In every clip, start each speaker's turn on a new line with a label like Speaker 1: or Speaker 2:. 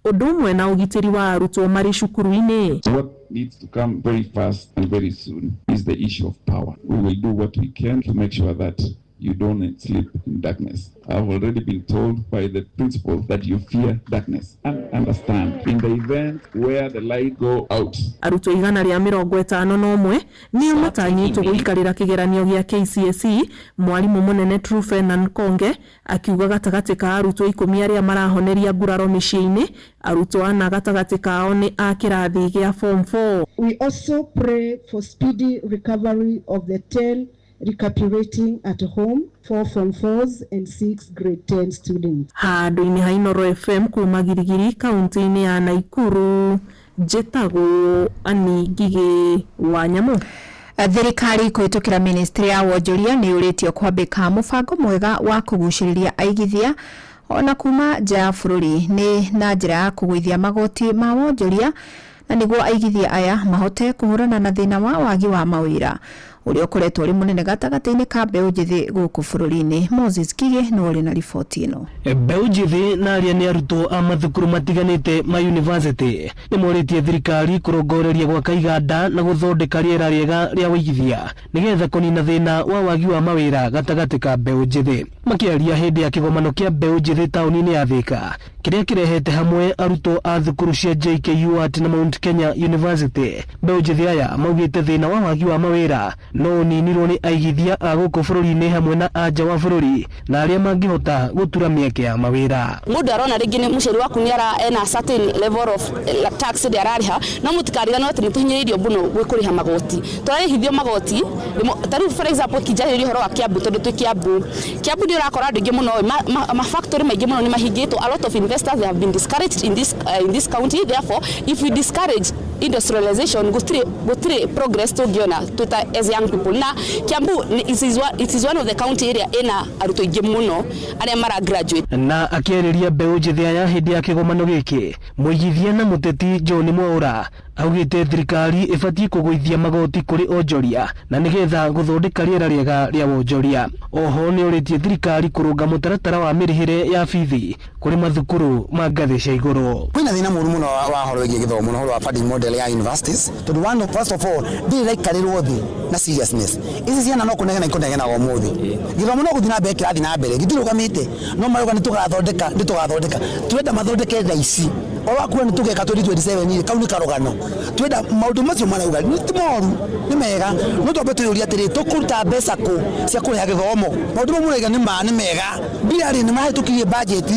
Speaker 1: Ũndũ ũmwe na ũgitĩri wa arutwo marĩ cukuru-inĩ.
Speaker 2: What needs to come very fast and very soon is the issue of power. We will do what we can to make sure that you don't sleep in darkness. I've already been told by the principal that you fear darkness and understand in the event where the light go out.
Speaker 1: Arutwo 151 nĩo matanyĩtwo gũikarĩra kĩgeranio gĩa KCSE. Mwarimũ mũnene Truphena Nkonge akiuga gatagatĩ ka arutwo 10 arĩa marahoneria nguraro mĩciĩ-inĩ, arutwo 4 gatagatĩ kao nĩ a kĩrathi gĩa form 4.
Speaker 3: We also pray for speedy recovery of the 10 recuperating at home, 4 Form 4s and 6 grade 10 students.
Speaker 1: Handũ-inĩ ha Inooro FM kuma Girigiri kaunti-inĩ ya Naikuru, njĩtagwo Annie Ngigĩ wa Nyamũ.
Speaker 4: Thirikari kũhĩtũkĩra ministry ya wonjoria nĩ yũrĩtio kwambĩka mũbango mwega wa kũgucĩrĩria aigithia ona kuma nja ya bũrũri nĩ na njĩra ya kũgũithia magoti ma wonjoria na nĩguo aigithia aya mahote kũhũrana na thĩna wa wagi wa mawĩra ũrĩa ũkoretwo ũrĩ mũnene gatagatĩ-inĩ ka mbeũ njĩthĩ gũkũ bũrũri-inĩ. Moses Kige nĩwe ũrĩ na riboti ĩno.
Speaker 5: Mbeũ njĩthĩ na arĩa nĩ arutwo a mathukuru matiganĩte ma university nĩ morĩtie thirikari kũrongoreria gwaka iganda na gũthondeka rĩera rĩega rĩa ũigithia nĩgetha kũnina thĩna wa wagi wa mawĩra gatagatĩ ka mbeũ njĩthĩ. Makĩaria hĩndĩ ya kĩgomano kĩa mbeũ njĩthĩ taũni-inĩ ya Thika kĩrĩa kĩrehete hamwe arutwo a thukuru cia JKUAT na Mount Kenya University, mbeũ njĩthĩ aya maugĩte thĩna wa wagi wa mawĩra no ũninirwo nĩ aigithia a gũkũ bũrũri-inĩ hamwe na a nja wa bũrũri na arĩa mangĩhota gũtura mĩeke ya mawĩra.
Speaker 6: Mũndũ arona rĩngĩ nĩ mũciari waku nĩ ara ena certain level of tax ĩrĩa ararĩha, no mũtikariganĩrwo atĩ nĩ tũhinyĩrĩirio mũno gwĩ kũrĩha magoti. Tũrarĩhithio magoti, ta rĩu for example kĩnjarĩria ũhoro wa Kiambu tondũ twĩ Kiambu. Kiambu nĩ ũrakora andũ aingĩ mũno, ma factory maingĩ mũno nĩ mahingĩtwo. A lot of investors, they have been discouraged in this county. Therefore, if we discourage industrialization, gũtirĩ progress tũngĩona twĩ as young people. Na Kiambu it is one of the county area ĩna arutwo aingĩ mũno arĩa mara graduate.
Speaker 5: Na akĩarĩria mbeũ njĩthĩ aya hĩndĩ ya kĩgomano gĩkĩ, mũigithia na mũteti John Mwaura augĩte thirikari ĩbatiĩ kũgũithia magoti kũrĩ onjoria na nĩgetha gũthondeka rĩera rĩega rĩa wonjoria. Oho nĩ orĩtie thirikari kũrũnga mũtaratara wa mĩrĩhĩre ya bithi kũrĩ mathukuru ma ngathĩ cia igũrũ.
Speaker 7: Kwĩna thĩna mũru mũno wa ũhoro wĩgiĩ gĩthomo na ũhoro wa funding model ya universities, tondũ one, first of all, ndĩrĩ ĩraikarĩrwo thĩ na seriousness. Ici ciana no kũnegena ikũnegenaga ũmũthĩ. Gĩthomo no gũthiĩ na mbere kĩrathiĩ na mbere, gĩtirũgamĩte, no marauga nĩ tũgathondeka, nĩ tũgathondeka. Turenda mathondeke thaa ici. O wakuo nĩ tũgeka 2027 rĩ, kau nĩ karũgano. Twenda maũndũ macio marauga nĩ ti moru, nĩ mega, no twambe twĩyũrie atĩrĩ, tũkũruta mbeca kũ cia kũrĩha gĩthomo? Maũndũ mau mũraiga nĩ ma, nĩ mega. Mbia rĩ, nĩ mahĩtũkirie budget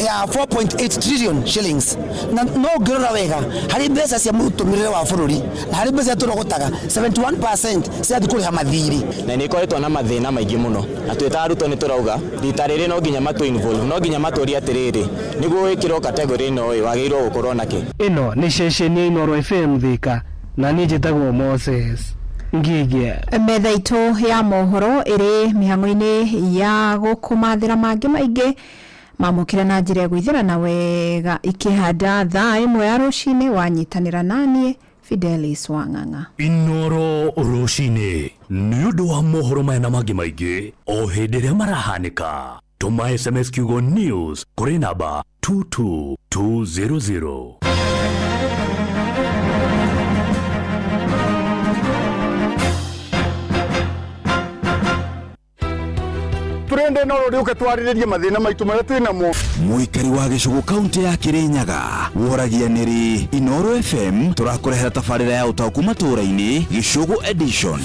Speaker 7: ya 4.8 trillion shillings, na no ũngĩrora wega harĩ mbeca cia mũtũmĩrĩre wa bũrũri na harĩ mbeca tũrogotaga 71% cirathiĩ kũrĩha mathirĩ.
Speaker 8: Na nĩ ikoretwo na mathĩna maingĩ mũno, na twĩ ta arutwo nĩ tũrauga rita rĩrĩ no nginya matũ involve, no nginya matũrie atĩrĩrĩ, nĩguo wĩkĩrwo category ĩno ĩ wagĩrĩirwo gũkorwo na kĩ.
Speaker 5: Ĩno nĩ ceceni ya Inooro FM Thika, na niĩ njĩtagwo Moses Ngige.
Speaker 4: Metha itũ ya mohoro ĩrĩ mĩhang'o-inĩ ya gũkũmathĩra mangĩ maingĩ mamũkĩra na njĩra ĩgũithĩrana wega ikĩhanda thaa 1 ya rũcinĩ. Wanyitanĩra naniĩ Fidelis Wang'ang'a.
Speaker 9: Inooro rũcinĩ nĩ ũndũ wa mohoro maya na mangĩ maingĩ o hĩndĩ ĩrĩa marahanĩka. Tũma SMS kiugo news kũrĩ namba 22200.
Speaker 10: Turende no rũrĩ ũke twarĩrĩrie mathĩna maitũ marĩa twĩ namo.
Speaker 11: Mũikari wa gĩcũgũ kaunti ya Kĩrĩnyaga woragia nĩrĩ Inooro FM tũrakũrehera tabarĩra ya ũtaũku matũũra-inĩ Gĩcũgũ edition.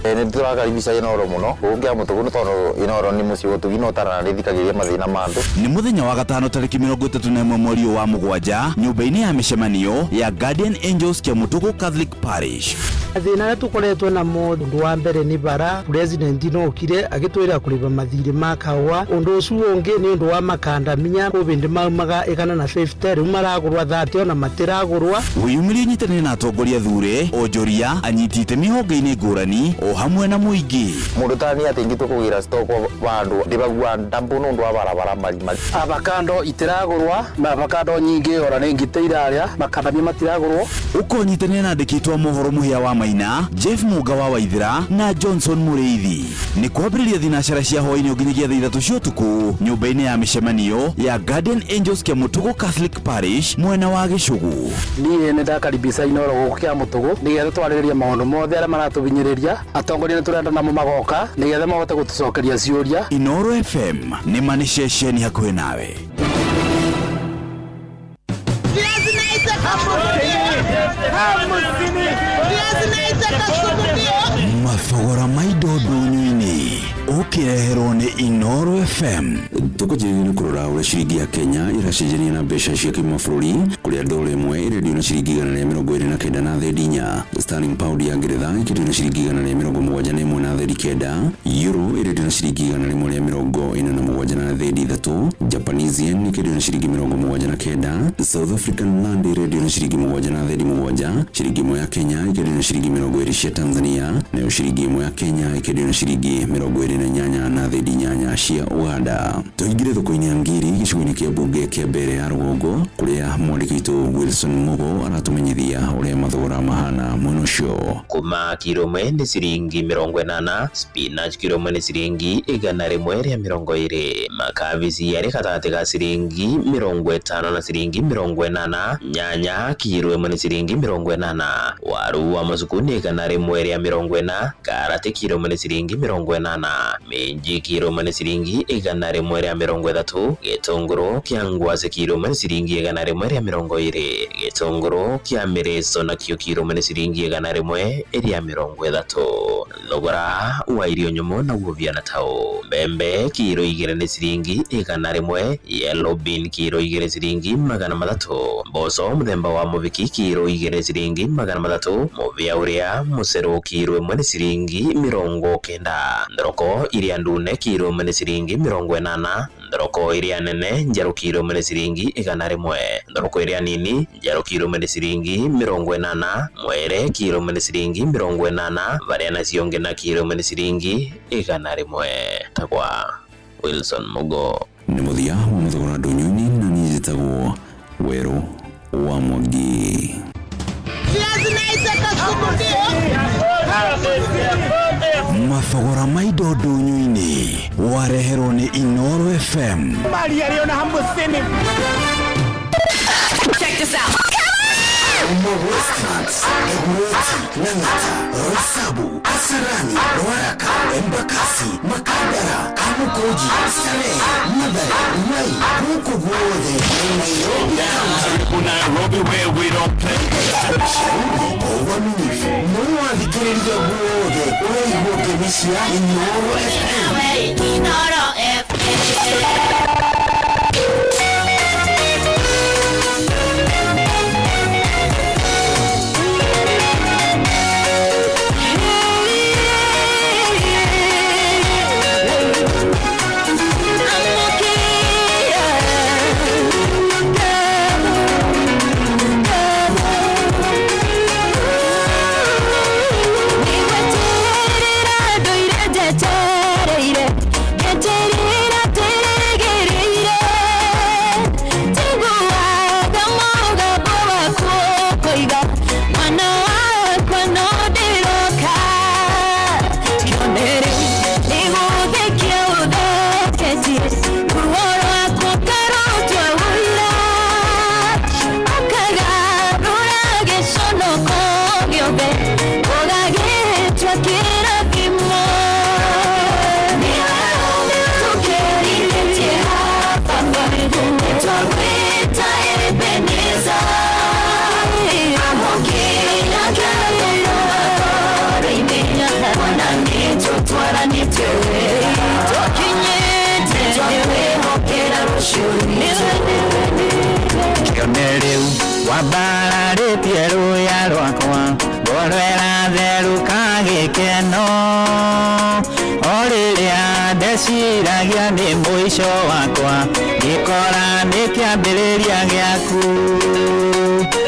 Speaker 12: Nĩ tũrakaribisha Inooro mũno gũkĩa mũtũgũ nĩ tondũ Inooro nĩ mũciĩ ũtugi na ũtaranĩthikagĩria mathĩna ma andũ.
Speaker 11: Nĩ mũthenya wa gatano tarĩki 31 mweri ũyũ wa mũgwanja nyũmba-inĩ ya mĩcemanio ya Guardian Angels Kĩamũtũgũ Catholic Parish.
Speaker 13: Mathĩna arĩa tũkoretwo namo, ũndũ wa mbere nĩ bara. President no okire agĩtwĩra kũrĩba mathirĩ ma kahũa. Ũndũ ũcio ũngĩ nĩ ũndũ wa makandamia, kũbĩndĩ maumaga 150 rĩu maragũrwa 30 ona matiragũrwa.
Speaker 11: Wĩyumĩrie nyitanĩre na atongoria thure, onjoria, anyiti itemi honge-inĩ ngũrani o hamwe na mũingĩ.
Speaker 12: Mũndũ ta niĩ atĩ ingĩtua kũgĩra stock vandũ ndĩbagua ndambu nĩ ũndũ wa barabara marima.
Speaker 13: Avocado itiragũrwa na avocado nyingĩ ona nĩ ngitĩ irarĩa, makandamia matiragũrwo.
Speaker 11: Ũkonyitanĩra na andĩki aitũ a mohoro mũhĩa wa Maina, Jeff Muga wa Waithira na Johnson Mũrĩithi. Nĩ kwambĩrĩria thinacara cia hwaĩ-inĩ nginyagia thaa 3 cia ũtukũ nyũmba-inĩ ya mĩcemanio ya Guardian Angels Kĩamũtũgũ Catholic Parish mwena wa Gĩcũgũ.
Speaker 14: Niĩ nĩ ndakaribisha Inooro gũkũ Kĩamũtũgũ nĩgetha twarĩrĩrie maũndũ mothe arĩa maratũhinyĩrĩria. Atongoria nĩ tũrenda namo magoka nĩgetha mahote gũtũcokeria ciũria.
Speaker 11: Inooro FM nĩ ma nĩ ceceni hakuhĩ nawe. Mathogora ma indo ndũnyũ-inĩ ũkĩreherwo nĩ Inooro FM.
Speaker 15: Tũkũnjĩrĩria nĩ kũrora ũrĩa ciringi ya Kenya ĩracenjania na mbeca cia kĩmabũrũri, kũrĩa dola ĩmwe ĩrendio na ciringi 129 na thendi 4, sterling pound ya Ngeretha ĩkĩendio na ciringi 171 na thendi 9, euro ĩrendio na ciringi 147 na thendi 3, Japanese yen ĩkĩendio na ciringi 79, South African rand ĩrendio na ciringi 7 na thendi 7, ciringi 1 ya Kenya ĩkĩendio na ciringi 20 cia Tanzania, nayo ciringi 1 ya Kenya ĩkĩendio na ciringi 28 na thendi 8 cia Uganda. Tũingĩre thoko-inĩ ya Ngiri gĩcigo-inĩ kĩa mbunge kĩa Mbere ya Rũgongo, kũrĩa mwandĩki witũ Wilson Mugo aratũmenyithia ũrĩa mathogora mahana mwena ũcio.
Speaker 16: Kuma kiro ĩmwe nĩ ciringi 80, spinach kiro ĩmwe nĩ ciringi 120, makabici arĩ gatagatĩ ka ciringi 50 na ciringi 80, nyanya kiro ĩmwe nĩ ciringi 80, waru wa macuku nĩ 140, karati kiro ĩmwe nĩ ciringi 80, minji kiro ĩmwe nĩ ciringi 130, gĩtũngũrũ kĩa ngwacĩ kiro ĩmwe nĩ ciringi 120, gĩtũngũrũ kĩa mĩrĩco nakĩo kiro ĩmwe nĩ ciringi 130. Thogora wa irio nyũmũ naguo biana tao mbembe kiro 2 nĩ ciringi 100, yellow bean kiro 2 ciringi 300, mboco mũthemba wa mũbiki kiro 2 ciringi 300, mũbĩa ũrĩa mũcerũ kiro 1 nĩ ciringi 90, thoroko iria ndune kiro 1 nĩ ciringi 80, thoroko iria nene njerũ kiro 1 nĩ ciringi 100, thoroko iria nini njerũ kiro 1 nĩ ciringi 80, mwere kiro 1 nĩ ciringi 80, varia nacio ngina kiro 1 nĩ ciringi 100. Tagwa Wilson Mugo.
Speaker 15: Nĩ mũthia wa mathogora ndũnyũ-inĩ, na niĩ njĩtagwo Werũ wa Mwangi.
Speaker 11: Mathogora ma indo ndũnyũ-inĩ wareherwo nĩ Inooro FM.
Speaker 6: Check this out.
Speaker 11: Westlands, Dagoretti, Lang'ata, Roysambu, Kasarani, Ruaraka, Embakasi, Makadara, Kamukunji, Starehe, Mathare, Mai, gũkũ guothe Nairobi.
Speaker 9: Nairobi where we don't play.
Speaker 11: Uaminifu no wathikĩrĩria guothe ũraigua ngemi cia Inooro FM.
Speaker 6: Inooro FM.
Speaker 17: Wambararĩtie rũya rwakwa ngoro ĩratherũka gĩkeno o rĩrĩa ndeciragia nĩ mũico wakwa ngĩkora nĩ kĩambĩrĩria gĩaku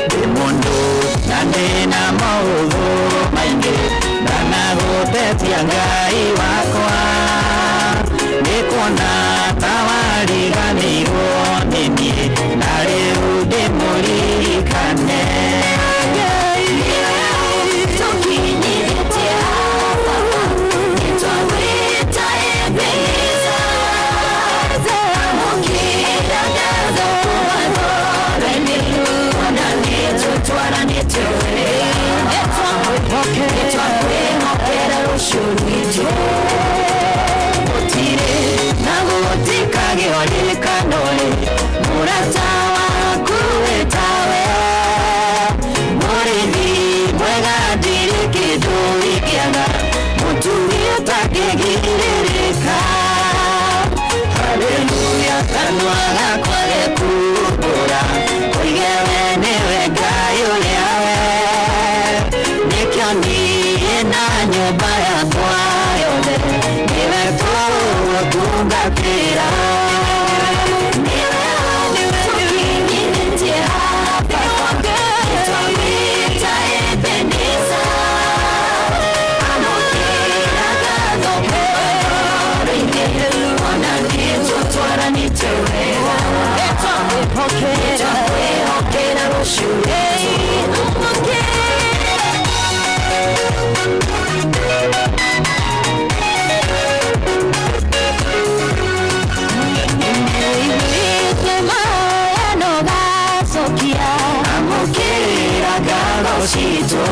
Speaker 17: ndĩ mũndũ na ndĩna maũthũ maingĩ ndanagũtetia Ngai wakwa nĩ kuona ta wariganĩirwo nĩ niĩ na rĩu ndĩmũririkane.
Speaker 6: Tukinyĩte
Speaker 17: Tũgũcokia amũkĩra ngatho citũ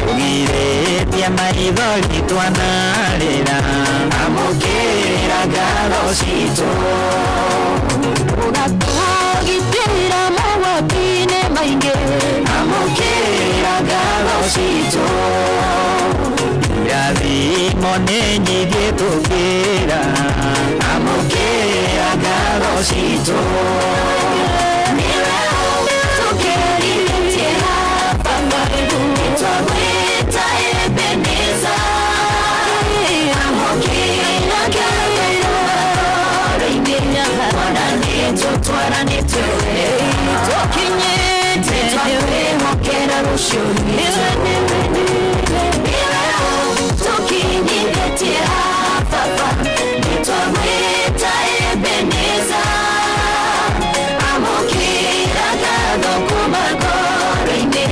Speaker 17: Ũgirĩtie maithori twanarĩra amũkĩra ngatho citũ Ũgatũgitĩra mogwati-inĩ maingĩ amũkĩra ngatho citũ Irathimo nĩ nyingĩ tũkĩra amũkĩra ngatho citũ Nĩwe ũtũkĩrĩtie Baba nĩtwagwĩta Ebeneza amũkĩra ngatho ngoro-inĩ Mwana nĩtũtwaranĩte wega tũkinyĩte nĩtwakwĩhokera rũciũ rwitũ Nĩwe ũtũkinyithĩtie Baba nĩtwagwĩta Ebeneza amũkĩra ngatho kuma ngoro-inĩ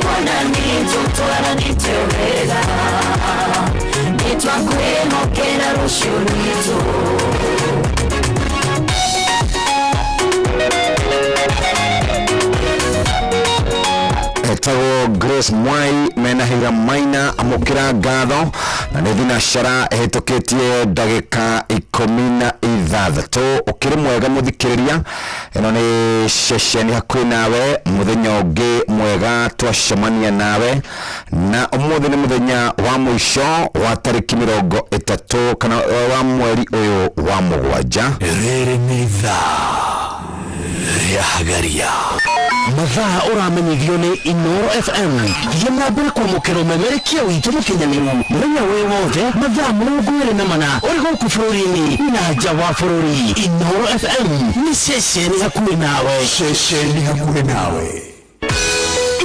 Speaker 17: kuona nĩtũtwaranĩte wega nĩtwakwĩhokera rũciũ rwitũ
Speaker 18: Etagwo Grace Mwai mena Hira Maina amũkĩra ngatho na nĩ thinacara ĩhĩtũkĩtie ndagĩka 16. Ũkĩrĩ mwega mũthikĩrĩria, ĩno nĩ ceceni hakuhĩ nawe, mũthenya ũngĩ mwega twacemania nawe, na ũmũthĩ nĩ mũthenya wa mũico wa tarĩki 30 kana wa mweri ũyũ wa 7.
Speaker 9: Rĩrĩ nĩ ithaa rĩa Hagaria.
Speaker 5: Mathaa ũramenyithio nĩ Inoro FM. Thiĩ na mbere kwamũkĩra ũmemerekia witũ mũkinyanĩru mũthenya wĩ wothe mathaa 24 ũrĩ gũkũ bũrũri-inĩ na nja wa bũrũri. Inoro FM nĩ ceceni hakuhĩ nawe.
Speaker 9: Ceceni hakuhĩ nawe.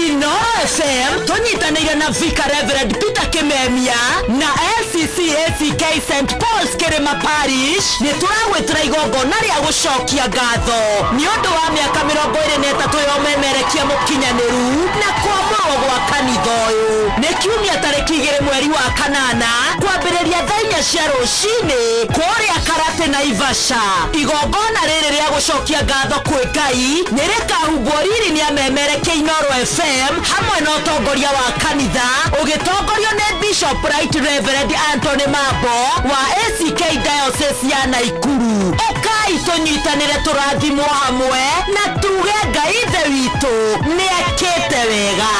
Speaker 19: Inoro FM tũnyitanĩire na Vicar Reverend Peter Kimemia na LCC ACK St Paul's Kĩrĩma Parish nĩ tũragwĩtĩra igongona rĩa gũcokia ngatho nĩ ũndũ wa mĩaka 23 ya ũmemerekia mũkinyanĩru na kwamũrwo gwa kanitha ũyũ. Nĩ kiumia tarĩki 2 mweri wa 8 kwambĩrĩria thaa 4 cia rũcinĩ kũrĩa Karate Naivasha. Igongona rĩrĩ rĩa gũcokia ngatho kwĩ Ngai nĩ rĩkahumbwo riri nĩ amemerekia Inoro FM hamwe na ũtongoria wa kanitha ũgĩtongorio nĩ Bishop Right Reverend Anthony Mambo wa ACK Diocese ya Naikuru. Ũkai tũnyitanĩre tũrathimwo hamwe na tuge Ngai Ithe witũ nĩekĩte wega.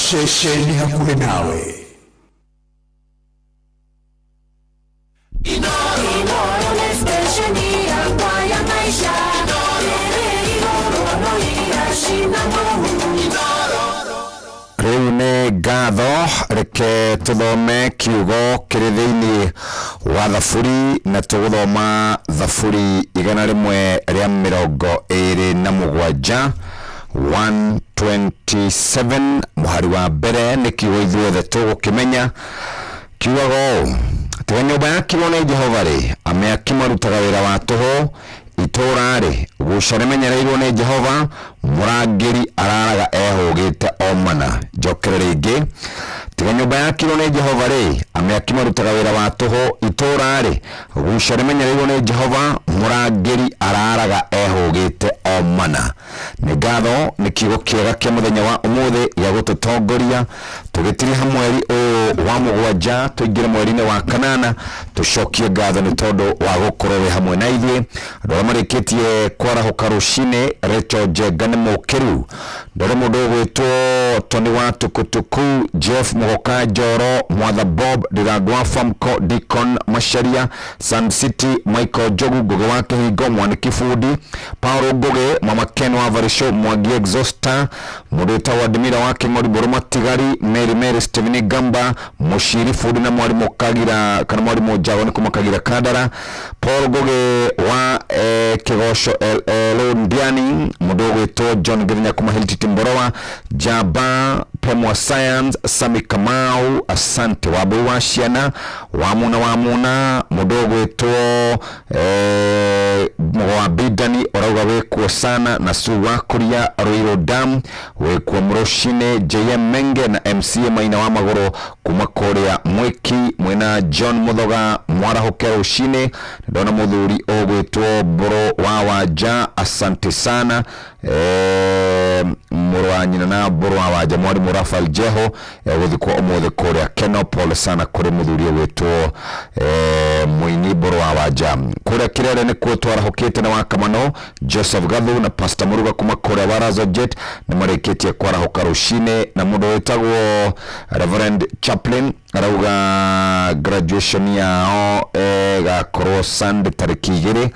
Speaker 9: Ceceni hakuhĩ nawe.
Speaker 17: Inoro nĩ stesheni yakwa ya maisha ĩrĩ igũrũ no iracina mũhu.
Speaker 18: Rĩu nĩ ngatho, reke tũthome kiugo kĩrĩ thĩinĩ wa Thaburi, na tũgũthoma Thaburi 127, 127 mũhari wa mbere nĩ kiugo ithuothe tũgũkĩmenya. Kiugaga ũũ: tiga nyũmba yakirwo nĩ Jehova rĩ, amĩaki marutaga wĩra wa tũhũ, itũũra rĩ guca rĩmenyereirwo nĩ Jehova, mũrangĩri araraga ehũgĩte o mana. Njokere rĩngĩ, tiga nyũmba yakirwo nĩ Jehova rĩ, amĩaki marutaga wĩra wa tũhũ, itũũra rĩ guca rĩmenyereirwo nĩ Jehova, mũrangĩri araraga ehũgĩte o mana. Nĩ ngatho nĩ kiugo kĩega kĩa mũthenya wa ũmũthĩ gĩa gũtũtongoria tũgĩtiriha mweri ũyũ wa 7 tũingĩre mweri-inĩ wa 8, tũcokie ngatho nĩ tondũ wa gũkorwo wĩ hamwe na ithuĩ. Andũ arĩa marĩkĩtie kwarahũka rũcinĩ, Rachel Njenga nĩ mũkĩru, ndore mũndũ ũgwĩtwo Tony wa Tukutuku, Jeff Mũgoka Njoro, Mwatha Bob Ndirango wa Famco, Deacon Macharia, Sun City, Michael Njogu, Ngũgĩ wa Kĩhingo, Mwaniki Bundi, Paul Ngũgĩ, Mama Ken wa Varisho, Mwangi Exhauster, mũndũ wĩtagwo Admira wa Kĩng'ori, Mbũrũ Matigari, Mary Mary Stephen Gamba, Mũciri Bundi na mwarimũ Kagira kana mwarimũ Njago nĩ kuma Kagira Kandara, Paul Ngũgĩ wa Kĩgoco Londiani, mũndũ ũgwĩtwo John Gĩthenya kuma Hilltop Mborowa, Jaba Pemwa Science, Sami Kamau, asante Wambui wa ciana, Wamuna Wamuna, mũndũ ũgwĩtwo Mũgo wa Bidani, Ũrauga wĩkuo sana na Su Wakuria Ruiru Dam, wĩkuo Mũrũcinĩ JM Menge na MCA Maina wa Magũrũ kuma kũrĩa Mwĩki, mwĩna John Muthoga mwarahũke rũcinĩ. Ndona mũthuri ũgwĩtwo Mbũrũ wa Wanja, asante sana. Mũrũ wa nyina na Mbũrũ wa Wanja mwarimũ Rafael Jeho gũthikwo ũmũthĩ kũrĩa Keno, pole sana kũrĩ mũthuri ũgwĩtwo mũini Mbũrũ wa Wanja. Kũrĩa Kĩrere nĩkuo twarahũkĩte na Wakamano Joseph Gathu na Pastor Muruga kuma kũrĩa Warazo Jet nĩ marĩkĩtie kwarahũka rũcinĩ. Na mũndũ wĩtagwo Reverend Chaplain arauga graduation yao ĩgakorwo Sunday tarĩki 2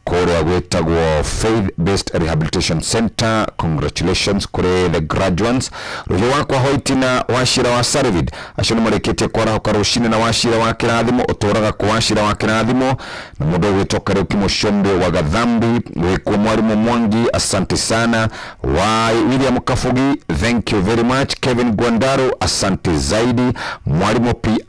Speaker 18: kũrĩa gwĩtagwo Faith Based Rehabilitation Center. Congratulations kũrĩ the graduates. Rũhiũ wakwa Hoitina Wachira wa Sarvid, acio nĩ marĩkĩtie kwarahũka rũcinĩ. Na Wachira wa Kĩrathimo ũtũraga kũ Wachira wa Kĩrathimo, na mũndũ ũgwĩtwo Kariuki Mũcombe wa Gathambi, wĩkuo Mwarimu Mwangi, asante sana. Wa William Kafugi, thank you very much. Kevin Gwandaro, asante zaidi. Mwarimu PI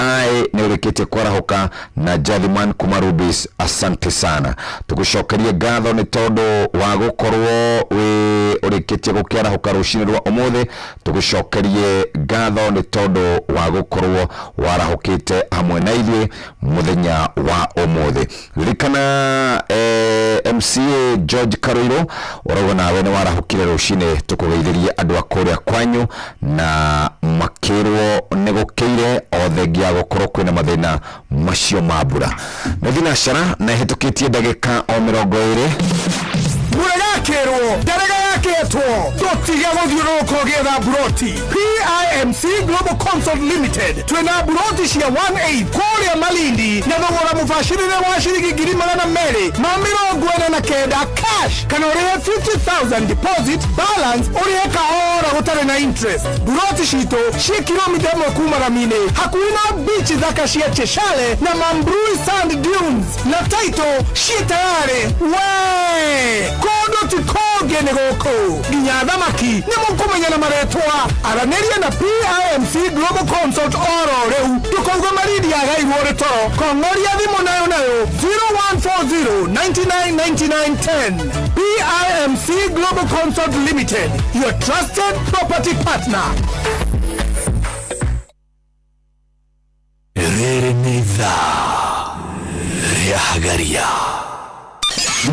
Speaker 18: nĩ ũrĩkĩtie kwarahũka, na Jathiman Kumarubis, asante sana. Tũgũcokerie ngatho nĩ tondũ wa gũkorwo wĩ ũrĩkĩtie gũkĩarahũka rũcinĩ rwa ũmũthĩ. Tũgũcokerie ngatho nĩ tondũ wa gũkorwo warahũkĩte hamwe na ithuĩ mũthenya wa ũmũthĩ. Ririkana MCA George Karuiru ũrauga nawe nĩ warahũkire rũcinĩ, tũkũgeithĩrie andũ a kũrĩa kwanyu na makĩrwo nĩ gũkĩire o thengia gũkorwo kwĩna mathĩna macio ma mbura. Nĩ thinacara na ĩhĩtũkĩtie ndagĩka o 20.
Speaker 10: Mbura yakĩrwo ndarega yakĩtwo, tũtige gũthiũrũrũka ũgĩetha mburoti. PIMC Global Consult Limited twĩna mburoti cia 18 kũrĩa Malindi na thogora mũbacĩrĩre wa ciringi 249,000 cash, kana ũrĩhe 50,000 deposit, balance ũrĩhe kahora gũtarĩ na interest. Mburoti citũ ciĩ kilomita 1 kuma rami-inĩ, hakuhĩ na beach thaka cia Cheshale na Mambrui Sand Dunes, na title ciĩ tayarĩ. We kũndũ ti kũngĩ nĩ gũkũ, nginya thamaki nĩ mũkũmenya na marĩtwa. Aranĩria na PIMC Global Consult oro rĩu, ndũkauga Malindi yagairwo rĩ toro. Kong'oria thimũ nayo nayo 0140 99 99 10. PIMC Global Consult Limited, your trusted property partner.
Speaker 9: Rĩrĩ nĩ ithaa rĩa Hagaria.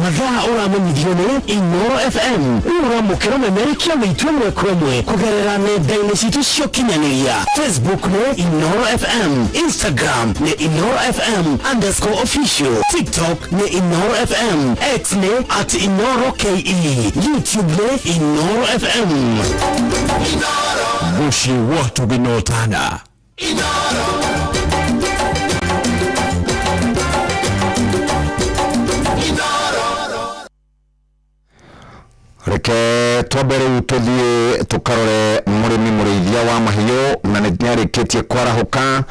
Speaker 5: Mathaa ũramenyithio nĩ Inoro FM. Rĩu ũramũkĩra memerekia witũ ĩmwe kwa ĩmwe kũgerera nenda-inĩ citũ cia ũkinyanĩria. Facebook nĩ Inoro FM, Instagram nĩ Inoro FM underscore official, TikTok nĩ Inoro FM, X nĩ at Inoro KE, YouTube nĩ Inoro FM.
Speaker 9: Mũciĩ wa tũgĩnotana.
Speaker 18: Reke twambe rĩu tũthiĩ tũkarore mũrĩmi mũrĩithia wa mahiũ, na nĩ arĩkĩtie kwarahũka,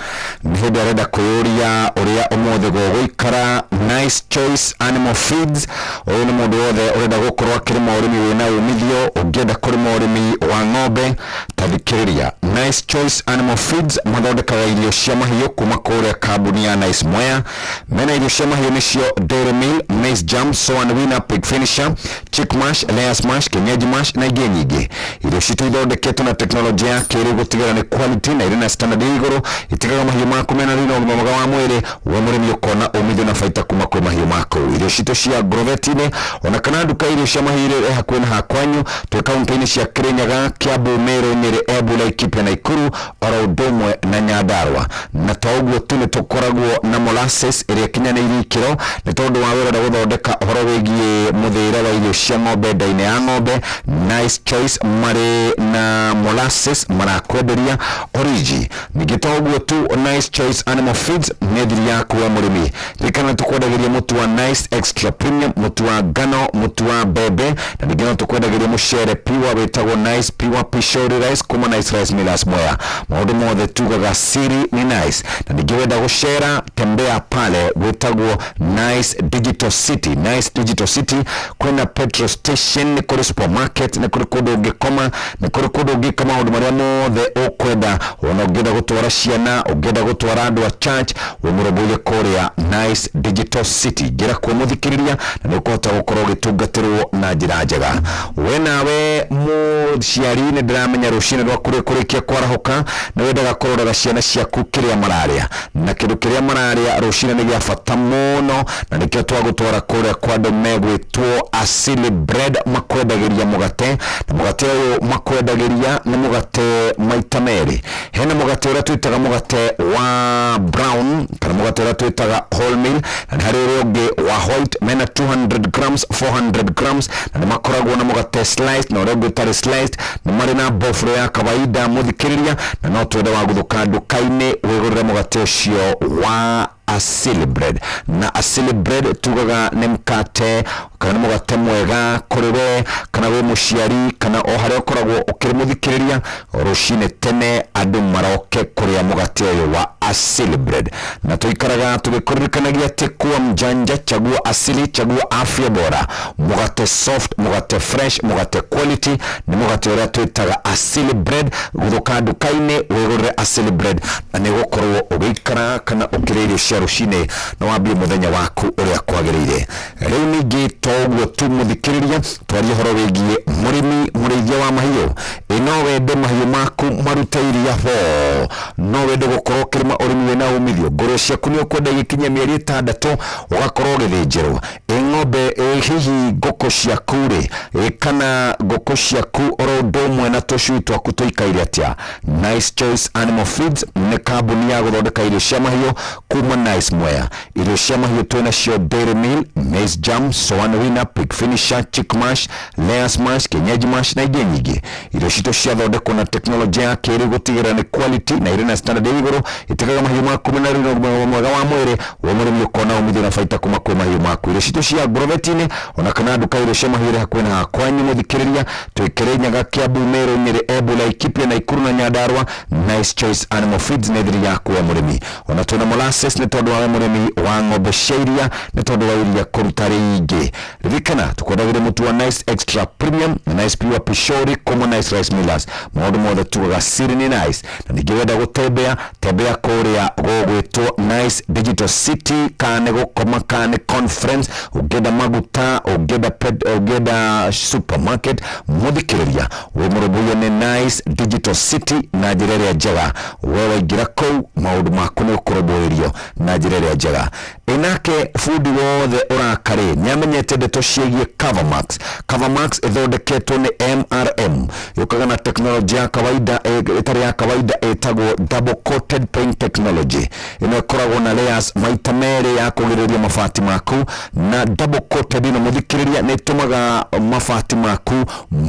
Speaker 18: nĩ hĩndĩ arenda kwĩyũria ũrĩa ũmũthĩ gũgũikara. Nice Choice Animal Feeds, ũyũ nĩ mũndũ wothe ũrenda gũkorwo akĩrĩma ũrĩmi wĩna umithio. Ũngĩenda kũrĩma ũrĩmi wa ng'ombe, tathikĩrĩria. Nice Choice Animal Feeds mathondekaga irio cia mahiũ kuma kũrĩa kambuni ya Nice Mwea. Mena irio cia mahiũ nĩcio Dairy Meal, Maize Jam, Soan Winner, Pig Finisher, Chick Mash, Layers Mash, Kienyeji Mash na ingĩ nyingĩ. Irio citũ ithondeketwo na teknolojia ya kĩrĩu gũtigĩrĩra nĩ quality na irĩ na standard ya igũrũ, itigaga mahiũ maku mena riri na ũgima mwega wa mwĩrĩ. We mũrĩmi ũkona umithio na baita kuma kwĩ mahiũ maku. Irio citũ cia Grovet-inĩ ona kana nduka irio cia mahiũ iria ĩ hakuhĩ na hakwanyu, twĩ kaunti-inĩ cia Kirinyaga, Kiambu, Meru, Nyeri, Embu, Laikipia, Nakuru oro ũndũ ũmwe na Nyandarua. Na to ũguo tu, nĩ tũkoragwo na molasses ĩrĩa ĩkinyanĩirie ikĩro nĩ tondũ wa wĩrenda gũthondeka ũhoro wĩgiĩ mũthĩre wa irio cia ng'ombe nda-inĩ ya ng'ombe. Nice Choice marĩ na molasses marakwenderia origi. Ningĩ to ũguo tu, Nice Choice Animal Feeds nĩ thiri yaku we mũrĩmi. Ririkana tũkwendagĩria mũtu wa Nice Extra Premium, mũtu wa ngano, mũtu wa mbembe, na ningĩ no tũkwendagĩria mũcere pure wĩtagwo Nice Pure Pishori Rice kuma Nice Rice Millers Mwea. Maũndũ mothe tugaga siri ni Nice. Na ningĩ wenda gũcera, tembea pale gwĩtagwo Nice Digital City. Nice Digital City Kwĩna petrol station, nĩ kũrĩ supermarket, nĩ kũrĩ kũndũ ũngĩkoma, nĩ kũrĩ kũndũ ũngĩka maũndũ marĩa mothe ũkwenda. Ona ũngĩenda gũtwara ciana, ũngĩenda gũtwara andũ a church, wĩ mũrũmbũiye kũrĩa Nice Digital City. Ingĩra kuo mũthikĩrĩria, na nĩ ũkũhota gũkorwo ũgĩtungatĩrwo na njĩra njega. We nawe mũciari, nĩ ndĩramenya rũcinĩ rwaku rĩkũrĩkia kwarahũka nĩ wendaga kũroraga ciana ciaku kĩrĩa mararĩa, na kĩndũ kĩrĩa mararĩa rũcinĩ nĩ gĩa bata mũno, na nĩkĩo twagũtwara kũrĩa kwa andũ megwĩtwo Asili Bread. Makwendagĩria mũgate, na mũgate ũyũ makwendagĩria nĩ mũgate maita merĩ. Hena mũgate ũrĩa twĩtaga mũgate wa brown kana mũgate ũrĩa twĩtaga wholemeal, na nĩ harĩ ũrĩa ũngĩ wa white. Mena 200 grams, 400 grams, na nĩ makoragwo na mũgate sliced na ũrĩa ũngĩ ũtarĩ sliced. Nĩ marĩ na bofro ya kawaida, mũthikĩrĩria, na no twende wa gũthũka nduka-inĩ wĩgũrĩre mũgate ũcio wa Asili Bread. Na Asili Bread tugaga nĩ mkate kana nĩ mũgate mwega kũrĩ we, kana wĩ mũciari, kana o harĩa ũkoragwo ũkĩrĩ mũthikĩrĩria. Rũcinĩ tene andũ maroke kũrĩa mũgate ũyũ wa Asili Bread, na tũikaraga tũgĩkũririkanagia atĩ kuwa mjanja, chagua Asili, chagua afya bora. Mũgate soft, mũgate fresh, mũgate quality nĩ mũgate ũrĩa twĩtaga Asili Bread. Gũthũka nduka-inĩ wĩgũrĩre Asili Bread, na nĩ ũgũkorwo ũgĩikara kana ũkĩrĩa irio cia rũcinĩ na wambie mũthenya waku ũrĩa kwagĩrĩire. Rĩu ningĩ to ũguo tu, mũthikĩrĩria, twarie ũhoro wĩgiĩ mũrĩmi mũrĩithia wa mahiũ. Ĩ no wende mahiũ maku marute iria ho? No wende gũkorwo ũkĩrĩma ũrĩmi wĩna umithio? Ngũrwe ciaku nĩ ũkwenda igĩkinyia mĩeri 6 ũgakorwo ũgĩthĩnjĩrwo? Ĩ ng'ombe, ĩ hihi ngũkũ ciaku rĩ, ĩ kana ngũkũ ciaku oro ũndũ ũmwe na tũcui twaku tũikaire atĩa? Nice Choice Animal Feeds nĩ kambuni ya gũthondeka irio cia mahiũ kuma Nice Mwea. Irio cia mahiũ twĩnacio dairy meal, maize jam, soan winner, pig finisher, chick mash, layers mash, kienyeji mash na ingĩ nyingĩ. Irio citũ ciathondekwo na teknolojia ya kĩrĩu gũtigĩrĩra nĩ quality na irĩ na standard ya igũrũ. Itigaga mahiũ maku mena riri na ũgima mwega wa mwĩrĩ. We mũrĩmi ũkona umithio na baita kuma kwĩ mahiũ maku. Irio citũ cia ngurobeti-inĩ ona kana nduka irio cia mahiũ ĩrĩ hakuhĩ na kwanyu, mũthikĩrĩria, twĩkĩre Nyaga, Kiambu, Meru, Nyĩrĩ, Embu, Laikipia, Naikuru na Nyandarua. Nice Choice Animal Feeds nĩ thiri yaku we mũrĩmi. Ona twĩna molasses nĩ tondũ wa we mũrĩmi wa ng'ombe cia iria, nĩ tondũ wa iria kũruta rĩingĩ. Ririkana tũkwendagĩria mũtu wa Nice Extra Premium na Nice Pure Pishori kuma Nice Rice Millers. Maũndũ mothe tugaga siri nĩ Nice. Na ningĩ wenda gũtembea, tembea kũrĩa gũgwĩtwo Nice Digital City, kana nĩ gũkoma, kana nĩ conference, ũngĩenda maguta, ũngĩenda ũngĩenda supermarket, mũthikĩrĩria, wĩ mũrũmbũiye nĩ Nice Digital City na njĩra ĩrĩa njega. We waingĩra kũu, maũndũ maku nĩ ũkũrũmbũĩrio na njĩra ĩrĩa njega. Ĩnake bundi wothe ũrakarĩ nĩ amenyete ndeto ciĩgiĩ Covermax. Covermax ĩthondeketwo nĩ MRM, yũkaga na teknolojĩ ya kawaida ĩtarĩ ya kawaida ĩtagwo double coated paint technology. Ĩno ĩkoragwo na layers maita merĩ ya kũgirĩrĩria mabati maku, na double coated ĩno, mũthikĩrĩria, nĩ ĩtũmaga mabati maku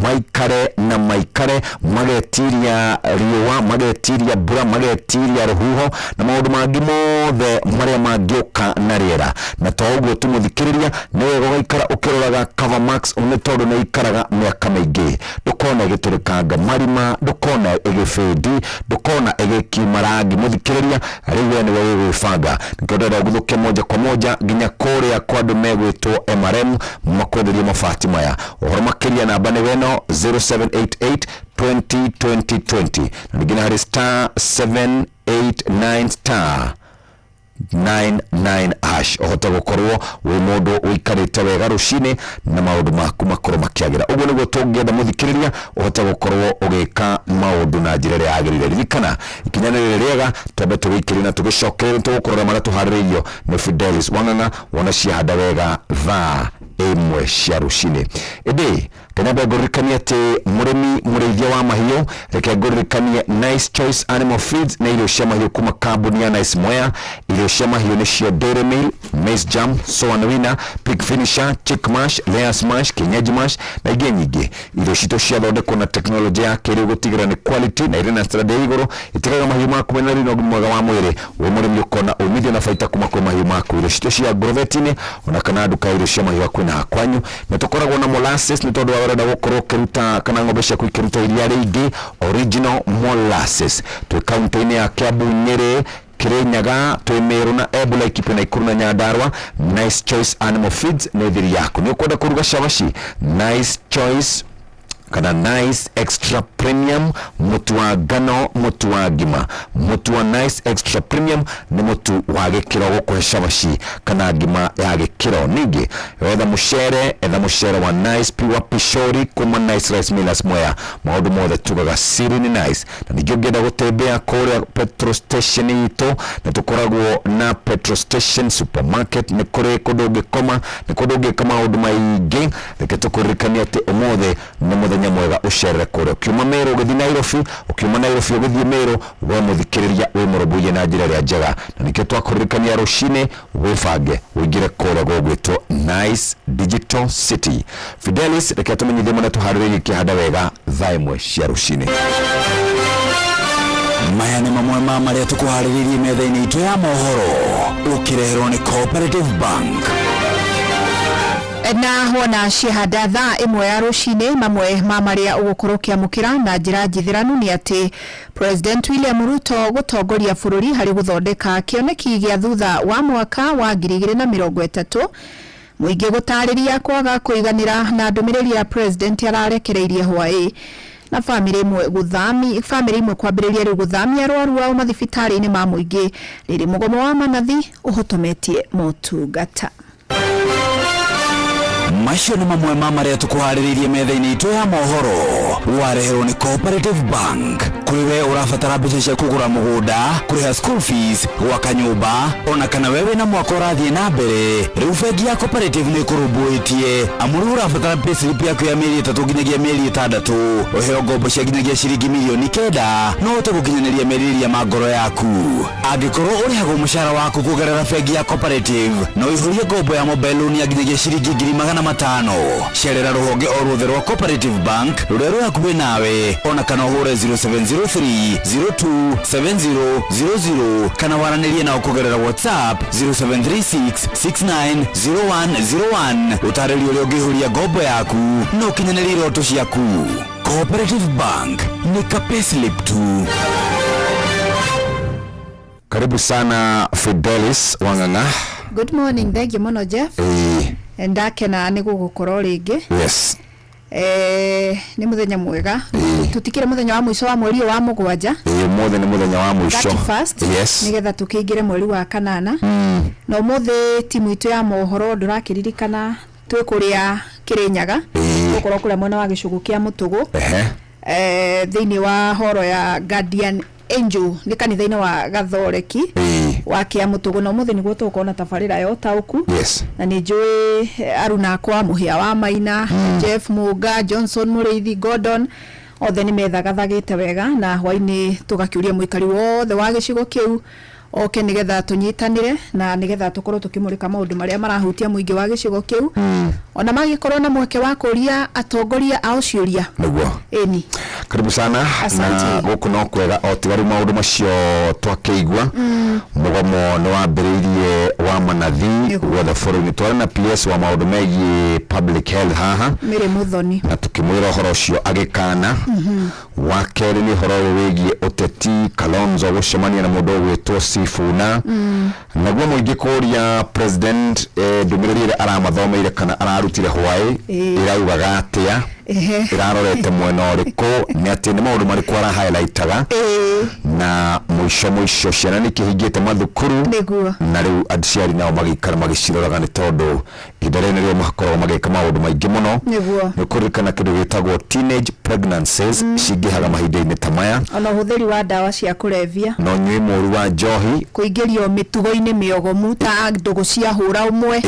Speaker 18: maikare na maikare, magetiria riũa, magetiria mbura, magetiria rũhuho na maũndũ mangĩ mothe marĩa mangĩũka na rĩera. Na to ũguo tu, mũthikĩrĩria, nĩ wega ũgaikara ũkĩroraga Covermax nĩ tondũ nĩ ikaraga mĩaka mĩingĩ. Ndũkona ĩgĩtũrĩkanga marima, ndũkona ĩgĩbĩndi, ndũkona ĩgĩkiuma rangi. Mũthikĩrĩria, rĩu we nĩwe wĩgwĩbanga. Nĩkĩo ndĩrenda ũguthũke moja kwa moja nginya kũrĩa kwa andũ megwĩtwo MRM makwenderie mabati maya. Ũhoro makĩria, namba nĩ weno 0788 20 20 20, na ningĩ nĩ harĩ star 789 star 99 hash, ũhote gũkorwo wĩ mũndũ ũikarĩte wega rũcinĩ na maũndũ maku makorwo makĩagĩra. Ũguo nĩguo tũngĩenda, mũthikĩrĩria, ũhote gũkorwo ũgĩka maũndũ na njĩra ĩrĩa yagĩrĩire. Ririkana ikinya nĩ rĩrĩ rĩega, twambe tũgĩikĩrie na tũgĩcokerere tũgũkũrora marĩa tũharĩrĩirio nĩ Fidelis Wang'ang'a. Wona ciahanda wega thaa 1 cia rũcinĩ. Ĩndĩ kenyambe ngũririkanie atĩ mũrĩmi mũrĩithia wa mahiũ, reke ngũririkanie Nice Choice Animal Feeds nĩ irio cia mahiũ kuma kambuni ya Nice Mwea. Irio cia mahiũ nĩcio dairy meal, maize jam, soan winner, pig finisher, chick mash, layers mash, kienyeji mash na ingĩ nyingĩ. Irio citũ ciathondekwo na teknolojĩ ya kĩrĩu gũtigĩrĩra nĩ quality na irĩ na standard ya igũrũ. Itigaga mahiũ maku mena riri na ũgima mwega wa mwĩrĩ. Wĩ mũrĩmi ũkona umithio na baita kuma kwĩ mahiũ maku. Irio citũ cia ngurobeti-inĩ ona kana nduka ya irio cia mahiũ hakuhĩ na kwanyu. Nĩ tũkoragwo na molasses nĩ tondũ wa ũrenda gũkorwo ũkĩruta kana ng'ombe ciaku ikĩruta iria rĩingĩ, original molasses. Twĩ kaunti-inĩ ya Kiambu, Nyĩrĩ. Kirinyaga, twĩ Meru na Embu, Laikipia, Nakuru na Nyandarua. Nice Choice Animal Feeds nĩ thiri yaku. Nĩ ũkwenda kũruga cabaci? Nice Choice kana Nice Extra Premium mũtu wa ngano, mũtu wa ngima, mũtu wa Nice Extra Premium nĩ mũtu wa gĩkĩro gũkũhe cabaci kana ngima ya gĩkĩro. Ningĩ wetha mũcere, etha mũcere wa Nice Pure Pishori kuma Nice Rice Millers Mwea. Maũndũ mothe tugaga siri nĩ nice. Na ningĩ ũngĩenda gũtembea kũrĩa petrol station itũ, nĩ tũkoragwo na petrol station supermarket, nĩ kũrĩ kũndũ ũngĩkoma, nĩ kũndũ ũngĩka maũndũ maingĩ. Reke tũkũririkanie atĩ ũmũthĩ nĩ mũthenya mwega ũcerere kũrĩa. Ũkiuma Meru ũgĩthiĩ Nairobi, ũkiuma Nairobi ũgĩthiĩ Meru, we mũthikĩrĩria wĩ mũrũmbũiye na njĩra ĩrĩa njega, na nĩkĩo twakũririkania rũcinĩ wĩbange ũingĩre kũrĩa gũgwĩtwo Nice Digital City. Fidelis, reke tũmenyithie mũno tũharĩrĩirie kĩhanda wega thaa 1 cia rũcinĩ.
Speaker 11: Maya nĩ mamwe ma marĩa tũkũharĩrĩirie metha-inĩ itũ ya mohoro, ũkĩreherwo nĩ Cooperative Bank.
Speaker 4: Na wona ciahanda thaa 1 ya rũcinĩ, mamwe ma marĩa ũgũkorwo ũkĩamũkĩra na njĩra njithĩranu nĩ atĩ President William Ruto gũtongoria bũrũri harĩ gũthondeka kĩoneki gĩa thutha wa mwaka wa 2030, mũingĩ gũtarĩria kwaga kũiganĩra na ndũmĩrĩri ya President ararekereirie hwaĩ, na bamĩrĩ ĩmwe gũthami bamĩrĩ ĩmwe kwambĩrĩria rĩu gũthamia arwaru ao mathibitarĩ-inĩ ma mũingĩ rĩrĩ mũgomo wa manathi ũhotometie motungata.
Speaker 11: Macio nĩ mamwe ma marĩa tũkũharĩrĩirie metha-inĩ itũ ya mohoro, wareherwo nĩ Cooperative Bank. Kũrĩ we ũrabatara mbeca cia kũgũra mũgũnda, kũrĩha school fees, gwaka nyũmba, ona kana we wĩna mwaka ũrathiĩ na mbere, rĩu bengi ya Cooperative nĩ ĩkũrũmbũĩtie. Amu rĩu ũrabatara payslip yaku ya mĩeri 3 nginyagia mĩeri 6, ũheo ngombo cia nginyagia ciringi mirioni 9, no ũhote gũkinyanĩria merirĩria ma ngoro yaku. Angĩkorwo ũrĩhagwo mũcara waku kũgerera bengi ya Cooperative, no ũihũrie ngombo ya mobile loan ya nginyagia ciringi 500,000. Cerera rũhonge o ruothe rwa Cooperative Bank rũrĩa rwĩ hakuhĩ nawe, ona kana ũhũre 0703 027000, kana waranĩrie nao kũgerera WhatsApp 0736 690101, ũtarĩrie ũrĩa ũngĩihũria ngombo yaku na ũkinyanĩrie iroto ciaku. Cooperative Bank nĩ ka payslip tu.
Speaker 18: Karibu sana Fidelis Wang'ang'a.
Speaker 4: Good morning, thank you mũno Jeff. Ndakena nĩ gũgũkorwo rĩngĩ.
Speaker 18: Yes.
Speaker 4: Nĩ mũthenya mwega, tũtikĩrĩ mũthenya wa mũico wa mweri ũyũ wa 7.
Speaker 18: Ĩĩ, ũmũthĩ nĩ mũthenya wa mũico.
Speaker 4: 31st.
Speaker 18: Yes.
Speaker 4: Nĩgetha tũkĩingĩre mweri wa 8. Na ũmũthĩ timu itũ ya mohoro ndũrakĩririkana twĩ kũrĩa Kĩrĩnyaga, tũgũkorwo kũrĩa mwena wa gĩcũgũ kĩa Mũtũgũ, thĩinĩ wa horo ya Guardian Angel, nĩ kanitha-inĩ wa Gathoreki wa Kĩamũtũgũ, na ũmũthĩ nĩguo tũgũkorwo na tabarĩra ya ũtaũku.
Speaker 18: Yes.
Speaker 4: Na nĩ njũĩ Aruna akwa Mũhĩa wa Maina, Jeff Mũnga, Johnson Mũrĩithi, Gordon, othe nĩ methagathagĩte wega, na hwainĩ tũgakĩũria mũikari wothe wa gĩcigo kĩu oke nĩgetha tũnyitanĩre na nĩgetha tũkorwo tũkĩmũrĩka maũndũ marĩa marahutia mũingĩ wa gĩcigo kĩu, ona magĩkorwo na mweke wa kũria atongoria ao ciũria.
Speaker 18: Nĩguo.
Speaker 4: Ĩni.
Speaker 18: Karibu sana.
Speaker 4: Asante.
Speaker 18: Na gũkũ no kwega o tiga rĩu maũndũ macio twakĩigua. Mũgomo nĩ wambĩrĩirie wa manathi guothe bũrũri-inĩ. Twarĩ na PS wa maũndũ megiĩ public health haha,
Speaker 4: Mĩrĩ Mũthoni,
Speaker 18: na tũkĩmwĩra ũhoro ũcio agĩkana. Wa kerĩ nĩ ũhoro ũyũ wĩgiĩ ũteti, Kalonzo gũcemania na mũndũ ũgwĩtwo Sifuna, naguo mũingĩ kũria president ndũmĩrĩri ĩrĩa aramathomeire kana ararutire hwaĩ ĩraugaga atĩa, ĩrarorete mwena ũrĩkũ, nĩ atĩ nĩ maũndũ marĩkũ ara highlightaga, na mũico mũico ciana nĩ ikĩhingĩte mathukuru.
Speaker 4: Nĩguo.
Speaker 18: Na rĩu aciari nao magĩikara magĩciroraga, nĩ tondũ ihinda rĩrĩ nĩrĩo makoragwo magĩka maũndũ maingĩ mũno.
Speaker 4: Nĩguo.
Speaker 18: Nĩ kũririkana kĩndũ gĩtagwo teenage pregnancies cingĩhaga mahinda-inĩ ta maya,
Speaker 4: ona ũhũthĩri wa ndawa cia kũrebia,
Speaker 18: na ũnyui mũru wa njohi,
Speaker 4: kũingĩrio mĩtugo-inĩ mĩogomu ta ndũgũ cia hũra ũmwe,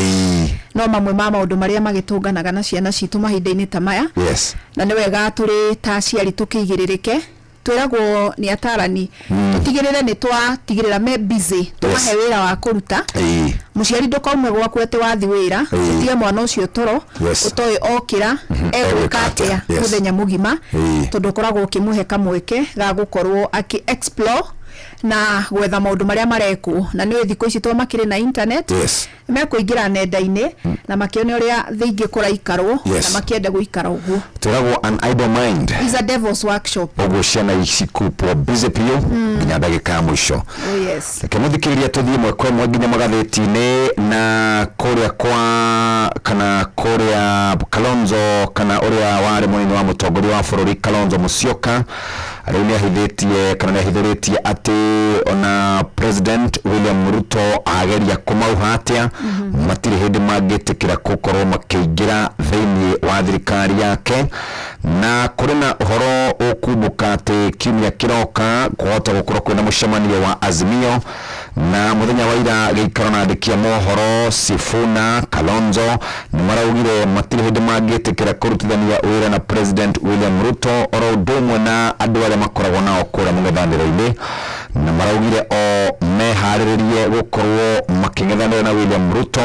Speaker 4: no mamwe ma maũndũ marĩa magĩtũnganaga na ciana citũ mahinda-inĩ ta maya.
Speaker 18: Yes.
Speaker 4: Na nĩ wega tũrĩ ta aciari tũkĩigĩrĩrĩke, twĩragwo nĩ atarani tũtigĩrĩre nĩ twatigĩrĩra me busy, tũmahe wĩra wa kũruta. Mũciari ndũkaume gwaku atĩ wathi wĩra ũtige mwana ũcio toro, ũtoĩ okĩra egwĩka atĩa mũthenya mũgima, tondũ ũkoragwo ũkĩmũhe kamweke ga gũkorwo akĩ explore. Na gwetha maũndũ marĩa marekwo, na nĩ thikũ ici to makĩrĩ na internet, mekũingĩra nenda-inĩ na makĩone ũrĩa thĩ ingĩ kũraikarwo, na makĩende gũikara ũguo.
Speaker 18: Twĩragwo an idle mind
Speaker 4: is a devil's workshop.
Speaker 18: Ũguo ciana ici kupwo busy biũ nginya ndagĩka ya mũico.
Speaker 4: Oh yes.
Speaker 18: Reke mũthikĩrĩria tũthiĩ ĩmwe kwa ĩmwe nginya magathĩti-inĩ, na kũrĩa kwa kana kũrĩa Kalonzo, kana ũrĩa warĩ mũnini wa mũtongoria wa bũrũri Kalonzo Musyoka, rĩu nĩ ahithĩtie kana nĩ ahithũrĩtie atĩ ona President William Ruto ageria kũmauha atĩa, matirĩ hĩndĩ mangĩtĩkĩra gũkorwo makĩingĩra thĩinĩ wa thirikari yake. Na kũrĩ na ũhoro ũkumbũka atĩ kiumia kĩroka kũhota gũkorwo kwĩna mũcemanio wa Azimio, na mũthenya wa ira gĩikaro na andĩki a mohoro Sifuna Kalonzo nĩ maraugire matirĩ hĩndĩ mangĩtĩkĩra kũrutithania wĩra na President William Ruto, oro ũndũ ũmwe na andũ arĩa makoragwo nao kũrĩa mũng'ethanĩro-inĩ, na maraugire o meharĩrĩrie gũkorwo makĩng'ethanĩra na William Ruto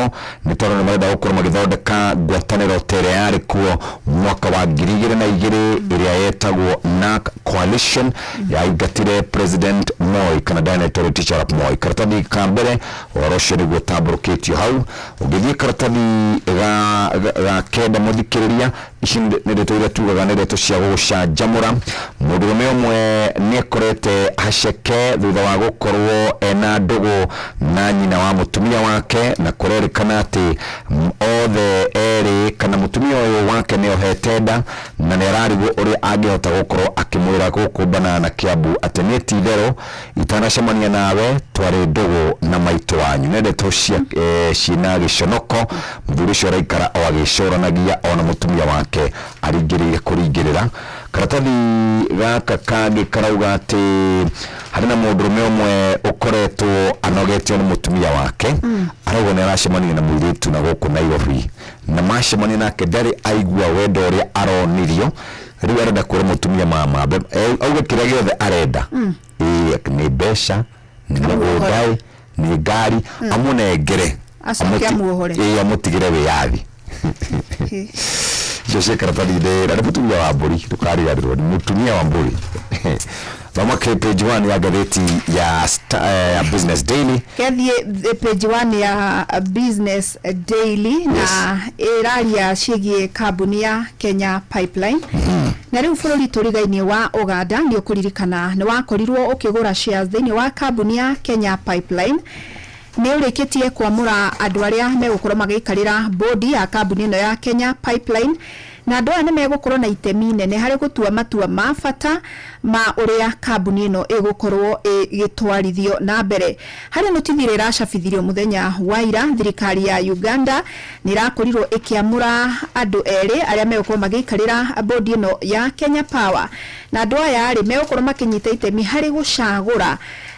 Speaker 18: nĩ tondũ nĩ marenda gũkorwo magĩthondeka ngwatanĩro ta ĩrĩa yarĩ kuo mwaka wa 2002, ĩrĩa yetagwo NARC coalition, yaingatire President Moi kana Daniel Toroitich arap Moi. Karatathi ka mbere ũhoro ũcio nĩguo ũtambũrũkĩtio hau. Ũngĩthiĩ karatathi ga kenda, mũthikĩrĩria, ici nĩ ndeto iria tugaga nĩ ndeto cia gũgũcanjamũra. Mũndũrũme ũmwe nĩ akorete haceke thutha wa gũkorwo ena ndũgũ na nyina wa mũtumia wake, na kũrerĩkana atĩ othe erĩ kana mũtumia ũyũ wake nĩ ohete nda, na nĩ ararigwo ũrĩa angĩhota gũkorwo akĩmwĩra gũkũ Banana Kiambu atĩ nĩ ti itherũ itanacemania nawe twarĩ ndũgũ na maitũ wanyu. Nĩ ndeto cia ciĩna gĩconoko. Mũthuri ũcio araikara o agĩcũranagia ona mũtumia wake aringĩrĩire kũringĩrĩra. Karatathi gaka kangĩ karauga atĩ harĩ na mũndũrũme ũmwe ũkoretwo anogetio nĩ mũtumia wake. Arauga nĩ aracemania na mũirĩtu na gũkũ Nairobi, na macemania nake ndarĩ aigua wendo ũrĩa aronirio. Rĩu arenda kwĩra mũtumia mama auge kĩrĩa gĩothe arenda, ĩĩ, nĩ mbeca, nĩ mũgũnda, ĩ, nĩ ngari, amũnengere.
Speaker 4: Acoke amuohore.
Speaker 18: Ĩĩ, amũtigĩre wĩyathi. Icio ciĩ karatathi-inĩ, na nĩ mũtumia wa mbũri, ndũkariganĩrwo nĩ mũtumia wa mbũri. Thoma page 1 ya ngathĩti ya ya Business Daily.
Speaker 4: Kethiĩ page 1 ya Business Daily, na ĩraria ciĩgiĩ kambuni ya Kenya Pipeline. Na rĩu bũrũri tũrigainie wa Uganda, nĩ ũkũririkana nĩ wakorirwo ũkĩgũra shares thĩinĩ wa kambuni ya Kenya Pipeline, nĩ ũrĩkĩtie kwamũra andũ arĩa megũkorwo magĩikarĩra bodi ya kambuni ĩno ya Kenya Pipeline, na andũ aya nĩ megũkorwo na itemi nene harĩ gũtua matua ma bata ma ũrĩa kambuni ĩno ĩgũkorwo ĩgĩtwarithio na mbere. Harĩ notithi ĩrĩa ĩracabithirio mũthenya wa ira, thirikari ya Uganda nĩ ĩrakorirwo ĩkĩamũra andũ erĩ arĩa megũkorwo magĩikarĩra bodi ĩno ya Kenya Power, na andũ aya rĩ megũkorwo makĩnyita itemi harĩ gũcagũra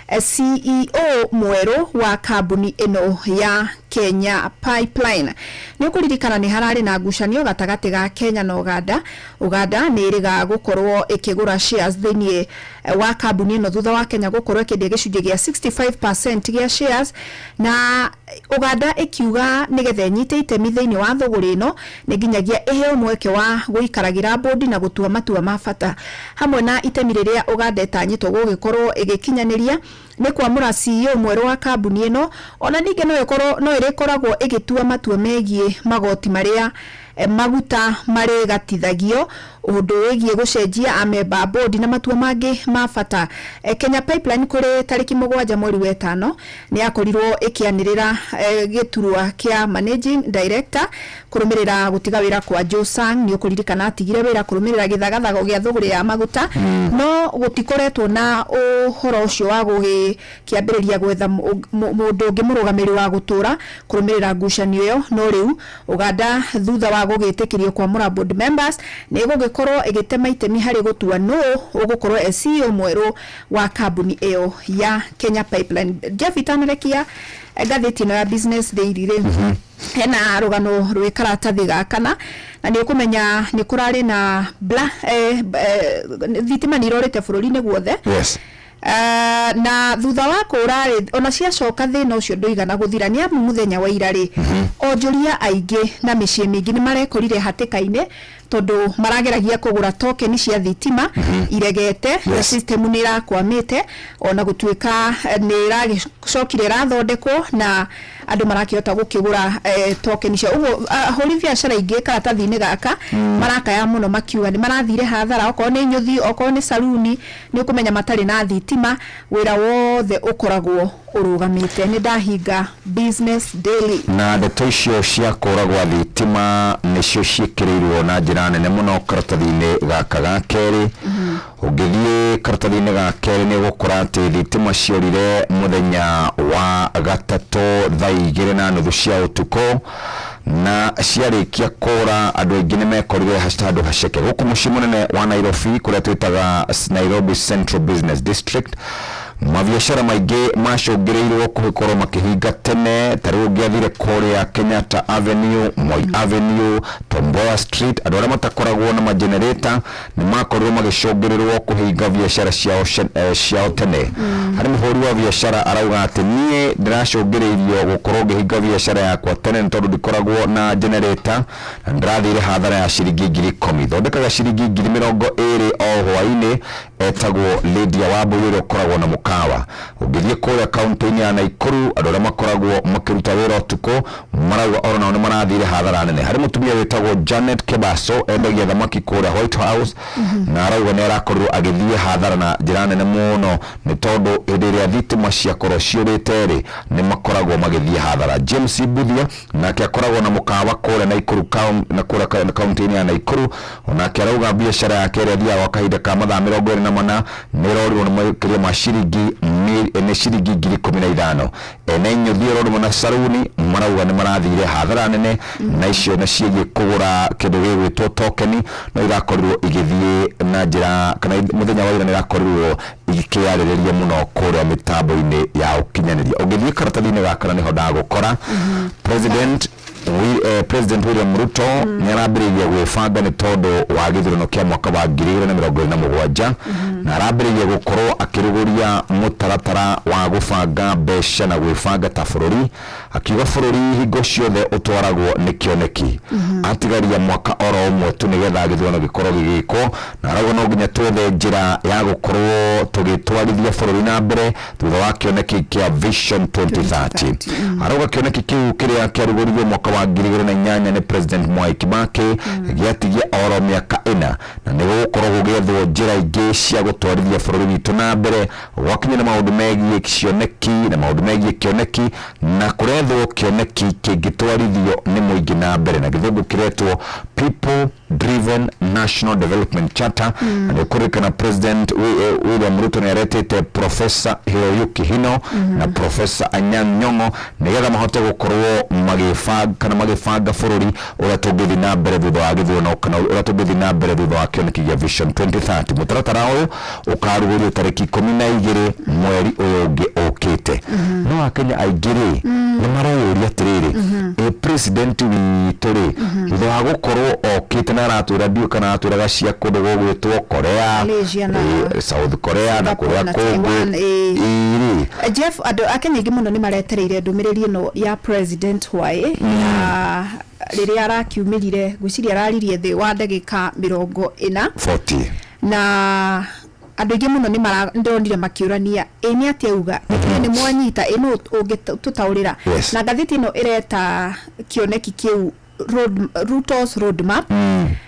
Speaker 4: CEO mwerũ wa kambuni ĩno ya Kenya Pipeline. Nĩ ũkũririkana nĩ hararĩ na ngucanio gatagatĩ ga Kenya na Uganda. Uganda nĩ ĩrĩga gũkorwo ĩkĩgũra shares thĩinĩ wa kambuni ĩno thutha wa Kenya gũkorwo ĩkĩendia gĩcunjĩ gĩa 65% gĩa shares, na Uganda ĩkiuga nĩgetha ĩnyite itemi thĩinĩ wa thũgũrĩ ĩno nĩ nginyagia ĩheo mweke wa gũikaragĩra bodi na gũtua matua ma bata. Hamwe na itemi rĩrĩa Uganda ĩtanyĩtwo gũgĩkorwo ĩgĩkinyanĩria nĩ kwamũra CEO mwerũ wa kambuni ĩno, ona ningĩ no ĩkorwo no ĩrĩkoragwo ĩgĩtua matua megiĩ magoti marĩa maguta marĩgatithagio, ũndũ wĩgiĩ gũcenjia amemba a bodi na matua mangĩ ma bata. Kenya Pipeline kũrĩ tarĩki 7 mweri wa ĩtano nĩ yakorirwo ĩkĩanĩrĩra gĩturwa kĩa managing director kũrũmĩrĩra gũtiga wĩra kwa Joe Sang. Nĩ ũkũririkana atigire wĩra kũrũmĩrĩra gĩthagathago gĩa thũgũrĩ ya maguta, no gũtikoretwo na ũhoro ũcio wa gũgĩkĩambĩrĩria gwetha mũndũ ũngĩ mũrũgamĩrĩri wa gũtũra kũrũmĩrĩra ngucanio ĩyo. No rĩu Uganda thutha wa gũgĩtĩkĩrio kwamũra board members nĩ ĩgũgĩkorwo ĩgĩtema itemi harĩ gũtua nũ ũgũkorwo e CEO mwerũ wa kambuni ĩyo ya Kenya Pipeline. Jeff, itanerekia ngathĩti ĩno ya Business Daily rĩ, hena rũgano rwĩ karatathi ga kana, na nĩ ũkũmenya nĩ kũrarĩ na bla, thitima nĩ irorĩte bũrũri-inĩ guothe. Na thutha wa kũra rĩ, ona ciacoka thĩna ũcio ndũigana gũthira, nĩ amu mũthenya wa ira rĩ, onjoria aingĩ na mĩciĩ mĩingĩ nĩ marekorire hatĩka-inĩ. Tondũ marageragia kũgũra token cia thitima iregete na system nĩ ĩrakwamĩte, ona gũtuĩka nĩ ĩragĩcokire ĩrathondekwo na andũ marakĩhota gũkĩgũra token cia ũguo. Ahũri biacara aingĩ karatathi-inĩ gaka marakaya mũno makiuga nĩ marathire hathara, okorwo nĩ nyũthi, okorwo nĩ saruni, nĩ ũkũmenya matarĩ na thitima wĩra wothe ũkoragwo ũrũgamĩte. Nĩ ndahinga Business Daily.
Speaker 18: Na ndeto icio cia kũra gwa thitima nĩcio ciĩkĩrĩirwo na njĩra nene mũno karatathi-inĩ gaka ga kerĩ. Ũngĩthiĩ karatathi-inĩ ga kerĩ nĩ ũgũkora atĩ thitima ciorire mũthenya wa gatatũ thaa 2:30 cia ũtukũ, na ciarĩkia kũra andũ aingĩ nĩ mekorire handũ haceke gũkũ mũciĩ mũnene wa Nairobi, kũrĩa twĩtaga Nairobi Central Business District. Mabiacara maingĩ macũngĩrĩirwo kũgĩkorwo makĩhinga tene. Ta rĩu ũngĩathire kũrĩa Kenyatta Avenue, Moi Avenue, Tom Mboya Street, andũ arĩa matakoragwo na magenerator nĩ makorirwo magĩcũngĩrĩrwo kũhinga biacara ciao tene. Harĩ mũhũri wa biacara arauga atĩ niĩ ndĩracũngĩrĩirio gũkorwo ngĩhinga biacara yakwa tene nĩ tondũ ndikoragwo na generator na ndĩrathire hathara ya ciringi 10,000, thondekaga ciringi 20,000 o hwaĩ-inĩ. Etagwo Lydia Wambui ũrĩa ũkoragwo na mũkawa. Ũngĩthiĩ kũrĩa kaunti-inĩ ya Naikuru, andũ arĩa makoragwo makĩruta wĩra ũtukũ marauga oro nao nĩ marathire hathara nene. Harĩ mũtumia wĩtagwo Janet Kebaso, endagia thamaki kũrĩa White House, na arauga nĩ arakorirwo agĩthiĩ hathara na njĩra nene mũno nĩ tondũ hĩndĩ ĩrĩa thitima ciakorwo ciũrĩte rĩ, nĩ makoragwo magĩthiĩ hathara. James Mbuthia nake akoragwo na mũkawa kũrĩa Naikuru na kũrĩa kaunti-inĩ ya Naikuru, onake arauga biacara yake ĩrĩa athiaga gwa kahinda ka mathaa 24 nĩ ĩrorirwo nĩ makĩria ma ciringi nĩ ciringi 15,000. Ene inyũthi oro rĩmwe na saruni marauga nĩ marathire hathara nene, na icio na ciĩgiĩ kũgũra kĩndũ gĩgwĩtwo tokeni no irakorirwo igĩthiĩ na njĩra kana mũthenya wa ira nĩ irakorirwo igĩkĩarĩrĩria mũno kũrĩa mĩtambo-inĩ ya ũkinyanĩria. Ũngĩthiĩ karatathi-inĩ gaka na nĩho ndagũkora President William Ruto nĩ arambĩrĩirie gwĩbanga nĩ tondũ wa gĩthurano kĩa mwaka wa 2027, na arambĩrĩirie gũkorwo akĩrugũria mũtaratara wa gũbanga mbeca na gwĩbanga ta bũrũri, akiuga bũrũri hingo ciothe ũtwaragwo nĩ kĩoneki. Atigaria mwaka oro ũmwe tu nĩgetha gĩthurano gĩkorwo gĩgĩkwo, na arauga no nginya twethe njĩra ya gũkorwo tũgĩtwarithia bũrũri na mbere thutha wa kĩoneki kĩa Vision 2030. Arauga kĩoneki kĩu kĩrĩa kĩarugũririo mwaka wa 2008 nĩ President Mwai Kibaki gĩatigia oro mĩaka 4, na nĩ gũgũkorwo gũgĩethwo njĩra ingĩ cia gũtwarithia bũrũri witũ na mbere gwakinya na maũndũ megiĩ cioneki na maũndũ megiĩ kĩoneki, na kũrethwo kĩoneki kĩngĩtwarithio nĩ mũingĩ na mbere, na gĩthũngũ kĩretwo People Driven National Development Charter. Na nĩ kũririkana President William Ruto nĩ aretĩte Professor Hiroyuki Hino na Professor Anyang' Nyong'o nĩgetha mahote gũkorwo magĩbanga kana magĩbanga bũrũri ũrĩa tũngĩthiĩ na mbere thutha wa gĩthurano kana ũrĩa tũngĩthiĩ na mbere thutha wa kĩoneki gĩa Vision 2030. Mũtaratara ũyũ ũkarugũrio tarĩki 12 mweri ũyũ ũngĩ ũkĩte. No akenya aingĩ rĩ, nĩ mareyũria atĩrĩrĩ, ĩ president witũ rĩ, thutha wa gũkorwo okĩte na aratwĩra ndiũ kana aratwĩraga cia kũndũ gũgwĩtwo Korea,
Speaker 4: Malaysia na
Speaker 18: South Korea na
Speaker 4: Singapore
Speaker 18: kũrĩa
Speaker 4: na
Speaker 18: kũngĩ.
Speaker 4: Taiwan, ĩ.
Speaker 18: Ĩ rĩ.
Speaker 4: Jeff, andũ a Kenya aingĩ mũno nĩ maretereire ndũmĩrĩri ĩno ya President Hwaĩ ya rĩrĩa arakiumĩrire, ngwĩciria araririe thĩ wa ndagĩka 40.
Speaker 18: 40.
Speaker 4: Na andũ aingĩ mũno nĩ ndonire makĩũrania ĩ nĩ atĩa auga, ĩ nĩ mwanyita, ĩ nũ ũngĩtũtaũrĩra? Na ngathĩti ĩno ĩreta kĩoneki kĩu Ruto's roadmap,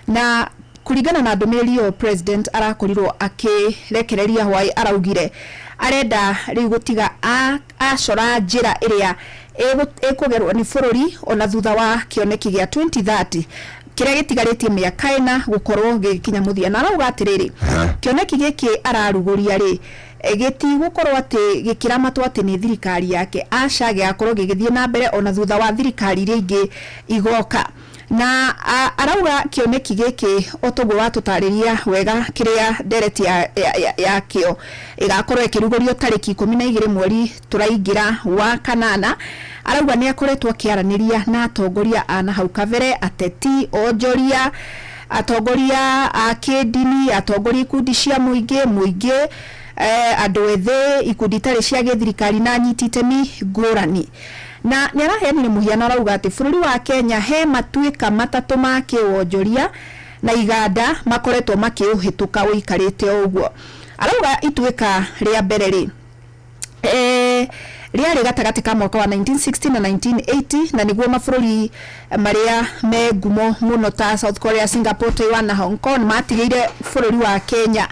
Speaker 4: na kũringana na ndũmĩrĩri ĩyo president arakorirwo akĩrekereria hwaĩ, araugire arenda rĩu gũtiga acora njĩra ĩrĩa ĩkũgerwo nĩ bũrũri ona thutha wa kĩoneki gĩa 2030 kĩrĩa gĩtigarĩtie mĩaka 4 gũkorwo gĩgĩkinya mũthia. Na arauga atĩrĩrĩ, kĩoneki gĩkĩ ararugũria rĩ, gĩtigũkorwo atĩ gĩkĩramatwo atĩ nĩ thirikari yake, aca, gĩgakorwo gĩgĩthiĩ na mbere ona thutha wa thirikari iria ingĩ igoka. Na arauga kĩoneki gĩkĩ o toguo watũtarĩria wega kĩrĩa ndereti yakĩo ĩgakorwo ĩkĩrugũrio tarĩki 12 mweri tũraingĩra wa kanana. Arauga nĩ akoretwo akĩaranĩria na atongoria a na hau kabere, ateti, onjoria, atongoria a kĩndini, atongoria ikundi cia mũingĩ, andũ ethĩ, ikundi itarĩ cia gĩthirikari na anyiti itemi ngũrani. Na nĩ araheanire mũhiano, arauga atĩ bũrũri wa Kenya he matuĩka matatũ ma kĩwonjoria na iganda makoretwo makĩũhĩtũka ũikarĩte o ũguo. Arauga ituĩka rĩa mbere rĩ, rĩarĩ gatagatĩ ka mwaka wa 1960 na 1980, na nĩguo mabũrũri marĩa me ngumo mũno ta South Korea, Singapore, Taiwan na Hong Kong matigĩire bũrũri wa Kenya.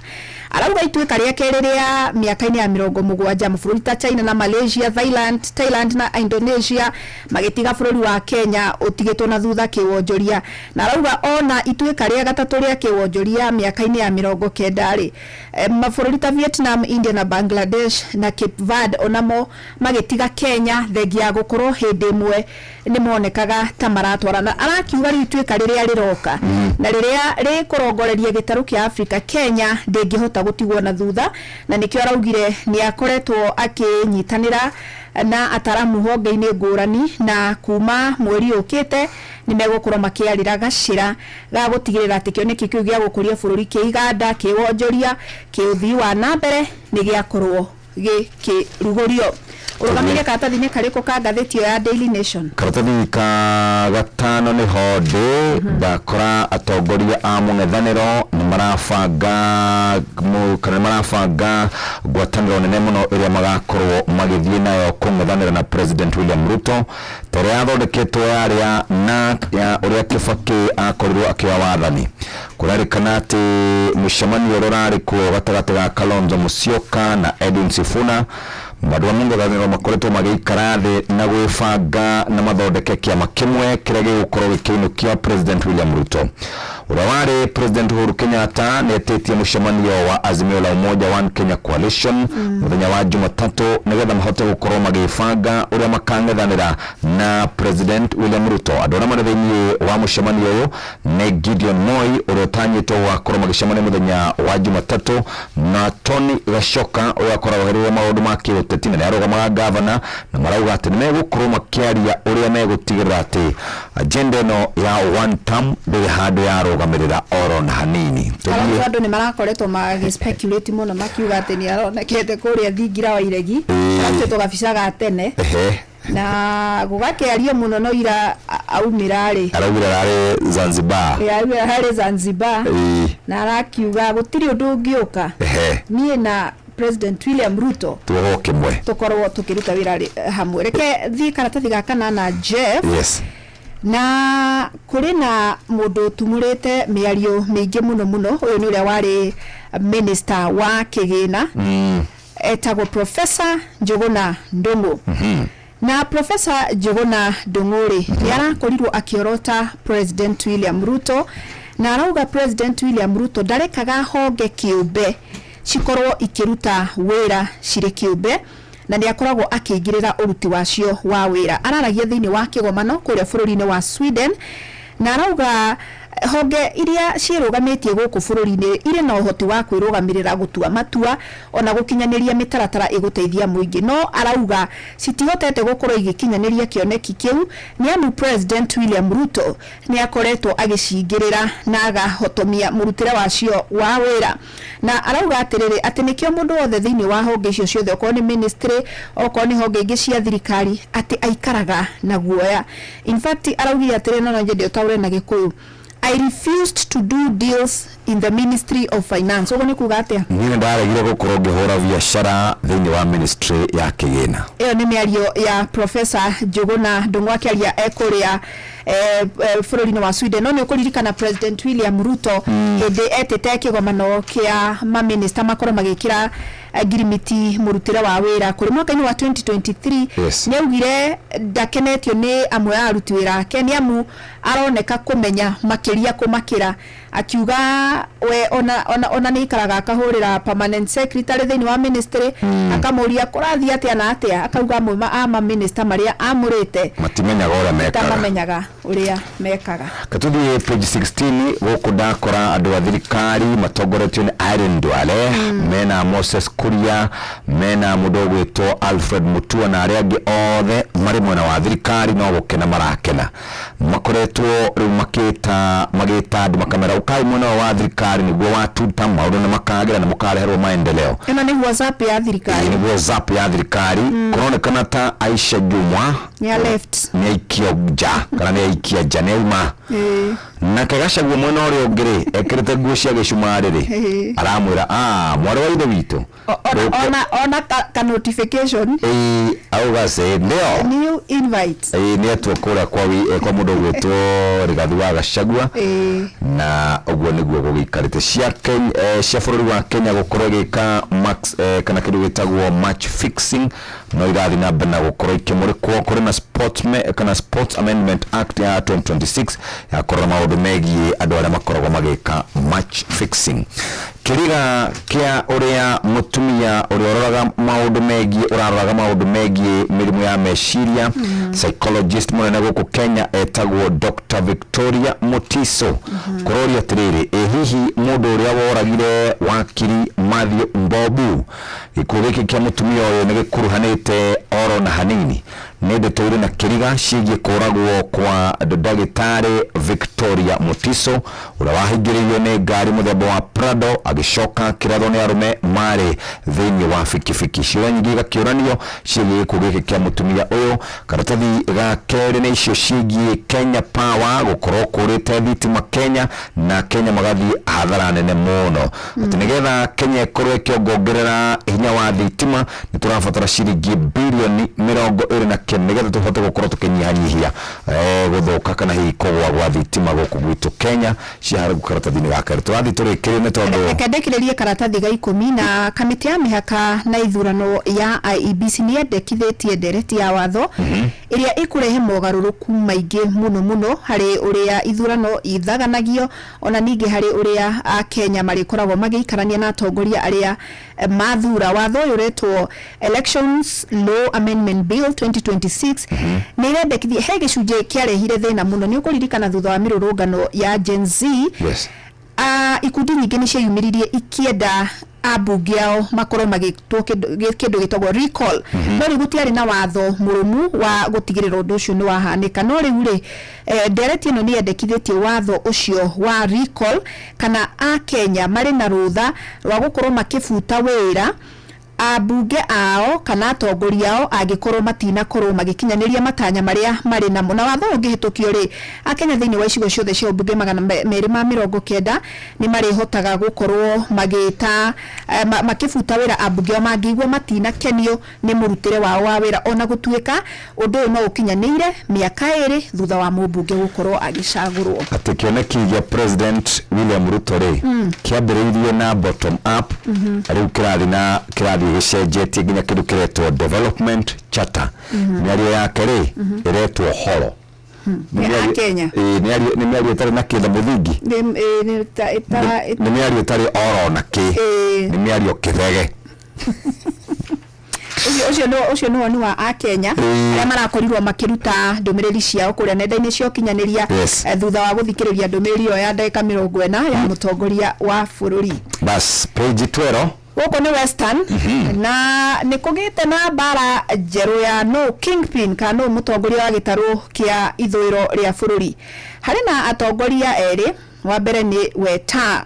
Speaker 4: Arauga ituĩka rĩa kerĩ rĩa mĩaka-inĩ ya 70, mabũrũri ta China na Malaysia, Thailand na Indonesia magĩtiga bũrũri wa Kenya ũtigĩtwo na thutha kĩwonjoria. Na arauga ona ituĩka rĩa gatatũ rĩa kĩwonjoria mĩaka-inĩ ya 90 rĩ, mabũrũri ta Vietnam, India na Bangladesh na Cape Verde onamo magĩtiga Kenya thengia ya gũkorwo hĩndĩ ĩmwe nĩ monekaga ta maratwarana. Arakiuga rĩu ituĩka rĩrĩa rĩroka na rĩrĩa rĩkũrongoreria gĩtarũ kĩa Afrika, Kenya ndĩngĩhota gũtigwo na thutha, na nĩkĩo araugire nĩ akoretwo akĩnyitanĩra na ataramu honge-inĩ ngũrani, na kuma mweri ũkĩte nĩ megũkorwo makĩarĩra gacĩra ga gũtigĩrĩra atĩ kĩoneki kĩu gĩa gũkũria bũrũri kĩiganda, kĩwonjoria, kĩũthii wa na mbere nĩ gĩakorwo gĩkĩrugũrio. Ũrũgamĩire karatathi-inĩ karĩkũ ka ngathĩti ĩyo ya Daily Nation?
Speaker 18: Karatathi ka gatano nĩho ndĩ ndakora atongoria a mũng'ethanĩro nĩ marabanga kana nĩ marabanga ngwatanĩro nene mũno ĩrĩa magakorwo magĩthiĩ nayo kũng'ethanĩra na President William Ruto, ta ĩrĩa yathondeketwo yarĩ ya NARC ya ũrĩa Kibaki akorirwo akĩoya wathani. Kũrerĩkana atĩ mũcemanio ũrĩa ũrarĩ kuo gatagatĩ ga Kalonzo Musyoka na Edwin Sifuna, andũ a mũng'ethanĩro makoretwo magĩikara thĩ na gwĩbanga na mathondeke kĩama kĩmwe kĩrĩa gĩgũkorwo gĩkĩinũkia President William Ruto. Ũrĩa warĩ President Uhuru Kenyatta nĩ etĩtie mũcemanio wa Azimio la Umoja One Kenya Coalition mũthenya wa Jumatatũ nĩgetha mahote gũkorwo magĩbanga ũrĩa makang'ethanĩra na President William Ruto. Andũ arĩa marĩ thĩinĩ wa mũcemanio ũyũ nĩ Gideon Moi ũrĩa ũtanyĩtwo gũgakorwo magĩcemania mũthenya wa Jumatatũ na Tony Gachoka ũrĩa akoragwo ahereire maũndũ ma kĩũteti na nĩ arũgamaga gavana, na marauga atĩ nĩ megũkorwo makĩaria ũrĩa megũtigĩrĩra atĩ agenda ĩno ya one term ndĩrĩ handũ yarũgamĩrĩra oro na hanini.
Speaker 4: Arabu andũ nĩ marakoretwo magĩ speculate mũno makiuga atĩ nĩ aronekete kũrĩa thingira wa iregi arutĩtwo gabica ga tene na gũgakĩario mũno no ira aumĩra rĩ,
Speaker 18: araugire ararĩ Zanzibar.
Speaker 4: Aumĩra harĩ Zanzibar na arakiuga gũtirĩ ũndũ ũngĩũka niĩ na President William Ruto
Speaker 18: tuohwo kĩmwe
Speaker 4: tũkorwo tũkĩruta wĩra hamwe. Reke thiĩ karatathi ga kanana Jeff.
Speaker 18: Yes.
Speaker 4: Na kũrĩ na mũndũ ũtumũrĩte mĩario mĩingĩ mũno mũno, ũyũ nĩ ũrĩa warĩ minister wa kĩgĩna, etagwo Professor Njuguna Ndung'u. Na Professor Njuguna Ndung'u rĩ, nĩ arakorirwo akĩorota President William Ruto, na arauga President William Ruto ndarekaga honge kĩũmbe cikorwo ikĩruta wĩra cirĩ kĩũmbe, na nĩ akoragwo akĩingĩrĩra ũruti wacio wa wĩra. Araragia thĩinĩ wa kĩgomano kũrĩa bũrũri-inĩ wa Sweden, na arauga honge iria ciĩrũgamĩtie gũkũ bũrũri-inĩ irĩ na ũhoti wa kwĩrũgamĩrĩra gũtua matua ona gũkinyanĩria mĩtaratara ĩgũteithia mũingĩ, no arauga citihotete gũkorwo igĩkinyanĩria kĩoneki kĩu nĩ amu President William Ruto nĩ akoretwo agĩcingĩrĩra na agahotomia mũrutĩre wacio wa wĩra. Na arauga atĩrĩrĩ, atĩ nĩkĩo mũndũ wothe thĩinĩ wa honge icio ciothe, okorwo nĩ ministry, okorwo nĩ honge ingĩ cia thirikari, atĩ aikaraga na guoya. In fact araugire atĩrĩ, no nyende ũtaũre na Gĩkũyũ, I refused to do deals in the Ministry of Finance. Ũguo nĩ kuga atĩa?
Speaker 18: Niĩ nĩ ndaregire gũkorwo ngĩhũra biacara thĩinĩ wa ministry ya kĩgĩna.
Speaker 4: Ĩyo nĩ mĩario ya Professor Njuguna Ndung'u akĩaria ekũrĩa bũrũri-inĩ wa Sweden. No nĩ ũkũririkana President William Ruto hĩndĩ etĩte kĩgomano kĩa maminista makorwo magĩkĩra ngirimiti mũrutĩre wa wĩra kũrĩ mwaka-inĩ wa 2023, nĩ augire ndakenetio nĩ amwe a aruti wĩra ake nĩ amu aroneka kũmenya makĩria kũmakĩra, akiuga we ona nĩ ikaraga akahũrĩra permanent secretary thĩinĩ wa ministry, akamũria kũrathiĩ atĩa na atĩa, akauga amwe a maminista marĩa amũrĩte
Speaker 18: matimenyaga ũrĩa mekaga,
Speaker 4: mamenyaga ũrĩa mekaga.
Speaker 18: Katuthiĩ page 16 gũkũ ndakora andũ a thirikari matongoretio nĩ Irene Duale, mena Moses Kuria, mena mũndũ ũgwĩtwo Alfred Mutua na arĩa angĩ othe marĩ mwena wa thirikari no gũkena marakena, makoretwo rĩu magĩta andũ makamera ũkai mwena wa thirikari nĩguo watuta maũndũ nĩ makagĩra na mũkareherwo maendeleo.
Speaker 4: Ĩno nĩ WhatsApp ya thirikari.
Speaker 18: Nĩ WhatsApp ya thirikari. Kũronekana ta Aisha Jumwa
Speaker 4: nĩ a left,
Speaker 18: nĩ aikio nja kana nĩ aikia nja, nĩ auma Nake Gachagua mwena ũrĩa ũngĩ rĩ, ekĩrĩte nguo cia gĩcumarĩ rĩ, aramwĩra ah, mwarĩ wa ithe witũ.
Speaker 4: Ona ka notification.
Speaker 18: Ĩĩ, auga se ndio.
Speaker 4: New invite.
Speaker 18: Ĩĩ, nĩ atua kũrĩa kwa mũndũ ũgwĩtwo Rigathi wa Gachagua. Na ũguo nĩguo gũgĩikarĩte cia bũrũri wa Kenya gũkorwo ĩgĩka max kana kĩndũ gĩtagwo match fixing no irathiĩ na mbere na gũkorwo ikĩmũrĩkwo. Kũrĩ na kana Sports Amendment Act ya 2026 ya kũrora maũndũ megiĩ andũ arĩa makoragwo magĩka match fixing. Kĩriga kĩa ũrĩa mũtumia ũrĩa ũroraga maũndũ megiĩ ũraroraga maũndũ megiĩ mĩrimũ ya meciria, psychologist mũnene gũkũ Kenya etagwo Dr. Victoria Mutiso, kũroria atĩrĩrĩ, ĩ hihi mũndũ ũrĩa woragire wakiri Matthew Mbobu, gĩkuũ gĩkĩ kĩa mũtumia ũyũ nĩ gĩkuruhanĩte oro na hanini? Nĩ ndeto irĩ na kĩriga ciĩgiĩ kũragwo kwa ndagĩtarĩ Victoria Mutiso ũrĩa wahingĩrĩirio nĩ ngari mũthemba wa Prado agĩcoka akĩrathwo nĩ arũme marĩ thĩinĩ wa bikibiki. Ciũria nyingĩ igakĩũranio ciĩgiĩ gĩkuũ gĩkĩ kĩa mũtumia ũyũ. Karatathi ga kerĩ nĩ icio ciĩgiĩ Kenya Power gũkorwo kũrĩte thitima Kenya na Kenya magathiĩ hathara nene mũno, atĩ nĩgetha Kenya ĩkorwo ĩkĩongongerera hinya wa thitima nĩ tũrabatara ciringi birioni 29 nĩgetha tũhote gũkorwo tũkĩnyihanyihia gũthũka kana hihi kũgũa gwa thitima gũkũ gwitũ Kenya. Cia harĩ karatathi-inĩ ga kerĩ tũrathiĩ tũrĩkĩrĩrie nĩ tondũ
Speaker 4: Reke ndĩkĩrĩrie karatathi ga 10. Na kamĩtĩ ya mĩhaka na ithurano ya IEBC nĩ yendekithĩtie ndereti ya watho ĩrĩa ĩkũrehe mogarũrũku maingĩ mũno mũno harĩ ũrĩa ithurano ithaganagio, ona ningĩ harĩ ũrĩa Akenya marĩkoragwo magĩikarania na atongoria arĩa mathura. Watho ũyũ ũretwo Elections Law Amendment Bill 2026 nĩ irendekithia he gĩcunjĩ kĩarehire thĩna mũno. Nĩ ũkũririkana thutha wa mĩrũrũngano ya Gen Z, ikundi nyingĩ nĩ cieyumĩririe ikĩenda ambunge ao makorwo magĩtwo kĩndũ gĩtagwo recall, no rĩu gũtiarĩ na watho mũrũmu wa gũtigĩrĩra ũndũ ũcio nĩ wahanĩka. No rĩu rĩ, ndereti ĩno nĩ yendekithĩtie watho ũcio wa recall, kana Akenya marĩ na rũtha rwa gũkorwo makĩbuta wĩra ambunge ao kana atongoria ao angĩkorwo matinakorwo magĩkinyanĩria matanya marĩa marĩ namo. Na watho ũngĩhĩtũkio rĩ, Akenya thĩinĩ wa icigo ciothe cia ũmbunge 290 nĩ marĩhotaga gũkorwo magĩta makĩbuta wĩra ambunge ao mangĩigua matinakenio nĩ mũrutĩre wao wa wĩra, ona gũtuĩka ũndũ ũyũ no ũkinyanĩire mĩaka 2 thutha wa mũmbunge gũkorwo agĩcagũrwo.
Speaker 18: Atĩ kĩoneki gĩa President William Ruto rĩ, kĩambĩrĩirie na bottom up, rĩu kĩrathiĩ na kĩrathiĩ gĩcenjetie nginya kĩndũ kĩretwo development charter. Mĩario yake rĩ, ĩretwo horo.
Speaker 4: Nĩ Akenya.
Speaker 18: Ĩĩ, nĩ mĩario ĩtarĩ na kĩndũ mũthingi. Nĩ mĩario ĩtarĩ oro na kĩ. Nĩ mĩario kĩthege.
Speaker 4: Ũcio nĩ woni wa Akenya arĩa marakorirwo makĩruta ndũmĩrĩri ciao kũrĩa nenda-inĩ cia ũkinyanĩria, thutha wa gũthikĩrĩria ndũmĩrĩri ĩyo ya ndagĩka 40 ya mũtongoria wa bũrũri.
Speaker 18: Bas, page 12.
Speaker 4: Gũkũ nĩ Western, na nĩ kũgĩte na mbara njerũ ya no kingpin kana no mũtongoria wa gĩtarũ kĩa ithũĩro rĩa bũrũri. Harĩ na atongoria erĩ, wa mbere nĩ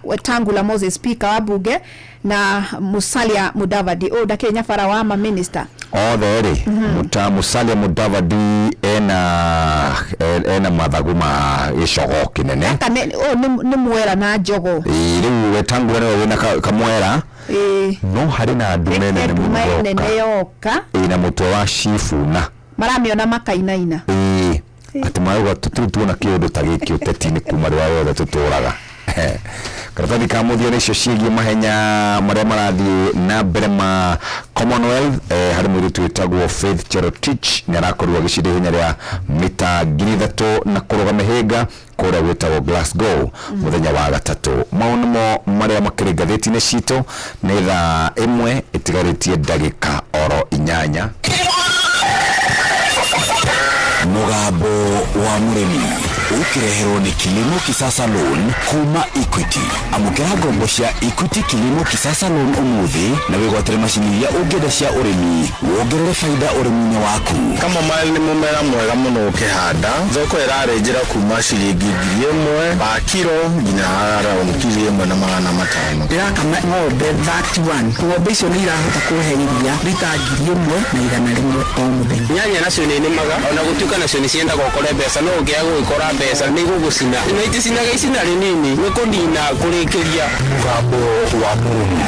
Speaker 4: Wetangula Moses, speaker wa bunge, na Musalia Mudavadi ũyũ ndakĩrĩ nyabara wa ma minister
Speaker 18: othe rĩ. Musalia Mudavadi ena mathagu ma gĩcogo kĩnene.
Speaker 4: Gaka ũyũ nĩ mwera na njogo.
Speaker 18: Ĩĩ, rĩu Wetangula nĩwe wĩna kamwera. No harĩ na ndume nene
Speaker 4: Ndume
Speaker 18: mũno
Speaker 4: nene
Speaker 18: yoka.
Speaker 4: yoka.
Speaker 18: Ĩna mũtwe wa Shifuna.
Speaker 4: Maramĩona makainaina.
Speaker 18: Ĩĩ, atĩ marauga tũtirĩ tuona kĩũndũ ta gĩkĩ ũteti-inĩ kuma rĩrĩa wothe tũtũraga. Karatathi ka mũthia nĩ icio ciĩgiĩ mahenya marĩa marathiĩ na mbere ma Commonwealth. Harĩ mũirĩtu wĩtagwo Faith Cherotich nĩ arakorirwo agĩcinda ihenya rĩa mita 3000 na kũrũga mĩhĩnga kũrĩa gwĩtagwo Glasgow mũthenya wa gatatũ. Mau nĩmo marĩa makĩrĩ ngathĩti-inĩ citũ. Nĩ thaa 1 ĩtigarĩtie ndagĩka oro 8.
Speaker 11: Mũgambo wa mũrĩmi ũkĩreherwo nĩ Kilimo Kisasa Loan kuma Equity. Amũkĩra ngombo cia Equity Kilimo Kisasa Loan ũmũthĩ na wĩgwatĩre macini iria ũngĩenda cia ũrĩmi, wongerere baida ũrĩmi-inĩ waku.
Speaker 20: Chamomile nĩ mũmera mwega mũno ũkĩhanda. Thoko ĩrarĩ njĩra kuma ciringi 1000 pa kiro nginya around 1500.
Speaker 21: Ndĩrakama ng'ombe 31. Ng'ombe icio nĩ irahota kũhe iria rita 1100 o mũthenya.
Speaker 22: Nyanya nacio nĩ nĩmaga, ona gũtuĩka nacio nĩ ciendaga ũkore mbeca, no ũngĩaga gũgĩkora mbeca.
Speaker 2: mbeca nĩ igũgũcina na iticinaga icina rĩnini nĩ kũnina kũrĩkĩria.
Speaker 22: Mũgambo wa mũrĩmi.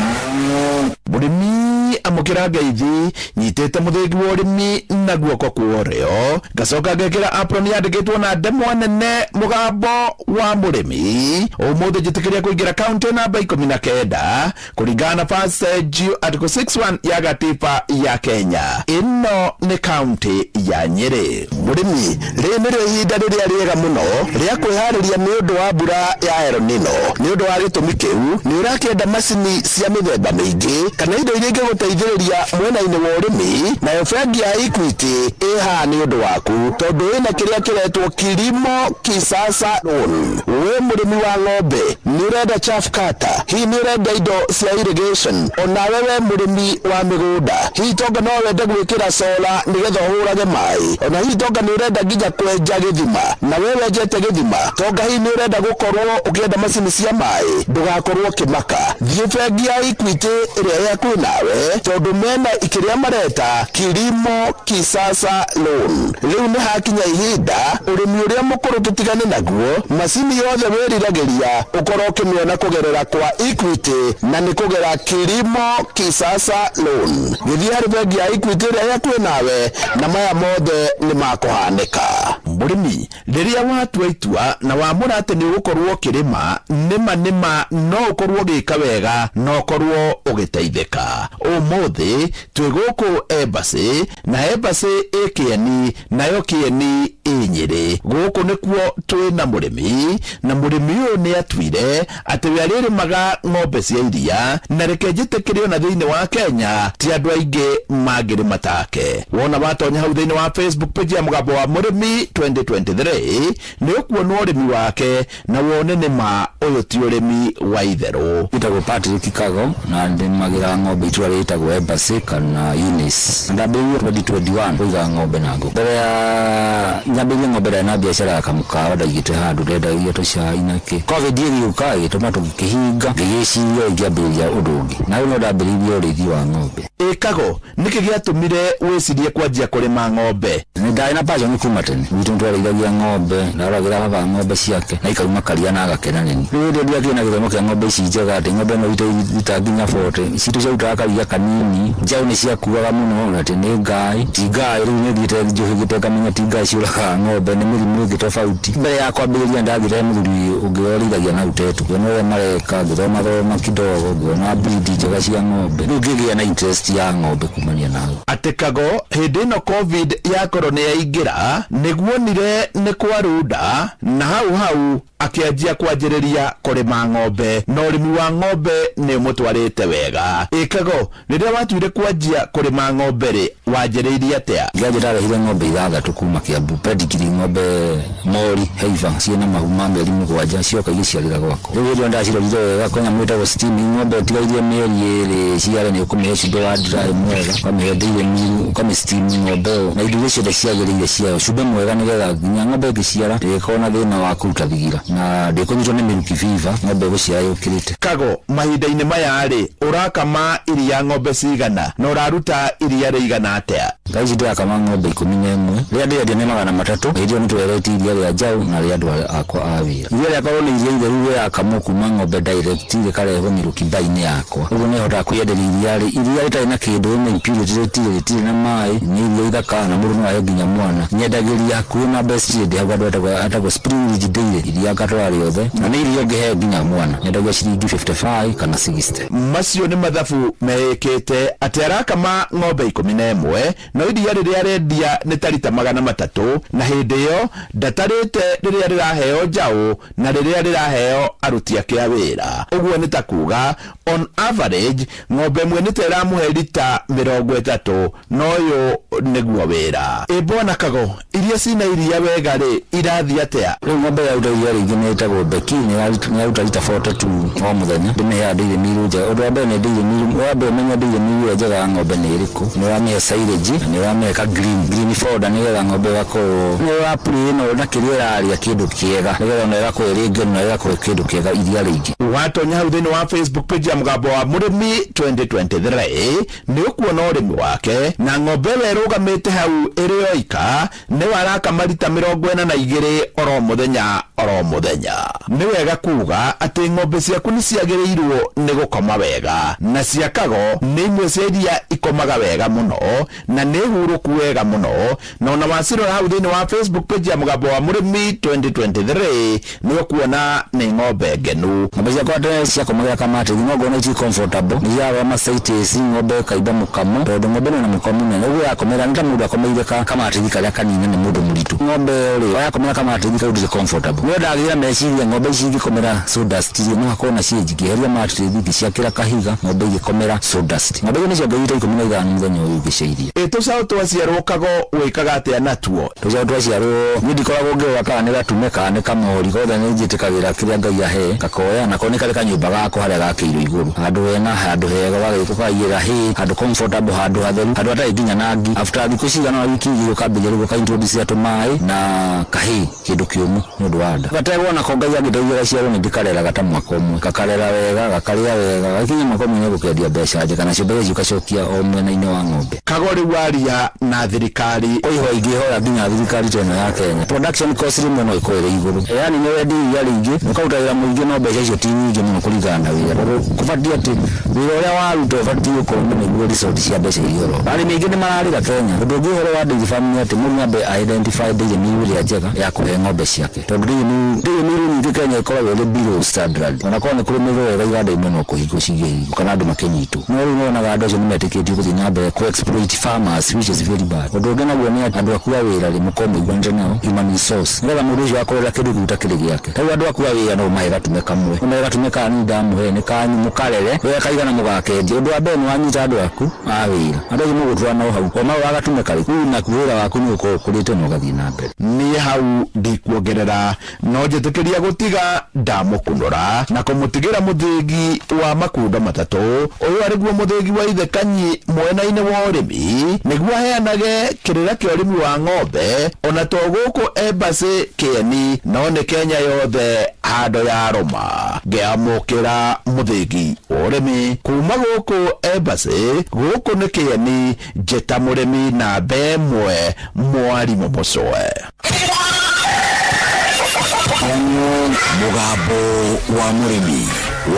Speaker 23: Mũrĩmi amũkĩra ngeithi nyitĩte mũthĩgi wa ũrĩmi na guoko kwa ũrĩo, ngacoka ngekĩra apron yandĩkĩtwo na ndemwa nene mũgambo wa mũrĩmi. Ũmũthĩ njĩtĩkĩria kũingĩra kaunti namba 19 kũringana na First G Article 61 ya gatiba ya Kenya. Ĩno nĩ kaunti ya Nyĩrĩ. Mũrĩmi, rĩrĩ nĩrĩo ihinda rĩrĩa rĩega mũno rĩa kwĩharĩria nĩ ũndũ wa mbura ya El Nino. Nĩ ũndũ wa gĩtũmi kĩu, nĩ ũrakĩenda macini cia mĩthemba mĩingĩ kana indo iria ingĩgũteithĩrĩria mwena-inĩ wa ũrĩmi, nayo bengi ya Equity ĩ haha nĩ ũndũ waku tondũ ĩna kĩrĩa kĩretwo Kilimo Kisasa Loan. We mũrĩmi wa ng'ombe, nĩ ũrenda chaff cutter, hihi nĩ ũrenda indo cia irrigation, onawe we mũrĩmi wa mĩgũnda, hihi tonga no wende gwĩkĩra solar nĩgetha ũhũrage maĩ, ona hihi tonga nĩ ũrenda nginya kwenja gĩthima, na we wenjete gĩthima, tonga hihi nĩ ũrenda gũkorwo ũkĩenda macini cia maĩ, ndũgakorwo ũkĩmaka, thiĩ bengi ya Equity ĩrĩa ĩ hakuhĩ nawe tondũ mena kĩrĩa mareta Kilimo Kisasa Loan. Rĩu nĩ hakinya ihinda ũrĩmi ũrĩa mũkũrũ tũtigane naguo, macini yothe wĩriragĩria ũkorwo ũkĩmĩona kũgerera kwa Equity na nĩ kũgera Kilimo Kisasa Loan. Gĩthiĩ harĩ bengi ya Equity ĩrĩa ĩ hakuhĩ nawe na maya mothe nĩ makũhanĩka. Mũrĩmi, rĩrĩa watua itua na wamũra atĩ nĩ ũgũkorwo ũkĩrĩma, nĩma nĩma no ũkorwo ũgĩka wega na ũkorwo ũgĩteithĩka. Ũmũthĩ twĩ gũkũ Embassy na Embassy ĩ Kĩeni nayo Kĩeni ĩ Nyĩrĩ. Gũkũ nĩkuo twĩ na mũrĩmi na mũrĩmi ũyũ nĩ atuire atĩ we arĩrĩmaga ng'ombe cia iria na reke njĩtĩkĩre ona thĩinĩ wa Kenya ti andũ aingĩ mangĩrĩma take. Wona watonya hau thĩinĩ wa Facebook page ya Mũgambo wa Mũrĩmi 2023 nĩ ũkuona ũrĩmi wake na wone nĩ ma ũyũ ti ũrĩmi wa itherũ.
Speaker 24: Njĩtagwo Patrick Kago na ndĩmagĩra ng'ombe itũra rĩtagwo Embassy kana Eunice. Ndambĩrĩirie 2021 kũiga ng'ombe na ngũkũ. Mbere ya nyambĩrĩrie ng'ombe ndarĩ na biacara ya kamũkawa ndaigĩte handũ ndendagia tũcai na kĩ. Covid ĩgĩũka ĩgĩtũma tũkĩhinga, ngĩgĩciria ingĩambĩrĩria ũndũ ũngĩ. Na rĩu no ndambĩrĩirie ũrĩithi wa ng'ombe.
Speaker 23: Ĩ Kago, nĩkĩ gĩatũmire wĩcirie kwanjia kũrĩma ng'ombe?
Speaker 24: Nĩ ndarĩ na passion kuma tene. Gwitũ nĩ twarĩithagia ng'ombe, ndaroragĩra baba ng'ombe ciake na ikauma karia na agakena nĩ niĩ. Rĩu hĩndĩ ĩyo ndiakĩrĩ na gĩthomo kĩa ng'ombe ici njega atĩ ng'ombe no ite lita nginya 40, citũ ciarutaga karia kanini, njaũ nĩ ciakuaga mũno atĩ nĩ ngai, ti ngai, rĩu nĩ thiĩte njũhĩgĩte ngamenya ti ngai ciũragaga ng'ombe, nĩ mĩrimũ ĩngĩ tofauti. Mbere ya kwambĩrĩria ndathiĩte he mũthuri ũngĩ ũrĩithagia na Utetu, ngĩona ũrĩa mareka, ngĩthoma thoma kidogo, ngĩona breed njega cia ng'ombe, rĩu ngĩgĩa na interest ya ng'ombe kumania na hau.
Speaker 23: Atĩ Kago hĩndĩ ĩno Covid yakorwo nĩ yaingĩra nĩguonire nĩ kwarunda na hau hau akĩanjia kwanjĩrĩria kũrĩma ng'ombe na ũrĩmi wa ng'ombe nĩ ũmũtwarĩte wega. Ĩ Kago, rĩrĩa watuire kwanjia kũrĩma ng'ombe rĩ, wanjĩrĩirie atĩa?
Speaker 24: Ngĩanjia ndarehire ng'ombe ithathatũ kuma Kiambu, pedigree ng'ombe mori heiva ciĩna mahu ma mĩeri 7 cioka igĩciarĩra gwakwa. Rĩu hĩndĩ ĩyo ndacirorire wega, kwĩ nyamũ ĩtagwo steaming, ng'ombe ũtigairie mĩeri 2 ciare nĩ ũkũmĩhe cumbĩ wa dry mwega, ũkamĩhe dairy meal, ũkamĩ steam ng'ombe ĩyo na indo iria ciothe ciagĩrĩire ciayo, cumbĩ mwega nĩgetha nginya ng'ombe ĩngĩciara ndĩgĩkorwo na thĩna wa kũruta thigira na ndĩkũnyitwo nĩ milk fever, ng'ombe ĩgũciara yũkĩrĩte.
Speaker 23: Kago, mahinda-inĩ maya rĩ, ũrakama iria ng'ombe cigana na ũraruta iria rĩigana atĩa?
Speaker 24: Thaa ici ndĩrakama ng'ombe 11, rĩrĩa ndĩrendia nĩ 300, hĩndĩ ĩyo nĩtweretie iria rĩa njaũ na rĩa andũ akwa a wĩra. Iria rĩakwa nĩ iria itheru rĩrakamwo kuma ng'ombe direct rĩkarehwo milk bar-inĩ yakwa, ũguo nĩhotaga kwĩyenderia iria rĩ, iria rĩtarĩ na kĩndũ rĩna impurity rĩtirĩ, rĩtirĩ na maĩ, nĩ iria ithaka na mũndũ no ahe nginya mwana. Nyendagĩria hakuhĩ na Best Trade hau handũ hetagwo Spring Ridge Dairy, iria ngatwara rĩothe na nĩ iria ũngĩhe nginya mwana. Nyendagia ciringi 55 kana 60.
Speaker 23: Macio nĩ mathabu meĩkĩte atĩ arakama ng'ombe 11 no iria rĩrĩa arendia nĩ ta rita 300 na hĩndĩ ĩyo ndatarĩte rĩrĩa rĩraheo njaũ na rĩrĩa rĩraheo aruti ake a wĩra. Ũguo nĩ ta kuga on average ng'ombe ĩmwe nĩ ta ĩramũhe rita 30, na ũyũ nĩguo wĩra. Ĩ bwana Kago, iria cina iria wega rĩ, irathiĩ atĩa?
Speaker 24: Rĩu ng'ombe yaruta iria rĩingĩ ĩngĩ nĩ ĩtagwo Beki, nĩ ĩraruta rita 42 o mũthenya. Ndĩmĩheaga dairy meal njega. Ũndũ wa mbere nĩ dairy meal, wa mbere ũmenye dairy meal ĩrĩa njega ya ng'ombe nĩ ĩrĩkũ. Nĩ ũramĩhe silage na nĩ ũramĩhe ka green fodder nĩgetha ng'ombe ĩgakorwo nĩ ũrapray ĩno na kĩrĩa ĩrarĩa kĩndũ kĩega, nĩgetha ona ĩgakorwo ĩrĩ ngenu na ĩgakorwo kĩndũ kĩega iria rĩingĩ.
Speaker 23: Watonya hau thĩinĩ wa Facebook page ya Mũgambo wa Mũrĩmi 2023 nĩ ũkuona ũrĩmi wake na ng'ombe ĩyo ĩrũgamĩte hau ĩrĩ yoika nĩwe arakama rita 42 oro mũthenya oro mũthenya. Nĩ wega kuga atĩ ng'ombe ciaku nĩ ciagĩrĩirwo nĩ gũkoma wega, na cia Kago nĩ imwe cia iria ikomaga wega mũno na nĩ hurũku wega mũno, na ona wacirora hau thĩinĩ wa Facebook page ya Mũgambo wa Mũrĩmi 2023 nĩ ũkuona nĩ ng'ombe ngenu.
Speaker 24: Ng'ombe ciakwa tene ciakomagĩra kamati no ngona ici comfortable, nĩ irarwara mastitis, ng'ombe ĩkaimba mũkamo, tondũ ng'ombe ĩno ĩna mũkamo mũnene, ũguo yakomera nĩ ta mũndũ akomeire kamatithi karĩa kanini nĩ mũndũ mũritũ. Ng'ombe ĩyo rĩ, yakomera kamatithi kau ndĩrĩ comfortable. Nĩ ndagĩra meciria ng'ombe ici ingĩkomera sawdust rĩ, no hakorwo na change, ngĩeheria matithi ngĩciakĩra kahiga, ng'ombe igĩkomera sawdust. Ng'ombe icio nĩ ciongereire 15 mũthenya ũyũ ũngĩ cia iria.
Speaker 23: Ĩ tũcaũ twaciarwo Kago wĩkaga atĩa natuo?
Speaker 24: Tũcaũ twaciarwo niĩ ndikoragwo ngĩrora kana nĩ gatume kana nĩ kamori, kothe nĩ njĩtĩkagĩra kĩrĩa Ngai ahe ngakoya, nako nĩ karĩ kanyũmba gako harĩa gakĩirwo igũrũ, handũ hena handũ hega wagĩrĩirwo ũkaigĩra hay, handũ comfortable, handũ hatheru, handũ hatarĩ nginya na ngi. After thikũ cigana ũna wiki igĩrĩ ũkambĩrĩria rĩu ũka introduce tũmaĩ na kahĩ, kĩndũ kĩũmũ nĩ ũndũ wa nda. Gategwa nako Ngai angĩteithia gaciarwo nĩ ndĩkareraga ta mwaka ũmwe, gakarera wega, gakarĩa wega, gakinya mwaka ũmwe nĩ gũkendia mbeca njega, nacio mbeca icio ũgacokia o mwena-inĩ wa ng'ombe.
Speaker 23: Kago rĩu aria na thirikari.
Speaker 24: Kwĩ ihoya ingĩhoya nginya thirikari ta ĩno ya Kenya, production cost rĩmwe no ĩkorwo ĩrĩ igũrũ, yaani nĩ wendia iria rĩingĩ ũkaruta wĩra mũingĩ no mbeca icio ti nyingĩ mũno kũringana na wĩra, tondũ kũbatiĩ atĩ wĩra ũrĩa waruta ũbatiĩ gũkorwo nĩguo result cia mbeca iria ũrona. Arĩmi aingĩ nĩ mararĩra Kenya. Ũndũ ũngĩ ũhoro wa dairy farm nĩ atĩ mũndũ ambe identify dairy meal ĩrĩa njega ya kũhe ng'ombe ciake, tondũ dairy meal, dairy meal nyingĩ Kenya ĩkoragwo ĩrĩ below standard, ona korwo nĩ kũrĩ mĩrwo wega iganda imwe no kũhingwo cingĩhingwo kana andũ makĩnyitwo, no rĩu nĩwonaga andũ acio nĩ metĩkĩtio gũthiĩ na mbere kũ exploit farmers, which is very bad. Ũndũ ũngĩ naguo nĩ atĩ andũ aku a wĩra rĩ, mũkorwo mũiguanĩte nao human resource, nĩgetha mũndũ ũcio akorera kĩndũ kĩu takĩrĩ gĩake. Ta rĩu andũ aku a wĩra no ũmahe gatume kamwe, ũmahe gatume kana niĩ ndamũhe nĩ kanyu mũkarere wega kaigana mũgakendia. Ũndũ wa mbere nĩ wanyita andũ aku a wĩra, andũ acio mũgũtũra nao hau, o marora gatume karĩ kũu, nakuo wĩra waku nĩ ũgũkorwo ũkũrĩte na ũgathiĩ na mbere.
Speaker 23: Niĩ hau ndikuongerera, no njĩtĩkĩria gũtiga ndamũkunũra na kũmũtigĩra mũthĩgi wa makundo matatũ. Ũyũ arĩguo mũthĩgi wa ithe Kanyi mwena-inĩ wa ũrĩmi, nĩguo aheanage kĩrĩra kĩa ũrĩmi wa ng'ombe ona to gũkũ Embassy Kĩeni, no nĩ Kenya yothe handũ ya rũma. Ngĩamũkĩra mũthĩgi wa ũrĩmi kuma gũkũ Embassy, gũkũ nĩ Kĩeni, njĩta mũrĩmi namba ĩmwe mwarimũ Mũcwe.
Speaker 11: Mũgambo wa mũrĩmi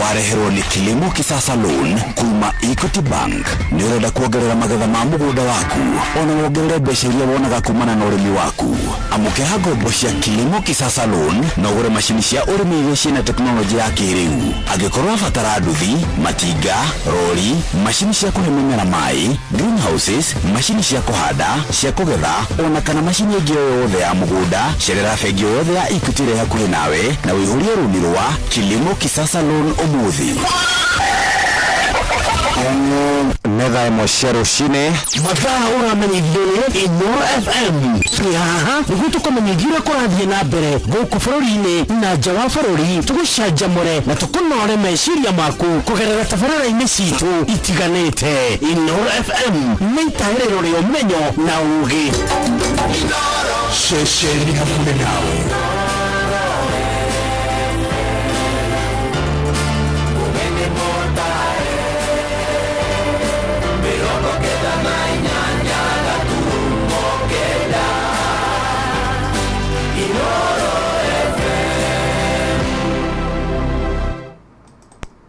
Speaker 11: wareherwo nĩ Kilimo Kisasa Loan kuma Equity Bank. Nĩ ũrenda kuongerera magetha ma mũgũnda waku ona wongerere mbeca iria wonaga kumana na ũrĩmi waku? Amũkĩra ngombo cia Kilimo Kisasa Loan na ũgũre macini cia ũrĩmi iria ciĩna tekinoronjĩ ya kĩrĩu. Angĩkorwo wabatara nduthi, matinga, rori, macini cia kũhe mĩmera maĩ, greenhouses, macini cia kũhanda, cia kũgetha ona kana macini ĩngĩ o yothe ya mũgũnda, cerera bengi o yothe ya Equity ĩrĩa hakuhĩ nawe na wĩihũrie rũni rwa Kilimo Kisasa Loan ũmũthĩ.
Speaker 18: Nĩ thaa ĩmwe cia rũcinĩ.
Speaker 1: Mathaa ũramenyithio nĩ Inooro FM. Twĩ haha nĩguo tũkũmenyithie ũrĩa kũrathiĩ na mbere gũkũ bũrũri-inĩ na nja wa bũrũri, tũgũcanjamũre na tũkũnore meciria maku kũgerera tabarĩra-inĩ citũ itiganĩte. Inooro FM nĩ itaĩrĩro rĩa ũmenyo na ũũgĩ.
Speaker 22: Ceceni hakuhĩ nawe.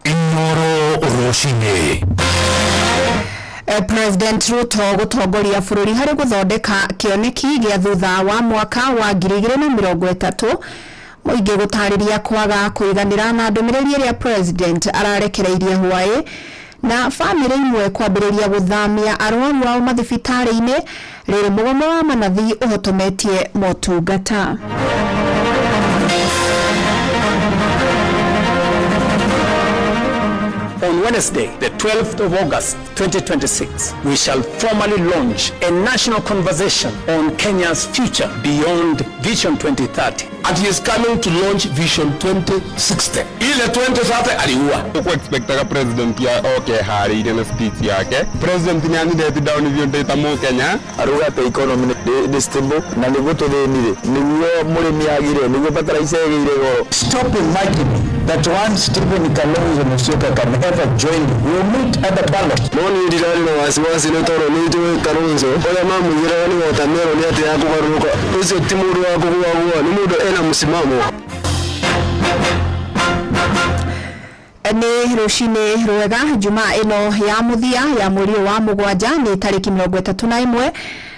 Speaker 22: Inooro rũcinĩ.
Speaker 4: President Ruto gũtongoria bũrũri harĩ gũthondeka kĩoneki gĩa thutha wa mwaka wa 2030, mũingĩ gũtarĩria kwaga kũiganĩra na ndũmĩrĩri ĩrĩa President ararekereirie hwaĩ, na bamĩrĩ imwe kwambĩrĩria gũthamia arwaru ao mathibitarĩ-inĩ rĩrĩ mũgomo wa manathi ũhotometie motungata.
Speaker 3: On On Wednesday, the 12th of August 2026, we shall formally launch a national conversation on Kenya's future beyond Vision 2030.
Speaker 23: And he is coming to launch Vision 2060. Ile 2030 aliua.
Speaker 7: Uku expectaga president ya oke harĩirie na speech yake. President nĩ anyitĩte down ithuĩ ndĩ ta mũkenya.
Speaker 8: Arauga atĩ economy nĩ stable na nĩguo tũthĩnire nĩguo mũrĩmi agire nĩguo fertilizer ĩgĩire goro.
Speaker 12: Stop imagining that one Stephen Kalonzo Musyoka can ever join you. We'll meet at the ballot.
Speaker 8: No niĩ ndirarĩ na wasiwasi nĩ tondũ nĩ njũĩ Kalonzo ũrĩa mamũigĩraga nĩ watermelon atĩ ya kũgarũrũka ũcio ti mũndũ wa kũgũagũa nĩ mũndũ ena msimamo.
Speaker 4: Nĩ rũcinĩ rwega Jumaa ĩno ya mũthia ya mweri ũyũ wa mũgwanja, nĩ tarĩki 31.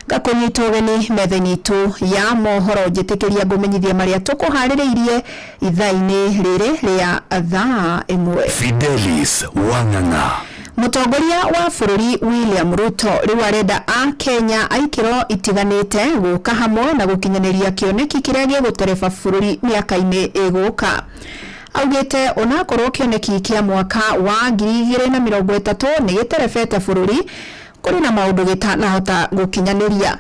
Speaker 4: Ngakũnyita ũgeni metha-inĩ itũ ya mohoro. Njĩtĩkĩria ngũmenyithie marĩa tũkũharĩrĩirie ithaa-inĩ rĩrĩ rĩa thaa 1.
Speaker 9: Fidelis Wang'ang'a.
Speaker 4: Mũtongoria wa bũrũri William Ruto rĩu arenda a Kenya a ikĩro itiganĩte gũka hamwe na gũkinyanĩria kĩoneki kĩrĩa gĩgũtereba bũrũri mĩaka-inĩ ĩgũka. Augĩte onakorwo kĩoneki kĩa mwaka wa 2030 nĩ gĩterebete bũrũri, kũrĩ na maũndũ gĩtanahota gũkinyanĩria.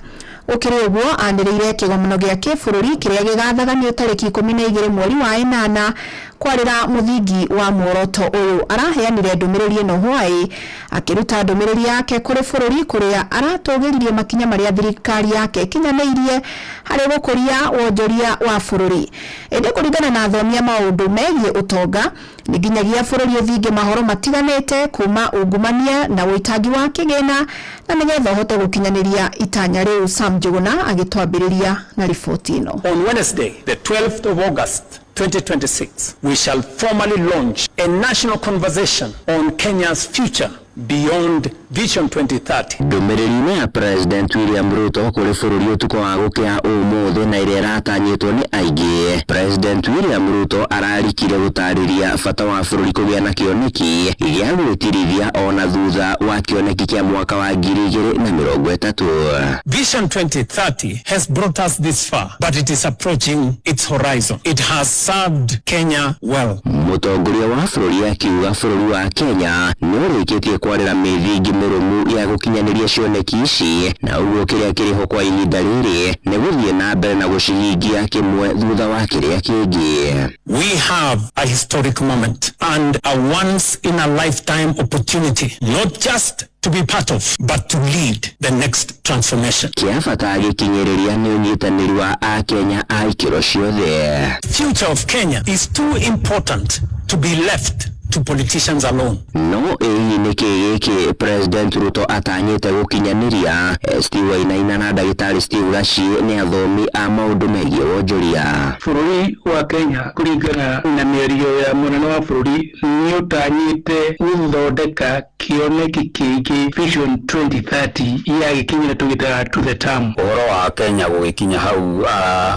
Speaker 4: Gũkĩrĩ ũguo, anĩrĩire kĩgomano gĩa kĩbũrũri kĩrĩa gĩgathaganio tarĩki 12 mweri wa ĩnana kwarĩra mũthingi wa muoroto ũyũ. Araheanire ndũmĩrĩri ĩno hwaĩ akĩruta ndũmĩrĩri yake kũrĩ bũrũri, kũrĩa aratũgĩririe makinya marĩa thirikari yake ĩkinyanĩirie harĩ gũkũria wonjoria wa bũrũri. Ĩndĩ kũringana na athomi a maũndũ megiĩ ũtonga, nĩ nginyagia bũrũri ũthinge mahoro matiganĩte kuma ungumania na ũitangi wa kĩgĩna na nĩgetha ũhote gũkinyanĩria itanya rĩu. Sam Njuguna agĩtwambĩrĩria na riboti ĩno.
Speaker 3: On Wednesday, the 12th of August 2026, we shall formally launch a national conversation on Kenya's future beyond Vision 2030.
Speaker 16: Ndũmĩrĩri-inĩ ya President William Ruto kũrĩ bũrũri ũtukũ wa gũkĩa ũmũthĩ na ĩrĩa ĩratanyĩtwo nĩ aingĩ, President William Ruto ararikire gũtarĩria bata wa bũrũri kũgĩa na kĩoneki gĩa gwĩtirithia ona thutha wa kĩoneki kĩa mwaka wa 2030.
Speaker 3: Vision 2030 has brought us this far, but it is approaching its horizon. It has served Kenya well.
Speaker 16: Mũtongoria wa bũrũri akiuga bũrũri wa Kenya nĩ ũrĩkĩtie kwarĩra mĩthingi mĩrũmu ya gũkinyanĩria cioneki ici, na ũguo kĩrĩa kĩrĩho kwa ihinda rĩrĩ nĩ gũthiĩ na mbere na gũcihingia kĩmwe thutha wa kĩrĩa kĩngĩ.
Speaker 3: We have a historic moment and a once in a lifetime opportunity, not just to be part of, but to lead the next transformation.
Speaker 16: Kĩa bata gĩkinyĩrĩria nĩ ũnyitanĩri wa akenya a ikĩro ciothe.
Speaker 3: Future of Kenya is too important to be left to politicians alone.
Speaker 16: No ĩhihi nĩ kĩĩ gĩkĩ President Ruto atanyĩte gũkinyanĩria? Steve Wainaina na ndagĩtarĩ Steve Gaci nĩ athomi a maũndũ megiĩ wonjoria.
Speaker 25: Bũrũri wa Kenya, kũringana na mĩario ya mũnene wa bũrũri, nĩ ũtanyĩte gũthondeka kĩoneki kĩngĩ, Vision 2030 ya gĩkinyĩra tũgĩtaga to the term.
Speaker 26: Ũhoro wa Kenya gũgĩkinya hau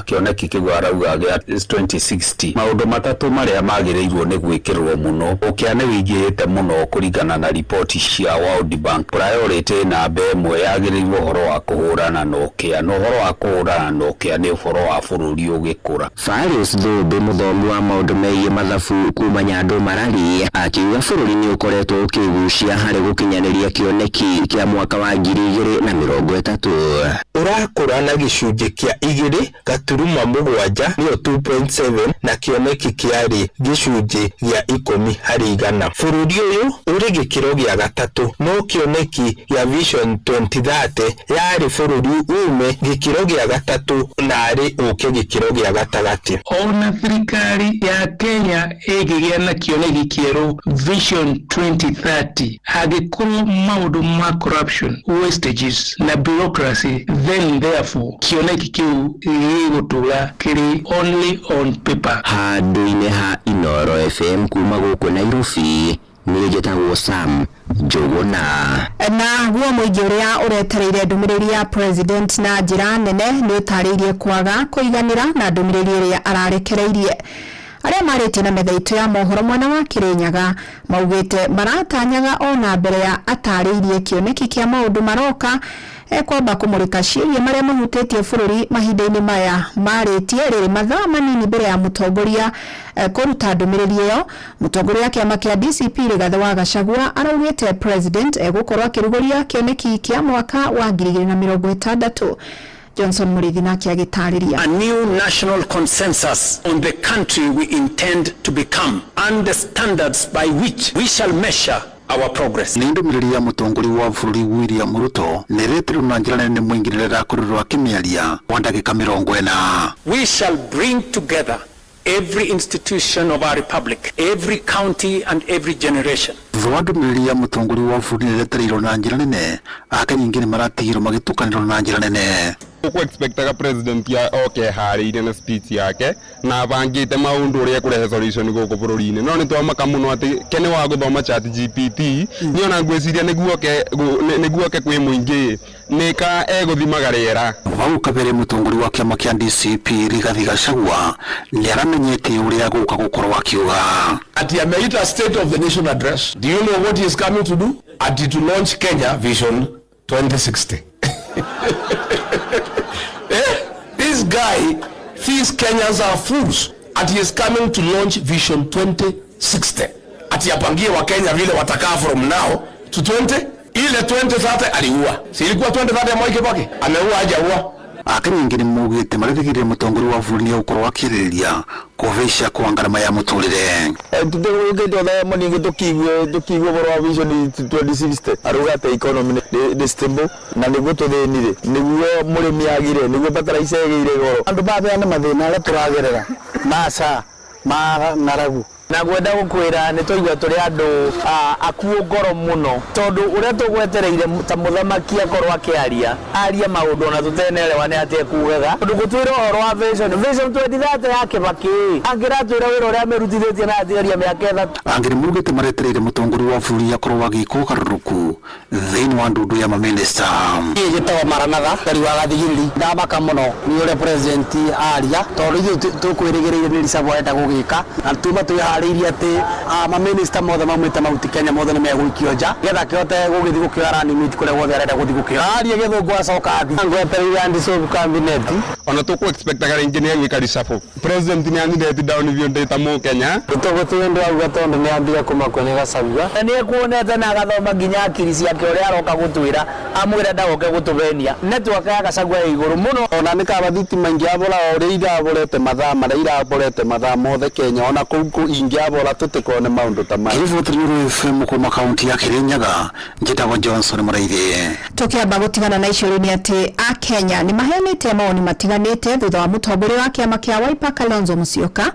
Speaker 26: kĩoneki kĩu arauga gĩa 2060, maũndũ matatũ marĩa magĩrĩirwo nĩ gwĩkĩrwo mũno. Ũkĩa nĩ wĩingĩhĩte mũno. Kũringana na riboti cia World Bank, priority namba ĩmwe yagĩrĩirwo ũhoro wa kũhũrana na ũkĩa, na ũhoro wa kũhũrana na ũkĩa nĩ ũhoro wa bũrũri ũgĩkũra.
Speaker 16: Faris Thũmbĩ, mũthomi wa maũndũ megiĩ mathabu kuma Nyandũ Marari, akiuga bũrũri nĩ ũkoretwo ũkĩgucia harĩ gũkinyanĩria kĩoneki kĩa mwaka wa 2030.
Speaker 27: Ũrakũra na gĩcunjĩ kĩa 2.7, nĩyo 2.7, na kĩoneki kĩarĩ gĩcunjĩ gĩa 10%. Bũrũri ũyũ ũrĩ gĩkĩro gĩa gatatũ, no kĩoneki gĩa Vision 2030 yarĩ bũrũri ume gĩkĩro gĩa gatatũ narĩ ũke gĩkĩro gĩa gatagatĩ.
Speaker 25: Ona thirikari ya Kenya ĩngĩgĩa na kĩoneki kĩerũ, Vision 2030, angĩkorwo maũndũ ma corruption, wastages na bureaucracy, then therefore kĩoneki kĩu gĩgũtũra kĩrĩ only on paper.
Speaker 16: Handũ-inĩ ha Inoro FM kuma gũkũ Nairobi, niĩ njĩtagwo Sam Njũgũna.
Speaker 4: Na guo mũingĩ ũrĩa ũretereire ndũmĩrĩri ya president na njĩra nene nĩ ũtarĩirie kwaga kũiganĩra na ndũmĩrĩri ĩrĩa ararekereirie. Arĩa marĩtie na metha itũ ya mohoro mwena wa Kirinyaga maugĩte maratanyaga ona mbere ya atarĩirie kĩoneki kĩa maũndũ maroka ekwamba kũmũrĩka ciĩgiĩ marĩa mahutĩtie bũrũri mahinda-inĩ maya. Marĩtie rĩrĩ mathaa manini mbere ya mũtongoria kũruta ndũmĩrĩri ĩyo. Mũtongoria wa kĩama kĩa DCP Rigathĩ wa Gachagua araugĩte president egũkorwo akĩrugũria kĩoneki kĩa mwaka wa 2060. Johnson Mũrĩithi nake agĩtarĩria.
Speaker 3: A new national consensus on the country we intend to become and the standards by which we shall measure our progress.
Speaker 6: Nĩ ndũmĩrĩri ya mũtongoria wa bũrũri William Ruto nĩ ĩretirwo na njĩra nene nĩ mũingĩ rĩrĩa arakorirwo akĩmĩaria kwa ndagĩka 40.
Speaker 3: We shall bring together every institution of our republic, every county and every generation.
Speaker 6: Thutha wa ndũmĩrĩri ya mũtongoria wa bũrũri nĩ ĩretereirwo na njĩra nene, Akenya aingĩ nĩ maratigirwo magĩtukanĩrwo na njĩra nene.
Speaker 7: Ũkũ expectaga president ya oke eharĩirie na speech yake na abangĩte maũndũ ũrĩa ekũrehe solution gũkũ bũrũri-inĩ, no nĩ twamaka mũno atĩ kene wa gũthoma Chat GPT niĩ ona ngwĩciria nĩguo oke kwĩ mũingĩ nĩ ka egũthimaga rĩera.
Speaker 6: Hau kabere mũtongoria wa kĩama kĩa DCP Rigathi Gachagua nĩ aramenyete ũrĩa gũka gũkorwo akiuga.
Speaker 23: Ati ameita State of the Nation address. Do you know what he is coming to do? Ati to launch Kenya Vision 2060. This guy thinks Kenyans are fools. Ati he is coming to launch Vision 2060. Ati apangie wa Kenya vile watakaa from now to 20. Ile 2030 aliua. Si ilikuwa 2030 ya Mwai Kibaki? Ameua hajaua?
Speaker 6: Akenya aingĩ nĩ maugĩte marĩrĩgĩrĩre mũtongoria wa bũrũri nĩ egũkorwo akĩarĩrĩria kũhaica kwa ngarama ya mũtũrĩre.
Speaker 8: Tũtigũkĩte ona mũningĩ tũkiigua ũhoro wa Vision 2060 arauga atĩ economy nĩ stable na nĩguo tũthĩnire, nĩguo mũrĩmi agire, nĩguo fertilizer ĩgĩire goro.
Speaker 12: Andũ mabeane mathĩna arĩa tũragerera maca ma ng'aragu.
Speaker 2: Na ngwenda gũkwĩra nĩ twaigua tũrĩ andũ akuũ ngoro mũno, tondũ ũrĩa tũgwetereire ta mũthamaki akorwo akĩaria aria maũndũ ona tũtenerewa nĩ atĩa ekugaga, tondũ gũtwĩra ũhoro wa vision 2030 ya Kibaki angĩratwĩra wĩra ũrĩa amĩrutithĩtie na atigaria mĩaka 3.
Speaker 6: Angĩ nĩ maugĩte maretereire mũtongoria wa bũrũri akorwo agĩka ũgarũrũku thĩinĩ wa ndundu ya mamĩnĩsta.
Speaker 12: Niĩ njĩtagwo Maranatha Ngari wa Gathigiriri. Ndamaka mũno nĩ ũrĩa president aria, tondũ ithuĩ tũkwĩrĩgĩrĩire nĩ Risabu arenda gũgĩka, na tuma twĩharĩirie atĩ mamĩnĩsta mothe maumĩte Mount Kenya mothe nĩ megũikio nja nĩgetha akĩhote gũgĩthiĩ gũkĩoya running mate kũrĩa guothe arenda gũthiĩ gũkĩoya. Aria gĩthũngũ acoka athiĩ.
Speaker 7: Ngwetereire Andy cabinet. Ona tũkũ expectaga rĩngĩ nĩ egwĩka reshuffle. President nĩ anindeti down biũ ndĩ ta Mũkenya.
Speaker 12: Tũgũtũĩ ndũ auga tondũ nĩ ambia kũmakwo nĩ Gachagua.
Speaker 2: Na nĩ ekuonete na agathoma nginya akiri ciake ũrĩa aroka gũtwĩra, amwĩra ndagoke gũtũhenia. Network ya Gachagua ĩ igũrũ mũno.
Speaker 12: Ona nĩ kaba thitima ingĩabora o ũrĩa iraborete mathaa marĩa iraborete mathaa mothe Kenya, ona kũu ingĩabora tũtikone maũndũ ta maya.
Speaker 6: Kĩriboti Nuru FM kuma kaunti ya Kirinyaga, njĩtagwo Johnson Mũraithi.
Speaker 4: Tũkĩamba gũtigana na icio rĩu nĩ atĩ Akenya nĩ maheanĩte mawoni matiganĩte thutha wa mũtongoria wa kĩama kĩa Wiper Kalonzo Musyoka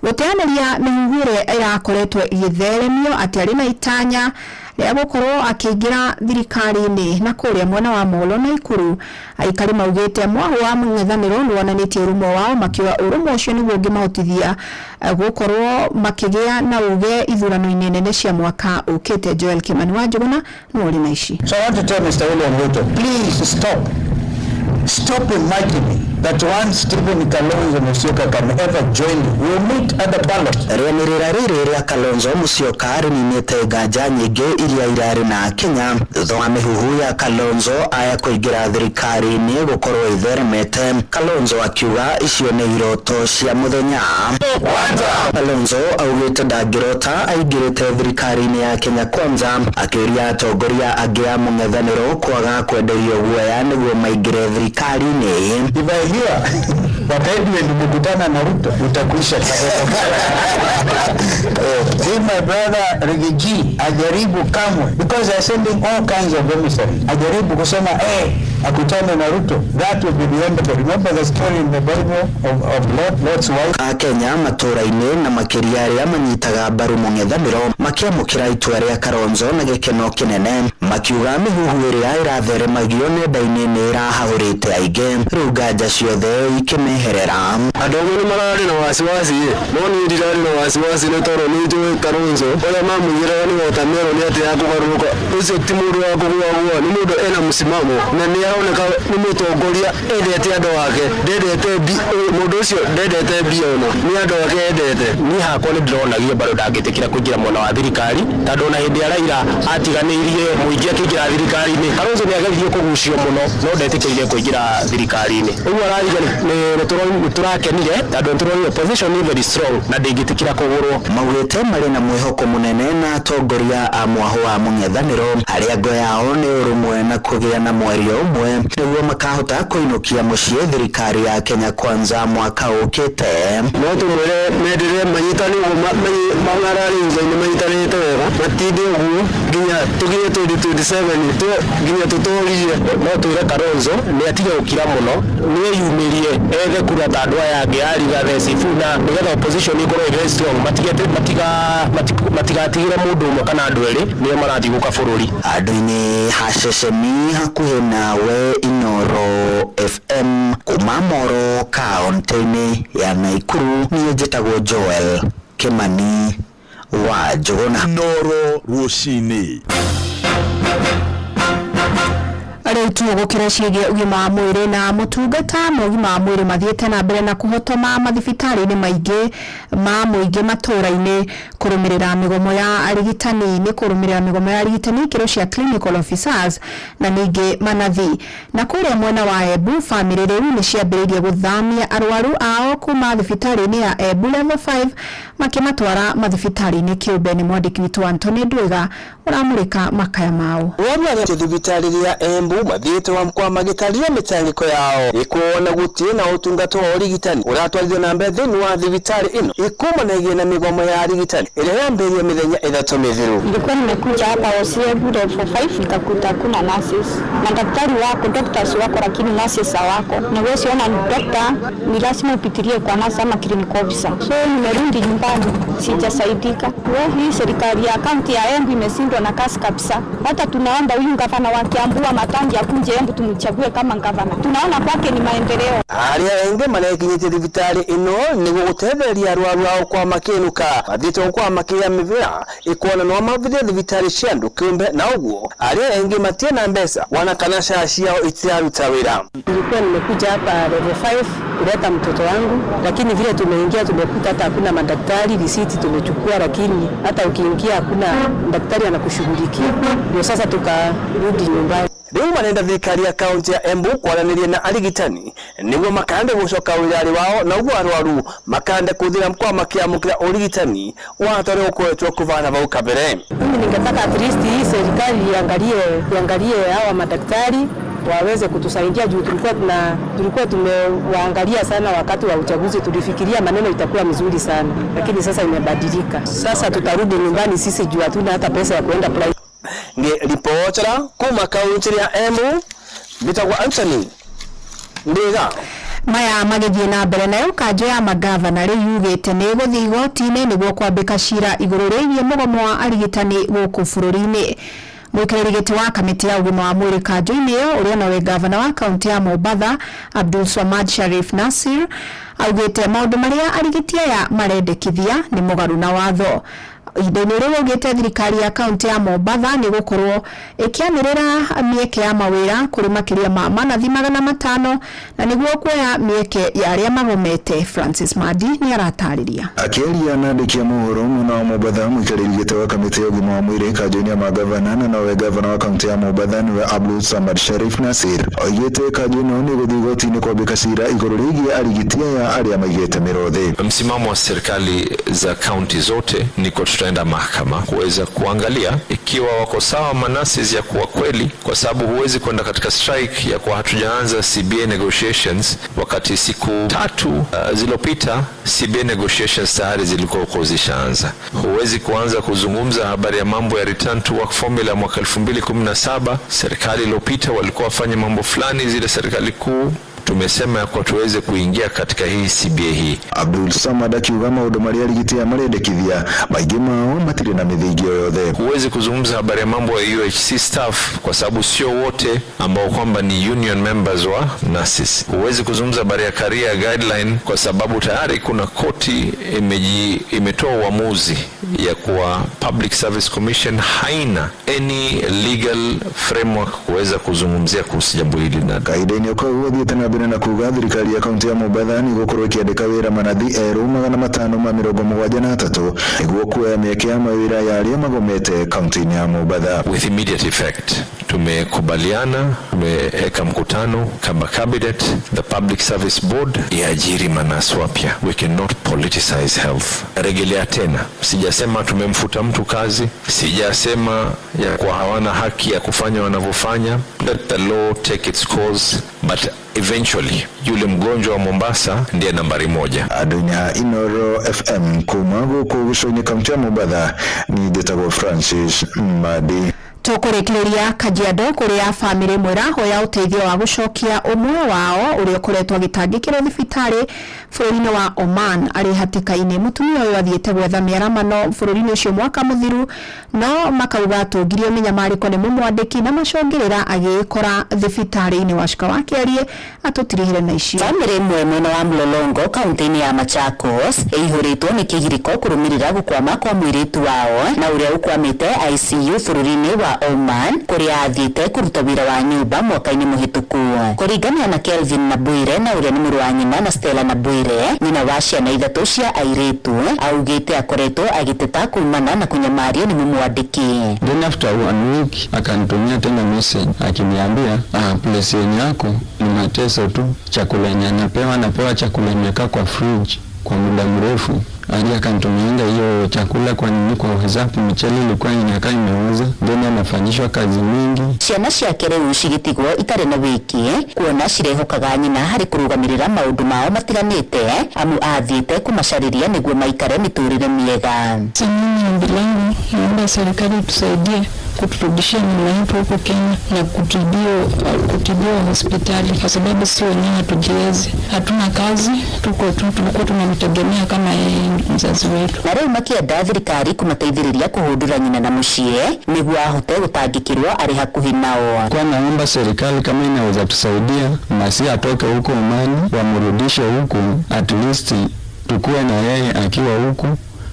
Speaker 4: gũteanĩria mĩhuhu ĩrĩa ĩrakoretwo ĩgĩtheremio atĩ arĩ na itanya rĩa gũkorwo akĩingĩra thirikari-inĩ. Na kũrĩa mwena wa Molo na Ikuru aikari maugĩte mwahu wa mũng'ethanĩro nĩ wonanĩtie ũrũmwe wao, makiuga ũrũmwe ũcio nĩguo ũngĩmahotithia gũkorwo makĩgĩa na uge ithurano-inĩ nene cia mwaka ũkĩte. Joel Kimani wa Njũgũna nĩwe ũrĩ na ici.
Speaker 12: So I want to tell Mr. William Ruto, please stop. Stop imagining that one Stephen Kalonzo Musyoka can ever join you. We will meet at the ballot.
Speaker 1: Rĩanĩrĩra rĩrĩ rĩa Kalonzo Musyoka rĩninĩte nganja nyingĩ iria irarĩ na Kenya thutha wa mĩhuhu ya Kalonzo aya kũingĩra thirikari-inĩ gũkorwo itheremete. Kalonzo akiuga icio nĩ iroto cia mũthenya. Kalonzo augĩte ndangĩrota aingĩrĩte thirikari-inĩ ya Kenya Kwanza, akĩũria atongoria angĩ a mũng'ethanĩro kwaga kwenderio guoya nĩguo maingĩre thirikari-inĩ.
Speaker 12: If I hear that Edwin mkutana na Ruto, utakwisha. If my brother Rigiji ajaribu kamwe, because they are sending all kinds of emissaries, ajaribu kusema akutane na Ruto, that will be the end of it. Remember the story in the Bible of Lot's wife?
Speaker 1: Akenya matũra-inĩ na makĩria arĩa manyitaga mbaru mũng'ethanĩro makĩamũkĩra itua rĩa Kalonzo na gĩkeno kĩnene, makiuga mĩhuhu ĩrĩa ĩratheremagio nenda-inĩ nĩ ĩrahahũrĩte aingĩ, rĩu nganja ciothe ikĩmeherera.
Speaker 8: Andũ amwe nĩ mararĩ na wasiwasi, no niĩ ndirarĩ na wasiwasi nĩ tondũ nĩ njũĩ Kalonzo ũrĩa mamũigĩraga nĩ watermelon nĩ atĩ ya kũgarũrũka. Ũcio ti mũndũ wa kũgũagũa, nĩ mũndũ ena msimamo na nĩ
Speaker 5: Aroneka nĩ mũtongoria endete andũ ake, ndendete mũndũ ũcio ndendete mbia ona nĩ andũ ake endete.
Speaker 10: Niĩ hakwa nĩ ndĩronagia bado ndangĩtĩkĩra kũingĩra mwena wa thirikari, tondũ ona hĩndĩ ya Raila atiganĩirie mũingĩ akĩingĩra thirikari-inĩ. Kalonzo nĩ ageririe kũgucio mũno no ndetĩkĩrire kũingĩra thirikari-inĩ. Ũguo arariga nĩ tũrakenire tondũ nĩ tũronire opposition nĩ very strong na ndĩngĩtĩkĩra kũgũrwo.
Speaker 13: Maugĩte marĩ na mwĩhoko mũnene na atongoria a mwahũ wa mũng'ethanĩro arĩa ngo yao nĩ ũrũmwe na kũgĩa na mwario ũmwe nĩguo makahota kũinũkia mũciĩ thirikari ya Kenya Kwanza mwaka ũkĩte.
Speaker 5: No tũmwĩre menderere manyitane ũguo mang'ararĩ thutha-inĩ manyitanĩte wega, matinde ũguo nginya tũkinye 2027 nginya tũtorie.
Speaker 10: No twĩre Kalonzo nĩ atige gũkira mũno, nĩ eyumĩrie ethe kura ta andũ aya angĩ a Rigathi, Sifuna, nĩgetha opposition ĩkorwo ĩ very strong, matigatigĩre mũndũ ũmwe kana andũ erĩ nĩo marathiĩ gũka bũrũri.
Speaker 13: Andũ-inĩ ha ceceni hakuhĩ nawe Inoro FM kuma Moro kaũntĩ-inĩ ya Naikuru, niĩ njĩtagwo Joel Kimani wa Njũgũna.
Speaker 11: Inoro rũcinĩ.
Speaker 4: Rĩu tũgũkĩra ciĩgiĩ ũgima wa mwĩrĩ na motungata ma ũgima wa mwĩrĩ mathiĩte na mbere na kũhotoma mathibitarĩ-inĩ maingĩ ma mũingĩ matũũra-inĩ kũrũmĩrĩra mĩgomo ya arigitani nĩ kũrũmĩrĩra mĩgomo ya arigitani ikĩro cia clinical officers na ningĩ manathi. Na kũrĩa mwena wa Embu bamĩrĩ rĩu nĩ ciambĩrĩirie gũthamia arwaru ao kuma thibitarĩ-inĩ ya Embu level 5 makĩmatwara mathibitarĩ-inĩ kĩũmbe. Nĩ mwandĩki witũ Anthony Ndwiga ũramũrĩka makaya mao.
Speaker 14: Arwaru arĩa thibitarĩ ya Embu mathiĩte wa mkoa magĩtarĩria mĩtangĩko yao ikuona gũtirĩ na ũtungata wa ũrigitani ũratwarithio na mbere thĩinĩ wa thibitarĩ ĩno ikumanagia na mĩgomo ya arigitani ĩrĩa yambĩrĩirie mĩthenya 3 mĩthiru.
Speaker 15: Nilikuwa nimekuja hapa Embu level 5 nikakuta kuna nurses, madaktari wako, doctors wako, lakini nurses hawako, na wewe siona doctor ni lazima upitilie kwa nurse ama clinical officer. So nimerudi nyumbani sijasaidika. Hii serikali ya kaunti ya Embu imeshindwa na kazi kabisa. Hata tunaomba huyu gavana wa Kiambu wa Matangi akunje Embu tumchague kama gavana. Tunaona kwake ni maendeleo.
Speaker 14: Arĩa aingĩ marekinyĩtie thibitarĩ ĩno nĩguo gũtethereria arwaru ao kwa makĩnũka mathiĩte kwa makĩya mĩbĩra ĩkuona no mavithie thibitarĩ cia andũ kĩũmbe, na ũguo arĩa aingĩ matirĩ na mbeca wana kana SHA ciao itiraruta wĩra.
Speaker 21: Nilikuwa nimekuja hapa level 5 kuleta mtoto wangu, lakini vile tumeingia tumekuta hata hakuna madaktari, risiti tumechukua, lakini hata ukiingia hakuna daktari anakushughulikia. Ndio sasa tukarudi nyumbani.
Speaker 14: Rĩu marenda thirikari ya kaunti ya Embu kwaranĩria na arigitani nĩguo makande gũcoka wĩra-inĩ wao, na ũguo arwaru makande kũthira mkoa makĩamũkĩra ũrigitani wa torĩa ũkoretwo kũbana vau kabere.
Speaker 21: Mimi ningetaka at least hii serikali iangalie hawa madaktari waweze kutusaidia, juu tulikuwa tumewaangalia sana wakati wa uchaguzi, tulifikiria maneno itakuwa mzuri sana, lakini sasa imebadilika. Sasa tutarudi nyumbani sisi juu hatuna hata pesa ya kuenda private.
Speaker 14: Ngĩribotera kuma kaunti ya Embu, mbĩtagwo Anthony Ndiga.
Speaker 4: Maya magĩthiĩ na mbere nayo kanjo ya magavana rĩu yugĩte nĩ ĩgũthiĩ igoti-inĩ nĩguo kwambĩka cira igũrũ rĩgiĩ mũgomo wa arigitani gũkũ bũrũri-inĩ. Mũikarĩri gĩtĩ wa kamĩtĩ ya ũgima wa mwĩrĩ kanjo-inĩ ĩyo ũrĩa nowe gavana wa kaunti ya Mombatha Abdul Swamad Sharif Nasir augĩte maũndũ marĩa arigiti aya marendekithia nĩ mũgarũ na watho. Ihinda-inĩ rĩu augĩte thirikari ya kaunti ya Mombatha nĩ gũkorwo ĩkĩanĩrĩra mĩeke ya mawĩra kũrĩ makĩria ma manathi 500 na nĩguo kuoya mĩeke ya arĩa magomete. Francis Madi nĩ aratarĩria.
Speaker 17: Akĩaria na andĩki a mohoro mwena wa Mombatha, mũikarĩri gĩtĩ wa kamĩtĩ ya ũgima wa mwĩrĩ kanjo-inĩ ya magavana na nowe gavana wa kaunti ya Mombatha nĩwe Abdul Samad Sharif Nasir oigĩte kanjo ĩno nĩ ĩgũthiĩ igoti-inĩ kwambĩka cira igũrũ rĩgiĩ arigiti aya arĩa maigĩte mĩro thĩ.
Speaker 19: Msimamo wa serikali za kaunti zote ni kwa tutaenda mahakama kuweza kuangalia ikiwa wako sawa manasi ya kuwa kweli, kwa sababu huwezi kwenda katika strike ya kuwa hatujaanza CBA negotiations wakati siku 3 zilizopita CBA negotiations tayari zilikuwa huko zishaanza. Huwezi kuanza kuzungumza habari ya mambo ya return to work formula mwaka 2017. Serikali iliyopita walikuwa wafanye mambo fulani, zile serikali kuu tumesema kwa tuweze kuingia katika hii CBA hii.
Speaker 17: Abdul Samad akiuga maũndũ marĩa arigiti aya marendekithia maingĩ mao matirĩ na mĩthingi yoyothe.
Speaker 19: Huwezi kuzungumza habari ya mambo ya UHC staff kwa sababu sio wote ambao kwamba ni union members wa nurses. Huwezi kuzungumza habari ya career guideline kwa sababu tayari kuna koti imetoa uamuzi ya kuwa Public Service Commission haina any legal framework kuweza kuzungumzia kuhusu jambo hili na
Speaker 17: Kahinda-inĩ kau gũthiĩte na mbere na kuga thirikari ya kaunti ya Mombatha nĩ ĩgũkorwo ĩkĩandĩka wĩra manathi erũ 573 nĩguo kuoya mĩeke ya mawĩra ya arĩa magomete kaunti-inĩ ya Mombatha.
Speaker 19: With immediate effect tumekubaliana, tumeweka mkutano kama cabinet, the Public Service Board iajiri manasi wapya. We cannot politicize health. Rejelea tena, sijasema tumemfuta mtu kazi, sijasema ya kuwa hawana haki ya kufanya wanavyofanya. Let the law take its course, but eventually yule mgonjwa wa Mombasa ndiye nambari moja.
Speaker 17: Andũ-inĩ a Inoro FM kuma gũkũ gĩcũa-inĩ kaunti ya Mombatha niĩ njĩtagwo Francis Madi.
Speaker 4: Tũkũrĩkĩrĩria Kajiado kũrĩa bamĩrĩ ĩmwe ĩrahoya ũteithio wa gũcokia ũmwe wao ũrĩa ũkoretwo agĩtangĩkĩrwo thibitarĩ bũrũri-inĩ wa Oman arĩ hatĩka-inĩ. Mũtumia ũyũ athiĩte gwetha mĩaramano bũrũri-inĩ ũcio mwaka mũthiru, no makauga atũngirio mĩnyamarĩko nĩ mũmwandĩki na macũngĩrĩra agĩĩkora thibitarĩ-inĩ. Wacuka wa Kĩarie atũtirihire na icio.
Speaker 9: Bamĩrĩ ĩmwe mwena wa Mlolongo kaunti-inĩ ya Machakos ĩihũrĩtwo nĩ kĩgirĩko kũrũmĩrĩra gũkwama kwa mũirĩtu wao na ũrĩa ũkwamĩte ICU bũrũri-inĩ wa Oman kũrĩa athiĩte kũruta wĩra wa nyũmba mwaka-inĩ mũhĩtũku. Kũringana na Kelvin Nabwire na ũrĩa nĩ mũrũ wa nyina na Stella Nabwire, nyina wa ciana ithatũ cia airĩtu, augĩte akoretwo agĩteta kumana na kũnyamario nĩ mũmwandĩki.
Speaker 18: Then after one week akanitumia tena message akiniambia, place yenye yako ni mateso tu, chakula yenye anapewa chakula imekaa kwa fridge kwa muda mrefu. Hadi akanitumianga hiyo chakula kwa nini kwa WhatsApp, mchele ilikuwa inakaa imeoza, then anafanyishwa kazi mingi.
Speaker 9: Ciana ciake rĩu cigĩtigwo itarĩ na wĩki kuona cirehokaga nyina harĩ kũrũgamĩrĩra maũndũ mao matiganĩte amu athiĩte kũmacarĩria nĩguo maikare mĩtũrĩre mĩega.
Speaker 20: Mimi ombi langu naomba serikali tusaidie kuturudishia mama yetu huku Kenya na kutibiwa hospitali kwa sababu si wenyewe hatujiwezi, hatuna kazi, tuko tu tulikuwa tunamtegemea kama yeye mzazi wetu.
Speaker 9: Na rĩu makĩenda thirikari kũmateithĩrĩria kũhũndũra nyina na mũciĩ nĩguo ahote gũtangĩkĩrwo arĩ hakuhĩ nao.
Speaker 18: Kwa naomba serikali kama inaweza tusaidia, na si atoke huko Omani, wamrudishe huku, at least tukuwe na yeye akiwa huku,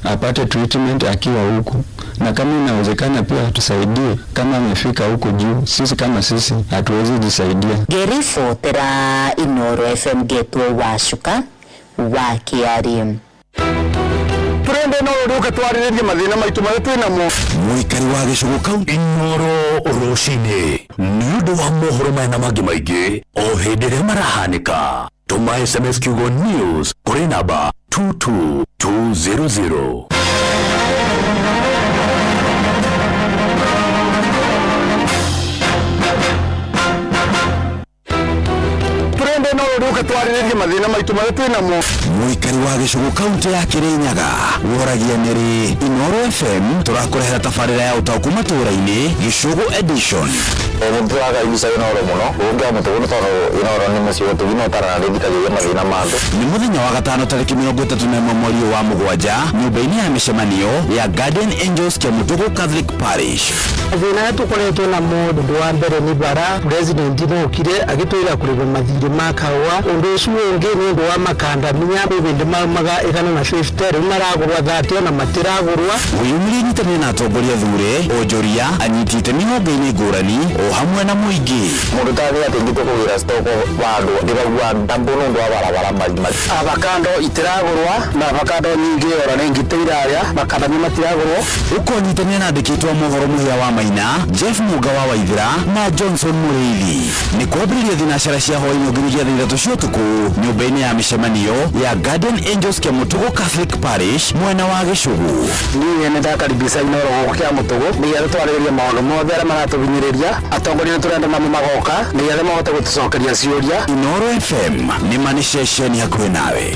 Speaker 18: apate treatment akiwa huku, na kama inawezekana pia tusaidie kama amefika huku juu. Sisi kama sisi hatuwezi jisaidia.
Speaker 9: Ngĩribotera Inoro FM ngetwo Wacuka wa Kĩarie.
Speaker 5: Turende no rĩũke twarĩrĩrie mathĩna maitũ marĩa twĩ namo.
Speaker 11: Mũikari wa gĩcũgũ kaunti Inoro rũcinĩ nĩ ũndũ wa mohoro maya na mangĩ maingĩ o hĩndĩ ĩrĩa marahanĩka, tũma SMS kiugo news kũrĩ namba 22200.
Speaker 5: Turende no rĩũke twarĩrĩrie mathĩna maitũ marĩa twĩ namo.
Speaker 11: Mũikari wa gĩcũgũ kaunti ya Kĩrĩnyaga woragia nĩrĩ Inoro FM tũrakũrehera tabarĩra ya ũtaũku matũũra-inĩ Gĩcũgũ edition.
Speaker 8: Nĩtũrakaribisha Inoro mũno gũkĩa mũtũgũ nĩ tondũ Inoro nĩ mũciĩ ũtugi na ũtaranarĩthikagĩria mathĩna ma andũ.
Speaker 11: Nĩ mũthenya wa gatano tarĩki 31 mweri ũyũ wa mũgwanja nyũmba-inĩ ya mĩcemanio ya Guardian Angels Kĩamũtũgũ Catholic Parish.
Speaker 12: Thĩna ũrĩa tũkoretwo namo ũndũ wa mbere nĩ bara president nĩokire agĩtwĩra kũrĩhwo mathirĩ ma kahũa. Ũndũ ũcio ũngĩ nĩ ũndũ wa makandamia bĩbĩndĩ maumaga 150 rĩu maragũrwa 30 ona matiragũrwa.
Speaker 11: Wĩyumĩrie nyitanĩre na atongoria thure onjoria anyiti itemi honge-inĩ ngũrani o hamwe na mũingĩ.
Speaker 8: Mũndũ tathĩ atĩ ngĩte kũgĩra stoko vandũ ndĩraigua ndambũ nĩ ũndũ wa barabara marimari.
Speaker 12: Avakando itiragũrwa na avakando nyingĩ ora nĩ ngite irarĩa makandamia matiragũrwo.
Speaker 11: Ũkonyitanĩra na andĩkĩtwo mohoro Mũhĩa wa Maina, Jeff Mũnga wa Waithĩra na Johnson Mũrĩithi. Nĩ kwambĩrĩria thinacara cia hwaĩ-inĩ nginyagia thaa ithatũ cia ũtukũ nyũmba-inĩ ya mĩcemanio ya Guardian Angels Kĩamũtũgũ Catholic Parish mwena wa Gĩcũgũ.
Speaker 12: Niĩ nĩndakaribisha Inoro gũkũ Kĩamũtũgũ nĩgetha twarĩrĩrie maũndũ mothe arĩa maratũhinyĩrĩria. Atongoria nĩtũrenda namo magoka nĩgetha mahote gũtũcokeria ciũria.
Speaker 11: Inoro FM nĩ ma nĩ ceceni hakuhĩ nawe.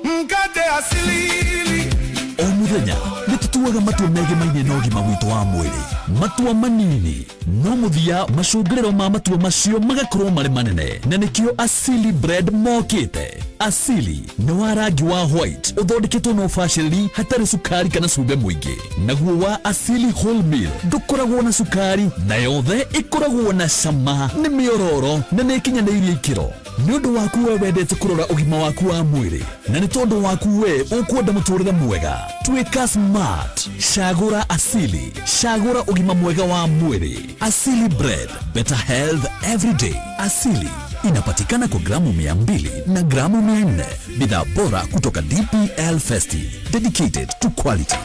Speaker 22: Mkate asilili.
Speaker 24: O mũthenya nĩ tũtuaga matua megimaine na ũgima witũ wa mwĩrĩ, matua manini no mũthia macũngĩrĩro ma matua macio magakorwo marĩ manene, na nĩkĩo Asili Bread mokĩte. Asili nĩ wa rangi wa white ũthondeketwo na ũbacĩrĩri hatarĩ cukari kana cumbĩ mũingĩ. Naguo wa Asili wholemeal ndũkoragwo na cukari na yothe ĩkoragwo na cama, nĩ mĩororo na nĩ ĩkinyanĩirie ikĩro. Nĩ ũndũ waku we wendete kũrora ũgima waku wa mwĩrĩ na nĩ tondũ waku we ũkwenda mũtũrĩre mwega, tuĩka smart, cagũra Asili, cagũra ũgima mwega wa mwĩrĩ. Asili Bread, better health every day. Asili inapatikana kwa gramu 200 na gramu 400. Bidhaa bora kutoka DPL Festive, dedicated to quality.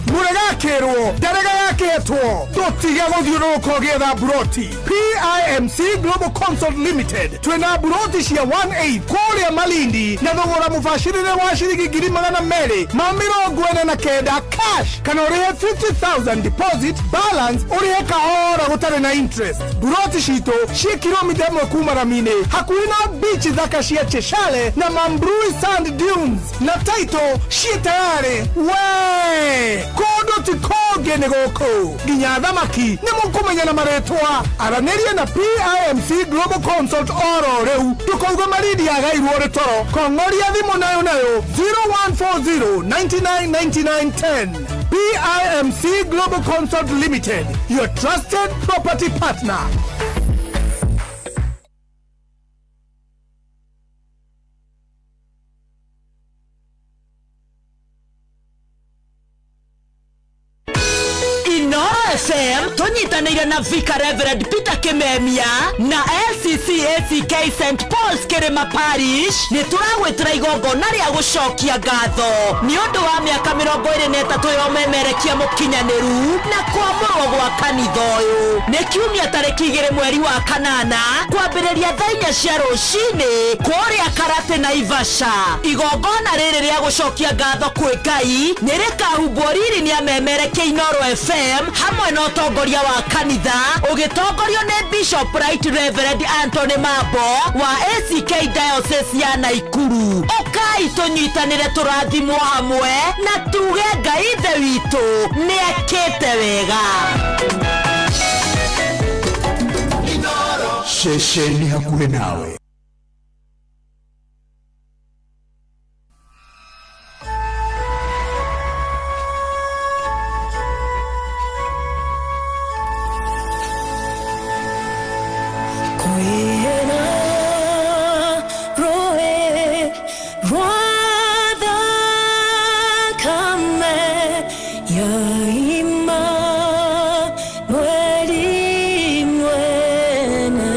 Speaker 3: Mũregakĩrwo ndarega yakĩtwo tũtige gũthiũrũrũka ũgĩetha mburoti. PIMC Global Consult Limited twĩna mburoti cia 18 kũrĩa Malindi na thogora mũbacĩrĩre wa ciringi 249,000 cash, kana ũrĩhe 50,000 deposit, balance ũrĩhe kahora gũtarĩ na interest. Mburoti citũ ciĩ kilomita 1 kuma rami-inĩ, hakuhĩ na beach thaka cia Cheshale na Mambrui Sand Dunes, na title ciĩ tayarĩ. We kũndũ ti kũngĩ nĩ gũkũ, nginya thamaki nĩ mũkũmenya na marĩtwa. Aranĩrie na PIMC Global Consult oro rĩu, ndũkauge Malindi yagairwo rĩ toro. Kong'oria thimũ nayo nayo 0140 99 99 10. PIMC Global Consult Limited, your trusted property partner.
Speaker 16: Inoro FM tũnyitanĩire na Vicar Reverend Peter Kimemia na LCCACK St Paul's Kĩrĩma Parish nĩ tũragwĩtĩra igongona rĩa gũcokia ngatho nĩ ũndũ wa mĩaka 23 ya ũmemerekia mũkinyanĩru na kwamũrwo gwa kanitha ũyũ. Nĩ kiumia tarĩki 2 mweri wa 8 kwambĩrĩria thaa 4 cia rũcinĩ kũrĩa Karate Naivasha. Igongona rĩrĩ rĩa gũcokia ngatho kwĩ Ngai nĩ rĩkahumbwo riri nĩ amemerekia Inoro FM hamwe na ũtongoria wa kanitha ũgĩtongorio nĩ Bishop Right Reverend Anthony Mambo wa ACK Diocese ya Naikuru. Ũkai tũnyitanĩre tũrathimwo hamwe na tuge Ngai ithe witũ nĩ ekĩte wega.
Speaker 3: Ceceni hakuhĩ nawe.
Speaker 22: Kwĩna rũĩ rwa thakame ya Imanueli mwene.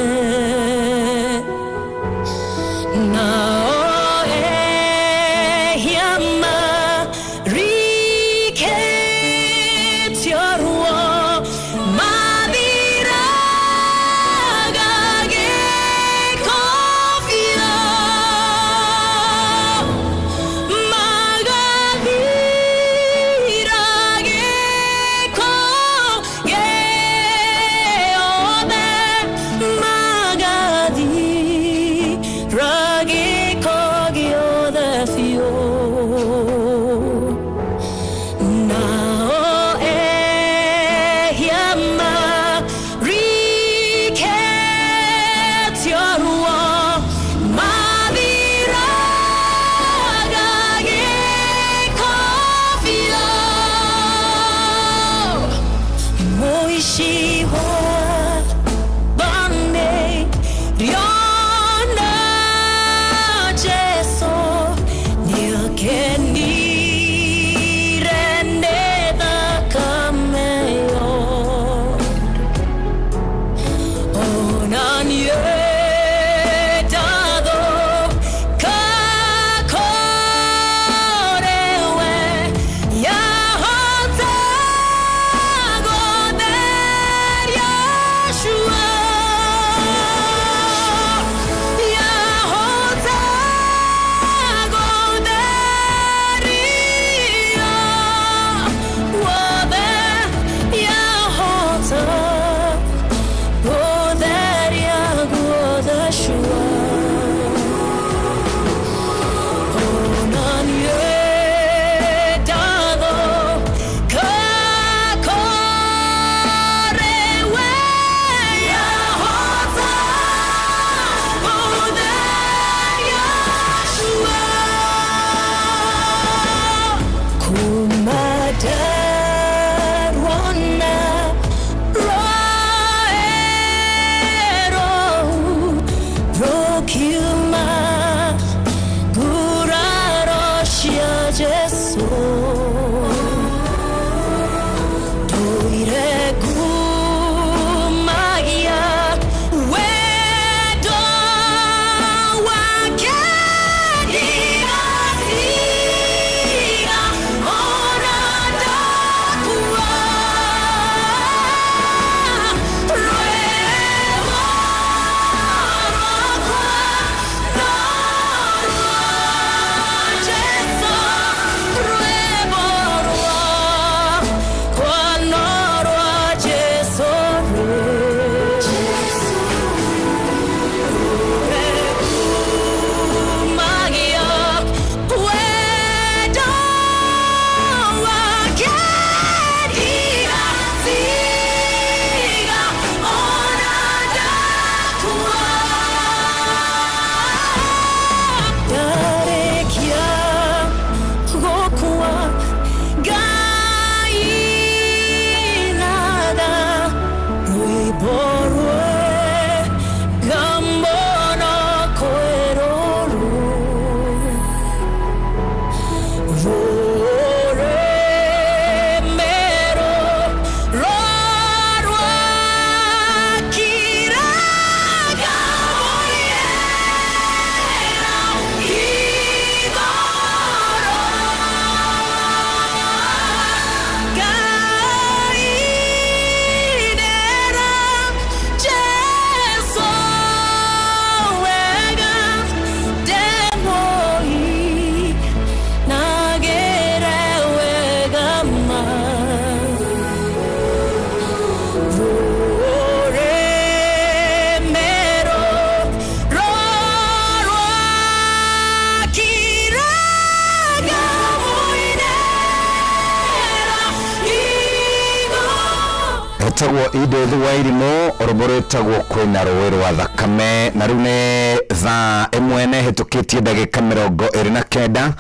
Speaker 2: Etagwo Edith Wairimu, rwĩmbo rwĩtagwo kwĩna rũĩ rwa thakame. Na rĩu nĩ thaa 1 na ĩhĩtũkĩtie ndagĩka 29.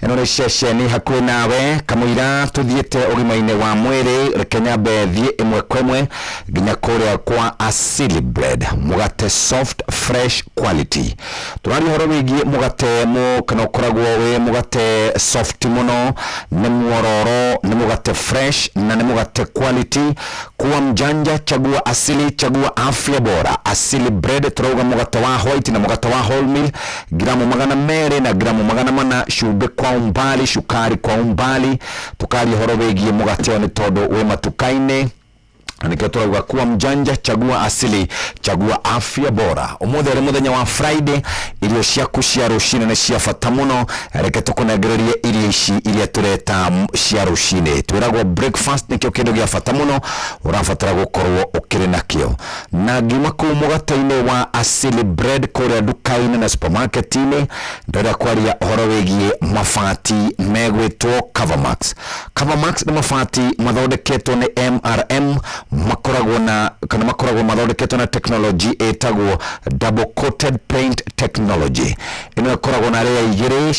Speaker 2: Ĩno nĩ ceceni hakuhĩ nawe. Kamũira tũthiĩte ũgima-inĩ wa mwĩrĩ, reke nyambe thiĩ ĩmwe kwa ĩmwe nginya kũrĩa kwa Asili Bread, mũgate soft fresh quality. Tũraria ũhoro wĩgiĩ mũgate mũ kana ũkoragwo wĩ mũgate soft mũno, nĩ mwororo, nĩ mũgate fresh na nĩ mũgate quality. Kuwa mjanja, chagua Asili, chagua afya bora. Asili Bread turauga mũgate wa white na mũgate wa wholemeal, gramu 200 na gramu 400, cumbĩ kwa umbali, cukari kwa umbali. Tukaria ũhoro wĩgiĩ mũgate ũyũ nĩ tondũ wĩ matuka-inĩ, na nikio turauga kuwa mjanja, chagua Asili, chagua afya bora. Umuthi ari muthenya wa Friday, irio ciaku cia rucini nĩ cia bata mũno. Reke tũkũnengererie irio ici iria tũreta cia rucini. Twĩragwo breakfast nĩkĩo kĩndũ gĩa bata mũno ũrabatara gũkorwo ũkĩrĩ nakĩo. Na ngiuma kũu mũgate-inĩ wa Asili Bread kũrĩa nduka-inĩ na supermarket-inĩ, ndĩrenda kwaria ũhoro wĩgiĩ mabati megwĩtwo Covermax. Covermax nĩ mabati mathondeketwo nĩ MRM, makoragwo na kana makoragwo mathondeketwo na technology ĩtagwo double coated paint technology. Ĩno ĩkoragwo na layer igĩrĩ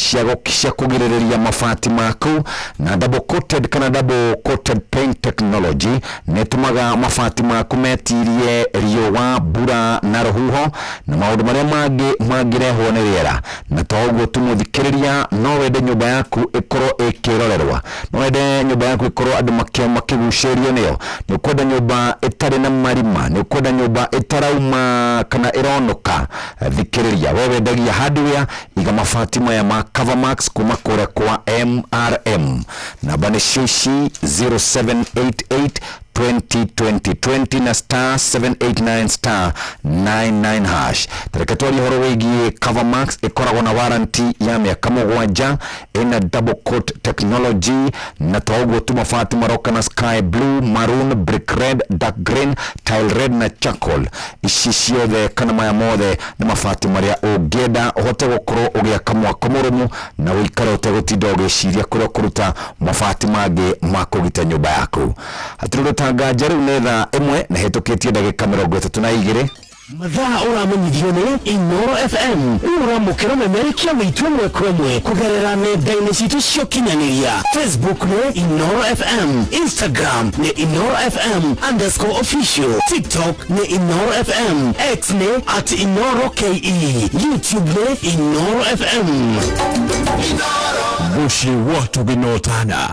Speaker 2: cia kũgirĩrĩria mabati maku, na double coated kana double coated paint technology nĩ ĩtũmaga mabati maku metirie riũa, mbura na rũhuho na maũndũ marĩa mangĩ mangĩrehwo nĩ rĩera. Na to ũguo tu mũthikĩrĩria, no wende nyũmba yaku ĩkorwo ĩkĩrorerwa, no wende nyũmba yaku ĩkorwo andũ makĩgucĩrĩrio nĩyo, nĩ ũkwenda nyũmba ĩtarĩ na marima, nĩ ũkwenda nyũmba ĩtarauma kana ĩronuka. Thikĩrĩria, we wendagia hardware, iga mabati maya ma Covermax kuma kũrĩa kwa MRM. Namba nĩ cio ici, 0788 20 20 20 na star 789 star 99 hash. Tareke twarie ũhoro wĩgiĩ Covermax. Ĩkoragwo na warranty ya mĩaka 7, ĩna double coat technology, na to ũguo tu, mabati maroka na sky blue, maroon, brick red, dark green, tile red na charcoal. Ici ciothe kana maya mothe nĩ mabati marĩa ũngĩenda ũhote gũkorwo ũgĩaka mwako mũrũmu na ũikare ũtegũtinda ũgĩciria kũrĩa ũkũruta mabati mangĩ ma kũgita nyũmba yaku. Hatirĩ ũndũ ta nganja. Rĩu nĩ thaa 1 na hĩtũkĩtie ndagĩka 32.
Speaker 1: Mathaa ũramenyithio nĩ Inoro FM. Rĩu ũramũkĩra memerekia witũ ĩmwe kwa ĩmwe kũgerera nenda-inĩ citũ cia ũkinyanĩria. Facebook nĩ Inoro FM, Instagram nĩ Inoro FM underscore official, TikTok nĩ Inoro FM, X nĩ at Inoro KE, YouTube nĩ Inoro FM.
Speaker 24: Mũciĩ wa tũgĩnotana.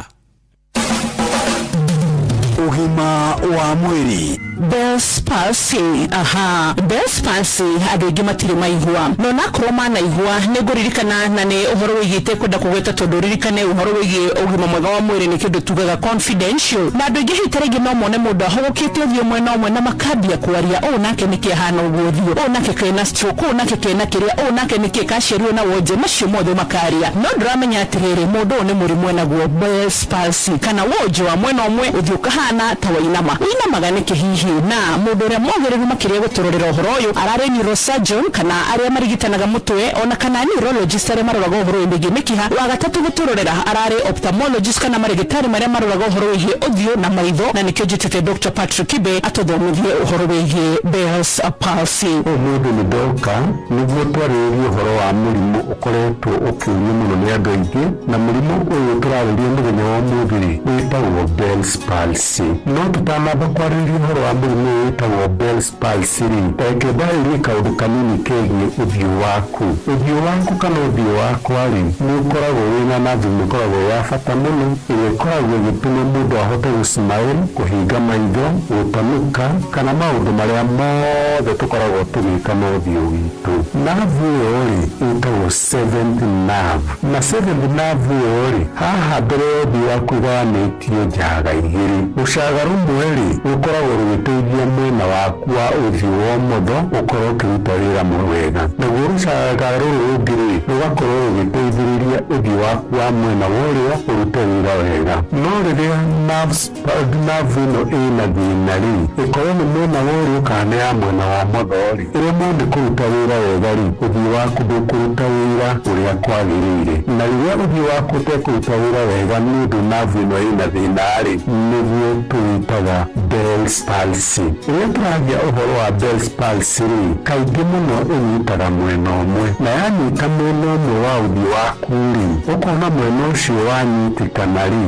Speaker 11: Ũgima wa mwĩrĩ.
Speaker 6: Bell's palsy. Aha, Bell's palsy andũ aingĩ matirĩ maigua, no nakorwo manaigua nĩ ngũririkana, na nĩ ũhoro wĩgiĩte kwenda kũgweta, tondũ ũririkane ũhoro wĩgiĩ ũgima mwega wa mwĩrĩ nĩ kĩndũ tugaga confidential, na andũ aingĩ hihi ta rĩngĩ no mone mũndũ ahũgũkĩte ũthiũ mwena ũmwe na makambia kwaria, ũũ nake nĩkĩ ahana ũguo ũthiũ, ũũ nake kena stroke, ũũ nake kena kĩrĩa, ũũ nake nĩkĩ kaciarirwo na wonje, macio mothe makaria. No ndũramenya atĩrĩrĩ, mũndũ ũyũ nĩ mũrimũ enaguo Bell's palsy kana wonje wa mwena ũmwe, ũthiũ ũkahana ta wainama. Ũinamaga nĩkĩ hihi? Na mũndũ ũrĩa mwagĩrĩru makĩria gũtũrorera ũhoro ũyũ ararĩ neurosurgeon kana arĩa marigitanaga mũtwe, ona kana neurologist arĩa maroraga ũhoro wĩgiĩ mĩkiha. Wa gatatũ gũtũrorera ararĩ ophthalmologist kana marĩgĩtarĩ marĩa maroraga ũhoro wĩgiĩ ũthiũ na maitho, na nĩkĩo njĩtĩte Dr. Patrick Kibe atũthomithie ũhoro wĩgiĩ Bell's palsy.
Speaker 7: Ũmũthĩ nĩ ndoka nĩguo twarĩrĩrie ũhoro wa mũrimũ ũkoretwo ũkĩũrio mũno nĩ andũ aingĩ, na mũrimũ ũyũ tũrarĩria mũthenya wa ũmũthĩ rĩ, wĩtagwo Bell's palsy. No tũtanamba kwarĩrĩria ũhoro wa mũrimũ ũyũ wĩtagwo Bell's palsy rĩ, reke ndarĩrie kaũndũ kanini kegiĩ ũthiũ waku. Ũthiũ waku kana ũthiũ wakwa rĩ, nĩ ũkoragwo wĩna nerve ĩmwe ĩkoragwo ya bata mũno, ĩrĩa ĩkoragwo ĩgĩtũma mũndũ ahote gũsmile, kũhinga maitho, gũtanuka kana maũndũ marĩa mothe tũkoragwo tũgĩka na ũthiũ witũ. Nerve ĩyo rĩ, ĩtagwo seventh nerve, na seventh nerve ĩyo rĩ, haha mbere ya ũthiũ waku ĩgayanĩtio njaga igĩrĩ. Rũcaga rũmwe rĩ, rũkoragwo rũgĩteithia mwena waku wa ũthiũ wa ũmotho ũkorwo ũkĩruta wĩra wega, naguo rũcaga rũrũ rũngĩ rĩ, rũgakorwo rũgĩteithĩrĩria ũthiũ waku wa mwena wa ũrĩo ũrute wĩra wega. No rĩrĩa nerve ĩno ĩna thĩna rĩ, ĩkorwo nĩ mwena wa ũrĩo kana nĩ ya mwena wa ũmotho rĩ, ĩremwo nĩ kũruta wĩra wega rĩ, ũthiũ waku ndũkũruta wĩra ũrĩa kwagĩrĩire. Na rĩrĩa ũthiũ waku ũtekũruta wĩra wega nĩ ũndũ nerve ĩno ĩna thĩna rĩ, nĩguo tũwĩtaga Bell's Bell's palsy. Rĩrĩa tũragia ũhoro wa Bell's palsy rĩ, kaingĩ mũno ĩnyitaga mwena ũmwe, na yanyita mwena ũmwe wa ũthiũ waku rĩ, ũkona mwena ũcio wanyitĩkana rĩ,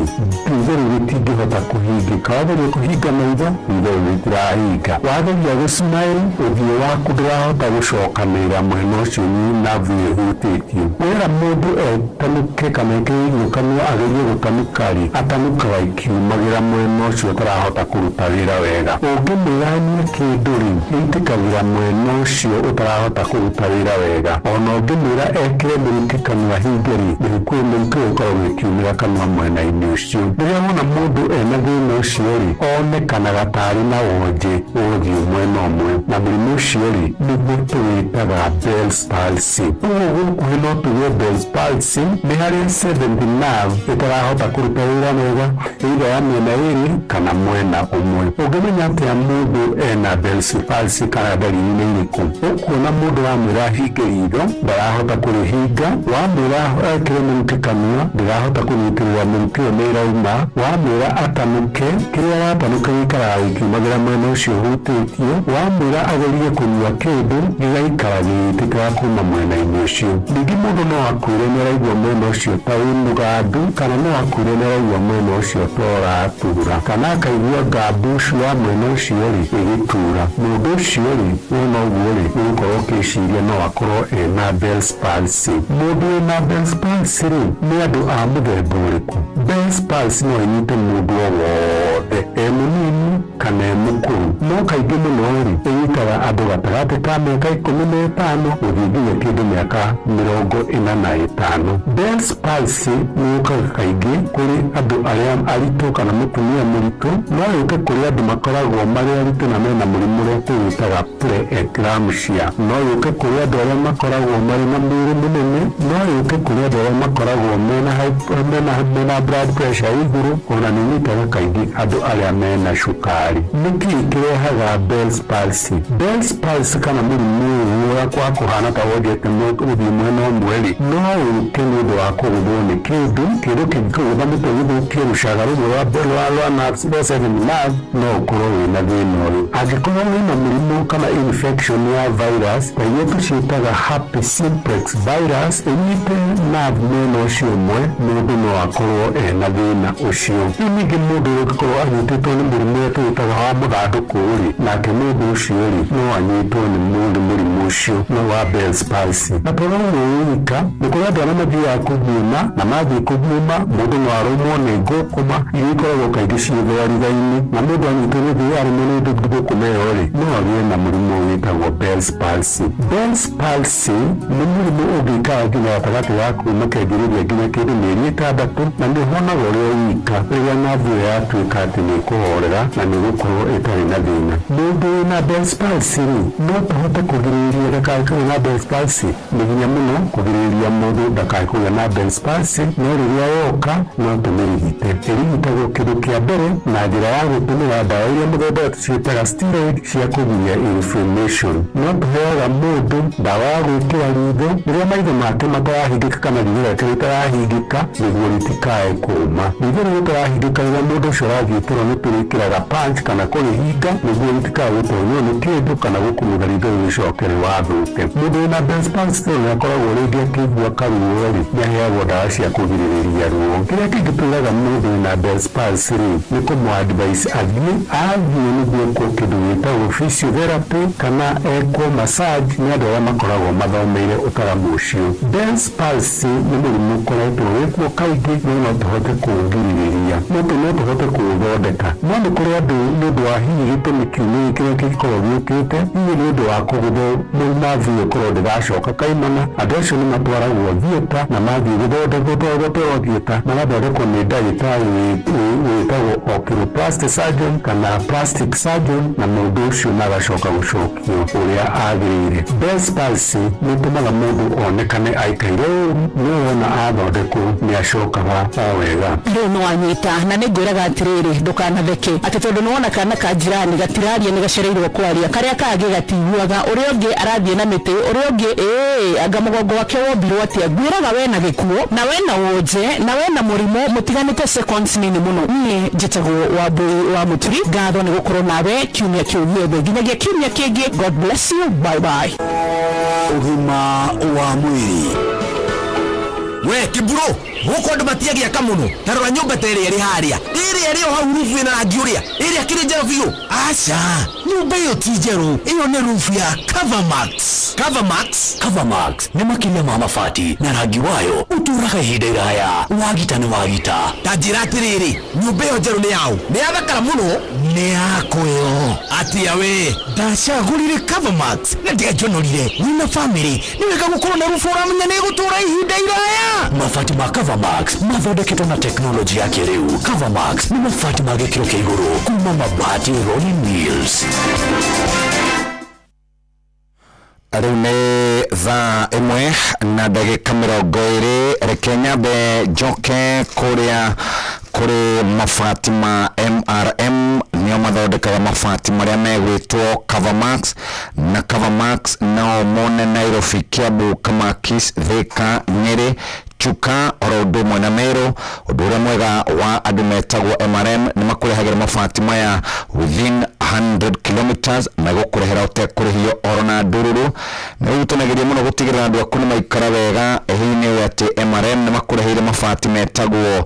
Speaker 7: riitho rĩu rĩtingĩhota kũhingĩka. Wageria kũhinga maitho, riitho rĩu rĩtirahinga. Wageria gũ smile, ũthiũ waku ndũrahota gũcokanĩrĩra mwena ũcio nerve ĩyo ĩhutĩtio. Wera mũndũ etanuke kana ekĩre irio kanua agerie gũtanuka rĩ, atanukaga ikiumagĩra mwena ũcio ũtarahota kũruta wĩra wega. Ũngĩmwĩra anyue kĩndũ rĩ, ĩitĩkagĩra mwena ũcio ũtarahota kũruta wĩra wega. Ona ũngĩmwĩra ekĩre mũrukĩ kanua hinge rĩ, mĩhuko mũrukĩ ũyũ ũkoragwo ĩkiumĩra kanua mwena-inĩ ũcio. Rĩrĩa wona mũndũ ena thĩna ũcio rĩ, onekanaga tarĩ na wonje wa ũthiũ mwena ũmwe, na mũrimũ ũcio rĩ, nĩguo tũwĩtaga Bell's palsy. Ũguo gũkuhĩ no tuge Bell's palsy nĩ harĩa seventh nerve ĩtarahota kũruta wĩra wega, either ya mĩena ĩrĩ kana mwena ũmwe. Ũngĩmenya atĩa mũndũ ena Bell's palsy kana ndariri nĩ irĩkũ? Ũkuona mũndũ wamwĩra ahinge ritho, ndarahota kũrĩhinga, wamwĩra ekĩre mũrukĩ kanua, ndĩrahota kũnyitĩrĩra mũrukĩ ũyũ nĩ ĩrauma, wamwĩra atanuke, kĩrĩa aratanuka gĩikaraga gĩkiumagĩra mwena ũcio ũhutĩtio, wamwĩra agerie kũnyua kĩndũ, gĩgaikara gĩgĩitĩkaga kuma mwena-inĩ ũcio. Ningĩ mũndũ no akwĩre nĩ araigua mwena ũcio ta wĩ mũgandu, kana no akwĩre nĩ araigua mwena ũcio ta ũratura, kana akaigua ngambucu ya mwena ũcio rĩ ĩgĩtura. Mũndũ ũcio rĩ, wona ũguo rĩ, ũgũkorwo ũkĩciria no akorwo ena Bell's palsy. Mũndũ wĩna Bell's palsy rĩ, nĩ andũ a mũthemba ũrĩkũ? Bell's palsy no ĩnyite mũndũ o wothe, e mũnini kana e mũkũrũ, no kaingĩ mũno rĩ, ĩnyitaga andũ gatagatĩ ka mĩaka 15 gũthiĩ nginya kĩndũ mĩaka 45. Bell's palsy nĩ yũkaga kaingĩ kũrĩ andũ arĩa aritũ kana mũtumia mũritũ, no yũke kũrĩ andũ makoragwo marĩ aritũ na mena mũrimũ ũrĩa tũwĩtaga pre-eclampsia, no yũke kũrĩ andũ arĩa makoragwo marĩ na mwĩrĩ mũnene, no yũke kũrĩ andũ arĩa makoragwo mena mena blood pressure ĩ igũrũ, ona nĩ ĩnyitaga kaingĩ andũ arĩa mena cukari. Nĩkĩ kĩrehaga Bell's palsy? Bell's palsy kana mũrimũ ũyũ wa kũhana ta wonjete ũthiũ mwena ũmwe rĩ, no ũke nĩ ũndũ wa kũgũthwo nĩ kĩndũ, kĩndũ kĩngĩkũgũtha mũtwe gĩthũkie rũcaga rũmwe rwa rwa nerves, rwa seventh nerve, no ũkorwo wĩna thĩna ũyũ. Angĩkorwo wĩna mũrimũ kana infection ya virus ta iria tũciĩtaga herpes simplex virus, ĩnyite nerve mwena ũcio ũmwe, mũndũ no akorwo ena thĩna ũcio. Rĩu ningĩ mũndũ ũngĩkorwo anyitĩtwo nĩ mũrimũ ũrĩa tũwĩtaga wa mũthandũkũ rĩ, nake mũndũ ũcio rĩ, no anyitwo nĩ mũrimũ ũcio no wa Bell's palsy. Na to ũguo wika, nĩ kũrĩ andũ arĩa mathiaga kũguĩma, na mathiĩ kũguĩma, mũndũ no arũmwo nĩ ngũkũma iria ikoragwo kaingĩ ciĩ thwariga-inĩ, na mũndũ anyitwo nĩ arũmwo nĩ ngũkũma ĩyo rĩ, no agĩe na mũrimũ wĩtagwo Bell's palsy. Bell's palsy nĩ mũrimũ ũngĩikara nginya gatagatĩ ga kuma kĩambĩrĩria nginya kĩndũ mĩeri 6, na nĩ ũhonaga ũrĩ o wika rĩrĩa nerve ĩyo yatuĩka atĩ nĩ ĩkũhorera na nĩ ĩgũkorwo ĩtarĩ na thĩna. Mũndũ wĩna Bell's palsy rĩ, no tũhote kũgirĩrĩria ndakae kũgĩa na Bell's palsy? Nĩ hinya mũno kũgirĩrĩria mũndũ ndakae kũgĩa na Bell's palsy, no rĩrĩa yoka no tũmĩrigite. Ĩrigitagwo kĩndũ kĩa mbere na njĩra ya gũtũmĩra ndawa iria mũthemba ũyũ tũciĩtaga steroid cia kũgiria inflammation. No tũheaga mũndũ ndawa ya gwĩkĩra ritho rĩrĩa maitho make matarahingĩka kana ritho rĩake rĩtarahingĩka nĩguo rĩtikae kũũma. Ritho rĩu rĩtarahingĩka rĩrĩa mũndũ ũcio arathiĩ toro nĩ tũrĩkĩraga punch kana kũrĩhinga nĩguo rĩtikae gũtonywo nĩ kĩndũ kana gũkumutha ritho rĩu rĩcoke rĩwathũke. Mũndũ wĩna Bell's palsy tondũ nĩ akoragwo rĩngĩ akĩigua karuo rĩ, nĩ aheagwo ndawa cia kũgirĩrĩria ruo. Kĩrĩa kĩngĩ twĩraga mũndũ wĩna Bell's palsy rĩ, nĩ kũmũ advise athiĩ, athiĩ nĩguo ekwo kĩndũ gĩtagwo physiotherapy kana ekwo massage nĩ andũ arĩa makoragwo mathomeire ũtaramu ũcio. Bell's palsy nĩ mũrimũ ũkoretwo wĩkuo kaingĩ no no tũhote kũũgirĩrĩria, no tũhote kũũthondeka. No nĩ kũrĩ andũ nĩ ũndũ wa hihi gĩtũmi kiumĩrĩ kĩrĩa kĩngĩkorwo gĩũkĩte, hihi nĩ ũndũ wa kũgũthwo nerve ĩyo ĩkorwo ndĩracoka kaimana, andũ acio nĩ matwaragwo theatre na mathiĩ gũthondekwo gũtwarwo theatre magathondekwo nĩ ndagĩtarĩ wĩtagwo oculoplasty surgeon kana plastic surgeon, na mũndũ ũcio na agacoka gũcokio ũrĩa agĩrĩire. Bell's palsy nĩ ĩtũmaga mũndũ onekane aikaire ũru, no wona athondekwo nĩ acokaga o wega.
Speaker 6: Rĩu nĩ wanyita na nĩ ngwĩraga atĩrĩrĩ, ndũkanatheke atĩ tondũ nĩ wona kana ka jirani gatiraria nĩ gacereirwo kwaria, karĩa kangĩ gatiguaga, ũrĩa ũngĩ arathiĩ arathiĩ na mĩtĩ ũrĩa ũngĩ ĩĩ anga mũgongo wake wombirwo atĩa ngwĩraga we na gĩkuũ na we na wonje na we na mũrimũ mũtiganĩte seconds nini mũno niĩ njĩtagwo Wambũi wa Mũturi ngatho nĩ gũkorwo nawe kiumia kĩu gĩothe nginyagia kiumia kĩngĩ God bless you bye bye.
Speaker 11: Ũgima wa mwĩrĩ.
Speaker 10: We kiburo gũkũ andũ matiagĩaka mũno ta rora nyũmba ta ĩrĩa ĩrĩ harĩa ĩrĩa ĩrĩ o hau rubu ĩna rangi ũrĩa ĩrĩa kĩrĩ njerũ biũ. Aca, nyũmba ĩyo ti njerũ, ĩyo nĩ rubu ya Covermax. Covermax?
Speaker 13: Covermax nĩ makĩria ma mabati na rangi wayo ũtũũraga ihinda iraya. Wagita nĩ wagita.
Speaker 10: Ta njĩra atĩrĩrĩ, nyũmba ĩyo njerũ nĩ yaũ? Nĩ yathakara mũno.
Speaker 13: Nĩ yakwa ĩyo.
Speaker 10: Atĩa we?
Speaker 13: Ndacagũrire Covermax na ndianjonorire. Wĩna famĩlĩ nĩ wega gũkorwo na rubu ũramenya nĩ ĩgũtũũra ihinda iraya. Mabati ma Covermax mathondeketwo na tekinoronjĩ ya kĩrĩu. Covermax nĩ mabati ma gĩkĩro kĩa igũrũ kuma Mabati Rolling Mills.
Speaker 2: Rĩu nĩ thaa ĩmwe na ndagĩka mĩrongo ĩrĩ. Reke nyambe njoke kũrĩa kũrĩ mabati ma MRM, nĩo mathondekaga mabati marĩa megwĩtwo Covermax, na Covermax nao mone Nairobi, Kiambu, Kamakis, Thika, Nyeri, Chuka oro ũndũ ũmwe na Meru. Ũndũ ũrĩa mwega wa andũ metagwo MRM nĩ makũrehagĩra mabati maya within 100 kilometers, megũkũrehera ũtekũrĩhio oro na ndururu. Nĩ ũrutanagĩria mũno gũtigĩrĩra andũ aku nĩ maikara wega. Hihi nĩ ũĩ atĩ MRM nĩ makũreheire mabati metagwo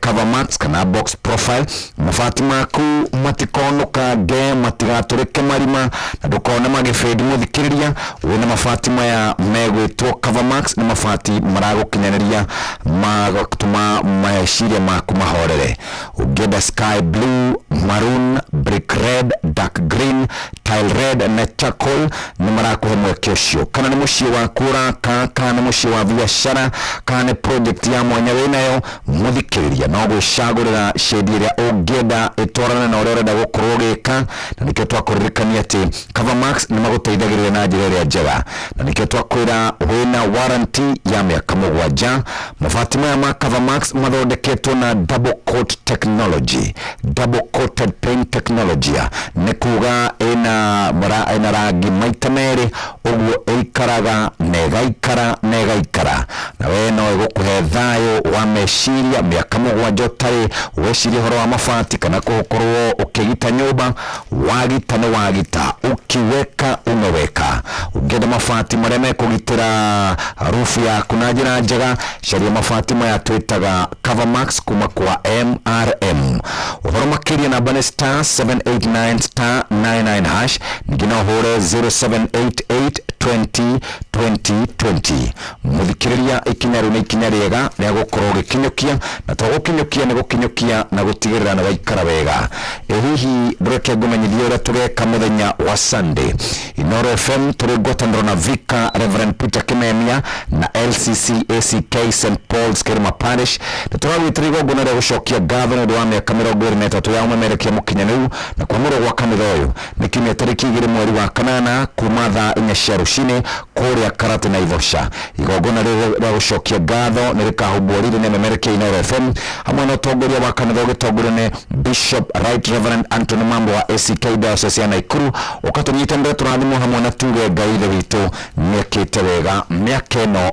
Speaker 2: Covermax kana box profile? Mabati maku matikonũkange, matigatũrĩke marima na ndũkone magĩbĩndi. Mũthikĩrĩria, wĩna mabati maya megwĩtwo Covermax, nĩ mabati maragũkinyanĩria magatũma meciria maku mahorere. Ũngĩenda sky blue, maroon, brick red, dark green, tile red na charcoal, nĩ marakũhe mweke ũcio. Kana nĩ mũciĩ waku ũraka, kana nĩ mũciĩ wa biacara, kana nĩ project ya mwanya wĩnayo, mũthikĩrĩria, no gwĩcagũrĩra shade ĩrĩa ũngĩenda ĩtwarane na ũrĩa ũrenda gũkorwo ũgĩka. Na nĩkĩo twakũririkania atĩ Covermax nĩ magũteithagĩrĩria na njĩra ĩrĩa njega, na nĩkĩo twakwĩra wĩna warranty ya mĩaka mũgwanja. Mabati maya ma Covermax mathondeketwo na double coat technology, double coated paint technology, nĩ kuga ĩna rangi maita merĩ, ũguo ĩikaraga na ĩgaikara na ĩgaikara, na we no ĩgũkũhe thayũ wa meciria mĩaka mũgwanja ũtarĩ weciria ũhoro wa mabati kana gũkorwo ũkĩgita nyũmba. Wagita nĩ wagita, ukiweka umeweka. Ũngĩenda mabati marĩa mekũgitĩra rufu yaku na njĩra njega, caria mabati maya twĩtaga Covermax kuma kwa MRM. Ũhoro makĩria namba nĩ star 789 star 99 hash, ningĩ no ũhũre 0788 20 20 20. Mũthikĩrĩria, ikinya rĩu nĩ ikinya rĩega rĩa gũkorwo ũgĩkinyũkia, na to gũkinyũkia, nĩ gũkinyũkia na gũtigĩrĩra nĩ waikara wega. Ĩ hihi ndũreke ngũmenyithie ũrĩa tũgeka mũthenya wa Sunday. Inoro FM tũrĩ ngwatanĩro na Vicar Reverend Peter Kimemia na LCC ACK St Paul's Kirima Parish nĩ tũragwĩtĩra igongona rĩa gũcokia ngatho nĩ ũndũ wa mĩaka 23 ya ũmemerekia mũkinyanĩru na kwamũrwo gwa kanitha ũyũ. Nĩ kiumia tarĩki 2 mweri wa kanana kuma thaa 4 cia rũcinĩ kũrĩa Karate Naivasha. Igongona rĩrĩ rĩa gũcokia ngatho nĩ rĩkahumbwo riri nĩ memerekia Inoro FM hamwe na ũtongoria wa kanitha ũgĩtongorio nĩ Bishop Right Reverend Anthony Mambo wa ACK Diocese ya Naikuru. Ũkatũnyitanĩra tũrathimwo hamwe na tuge Ngai ithe witũ nĩekĩte wega mĩaka ĩno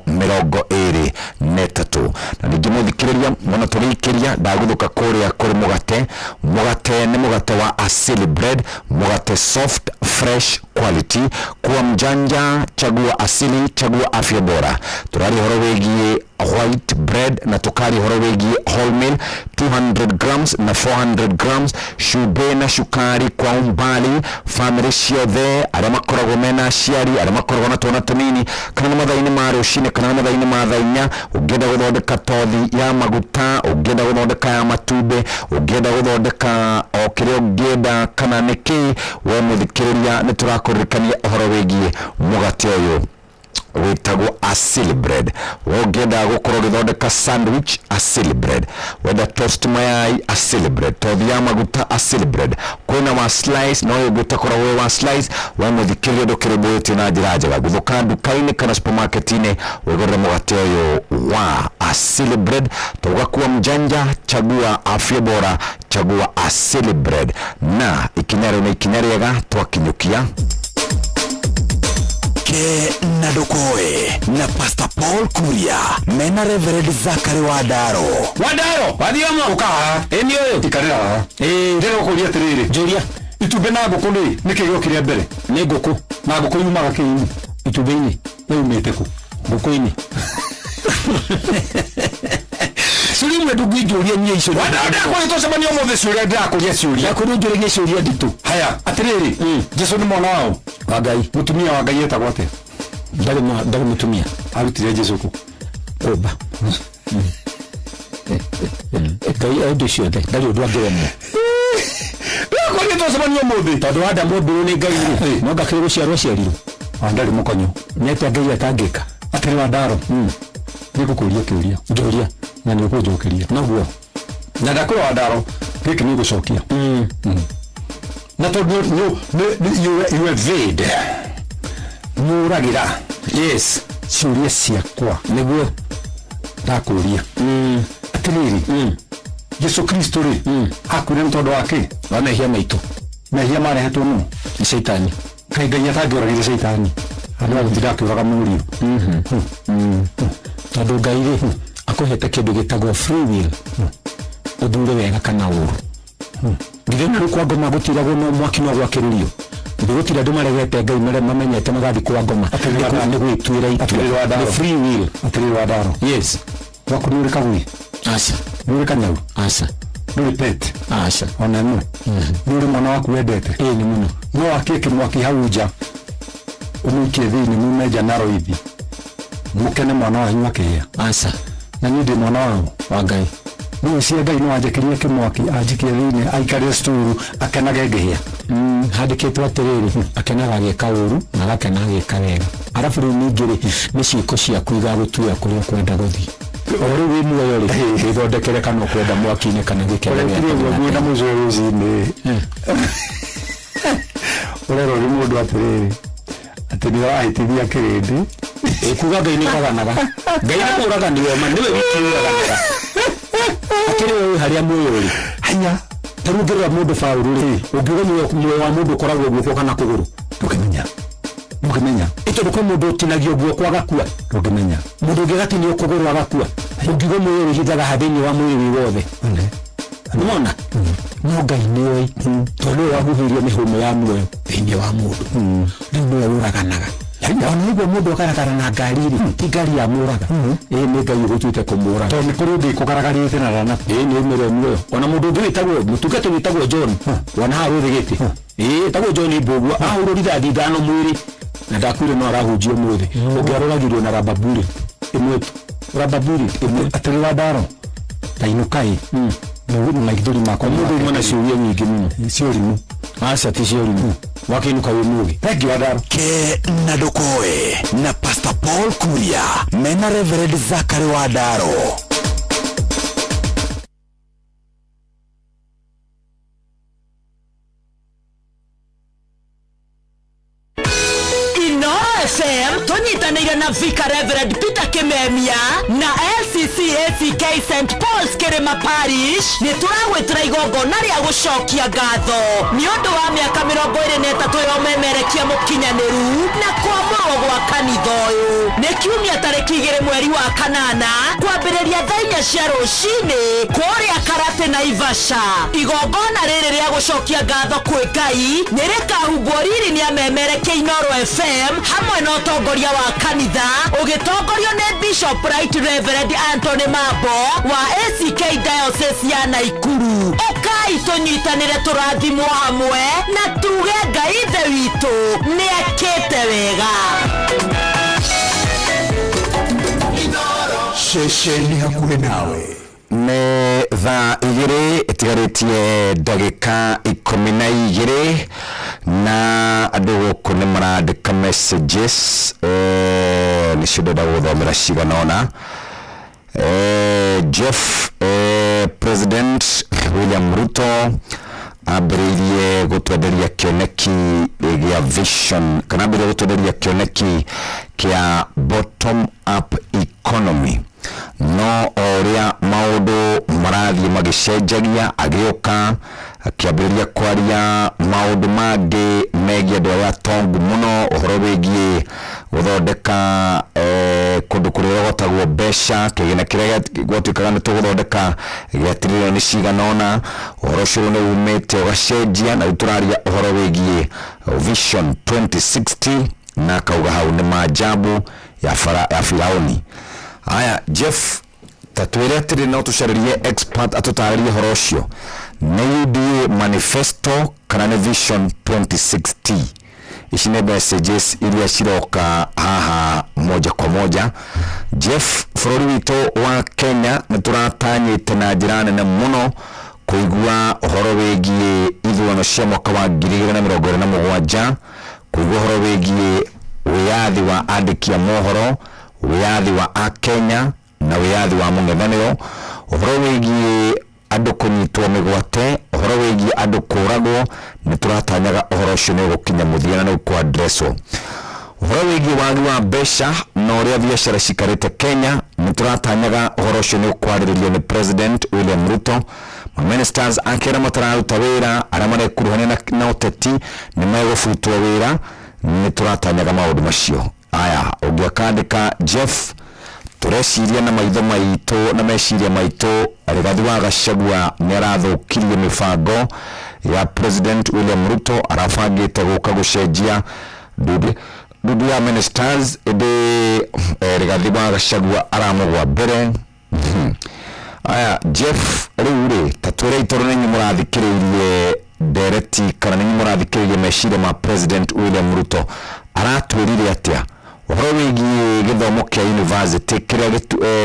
Speaker 2: 23. Na ningĩ mũthikĩrĩria, mũno tũgĩikĩria ndagũthũka kũrĩa kũrĩ mũgate. Mũgate nĩ mũgate wa Asili Bread, mũgate soft fresh quality. Kuwa mjanja, chagua Asili, chagua afya bora. Tũraria ũhoro wĩgiĩ white bread na tukaria ũhoro wĩgiĩ wholemeal 200 grams na 400 grams, cumbĩ na cukari kwa umbali. Family ciothe, arĩa makoragwo mena aciari, arĩa makoragwo na twana tũnini, kana nĩ mathaa-inĩ ma rũcinĩ kana nĩ mathaa-inĩ ma thaa 4, ũngĩenda gũthondeka tothi ya maguta, ũngĩenda gũthondeka ya matumbĩ, ũngĩenda gũthondeka o kĩrĩa ũngĩenda kana nĩ kĩ, we mũthikĩrĩria, nĩ tũrakũririkania ũhoro wĩgiĩ mũgate ũyũ wĩtagwo Asili Bread. We ũngĩenda gũkorwo ũgĩthondeka sandwich, Asili Bread. Wenda toast mayai, Asili Bread. Tothi ya maguta, Asili Bread. Kwĩna wa slice na ũyũ ũngĩ ũtakoragwo wĩ wa slice. We mũthikĩrĩria, ndũkĩrũmbũĩtio na njĩra njega. Gũthũka nduka-inĩ kana supermarket-inĩ wĩgũrĩre mũgate ũyũ wa Asili Bread. Tauga mjanja, chagua afya bora, chagua Asili Bread. Na ikinya rĩu nĩ ikinya rĩega twakinyũkia.
Speaker 11: Ke na ndũkoe na Pastor Paul Kuria mena Reverend Zachary Wandaro.
Speaker 14: Wandaro wathiomo
Speaker 15: ũka haha
Speaker 14: ĩni ũyũ
Speaker 15: ikarĩra haha
Speaker 14: ĩĩ
Speaker 15: ndĩrenda gũkũria atĩrĩrĩ
Speaker 14: njũria
Speaker 15: itumbĩ na ngũkũ rĩ nĩkĩ gĩokire mbere
Speaker 14: nĩ ngũkũ
Speaker 15: na ngũkũ yumaga kĩini
Speaker 14: itumbĩ-inĩ
Speaker 15: yaumĩte kũ
Speaker 14: ngũkũ-inĩ ciũria imwe ndũngĩnjũria niĩ icio
Speaker 15: Wandaro ndĩrakũria tũcemanie ũmũthĩ ciũria ndĩrakũria ciũria
Speaker 14: ndakũria ũnjũragie ciũria nditũ
Speaker 15: haya atĩrĩrĩ Jesu nĩ mwana waũ
Speaker 14: wa Ngai
Speaker 15: mũtumia wa Ngai etagwo atĩa
Speaker 14: ndarĩ ndarĩ mũtumia
Speaker 15: arutire Jesu kũ
Speaker 14: kũmba Ngai e indo ciothe ndarĩ ũndũ angĩremwo
Speaker 15: ndĩrakũria tũcemanie ũmũthĩ
Speaker 14: tondũ Adamu ombirwo nĩ Ngai rĩ no ngakĩrĩ gũciarwo aciarirwo
Speaker 15: Wandarĩ mũkonyo
Speaker 14: nĩ atĩa Ngai atangĩka
Speaker 15: atĩrĩ Wandaro nĩngũkũria kĩũria
Speaker 14: njũria
Speaker 15: na nĩ ũkũnjokeria
Speaker 14: noguo
Speaker 15: na ndakwĩra Wandaro gĩkĩ nĩ ũgũcokia na tondũ you evade nĩ ũragĩra
Speaker 14: yes
Speaker 15: ciũria ciakwa
Speaker 14: nĩguo
Speaker 15: ndakũria atĩrĩrĩ Jesu Kristo rĩ akuire nĩ tondũ wa kĩ
Speaker 14: wa mehia maitũ
Speaker 15: mehia marehetwo nũ
Speaker 14: nĩ caitani
Speaker 15: kaĩ Ngai atangĩoragire caitani handũ ha gũtinda akĩũraga mũriũ
Speaker 14: tondũ Ngai rĩ akũhete kĩndũ gĩtagwo free will ũthure wega kana ũru githĩ na rĩu kwa ngoma gũtiragwo no mwaki no gwakĩrĩrio githĩ gũtirĩ andũ maregete Ngai mamenyete magathiĩ kwa ngoma nĩ gwĩtuĩra itua
Speaker 15: Atĩrĩrĩ Wandaro.
Speaker 14: nĩ free will
Speaker 15: atĩrĩrĩ Wandaro
Speaker 14: yes
Speaker 15: gwaku nĩ ũrĩ kagui
Speaker 14: aca
Speaker 15: nĩ ũrĩ kanyau
Speaker 14: aca
Speaker 15: ndũrĩ pet
Speaker 14: aca
Speaker 15: ona ĩmwe nĩ ũrĩ mwana waku wendete
Speaker 14: ĩĩ nĩ mũno
Speaker 15: no wakie kĩmwaki hau nja ũmũikie thĩinĩ mume nja na roithi mũkene mwana wanyu akĩhĩa
Speaker 14: aca
Speaker 15: na niĩ ndĩ mwana wao
Speaker 14: wa Ngai
Speaker 15: no ũcie Ngai no anjĩkĩrie kĩmwaki anjikie thĩinĩ aikarĩre sturu akenage ngĩhĩa
Speaker 14: handĩkĩtwo atĩrĩrĩ akenaga agĩka ũru na agakena agĩka wega arabu rĩu ningĩ rĩ nĩ ciĩko ciaku igagũtuĩra kũrĩa ũkwenda gũthiĩ o rĩu wĩ muoyo rĩ wĩthondekere kana ũkwenda mwaki-inĩ kana gĩkeno gĩa
Speaker 15: ũrekire ũguo
Speaker 14: tene na
Speaker 15: ngwĩna
Speaker 14: tene.
Speaker 15: mũico rũcinĩ ũrerwo nĩ mũndũ atĩrĩrĩ atĩ nĩ ũrahĩtithia kĩrĩndĩ
Speaker 14: Ĩ, kuga Ngai nĩ ũraganaga Ngai nĩ mũragani we ma nĩwe wiki ũraganaga akĩrĩ we wĩ harĩa muoyo ũrĩ
Speaker 15: hanya
Speaker 14: ta rĩu ũngĩrora mũndũ baũrũ rĩ ũngiuga muoyo wa mũndũ ũkoragwo guoko kana kũgũrũ
Speaker 15: ndũngĩmenya ndũngĩmenya
Speaker 14: ĩ tondũ kwĩ mũndũ ũtinagio guoko agakua
Speaker 15: ndũngĩmenya
Speaker 14: mũndũ ũngĩ agatinio kũgũrũ agakua ũngiuga muoyo wĩhithaga ha thĩinĩ wa mwĩrĩ wĩ wothe nĩwona no Ngai nĩoĩ tondũ nĩwe wahuhĩirie mĩhũmũ ya muoyo thĩinĩ wa mũndũ rĩu nĩwe ũraganaga ona ũguo mũndũ akaragara na ngari rĩ ti ngari ya mũraga ĩĩ nĩ Ngai ũgũtuĩte kũmũraga
Speaker 15: tondũ nĩ kũrĩ ũngĩ kũgaragarĩte na rana
Speaker 14: ĩĩ nĩ ũmĩre muoyo ona mũndũ ũngĩ wĩtagwo mũtungati wĩtagwo John wana haha rũthĩgĩte ĩĩ etagwo John Mbũgua ahũrwo rithathi ithano mwĩrĩ na ndakuire no arahunjia ũmũthĩ ũngĩ aroragirwo na raba bullet ĩmwe tu raba bullet ĩmwe
Speaker 15: atĩrĩ Wandaro ta inũkai maithori makwa
Speaker 14: mũndũ uma na ciũria nyingĩ mũno
Speaker 15: ciũrimũ
Speaker 14: aca ti ciũrimũ wakĩinũka wĩ mũgĩ
Speaker 15: thengiũ Wandaro
Speaker 11: Ke na ndũkoe na Pastor Paul Kuria mena Reverend Zachary Wandaro.
Speaker 16: Inoro FM tũnyitanĩire na Vicar Reverend Peter Kimemia na LCC ACK St Paul's Kĩrĩma Parish nĩ tũragwĩtĩra igongona rĩa gũcokia ngatho nĩ ũndũ wa mĩaka 23 ya ũmemerekia mũkinyanĩru na kwamũrwo gwa kanitha ũyũ nĩ kiumia tarĩki 2 mweri wa kanana kwambĩrĩria thaa 4 cia rũcinĩ kũrĩa Karate Naivasha igongona rĩrĩ rĩa gũcokia ngatho kwĩ Ngai nĩ rĩkahumbwo riri nĩ amemerekia Inoro FM hamwe na ũtongoria wa kanitha ũgĩtongorio nĩ Bishop Right Reverend Anthony Mambo wa ACK Diocese ya Naikuru ũkai tũnyitanĩre tũrathimwo hamwe na tuge Ngai ithe witũ nĩ ekĩte wega
Speaker 11: Ceceni hakuhĩ nawe
Speaker 2: nĩ thaa igĩrĩ ĩtigarĩtie ndagĩka 12 na andũ gũkũ nĩ marandĩka messages nĩcio ndĩrenda gũthomera cigana ũna Jeff President William Ruto ambĩrĩirie gũtwenderia kĩoneki gĩa vision kana ambĩrĩirie gũtwenderia kĩoneki kĩa bottom up economy no o ũrĩa maũndũ marathiĩ magĩcenjagia agĩũka akĩambĩrĩria kwaria maũndũ mangĩ megiĩ andũ arĩa atongu mũno, ũhoro wĩgiĩ gũthondeka kũndũ kũrĩa rogotagwo mbeca, kĩgĩna kĩrĩa gwatuĩkaga nĩ tũgũthondeka gĩa tiririoni cigana ũna. Ũhoro ũcio rĩu nĩ umĩte ũgacenjia, na rĩu tũraria ũhoro wĩgiĩ Vision 2060, na akauga hau nĩ maajabu ya fara, ya Firauni. Aya Jeff, ta twĩre atĩrĩ, no tũcarĩrie expert atũtarĩrie ũhoro ũcio, nĩ UDA manifesto kana nĩ Vision 2060? Ici nĩ messages iria ciroka haha moja kwa moja. Jeff, bũrũri witũ wa Kenya nĩ tũratanyĩte na njĩra nene mũno kũigua ũhoro wĩgiĩ ithurano cia mwaka wa 2027, kũigua ũhoro wĩgiĩ wĩyathi wa andĩki a mohoro, wĩyathi wa akenya na wĩyathi wa mũng'ethanĩro, ũhoro wĩgiĩ andũ kũnyitwo mĩgwate, ũhoro wĩgiĩ andũ kũragwo. Nĩ tũratanyaga ũhoro ũcio nĩ ũgũkinya mũthia na nĩ ũkũandresswo. Ũhoro wĩgiĩ wagi wa mbeca na ũrĩa biacara cikarĩte Kenya, nĩ tũratanyaga ũhoro ũcio nĩ ũkwarĩrĩrio nĩ President William Ruto. Ministers ake arĩa matararuta wĩra, arĩa marekuruhania na ũteti nĩ megũbutwo wĩra. Nĩ tũratanyaga maũndũ macio. Aya, ũngĩ akandĩka, Jeff, tũreciria na maitho maitũ na meciria maitũ Rigathi wa Gachagua nĩ arathũkirie mĩbango ya President William Ruto. Arabangĩte gũka gũcenjia ndundu ya ministers, ĩndĩ Rigathi wa Gachagua aramũgwa mbere. Aya Jeff, rĩu rĩ ta twĩre itoro nĩ inyuĩ mũrathikĩrĩirie ndereti kana nĩ inyuĩ mũrathikĩrĩirie meciria ma President William Ruto, aratwĩrire atĩa ũhoro wĩgiĩ gĩthomo kĩa university kĩrĩa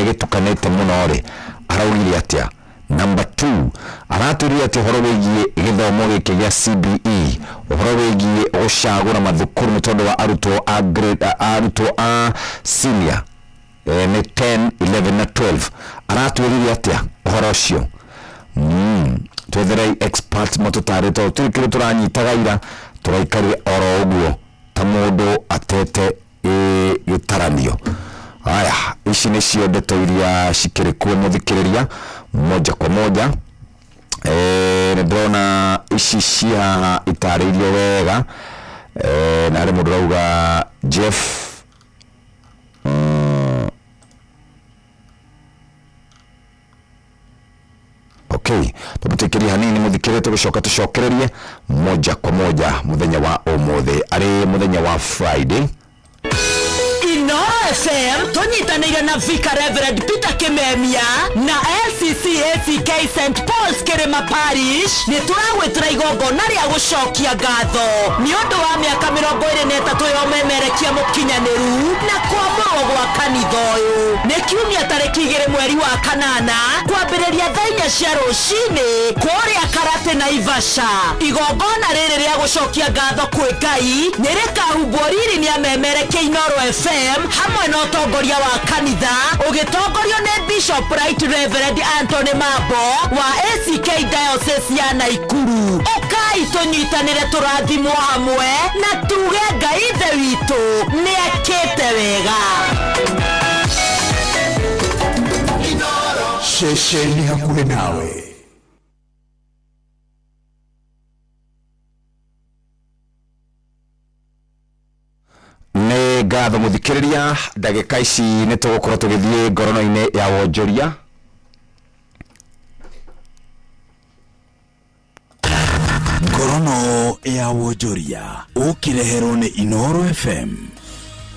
Speaker 2: gĩtukanĩte mũno rĩ, araugire atĩa? Number 2, aratwĩrire atĩa ũhoro wĩgiĩ gĩthomo gĩkĩ gĩa CBE, ũhoro wĩgiĩ gũcagũra mathukuru nĩ tondũ wa arutwo a grade, arutwo a senior nĩ 10, 11 na 12, aratwĩrire atĩa ũhoro ũcio? Twetherei expert matũtarĩ, tondũ tũrĩ kĩndũ tũranyitaga ira, tũraikarire oro ũguo ta mũndũ atete gĩtaranio. Aya, ici nĩcio ndeto iria cikĩrĩ kuo, mũthikĩrĩria, moja kwa moja. Nĩ ndĩrona ici ci haha itarĩirio wega, na harĩ mũndũ ũrauga Jeff, okay, tũmũtĩkĩrie hanini mũthikĩrĩrie, tũgĩcoka tũcokererie moja kwa moja mũthenya wa ũmũthĩ, arĩ mũthenya wa Friday.
Speaker 16: Inoro FM tũnyitanĩire na Vicar Reverend Peter Kimemia na LCC ACK St Paul's Kĩrĩma Parish nĩ tũragwĩtĩra igongona rĩa gũcokia ngatho nĩ ũndũ wa mĩaka 23 ya ũmemerekia mũkinyanĩru na kwamũrwo gwa kanitha ũyũ. Nĩ kiumia tarĩki 2 mweri wa 8 kwambĩrĩria thaa 4 cia rũcinĩ kũrĩa Karate Naivasha. Igongona rĩrĩ rĩa gũcokia ngatho kwĩ Ngai nĩ rĩkahumbwo riri nĩ amemerekia Inoro FM hamwe na ũtongoria wa kanitha ũgĩtongorio nĩ Bishop Right Reverend Anthony Mambo wa ACK Diocese ya Naikuru. Ũkai tũnyitanĩre tũrathimwo hamwe na tuge Ngai ithe witũ nĩ ekĩte wega.
Speaker 3: Ceceni hakuhĩ nawe.
Speaker 2: Nĩ ngatho mũthikĩrĩria, ndagĩka ici nĩ tũgũkorwo tũgĩthiĩ ngorono-inĩ ya wonjoria.
Speaker 11: Ngorono ya wonjoria ũkĩreherwo nĩ Inoro FM.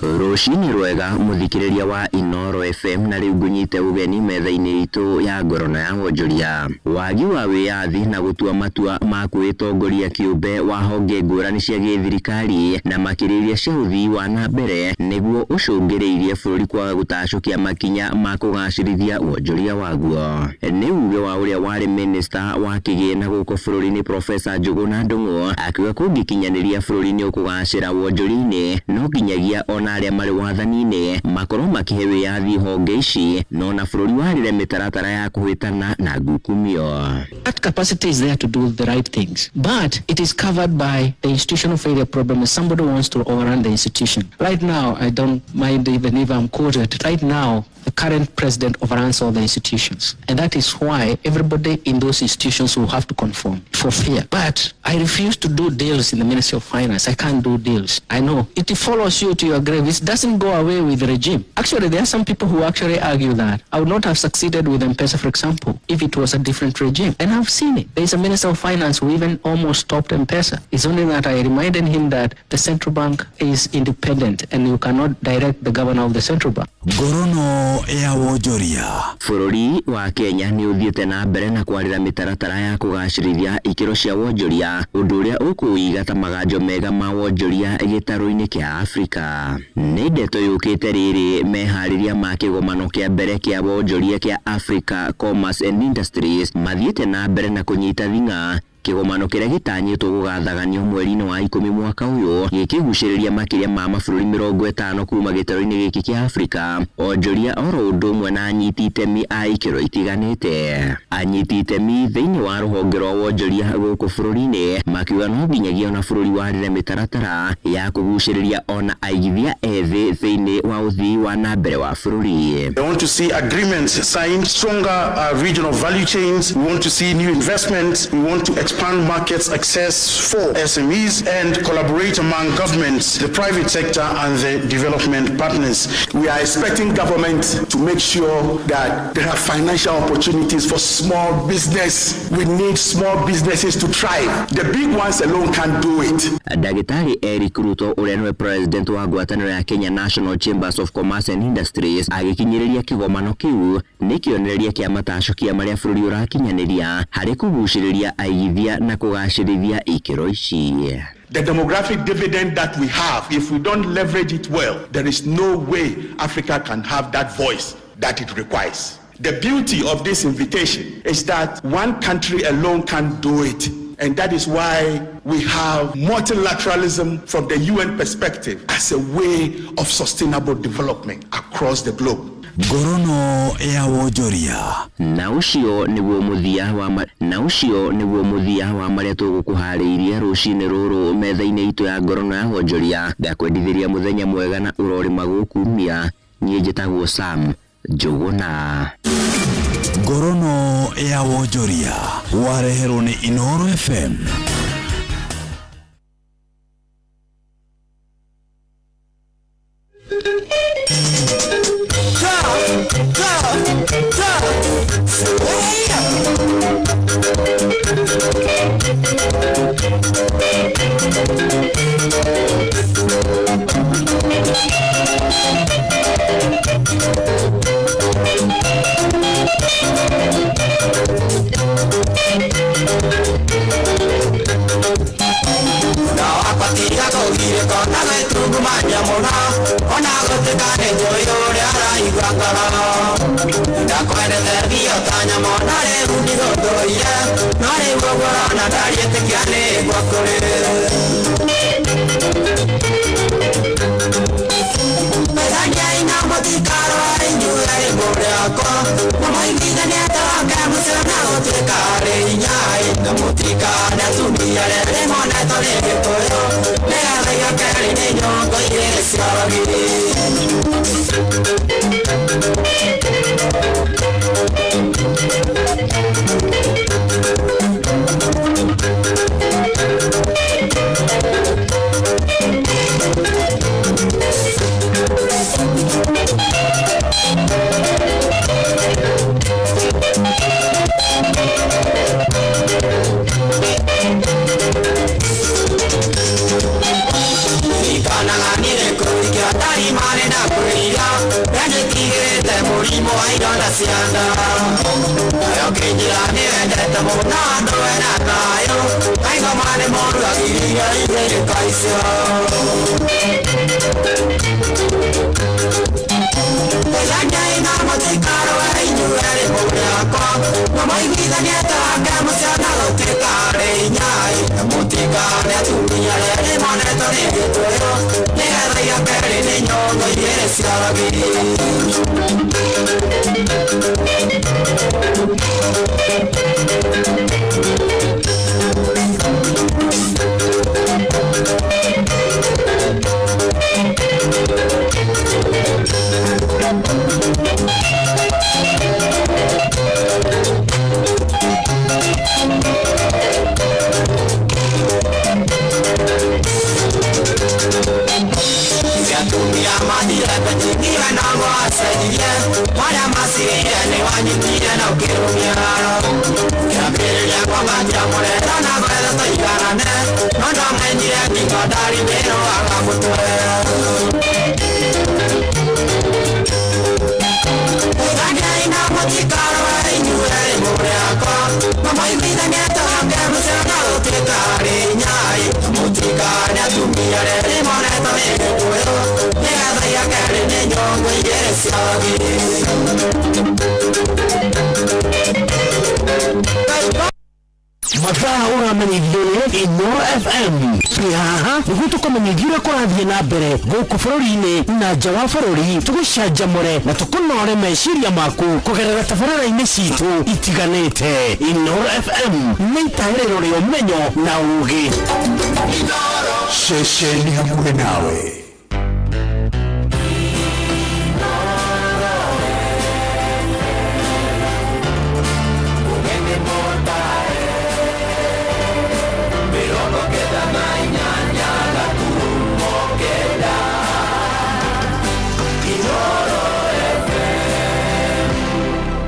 Speaker 17: Rũcinĩ rwega mũthikĩrĩria wa Inoro FM, na rĩu ngũnyite ũgeni metha-inĩ itũ ya ngorono ya wonjoria. Wagi wa wĩyathi na gũtua matua ma kwĩtongoria kĩũmbe wa honge ngũrani cia gĩthirikari na makĩria iria cia ũthii wa na mbere nĩguo ũcũngĩrĩirie bũrũri kwaga gũtacũkia makinya ma kũgacĩrithia wonjoria waguo. Nĩ uge wa ũrĩa warĩ minista wa kĩgĩna gũkũ bũrũri-inĩ Profesa Njuguna Ndung'u, akiuga kũngĩkinyanĩria bũrũri nĩ ũkũgacĩra wonjoria-inĩ no nginyagia ona na arĩa marĩ wathani-inĩ makorwo makĩhe wĩyathi honge ici no na bũrũri warĩre mĩtaratara ya kũhĩtana na ngukumio.
Speaker 4: That capacity is there to do the right things, but it is covered by the institutional failure problem if somebody wants to overrun the institution. Right now, I don't mind even if I'm quoted, right now, the current president overruns all the institutions. And that is why everybody in those institutions will have to conform for fear. But I refuse to do deals in the Ministry of Finance. I can't do deals. I know. It follows you to your grave. It doesn't go away with the regime. Actually, there are some people who actually argue that I would not have succeeded with M-Pesa, for example, if it was a different regime. And I've seen it. There is a Minister of Finance who even almost stopped M-Pesa. It's only that I reminded him that the central bank is independent and you cannot direct the governor of the central bank.
Speaker 11: Ngorono ya wonjoria.
Speaker 17: Bũrũri wa Kenya nĩ ũthiĩte na mbere na kwarĩra mĩtaratara ya kũgacĩrithia ikĩro cia wonjoria, ũndũ ũrĩa ũkũũiga ta maganjo mega ma wonjoria gĩtarũ-inĩ kĩa Afrika. Nĩ ndeto yũkĩte rĩrĩ meharĩria ma kĩgomano kĩa mbere kĩa wonjoria kĩa Africa Commerce and Industries mathiĩte na mbere na kũnyita thing'a kĩgomano kĩrĩa gĩtanyĩtwo gũgathaganio mweri-inĩ wa 10 mwaka ũyũ gĩkĩgucĩrĩria makĩria ma mabũrũri 50 kuma gĩtarũ-inĩ gĩkĩ kĩa Afrika, onjoria oro ũndũ ũmwe na anyiti itemi a ikĩro itiganĩte. Anyiti itemi thĩinĩ wa rũhonge rwa wonjoria gũkũ bũrũri-inĩ makiuga no nginyagia ona bũrũri warĩre mĩtaratara ya kũgucĩrĩria ona aigithia ethĩ thĩinĩ wa ũthii wa na mbere wa bũrũri.
Speaker 19: They want to see agreements signed, stronger regional value chains. We want to see new investments. We want to expand markets access for SMEs and collaborate among governments, the private sector and the development partners.
Speaker 21: We are expecting government to make sure that there are financial opportunities for small business. We need small businesses to thrive. The big ones alone can't do it.
Speaker 17: Ndagĩtarĩ Eric Ruto ũrĩa nĩwe president wa ngwatanĩro ya Kenya National Chambers of Commerce and Industries agĩkinyĩrĩria kĩgomano kĩu nĩ kĩonereria kĩa matacũkia marĩa bũrũri ũrakinyanĩria harĩ kũgucĩrĩria aigithia na kũgacĩrithia ikĩro ici.
Speaker 21: The demographic dividend that we have, if we don't leverage it well, there is no way Africa can have that voice that it requires. The beauty of this invitation is that one country alone can't do it. And that is why we have multilateralism from the UN perspective as a way of sustainable development across the globe.
Speaker 11: Ngorono ya wonjoria.
Speaker 17: Na ũcio nĩguo mũthia wa na ũcio nĩguo mũthia wa marĩa tũgũkũharĩirie rũcinĩ rũrũ metha-inĩ itũ ya ngorono ya wonjoria. Ngakwendithĩria mũthenya mwega na ũrorĩma gũkumia. Niĩ njĩtagwo Sam Njũgũna.
Speaker 11: Ngorono ya wonjoria wareherwo nĩ Inooro FM.
Speaker 23: Mutikane atumia rĩrĩ monetwo nĩ gĩtũyũ nĩgetha igakerĩ nĩ nyongo.
Speaker 9: cia ragi. Atumia mathire kũnyitia na gwacenjirie marĩa macirire nĩ wanyitire na ũkĩrũmia kĩambĩrĩria kwambatia mũrero na gwetha tũikarane no ndamenyire ngingo ndarimĩrũaga mũtwe. Thangai na mũtikarũe inyuĩ mũrĩ akwa mamaiguithanie tũhoke mũcana ũtuĩkarĩ nyai mũtikane atumia rĩrĩ monetwo nĩ Gĩkũyũ nĩgetha iakerĩ nĩ nyongo igĩrĩ cia ragi.
Speaker 1: Mathaa ũramenyithio nĩ Inooro FM. Twĩ haha nĩguo tũkũmenyithie ũrĩa kũrathiĩ na mbere gũkũ bũrũri-inĩ na nja wa bũrũri, tũgũcanjamũre na tũkũnore meciria maku kũgerera tabarĩra-inĩ citũ itiganĩte. Inooro FM nĩ itahĩrĩro rĩa ũmenyo na ũgĩ.
Speaker 7: Ceceni hakuhĩ nawe.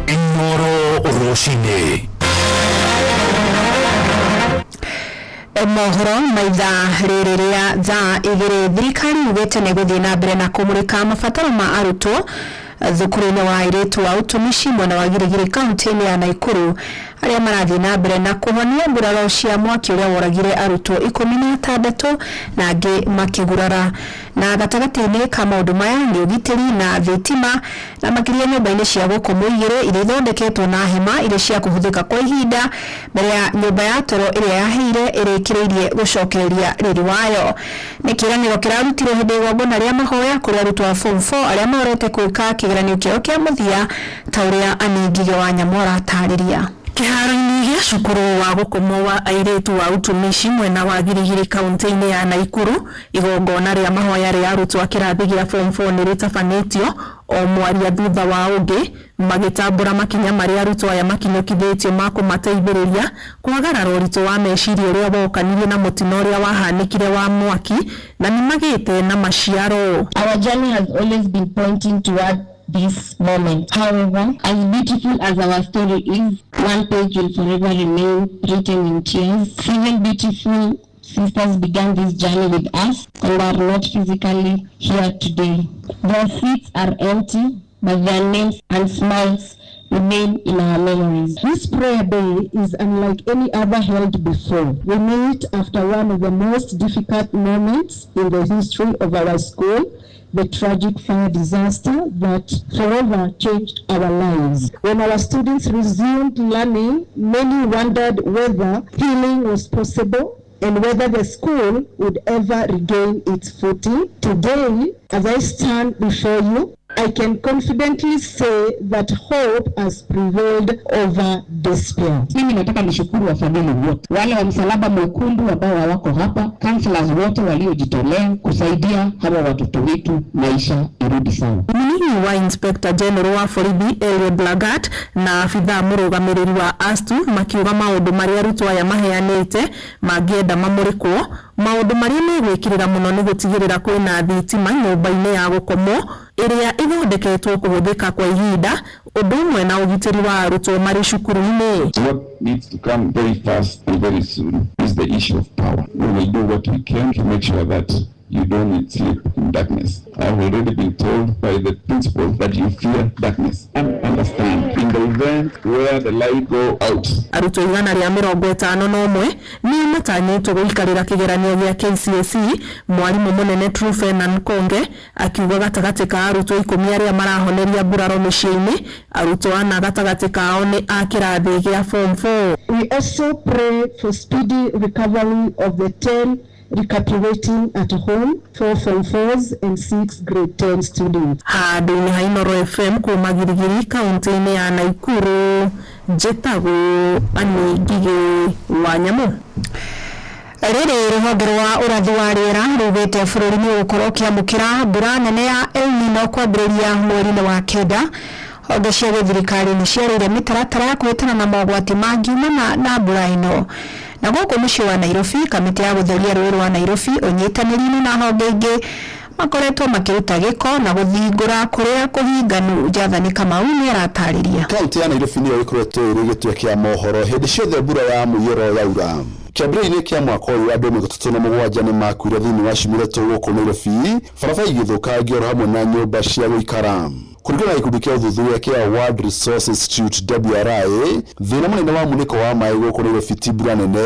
Speaker 13: Inooro rũcinĩ.
Speaker 18: Mohoro maithaa rĩrĩ rĩa thaa 2, thirikari yugĩte nĩ gũthiĩ na mbere na kũmũrĩka mabataro ma arutwo thukuru-inĩ wa airĩtu wa ũtumishi mwena wa Girigiri kaunti-inĩ ya Naikuru arĩa marathiĩ na mbere na kũhonia nguraro cia mwaki ũrĩa woragire arutwo 16 na angĩ makĩgurara. Na gatagatĩ-inĩ ka maũndũ maya nĩ ũgitĩri na thitima na makĩria nyũmba-inĩ cia gũkomwo igĩrĩ iria ithondeketwo na hema iria cia kũhũthĩka kwa ihinda mbere ya nyũmba ya toro ĩrĩa yaheire ĩrĩkĩrĩirie gũcokereria riri wayo. Nĩ kĩĩranĩro kĩrarutirwo hĩndĩ ya igongona rĩa mahoya kũrĩ arutwo a form 4 arĩa mahorete gwĩka kĩgeranio kĩao kĩa mũthia ta ũrĩa Annie Ngigĩ wa Nyamũ aratarĩria.
Speaker 6: Kĩharo-inĩ gĩa cukuru wa gũkomwo wa airĩtu wa ũtumishi mwena wa Girigiri kaunti-inĩ ya Naikuru, igongona rĩa mahoya rĩa arutwo a kĩrathi gĩa form 4 nĩ rĩtabanĩtio o mwaria thutha wa ũngĩ magĩtambũra makinya marĩa arutwo aya makinyũkithĩtio ma kũmateithĩrĩria kwagarara ũritũ wa meciria ũrĩa wokanirie na mũtino ũrĩa wahanĩkire wa mwaki na nĩmagĩte na maciaro.
Speaker 20: Our journey has always been pointing toward this moment. However, as beautiful as our story is, one page will forever remain written in tears. 7 beautiful sisters began this journey with us and are not physically here today. Their seats are empty, but their names and smiles remain in our memories.
Speaker 23: This prayer day is unlike any other held before. We meet after one of the most difficult moments in the history of our school, the tragic fire disaster that forever changed our lives. When our students resumed learning, many wondered whether healing was possible and whether the school would ever regain its footing. Today, as I stand before you, I can confidently say that hope has prevailed over despair.
Speaker 20: Mimi nataka nishukuru wafadhili wote, wale wa Msalaba Mwekundu ambao hawako hapa, counselors wote waliojitolea kusaidia hawa watoto wetu maisha irudi sawa.
Speaker 6: Mũnini wa Inspector General wa borithi Eliud Lagat na abithaa mũrũgamĩrĩri wa ASTU makiuga maũndũ marĩa arutwo aya maheanĩte mangĩenda mamũrĩkwo, maũndũ marĩa megwĩkĩrĩra mũno nĩ gũtigĩrĩra kwĩna thitima nyũmba-inĩ ya gũkomwo ĩrĩa ĩthondeketwo kũhũthĩka kwa ihinda, ũndũ ũmwe na ũgitĩri wa arutwo marĩ cukuru-inĩ.
Speaker 25: What needs to come very fast and very soon is the issue of power. We will do what we can to make sure that you don't sleep in darkness. I've already been told by the principal that you fear darkness. And understand, in the event where the light go out.
Speaker 6: Arutwo 151 nĩ matanyĩtwo gũikarĩra kĩgeranio gĩa KCSE. Mwarimũ mũnene Truphena Nkonge akiuga gatagatĩ ka arutwo 10 arĩa marahoneria nguraro mĩciĩ-inĩ, arutwo 4 gatagatĩ kao nĩ a kĩrathi gĩa form 4.
Speaker 23: We also pray for speedy recovery of the 10 recuperating at home, 4 Form 4s and 6 grade 10 students.
Speaker 6: Handũ-inĩ ha Inooro FM kuma Girigiri kaunti-inĩ ya Naikuru, njĩtagwo Anne Ngigĩ wa Nyamũ.
Speaker 18: Rĩrĩ rũhonge rwa ũrathi wa rĩera rugĩte bũrũri nĩ ũgũkorwo ũkĩamũkĩra mbura nene ya El Nino kwambĩrĩria mweri-inĩ wa kenda. Honge cia gĩthirikari nĩ ciarĩire mĩtaratara ya kũhĩtana na mogwati mangiumana na mbura ĩno. Na gũkũ mũciĩ wa Nairobi, kamĩtĩ ya gũtheria rũĩ rwa Nairobi ũnyitanĩri-inĩ na honge ingĩ makoretwo makĩruta gĩko na gũthingũra kũrĩa kũhinganu. Jathani Kamau nĩ aratarĩria.
Speaker 5: Kaunti ya Nairobi nĩyo ĩkoretwo ĩrĩ gĩtwe kĩa mohoro hĩndĩ ciothe mbura ya mũiyũro yaura. Kĩambĩrĩria-inĩ kĩa mwaka ũyũ andũ 37 nĩ makuire thĩinĩ wa ciumia ithatũ gũkũ Nairobi, barabara igĩthũkangio oro hamwe na nyũmba cia gũikara. Kũringana na gĩkundi kĩa ũthuthuria kĩa World Resource Institute WRI, thĩna mũnene wa munĩko wa maĩ gũkũ Nairobi ti mbura nene,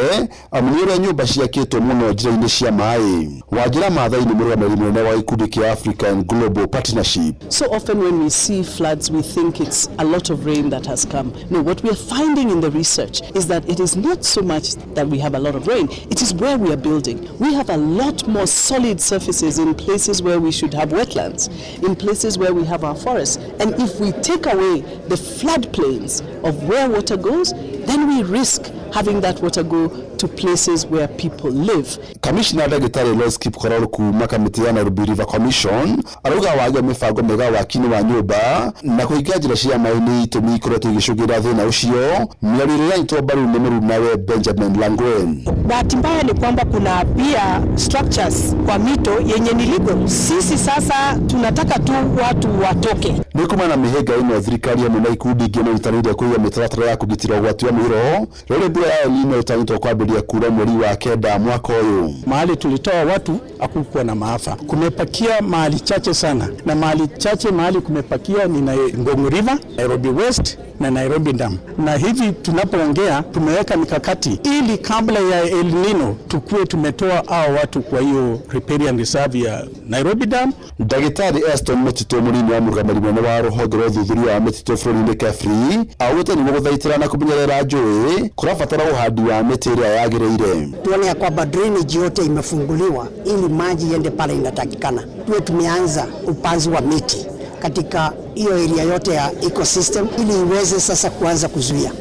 Speaker 5: amu nĩ ũrĩa nyũmba ciakĩtwo mũno njĩra-inĩ cia maĩ. Wanjĩra Maathai nĩ mũrũgamĩrĩri mũnene wa gĩkundi kĩa African Global Partnership.
Speaker 25: So often when we see floods, we think it's a lot of rain that has come. No, what we are finding in the research is that it is not so much that we have a lot of rain, it is where we are building. We have a lot more solid surfaces in places where we should have wetlands, in places where we have our forests. And if we take away the floodplains of where water goes, then we risk having that water go to places where people live.
Speaker 5: Kamishna ndagĩtarĩ Lois Kipkoror kuma kamĩtĩ ya Nairobi River Commission arauga wagi wa mĩbango mĩega waki-inĩ wa nyũmba na kũhinga njĩra cia maĩ nĩ itũmi ikoretwo igĩcũngĩrĩria thĩna ũcio. Mĩario ĩrĩa ĩranyitwo mbaru nĩ mũrunawe Benjamin Langwen.
Speaker 8: Bahati mbaya ni kwamba kuna pia structures kwa mito yenye ni legal. Sisi sasa tunataka tu watu watoke.
Speaker 5: Nĩ kumana na mĩhĩnga ĩno thirikari hamwe na ikundi ingĩ nĩitanĩire kũiga mĩtaratara ya kũgitĩra ũgwati wa mũiyũro rĩrĩa mbura ya El Nino ĩtanyĩtwo kwambĩrĩria kura mweri wa kenda mwaka ũyũ.
Speaker 12: Mahali tulitoa watu hakukuwa na maafa. Kumepakia mahali chache sana, na mahali chache mahali kumepakia ni Ngong River, Nairobi West na Nairobi Dam. Na hivi tunapoongea tumeweka mikakati ili kabla ya El Nino tukue tumetoa hao watu kwa hiyo riparian reserve ya Nairobi Dam.
Speaker 5: Ndagĩtarĩ Eston Mĩtitũ mũnini wa mũrũgamĩrĩri mũnene wa rũhonge rwa ũthuthuria wa mĩtitũ bũrũri-inĩ KEFRI augĩte nĩguo gũthaitĩra na kũmenyerera njũĩ kũrabatara ũhandi wa mĩtĩ ĩrĩa yagĩrĩire.
Speaker 22: Tuone ya kwamba drainage yote imefunguliwa ili maji iende pale inatakikana. Tuwe tumeanza upanzi wa miti katika hiyo area yote ya ecosystem ili iweze sasa kuanza kuzuia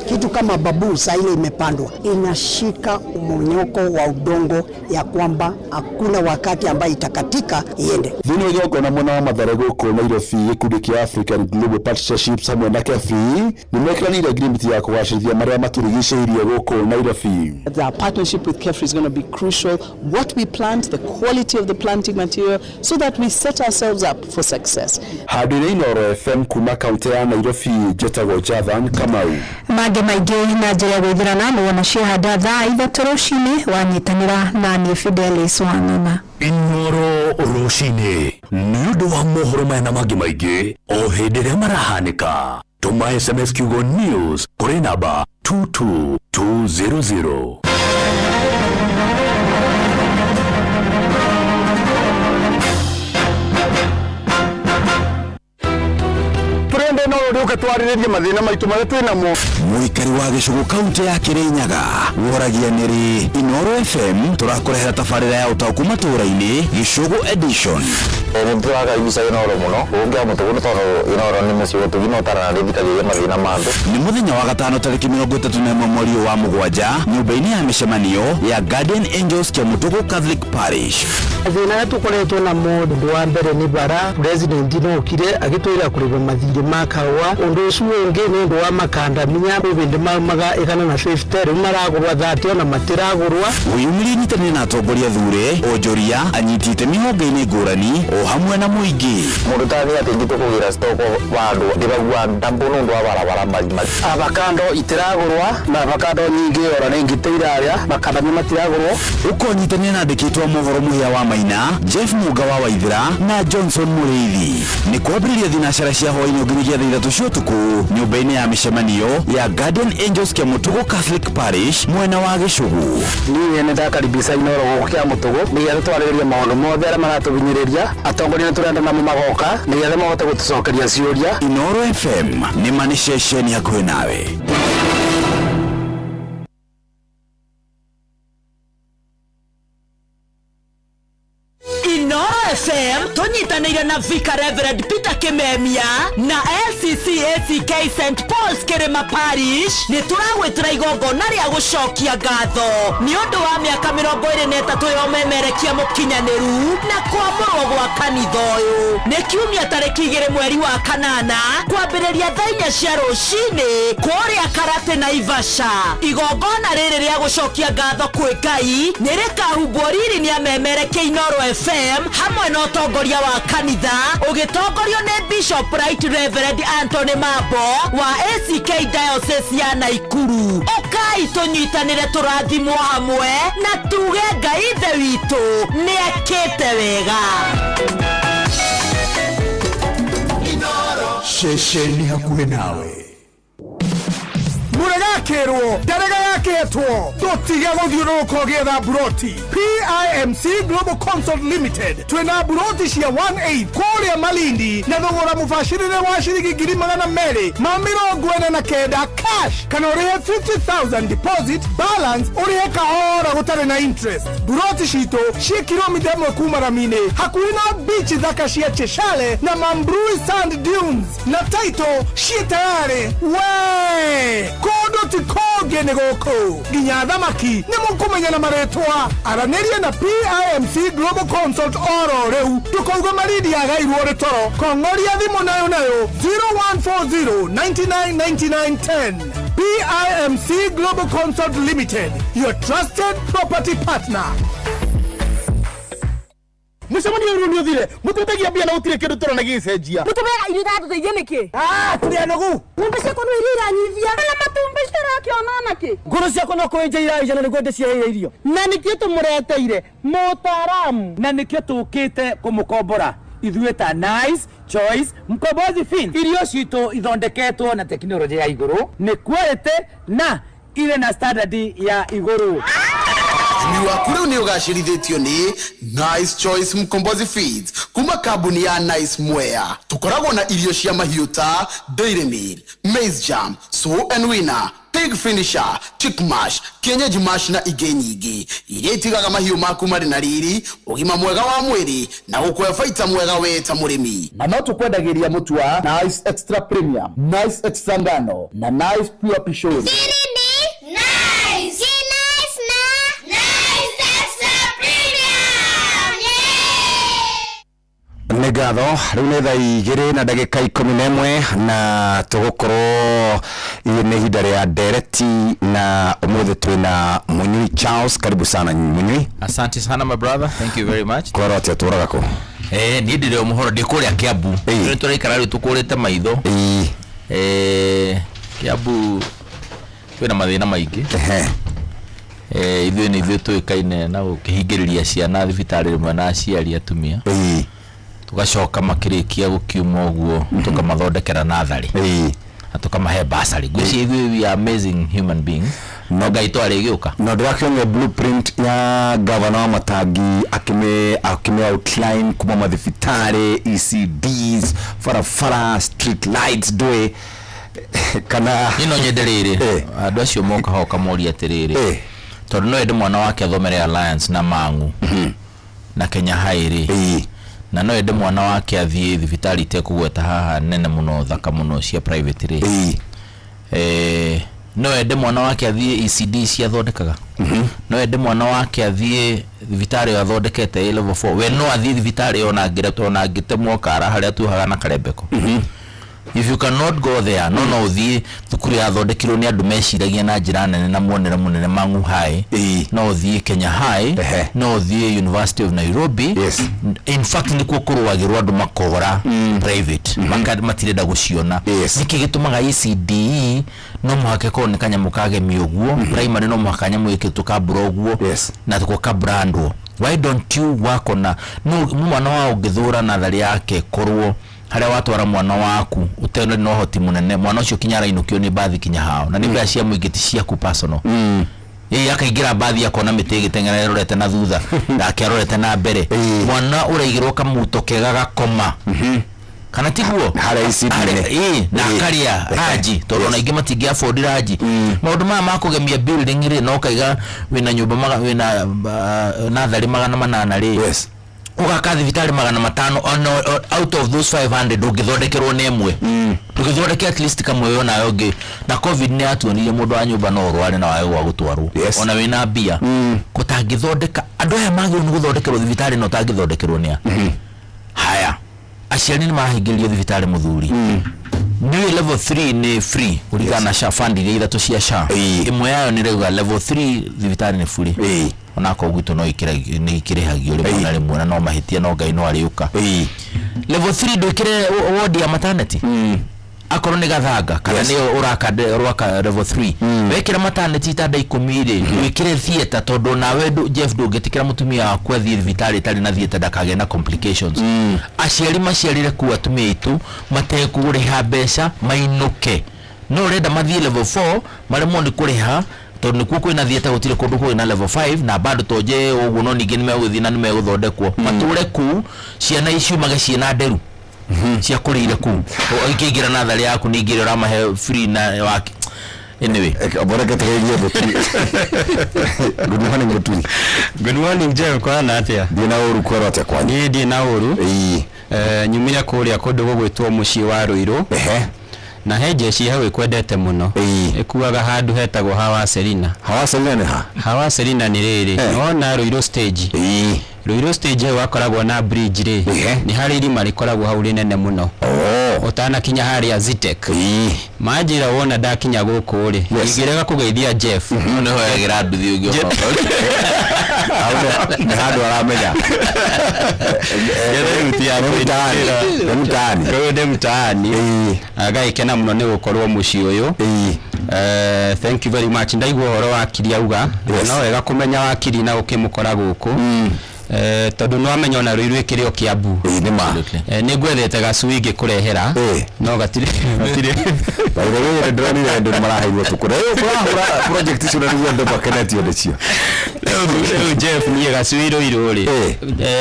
Speaker 22: kitu kama babu. Saa ile imepandwa inashika umonyoko wa udongo ya kwamba hakuna wakati ambayo itakatika iende.
Speaker 5: Thĩinĩ wa igongona mwena wa Mathare gũkũ Nairobi, gĩkundi kĩa African Global Partnerships hamwe na KEFRI nĩ mekĩranĩire ngirimiti ya kũgacĩrithia marĩa matũrigicĩirie gũkũ Nairobi.
Speaker 25: Our partnership with KEFRI is going to be crucial. What we plant, the quality of the planting material, so that we set ourselves up for success.
Speaker 5: Handũ-inĩ Inooro FM kuma kaunti ya Nairobi, njĩtagwo Jathan Kamau.
Speaker 18: Mangĩ maingĩ na njĩra ya gwĩthurana nĩ wona ciahanda thaa 3 rũcinĩ wanyitanĩra na niĩ Fidelis Wang'ang'a.
Speaker 13: Inooro rũcinĩ nĩ ũndũ wa mohoro maya na mangĩ maingĩ o hĩndĩ ĩrĩa marahanĩka. Tũma SMS kiugo news kũrĩ namba 22200.
Speaker 24: Turende no rĩũke twarĩrĩrie mathĩna maitũ marĩa twĩ namo.
Speaker 11: Mũikari wa gĩcũgũ kaunti ya Kĩrĩnyaga woragia nĩrĩ Inooro FM tũrakũrehera tabarĩra ya ũtaũku matũũra-inĩ Gĩcũgũ edition.
Speaker 26: Nĩ tũrakaribisha Inooro mũno gũkĩra mũtũgũ nĩ tondũ Inooro nĩ mũciĩ gũtugi na ũtaranarĩthikagĩria mathĩna ma andũ.
Speaker 11: Nĩ mũthenya wa gatano tarĩki 31 mweri wa mũgwanja nyũmba-inĩ ya mĩcemanio ya Guardian Angels Kĩamũtũgũ Catholic Parish.
Speaker 27: Thĩna ũrĩa tũkoretwo namo ũndũ wa mbere nĩ bara president no okire agĩtwĩra kũrĩha mathirĩ ma kahũa. Ũndũ ũcio ũngĩ nĩ ũndũ wa makandamia kwĩ hĩndĩ maumaga 150 rĩu maragũrwa 30 ona matiragũrwa.
Speaker 11: Wĩyumĩrie nyitanĩre na atongoria thure onjoria anyiti itemi honge-inĩ ngũrani o hamwe na mũingĩ.
Speaker 26: Mũndũ ta niĩ atĩ ngĩtũkũgĩra stoko wa andũ ndĩraigua ndambo nĩ ũndũ wa barabara marima.
Speaker 27: Avocado itiragũrwa na avocado nyingĩ ora nĩ ngite irarĩa makandamia matiragũrwo.
Speaker 11: Ũkonyitanĩra na andĩkĩtwo mohoro Mũhĩa wa Maina, Jeff Muga wa Waithera na Johnson Mũrĩithi. Nĩ kwambĩrĩria thinacara cia hwaĩ-inĩ nginyagia thaa 3 cia ũtukũ nyũmba-inĩ ya mĩcemanio ya Guardian Angels Kĩamũtũgũ Catholic Parish mwena wa Gĩcũgũ.
Speaker 27: Niĩ nĩ ndakaribisha Inooro gũkũ Kĩamũtũgũ nĩgetha twarĩrĩrie maũndũ mothe arĩa maratũhinyĩrĩria. Atongoria nĩ tũrenda namo magoka nĩgetha mahote gũtũcokeria ciũria.
Speaker 11: Inooro FM nĩ ma nĩ ceceni hakuhĩ nawe.
Speaker 2: Mũtongoria na Vicar Reverend Peter Kimemia na LCC ACK St Paul's Kĩrĩma Parish nĩ tũragwĩtĩra igongona rĩa gũcokia ngatho nĩ ũndũ wa mĩaka 23 ya ũmemerekia mũkinyanĩru na kwamũrwo gwa kanitha ũyũ. Nĩ kiumia tarĩki 2 mweri wa kanana kwambĩrĩria thaa 4 cia rũcinĩ kũrĩa Karate Naivasha. Igongona rĩrĩ rĩa gũcokia ngatho kwĩ Ngai nĩ rĩkahumbwo riri nĩ amemerekia Inooro FM hamwe na ũtongoria wa kanitha ũgĩtongorio nĩ Bishop Right Reverend Anthony Mambo wa ACK Diocese ya Naikuru. Ũkai tũnyitanĩre tũrathimwo hamwe na tuge Ngai Ithe witũ nĩ ekĩte wega.
Speaker 3: Ceceni hakuhĩ nawe.
Speaker 4: Mũregakĩrwo ndarega yakĩhetwo tũtige gũthiũrũrũka ũgĩetha mburoti. PIMC Global Consult Limited twĩna mburoti cia 18 kũrĩa Malindi na thogora mũbacĩrĩre wa ciringi 249,000 cash, kana ũrĩhe 50,000 deposit, balance ũrĩhe kahora gũtarĩ na interest. Mburoti citũ ciĩ kilomita 1 kuma rami-inĩ, hakuhĩ na beach thaka cia Cheshale na Mambrui Sand Dunes, na title ciĩ tayarĩ. We kũndũ ti kũngĩ nĩ gũkũ, nginya thamaki nĩ mũkũmenya na marĩtwa. Aranĩria na PIMC Global Consult oro rĩu, ndũkauge Malindi yagairwo rĩ toro. Kong'oria thimũ nayo nayo 0140 99 99 10. PIMC Global Consult Limited, your trusted property partner.
Speaker 24: Mũcemanio ũyũ nĩ ũthire mũtũtegia mbia na gũtirĩ kĩndũ tũrona gĩgĩcenjia.
Speaker 10: Mũtũbeaga irio itatũteithia nĩkĩ?
Speaker 24: Ah, tũrĩ anogu.
Speaker 10: Ng'ombe ciakwa no iria iranyivia na matumbĩ citarakĩona nakĩ.
Speaker 14: Ngũrũ ciakwa no kũenja iraenja na nĩguo ndĩciheire irio.
Speaker 8: Na nĩkĩo tũmũreteire mũtaaramu,
Speaker 15: na nĩkĩo tũkĩte kũmũkombora ithuĩ ta Nice Choice Mkombozi Fin. Irio citũ ithondeketwo na tekinoronjĩ ya igũrũ, nĩ quality na irĩ na standard ya igũrũ.
Speaker 3: Ũrĩmi waku rĩu nĩ ũgacĩrithĩtio nĩ Nice Choice Mkombozi Feeds kuma kambuni ya Nice Mwea. Tũkoragwo na irio cia mahiũ ta Dairy Meal, Maize Jam, Sow and Winner, Pig Finisher, Chick Mash, Kienyeji Mash na ingĩ nyingĩ iria itigaga mahiũ maku marĩ na riri, ũgima mwega wa mwĩrĩ na gũkũhe baita mwega we ta mũrĩmi.
Speaker 16: Na no tũkwendagĩria mũtu wa Nice Extra Premium, Nice Extra Ngano na Nice Pure Pishori.
Speaker 28: Nice! Nice na! Nice Extra Premium!
Speaker 29: Nĩ ngatho. Rĩu nĩ thaa 2:11 na tũgũkorwo nĩ ihinda rĩa ndereti, na ũmũthĩ twĩna Munyui Charles. Karibu sana, Munyui.
Speaker 30: Asante sana, my brother. Thank you very much.
Speaker 29: Kwaro atĩa, tũraga kũ?
Speaker 30: Niĩ ndĩrĩ o mũhoro, ndĩ kũrĩa Kiambu. Nĩ tũraikara rĩu tũkũrĩte maitho. Kiambu kwĩna mathĩna maingĩ. Ithuĩ nĩ ithuĩ tũĩkaine na gũkĩhingĩrĩria ciana thibitarĩ rĩmwe na aciari atumia. Tũgacoka makĩrĩkia gũkiuma ũguo tũkamathondekera natharĩ na tũkamahe basarĩ. Ngwĩciria ithuĩ we are amazing human beings. No Ngai twarĩgĩũka.
Speaker 29: No ndĩrakĩonire blueprint ya gavana wa Matangi akĩmĩ outline kuma mathibitarĩ, ECDs, barabara, street lights, ndũĩ kana
Speaker 30: Niĩ no nyende rĩrĩ andũ acio moka ho ũkamoria atĩrĩrĩ, tondũ no ende mwana wake athomere Alliance na Mang'u na Kenya High rĩ, na no ende mwana wake athiĩ thibitarĩ itekũgweta haha nene mũno thaka mũno cia private rĩ, no ende mwana wake athiĩ ECD ciathondekaga, no ende mwana wake athiĩ thibitarĩ ĩyo athondekete A level 4, we no athiĩ thibitarĩ ĩyo ona angĩtemwo kara harĩa tuohaga na karembeko. If you cannot go there, no ũthiĩ thukuru yathondekirwo nĩ andũ meciragia na njĩra nene na muonere mũnene, Mang'u High, no ũthiĩ Kenya High, no ũthiĩ University of Nairobi. In fact nĩkuo kũrũagĩrwo andũ makora private matirenda gũciona. Nĩkĩ gĩtũmaga ECDE no mũhaka ĩkorwo nĩ kanyamũ kagemio ũguo, primary no mũhaka nyamũ ĩkĩrĩtwo kambura ũguo na tuko kabrandwo? Why don't you work on a no mwana wa ũngĩthũra natharĩ yake korwo harĩa watwara mwana waku ũtena na ũhoti mũnene, mwana ũcio kinya arainũkio nĩ mbathi kinya hao na nĩ mbeca cia mũingĩ ti ciaku personal. Ĩĩ akaingĩra mbathi akona mĩtĩ ĩgĩteng'era ĩrorete na thutha nake arorete na mbere, mwana ũraigĩrwo kamuto kega gakoma kana tiguo
Speaker 29: harĩa ECD-inĩ.
Speaker 30: Ĩĩ, na akarĩa ranji tondũ ona aingĩ matingĩ afford ranji. Maũndũ maya ma kũgemia building rĩ, no kaiga wĩna nyũmba wĩna natharĩ 800 rĩ, Ũgaka thibitarĩ 500, ona out of those 500 ndũngĩthondekerwo nĩ ĩmwe, ndũngĩthondeke at least kamwe we onawe ũngĩ. Na COVID nĩ yatuonirie mũndũ wa nyũmba no ũrware na wage gwa gũtwarwo ona wĩna mbia. Gũtangĩthondeka andũ aya magĩrĩirwo nĩ gũthondekerwo thibitarĩ, no ũtangĩthondekerwo nĩ a haya. Aciari nĩ marahingĩrĩrio thibitarĩ, mũthuri. Nĩ level 3 nĩ free kũringana na SHA, fund iria ithatũ cia SHA, ĩmwe yayo nĩ rauga level 3 thibitarĩ nĩ free, onakorwo gwitũ no nĩ ikĩrĩhagio rĩmwe na rĩmwe, na no mahĩtia, no Ngai no arĩũka. Level 3 ndwĩkĩre ward ya maternity, akorwo nĩ gathanga kana nĩ ũraka rwaka level 3, wekĩra maternity itanda 10 rĩ, wĩkĩre theatre, tondũ nawe Jeff, ndũngĩtĩkĩra mũtumia waku athiĩ thibitarĩ ĩtarĩ na theatre ndakagĩe na complications. Aciari maciarire kuu atumia aitũ matekũrĩha mbeca mainũke, no ũrenda mathiĩ level 4 maremwo nĩ kũrĩha tondũ nĩkuo kwĩna theatre, gũtirĩ kũndũ kwĩna level 5 na bado tonje ũguo, no ningĩ nĩ megũthiĩ na nĩ megũthondekwo matũre kuu, ciana iciumage ciĩna nderu cia kũrĩire kuu ikĩingĩra natharĩ yaku, ningĩ ĩrĩa ũramahe free na waki. Anyway.
Speaker 29: Boreke tugeithie Mũturi. Good morning, Mũturi.
Speaker 1: Good morning, Jeff, kwana atia?
Speaker 29: Ndiĩ na ũru, kwerwo atĩa kwanyu?
Speaker 1: Niĩ ndiĩ na ũru. Nyumire kũrĩa kũndũ gũgwĩtwo mũciĩ wa Rũirũ. Na he jeshi hau ĩkwendete mũno. Ĩkuaga handũ hetagwo Hawa Selina.
Speaker 29: Hawa Selina nĩ ha?
Speaker 1: Hawa Selina nĩ rĩrĩ. Wona Rũirũ stage. Rũirũ stage hau hakoragwo na bridge rĩ. Nĩ harĩ irima rĩkoragwo hau rĩnene mũno. Ũtanakinya harĩa Zitek. Manjĩra wona ndakinya gũkũ rĩ, ingĩrega kũgeithia Jeff.
Speaker 30: Nĩho yagĩra nduthi ũngĩ.
Speaker 29: Nĩ handũ aramenya. Nĩ mtaani.
Speaker 1: Rĩu ndĩ mtaani. Agagĩkena mũno nĩ gũkorwo mũciĩ ũyũ. Thank you very much. Ndaigua ũhoro wakiri auga no wega kũmenya wakiri na ũkĩmũkora gũkũ, tondũ nĩ wamenya ona Rũirũ ĩkĩrĩ o Kiambu. Nĩ ngwethete gacui ngĩkũrehera, no gatirĩ gatirĩ.
Speaker 29: By the way, ndĩronire andũ nĩ maraheirwo tũkũ rĩu kũrahũra project icio na nĩguo andũ makenetio nĩcio.
Speaker 1: Rĩu Jeff, niĩ gacui Rũirũ rĩ,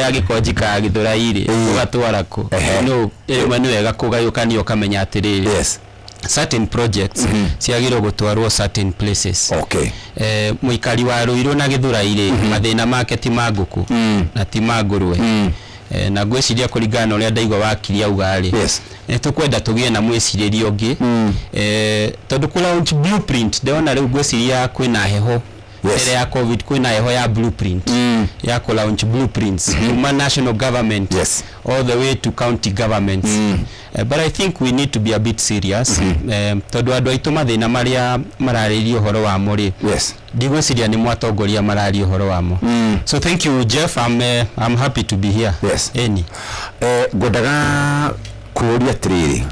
Speaker 1: angĩkorwo njikaraga Gĩthũrai rĩ, ũgatwara kũ? No rĩmwe nĩ wega kũgayũkania ũkamenya atĩrĩrĩ, certain projects ciagĩrĩirwo gũtwarwo certain places. Mũikari wa Rũirũ na Gĩthũrai rĩ, mathĩna make ti ma ngũkũ na ti ma ngũrwe. Na ngwĩciria kũringana na ũrĩa ndaigua wakiri auga rĩ, nĩ tũkwenda tũgĩe na mwĩcirĩrie ũngĩ, tondũ kũ launch blueprint ndĩrona rĩu ngwĩciria kwĩna heho mbere ya COVID, kwĩna heho ya blueprint, ya kũ launch blueprints kuma national government all the way to county governments. But I think we need to be a bit serious, tondũ andũ aitũ mathĩna marĩa mararĩria ũhoro wamo rĩ, ndigwĩciria nĩ mwatongoria mararia ũhoro wamo. So thank you, Jeff. I'm happy to be here. Eni.
Speaker 29: Ngwendaga kũũria atĩrĩrĩ,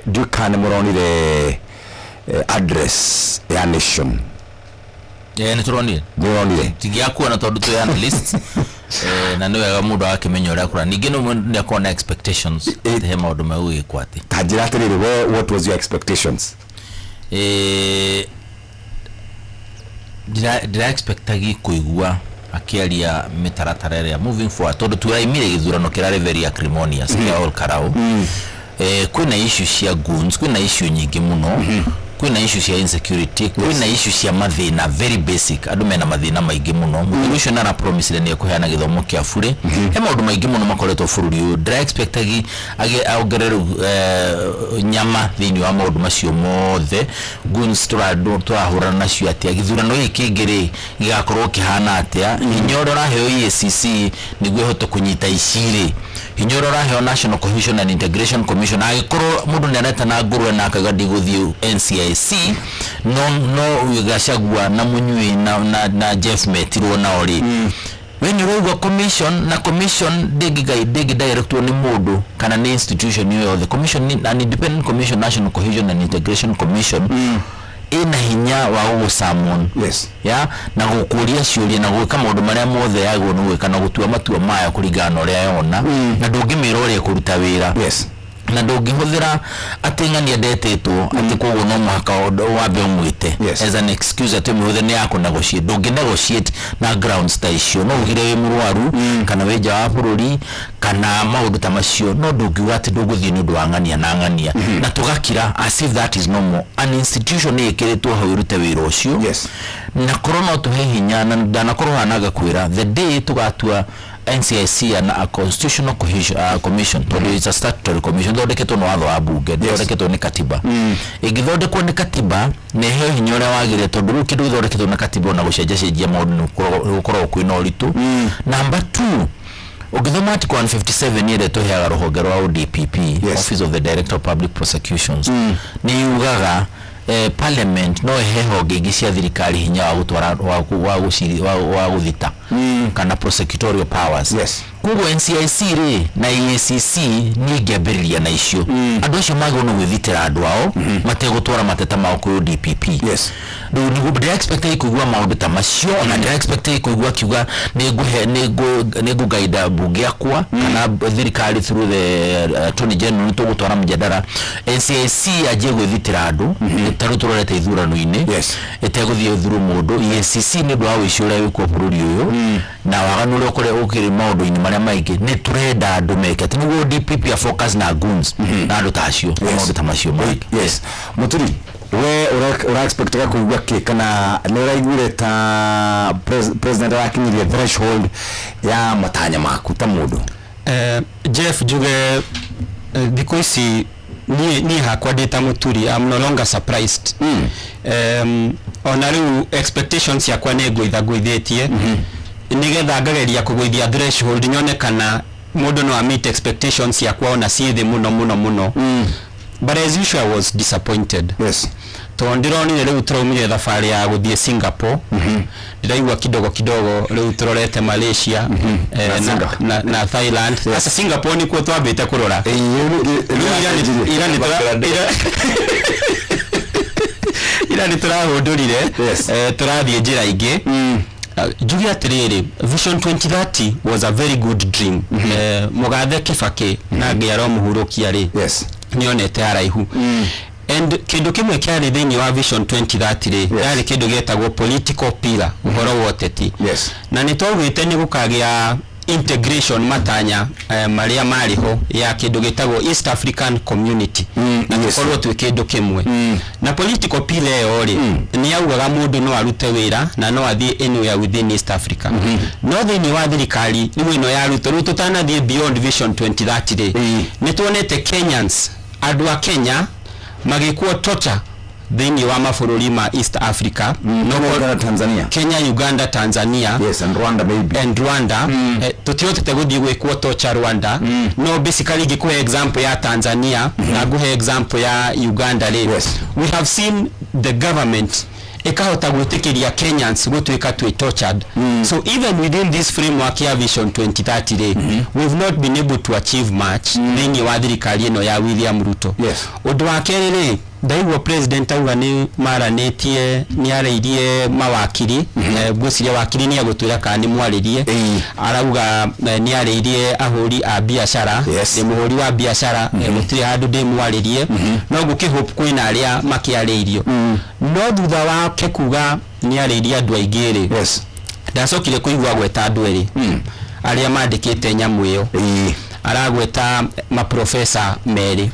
Speaker 29: ndiũĩ kana nĩ mũronire address ya nation.
Speaker 30: Nĩ tũronire.
Speaker 29: Nĩ ũronire?
Speaker 30: Tingĩakuona tondũ twĩ analyst, na nĩ wega mũndũ agakĩmenya ũrĩa akũra, ningĩ no mũndũ nĩ akorwo na expectations atĩ he maũndũ megũgĩkwo atĩ.
Speaker 29: Ta njĩra atĩrĩrĩ, we, what was your expectations?
Speaker 30: Ndĩra expectagi kũigua akĩaria mĩtaratara ĩrĩa moving forward, tondũ turaimire gĩthurano kĩrarĩ very acrimonious kĩa Ol Kalou. Kwĩna issue cia goons, kwĩna issue nyingĩ mũno, kwĩna issue cia insecurity, kwĩna issue cia mathĩna very basic, andũ mena mathĩna maingĩ mũno. Mũthuri ũcio nĩ arapromisire nĩ ekũheana gĩthomo kĩa bure. He maũndũ maingĩ mũno makoretwo bũrũri ũyũ. Ndĩra expectagi ongerere rĩu nyama thĩinĩ wa maũndũ macio mothe. Goons tũrahũrana nacio atĩa? Gĩthurano gĩkĩ kĩngĩ rĩ, gĩgakorwo kĩhana atĩa? Hinya ũrĩa ũraheo EACC nĩguo ĩhote kũnyita ici rĩ, hinya ũrĩa ũraheo National Cohesion and Integration Commission, angĩkorwo mũndũ nĩ aretana ngũrwe na akauga ndigũthiĩ NCIC, no Gachagua na Mũnyui na Jeff metirwo nao rĩ, we nĩ ũraigua commission na commission ndĩngĩ directwo nĩ mũndũ kana nĩ institution yo yothe. Commission an independent commission, National Cohesion and Integration Commission, ĩna hinya wa gũgũsummon ya na gũkũria ciũria na gwĩka maũndũ marĩa mothe yagĩrĩirwo nĩ gwĩka na gũtua matua mayo kũringana na ũrĩa yona, na ndũngĩmĩra ũrĩa ĩkũruta wĩra, na ndũngĩhũthĩra atĩ ng'ania ndetĩtwo atĩ koguo no mũhaka wambe ũmwĩte as an excuse atĩ ũmĩhũthĩre nĩ ya kũ negotiate. Ndũngĩ negotiate na grounds ta icio. No ugire wĩ mũrwaru kana wĩ nja wa bũrũri kana maũndũ ta macio, no ndũngiuga atĩ ndũgũthiĩ nĩ ũndũ wa ng'ania na ng'ania na tũgakira as if that is normal. An institution nĩ ĩkĩrĩtwo hau ĩrute wĩra ũcio, na korwo no tũhe hinya na ndanakorwo hana ngakwĩra the day tũgatua. NCIC na a constitutional cohesion, commission, tondũ it's a statutory commission thondeketwo nĩ watho wa bunge, ndĩthondeketwo nĩ katiba. Ĩngĩthondekwo nĩ katiba na ĩheo hinya ũrĩa wagĩrĩire, tondũ rĩu kĩndũ gĩthondeketwo na katiba ona gũcenjacenjia maũndũ nĩ gũkoragwo kwĩna ũritũ. Number 2, ũngĩthoma article 157 ĩrĩa ĩtũheaga rũhonge rwa ODPP, Office of the Director of Public Prosecutions, nĩ yugaga parliament no ĩhe honge ingĩ cia thirikari hinya wa gũtwara wa gũciri wa gũthita kana prosecutorial powers. Koguo NCIC rĩ na EACC niĩ ingĩambĩrĩria na icio, andũ acio magĩrĩirwo nĩ gwĩthitĩra andũ ao mategũtwara mateta mao kwĩ ODPP. Rĩu nĩguo ndĩra expect kũigua maũndũ ta macio, ona ndĩra expect kũigua akiuga nĩngũhe nĩngũgaida mbunge yakwa kana thirikari through the attorney general nĩtũgũtwara mjadara. NCIC yanjie gwĩthitĩra andũ ta rĩu tũrorete ithurano-inĩ ĩtegũthiĩ through mũndũ. EACC nĩ ũndũ wa ũici ũrĩa wĩkuo bũrũri ũyũ na waganu ũrĩa ũkĩrĩ maũndũ-inĩ marĩa maingĩ, nĩ tũrenda andũ meke atĩ nĩguo DPP a focus na goons na andũ ta acio, maũndũ ta macio mangĩ.
Speaker 29: Yes, Mũturi, we ura expectaga kũigua kĩ, kana nĩ ũraiguire ta president arakinyirie threshold ya matanya maku ta mũndũ?
Speaker 1: Jeff, njuge thikũ ici niĩ hakwa ndĩ ta Mũturi, I'm no longer surprised. Ona rĩu expectations ciakwa nĩ ngũitha ngũithĩtie nĩgetha ngageria kũgũithia threshold nyone kana mũndũ no meet expectations ciakwa ona ciĩ thĩ mũno mũno mũno. But as usual I was disappointed. Tondũ ndĩronire rĩu tũraumire thabarĩ ya gũthiĩ Singapore, ndĩraigua kidogo kidogo rĩu tũrorete Malaysia na Thailand. Asa Singapore nĩkuo twambĩte kũrora. Ira nĩ tũrahũndũrire, tũrathiĩ njĩra ingĩ. Njuge atĩrĩrĩ, Vision 2030 was a very good dream. Mũgathe Kibaki na Ngai aromũhurũkia rĩ, nĩonete haraihu. And kĩndũ kĩmwe kĩarĩ thĩinĩ wa Vision 2030 rĩ, yarĩ kĩndũ gĩetagwo political pillar, ũhoro wa ũteti. Na nĩ twaugĩte nĩ gũkagĩa integration matanya marĩa marĩ ho ya kĩndũ gĩtagwo East African Community, na tũkorwo twĩ kĩndũ kĩmwe. Na political pillar ĩyo rĩ, nĩ yaugaga mũndũ no arute wĩra na no athiĩ anywhere within East Africa. No thĩinĩ wa thirikari rĩu ĩno ya Ruto, rĩu tũtanathiĩ beyond Vision 2030 rĩ, nĩ tuonete Kenyans, andũ a Kenya magĩkwo torture thĩinĩ wa mabũrũri ma East Africa.
Speaker 29: No Uganda, Tanzania.
Speaker 1: Kenya, Uganda, Tanzania.
Speaker 29: Yes, and Rwanda maybe.
Speaker 1: And Rwanda. Tũtihotete gũthiĩ gwĩkwo torture Rwanda. No basically ngĩkũhe example ya Tanzania na ngũhe example ya Uganda rĩ. We have seen the government ĩkahota gwĩtĩkĩria Kenyans gũtuĩka twĩ tortured. So even within this framework ya Vision 2030 rĩ, we've not been able to achieve much thĩinĩ wa thirikari ĩno ya William Ruto. Ũndũ wa kerĩ rĩ, ndaigua president auga nĩ maranĩtie, nĩ arĩirie mawakiri, ngwĩciria wakiri nĩ agũtwĩra kana nĩ mwarĩrie. Arauga nĩ arĩirie ahũri a biacara, ndĩ mũhũri wa biacara, gũtirĩ handũ ndĩ mwarĩrie, no ngũkĩhope kwĩna arĩa makĩarĩirio. No thutha wake kuga nĩ arĩirie andũ aingĩ rĩ, ndacokire kũigua gweta andũ erĩ arĩa mandĩkĩte nyamũ ĩyo. Aragweta maprofesa merĩ.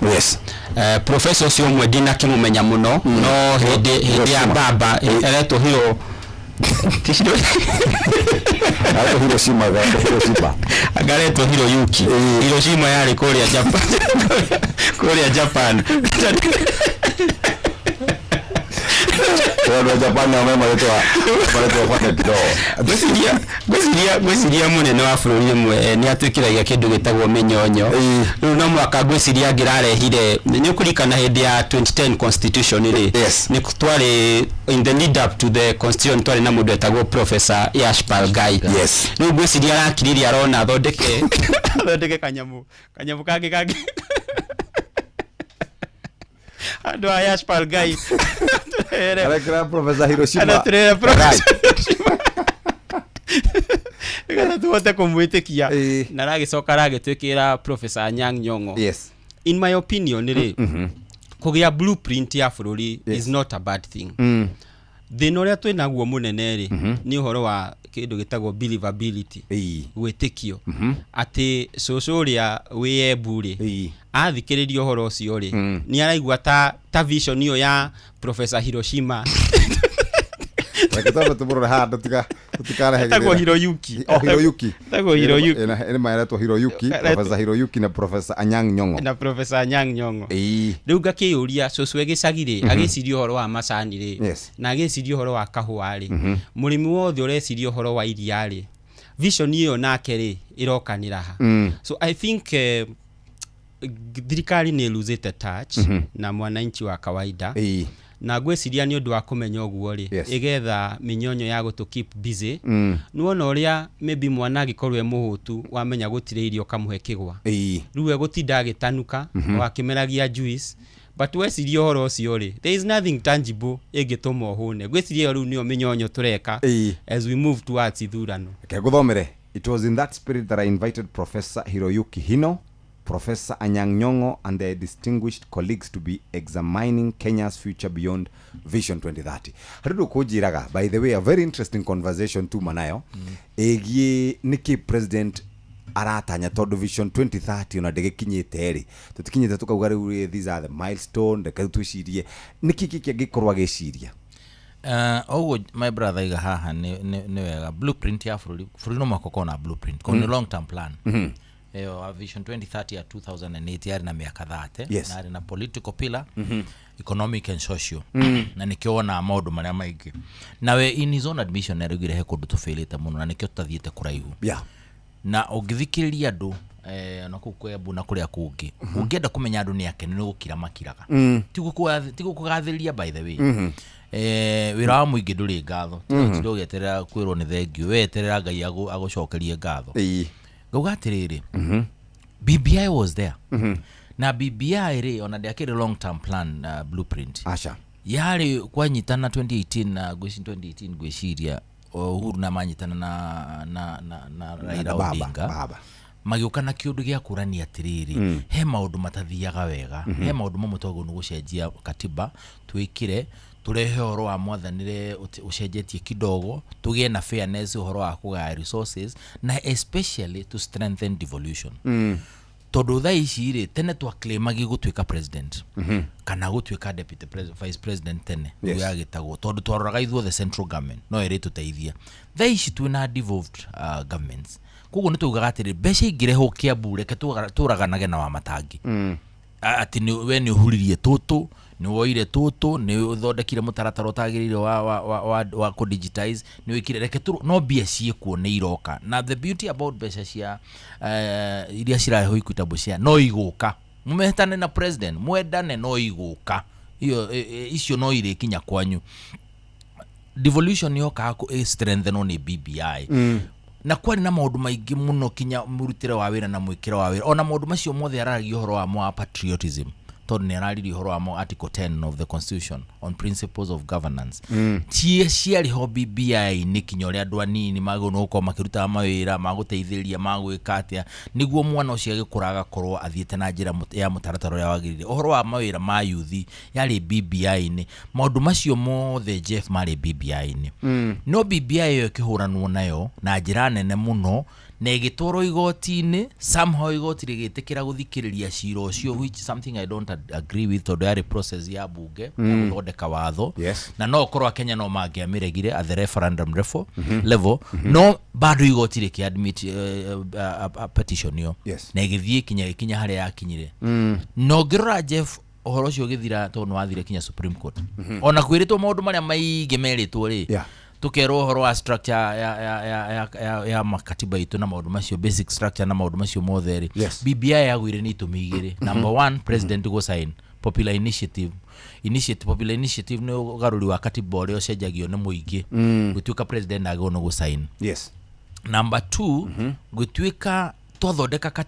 Speaker 1: Profesa ũcio ũmwe ndinakĩmũmenya mũno, no hĩndĩ ya baba aretwo Hiro
Speaker 29: Hiroshima, Hiroshima.
Speaker 1: Agaretwo Hiroyuki. Hiroshima yarĩ kũrĩa Japan. Kũrĩa Japan.
Speaker 29: Andũ a Japan nao me marĩtwa marĩtwa kidogo.
Speaker 1: Ngwĩciria mũnene wa bũrũri ĩmwe nĩ atwĩkĩragia kĩndũ gĩtagwo mĩnyonyo. Rĩu no mwaka ngwĩciria angĩrarehire, nĩ ũkũririkana hĩndĩ ya 2010 constitution rĩ, nĩ twarĩ in the lead up to the constitution twarĩ na mũndũ etagwo Professor Yashpal Ghai. Rĩu ngwĩciria arakiririe arona athondeke kanyamũ kangĩ andũ a Yashpal Ghai.
Speaker 29: Arekera Professor Hiroshima.
Speaker 1: Aratũrehera Professor Hiroshima. Nĩgetha tũhote kũmwĩtĩkia. Na aragĩcoka aragĩtwĩkĩra Professor Anyang' Nyong'o. In my opinion rĩ, kũgĩa blueprint ya bũrũri is not a bad thing. Thĩna ũrĩa twĩnaguo mũnene rĩ, nĩ ũhoro wa kĩndũ gĩtagwo believability, gwĩtĩkio atĩ cũcũ ũrĩa wĩ Embu rĩ, athikĩrĩria ũhoro ũcio rĩ, nĩ araigua ta vision ĩyo ya Professor Hiroshima.
Speaker 29: Reke twambe tũmũrore handũ tiga
Speaker 6: Tũtikarehe
Speaker 1: Etagwo
Speaker 6: gĩthĩna.
Speaker 1: Hiroyuki.
Speaker 6: Oh, Hiroyuki.
Speaker 1: Etagwo Hiroyuki.
Speaker 6: Ĩna maretwo Hiroyuki, Professor Hiroyuki na Professor Anyang' Nyong'o.
Speaker 1: Na Professor Anyang' Nyong'o.
Speaker 6: Ĩĩ.
Speaker 1: Rĩu ngakĩyũria cũcũ e gĩcagi rĩ, agĩciria ũhoro wa macani rĩ, na agĩciria ũhoro wa kahũa rĩ, mũrĩmi wothe ũreciria ũhoro wa iria rĩ, vision ĩyo nake rĩ ĩrokanĩra ha? So I think thirikari nĩ losete touch na mwananchi wa kawaida. Na ngwĩciria nĩ ũndũ wa kũmenya ũguo rĩ, ĩgetha mĩnyonyo ya gũtũ keep busy. Nĩwona ũrĩa maybe mwana angĩkorwo e mũhũtu, wamenya gũtirĩ irio ũkamũhe kĩgwa, rĩu egũtinda agĩtanuka o akĩmeragia juice, but weciria ũhoro ũcio rĩ, there is nothing tangible ĩngĩtũma ũhũne. Ngwĩciria ĩyo rĩu nĩyo mĩnyonyo tũreka as we move towards ithurano.
Speaker 6: Reke ngũthomere. It was in that spirit that I invited Professor Hiroyuki Hino, Professor Anyang' Nyong'o and their distinguished colleagues to be examining Kenya's future beyond Vision 2030. Harĩ ũndũ kũnjĩraga, by the way, a very interesting conversation tuma nayo ĩgiĩ nĩkĩ president aratanya, tondũ Vision 2030 ona ndĩgĩkinyĩte rĩ, tũtikinyĩte tũkauga rĩu rĩ, these are the milestone. Reke rĩu twĩcirie nĩkĩ kĩkĩ angĩkorwo agĩciria.
Speaker 30: Oguo my brother iga haha nĩ wega, blueprint ya bũrũri. Bũrũri no mũhaka ũkorwo na blueprint mm. Nĩ long term plan. Ĩyo a Vision 2030 ya 2008 yarĩ na mĩaka 30. Na yarĩ na political pillar, economic and social. Na nĩkĩo wonaga maũndũ marĩa maingĩ. Nawe in his own admission nĩaraugire he kũndũ tũbĩrĩte mũno na nĩkĩo tũtathiĩte kũraihu. Na ũngĩthikĩrĩria andũ na kũu Kiambu na kũrĩa kũngĩ, ũngĩenda kũmenya andũ nĩ akenu, nĩ gũkira makiraga. Ti gũkũgathĩrĩria, by the way. Wĩra wa mũingĩ ndũrĩ ngatho. Tiga ũgĩeterera kwĩrwo nĩ thengiũ, we eterera Ngai agũcokerie ngatho. Ngauga atĩrĩrĩ, BBI was there. Na BBI rĩ, ona ndĩakĩrĩ long term plan, blueprint.
Speaker 6: Aca.
Speaker 30: Yarĩ kwanyitana 2018 na ngwĩci 2018, ngwĩciria Uhuru na manyitana na Raila
Speaker 6: Na baba,
Speaker 30: Odinga.
Speaker 6: Baba.
Speaker 30: Magĩũka na kĩũndũ gĩa kũrania atĩrĩrĩ, he maũndũ matathiaga wega, he maũndũ mamwe twagĩrĩirwo nĩ gũcenjia katiba, twĩkĩre tũrehe ũhoro wa mwathanĩre ũcenjetie kidogo, tũgĩe na fairness ũhoro wa kũgaya resources, na especially to strengthen devolution. Tondũ thaa ici rĩ, tene twaclaimagi gũtuĩka president kana gũtuĩka deputy president, vice president tene. Yagĩtagwo tondũ twaroraga ithuothe central government no ĩrĩtũteithia. Thaa ici twĩna devolved governments, koguo nĩ tugaga atĩrĩ, mbeca ingĩrehwo Kiambu, reke tũraganage na Wamatangi. Atĩ we nĩ ũhuririe tũtũ, nĩ woire tũtũ, nĩ ũthondekire mũtaratara ũtagĩrĩire wa kũ-digitize, nĩ wĩkire, reke no mbia ciĩkuo, nĩ iroka. Na the beauty about mbeca cia iria cirarehwo Equitable Share, no igũka, mũmetane na president, mwendane, no igũka iyo icio no irĩkinya kwanyu. Devolution yokaga strengthenwo nĩ BBI. Na kwarĩ na maũndũ maingĩ mũno, kinya mũrutĩre wa wĩra na mwĩkĩre wa wĩra, ona maũndũ macio mothe araragia ũhoro wamo wa patriotism, tondũ nĩ araririe ũhoro wamo article 10 of the constitution on principles of governance. Cie ciarĩ ho BBI-inĩ, kinya ũrĩa andũ anini magĩrĩirwo nĩ gũkorwo makĩrutaga mawĩra ma gũteithĩrĩria, ma gwĩka atĩa nĩguo mwana ũcio agĩkũra agakorwo athiĩte na njĩra ya mũtaratara ũrĩa wagĩrĩire. Ũhoro wa mawĩra ma yuthi yarĩ BBI-inĩ. Maũndũ macio mothe, Jeff, marĩ BBI-inĩ. No BBI ĩyo ĩkĩhũranwo nayo na njĩra nene mũno na ĩgĩtwarwo igoti-inĩ. Somehow igoti rĩgĩtĩkĩra gũthikĩrĩria cira ũcio, which something I don't agree with, tondũ yarĩ process ya bunge ya gũthondeka watho. Na no ũkorwo Akenya no mangĩamĩregire at the referendum level, no bado igoti rĩkĩ admit petition ĩyo na ĩgĩthiĩ kinya ĩkinya harĩa yakinyire. Na ũngĩrora, Jeff, ũhoro ũcio ũgĩthira, tondũ nĩ wathire kinya Supreme Court, ona kwĩrĩtwo maũndũ marĩa maingĩ merĩtwo rĩ, tũkerwo ũhoro wa structure ya makatiba itũ na maũndũ macio, basic structure na maũndũ macio mothe rĩ, BBI yagwire nĩ itũmi igĩrĩ. Number one, president gũ sign popular initiative. Popular initiative nĩ ũgarũri wa katiba ũrĩa ũcenjagio nĩ mũingĩ. Gũtuĩka president agĩrĩirwo nĩ gũ sign. Number two, gũtuĩka twathondeka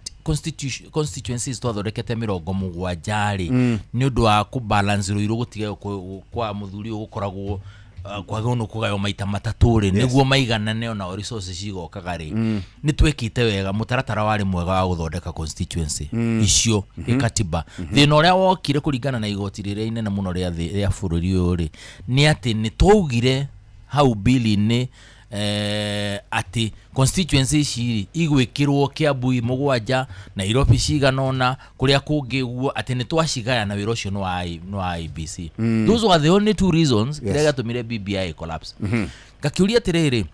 Speaker 30: constituencies, twathondekete 70 rĩ, nĩ ũndũ wa kũbalance rũirũ, gũtige kwa mũthuri ũyũ gũkoragwo kwagĩrĩirwo nĩ kũgaywo maita matatũ rĩ, nĩguo maiganane, ona resources cigokaga rĩ. Nĩ twekĩte wega, mũtaratara warĩ mwega wa gũthondeka constituency icio gĩkatiba. Thĩna ũrĩa wokire kũringana na igoti rĩrĩa inene mũno rĩa thĩ rĩa bũrũri ũyũ rĩ, nĩ atĩ nĩ twaugire hau bili-inĩ atĩ constituency ici rĩ, igwĩkĩrwo Kiambu 7, Nairobi cigana ũna, kũrĩa kũngĩ ũguo, atĩ nĩ twacigaya na wĩra ũcio nĩ wa IEBC. Those were the only two reasons kĩrĩa gĩatũmire BBI collapse. Ngakĩũria atĩrĩrĩ,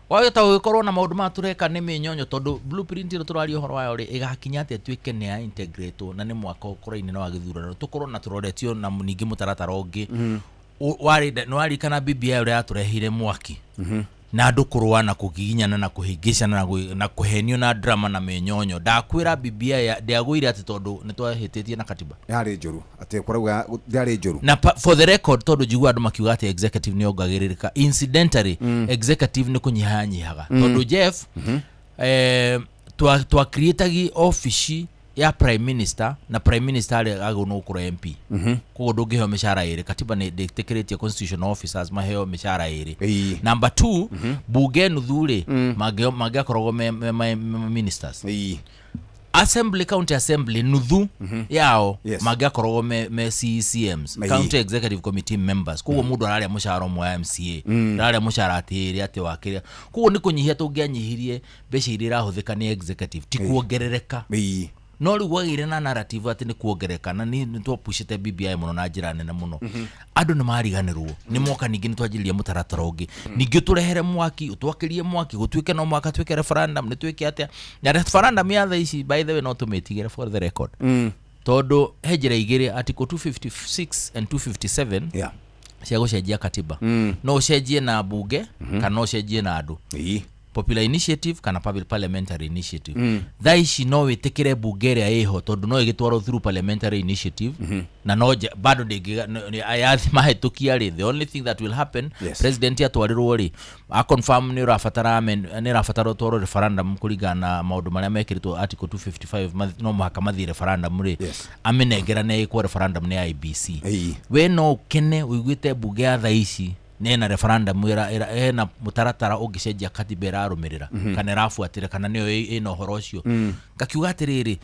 Speaker 30: Wahota gũgĩkorwo na maũndũ maya tũreka nĩ mĩnyonyo tondũ blueprint ĩno tũraria ũhoro wayo rĩ ĩgakinya atĩa ĩtuĩke nĩ ya integratwo na nĩ mwaka ũkũraine na wa gĩthurano tũkorwo na tũroretio na ningĩ mũtaratara ũngĩ. Warĩ nĩ waririkana BBI ũrĩa yatũreheire mwaki na andũ kũrũa na kũgiginyana na kũhĩngĩcana na kũhenio na drama na mĩnyonyo. Ndakwĩra BBI ndĩagũire atĩ tondũ nĩ twahĩtĩtie na katiba.
Speaker 6: Yarĩ njũru atĩ kũrauga yarĩ njũru.
Speaker 30: Na for the record, tondũ njiguaga andũ makiuga atĩ executive nĩ yongagĩrĩrĩka, incidentally, executive nĩ kũnyiha yanyihaga. Tondũ Jeff, twa creatagi ofici ya prime minister na prime minister arĩ agĩrĩirwo nĩ gũkorwo MP. Koguo ndũngĩheo mĩcara ĩrĩ. Katiba nĩ ndĩtĩkĩrĩtie constitutional officers maheo mĩcara ĩrĩ. Number 2, bunge nuthu rĩ, mangĩakoragwo me ministers. Assembly, county assembly nuthu yao mangĩakoragwo me CECMs, county executive committee members. Koguo mũndũ ararĩa mũcara ũmwe wa MCA, ararĩa mũcara atĩ ĩrĩ atĩ wa kĩrĩa. Koguo nĩ kũnyihia tũngĩanyihirie mbeca iria irahũthĩka nĩ executive, ti kuongerereka. No rĩu gwagĩire na narrative atĩ nĩ kuongerereka, na nĩ twapushĩte BBI mũno na njĩra nene mũno. Andũ nĩ mariganĩrwo, nĩ moka ningĩ nĩ twanjĩrĩria mũtaratara ũngĩ. Ningĩ ũtũrehere mwaki, ũtwakĩrie mwaki, gũtuĩke no mũhaka twĩke referendum, nĩ twĩke atĩa. Na referendum ya thaa ici, by the way, no tũmĩtigĩre for the record. Tondũ he njĩra igĩrĩ, article 256 and 257 cia gũcenjia katiba. No ũcenjie na bunge, kana no ũcenjie na andũ. Popular initiative kana public parliamentary initiative. Thaa ici no wĩtĩkĩre bunge ĩrĩa ĩho tondũ no ĩgĩtwarwo through parliamentary initiative, na no bado ndĩngĩ yathi mahĩtũkia rĩ, the only thing that will happen, president atwarĩrwo rĩ, a confirm nĩ ũrabatara nĩ ũrabatara ũtwarwo referendum kũringana na maũndũ marĩa mekĩrĩtwo article 255, no mũhaka mathiĩ referendum rĩ, amĩnengerane ĩkwo referendum nĩ IEBC. We no ũkene ũiguĩte bunge ya thaa ici nena referendum ĩra ĩna mũtaratara ũngĩcenjia katiba ĩrarũmĩrĩra, kana ĩrabuatĩra, kana nĩyo ĩna ũhoro ũcio. Ngakiuga atĩrĩrĩ,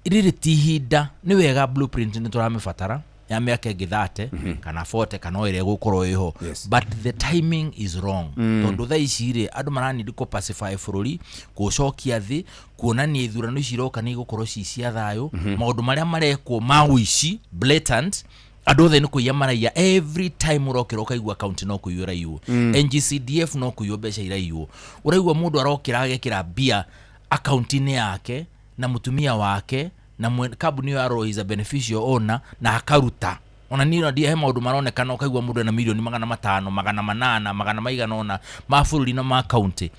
Speaker 30: rĩrĩ ti ihinda. Nĩ wega blueprint nĩ tũramĩbatara ya mĩaka ĩngĩ 30 kana 40 kana o ĩrĩa ĩgũkorwo ĩho, but the timing is wrong. Tondũ thaa ici rĩ, andũ maranindi kũ pacify bũrũri, kũũcokia thĩ, kuonania ithurano ici iroka nĩ igũkorwo ci cia thayũ. Maũndũ marĩa marekwo ma ũici blatant, andũ othe nĩ kũiya maraiya. Every time ũrokĩra ũkaigua kaunti no kũiywo ĩraiywo, NGCDF no kũiywo mbeca iraiywo, ũraigua mũndũ arokĩra agekĩra mbia akaunti-inĩ yake na mũtumia wake na kambuni ĩyo arwo is a beneficial owner na akaruta. Ona niĩ no he maũndũ maronekana ũkaigua mũndũ ena mirioni 500, 800, magana maigana ũna ma bũrũri na ma county.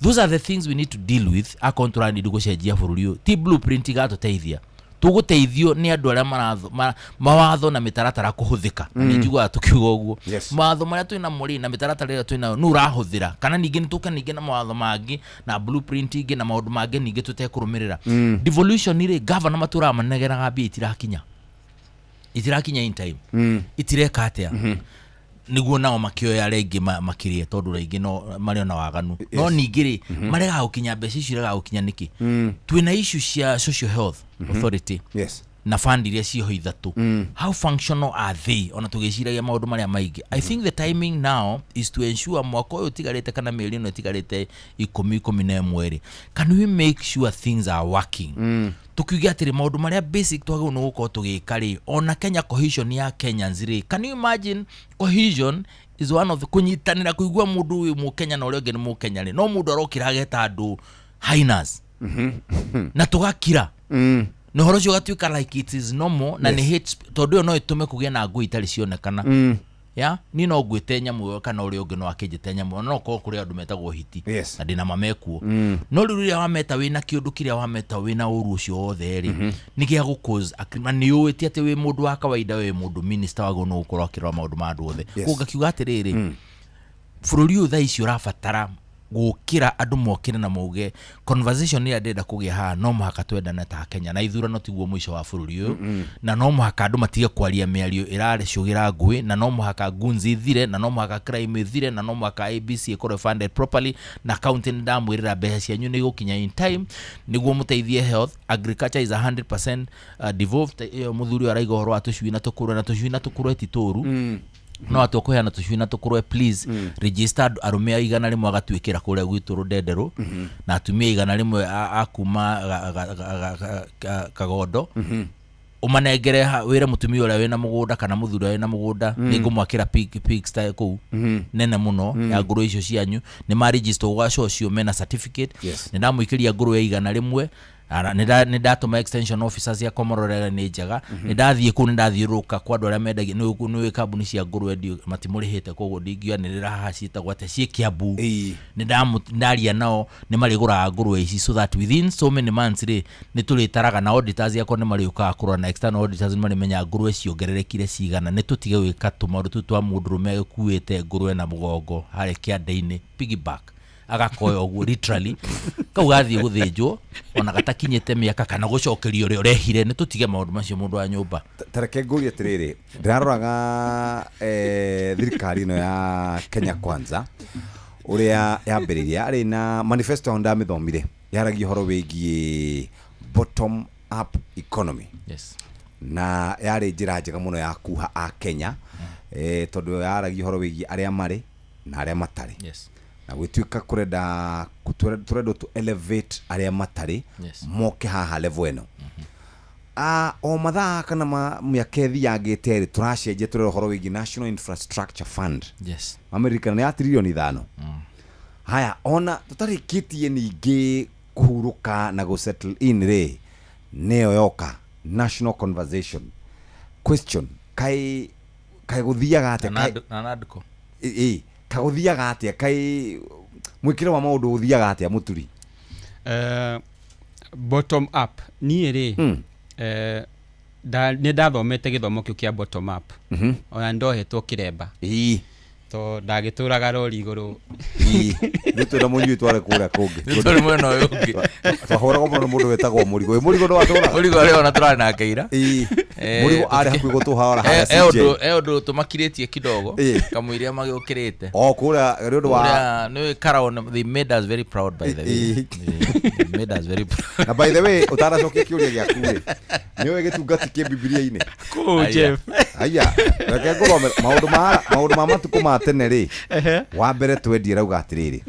Speaker 30: Those are the things we need to deal with akorwo tũranidi gũcenjia bũrũri ũyũ. Ti blueprint igatũteithia, tũgũteithio nĩ andũ arĩa mawatho na mĩtaratara kũhũthĩka. Nĩ njiguaga tũkiuga ũguo. Mawatho marĩa twĩ namo rĩ, na mĩtaratara ĩrĩa twĩ nayo, nũ ũrahũthĩra? Kana ningĩ nĩ tũke ningĩ na mawatho mangĩ na blueprint ingĩ na maũndũ mangĩ ningĩ tũtekũrũmĩrĩra. Devolution rĩ, gavana matũraga manegeraga mbia itirakinya, itirakinya in time, itireka atĩa, nĩguo nao makĩoya arĩa aingĩ makĩrĩe, tondũ rĩngĩ no marĩ ona waganu. No ningĩ rĩ, maregaga gũkinya mbeca icio, iregaga gũkinya nĩkĩ? Twĩna issue cia social health authority na fund iria ciĩho ithatũ. How functional are they? Ona tũgĩciragia maũndũ marĩa maingĩ, I think the timing now is to ensure mwaka ũyũ ũtigarĩte kana mĩeri ĩno ĩtigarĩte 10, 11 rĩ, can we make sure things are working? Tukiuge atĩrĩ, maũndũ marĩa basic twagĩrĩirwo nĩ gũkorwo tũgĩka rĩ, ona Kenya cohesion ya Kenyans rĩ, can you imagine? Cohesion is one of the kũnyitanĩra, kũigua mũndũ ũyũ mũkenya na ũrĩa ũngĩ nĩ mũkenya rĩ, no mũndũ arokĩra ageta andũ hyenas na tũgakira na ũhoro ũcio ũgatuĩka like it is normal na nĩ hate tondũ ĩyo no ĩtũme kũgĩe na ngũĩ itarĩ cionekana. Ya niĩ no ngwĩte nyamũ ĩyo kana ũrĩa ũngĩ no akĩnjĩte nyamũ ĩyo, no korwo kũrĩ andũ metagwo hiti na ndĩna mamekuo. No rĩu rĩrĩa wameta wĩna kĩũndũ kĩrĩa wameta wĩna ũru ũcio wothe rĩ, nĩ gĩa gũ cause na nĩ ũĩ ti atĩ wĩ mũndũ wa kawaida, wĩ mũndũ minister wagĩrĩirwo nĩ gũkorwo akĩrora maũndũ ma andũ othe. Koguo ngakiuga atĩrĩrĩ, bũrũri ũyũ thaa ici ũrabatara gũkĩra andũ mokĩre na mauge conversation ĩrĩa ndĩrenda kũgĩa haha, no mũhaka twendane ta Kenya na ithurano tiguo mũico wa bũrũri ũyũ, na no mũhaka andũ matige kwaria mĩario ĩracũgĩra ngũĩ, na no mũhaka goons ithire, na no mũhaka crime ithire, na no mũhaka IEBC ĩkorwo funded properly, na county nĩ ndamwĩrĩra mbeca cianyu nĩ igũkinya in time nĩguo mũteithie health. Agriculture is 100% devolved. Ĩyo mũthuri ũyũ araiga ũhoro wa tũcui na tũkũrwe, na tũcui na tũkũrwe ti tũru, no atĩ ũkũheana tũcui na tũkũrwe, please register andũ arũme a 100 agatuĩkĩra kũrĩa gwitũ rũndenderũ na atumia 100 a kuma Kagondo. Ũmanengere wĩre mũtumia ũrĩa wĩna mũgũnda kana mũthuri ũrĩa wĩna mũgũnda, nĩngũmwakĩra pig sty kũu nene mũno ya ngũrwe icio cianyu. Nĩ ma register gwa ũcio mena certificate. Nĩ ndamũikĩria ngũrwe 100. Nĩ ndatũma extension officers yakwa marorere nĩ njega. Nĩ ndathiĩ kũu, nĩ ndathiũrũrũka kwa andũ arĩa mendagia, nĩ kambuni cia ngũrwe matimũrĩhĩte, koguo ndingĩanĩrĩra haha ciĩtagwo atĩa, ciĩ Kiambu. Nĩ ndaria nao, nĩ marĩgũraga ngũrwe ici so that within so many months rĩ, nĩ tũrĩtaraga na auditors yakwa nĩ marĩũkaga kũrora, na external auditors nĩ marĩmenyaga ngũrwe ciongererekire cigana. Nĩ tũtige gwĩka tũmaũndũ tũu twa mũndũrũme ũkuĩte ngũrwe na mũgongo harĩa kĩande-inĩ, piggyback, agakoya ũguo literally, kau gathiĩ gũthĩnjwo ona gatakinyĩte mĩaka kana gũcokerio ũrĩa ũrehire. Nĩ tũtige maũndũ macio, mũndũ wa nyũmba.
Speaker 6: Tareke ngũrie atĩrĩrĩ, ndĩraroraga thirikari ĩno ya Kenya Kwanza ũrĩa yambĩrĩirie, yarĩ na manifesto yao, ndamĩthomire, yaragia ũhoro wĩgiĩ bottom up economy. Na yarĩ njĩra njega mũno ya kuha a Kenya, tondũ yaragia ũhoro wĩgiĩ arĩa marĩ na arĩa matarĩ. Na gwĩtuĩka kũrenda tũrendwo to elevate arĩa matarĩ moke haha level ĩno. O mathaa kana mĩaka ĩthiangĩte rĩ, tũracenjia, tũrera ũhoro wĩgiĩ National Infrastructure Fund. Mamerikana nĩ ya tririoni 5. Haya, ona tũtarĩkĩtie ningĩ kũhurũka na gũ settle in rĩ, nĩyo yoka national conversation question, kaĩ gũthiaga atĩa?
Speaker 30: Na NADCO.
Speaker 6: Ĩ kagũthiaga atĩa? Kaĩ mwĩkĩre wa maũndũ ũthiaga atĩa, Mũturi?
Speaker 1: Bottom up, niĩ rĩ, nĩ ndathomete gĩthomo kĩu kĩa bottom up. Ona ndohetwo kĩremba to ndagĩtũraga rori igũrũ.
Speaker 6: Nĩ twĩna mũnyui tware kũrĩa kũngĩ.
Speaker 30: Nĩ tũrĩ mwena ũyũ ũngĩ.
Speaker 6: Twahũragwo mũno nĩ mũndũ wĩtagwo Mũrigo. Ĩ, Mũrigo nĩ watũra?
Speaker 30: Mũrigo arĩ ona tũrarĩ nake ira.
Speaker 6: Mũrigo arĩ hakuhĩ gũtũhara harĩa CJ.
Speaker 30: E ũndũ tũmakirĩtie kidogo kamũiria magĩũkĩrĩte.
Speaker 6: O kũrĩa nĩ ũndũ wa
Speaker 30: Kũrĩa nĩ Karao, they made us very proud, by the way. They made us very proud.
Speaker 6: Na by the way, ũtanacokia kĩũria gĩaku rĩ, nĩ ũĩ gĩtungati kĩ Bibilia-inĩ?
Speaker 1: Kũu, Jeff.
Speaker 6: Aya, reke ngũthomere maũndũ ma matukũ ma tene rĩ. Wa mbere twendie rauga atĩrĩrĩ,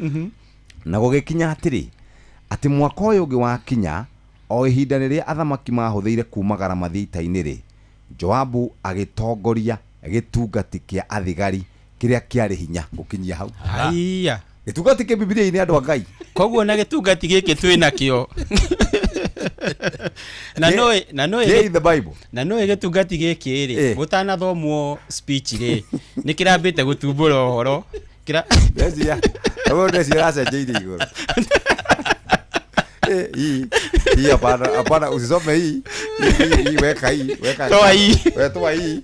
Speaker 6: na gũgĩkinya atĩrĩ, atĩ mwaka ũyũ ũngĩ wakinya, o ihinda rĩrĩa athamaki mahũthĩire kumagara mathiĩ ita-inĩ rĩ, Joabu agĩtongoria gĩtungati kĩa athigari kĩrĩa kĩarĩ hinya gũkinyia hau.
Speaker 1: Haiya.
Speaker 6: Gĩtungati kĩ Bibilia-inĩ, andũ a Ngai.
Speaker 1: Koguo na gĩtungati gĩkĩ twĩ nakĩo na noĩ na noĩ
Speaker 6: Kĩ in the Bible.
Speaker 1: Na noĩ gĩtungati gĩkĩ rĩ, gũtanathomwo speech rĩ, nĩ kĩrambĩte gũtumbũra ũhoro. Kĩra
Speaker 6: Ndeciria, ũguo ndeciria aracenjeirie igũrũ. Hii, hii hapana, hapana, usisome hii. Hii, hii, weka hii, weka.
Speaker 1: Toa hii.
Speaker 6: We, toa hii.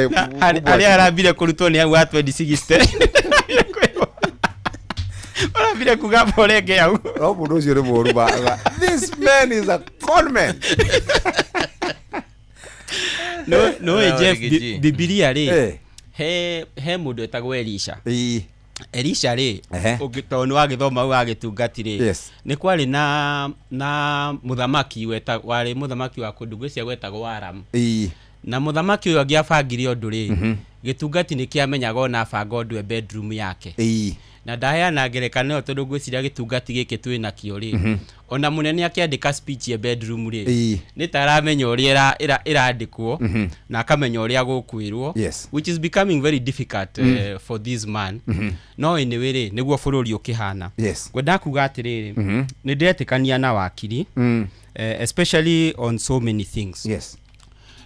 Speaker 6: Kubwa.
Speaker 1: Arĩa arambire kũrutwo nĩ hau wa 2060. Arambire kuga borenge hau.
Speaker 6: No mũndũ ũcio nĩ mũũru ba. This man is a con man.
Speaker 1: No, no,
Speaker 30: No,
Speaker 1: Jeff,
Speaker 30: Riggy G.
Speaker 1: Bibilia rĩ, he mũndũ etagwo Elisha. Elisha rĩ, tondũ nĩ wagĩthoma hau wagĩtungati rĩ, nĩ kwarĩ na mũthamaki warĩ mũthamaki wa kũndũ gwĩcia gwetagwo Aram. Na mũthamaki ũyũ angĩabangire ũndũ rĩ, gĩtungati nĩ kĩamenyaga ona abanga ũndũ e bedroom yake. Na ndaheana ngerekano ĩyo tondũ ngwĩciria gĩtungati gĩkĩ twĩ nakĩo rĩ, ona mũnene akĩandĩka speech e bedroom rĩ, nĩ ta aramenya ũrĩa ĩrandĩkwo, na akamenya ũrĩa gũkwĩrwo, which is becoming very difficult, for this man. No anyway rĩ, nĩguo bũrũri ũkĩhana. Ngwendaga kuga atĩrĩrĩ, nĩ ndĩretĩkania na wakiri, especially on so many things.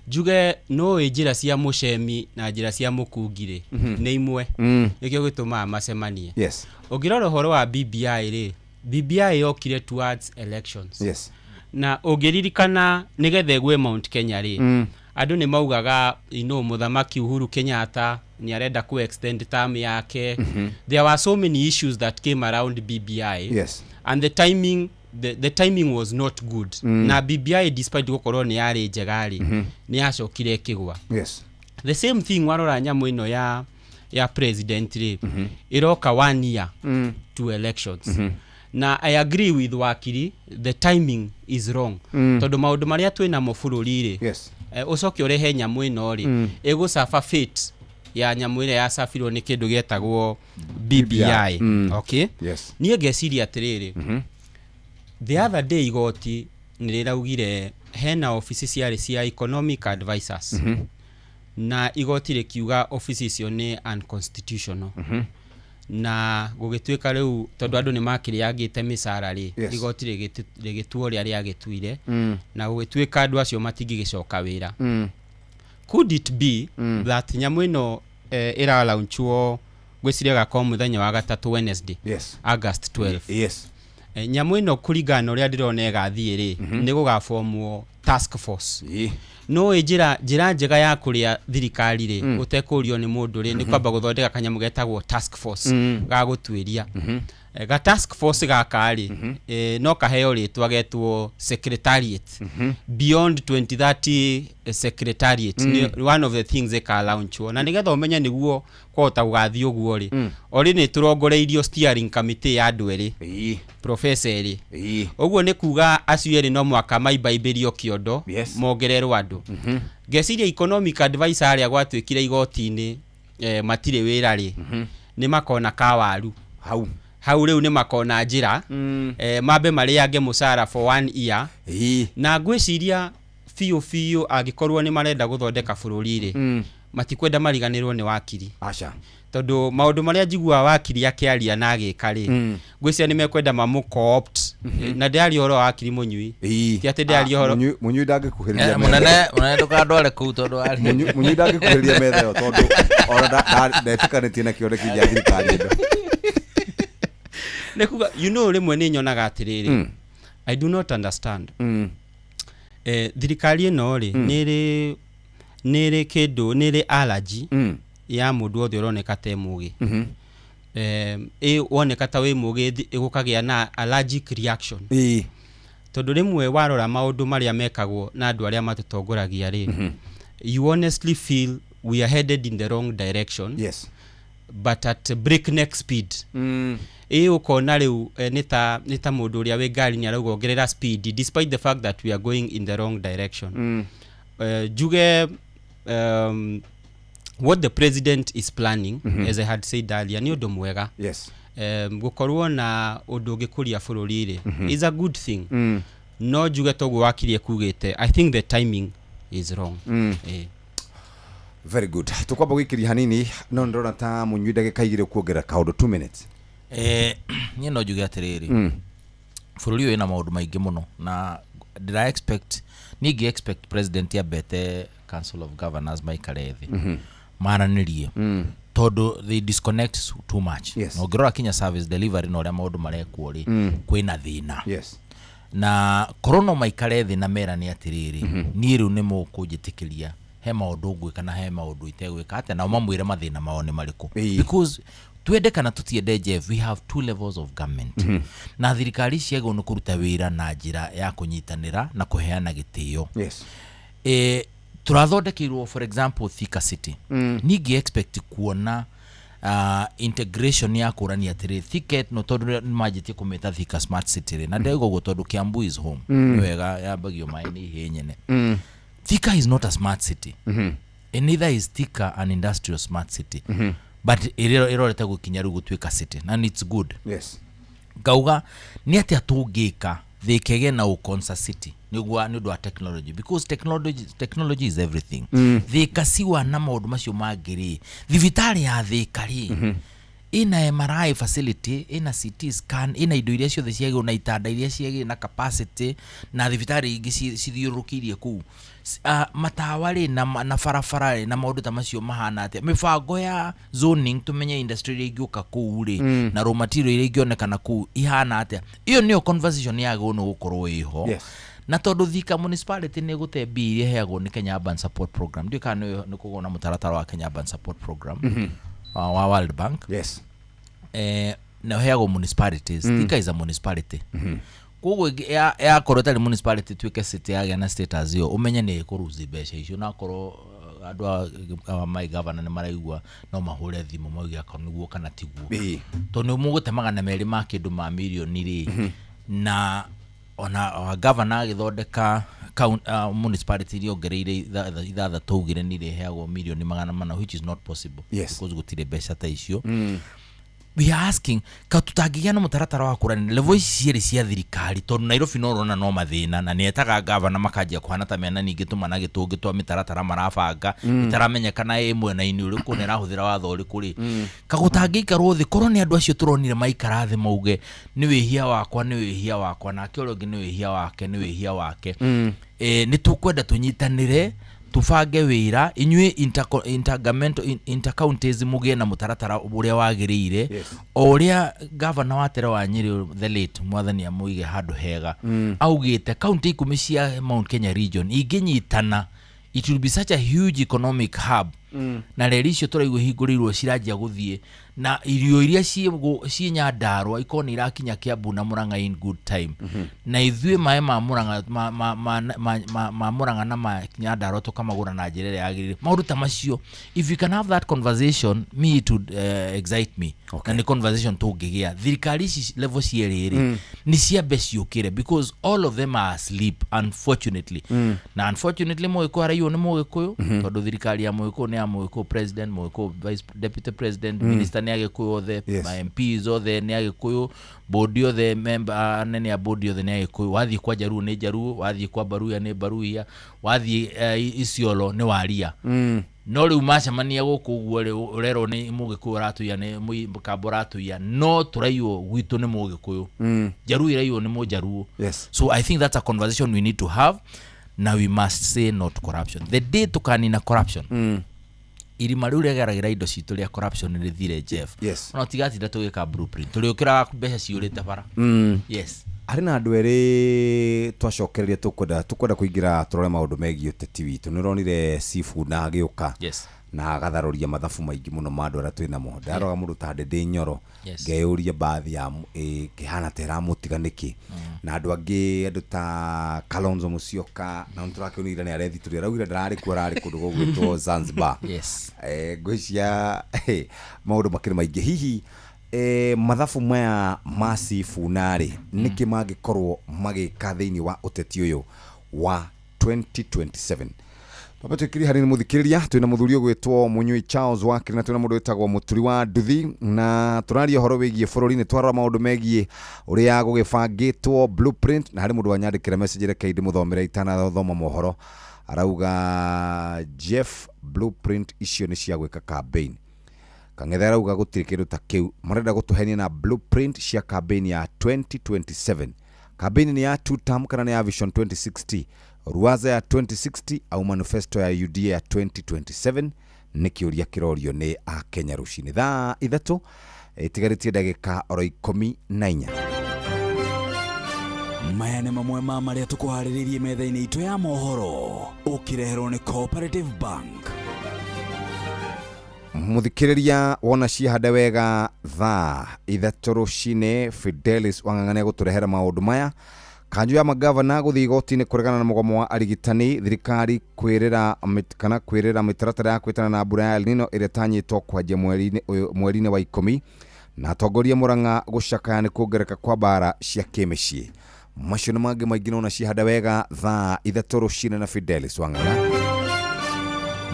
Speaker 1: Njuge no njĩra cia mũcemi na njĩra cia mũkungi rĩ, nĩ imwe. Nĩkĩo gĩtũmaga macemanie. Ũngĩrora ũhoro wa BBI rĩ, BBI yokire towards elections. Na ũngĩririkana nĩgetha ĩgwe Mount Kenya rĩ, andũ nĩ maugaga, mũthamaki Uhuru Kenyatta nĩ arenda ku extend term yake. There were so many issues that came around BBI. And the timing was not good. Na BBI, despite gũkorwo nĩ yarĩ njega rĩ, nĩ yacokire ĩkĩgwa. The same thing warora nyamũ ĩno ya president rĩ, ĩroka 1 year to elections. Na I agree with wakiri, the timing is wrong. Tondũ maũndũ marĩa twĩ namo bũrũri rĩ, ũcoke ũrehe nyamũ ĩno rĩ, ĩgũcaba fate ya nyamũ ĩrĩa yacabirwo nĩ kĩndũ gĩetagwo BBI. Okay? Niĩ ngeciria atĩrĩrĩ, the other day igoti nĩ rĩraugire Hena ofici ciarĩ cia economic advisors na igoti rĩkiuga ofici icio nĩ unconstitutional. Na gũgĩtuĩka rĩu tondũ andũ nĩ makĩrĩangĩte mĩcara rĩ, igoti rĩgĩtua ũrĩa rĩagĩtuire na gũgĩtuĩka andũ acio matingĩgĩcoka wĩra. Could it be that nyamũ ĩno ĩralaunchwo ngwĩciria gakorwo mũthenya wa gatatũ, Wednesday, August 12?
Speaker 6: Yes.
Speaker 1: Nyamũ ĩno kũringana na ũrĩa ndĩrona ĩgathiĩ rĩ, nĩ gũgabomwo task force. No ĩ njĩra njega ya kũrĩa thirikari rĩ, ũtekũrio nĩ mũndũ rĩ, nĩ kwamba gũthondeka kanyamũ getagwo task force ga gũtuĩria. Ga task force gaka rĩ, no kaheo rĩtwa getwo secretariat, Beyond 2030 secretariat. Nĩ one of the things ĩkalaunchwo na nĩgetha ũmenye nĩguo kwahota gũgathiĩ ũguo rĩ, orĩ nĩ tũrongoreirio steering committee ya andũ erĩ, professor erĩ. Ũguo nĩ kuga acio erĩ no mwaka maibaimbĩrio kĩondo mongererwo andũ. Ngeciria economic advisor arĩa gwatuĩkire igoti-inĩ matirĩ wĩra rĩ, nĩ makona kawaru
Speaker 6: hau
Speaker 1: hau rĩu, nĩ makona njĩra mambe marĩange mũcara for one year. Na ngwĩciria biũ biũ angĩkorwo nĩ marenda gũthondeka bũrũri rĩ, matikwenda mariganĩrwo nĩ wakiri.
Speaker 6: Aca.
Speaker 1: Tondũ maũndũ marĩa njiguaga wakiri akĩaria na agĩka rĩ, ngwĩciria nĩ mekwenda mamũ co-opt. Na ndĩraria ũhoro wa wakiri Mũnyui, ti atĩ ndĩraria ũhoro
Speaker 6: Mũnyui ndangĩkuhĩrĩria metha.
Speaker 30: Mũnene, mũnene, ndũkandware kũu tondũ arĩ
Speaker 6: Mũnyui ndangĩkuhĩrĩria metha ĩyo tondũ ona ndetĩkanĩtie na kĩoneki gĩa thirikari ĩno.
Speaker 1: Nĩ kuga rĩmwe nĩ nyonaga atĩrĩrĩ, I do not understand. Thirikari ĩno rĩ, nĩ ĩrĩ kĩndũ, nĩ ĩrĩ allergy ya mũndũ wothe ũroneka ta e mũgĩ. Woneka ta wĩ mũgĩ, gũkagĩa na allergic reaction. Tondũ rĩmwe warora maũndũ marĩa mekagwo na andũ arĩa matũtongoragia rĩ, you honestly feel we are headed in the wrong direction but at breakneck speed. Ĩ ũkona rĩu nĩ ta mũndũ ũrĩa wĩ ngari-inĩ arauga ongerera speed despite the fact that we are going in the wrong direction. Njuge what the president is planning, as I had said earlier, nĩ ũndũ mwega. Gũkorwo na ũndũ ũngĩkũria bũrũri rĩ, is a good thing. No njuge toguo wakirie kugĩte, I think the timing is wrong.
Speaker 6: Very good. Tukwamba gwĩkĩria hanini no ndĩrona ta Mũnyui ndagĩka 2 kuongerera kaũndũ, 2 minutes.
Speaker 30: Niĩ no njuge atĩrĩrĩ, bũrũri ũyũ wĩna maũndũ maingĩ mũno na ndĩra expect, niĩ ngĩ expect president ambete Council of Governors maikare thĩ maranĩrie tondũ they disconnect too much. Na ũngĩrora kinya service delivery na ũrĩa maũndũ marekwo rĩ, kwĩna thĩna. Na korwo no maikare thĩ na merane atĩrĩrĩ, niĩ rĩu nĩ mũkũnjĩtĩkĩria he maũndũ ngwĩka na he maũndũ itegwĩka atĩa, nao mamwĩre mathĩna mao nĩ marĩkũ, because twende kana tũtiende, Jeff, we have two levels of government na thirikari ciagĩrĩirwo nĩ kũruta wĩra na njĩra ya kũnyitanĩra na kũheana gĩtĩo. Tũrathondekeirwo for example Thika City. Niĩ expect kuona integration ya kũrania atĩrĩ Thika no tondũ nĩ manjĩtie kũmĩta Thika Smart City rĩ, na ndĩrauga ũguo tondũ Kiambu is home. Nĩ wega yambagio maĩ nĩ ihĩĩ nyene. Thika is not a smart city and neither is Thika an industrial smart city, but ĩrorete gũkinya rĩu gũtuĩka city and it's good. Ngauga nĩ atĩa tũngĩka Thika ĩgĩe na ũkonsa city nĩguo nĩ ũndũ wa technology, because technology is everything. Thika siwa na maũndũ macio mangĩ rĩ, thibitarĩ ya Thika rĩ, ina MRI facility, ina CT scan, ina indo iria ciothe ciagĩrĩirwo na itanda iria ciagĩrĩire na capacity na thibitarĩ ingĩ cithiũrũrũkĩirie kũu. Matawa rĩ na, na barabara rĩ na maũndũ ta macio mahana atĩa, mĩbango ya zoning tũmenye industry iria ingĩũka kũu rĩ, na raw material iria ingĩonekana kũu ihana atĩa. Ĩyo nĩyo conversation yagĩrĩirwo nĩ gũkorwo ĩho. Na tondũ Thika municipality nĩ gũte mbia iria ĩheagwo nĩ Kenya Urban Support Program, ndiũĩ kana nĩ kũgwo na mũtaratara wa Kenya Urban Support Program wa World Bank. Na ũheagwo municipalities. Thika is a municipality, koguo yakorwo ĩtarĩ municipality tuĩke city yagĩa na status ĩyo, ũmenye nĩ ĩkũruzi mbeca icio. Na akorwo andũ a my governor nĩ maraigua, no mahũre thimũ mauge akorwo nĩguo kana tiguo, tondũ nĩ mũgũte 200 ma kĩndũ ma mirioni rĩ, na ona governor agĩthondeka municipality iria ongereire 6 augire nĩ irĩheagwo mirioni 400, which is not possible because gũtirĩ mbeca ta icio. We are asking ka tutangĩgĩa na mũtaratara wa kũrani level ici cierĩ cia thirikari, tondũ Nairobi no ũrona no mathĩna na nĩetaga gavana makanjia kũhana ta mena ningĩ tũmana gĩtũngĩ twa mĩtaratara marabanga ĩtaramenyekana ĩ mwena-inĩ ũrĩkũ na ĩrahũthĩra watho ũrĩkũ rĩ. Kagũtangĩikarwo thĩ korwo nĩ andũ acio tũronire maikara thĩ mauge nĩ wĩhia wakwa, nĩ wĩhia wakwa, nake ũrĩa ũngĩ nĩ wĩhia wake, nĩ wĩhia wake. Nĩ tũkwenda tũnyitanĩre tubange wĩra inyuĩ intercounties mũgĩe na mũtaratara ũrĩa wagĩrĩire. O ũrĩa gavana wa Tere wa Nyĩrĩ the late mwathani amũige handũ hega augĩte kaunti 10 cia Mount Kenya region ingĩnyitana, it will be such a huge economic hub. Na reri icio tũraigua hingũrĩirwo ciranjia gũthiĩ na irio iria ciĩ Nyandarũa ikorwo nĩ irakinya Kiambu na Murang'a in good time. Na ithuĩ maĩ ma Murang'a ma Murang'a na ma Nyandarũa tũkamagũra na njĩra ĩrĩa yagĩrĩire. Maũndũ ta macio, if you can have that conversation, me it would excite me. Na nĩ conversation tũngĩgĩa thirikari ici level cierĩ rĩ, nĩ ciambe ciũkĩre, because all of them are asleep unfortunately. Na unfortunately Mũgĩkũyũ araiywo nĩ Mũgĩkũyũ, tondũ thirikari ya Mũgĩkũyũ nĩ ya Mũgĩkũyũ president, Mũgĩkũyũ vice deputy president, minister nĩ Agĩkũyũ othe, MPs othe nĩ Agĩkũyũ, board othe member anene a board othe nĩ Agĩkũyũ. Wathiĩ kwa Jaruo nĩ Jaruo, wathiĩ kwa Baruya nĩ Baruya, wathiĩ Isiolo nĩ Waria. No rĩu macemania gũkũ ũguo rĩ, ũrerwo nĩ Mũgĩkũyũ ũratũiya, nĩ Mũkamba ũratũiya, no tũraiywo gwitũ nĩ Mũgĩkũyũ. Jaruo iraiywo nĩ Mũjaruo. So I think that's a conversation we need to have. Now we must say no to corruption. The day tukanina corruption, irima rĩu rĩgeragĩra indo citũ rĩa corruption rĩthire, Jeff. Ona tigatinda tũgĩka blueprint, tũrĩũkĩraga mbeca ciũrĩte bara. Yes.
Speaker 6: Harĩ na andũ erĩ twacokereria tũkwenda kũingĩra tũrore maũndũ megiĩ ũteti witũ. Nĩ ũronire Sifuna agĩũka na agatharũria mathabu maingĩ mũno ma andũ arĩa twĩ namo. Ndarora mũndũ ta Ndĩndĩ Nyoro, ngeyũria baadhi ya kĩhana ta ĩramũtiga nĩkĩ, na andũ angĩ, andũ ta Kalonzo Musyoka, na nĩtũrakĩonire nĩ arethitũria, araugire ndararĩ kuo, ararĩ kũndũ gũgwĩtwo Zanzibar. Ngwĩciria maũndũ makĩrĩ maingĩ. Hihi mathabu maya ma Sifuna rĩ, nĩkĩ mangĩkorwo magĩka thĩinĩ wa ũteti ũyũ wa 2027? Twambe twĩkĩrie hanini mũthikĩrĩria, twĩna mũthuri ũgwĩtwo Mũnyui Charles Wakiri na twĩna mũndũ wĩtagwo Mũturi wa Nduthi, na tũraria ũhoro wĩgiĩ bũrũri. Nĩ twarora maũndũ megiĩ ũrĩa gũgĩbangĩtwo blueprint, na harĩ mũndũ wanyandĩkĩra message, reke ndĩmũthomere itanathoma mohoro. Arauga Jeff, blueprint icio nĩ cia gwĩka campaign. Kang'ethe arauga gũtirĩ kĩndũ ta kĩu, marenda gũtũhenia na blueprint cia campaign ya 2027. Campaign nĩ ya two term kana nĩ ya Vision 2060, Ruwaza ya 2060 au manifesto ya UDA ya 2027? Nĩ kĩũria kĩrorio nĩ Akenya rũcinĩ thaa 3 ĩtigarĩtie ndagĩka oro 14.
Speaker 11: Maya nĩ mamwe ma marĩa tũkũharĩrĩirie metha-inĩ itũ ya mohoro, ũkĩreherwo nĩ Cooperative Bank.
Speaker 6: Mũthikĩrĩria, wona ciahande wega thaa 3 rũcinĩ, Fidelis Wang'ang'a nĩegũtũrehera maũndũ maya. Kanjũ ya magavana gũthiĩ igoti-inĩ kũregana na mũgomo wa arigitani, thirikari kwĩrĩra kana kwĩrĩra mĩtaratara ya kwĩtana na mbura ya El Nino ĩrĩa ĩtanyĩtwo kwanjia mweri-inĩ wa 10, na atongoria Murang'a gũcakaya nĩ kuongerereka kwa mbara cia kĩmĩciĩ. Macio na mangĩ maingĩ nona ciahanda wega thaa 3 rũcinĩ na Fidelis Wang'ang'a.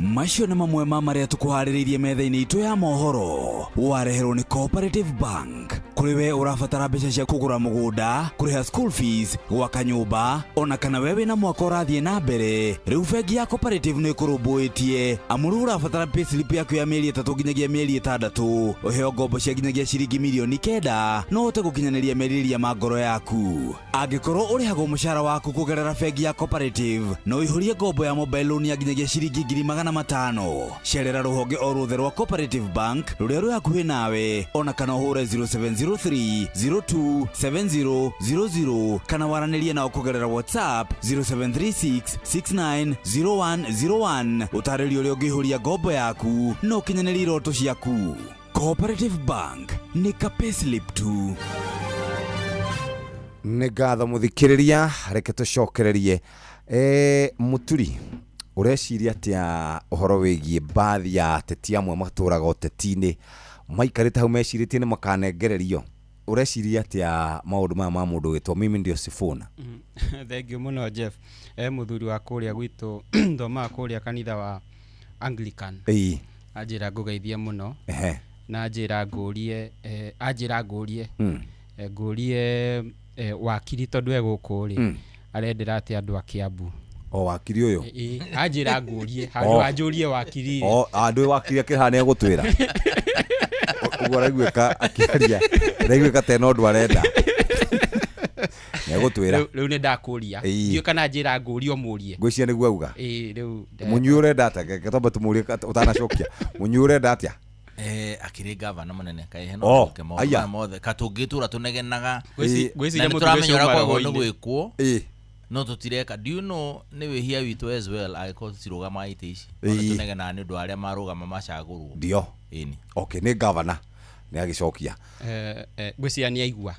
Speaker 11: Macio nĩ mamwe ma marĩa tũkũharĩrĩirie metha-inĩ itũ ya mohoro, wareherwo nĩ Cooperative Bank. Kũrĩ we ũrabatara mbeca cia kũgũra mũgũnda, kũrĩha school fees, gwaka nyũmba, ona kana we wĩna mwaka ũrathiĩ na mbere, rĩu bengi ya Cooperative nĩ ĩkũrũmbũĩtie. Amu rĩu ũrabatara payslip yaku ya mĩeri 3 nginyagia mĩeri 6, ũheo ngombo cia nginyagia ciringi mirioni 9, no ũhote gũkinyanĩria merirĩria ma ngoro yaku. Angĩkorwo ũrĩhagwo mũcara waku kũgerera bengi ya Cooperative, no ũihũrie ngombo ya mobile loan ya nginyagia ciringi 500,000. Cerera rũhonge o ruothe rwa Cooperative Bank rũrĩa rwĩ hakuhĩ nawe, ona kana ũhũre 0703 02 7000, kana waranĩrie nao kũgerera WhatsApp 0736 690101. Ũtarĩrio ũrĩa ũngĩihũria ngombo yaku na ũkinyanĩrie iroto ciaku. Cooperative Bank nĩ ka payslip tu.
Speaker 6: Nĩ ngatho mũthikĩrĩria, reke tũcokererie. Mũturi, ũreciria atĩa ũhoro wĩgiĩ baadhi ya ateti amwe matũraga ũteti-inĩ maikarĩte hau mecirĩtie nĩ makanengererio? Ũreciria atĩa maũndũ maya ma mũndũ wĩtwo Mimi Ndio Sifuna?
Speaker 7: Thank you mũno Jeff. Mũthuri wa kũrĩa gwitũ thomaga kũrĩa kanitha wa Anglican. Anjĩra ngũgeithie mũno. Na njĩra ngũrie anjĩra ngũrie ngũrie wakiri tondũ e gũkũ rĩ arendera atĩ andũ a Kiambu.
Speaker 6: O wakiri ũyũ
Speaker 7: anjĩra ngũrie handũ anjũrie wakiri.
Speaker 6: O andũ wakiri akĩhana egũtwĩra ũguo araiguĩka akĩaria araiguĩka tena ũndũ arenda egũtwĩra.
Speaker 7: Rĩu nĩ ndakũria ndiũĩ kana njĩra ngũrie ũmũrie
Speaker 6: ngwĩciria nĩguo auga.
Speaker 7: Rĩu
Speaker 6: mũnyui ũrenda atĩa? Reke twambe tũmũrie ũtanacokia. Mũnyui ũrenda atĩa?
Speaker 30: Akĩrĩ gavana mũnene kaĩ hena ũndũ maũndũ mothe katũngĩtũra tũnegenaga
Speaker 7: ngwĩciria
Speaker 30: nĩtũramenya ũrĩa kwagĩrĩirwo nĩ gwĩkwo no tũtireka. Do you know nĩ wĩhia witũ as well angĩkorwo tũtirũgamaga itĩ ici tũnegenaga nĩ ũndũ wa arĩa marũgama macagũrwo
Speaker 6: ndio. Okay, nĩ gavana nĩ agĩcokia.
Speaker 7: Ngwĩciria nĩ aigua.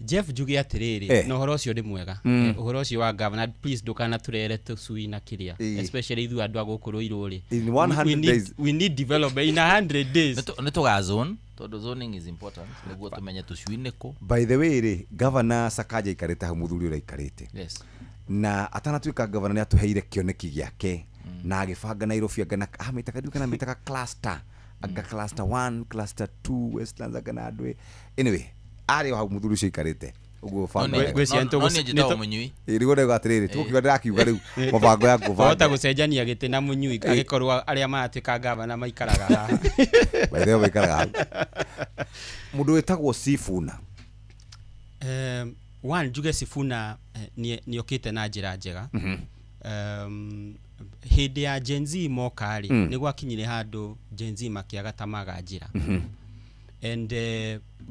Speaker 7: Jeff njuge atĩrĩrĩ na ũhoro ũcio nĩ mwega ũhoro ũcio wa gavana please ndũkanatũrere tũcui na kĩrĩa especially ithuĩ andũ a gũkũ Rũirũ rĩ.
Speaker 6: In 100 days
Speaker 7: we need development in 100 days.
Speaker 30: Nĩ tũga zone tondũ zoning is important nĩguo tũmenye tũcui nĩkũ.
Speaker 6: By the way rĩ, gavana Sakaja aikarĩte hau mũthuri ũrĩa aikarĩte.
Speaker 30: Yes.
Speaker 6: Na atanatuĩka gavana nĩ atũheire kĩoneki gĩake na agĩbanga Nairobi anga na amĩtaga ndiũĩ kana amĩtaga cluster anga cluster 1 cluster 2 Westlands anga na andũ. Anyway, arĩ o hau mũthuri ũcio aikarĩte ũguo banga nĩguo ndauga atĩrĩrĩ tũgũkiuga ndĩrakiuga rĩu mũbango ya kũbanga
Speaker 7: wahota gũcenjania gĩtĩ na mũnyui agĩkorwo arĩa maratuĩka gavana maikaraga haha.
Speaker 6: By the way maikaraga hau. Mũndũ wĩtagwo Sifuna.
Speaker 7: One njuge Sifuna nĩokĩte na njĩra njega. Hĩndĩ ya Gen Z moka rĩ nĩ gwakinyire handũ Gen Z makĩaga ta maga njĩra. And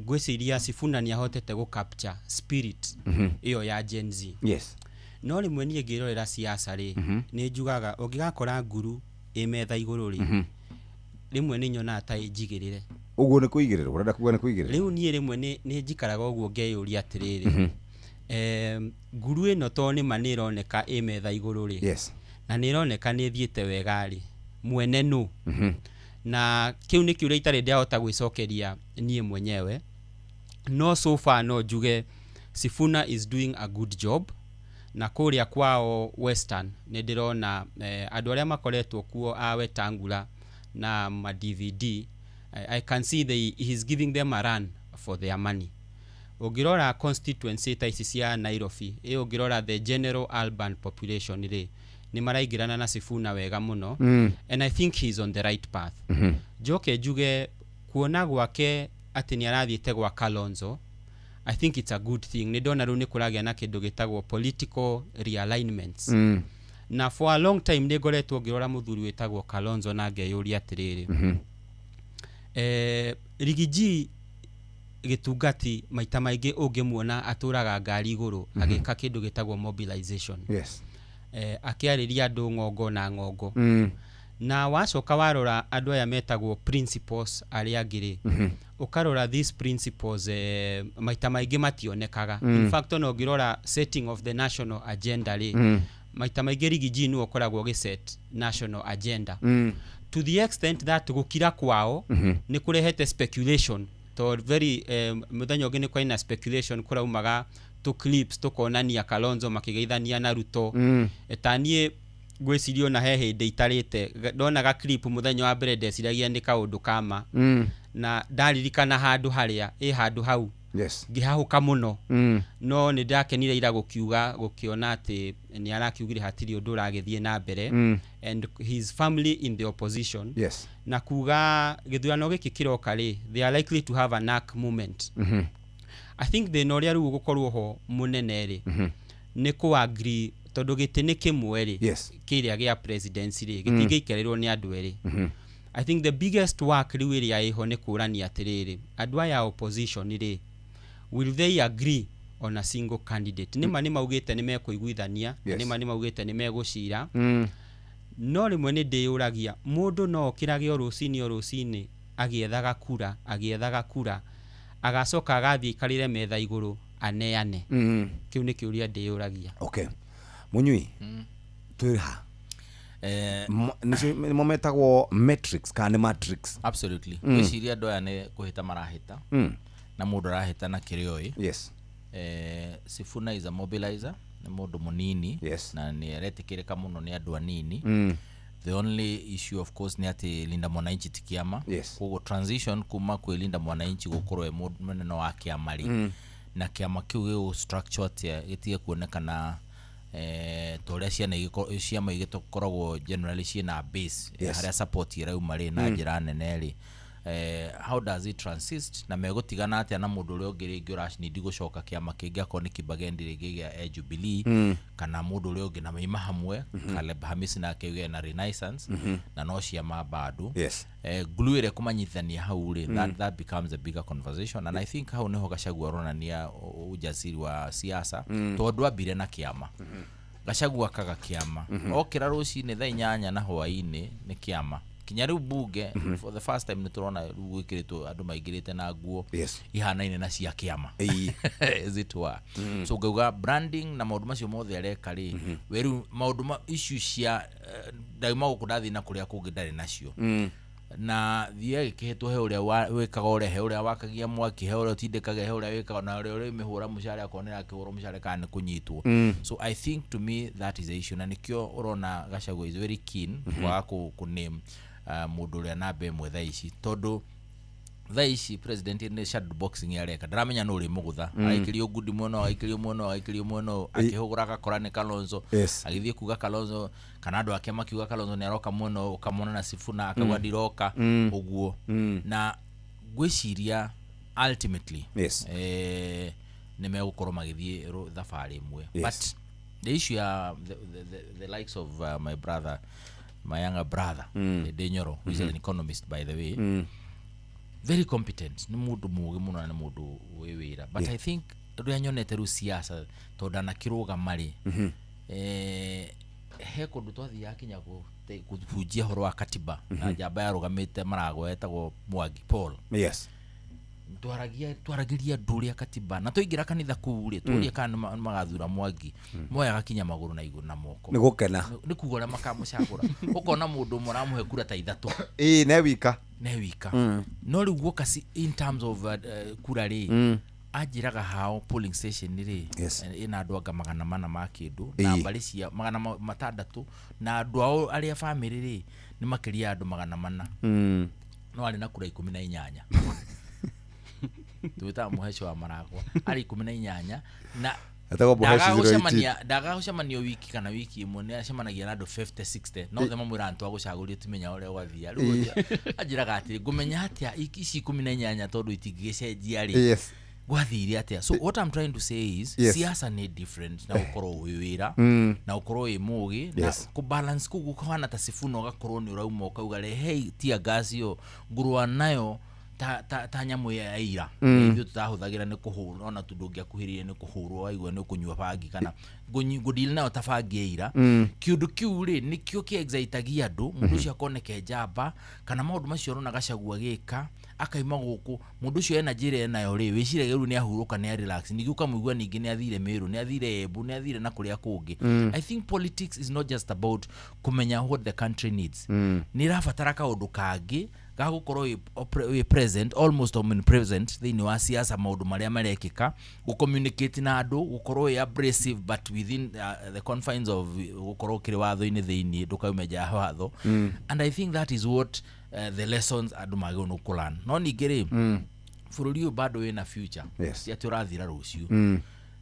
Speaker 7: ngwĩciria Sifuna nĩ ahotete gũ capture spirit ĩyo ya Gen Z.
Speaker 6: Yes.
Speaker 7: No rĩmwe niĩ ngĩrorera siasa rĩ nĩ njugaga ũngĩgakora nguru ĩ metha igũrũ rĩ rĩmwe nĩ nyonaga ta ĩnjigĩrĩre.
Speaker 6: Ũguo nĩ kũigĩrĩrwo ũrenda kuga nĩ kũigĩrĩrwo?
Speaker 7: Rĩu niĩ rĩmwe nĩ njikaraga ũguo ngeyũria atĩrĩrĩ nguru ĩno to nĩ ma nĩ ĩroneka ĩ metha igũrũ rĩ.
Speaker 6: Yes.
Speaker 7: Na nĩ ĩroneka nĩ ĩthiĩte wega rĩ mwene nũ? Na kĩu nĩ kĩũria itarĩ ndahota gwĩcokeria niĩ mwenyewe. No so far no njuge Sifuna is doing a good job. Na kũrĩa kwao Western nĩ ndĩrona andũ arĩa makoretwo kuo a Wetangula na ma DVD, I can see he is giving them a run for their money. Ũngĩrora constituency ta ici cia Nairobi, ũngĩrora the general urban population rĩ nĩ maraingĩrana na Sifuna wega mũno. And I think he is on the right path. Njoke njuge kuona gwake atĩ nĩ arathiĩte gwa Kalonzo, I think it's a good thing. Nĩ ndona rĩu nĩ kũragĩa na kĩndũ gĩtagwo political realignments. Na for a long time nĩ ngoretwo ngĩrora mũthuri wĩtagwo Kalonzo na ngeyũria atĩrĩrĩ Rigiji Gĩtungati maita maingĩ ũngĩmuona atũraga ngari igũrũ agĩka kĩndũ gĩtagwo mobilization.
Speaker 6: Yes.
Speaker 7: Akĩarĩria andũ ng'ongo na ng'ongo. Na wacoka warora andũ aya metagwo principles arĩa angĩ rĩ ũkarora these principles maita maingĩ mationekaga. In fact ona ũngĩrora setting of the national agenda rĩ maita maingĩ Rigiji nĩwe ũkoragwo ũgĩset national agenda. To the extent that gũkira kwao nĩ kũrehete speculation to very mũthenya ũngĩ nĩ kwarĩ na speculation kũraumaga tũ clips tũkonania Kalonzo makĩgeithania na Ruto. Ta niĩ ngwĩciria ona he hĩndĩ itarĩte ndonaga clip mũthenya wa mbere ndeciragia nĩ kaũndũ kama na ndaririkana handũ harĩa ĩ handũ hau.
Speaker 6: Yes.
Speaker 7: Ngĩhahũka mũno. No nĩ ndakenire ira gũkiuga gũkĩona atĩ nĩ arakiugire hatirĩ ũndũ ũragĩthiĩ na mbere. And his family in the opposition.
Speaker 6: Yes.
Speaker 7: Na kuga gĩthurano gĩkĩ kĩroka rĩ they are likely to have a knack moment. I think thĩna ũrĩa rĩu ũgũkorwo ho mũnene rĩ nĩ kũ agree tondũ gĩtĩ nĩ kĩmwe rĩ kĩrĩa gĩa presidency rĩ gĩtingĩikarĩrwo nĩ andũ erĩ. I think the biggest work rĩu ĩrĩa ĩho nĩ kũrania atĩrĩrĩ andũ aya opposition rĩ will they agree on a single candidate? Nĩma nĩ maugĩte nĩ mekũiguithania, nĩma nĩ maugĩte nĩ megũcira. No rĩmwe nĩ ndĩyũragia mũndũ no okĩrage o rũcinĩ agĩethaga kura agacoka agathiĩ aikarĩre metha igũrũ aneane. Kĩu nĩ kĩũria ndĩyũragia.
Speaker 6: Okay. Mũnyui twĩ ha nĩmo metagwo matrix kana nĩ matrix?
Speaker 30: Absolutely. Ngwĩciria andũ aya nĩ kũhĩta marahĩta na mũndũ arahĩta na kĩrĩa oĩ.
Speaker 6: Yes.
Speaker 30: Sifuna is a mobilizer, nĩ mũndũ mũnini.
Speaker 6: Yes.
Speaker 30: Na nĩ aretĩkĩrĩka mũno nĩ andũ anini. The only issue, of course, nĩ atĩ Linda Mwananchi ti kĩama. Koguo transition kuma kwĩ Linda Mwananchi gũkorwo e mũnene wa kĩama rĩ, na kĩama kĩu gĩgũ structure atĩa gĩtige kuonekana ta ũrĩa ciana ciama igĩkoragwo generally ciĩna base, harĩa support ĩrauma rĩ na njĩra nene rĩ, how does it transist, na megũtigana atĩa na mũndũ ũrĩa ũngĩ rĩngĩ ũracinindi gũcoka kĩama kĩngĩ, akorwo nĩ Kibagendi rĩngĩ gĩa Jubilee, kana mũndũ ũrĩa ũngĩ na maima hamwe, Caleb Hamisi nake uge na Renaissance, na no ciama bado, glue ĩrĩa kũmanyitithania hau rĩ, that becomes a bigger conversation. And I think hau niho Gachagua aronania ujasiri wa siasa, tondũ ambire na kĩama. Gachagua kaga kĩama, okĩra rũcinĩ thaa 8 na hwaĩ-inĩ nĩ kĩama, kinya rĩu bunge, for the first time nĩ tũrona rĩu gwĩkĩrĩtwo andũ maingĩrĩte na nguo ihanaine na cia kĩama, as it were. So ngauga branding na maũndũ macio mothe areka rĩ, we rĩu maũndũ ma issue cia ndauma gũkũ ndathiĩ na kũrĩa kũngĩ ndarĩ nacio, na thiĩ agĩkĩhĩtwo he ũrĩa wĩkaga ũrĩa, he ũrĩa wakagia mwaki, he ũrĩa ũtindĩkaga, he ũrĩa wĩkaga, na ũrĩa ũrĩmĩhũra mũcare akorwo nĩ arakĩhũrwo mũcare kana nĩ kũnyitwo. So I think to me that is a issue, na nĩkĩo ũrona Gachagua is very keen kwaga kũ name mũndũ ũrĩa namba ĩmwe thaa ici, tondũ thaa ici president nĩ shadow boxing areka, ndaramenya nũ ũrĩmũgũtha. Agĩikĩrio ngundi mwena ũyũ, agĩikĩrio mwena ũyũ, agĩikĩrio mwena ũyũ, akĩhũgũra agakora nĩ Kalonzo. Agĩthiĩ kuga Kalonzo, kana andũ ake makiuga Kalonzo nĩ aroka mwena ũyũ, ũkamwona na Sifuna akauga ndiroka, ũguo. Na ngwĩciria ultimately, nĩ megũkorwo magĩthiĩ thabarĩ ĩmwe. But the issue ya the likes of my brother, my younger brother, Ndindi Nyoro, who is an economist by the way, very competent, nĩ mũndũ mũũgĩ mũno na nĩ mũndũ wĩ wĩra, but I think rĩrĩa nyonete rĩu siasa, tondũ ndanakĩrũgama rĩ, he kũndũ twathiaga kinya kũhunjia ũhoro wa katiba, na njamba yarũgamĩte Maragwa etagwo Mwangi Paul. Twaragĩria andũ ũrĩa katiba, na twaingĩra kanitha kũu rĩ, tũrie kana nĩ magathura Mwangi, moyaga kinya magũrũ na igũrũ na moko.
Speaker 6: Nĩ gũkena.
Speaker 30: Nĩ kuga ũrĩa makamũcagũra, ũkona mũndũ ũmwe ũramũhe kura ta ithatũ.
Speaker 6: Ĩĩ, ne wika.
Speaker 30: Ne wika. No rĩu guoka in terms of kura rĩ, anjĩraga hao polling station rĩ, ĩna andũ anga 400 ma kĩndũ, na mbarĩ cia 600, na andũ ao arĩa family rĩ nĩ makĩria ya andũ 400. No arĩ na kura 18. Twĩtaga mũheco wa Maragwa, arĩ 18, na
Speaker 6: Etagwo Mũheci zero eighteen.
Speaker 30: Ndaga gũcemania wiki kana wiki ĩmwe nĩ acemanagia na andũ 50, 60, no othe mamwĩraga nĩtwagũcagũria timenya ũrĩa gwathiia. Rĩu anjĩraga atĩrĩ, ngũmenya atĩa ici 18 tondũ itingĩgĩcenjia rĩ, gwathire atĩa? So what I'm trying to say is, siasa nĩ different na gũkorwo wĩ wĩra, na gũkorwo wĩ mũgĩ, na kũ balance kũu gũkahana ta Sifuna, ũgakorwo nĩ ũrauma ũkauga rehei tear gas ĩyo ngũrũa nayo ta nyamũ ya ira. Ithuĩ tũtahũthagĩra nĩ kũhũrwo, ona tondũ ũngĩakuhĩrĩirie nĩ kũhũrwo, waigua nĩ ũkũnyua bangi kana ngũdeal nayo ta bangi ya ira. Kĩũndũ kĩu rĩ nĩkĩo kĩ-excitagia andũ, mũndũ ũcio akoneka njamba, kana maũndũ macio ũrona Gachagua agĩka, akaima gũkũ, mũndũ ũcio ena njĩra enayo rĩ, wĩciragia rĩu nĩ ahurũka, nĩ arelax, ningĩ ũkamũigua ningĩ nĩ athire Meru, nĩ athire Embu, nĩ athire na kũrĩa kũngĩ. I think politics is not just about kũmenya what the country needs. Nĩ ĩrabatara kaũndũ kangĩ ga gũkorwo wĩ present, almost omnipresent thĩinĩ wa siasa, maũndũ marĩa marekĩka, gũ-communicate na andũ, gũkorwo wĩ abrasive but within the confines of gũkorwo ũkĩrĩ watho-inĩ thĩinĩ, ndũkaume nja ya watho. And I think that is what the lessons andũ magĩrĩirwo nĩ kũ-learn. No ningĩ rĩ, bũrũri ũyũ bado wĩna future. Ti atĩ ũrathira rũciũ.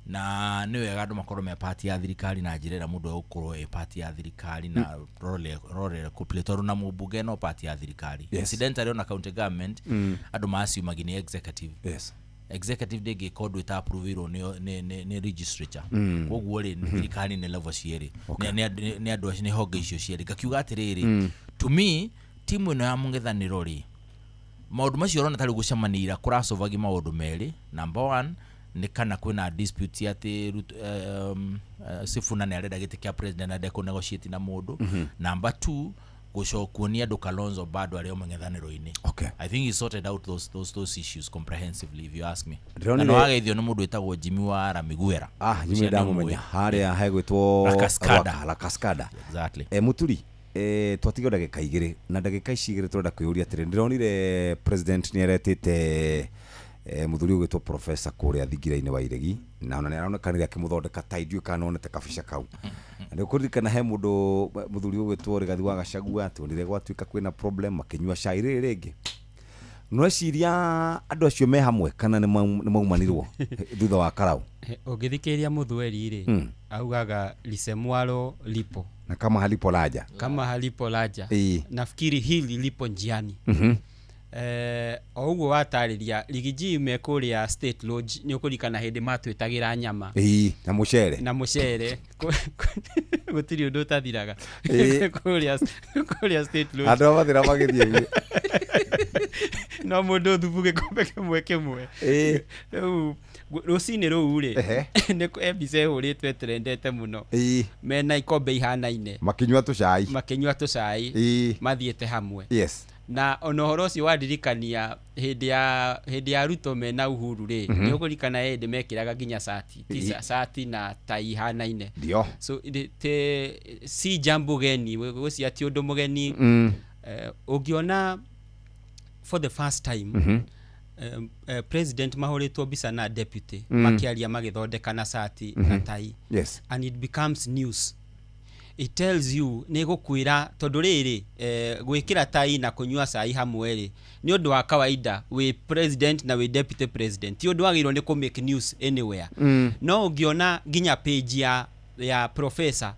Speaker 30: Na nĩ wega andũ makorwo me part ya thirikari na njĩra ĩrĩa mũndũ egũkorwo e part ya thirikari na role ĩrĩa kũ-play, tondũ na mũmbunge no part ya thirikari. Incidentally, ona county government, andũ maciumagi nĩ executive. Executive ndĩngĩka ũndũ ĩta-approve-irwo nĩ legislature. Koguo rĩ, thirikari nĩ level cierĩ. Nĩ andũ acio, nĩ honge icio cierĩ. Ngakiuga atĩrĩrĩ, to me, timu ĩno ya mũng'ethanĩro rĩ, maũndũ macio ũrona tarĩ gũcemania ira kũracovagi maũndũ merĩ. Number one nĩ kana kwĩna dispute atĩ Sifuna nĩ arenda gĩtĩ kĩa president na ndekũ negotiate na mũndũ. Number two, gũcokuonia andũ Kalonzo bado arĩ o mũng'ethanĩro-inĩ. I think he sorted out those issues comprehensively, if you ask me. Na nĩwageithio nĩ mũndũ wĩtagwo Jimmy wa Ramiguera.
Speaker 6: Ah, Jimmy
Speaker 30: Ũcio nĩ
Speaker 6: ndamũmenya.
Speaker 30: ũmwe.
Speaker 6: Harĩa hegwĩtwo
Speaker 30: La Cascada.
Speaker 6: La Cascada.
Speaker 30: Exactly.
Speaker 6: Muturi, twatigwo ndagĩka igĩrĩ, na ndagĩka ici igĩrĩ tũrenda kwĩyũria atĩrĩ, ndĩronire president nĩ aretĩte Muthuri ũgwĩtwo professor kũrĩa thingira-inĩ wa iregi, na ona nĩ aronekanire akĩmũthondeka tai, ndiũĩ kana nĩwonete kabica kau. Na nĩ ũkũririkana he mũndũ mũthuri ũgwĩtwo Rigathi wa Gachagua tuonire gwatuĩka kwĩna problem makĩnyua cai rĩrĩ rĩngĩ. Nweciria andũ acio me hamwe kana nĩ maumanirwo thutha wa karau?
Speaker 7: Ũngĩthikĩrĩria Mũthweri rĩ, augaga lisemwalo lipo
Speaker 6: na kama halipo laja,
Speaker 7: kama halipo laja. Nafikiri hili lipo njiani. O ũguo watarĩria Rigiji me kũrĩa State Lodge, nĩ ũkũririkana hĩndĩ matwĩtagĩra nyama.
Speaker 6: Ĩĩ, na mũcere.
Speaker 7: Na mũcere. Gũtirĩ ũndũ ũtathiraga. Kũrĩa State Lodge.
Speaker 6: Andũ a mathĩra magĩthiĩ.
Speaker 7: No mũndũ thubu gĩkombe kĩmwe kĩmwe. Rĩu rũcinĩ rũu rĩ, nĩ mbica ĩhũrĩtwo ĩtrendete mũno. Mena ikombe ihanaine.
Speaker 6: Makĩnyua tũcai.
Speaker 7: Makĩnyua tũcai. Mathiĩte hamwe.
Speaker 6: Yes.
Speaker 7: Na ona ũhoro ũcio wandirikania hĩndĩ ya Ruto mena Uhuru rĩ, nĩ ũkũririkana hĩndĩ mekĩraga nginya cati, cati na tai ihanaine.
Speaker 6: Ndio.
Speaker 7: So si jambo geni, gwĩciria ti ũndũ mũgeni. Ũngĩona for the first time president mahũrĩtwo mbica na deputy makĩaria magĩthondeka na cati na tai.
Speaker 6: Yes.
Speaker 7: And it becomes news. It tells you nĩ gũkwĩra tondũ rĩrĩ gwĩkĩra tai na kũnyua cai hamwe rĩ nĩ ũndũ wa kawaida wĩ president na wĩ deputy president, ti ũndũ wagĩrĩirwo nĩ kũ make news anywhere. No ũngĩona nginya page ya professor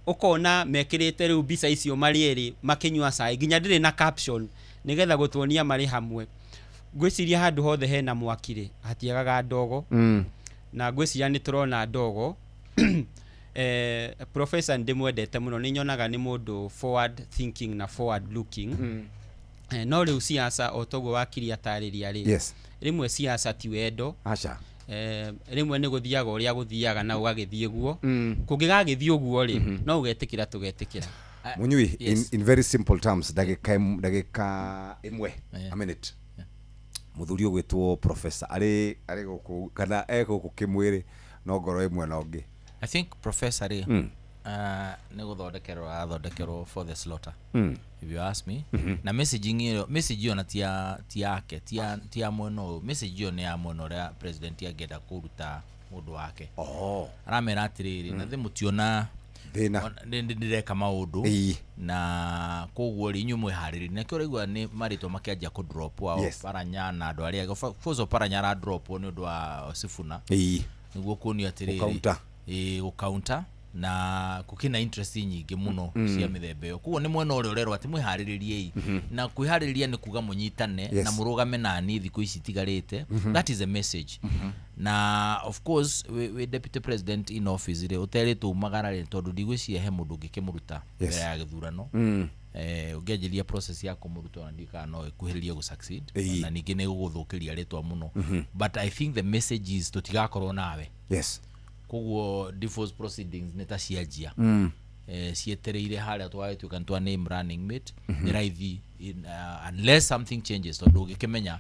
Speaker 7: ũkona mekĩrĩte rĩu mbica icio marĩ erĩ makĩnyua cai, nginya ndĩrĩ na caption nĩgetha gũtuonia marĩ hamwe. Ngwĩciria handũ hothe hena mwaki rĩ hatiagaga ndogo. Na ngwĩciria nĩ tũrona ndogo. Professor ndĩmwendete mũno, nĩ nyonaga nĩ mũndũ forward thinking na forward looking. No rĩu siasa o toguo wakiri atarĩria rĩ,
Speaker 6: yes,
Speaker 7: rĩmwe siasa ti wendo.
Speaker 6: Aca.
Speaker 7: Rĩmwe nĩ gũthiaga ũrĩa gũthiaga na ũgagĩthiĩ guo. Kũngĩgagĩthiĩ ũguo rĩ, no ũgetĩkĩra tũgetĩkĩra.
Speaker 6: Munyui,
Speaker 7: yes.
Speaker 6: In very simple terms, ndagĩka ĩmwe, a minute. Mũthuri ũgwĩtwo professor arĩ gũkũ kana e gũkũ kĩmwĩrĩ no ngoro ĩmwe na ũngĩ.
Speaker 30: I think professor rĩ, nĩ gũthondekerwo arathondekerwo for the slaughter. If you ask me. Na messaging ĩyo, message ĩyo na ti yake, ti ya mwena ũyũ. Message ĩyo nĩ ya mwena ũrĩa president angĩenda kũruta mũndũ wake. Aramera atĩrĩrĩ, na thĩ mũtiona
Speaker 6: thĩna
Speaker 30: ndĩreka maũndũ na koguo rĩ inyuĩ mwĩharĩrĩrie. Na kĩo ũraigua nĩ marĩtwa makĩanjia kũ drop wao. Paranya na andũ arĩa angĩ. Of course Paranya ara drop nĩ ũndũ wa Sifuna. Nĩguo kuonio atĩrĩrĩ, gũcounter na kũkĩna interest nyingĩ mũno cia mĩthemba ĩyo. Koguo nĩ mwena ũrĩa ũrerwo atĩ mwĩharĩrĩriei. Na kwĩharĩrĩria nĩ kuga mũnyitane na mũrũgame nani thikũ ici itigarĩte. That is a message. Na of course we deputy president in office rĩ ũterĩtwo umagara rĩ, tondũ ndigwĩciria he mũndũ ũngĩkĩmũruta mbere ya gĩthurano. Ũngĩanjĩria process ya kũmũruta ona ndiũĩ kana no ĩkuhĩrĩrie gũ succeed, na ningĩ nĩ ĩgũgũthũkĩria rĩtwa mũno. But I think the message is tũtigakorwo nawe.
Speaker 6: Yes.
Speaker 30: Koguo divorce proceedings nĩ ta cianjia. Cietereire harĩa twagĩtuĩka nĩ twa name running mate. Nĩ raithi unless something changes, tondũ ũngĩkĩmenya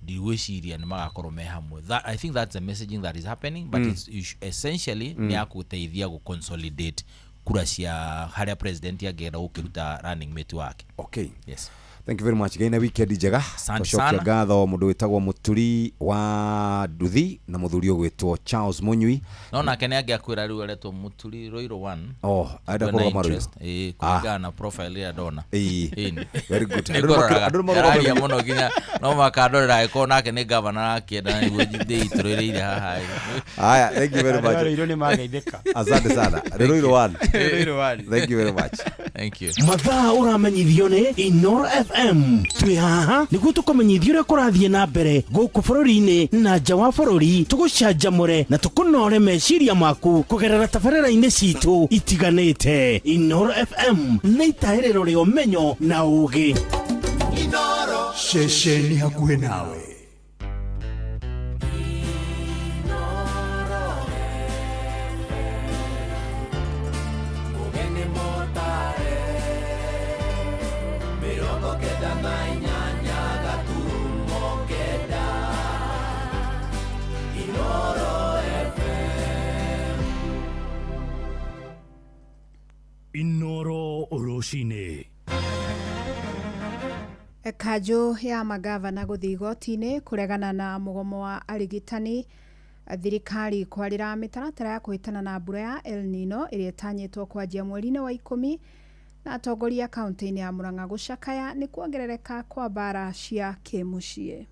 Speaker 30: ndigwĩciria nĩ magakorwo me hamwe. I think that's the messaging that is happening, but it's essentially nĩ ya gũteithia gũ consolidate kura cia harĩa president angĩenda gũkĩruta running mate wake.
Speaker 6: Okay.
Speaker 30: Yes.
Speaker 6: Thank you very much. Gaina weekend njega. Tũcokia ngatho mũndũ wĩtagwo Mũturi wa Nduthi na mũthuri ũgwĩtwo Charles Munyui.
Speaker 30: No nake nĩ angĩakwĩra rĩu aretwo Mũturi Roiro 1.
Speaker 6: Oh, arenda kũrũgama Roiro.
Speaker 30: Kũringana na profile ĩrĩa ndona.
Speaker 6: Very good.
Speaker 30: Andũ nĩ mũno nginya no makandorera angĩkorwo nake nĩ governor arakĩenda nĩguo ndĩitũrĩrĩire haha.
Speaker 6: Haya, thank you very much.
Speaker 7: Roiro nĩ mageithĩka.
Speaker 6: Asante sana. Roiro 1.
Speaker 7: Roiro 1.
Speaker 6: Thank you very much.
Speaker 30: Thank you.
Speaker 13: Mathaa ũramenyithio nĩ Inoro FM. Twĩ haha nĩguo tũkũmenyithia ũrĩa kũrathiĩ na mbere gũkũ bũrũri-inĩ na nja wa bũrũri, tũgũcanjamũre na tũkũnore meciria maku kũgerera tabarĩra-inĩ citũ itiganĩte. Inoro FM nĩ itahĩrĩro rĩa ũmenyo na ũũgĩ.
Speaker 4: Inoro ceceni hakuhĩ nawe.
Speaker 13: Inoro rũcinĩ.
Speaker 18: Kanjũ ya magavana gũthiĩ igoti-inĩ kũregana na mũgomo wa arigitani. Thirikari kwarĩra mĩtaratara ya kũhĩtana na mbura ya El Nino ĩrĩa ĩtanyĩtwo kwanjia mweri-inĩ wa 10, na atongoria kaunti-inĩ ya Murang'a gũcakaya nĩ kuongerereka kwa mbara cia kĩmũciĩ.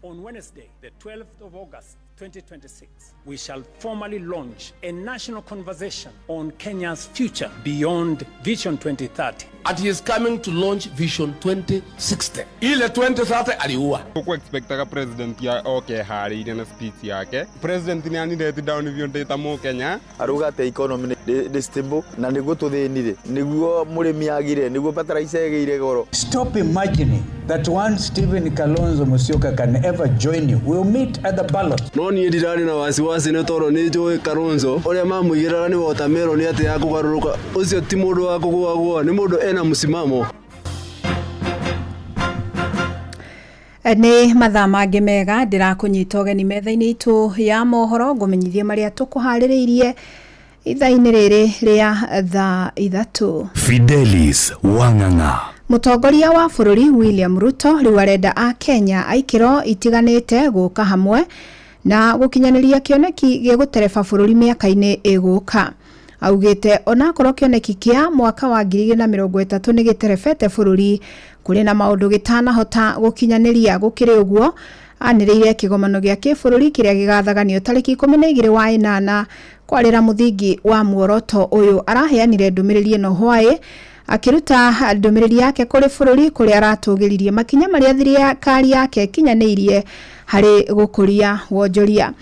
Speaker 5: On Wednesday, the 12th of August, 2026, we shall formally launch a national conversation on Kenya's future beyond Vision 2030.
Speaker 9: And he is coming to launch Vision 2060. Ile 2030 aliua.
Speaker 12: Huku expectaga president ya oke harĩirie na speech yake. President nĩ anireti down biũ ndĩ ta Mũkenya.
Speaker 17: Arauga atĩ economy nĩ stable na nĩguo tũthĩnire, nĩguo mũrĩmi agire, nĩguo fertilizer ĩgĩire goro.
Speaker 19: Stop imagining that one Stephen Kalonzo Musyoka can ever join you. We'll meet at the ballot.
Speaker 20: No niĩ ndirarĩ na wasiwasi nĩ tondũ nĩ njũĩ Kalonzo ũrĩa mamũigĩrĩra nĩ watermelon atĩ ya kũgarũrũka, ũcio ti mũndũ wa kũgũagũa, nĩ mũndũ ena msimamo.
Speaker 18: Nĩ mathaa mangĩ mega ndĩrakũnyita ũgeni metha-inĩ itũ ya mohoro, ngũmenyithie marĩa tũkũharĩrĩirie ithaa-inĩ rĩrĩ rĩa thaa 3.
Speaker 13: Fidelis Wang'ang'a.
Speaker 18: Mũtongoria wa bũrũri William Ruto rĩu arenda a Kenya a ikĩro itiganĩte gũka hamwe na gũkinyanĩria kĩoneki gĩgũtereba bũrũri mĩaka-inĩ ĩgũka. Augĩte onakorwo kĩoneki kĩa mwaka wa 2030 nĩ gĩterebete bũrũri, kũrĩ na maũndũ gĩtanahota gũkinyanĩria. Gũkĩrĩ ũguo, anĩrĩire kĩgomano gĩa kĩbũrũri kĩrĩa gĩgathaganio tarĩki 12 wa 8 kwarĩra mũthingi wa muoroto ũyũ. Araheanire ndũmĩrĩri ĩno hwaĩ akĩruta ndũmĩrĩri yake kũrĩ bũrũri, kũrĩa aratũgĩririe makinya marĩa thirikari yake ĩkinyanĩirie harĩ gũkũria wonjoria.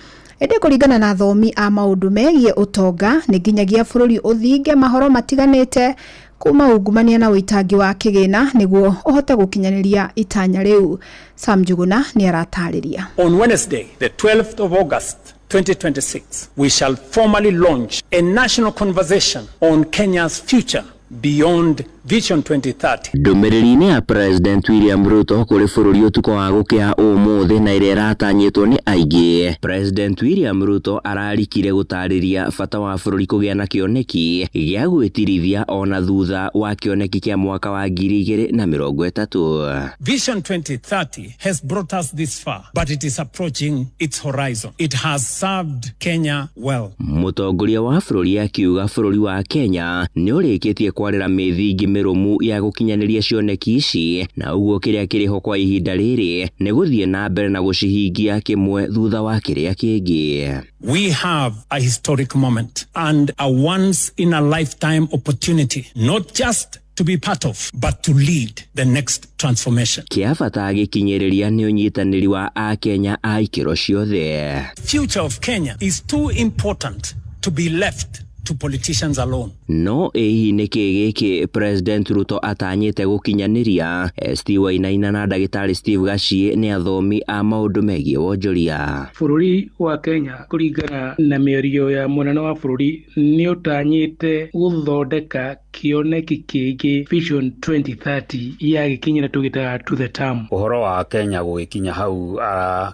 Speaker 18: Ĩndĩ kũringana na athomi a maũndũ megiĩ ũtonga, nĩ nginyagia bũrũri ũthinge mahoro matiganĩte kuma ungumania na ũitangi wa kĩgĩna nĩguo ũhote gũkinyanĩria itanya rĩu. Sam Njuguna nĩ aratarĩria.
Speaker 5: On Wednesday, the 12th of August, 2026, we shall formally launch a national conversation on Kenya's future beyond Vision 2030.
Speaker 21: Ndũmĩrĩri-inĩ ya President William Ruto kũrĩ bũrũri ũtukũ wa gũkĩa ũmũthĩ na ĩrĩa ĩratanyĩtwo nĩ aingĩ, President William Ruto ararikire gũtarĩria bata wa bũrũri kũgĩa na kĩoneki gĩa gwĩtirithia ona thutha wa kĩoneki kĩa mwaka wa 2030.
Speaker 5: Vision 2030 has brought us this far, but it is approaching its horizon. It has served Kenya well.
Speaker 21: Mũtongoria wa bũrũri akiuga bũrũri wa Kenya nĩ ũrĩkĩtie kwarĩra mĩthingi mĩrũmu ya gũkinyanĩria cioneki ici, na ũguo kĩrĩa kĩrĩ ho kwa ihinda rĩrĩ nĩ gũthiĩ na mbere na gũcihingia kĩmwe thutha wa kĩrĩa kĩngĩ.
Speaker 5: We have a historic moment and a once in a lifetime opportunity, not just to be part of, but to lead the next transformation.
Speaker 21: Kĩa bata gĩkinyĩrĩria nĩ ũnyitanĩri wa Akenya a ikĩro ciothe.
Speaker 5: Future of Kenya is too important to be left to politicians alone.
Speaker 21: No ĩ hihi nĩkĩ gĩkĩ President Ruto atanyĩte gũkinyanĩria? ST Wainaina na ndagĩtarĩ Steve Gachie nĩ athomi a maũndũ megiĩ wonjoria.
Speaker 22: Bũrũri wa Kenya kũringana na mĩario ya mũnene wa bũrũri nĩ ũtanyĩte gũthondeka kĩoneki kĩngĩ Vision 2030 ya gĩkinyĩra tũgĩtaga to the term.
Speaker 23: Ũhoro wa Kenya gũgĩkinya hau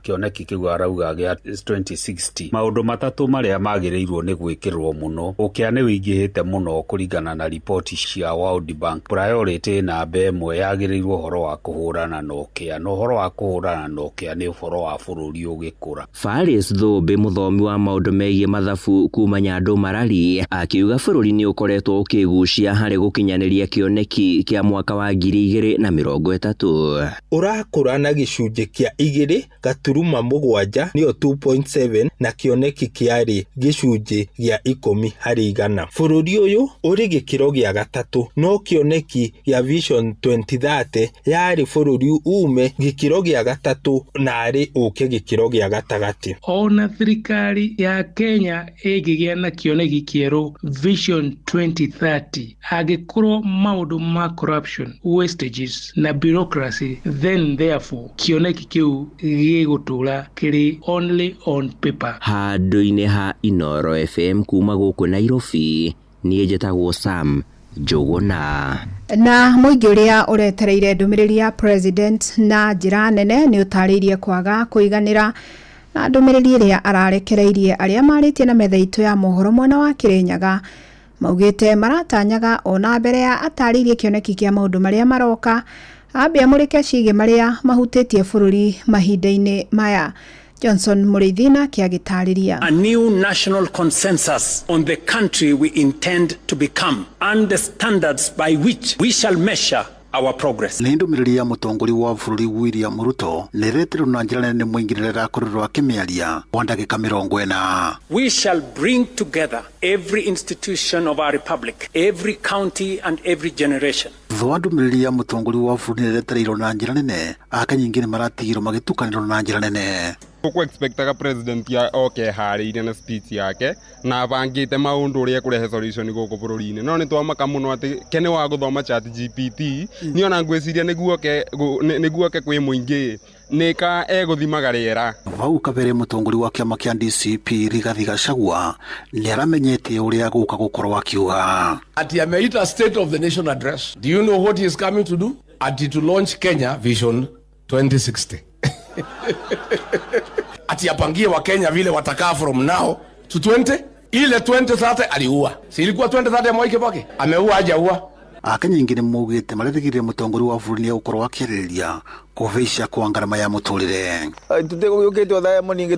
Speaker 23: kĩoneki kĩu arauga gĩa 2060, maũndũ matatũ marĩa magĩrĩirwo nĩ gwĩkĩrwo mũno. Ũkĩa nĩ wĩingĩhĩte mũno kũringana na riboti cia World Bank. Priority namba ĩmwe yagĩrĩirwo ũhoro wa kũhũrana na ũkĩa, na ũhoro wa kũhũrana na ũkĩa nĩ ũhoro wa bũrũri ũgĩkũra.
Speaker 21: Faris Thũmbĩ, mũthomi wa maũndũ megiĩ mathabu kuma Nyandũ Marari, akiuga bũrũri nĩ ũkoretwo ũkĩgucia harĩ gũkinyanĩria kĩoneki kĩa mwaka wa 2030.
Speaker 25: Ũrakũra na gĩcunjĩ kĩa 2.7 nĩyo 2.7 na kĩoneki kĩarĩ gĩcunjĩ gĩa 10 harĩ igana. Bũrũri ũyũ ũrĩ gĩkĩro gĩa gatatũ, no kĩoneki gĩa Vision 2030 yarĩ bũrũri ume gĩkĩro gĩa gatatũ narĩ ũke gĩkĩro gĩa gatagatĩ.
Speaker 22: Ona thirikari ya Kenya ĩngĩgĩa na kĩoneki kĩerũ Vision 2030, angĩkorwo maũndũ ma corruption, wastages na bureaucracy, then therefore kĩoneki kĩu gĩgũtũra kĩrĩ only on paper.
Speaker 21: Handũ-inĩ ha Inoro FM kuma gũkũ Nairobi, niĩ njĩtagwo Sam Njũgũna.
Speaker 18: Na mũingĩ ũrĩa ũretereire ndũmĩrĩri ya president na njĩra nene nĩ ũtarĩirie kwaga kũiganĩra Na ndũmĩrĩri ĩrĩa ararekereirie arĩa marĩtie na metha itũ ya mohoro mwena wa Kirinyaga maugĩte maratanyaga ona mbere ya atarĩirie kĩoneki kĩa maũndũ marĩa maroka ambe amũrĩke ciĩgiĩ marĩa mahutĩtie bũrũri mahinda-inĩ maya. Johnson Mũrĩithi nake agĩtarĩria.
Speaker 5: A new national consensus on the country we intend to become and the standards by which we shall measure our progress.
Speaker 2: Nĩ ndũmĩrĩri ya mũtongoria wa bũrũri William Ruto nĩ ĩretirwo na njĩra nene nĩ mũingĩ rĩrĩa arakorirwo akĩmĩaria kwa ndagĩka 40.
Speaker 5: We shall bring together every institution of our republic, every county and every generation.
Speaker 2: Thutha wa ndũmĩrĩri ya mũtongoria wa bũrũri nĩ ĩretereirwo na njĩra nene, Akenya aingĩ nĩ maratigirwo magĩtukanĩrwo na njĩra nene.
Speaker 12: Tũkũ expectaga president ya oke eharĩirie na speech yake na abangĩte maũndũ ũrĩa ekũrehe solution gũkũ bũrũri-inĩ, no nĩ twamaka mũno atĩ ke nĩ wa gũthoma Chat GPT. Niĩ ona ngwĩciria nĩguo oke kwĩ mũingĩ nĩ ka egũthimaga rĩera.
Speaker 2: Vau kabere mũtongoria wa kĩama kĩa DCP Rigathi Gachagua nĩ aramenyete ũrĩa gũka gũkorwo akiuga.
Speaker 9: Ati ameita State of the Nation Address. Do you know what he is coming to do? Ati to launch Kenya Vision 2060. Ati apangie wa Kenya vile watakaa from now to 20 ile 2030 aliua. Si ilikuwa 2030 ya Mwai Kibaki? Ameua hajaua?
Speaker 2: Akenya aingĩ nĩ maugĩte marerĩgĩrĩire mũtongoria wa bũrũri nĩ egũkorwo akĩarĩrĩria kũhaica kwa ngarama ya mũtũrĩre.
Speaker 17: Tũtegũgĩũkĩte thaa ĩmwe ningĩ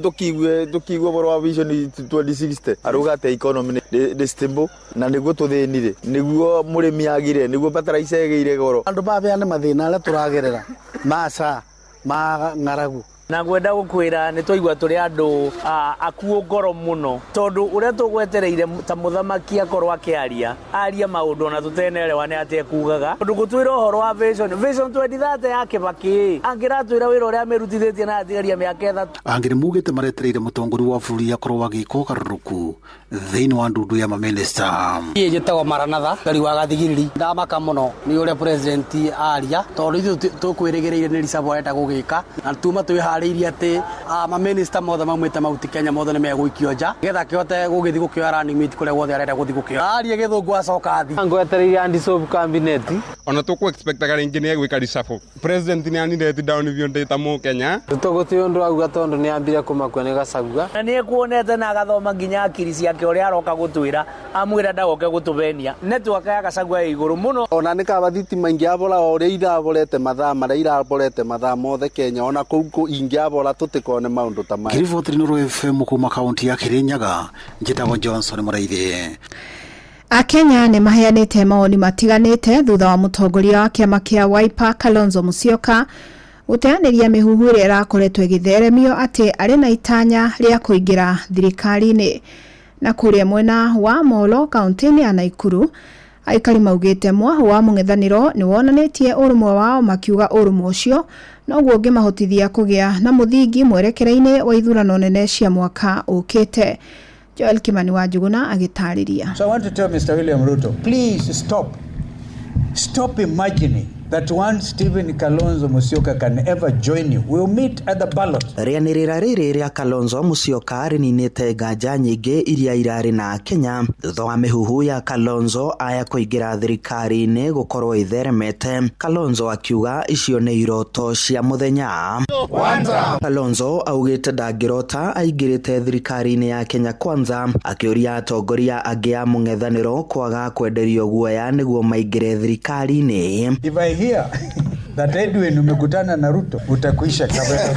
Speaker 17: tũkiigue ũhoro wa Vision 2060 arauga atĩ economy nĩ stable na nĩguo tũthĩnire, nĩguo mũrĩmi agire, nĩguo fertilizer ĩgĩire goro.
Speaker 3: Andũ mabeane mathĩna arĩa tũragerera maca ma ng'aragu.
Speaker 8: Na ngwenda gũkwĩra nĩ twaigua tũrĩ andũ akuũ ngoro mũno tondũ ũrĩa tũgwetereire ta mũthamaki akorwo akĩaria aria maũndũ ona tũtenerewa nĩ atĩ ekugaga tondũ gũtwĩra ũhoro wa vision 2030 ya Kibaki angĩratwĩra wĩra ũrĩa amĩrutithĩtie na atigaria mĩaka 3.
Speaker 2: Angĩ nĩ maugĩte maretereire mũtongoria wa bũrũri akorwo agĩka ũgarũrũku thĩinĩ wa ndundu ya mamĩnĩsta.
Speaker 10: Niĩ njĩtagwo Maranatha ngari wa Gathigiriri. Ndamaka mũno nĩ ũrĩa president aria tondũ ithuĩ tũkwĩrĩgĩrĩire nĩ reshuffle arenda gũgĩka na tuma twĩharĩirie atĩ mamĩnĩsta mothe maumĩte Mount Kenya mothe nĩ megũikio nja nĩgetha akĩhote gũgĩthiĩ gũkĩoya running mate kũrĩa guothe arenda gũthiĩ gũkĩoya. Arie gĩthũngũ acoka athiĩ.
Speaker 3: Ngwetereire Andy Soap cabinet.
Speaker 12: Ona tũkũ expectaga rĩngĩ nĩ egwĩka reshuffle. President nĩ anireti down biũ ndĩ ta Mũkenya.
Speaker 3: Ruto gũtirĩ ũndũ auga tondũ nĩ ambire kũmakua nĩ Gachagua.
Speaker 8: Na nĩ ekuonete na agathoma nginya akiri ciake ũrĩa aroka gũtwĩra amwĩra ndagoke gũtũbenia. Network ya Gachagua ĩ igũrũ mũno.
Speaker 3: Ona nĩ kaba thitima ingĩabora o ũrĩa iraborete mathaa marĩa iraborete mathaa mothe Kenya ona kũu ingĩabora tũtikone maũndũ ta maya.
Speaker 2: Ngiriboti Nuru FM kuma kaunti ya Kirinyaga, njĩtagwo Johnson Mũraithi.
Speaker 18: Akenya nĩ maheanĩte mawoni matiganĩte thutha wa mũtongoria wa kĩama kĩa Wiper Kalonzo Musyoka gũteanĩria mĩhuhu ĩrĩa ĩrakoretwo ĩgĩtheremio atĩ arĩ na itanya rĩa kũingĩra thirikari-inĩ. Na kũrĩa mwena wa Molo kaunti-inĩ ya Naikuru aikari maugĩte mwahu wa mũng'ethanĩro nĩ wonanĩtie ũrũmwe wao makiuga ũrũmwe ũcio noguo ũngĩmahotithia kũgĩa na mũthingi mwerekera-inĩ wa ithurano nene cia mwaka ũkĩte. Joel Kimani wa Njuguna agĩtarĩria.
Speaker 19: So I want to tell Mr. William Ruto, please stop. Stop imagining that one Stephen Kalonzo Musyoka can ever join you. We'll meet at the ballot.
Speaker 14: Rĩanĩrĩra rĩrĩ rĩa Kalonzo Musyoka rĩninĩte nganja nyingĩ iria irarĩ na Kenya thutha wa mĩhuhu ya Kalonzo aya kũingĩra thirikari-inĩ gũkorwo ĩtheremete. Kalonzo akiuga icio nĩ iroto cia mũthenya. Kalonzo augĩte ndangĩrota aingĩrĩte thirikari-inĩ ya Kenya Kwanza, akĩũria atongoria angĩ a mũng'ethanĩro kwaga kwenderio guoya nĩguo maingĩre thirikari-inĩ.
Speaker 19: If I hear that Edwin umekutana na Ruto, utakuisha kabisa.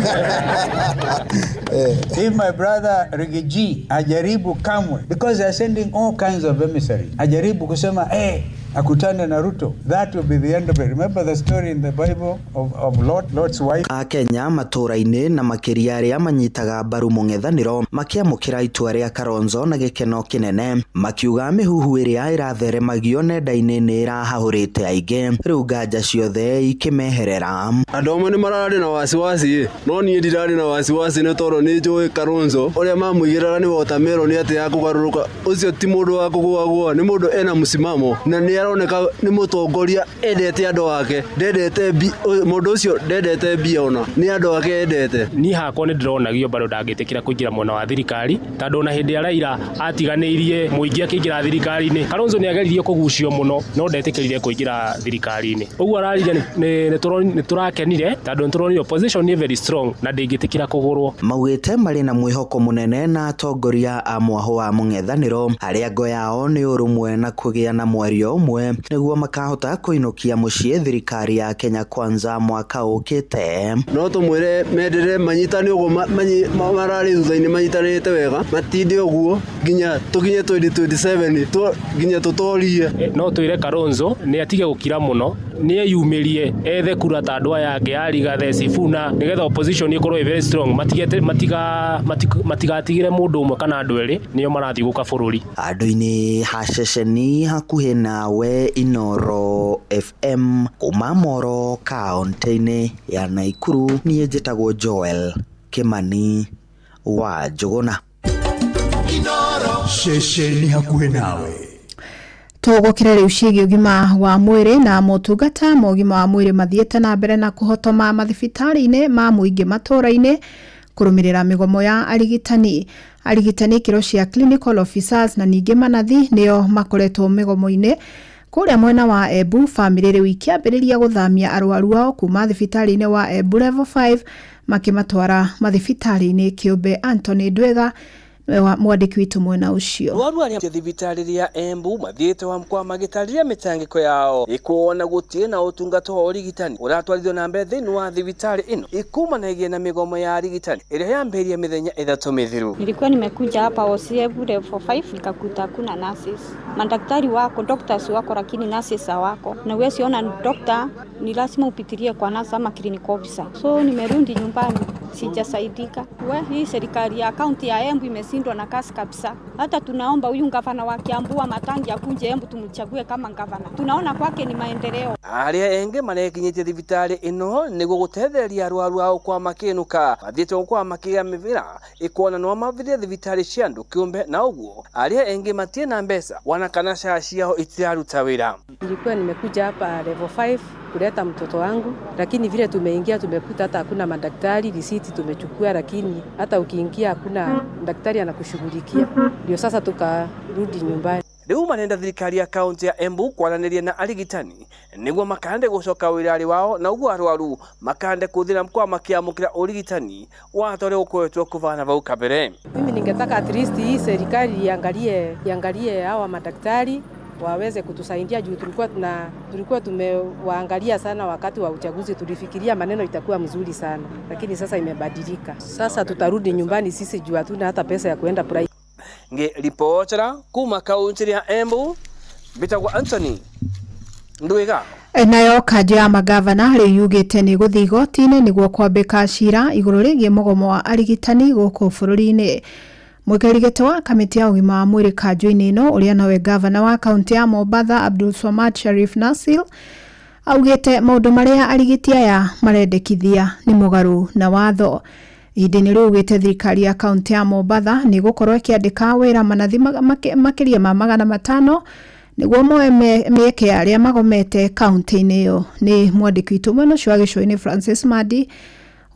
Speaker 19: If my brother Rigiji ajaribu kamwe, because they are sending all kinds of emissaries, ajaribu kusema hey, akutane na Ruto, that will be the end of it. Remember the story in the Bible of Lot's wife?
Speaker 14: Akenya matũra-inĩ na makĩria arĩa manyitaga mbaru mũng'ethanĩro makĩamũkĩra itua rĩa Kalonzo na gĩkeno kĩnene, makiuga mĩhuhu ĩrĩa ĩratheremagio nenda-inĩ nĩ ĩrahahũrĩte aingĩ, rĩu nganja ciothe ikĩmeherera.
Speaker 20: Andũ amwe nĩ mararĩ na wasiwasi, no niĩ ndirarĩ na wasiwasi nĩ tondũ nĩ njũĩ Kalonzo ũrĩa mamũigĩrĩra nĩ watermelon atĩ ya kũgarũrũka, ũcio ti mũndũ wa kũgũagũa, nĩ mũndũ ena msimamo na nĩ Nĩ aroneka nĩ mũtongoria endete andũ ake, ndendete mũndũ ũcio ndendete mbia ona nĩ andũ ake endete.
Speaker 1: Niĩ hakwa nĩ ndĩronagio bado ndangĩtĩkĩra kũingĩra mwena wa thirikari tondũ ona hĩndĩ ya Raila atiganĩirie mũingĩ akĩingĩra thirikari-inĩ. Kalonzo nĩ ageririe kũgucio mũno no ndetĩkĩrire kũingĩra thirikari-inĩ. Ũguo araririe nĩ tũrakenire tondũ nĩ tũronire opposition nĩ very strong na ndĩngĩtĩkĩra kũgũrwo.
Speaker 14: Maugĩte marĩ na mwĩhoko mũnene na atongoria a mwahũ wa mũng'ethanĩro arĩa ngo yao nĩ ũrũmwe na kũgĩa na mwario ũmwe nĩguo makahota kũinũkia mũciĩ thirikari ya Kenya Kwanza mwaka ũkĩte.
Speaker 20: No tũmwĩre mendere manyitane ũguo mararĩ thutha-inĩ manyitanĩte wega matinde ũguo nginya tũkinye 2027 nginya tũtorie.
Speaker 1: No twĩre Kalonzo nĩ atige gũkira mũno, nĩ eyumĩrie ethe kura ta andũ aya angĩ a Rigathi, Sifuna nĩgetha opposition ĩkorwo ĩ very strong, matigatigĩre mũndũ ũmwe kana andũ erĩ nĩo marathiĩ gũka bũrũri.
Speaker 14: Andũ-inĩ ha ceceni hakuhĩ nawe Inoro FM kuma Moro kaunti-inĩ ya Naikuru, niĩ njĩtagwo Joel Kimani wa Njũgũna.
Speaker 7: Ceceni hakuhĩ nawe.
Speaker 18: Tũgũkĩra rĩu ciĩgiĩ ũgima wa mwĩrĩ na motungata ma ũgima wa mwĩrĩ mathiĩte na mbere na kũhotoma mathibitarĩ-inĩ ma mũingĩ matũũra-inĩ kũrũmĩrĩra mĩgomo ya arigitani. Arigitani ikĩro cia clinical officers na ningĩ manathi nĩo makoretwo mĩgomo-inĩ kũrĩa mwena wa Embu. Bamĩrĩ rĩu ikĩambĩrĩria gũthamia arwaru ao kuma thibitarĩ-inĩ wa Embu level 5 makĩmatwara mathibitarĩ-inĩ kĩũmbe. Anthony Ndwega mwandĩki witũ mwena ũcio.
Speaker 11: Arwaru arĩa thibitarĩ rĩa Embu mathiĩte wa mkwa magĩtarĩria mĩtangĩko yao ikuona gũtirĩ na ũtungata wa ũrigitani ũratwarithio na mbere thĩinĩ wa thibitarĩ ĩno ikumanagia na mĩgomo ya arigitani ĩrĩa yambĩrĩirie mĩthenya 3 mĩthiru.
Speaker 15: Nilikuwa nimekuja hapa OCF level 5 nikakuta hakuna nurses. Madaktari wako, doctors wako, lakini nurses hawako. Na huwezi ona doctor, ni lazima upitilie kwa nurse ama clinic officer. So nimerudi nyumbani sijasaidika. We, hii serikali ya kaunti ya Embu imeshindwa na kazi kabisa. Hata tunaomba huyu gavana wa Kiambu Matangi akuje Embu tumchague kama gavana. Tunaona kwake ni maendeleo.
Speaker 11: Aria enge marekinyĩtie thibitarĩ ĩno nĩguo gũtethereria arwaru ao kwa makĩnũka mathiĩte kwa makĩgĩa mĩbĩra ĩkuona no mathire thibitarĩ cia andũ kĩũmbe na ũguo aria enge matirĩ na mbeca wana kana SHA ciao itiraruta wĩra.
Speaker 16: Nilikuwa nimekuja hapa level 5 kuleta mtoto wangu, lakini vile tumeingia tumekuta hata hakuna madaktari. Risiti tumechukua, lakini hata ukiingia hakuna daktari anakushughulikia. Ndio sasa tukarudi nyumbani.
Speaker 11: Rĩu marenda thirikari ya kaunti ya Embu kwaranĩria na arigitani nĩguo makande gũcoka wĩra-inĩ wao na ũguo arwaru makande kũthira mkwa makĩamũkĩra ũrigitani wa torĩa ũkoretwo kũbana vau kabere.
Speaker 16: Mimi ningetaka at least hii serikali iangalie hawa madaktari waweze kutusaidia juu tulikuwa tumewaangalia sana wakati wa uchaguzi, tulifikiria maneno itakuwa mzuri sana, lakini sasa imebadilika. Sasa tutarudi nyumbani sisi juu hatuna hata pesa ya kuenda private.
Speaker 11: Ngiripotera kuma kaunti ya Embu bitagwa Anthony Ndwiga.
Speaker 18: Nayo kanjũ ya magavana rĩu yugĩte nĩ gũthiĩ igoti-inĩ nĩguo kwambĩka cira igũrũ rĩgiĩ mũgomo wa arigitani gũkũ bũrũri-inĩ. Mwĩkĩri gĩtĩ wa kamĩtĩ ya ũgima wa mwĩrĩ kanjũ-inĩ ĩno ũrĩa nowe gavana wa kaunti ya Mombatha Abdul Swamad Sharif Nasil augĩte maũndũ marĩa arigiti aya marendekithia nĩ mũgarũ na watho. Ihinda-inĩ rĩu augĩte thirikari ya kaunti ya Mombatha nĩ ĩgũkorwo ĩkĩandĩka wĩra manathi makĩria ma 500 nĩguo moe mĩeke ya arĩa magomete kaunti-inĩ ĩyo. Nĩ mwandĩki witũ mwena ũcio wa gĩcũa-inĩ Francis Madi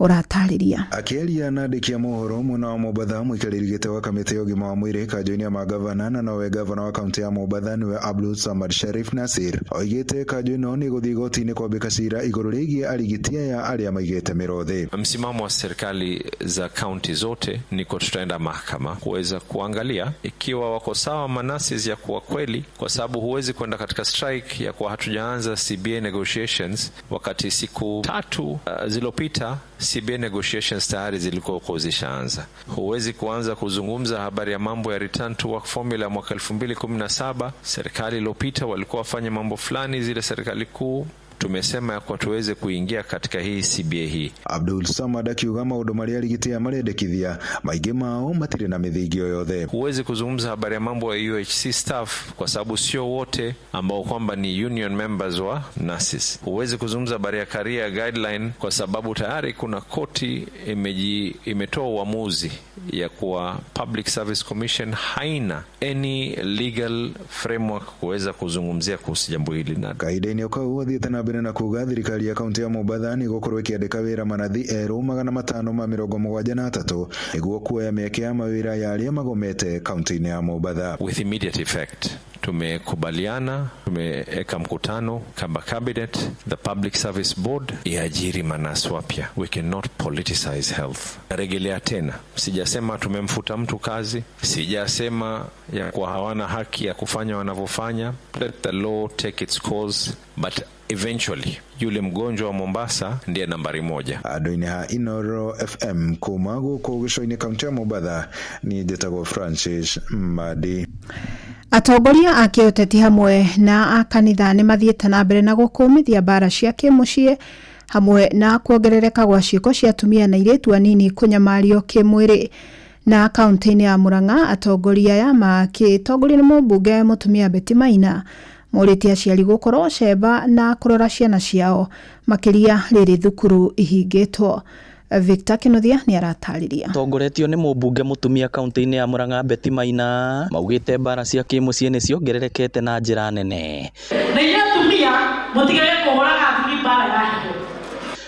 Speaker 18: ũratarĩria.
Speaker 24: Akĩaria na andĩki a mohoro mwena wa Mombatha, mũikarĩri gĩtĩ wa kamĩtĩ ya ũgima wa mwĩrĩ kanjũ-inĩ ya magavana na nowe gavana wa kaunti ya Mombatha nĩwe Abdul Samad Sharif Nasir oigĩte kanjũ ĩno nĩ ĩgũthiĩ igoti-inĩ kwambĩka cira igũrũ rĩgiĩ arigiti aya arĩa maigĩte mĩro thĩ.
Speaker 30: Msimamo wa serikali za kaunti zote ni kwa tutaenda mahakama kuweza kuangalia ikiwa wako sawa manasi ya kuwa kweli, kwa sababu huwezi kwenda katika strike ya kuwa hatujaanza CBA negotiations wakati siku 3 zilizopita CBA negotiations tayari zilikuwa huko zishaanza. Huwezi kuanza kuzungumza habari ya mambo ya return to work formula mwaka 2017. Serikali iliyopita walikuwa wafanye mambo fulani, zile serikali kuu
Speaker 4: Tumesema ya kuwa tuweze kuingia katika hii CBA hii.
Speaker 24: Abdul Samad akiuga maũndũ marĩa arigiti aya marendekithia maingĩ mao matirĩ na mĩthingi o yothe.
Speaker 4: Huwezi kuzungumza habari ya mambo ya UHC staff kwa sababu sio wote ambao kwamba ni union members wa nurses. Huwezi kuzungumza habari ya career guideline kwa sababu tayari kuna koti imetoa uamuzi ya kuwa Public Service Commission haina any legal framework kuweza kuzungumzia kuhusu jambo hili. Na
Speaker 24: Kahinda-inĩ o kau athiĩte na mbere na kuga thirikari ya kaunti ya Mombatha nĩ ĩgũkorwo ĩkĩandĩka wĩra manathi erũ 573 nĩguo kuoya mĩeke ya mawĩra ya arĩa magomete kaunti-inĩ ya Mombatha.
Speaker 4: With immediate effect tumekubaliana, tumeweka mkutano kama cabinet, the Public Service Board iajiri manasi wapya. We cannot politicize health. Narejelea tena, sijasema tumemfuta mtu kazi, sijasema ya kuwa hawana haki ya kufanya wanavyofanya. Let the law take its course, but eventually yule mgonjwa wa Mombasa ndiye nambari moja.
Speaker 24: Andũ-inĩ ha Inoro FM kuma gũkũ gĩcũa-inĩ kaunti ya Mombatha, niĩ njĩtagwo Francis Madi.
Speaker 18: Atongoria a kĩũteti hamwe na a kanitha nĩ mathiĩte na mbere na gũkũmithia mbara cia kĩmũciĩ hamwe na kuongerereka gwa ciĩko cia atumia na airĩtu anini kũnyamario kĩmwĩrĩ. Na kaunti-inĩ ya Murang'a atongoria aya makĩtongorio nĩ mũmbunge mũtumia Betty Maina morĩtie aciari gũkorwo cemba na kũrora ciana ciao makĩria rĩrĩ thukuru ihingĩtwo. Victor Kinuthia nĩ aratarĩria.
Speaker 6: Tongoretio nĩ mũmbunge mũtumia kaunti-inĩ ya Murang'a Betty Maina maugĩte mbara cia kĩmũciĩ nĩ ciongererekete na njĩra nene.
Speaker 13: Na inyuĩ atumia mũtigage kũhũraga athuri mbara ya hitho.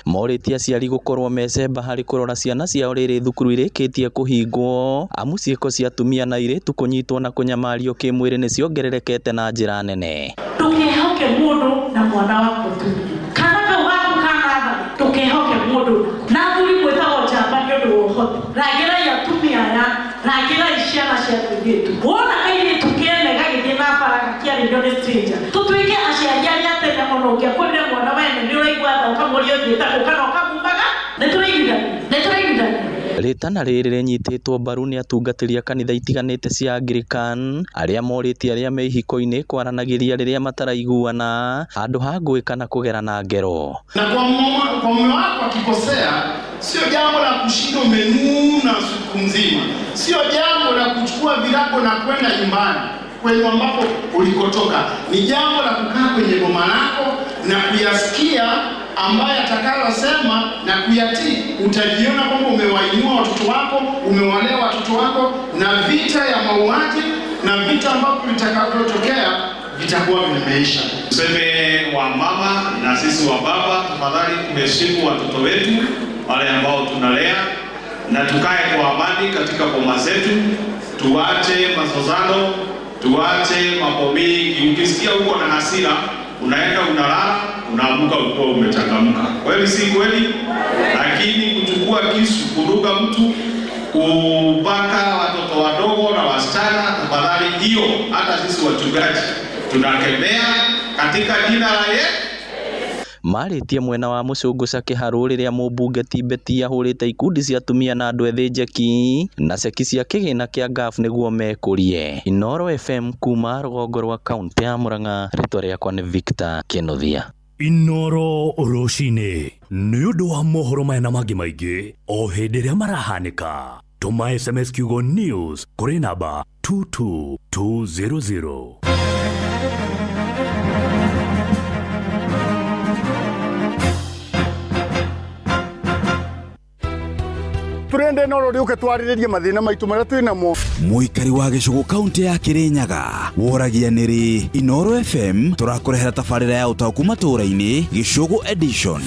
Speaker 6: Morĩtie aciari gũkorwo mecemba harĩ kũrora ciana ciao rĩrĩ thukuru irĩkĩtie kũhingwo amu ciĩko cia atumia na airĩtu kũnyitwo na kũnyamario kĩmwĩrĩ nĩ ciongererekete na njĩra nene.
Speaker 13: Ndũkehoke mũndũ na mwana wa mũtumia kana kau gaku ka natharĩ, ndũkehoke mũndũ na athuri mwĩtagwo njamba nĩ ũndũ wa ũhoti. Rangĩrai atumia aya, rangĩrai ciana cia tũirĩtu. Wona kairĩtu kene gagĩthiĩ na bara gakĩarĩrio nĩ stranger, tũtuĩke aciari arĩa tene mũno ũngĩakorire mwana wene nĩ ũraigua tha ũkamũria ũthiĩte kũ kana ũkamumaga. Nĩ tũraiguithania, nĩ tũraiguithania.
Speaker 6: Rĩtana rĩrĩ rĩnyitĩtwo mbaru nĩ atungatĩri a kanitha itiganĩte cia Anglican arĩa morĩtie arĩa me ihiko-inĩ kwaranagĩria rĩrĩa mataraiguana handũ ha ngũĩ kana kũgerana ngero.
Speaker 22: Na kwa mume wako akikosea, sio jambo la kushinda umenuna siku nzima, sio jambo la kuchukua virago na kwenda nyumbani kwenu ambapo ulikotoka. Ni jambo la kukaa kwenye boma lako na kuyasikia ambaye atakayosema na kuyatii. Utajiona kwamba umewainua watoto wako, umewalea watoto wako, na vita ya mauaji na vita ambavyo vitakavyotokea vitakuwa vimeisha.
Speaker 23: Tuseme wa mama na sisi wa baba, tafadhali tuheshimu watoto wetu wale ambao tunalea, na tukae kwa amani katika boma zetu, tuache mazozano, tuache mambo mingi. Ukisikia uko na hasira, unaenda unalala, unaamuka ukiwa umechangamka. Kweli si kweli? Lakini kuchukua kisu kuduga mtu, kubaka watoto wadogo na wasichana, tafadhali hiyo hata sisi wachungaji tunakemea katika jina la Yesu.
Speaker 6: Marĩtie mwena wa Mũcũngũ Kĩharũ rĩrĩa mũmbunge ti Betty ahũrĩte ikundi cia atumia na andũ ethĩ njeki na ceki cia kĩgĩna kĩa NGAAF nĩguo mekũrie. Inoro FM kuma rũgongo rwa kaunti ya Murang'a, rĩtwa rĩakwa nĩ Victor Kinuthia.
Speaker 7: Inoro rũcinĩ nĩ ũndũ wa mohoro maya na mangĩ maingĩ o hĩndĩ ĩrĩa marahanĩka, tũma SMS kiugo news kũrĩ namba 22200.
Speaker 30: Turende no rori uke twarĩrĩrie mathĩna maitũ marĩa twĩ namo.
Speaker 25: Mũikari wa gĩcũgũ kaunti ya Kĩrĩnyaga woragia nĩrĩ Inoro FM tũrakũrehera tabarĩra ya ũtaũku matũũra-inĩ Gĩcũgũ edition.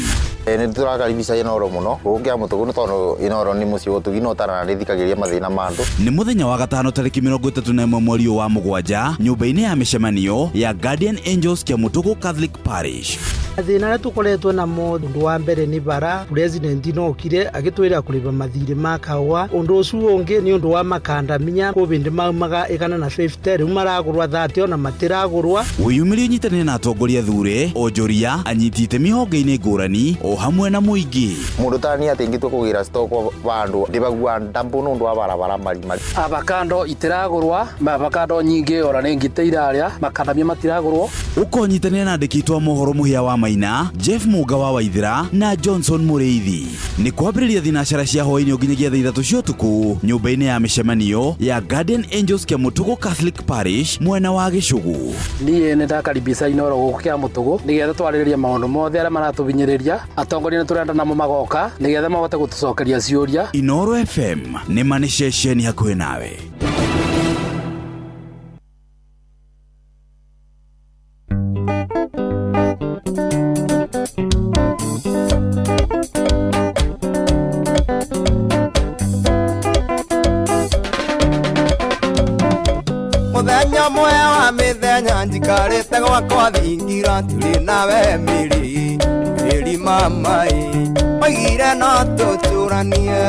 Speaker 17: Nĩ tũrakaribisha Inoro mũno gũkũ kĩa Mũtũgũ nĩ tondũ Inoro nĩ mũciĩ ũtugi no ũtaranarĩthikagĩria mathĩna ma andũ.
Speaker 25: Nĩ mũthenya wa gatano tarĩki 31 mweri wa mũgwanja nyũmba-inĩ ya mĩcemanio ya Guardian Angels kĩa Mũtũgũ Catholic Parish.
Speaker 26: Mathĩna arĩa tũkoretwo namo ũndũ wa mbere nĩ bara president no okire agĩtwĩra kũrĩba mathirĩ ma kahũa. Ũndũ ũcio ũngĩ nĩ ũndũ wa makandamia kũbĩndĩ maumaga 150 rĩu maragũrwa 30 ona matiragũrwa.
Speaker 25: Wĩyumĩrie ũnyitanĩre na atongoria thure onjoria anyiti itemi honge-inĩ ngũrani o hamwe na mũingĩ.
Speaker 3: Mundu tani ati ingĩtua kũgĩra stock vandu ndibagua ndambu nundu wa barabara marima.
Speaker 11: Avocado itiragurwa, avocado nyingĩ ora nĩ ngitĩ iraria, makadamia matiragurwo.
Speaker 25: Ũkonyitanĩra na andĩki aitũ a mohoro Mũhĩa wa Maina, Jeff Mũnga wa Waithĩra na Johnson Mũrĩithi. Nĩ kwambĩrĩria thinacara cia hwaĩ-inĩ nginyagia thaa 3 cia ũtukũ nyũmba-inĩ ya mĩcemanio ya Guardian Angels Kĩamũtũgũ Catholic Parish mwena wa Gĩcũgũ.
Speaker 11: Niĩ nĩ ndakaribisha Inooro gũkũ Kĩamũtũgũ nĩgetha twarĩrĩrie maũndũ mothe arĩa maratũbinyĩrĩria. Atongoria nĩ tũrenda namo magoka nĩgetha mahote gũtũcokeria ciũria.
Speaker 25: Inooro FM nĩ ma nĩ ceceni hakuhĩ nawe.
Speaker 5: Muthenya ũmwe wa mĩthenya njikarĩte gwakwa thingira tũrĩ nawe mĩri mĩri mama ĩ oigire no tũtũranie.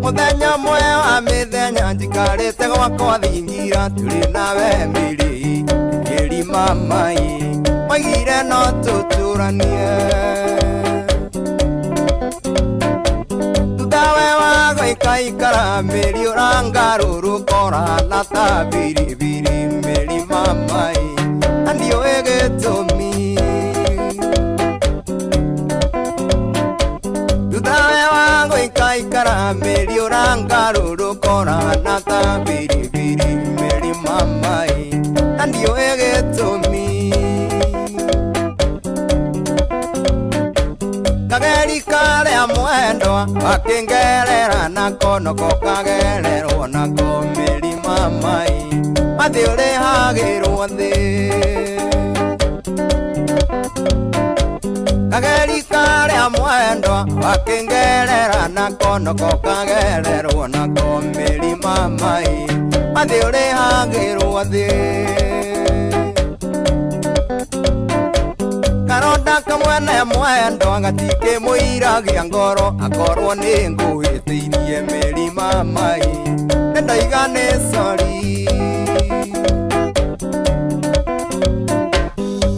Speaker 5: Muthenya ũmwe wa mĩthenya njikarĩte gwakwa thingira tũrĩ nawe mĩri mĩri mama ĩ oigire no tũtũranie. Kaikara meri ũrangarũrũkora na ta biribiri meri mama ĩ na ndiũĩ gĩtũmi. Thutha we wa gũikaikara meri ũrangarũrũkora na ta biribiri meri mama ĩ na ndiũĩ gĩtũmi. Kageri karĩa mwendwa akĩngerera nako nako kagererwo nako mĩri mama ĩ mathĩ ũrĩhagĩrwo thĩ. Kageri karĩa mwendwa akĩngerera nako nako kagererwo nako mĩri mama ĩ mathĩ ũrĩhagĩrwo thĩ. Karonda kamwene mwendwa gatikĩ mũiragia ngoro akorwo nĩ ngũhĩtĩirie mĩri mama ĩ nĩndaiga nĩ sorry.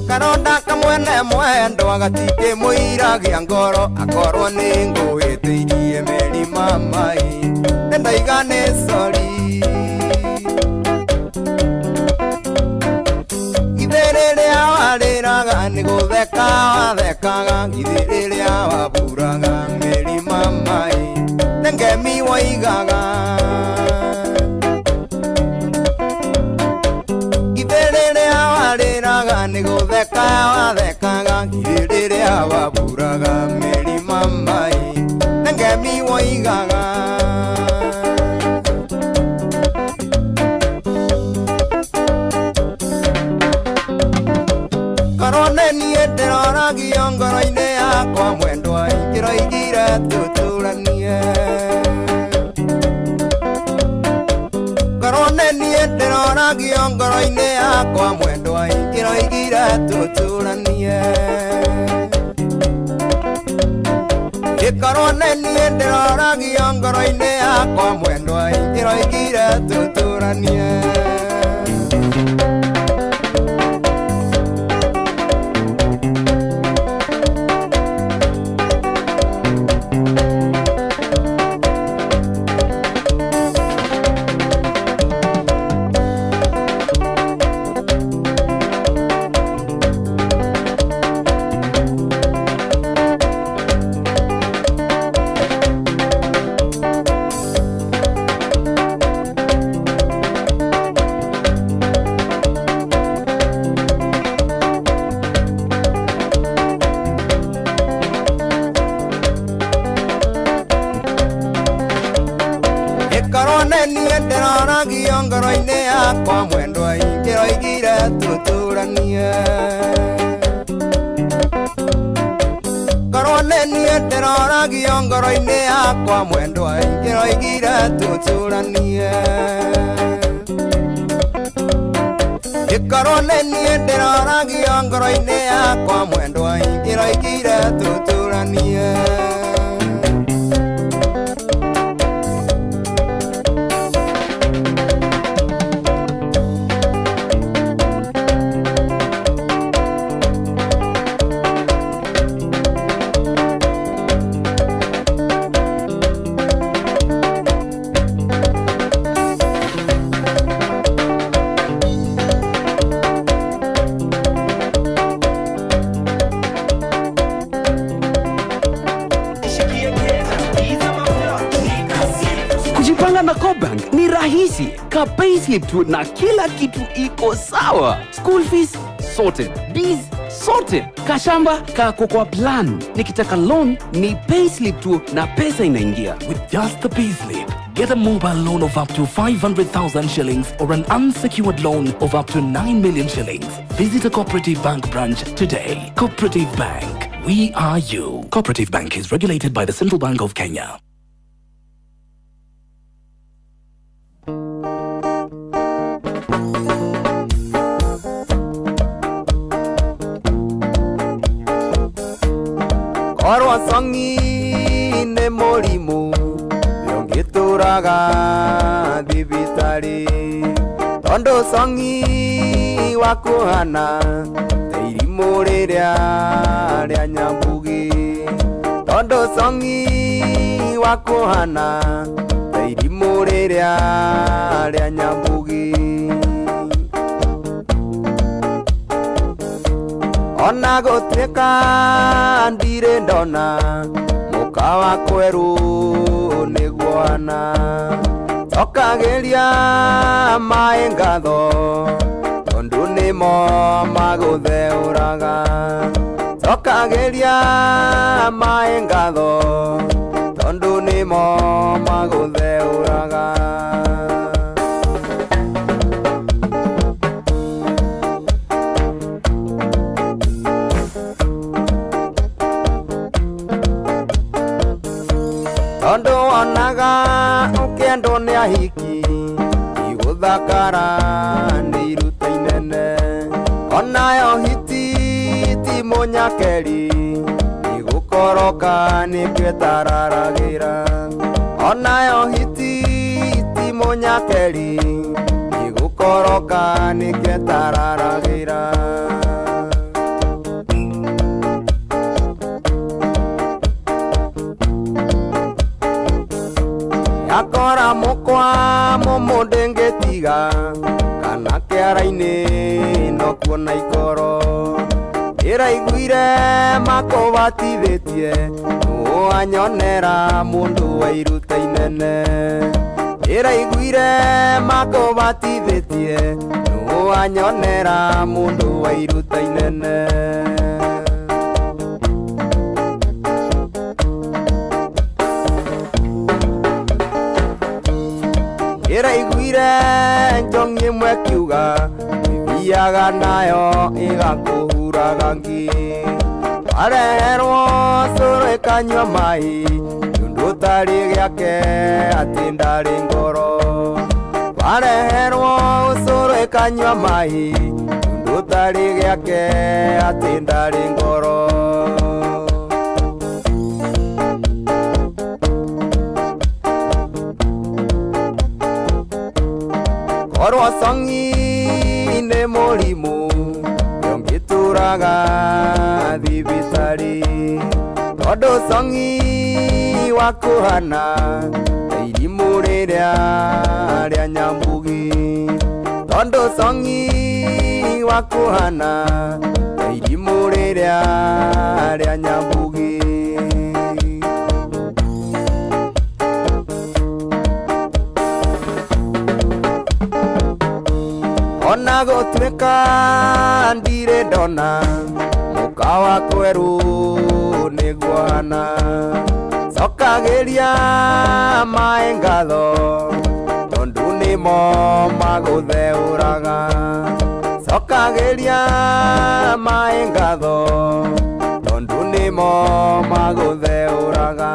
Speaker 5: Karonda kamwene mwendwa gatikĩ mũiragia ngoro akorwo nĩ ngũhĩtĩirie mĩri mama ĩ nĩndaiga nĩ sorry. Rĩrĩa warĩraga nĩ gũtheka wathekaga, githĩ rĩrĩa waburaga mĩri mama ĩ nĩ ngemi woigaga. Githĩ rĩrĩa warĩraga nĩ gũtheka wathekaga, githĩ rĩrĩa waburaga mĩri mama ĩ nĩ ngemi woigaga. Niĩ ndĩroragio ngoro-inĩ yakwa mwendwa ingĩroigire tũtũranie. Korwo nĩ niĩ ndĩroragio ngoro-inĩ yakwa mwendwa ingĩroigire tũtũranie. Ĩkorwo nĩ niĩ ndĩroragio ngoro-inĩ yakwa mwendwa ingĩroigire tũtũranie. Ngoro-inĩ yakwa mwendwa ingĩroigire tũtũranie. Korwo nĩ niĩ ndĩroragio ngoro-inĩ yakwa mwendwa ingĩroigire tũtũranie. Ĩkorwo nĩ niĩ ndĩroragio ngoro-inĩ yakwa mwendwa ingĩroigire tũtũranie.
Speaker 2: Kujipanga na CoBank ni rahisi. Ka payslip tu na kila kitu iko sawa. School fees sorted, biz sorted, kashamba kako kwa plan. Nikitaka loan ni payslip tu na pesa inaingia.
Speaker 8: With just the payslip, get a mobile loan of up to 500,000 shillings or an unsecured loan of up to 9 million shillings. Visit a Cooperative Bank branch today. Cooperative Bank, we are you. Cooperative Bank is regulated by the Central Bank of Kenya.
Speaker 5: Korwo cong'i nĩ mũrimũ ũngĩtũraga thibitarĩ tondũ cong'i wa kũhana ta irimũ rĩrĩa rĩa nyambugi tondũ cong'i wa kũhana ta irimũ rĩrĩa rĩa nyambugi ona gũtuĩka ndirĩ ndona mũka wa kwerũ nĩguo ana cokagĩria maĩ ngatho tondũ nĩmo magũtheũraga cokagĩria maĩ ngatho tondũ nĩmo magũtheũraga. Tondũ wonaga ũkĩendwo nĩ ahiki igũthakara nĩ iruta inene onayo hiti ti mũnyakeri igũkoroka nĩkĩo ĩtararagĩra onayo hiti ti mũnyakeri igũkoroka nĩkĩo ĩtararagĩra. Akora mukwa mũmũ ndĩngĩtiga kana kĩara-inĩ no kuona ikoro ĩraiguire makũbatithĩtie nũũ anyonera mũndũ wa iruta inene ĩraiguire makũbatithĩtie nũũ anyonera mũndũ wa iruta inene. Ĩraiguire njong'i ĩmwe ĩkiuga ĩthiaga nayo ĩgakũhuraga ngi wareherwo cũrũ ĩkanyua maĩ nĩũndũ ũtarĩ gĩake atĩ ndarĩ ngoro wareherwo cũrũ ĩkanyua maĩ nĩũndũ ũtarĩ gĩake atĩ ndarĩ ngoro. Korwo cong'i nĩ mũrimũ ũngĩtũraga thibitarĩ tondũ cong'i wa kũhana ta irimũ rĩrĩa rĩa nyambugi tondũ cong'i wa kũhana ta irimũ rĩrĩa rĩa nyambugi. Ona gũtuĩka ndirĩ ndona mũka wa kwerũ nĩguo hana cokagĩria maĩ ngatho tondũ nĩmo magũtheũraga cokagĩria maĩ ngatho tondũ nĩmo magũtheũraga.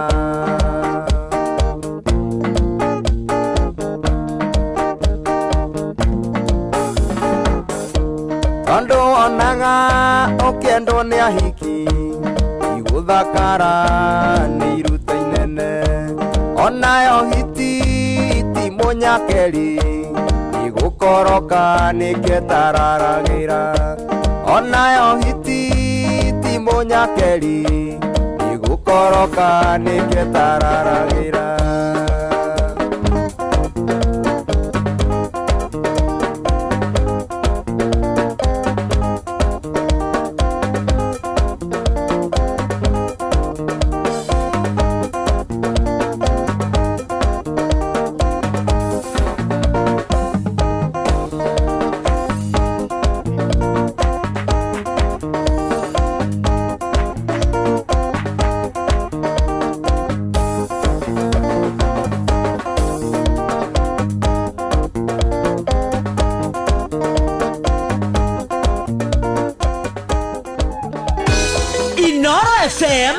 Speaker 5: Tondũ wonaga ũkĩendwo nĩ ahiki igũthakara nĩ iruta inene onayo hiti ti mũnyakeri igũkoroka nĩkĩo ĩtararagĩra onayo hiti ti mũnyakeri igũkoroka nĩkĩo ĩtararagĩra.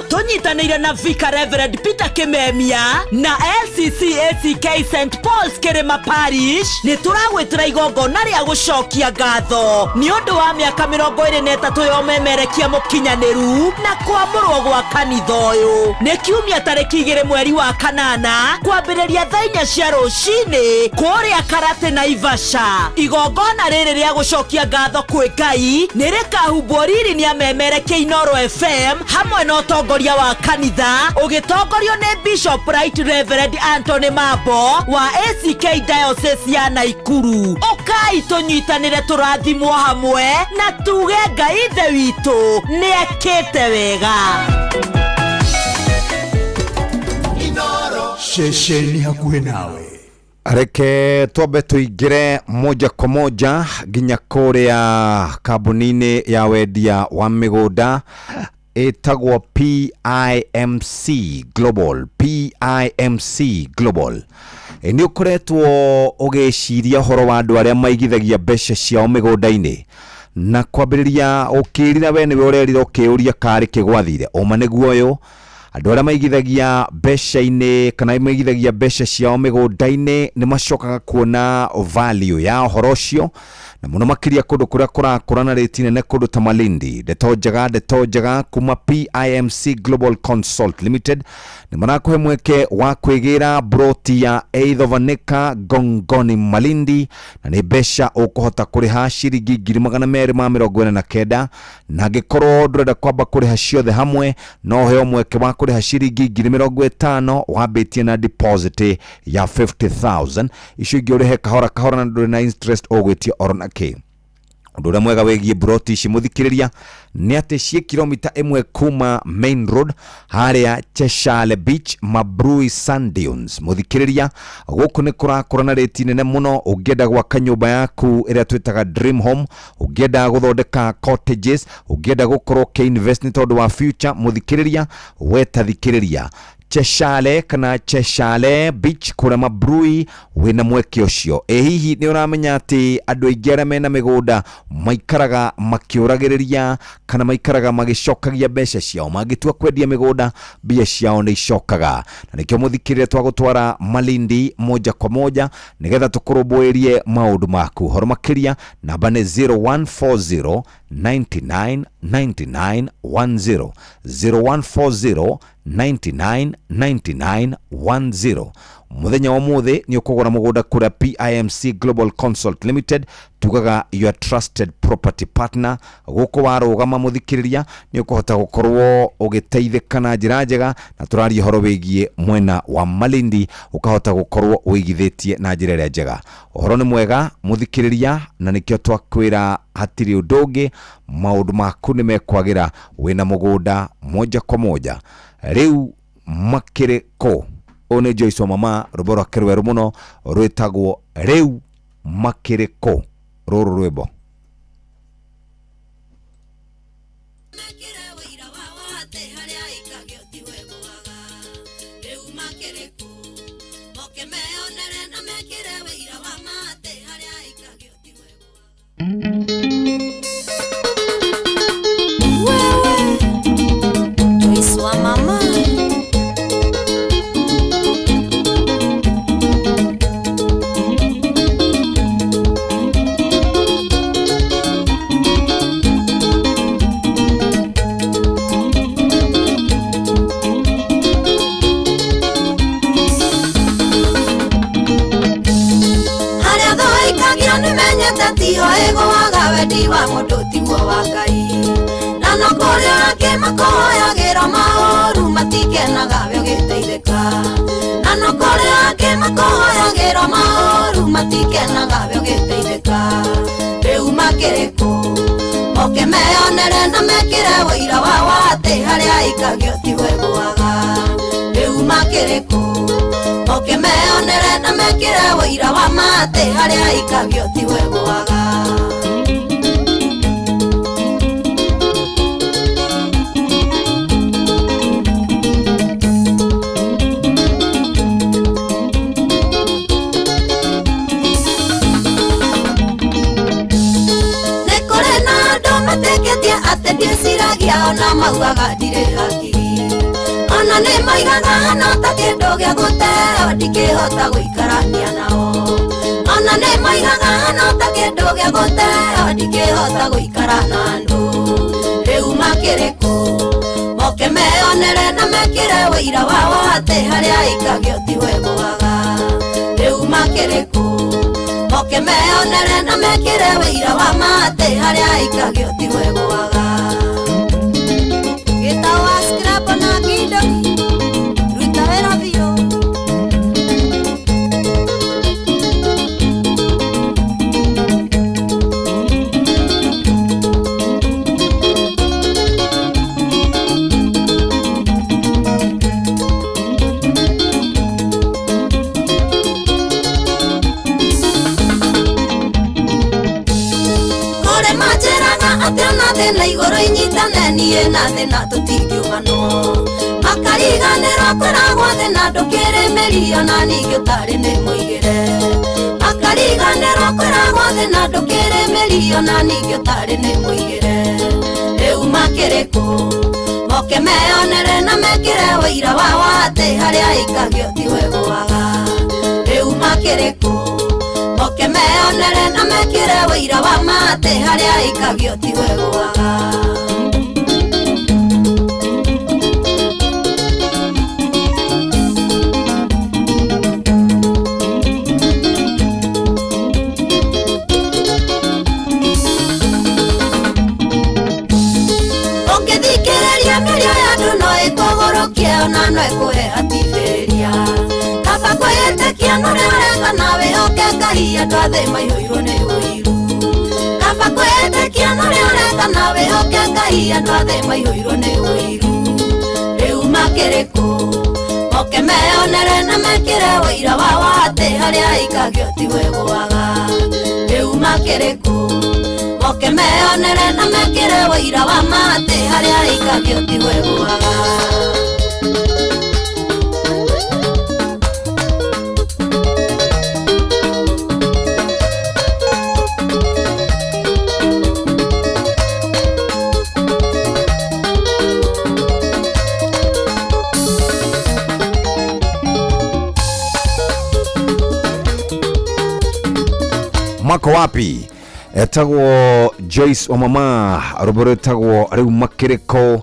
Speaker 1: Tũnyitanĩire na Vicar Reverend Peter Kimemia na LCC ACK St Paul's Kĩrĩma Parish nĩ tũragwĩtĩra igongona rĩa gũcokia ngatho nĩ ũndũ wa mĩaka 23 ya ũmemerekia mũkinyanĩru na kwamũrwo gwa kanitha ũyũ. Nĩ kiumia tarĩki 2 mweri wa 8 kwambĩrĩria thaa 4 cia rũcinĩ kũrĩa Karate Naivasha. Igongona rĩrĩ rĩa gũcokia ngatho kwĩ Ngai nĩ rĩkahumbwo riri nĩ amemerekia Inooro FM hamwe na ũtongoria wa kanitha ũgĩtongorio nĩ Bishop Right Reverend Anthony Mambo wa ACK Diocese ya Naikuru. Ũkai tũnyitanĩre tũrathimwo hamwe na tuge Ngai Ithe witũ nĩekĩte wega.
Speaker 7: Ceceni hakuhĩ nawe.
Speaker 9: Reke twambe tuingire moja kwa moja nginya kuria kambuni-inĩ ya wendia wa mĩgũnda ĩtagwo PIMC Global. PIMC Global nĩ ũkoretwo ũgĩciria ũhoro wa andũ arĩa maigithagia mbeca ciao mĩgũnda-inĩ na kwambĩrĩria ũkĩrira we nĩwe ũrerira ũkĩũria karĩ kĩgwathire ũma nĩguo ũyũ. Andũ arĩa maigithagia mbeca-inĩ kana maigithagia mbeca ciao mĩgũnda-inĩ nĩ macokaga kuona value ya ũhoro ũcio, na mũno makĩria kũndũ kũrĩa kũrakũra na rĩti nene kũndũ ta Malindi. Ndeto njega, ndeto njega kuma PIMC Global Consult Limited nĩ marakũhe mweke wa kwĩgĩra broti ya eighth of an acre Gongoni Malindi, na nĩ mbeca ũkũhota kũrĩha ciringi 249,000, na angĩkorwo ndũrenda kwamba kũrĩha ciothe hamwe no ũheo mweke wa kũrĩha ciringi 50,000 wambĩtie na deposit ya 50,000. Icio ingĩ ũrĩhe kahora kahora na ndũrĩ na interest ũgwĩtia oro na kĩ. Ũndũ ũrĩa mwega wĩgiĩ broti ici mũthikĩrĩria nĩ atĩ ciĩ kilomita 1 kuma main road harĩa Cheshale Beach, Mabrui Sand Dunes. Mũthikĩrĩria, gũkũ nĩ kũrakũra na rĩti nene mũno. Ũngĩenda gwaka nyũmba yaku ĩrĩa twĩtaga dream home, ũngĩenda gũthondeka cottages, ũngĩenda gũkorwo ũkĩ-invest nĩ tondũ wa future, mũthikĩrĩria we ta thikĩrĩria Cheshale kana Cheshale Beach kũrĩa Mabrui wĩna mweke ũcio. Ĩ hihi nĩ ũramenya atĩ andũ aingĩ arĩa mena mĩgũnda maikaraga makĩũragĩrĩria kana maikaraga magĩcokagia mbeca ciao? Mangĩtua kwendia mĩgũnda mbia ciao nĩ icokaga, na nĩkĩo mũthikĩrĩria twagũtwara Malindi moja kwa moja nĩgetha tũkũrũmbũĩrie maũndũ maku. Ũhoro makĩria namba nĩ 0140 99 99 10, 0140 99 99 10. Mũthenya wa ũmũthĩ nĩ ũkũgũra mũgũnda kũrĩa PIMC Global Consult Limited, tugaga your trusted property partner. Gũkũ warũgama mũthikĩrĩria nĩ ũkũhota gũkorwo ũgĩteithĩka na njĩra njega, na tũraria ũhoro wĩgiĩ mwena wa Malindi, ũkahota gũkorwo ũigithĩtie na njĩra ĩrĩa njega. Ũhoro nĩ mwega mũthikĩrĩria, na nĩkĩo twakwĩra hatirĩ ũndũ ũngĩ, maũndũ maku nĩ mekwagĩra wĩna mũgũnda moja kwa moja. Rĩu makĩrĩ kũ? Ũyũ nĩ Joyce wa Mama, rwĩmbo rwake rwerũ mũno rwĩtagwo Rĩu Makĩrĩ Kũ. Rũrũ rwĩmbo
Speaker 10: Joyce wa Mama. Harĩa thũikagia nĩmenyete tiho ĩgũaga wendi wa mũndũ tiguo wa Ngai, na no kũrĩ angĩ makũhoyagĩra maũru matikenaga we ũgĩteithĩka, na no kũrĩ angĩ makũhoyagĩra maũru matikenaga we ũgĩteithĩka. Rĩu makĩrĩ kũ? Moke meyonere na mekĩre ũira wao atĩ harĩa aikagio tiho ĩgũaga. Rĩu makĩrĩ kũ? Moke meyonere na mekĩre ũira wa ma atĩ harĩa aikagio tiho ĩgũaga. Atĩ ndiĩciragia ona maugaga ndirĩ hakiri, Ona nĩ moigaga no ta kĩndũ gĩa gũteo ndingĩhota gũikarania nao. Ona nĩ moigaga no ta kĩndũ gĩa gũteo ndingĩhota gũikara na andũ. Rĩu makĩrĩ kũ moke meonere na mekĩre wĩira wao atĩ harĩa aikagio tiho ĩgũaga. Rĩu makĩrĩ kũ moke meonere na mekĩre wĩira wa ma atĩ harĩa aikagio tiho ĩgũaga. Gĩtawa scrap na kindoki ruta wĩra biũ. Kũrĩ manjĩraga atĩ ona thĩ na igũrũ inyitane niĩ na thĩ na tũtingiumanwo. Makariganĩrwo kwĩragwo thĩ na ndũkĩrĩ mĩri ona ningĩ ũtarĩ nĩ mũigĩre. Makariganĩrwo kwĩragwo thĩ na ndũkĩrĩ mĩri ona ningĩ ũtarĩ nĩ mũigĩre. Rĩu makĩrĩ kũ moke meonere na mekĩre wĩira wao atĩ harĩa aikagio tiho ĩgũaga. Rĩu makĩrĩ kũ moke meonere na mekĩre wĩira wa ma atĩ harĩa aikagio tiho ĩgũaga. Ũngĩthikĩrĩria mĩario ya andũ no ĩkũgũrũkie ona no ĩkũhe hatibĩria. Kaba kwĩĩtĩkia norĩa ũreka na wĩhoke Ngai andũ a thĩ maiyũirwo nĩ ũiru. Kaba kwĩĩtĩkia norĩa ũreka na wĩhoke Ngai andũ a thĩ maiyũirwo nĩ ũiru. Rĩu makĩrĩ kũ moke meonere na mekĩre wĩira wao atĩ harĩa aikagio tiho ĩgũaga. Rĩu makĩrĩ kũ moke meonere na mekĩre wĩira wa ma atĩ harĩa aikagio tiho ĩgũaga.
Speaker 9: Mwako wapi? Etagwo Joyce Omama, rwĩmbo rwĩtagwo rĩu makĩrĩko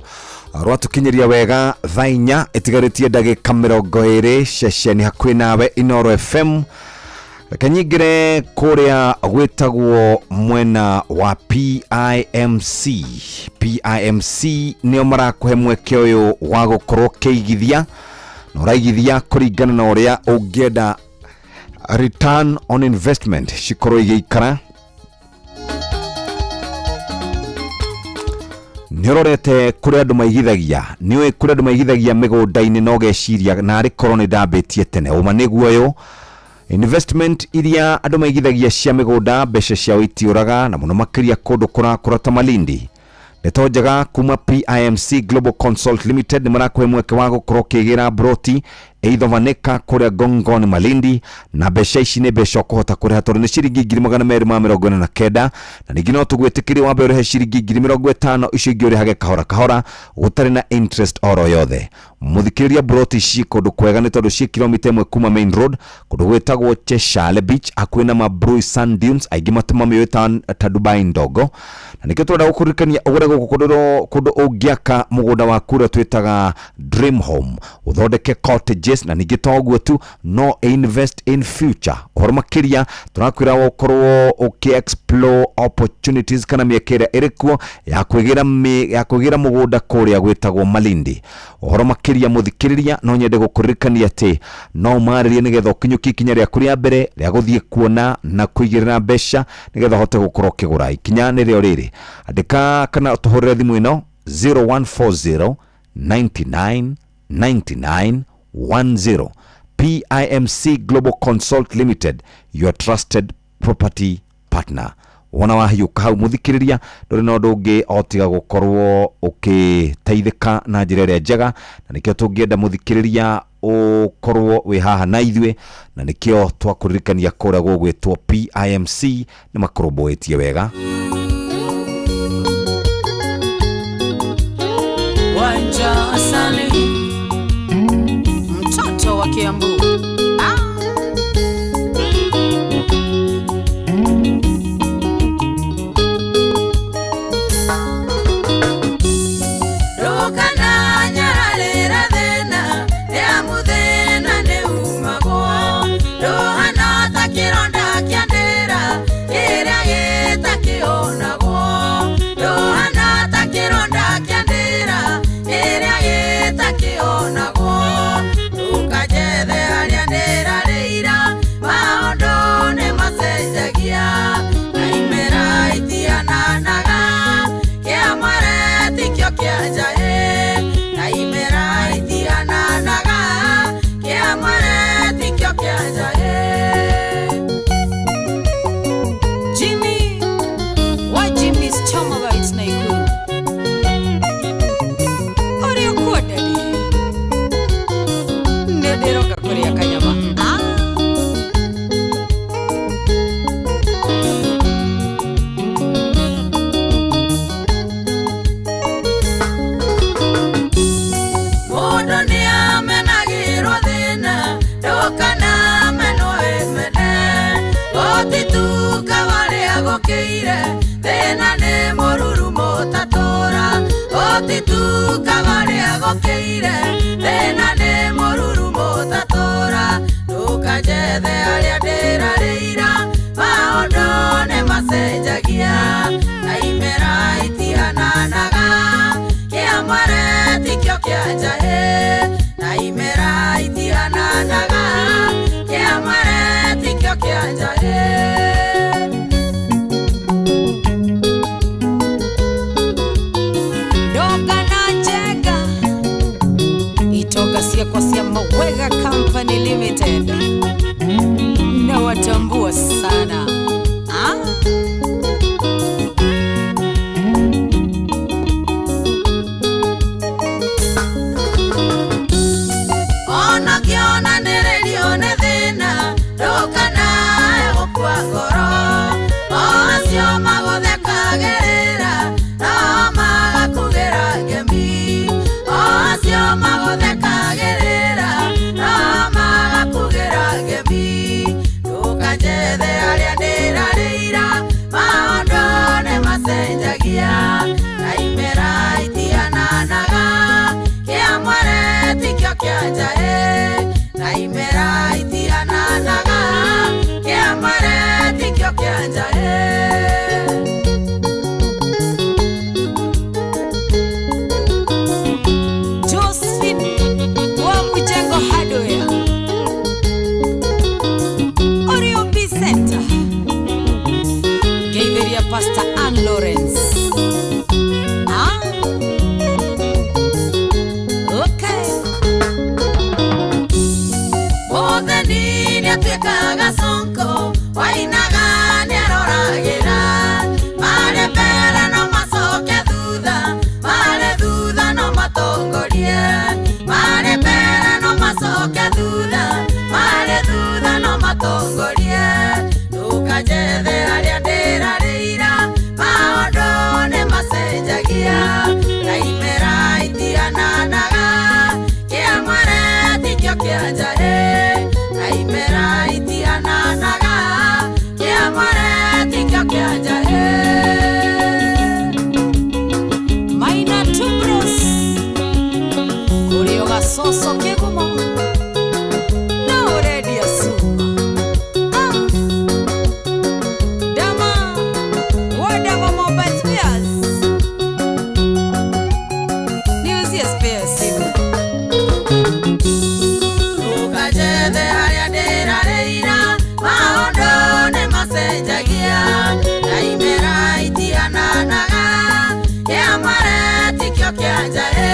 Speaker 9: rwatũkinyĩria wega thaa inya ĩtigarĩtie ndagĩka 20 ceceni hakuhĩ nawe Inoro FM. Reke nyingĩre kũrĩa gwĩtagwo mwena wa PIMC. PIMC nĩo marakũhe mweke ũyũ wa gũkorwo ũkĩigithia na ũraigithia kũringana na ũrĩa ũngĩenda return on investment cikorwo igĩikara. Nĩ ũrorete kũrĩa andũ maigithagia, nĩ ũĩ kũrĩa andũ maigithagia mĩgũnda-inĩ na ũgeciria narĩ korwo nĩ ndambĩtie tene. Ũma nĩguo ũyũ investment iria andũ maigithagia cia mĩgũnda mbeca ciao itiũraga na mũno makĩria kũndũ kũrakũra ta Malindi. Ndeto njega kuma PIMC Global Consult Limited nĩ marakũhe mweke wa gũkorwo ũkĩgĩra broti either Vaneka kũrĩa Gongoni Malindi, na mbeca ici nĩ mbeca ũkũhota kũrĩha tondũ nĩ ciringi 249,000 na ningĩ no tũgwĩtĩkĩrie wambe ũrĩhe ciringi 50,000 icio ingĩ ũrĩhage kahora kahora gũtarĩ na interest oro yothe. Mũthikĩrĩria broti ici kũndũ kwega nĩ tondũ ciĩ kilomita 1 kuma main road kũndũ gwĩtagwo Cheshale Beach hakuhĩ na Mabrui Sand Dunes, aingĩ mamĩũĩ ta Dubai ndogo. Na nĩkĩo tũrenda gũkũririkania ũgũre gũkũ kũndũ ũngĩaka mũgũnda waku ũrĩa twĩtaga dream home, ũthondeke cottages, na ningĩ to ũguo tu no invest in future. Ũhoro makĩria tũrakwĩra ũkorwo ũkĩ explore opportunities kana mĩeke ĩrĩa ĩrĩ kuo ya kwĩgĩra mũgũnda kũrĩa gwĩtagwo Malindi. Ũhoro makĩria mũthikĩrĩria no nyende gũkũririkania atĩ no ũmarĩrie nĩgetha ũkinyũkie ikinya rĩaku rĩa mbere rĩa gũthiĩ kuona na kũigĩrĩra mbeca nĩgetha ũhote gũkorwo ũkĩgũra. Ikinya nĩrĩo rĩrĩ, andĩka kana ũtũhũrĩre thimũ ĩno 0140 99 99 10. PIMC Global Consult Limited, your trusted property partner. Wona wahiũka hau mũthikĩrĩria ndũrĩ na ũndũ ũngĩ o tiga gũkorwo ũkĩteithĩka na njĩra ĩrĩa njega, na nĩkĩo tũngĩenda mũthikĩrĩria ũkorwo wĩ haha na ithuĩ, na nĩkĩo twakũririkania kũrĩa gũgwĩtwo PIMC nĩ makũrũmbũĩtie wega.
Speaker 12: Wanja asali.
Speaker 10: gũkĩire thĩna nĩ mũruru mũtatũra gũtitukaga rĩa gũkĩire thĩna nĩ mũruru mũtatũra ndũkanjethe arĩa ndĩrarĩira maũndũ nĩ macenjagia na imera itihananaga kĩa mwere tikĩo kĩa njahĩ na imera itihananaga kĩa mwere tikĩo kĩa njahĩ.
Speaker 12: Ndoga na Njenga itoga ciakwa cia Mawega Company Limited na watambua sana. Ah?
Speaker 10: Ona kĩona nĩ rĩrio nĩ thĩna ndũkanae gũkua ngoro o acio magũthekagĩrĩra no magakugĩra ngemi o acio magũthekagĩrĩra no magakugĩra ngemi ndũkanjethe arĩa ndĩrarĩira maũndũ nĩ macenjagia na imera itihananaga kĩa mwere tikĩo kĩa njahĩ na imera itihananaga kĩa mwere tikĩo kĩa njahĩ.
Speaker 12: Josephine wa Mjengo Hardware Orion B Center Geitheria Pastor Ann Lawrence. Ah? Okay.
Speaker 10: Mũtheni nĩatuĩkaga sonko wainaga nĩaroragĩra marĩ mbere no macoke thutha marĩ thutha no matongorie marĩ mbere no macoke thutha marĩ thutha no matongorie ndũkanjethe arĩa ndĩrarĩira maũndũ nĩ macenjagia na imera itihananaga kĩa mwere tikĩo kĩa njahĩ na imera itihananaga kĩa mwere tikĩo kĩa njahĩ.
Speaker 12: Maina Tubros Kurioga soso kigumo na urendia cuma. Ah. Dama Wadama Mobile Spares Niuzie spare simu.
Speaker 10: Ndũkanjethe arĩa ndĩrarĩira maũndũ nĩ macenjagia na imera itihananaga kĩa mwere tikĩo kĩa njahĩ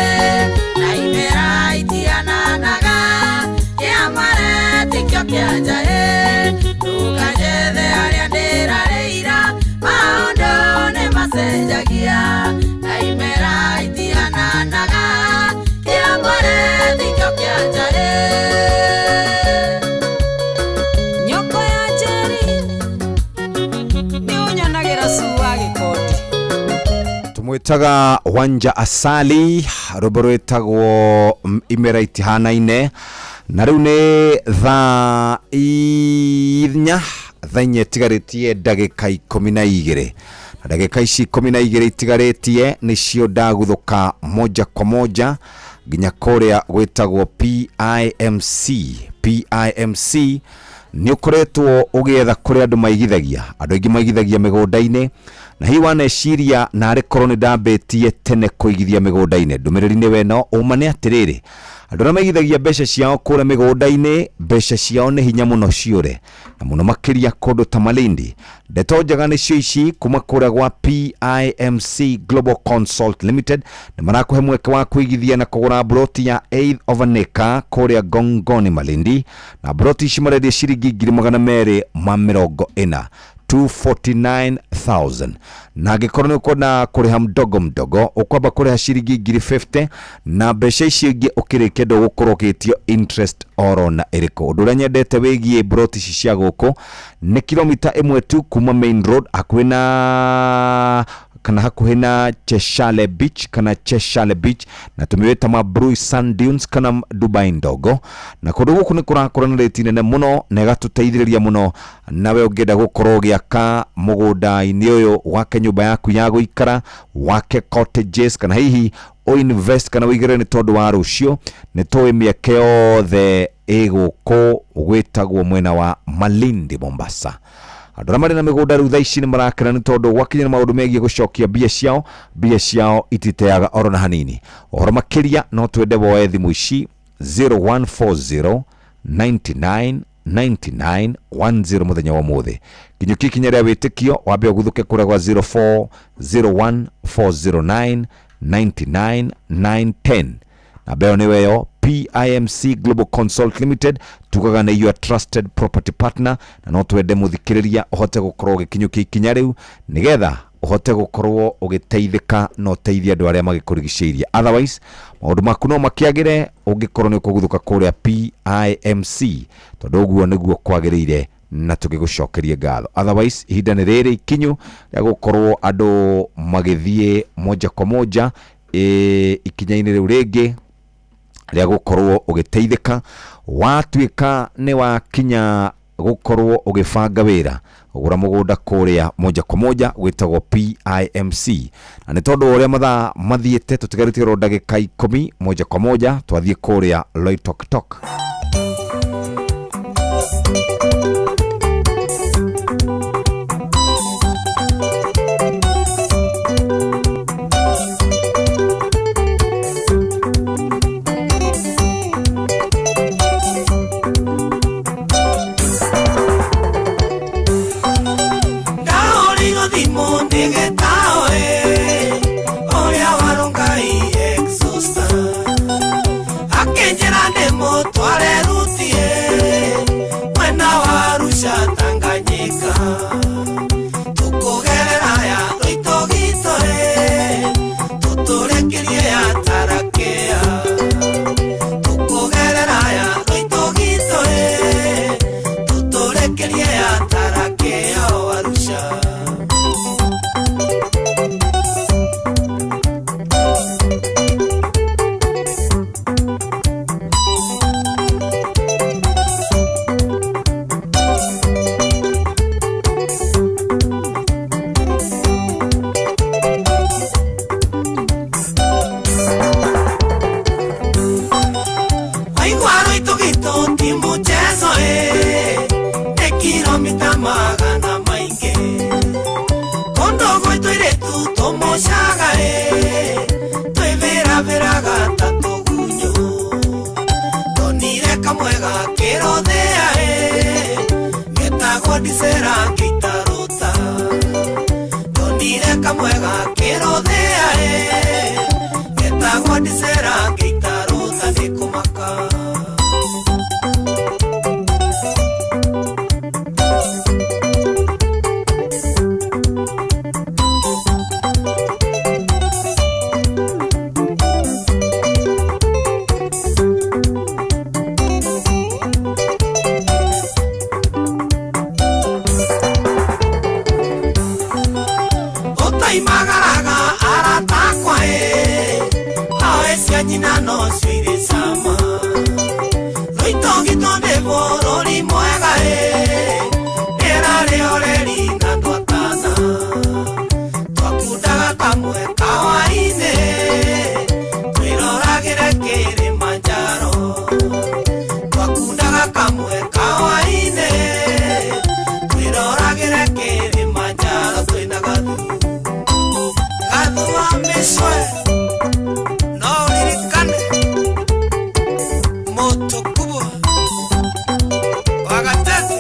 Speaker 10: na imera itihananaga kĩa mwere tikĩo kĩa njahĩ ndũkanjethe arĩa ndĩrarĩira maũndũ nĩ macenjagia na imera itihananaga kĩa mwere tikĩo kĩa njahĩ.
Speaker 12: Nyoko ya Njeri nĩ ũnyonagira cua gĩkondi.
Speaker 9: Tumwitaga Wanja Asali rwimbo rwitagwo imera itihanaine na riu ni thaa 4 thaa 4 itigarĩtie ndagĩka 12 na ndagĩka ici 12 itigarĩtie nĩcio ndaguthuka moja kwa moja nginya kũrĩa gwĩtagwo PIMC. PIMC nĩ ũkoretwo ũgĩetha kũrĩa andũ maigithagia andũ aingĩ maigithagia mĩgũnda-inĩ na hihi waneciria narĩ korwo nĩ ndambĩtie tene kũigithia mĩgũnda-inĩ ndũmĩrĩri nĩ weno ũma nĩ atĩrĩrĩ andũ arĩa maigithagia mbeca ciao kũrĩa mĩgũnda-inĩ mbeca ciao nĩ hinya mũno ciũre na mũno makĩria kũndũ ta Malindi. Ndeto njega nĩcio ici kuma kũrĩa gwa PIMC Global Consult Limited nĩ marakũhe mweke wa kũigithia na kũgũra broti ya eighth of an acre kũrĩa Gongoni Malindi na broti ici marendia ciringi 240,000 249,000 na angĩkorwo nĩ ũkwenda kũrĩha mdogo mdogo ũkwamba kũrĩha ciringi 50,000 na mbeca icio ingĩ ũkĩrĩkia ndũgũkorwo ũgĩtio interest oro na ĩrĩkũ. Ũndũ ũrĩa nyendete wĩgiĩ broti ici cia gũkũ nĩ kilomita 1 tu kuma main road hakuhĩ na Kana hakuhĩ na Cheshale Beach kana Cheshale Beach, na tũmĩũĩ ta Mabrui Sand Dunes kana Dubai ndogo. Na kũndũ gũkũ nĩ kũrakũra na rĩti nene mũno na ĩgatũteithĩrĩria mũno. Nawe ũngĩenda gũkorwo ũgĩaka mũgũnda-inĩ ũyũ, wake nyũmba yaku ya gũikara, wake cottages, kana hihi ũinvest kana ũigĩrĩre nĩ tondũ wa rũciũ, nĩ tũĩ mĩeke yothe ĩ gũkũ gwĩtagwo mwena wa Malindi, Mombasa. Andũ arĩa marĩ na mĩgũnda rĩu thaa ici nĩ marakena nĩ tondũ gwakinya nĩ maũndũ megiĩ gũcokia mbia ciao, mbia ciao ititeaga oro na hanini. Ũhoro makĩria no twende woe thimũ ici 0140 99 99 10 mũthenya wa ũmũthĩ. Kinyũkia ikinya rĩa wĩtĩkio, wambe ũguthũke kũrĩa gwa 0401 409 99 910. Namba ĩyo nĩyo ĩyo PIMC Global Consult Limited, tugaga nĩ your trusted property partner. Na no twende mũthikĩrĩria ũhote gũkorwo ũgĩkinyũkia ikinya rĩu nĩgetha ũhote gũkorwo ũgĩteithĩka na ũteithie andũ arĩa magĩkũrigicĩirie. Otherwise maũndũ maku no makĩagĩre ũngĩkorwo nĩ ũkũguthũka kũrĩa PIMC, tondũ ũguo nĩguo kwagĩrĩire na tũgĩgũcokerie ngatho. Otherwise ihinda nĩ rĩrĩ ikinyu rĩa gũkorwo andũ magĩthiĩ moja kwa moja ikinya-inĩ rĩu rĩngĩ rĩa gũkorwo ũgĩteithĩka. Watuĩka nĩ wakinya gũkorwo ũgĩbanga wĩra ũgũra mũgũnda kũrĩa moja kwa moja gwĩtagwo PIMC. Na nĩ tondũ wa ũrĩa mathaa mathiĩte, tũtigarĩtie oro ndagĩka 10, moja kwa moja twathiĩ kũrĩa Loitoktok.
Speaker 4: Ndahũrĩirwo thimũ nĩgetawe ũrĩa warũngai exhauster, akĩnjĩra ndĩmũtware rutie mwena wa Arusha Tanganyika, tũkũgerera ya Loitogito tũtũrĩkĩrie ya Tarakea, tũkũgerera ya Loitogito tũtũrĩkĩrie ya Tarakea o Arusha. Waigua Loitogito ti mũchezo nĩ kilomita magana maingĩ, kũndũ gwitũ airĩtu tũmũcaga twĩvĩravĩraga ta tũgunyũ, ndonire kamwe gakĩrothĩa getagwo ndicera ngĩitarũta, ndonire kamwe gakĩrothĩa getagwo ndicera ngĩitarũta nĩ kũmaka. Ũtoimagaraga arata akwa awe cia nyina no cio irĩ cama, Loitogito nĩ bũrũri mwega rĩera rĩhoreri na twatana, twakundaga kamwe kawainĩ twĩroragĩre Kilimanjaro, twakundaga kamwe kawainĩ twĩroragĩre Kilimanjaro twĩna gathu gathu wa mĩcwe no ũririkane moto kubwa wa gatete.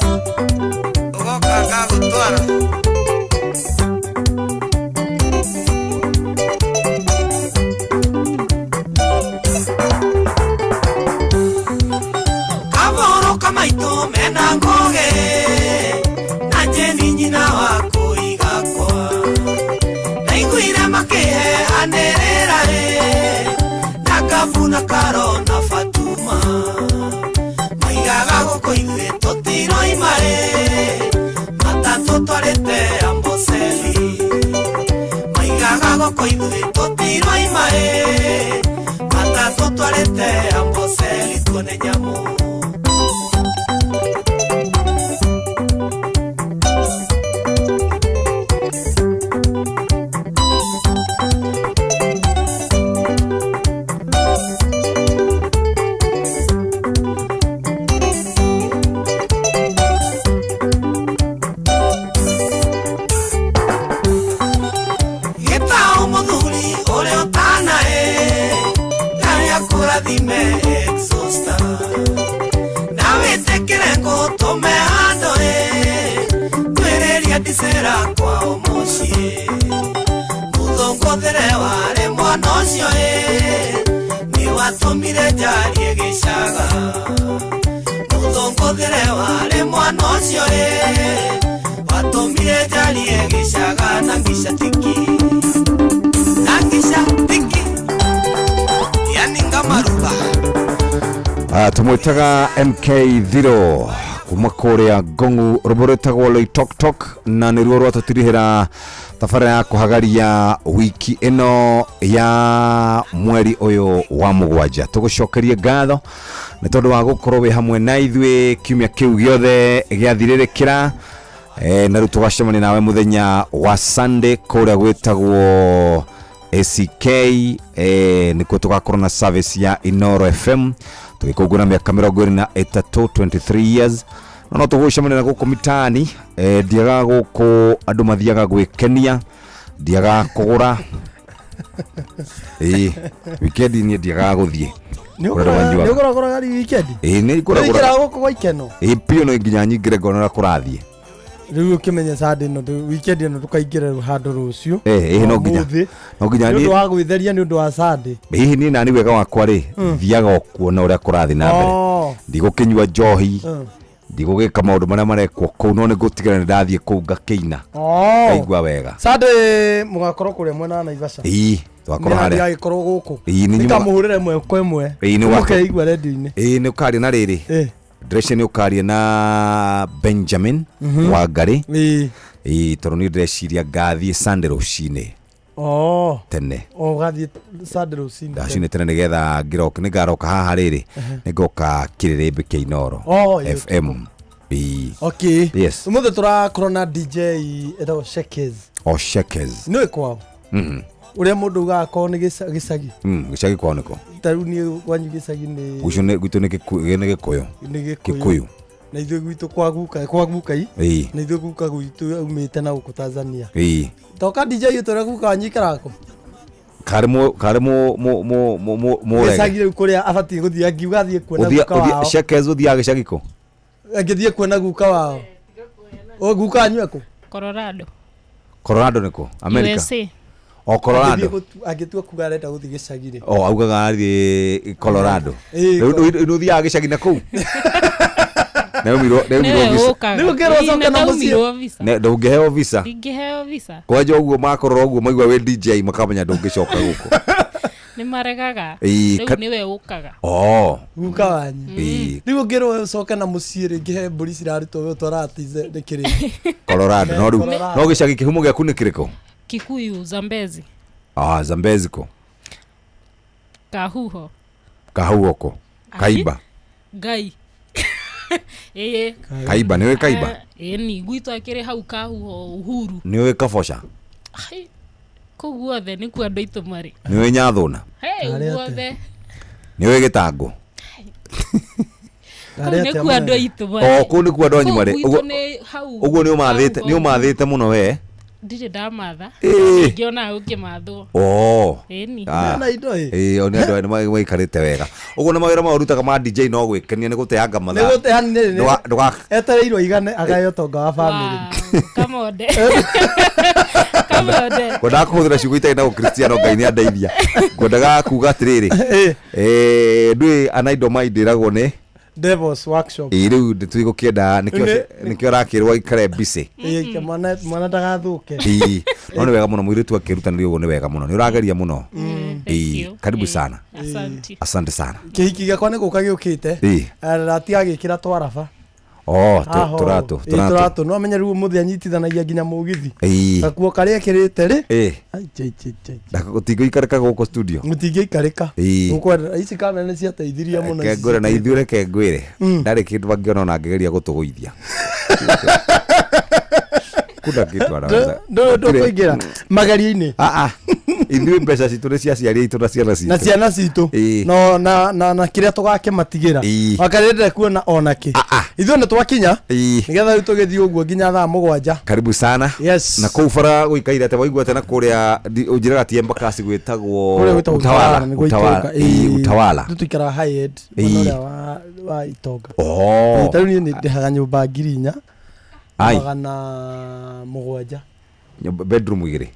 Speaker 4: Watũmire njarie gĩcaga Mũthũngũthĩre warĩ mwana ũcio ĩ Watũmire njarie gĩcaga na ngica tiki Na ngica tiki Yani ngamaruba.
Speaker 9: Tumwĩtaga MK Thiro kuma kũrĩa Ngongu, rũmbo rwĩtagwo Loitoktok, na nĩruo rwatũtirihĩra tabarĩra ya kũhagaria wiki ĩno ya mweri ũyũ wa mũgwanja. Tũgũcokerie ngatho nĩ tondũ wa gũkorwo wĩ hamwe na ithuĩ kiumia kĩu gĩothe gĩathirĩrĩkĩra. Na rĩu tũgacemania nawe mũthenya wa Sunday kũrĩa gwĩtagwo ACK, nĩkuo tũgakorwo na service ya Inoro FM tũgĩkũngũĩra mĩaka 23, 23 years. No tũgũcemania na gũkũ mitaani. Ndiaga gũkũ andũ mathiaga gwĩkenia, ndiaga kũgũra. Weekend niĩ ndiagaga gũthiĩ.
Speaker 14: Nĩ ũgũragũraga rĩ weekend?
Speaker 9: Nĩ ngũragũraga.
Speaker 14: Nĩ ũingĩraga gũkũ gwa ikeno?
Speaker 9: Biũ, no nginya nyingĩre ngona ũrĩa kũrathiĩ.
Speaker 14: Rĩu ũkĩmenye Sunday ĩno, weekend ĩno ndũkaingĩre rĩu handũ rũciũ.
Speaker 9: No nginya. No nginya
Speaker 14: niĩ. Nĩ ũndũ wa gwĩtheria nĩ ũndũ wa Sunday.
Speaker 9: Hihi niĩ nani wega wakwa rĩ, thiaga o kuona ũrĩa kũrathiĩ na mbere. Ndigũkĩnyua njohi, ndigũgĩka maũndũ marĩa marekwo kũu, no nĩngũtigĩrĩra nĩ ndathiĩ kũu ngakĩina. Ngaigua wega.
Speaker 14: Sunday mũgakorwo kũrĩa mwena wa Naivasha.
Speaker 9: Tũgakorwo harĩa.
Speaker 14: Nĩagĩkorwo gũkũ. Nĩkamũhũrĩra ĩmwe kwa ĩmwe. Mũkeigua redio-inĩ.
Speaker 9: Nĩ ũkaria na rĩrĩ. Ndĩreciria nĩ ũkaria na Benjamin Wangari. Tondũ niĩ ndĩreciria ngathiĩ Sunday rũcinĩ. Tene.
Speaker 14: Ũgathiĩ Sunday rũcinĩ.
Speaker 9: Rũcinĩ tene nĩgetha ngĩroka, nĩngaroka haha rĩrĩ, nĩngoka kĩrĩrĩmbĩ kĩa Inoro FM.
Speaker 14: Okay.
Speaker 9: Yes.
Speaker 14: Ũmũthĩ tũrakorwo na DJ etagwo Shekes.
Speaker 9: O Shekes.
Speaker 14: Nĩũĩ kwao? Ũrĩa mũndũ ugaga akorwo nĩ gĩcagi.
Speaker 9: Gĩcagi kwao nĩkũ?
Speaker 14: Ta rĩu niĩ kwanyu gĩcagi nĩ
Speaker 9: Gwitũ nĩ Gĩkũyũ.
Speaker 14: Nĩ
Speaker 9: Gĩkũyũ.
Speaker 14: Na ithuĩ gwitũ kwa guka, kwa gukai. Na ithuĩ guka gwitũ aumĩte na gũkũ Tanzania. Toka DJ ũtũre guka wanyu ikaraga kũ?
Speaker 9: Karĩ mũrege.
Speaker 14: Gĩcagi rĩu kũrĩa abatiĩ gũthiĩ angiuga athiĩ kuona guka wao.
Speaker 9: Shekes ũthiaga gĩcagi kũ?
Speaker 14: Angĩthiĩ kuona guka wao. O guka wanyu ekũ?
Speaker 15: Colorado.
Speaker 9: Colorado nĩkũ? America.
Speaker 15: USA.
Speaker 9: O Colorado.
Speaker 14: Angĩtua kuga arenda gũthiĩ gĩcagi rĩ.
Speaker 9: O augaga athiĩ Colorado. Rĩu ũthiaga gĩcagi na kũu? Ndũngĩheo visa.
Speaker 15: Ndingĩheo visa.
Speaker 9: Kwanja ũguo makorora ũguo maigua wĩ DJ makamenya ndũngĩcoka gũkũ.
Speaker 15: Nĩ maregaga. Rĩu nĩwe ũkaga.
Speaker 14: Guka wanyu. Rĩu ũngĩrwo ũcoke na mũciĩ rĩngĩ he mbũri cirarutwo we ũtwaraga nĩ kĩrĩ.
Speaker 9: Colorado. No rĩu no gĩcagi kĩhumo gĩaku nĩ kĩrĩkũ?
Speaker 15: Kikuyu, Zambezi.
Speaker 9: Zambezi ko?
Speaker 15: Kahuho.
Speaker 9: Kahuho ko? Kaiba.
Speaker 15: Ngai.
Speaker 9: Kaiba, nĩũĩ Kaiba?
Speaker 15: Ni gwitũ akĩrĩ hau Kahuho Uhuru.
Speaker 9: Nĩũĩ Kaboca?
Speaker 15: Kũu guothe nĩkuo andũ aitũ marĩ.
Speaker 9: Nĩũĩ Nyathũna?
Speaker 15: Guothe.
Speaker 9: Nĩũĩ Gĩtangũ?
Speaker 15: Kũu nĩkuo andũ aitũ marĩ.
Speaker 9: Kũu nĩkuo andũ anyu marĩ. Ũguo nĩ ũmathĩte mũno we?
Speaker 15: Ndirĩ ndamatha. Ngĩona ũkĩmathwo.
Speaker 9: Nĩ andũ maikarĩte wega. Ũguo na mawĩra maya ũrutaga ma DJ no gwĩkenia nĩ gũteanga mathaa.
Speaker 14: Nĩ gũteanĩria. Etereirwo aigane agae ũtonga wa bamĩrĩ.
Speaker 15: Kamonde. Kamonde.
Speaker 9: Ngwendaga kũhũthĩra ciugo itarĩ na ũkristiano, Ngai nĩ andeithia. Ngwendaga kuga atĩrĩrĩ, ndũĩ anaindo maindĩragwo nĩ
Speaker 14: Devil's Workshop.
Speaker 9: Rĩu nĩtũgũkĩenda nĩkĩo arakĩrwo aikare busy.
Speaker 14: Mwana ndagathũke.
Speaker 9: No nĩ wega mũno mũirĩtu akĩrutanĩria ũguo, nĩ wega mũno. Nĩ ũrageria mũno. Karibu sana.
Speaker 15: Asante.
Speaker 9: Asante sana.
Speaker 14: Kĩhiki gĩakwa nĩ gũka gĩũkĩte. Ratiga gĩkĩra twaraba.
Speaker 9: Tũratũ.
Speaker 14: Tũratũ. No amenye rĩu ũmũthĩ anyitithanagia nginya mũgithi. Gakuo karĩa ekĩrĩte rĩ.
Speaker 9: Gũtingĩikarĩka gũkũ studio.
Speaker 14: Gũtingĩikarĩka. Gũkwenda ici kamera nĩ ciateithirie mũno.
Speaker 9: Reke ngwĩre na ithuĩ, reke ngwĩre. Ndarĩ kĩndũ bangĩona ona angĩgeria gũtũgũithia. Kuna kitu anaweza.
Speaker 14: Ndũkũingĩra magerio-inĩ.
Speaker 9: Ithuĩ mbeca citũ nĩ cia aciari aitũ na ciana citũ.
Speaker 14: Na ciana citũ. No na kĩrĩa tũgakĩmatigĩra. Wakarĩndĩre kuona ona kĩ. Ithuĩ nĩ twakinya. Nĩgetha rĩu tũgĩthiĩ ũguo nginya thaa 7.
Speaker 9: Karibu sana.
Speaker 14: Yes.
Speaker 9: Na kũu bara gũikaire atĩa, waigua atĩa na kũrĩa ũnjĩraga ti Embakasi gwĩtagwo
Speaker 14: Utawala.
Speaker 9: Utawala.
Speaker 14: Rĩu tũikaraga high end mwena ũrĩa wa Itonga. Ta rĩu niĩ nĩ ndĩhaga nyũmba 4,700.
Speaker 9: Bedroom 2.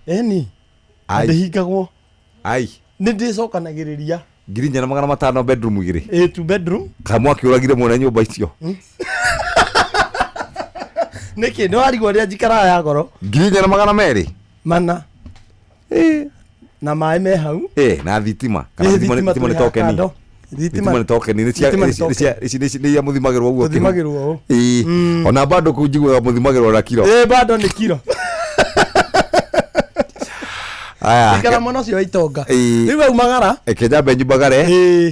Speaker 14: Ĩni. Ndĩhingagwo.
Speaker 9: Ai.
Speaker 14: Nĩ ndĩcokanagĩrĩria.
Speaker 9: 4,500 bedroom igĩrĩ.
Speaker 14: Ĩ, two bedroom.
Speaker 9: Kamwaki ũragire mwene nyũmba icio.
Speaker 14: Nĩkĩ nĩ warigwo ũrĩa njikaraga ya goro?
Speaker 9: 4,200.
Speaker 14: Mana. Na maĩ me hau.
Speaker 9: Na thitima. Kana
Speaker 14: Ĩ,
Speaker 9: thitima
Speaker 14: thitima
Speaker 9: thitima nĩ
Speaker 14: tũrĩhaga
Speaker 9: tokeni.
Speaker 14: kando.
Speaker 9: Thitima nĩ tokeni. Nĩ cia
Speaker 14: Thitima nĩ
Speaker 9: nĩ cia
Speaker 14: token.
Speaker 9: ici nĩ iria mũthimagĩrwo ũguo.
Speaker 14: Tũthimagĩrwo ũũ.
Speaker 9: Ĩ. Ona bado kũu njiguaga mũthimagĩrwo na kiro.
Speaker 14: Ĩ, bado nĩ kiro.
Speaker 9: Aya.
Speaker 14: Ikara mwana ũcio wa itonga.
Speaker 9: Ĩ.
Speaker 14: Rĩu aumagara.
Speaker 9: Reke njambe nyumbagare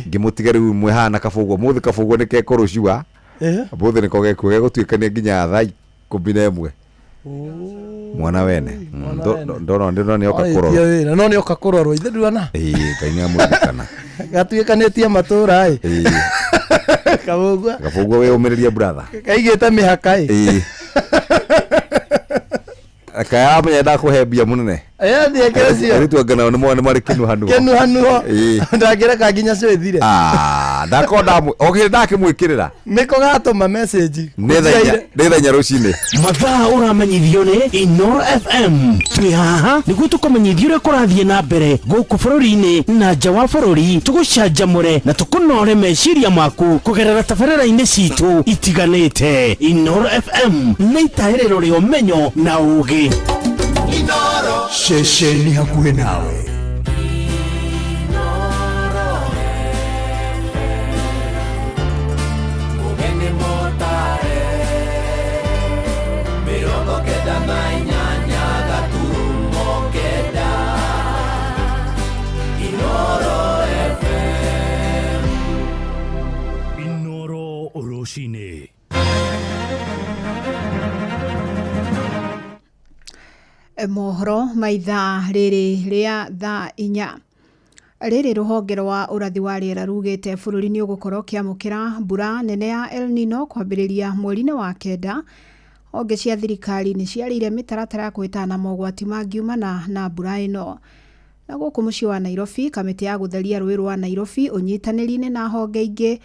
Speaker 9: ngĩmũtige rĩu mwĩ haha na kabũgwa mũthĩ kabũgwa nĩ kekũrũciwa mũthĩ nĩko gekuo gegũtuĩkania nginya thaa 11 mwana wene. Ndona ndona nĩoka
Speaker 14: Arĩtie
Speaker 9: kũrorwo.
Speaker 14: wĩra no nĩoka kũrorwo ithe nduona.
Speaker 9: Ĩĩ, Ngai nĩamũririkana.
Speaker 14: Gatuĩkanĩtie matũra ĩ.
Speaker 9: Ĩĩ.
Speaker 14: Kabũgwa.
Speaker 9: Kabũgwa wĩyũmĩrĩrie brother.
Speaker 14: Kaigĩte mĩhaka ĩ.
Speaker 9: Ĩĩ. Kaya amenya ndakũhe mbia mũnene.
Speaker 14: Thiĩ cio.
Speaker 9: Airĩtu anga nao nĩmona nĩ marĩ kĩnuhanuho.
Speaker 14: Kĩnuhanuho.
Speaker 9: Ĩĩ.
Speaker 14: Ndangĩreka nginya cio ithire.
Speaker 9: Ah, ndakorwo ndamũ okĩrĩ ndakĩmwĩkĩrĩra.
Speaker 14: Nĩko gatũma message.
Speaker 9: Nĩ thaa 4 rũcinĩ.
Speaker 8: Mathaa ũramenyithio nĩ Inoro FM. Twĩ haha nĩguo tũkũmenyithia ũrĩa kũrathiĩ na mbere gũkũ bũrũri-inĩ na nja wa bũrũri, tũgũcanjamũre na tũkũnore meciria maku kũgerera tabarĩra-inĩ citũ itiganĩte. Inoro FM nĩ itaĩrĩro rĩa ũmenyo na ũgĩ.
Speaker 7: Ceceni hakuhĩ nawe.
Speaker 4: Mugeni motare 98 gaturumo 9 Inoro FM.
Speaker 7: Inoro rũcinĩ.
Speaker 13: Mohoro ma ithaa rĩrĩ rĩa thaa 4. Rĩrĩ rũhonge rwa ũrathi wa rĩera rugĩte bũrũri nĩ ũgũkorwo ũkĩamũkĩra mbura nene ya El Nino kwambĩrĩria mweri-inĩ wa 9. Honge cia thirikari nĩ ciarĩire mĩtaratara ya kũhĩtana na mogwati mangiumana na mbura ĩno. Na gũkũ mũciĩ wa Nairobi, kamĩtĩ ya gũtheria rũĩ rwa Nairobi ũnyitanĩri-inĩ na honge ingĩ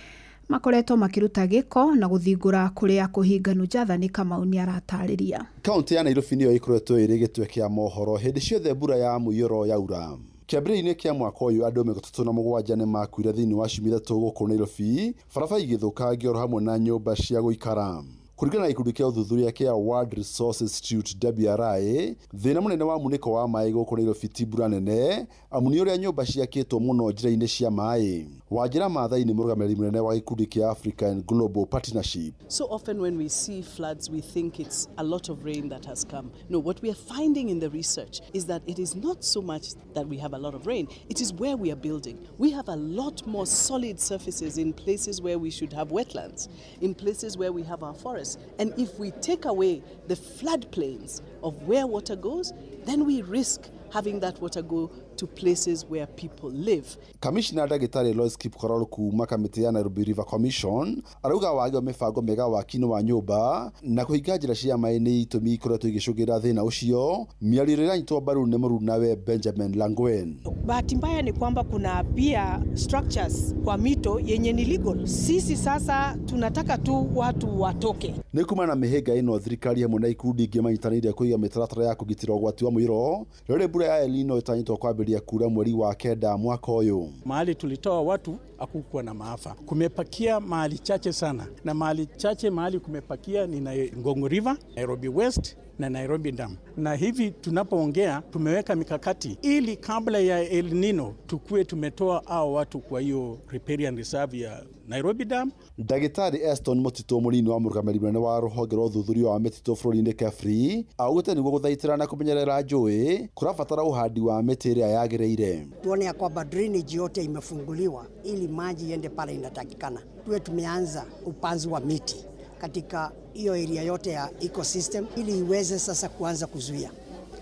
Speaker 13: makoretwo makĩruta gĩko na gũthingũra kũrĩa kũhinganu. Jathani Kamau nĩaratarĩria.
Speaker 16: Kaunti ya Nairobi nĩyo ĩkoretwo ĩrĩ gĩtwe kĩa mohoro hĩndĩ ciothe mbura ya mũiyũro yaura. Kĩambĩrĩria-inĩ kĩa mwaka ũyũ andũ 37 nĩ makuire thĩinĩ wa ciumia 3 gũkũ Nairobi, barabara igĩthũkangio oro hamwe na nyũmba cia gũikara. Kũringana na gĩkundi kĩa ũthuthuria kĩa World Resources Institute WRI, thĩna mũnene wa munĩko wa maĩ gũkũ Nairobi ti mbura nene, amu nĩ ũrĩa nyũmba ciakĩtwo mũno njĩra-inĩ cia maĩ. Wanjĩra Maathai nĩ mũrũgamĩrĩri mũnene wa gĩkundi kĩa African Global Partnership.
Speaker 18: So often when we see floods, we think it's a lot of rain that has come. No, what we are finding in the research is that it is not so much that we have a lot of rain, it is where we are building. We have a lot more solid surfaces in places where we should have wetlands, in places where we have our forests. And if we take away the floodplains of where water goes, then we risk having that water go to places where people live.
Speaker 16: Kamishna ndagĩtarĩ Lois Kipkoror kuma kamĩtĩ ya Nairobi River Commission arauga wagi wa mĩbango mĩega waki-inĩ wa nyũmba na kũhinga njĩra cia maĩ nĩ itũmi ikoretwo igĩcũngĩra thĩna ũcio. Mĩario ĩrĩa ĩranyitwo mbaru nĩ mũrunawe Benjamin Langwen.
Speaker 19: Bahati mbaya ni kwamba kuna pia structures kwa mito yenye ni legal. Sisi sasa tunataka tu watu watoke.
Speaker 16: Nĩ kumana na mĩhĩnga ĩno thirikari hamwe na ikundi ingĩ manyitanĩire kũiga mĩtaratara ya kũgitĩra ũgwati wa mũiyũro rĩrĩ mbura ya El Nino ĩtanyĩtwo kwambĩrĩria kura mweri wa 9 mwaka ũyũ.
Speaker 20: Mahali tulitoa watu hakukuwa na maafa. Kumepakia mahali chache sana, na mahali chache mahali kumepakia ni Ngong River, Nairobi West na Nairobi Dam. Na hivi tunapoongea tumeweka mikakati ili kabla ya El Nino tukue tumetoa hao watu kwa hiyo riparian reserve ya Nairobi Dam.
Speaker 16: Ndagĩtarĩ Eston Mũtitũ mũnini wa mũrũgamĩrĩri mũnene wa rũhonge rwa ũthuthuria wa mĩtitũ bũrũri-inĩ KEFRI augĩte nĩguo gũthaitĩra na kũmenyerera njũĩ kũrabatara ũhandi wa mĩtĩ ĩrĩa yagĩrĩire.
Speaker 22: Tuone ya kwamba drainage yote imefunguliwa ili maji iende pale inatakikana. Tuwe tumeanza upanzi wa miti katika hiyo area yote ya ecosystem ili iweze sasa kuanza kuzuia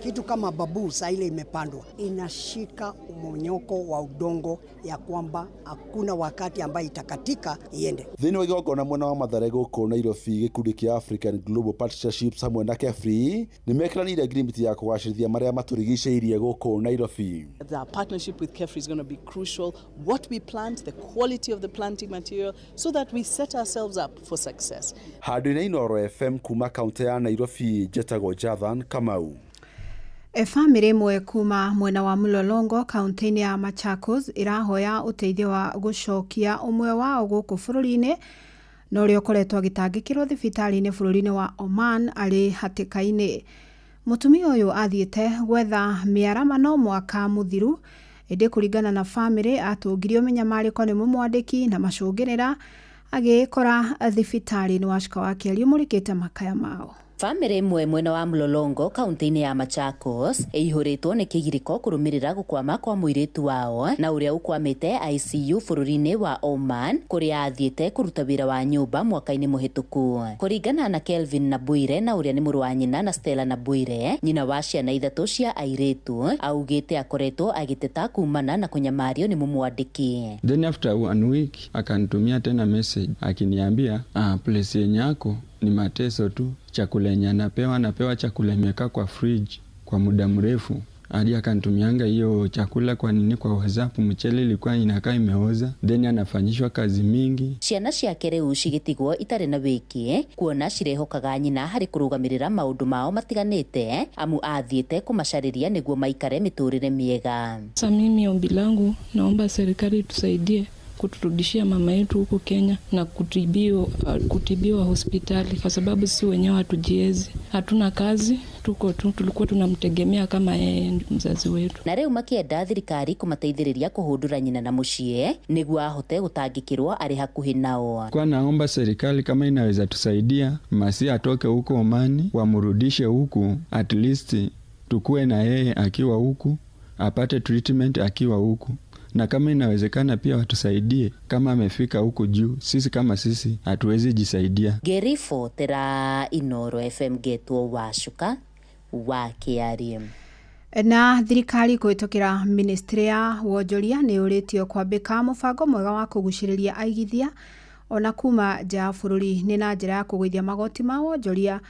Speaker 22: kitu kama babu. Saa ile imepandwa inashika umonyoko wa udongo ya kwamba hakuna wakati ambayo itakatika iende.
Speaker 16: Thĩinĩ wa igongona mwena wa Mathare gũkũ Nairobi, gĩkundi kĩa African Global Partnerships hamwe na KEFRI nĩ mekĩranĩire ngirimiti ya kũgacĩrithia marĩa matũrigicĩirie gũkũ Nairobi.
Speaker 18: The partnership with KEFRI is going to be crucial. What we plant, the quality of the planting material, so that we set ourselves up for success.
Speaker 16: Handũ-inĩ Inooro FM kuma kaunti ya Nairobi, njetagwo Jathan Kamau.
Speaker 13: Bamĩrĩ ĩmwe kuma mwena wa Mlolongo kaunti-inĩ ya Machakos ĩrahoya ũteithio wa gũcokia ũmwe wao gũkũ bũrũri-inĩ na ũrĩa ũkoretwo agĩtangĩkĩrwo thibitarĩ-inĩ bũrũri-inĩ wa Oman arĩ hatĩka-inĩ. Mũtumia ũyũ athiĩte gwetha mĩaramano mwaka mũthiru, ĩndĩ kũringana na bamĩrĩ atũngirio mĩnyamarĩko nĩ mũmwandĩki na macũngĩrĩra agĩĩkora thibitarĩ-inĩ. Wacuka wa Kĩario mũrĩkĩte makaya mao.
Speaker 6: Bamĩrĩ ĩmwe mwena wa Mlolongo kaunti-inĩ ya Machakos ĩihũrĩtwo nĩ kĩgirĩko kũrũmĩrĩra gũkwama kwa mũirĩtu wao na ũrĩa ũkwamĩte ICU bũrũri-inĩ wa Oman kũrĩa athiĩte kũruta wĩra wa nyũmba mwaka-inĩ mũhĩtũku. Kũringana na Kelvin Nabwire na ũrĩa nĩ mũrũ wa nyina na Stella Nabwire, nyina wa ciana ithatũ cia airĩtu, augĩte akoretwo agĩteta kumana na kũnyamario nĩ mũmwandĩki.
Speaker 25: Then after one week akanitumia tena message akiniambia, place yenye yako ni mateso tu, chakula yenye anapewa chakula imekaa kwa fridge kwa muda mrefu. Hadi akanitumianga hiyo chakula kwa nini kwa WhatsApp, mchele ilikuwa inakaa imeoza. Then anafanyishwa kazi mingi.
Speaker 6: Ciana ciake rĩu cigĩtigwo itarĩ na wĩki kuona cirehokaga nyina harĩ kũrũgamĩrĩra maũndũ mao matiganĩte amu athiĩte kũmacarĩria nĩguo maikare mĩtũrĩre mĩega.
Speaker 17: Sasa mimi ombi langu, naomba serikali tusaidie kuturudishia mama yetu huku Kenya na kutibiwa hospitali, kwa sababu si wenyewe hatujiezi, hatuna kazi, tuko tu, tulikuwa tunamtegemea kama yeye mzazi wetu.
Speaker 6: Na rĩu makĩenda thirikari kũmateithĩrĩria kũhũndũra nyina na mũciĩ nĩguo ahote gũtangĩkĩrwo arĩ hakuhĩ nao.
Speaker 25: Kwa naomba serikali kama inaweza tusaidia, Masi atoke huko Omani, wamrudishe huku, at least tukue na yeye akiwa huku, apate treatment akiwa huku. Na kama inawezekana pia watusaidie kama amefika huko juu, sisi kama sisi hatuwezi jisaidia.
Speaker 6: Gerifo tera Inoro FM getwo Wacuka wa Kĩarie.
Speaker 13: Na thirikari kũhĩtũkĩra ministry ya wonjoria nĩ ũrĩtio kwambĩka mũbango mwega wa kũgucĩrĩria aigithia ona kuma nja ya bũrũri nĩ na njĩra ya kũgũithia magoti ma wonjoria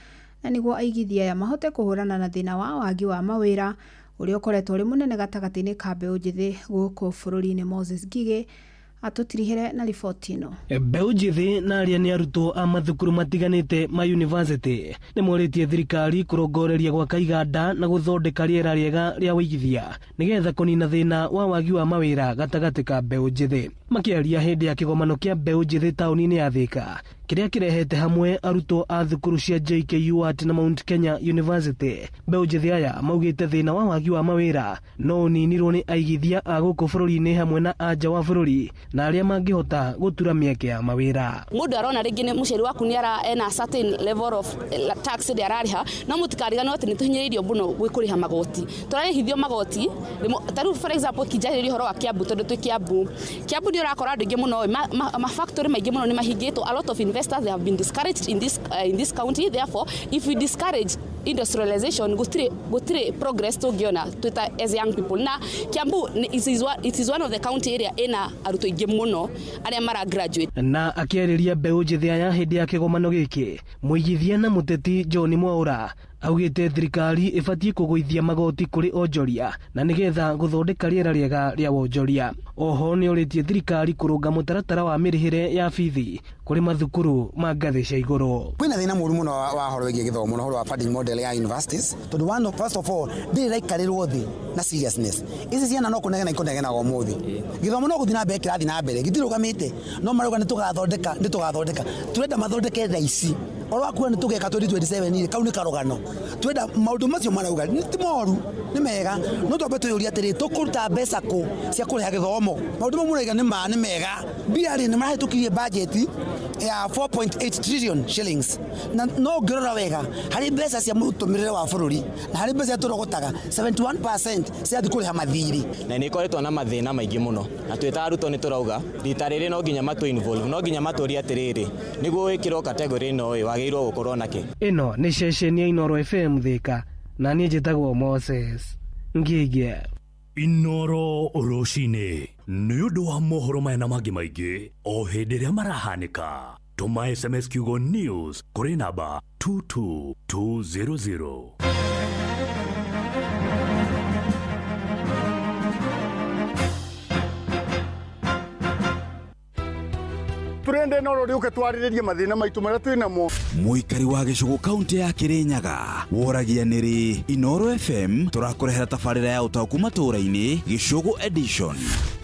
Speaker 13: na nĩguo aigithia aya mahote kũhũrana na thĩna wa wagi wa mawĩra ũrĩa ũkoretwo ũrĩ mũnene gatagatĩ-inĩ ka mbeũ njĩthĩ gũkũ bũrũri-inĩ. Moses Ngigĩ atũtirihĩre na riboti ĩno.
Speaker 21: Mbeũ njĩthĩ na arĩa nĩ arutwo a mathukuru matiganĩte ma university nĩ morĩtie thirikari kũrongoreria gwaka iganda na gũthondeka rĩera rĩega rĩa ũigithia nĩgetha kũnina thĩna wa wagi wa mawĩra gatagatĩ ka mbeũ njĩthĩ. Makĩaria hĩndĩ ya kĩgomano kĩa mbeũ njĩthĩ taũni-inĩ ya Thika kĩrĩa kĩrehete hamwe arutwo a thukuru cia JKUAT na Mount Kenya University, mbeũ njĩthĩ aya maugĩte thĩna wa wagi wa mawĩra no ũninirwo nĩ aigithia a gũkũ bũrũri-inĩ hamwe na a nja wa bũrũri na arĩa mangĩhota gũtura mĩeke ya mawĩra.
Speaker 23: Mũndũ arona rĩngĩ nĩ mũciari waku nĩ ara ena certain level of tax ĩrĩa ararĩha, no mũtikariganĩrwo atĩ nĩ tũhinyĩrĩirio mũno gwĩ kũrĩha magoti. Tũrarĩhithio magoti ta rĩu for example kĩnjarĩria ũhoro wa Kiambu tondũ twĩ Kiambu. Kiambu nĩ ũrakora andũ aingĩ mũno ma factory maingĩ mũno nĩ mahingĩtwo. A lot of investors, they have been discouraged in this county. Therefore, if we discourage industrialization, gutire progress tũngĩona twĩta as young people. Na Kiambu it is one of the county area ina arutwo aingĩ mũno arĩa mara graduate.
Speaker 21: Na akĩarĩria mbeũ njĩthĩ aya hĩndĩ ya kĩgomano gĩkĩ, mũigithia na mũteti John Mwaura augĩte thirikari ĩbatiĩ kũgũithia magoti kũrĩ onjoria na nĩgetha gũthondeka rĩera rĩega rĩa wonjoria. Oho nĩ orĩtie thirikari kũrũnga mũtaratara wa mĩrĩhĩre ya bithi kũrĩ mathukuru ma ngathĩ cia igũrũ.
Speaker 24: Kwĩna thĩna mũru mũno wa ũhoro wĩgiĩ gĩthomo na ũhoro wa funding model ya universities tondũ one, first of all ndĩrĩ ĩraikarĩrwo thĩ na seriousness. Ici ciana no kũnegena ikũnegenaga ũmũthĩ. Gĩthomo no gũthiĩ na mbere kĩrathiĩ na mbere gĩtirũgamĩte, no marauga nĩ tũgathondeka turenda mathondeke thaa ici oro wakuo nĩ tũgeka 2027 kau nĩ karũgano. Twenda maũndũ macio marauga ti moru, nĩ mega, no twambe twĩyũrie atĩrĩ, tũkũruta mbeca kũ cia kũrĩha gĩthomo? Maũndũ mau mũraiga nĩ mega. Mbia rĩ, nĩ marahĩtũkirie bajeti ya 4.8 trillion shillings, na no ũngĩrora wega harĩ mbeca cia mũtũmĩrĩre wa bũrũri na harĩ mbeca tũrogotaga 71% ciathiĩ kũrĩha mathirĩ.
Speaker 26: Na nĩ ikoretwo na mathĩna maingĩ mũno, na twĩ ta arutwo nĩ tũrauga rita rĩrĩ no nginya matũ involve, no nginya matũrie atĩrĩrĩ, nĩguo wĩkĩrwo category ĩno ĩ wagĩrĩirwo gũkorwo nakĩ.
Speaker 21: Ĩno nĩ ceceni ya Inoro FM Thika, na niĩ njĩtagwo Moses Ngigĩ.
Speaker 7: Inoro rũcinĩ nĩ ũndũ wa mohoro maya na mangĩ maingĩ o hĩndĩ ĩrĩa marahanĩka. Tũma SMS kiugo news kũrĩ namba 22200.
Speaker 27: Turenda
Speaker 1: Twende Inooro rĩũke twarĩrĩrie mathĩna maitũ marĩa twĩ namo.
Speaker 25: Mũikari wa gĩcũgũ kaũntĩ ya Kĩrĩnyaga woragia nĩrĩ Inooro FM tũrakũrehera tabarĩra ya ũtaũku matũũra-inĩ Gĩcũgũ edition.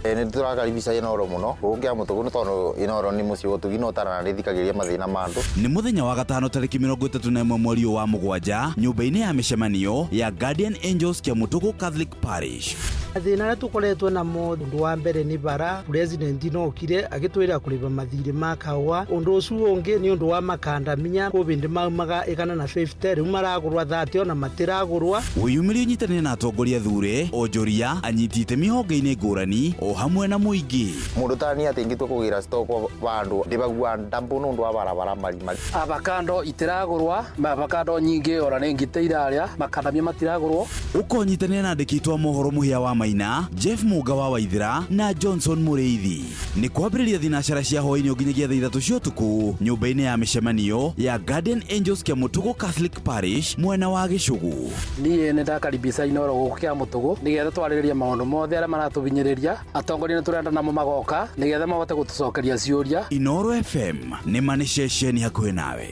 Speaker 2: Nĩ tũrakaribisha Inooro mũno gũkũ Kĩamũtũgũ nĩ tondũ Inooro nĩ mũciĩ wa ũtugi na ũtarana nĩ ĩthikagĩrĩria mathĩna ma andũ.
Speaker 25: Nĩ mũthenya wa gatano tarĩki 31 mweri ũyũ wa mũgwanja nyũmba-inĩ ya mĩcemanio ya Guardian Angels Kĩamũtũgũ Catholic Parish.
Speaker 3: Mathĩna arĩa tũkoretwo namo, ũndũ wa mbere nĩ bara. President no okire agĩtwĩra kũrĩba mathirĩ ma kahũa. Ũndũ ũcio ũngĩ nĩ ũndũ wa makandamia, kũbĩndĩ maumaga 150, rĩu maragũrwa 30, ona matiragũrwa.
Speaker 25: Wĩyumĩrie ũnyitanĩre na atongoria thure, onjoria, anyiti itemi honge-inĩ ngũrani o hamwe na mũingĩ.
Speaker 2: Mũndũ ta niĩ atĩ ingĩtua kũgĩra stock vandũ ndĩbagua ndambu nĩ ũndũ wa barabara marimari.
Speaker 5: Avocado itiragũrwa, avocado nyingĩ ona nĩ ngitĩ irarĩa, makandamia matiragũrwo.
Speaker 25: Ũkonyitanĩra na andĩki aitũ a mohoro Mũhĩa wa Maina, Jeff Mũnga wa Waithĩra na Johnson Mũrĩithi. Nĩ kwambĩrĩria thinacara cia hwaĩ-inĩ nginyagia thaa 3 cia ũtukũ nyũmba-inĩ ya mĩcemanio ya Guardian Angels Kĩamũtũgũ Catholic Parish mwena wa Gĩcũgũ.
Speaker 5: Niĩ nĩ ndakaribisha Inooro gũkũ Kĩamũtũgũ nĩgetha twarĩrĩrie maũndũ mothe arĩa maratũhinyĩrĩria. Atongoria nĩ tũrenda namo magoka nĩgetha mahote gũtũcokeria ciũria.
Speaker 25: Inooro FM nĩ ma nĩ ceceni hakuhĩ nawe.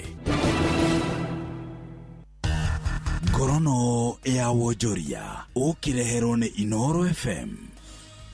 Speaker 25: Ngorono ya wonjoria ũkĩreherwo nĩ Inooro FM.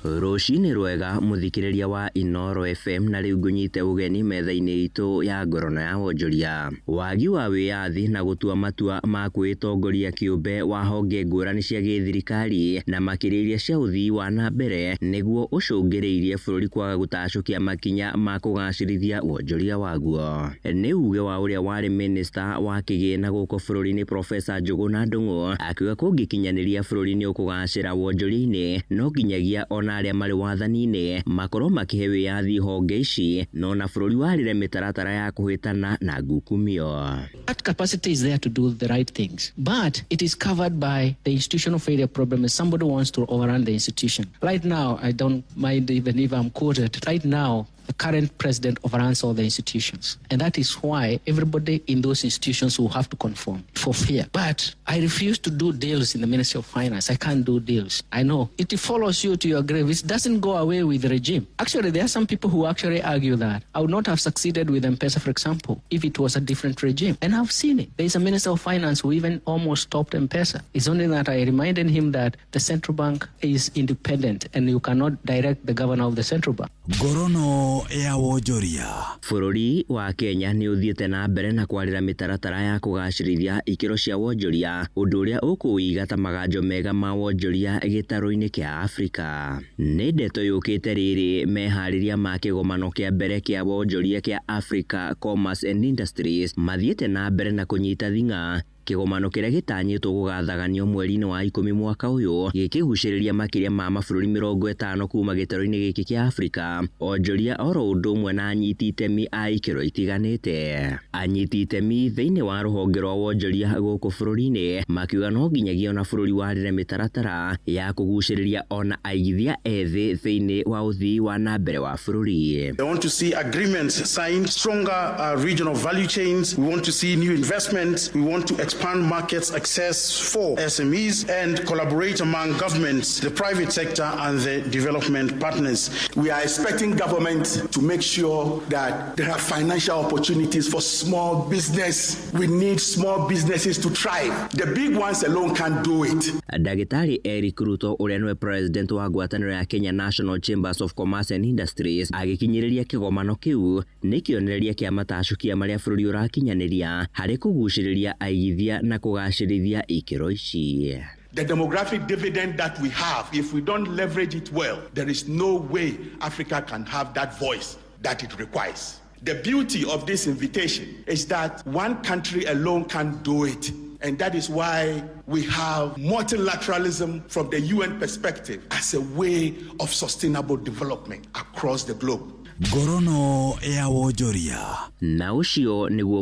Speaker 10: Rũcinĩ rwega mũthikĩrĩria wa Inooro FM, na rĩu ngũnyite ũgeni metha-inĩ itũ ya ngorono ya wonjoria. Wagi wa wĩyathi na gũtua matua ma kwĩtongoria kĩũmbe wa honge ngũrani cia gĩthirikari na makĩria iria cia ũthii wa na mbere nĩguo ũcũngĩrĩirie bũrũri kwaga gũtacũkia makinya ma kũgacĩrithia wonjoria waguo. Nĩ uge wa ũrĩa warĩ minista wa kĩgĩna gũkũ bũrũri-inĩ Profesa Njũgũna Ndung'u akiuga kũngĩkinyanĩria bũrũri nĩ ũkũgacĩra wonjoria-inĩ no nginyagia ona arĩa marĩ wathani-inĩ makorwo makĩhe wĩyathi honge ici no na bũrũri warĩre mĩtaratara ya kũhĩtana na ngukumio.
Speaker 11: That capacity is there to do the right things, but it is covered by the institutional failure problem if somebody wants to overrun the institution. Right now, I don't mind even if I'm quoted, right now, the current president overruns all the institutions. And that is why everybody in those institutions will have to conform for fear. But I refuse to do deals in the Ministry of Finance. I can't do deals. I know. It follows you to your grave. It doesn't go away with the regime. Actually, there are some people who actually argue that I would not have succeeded with M-Pesa, for example, if it was a different regime. And I've seen it. There is a Minister of Finance who even almost stopped M-Pesa. It's only that I reminded him that the central bank is independent and you cannot direct the governor of the central bank.
Speaker 25: Ngorono ya wonjoria.
Speaker 10: Bũrũri wa Kenya nĩ ũthiĩte na mbere na kwarĩra mĩtaratara ya kũgacĩrithia ikĩro cia wonjoria, ũndũ ũrĩa ũkũũiga ta maganjo mega ma wonjoria gĩtarũ-inĩ kĩa Afrika. Nĩ ndeto yũkĩte rĩrĩ meharĩria ma kĩgomano kĩa mbere kĩa wonjoria kĩa Africa Commerce and Industries mathiĩte na mbere na kũnyita thing'a. Kĩgomano kĩrĩa gĩtanyĩtwo gũgathaganio mweri-inĩ wa 10 mwaka ũyũ gĩkĩgucĩrĩria makĩria ma mabũrũri 50 kuma gĩtarũ-inĩ gĩkĩ kĩa Afrika, onjoria oro ũndũ ũmwe na anyiti itemi a ikĩro itiganĩte. Anyiti itemi thĩinĩ wa rũhonge rwa wonjoria gũkũ bũrũri-inĩ makiuga no nginyagia ona bũrũri warĩre mĩtaratara ya kũgucĩrĩria ona aigithia ethĩ thĩinĩ wa ũthii wa na mbere wa bũrũri.
Speaker 22: They want to see agreements signed, stronger regional value chains. We want to see new investments. We want to expand markets access for SMEs and collaborate among governments, the private sector and the development partners.
Speaker 27: We are expecting government to make sure that there are financial opportunities for small business. We need small businesses to thrive. The big ones alone can't do it.
Speaker 10: Ndagĩtarĩ Eric Ruto ũrĩa nĩwe president wa ngwatanĩro ya Kenya National Chambers of Commerce and Industries agĩkinyĩrĩria kĩgomano kĩu nĩ kĩonereria kĩa matacũkia marĩa bũrũri ũrakinyanĩria harĩ kũgucĩrĩria aigithia na kũgacĩrithia ikĩro ici.
Speaker 27: The demographic dividend that we have, if we don't leverage it well, there is no way Africa can have that voice that it requires. The beauty of this invitation is that one country alone can't do it. And that is why we have multilateralism from the UN perspective as a way of sustainable development across the globe.
Speaker 25: Ngorono ya wonjoria.
Speaker 10: Na ũcio nĩguo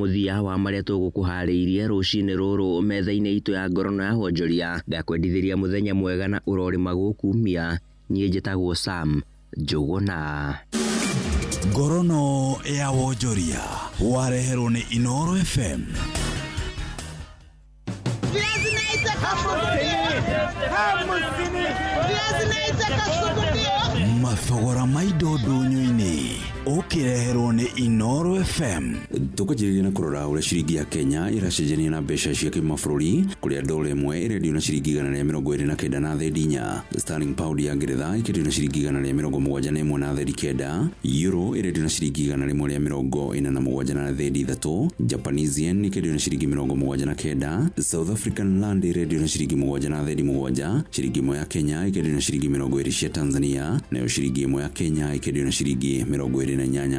Speaker 10: mũthia wa marĩa tũgũkũharĩirie rũcinĩ rũrũ metha-inĩ itũ ya ngorono ya wonjoria. Ngakwendithĩria mũthenya mwega na ũrorĩma gũkumia. Niĩ njĩtagwo Sam Njũgũna.
Speaker 25: Ngorono ya wonjoria wareherwo nĩ Inooro FM.
Speaker 28: Last night
Speaker 25: Mathogora ma indo ndũnyũ-inĩ ũkĩreherwo nĩ Inooro FM.
Speaker 4: Tukajĩrĩria na kũrora ũrĩa ciringi ya Kenya ĩracenjania na mbeca cia kĩmabũrũri, kũrĩa dola ĩmwe ĩrendio na ciringi 129 na thendi 4, sterling pound ya Ngeretha ĩkendio na ciringi 171 na thendi 9, euro ĩrendio na ciringi 147 na thendi 3, Japanese yen ĩkendio na ciringi 79, South African rand ĩrendio na ciringi 7 na thendi 7, ciringi ĩmwe ya Kenya ĩkendio na ciringi 20 cia Tanzania, nayo ciringi ĩmwe ya Kenya ĩkendio na ciringi 28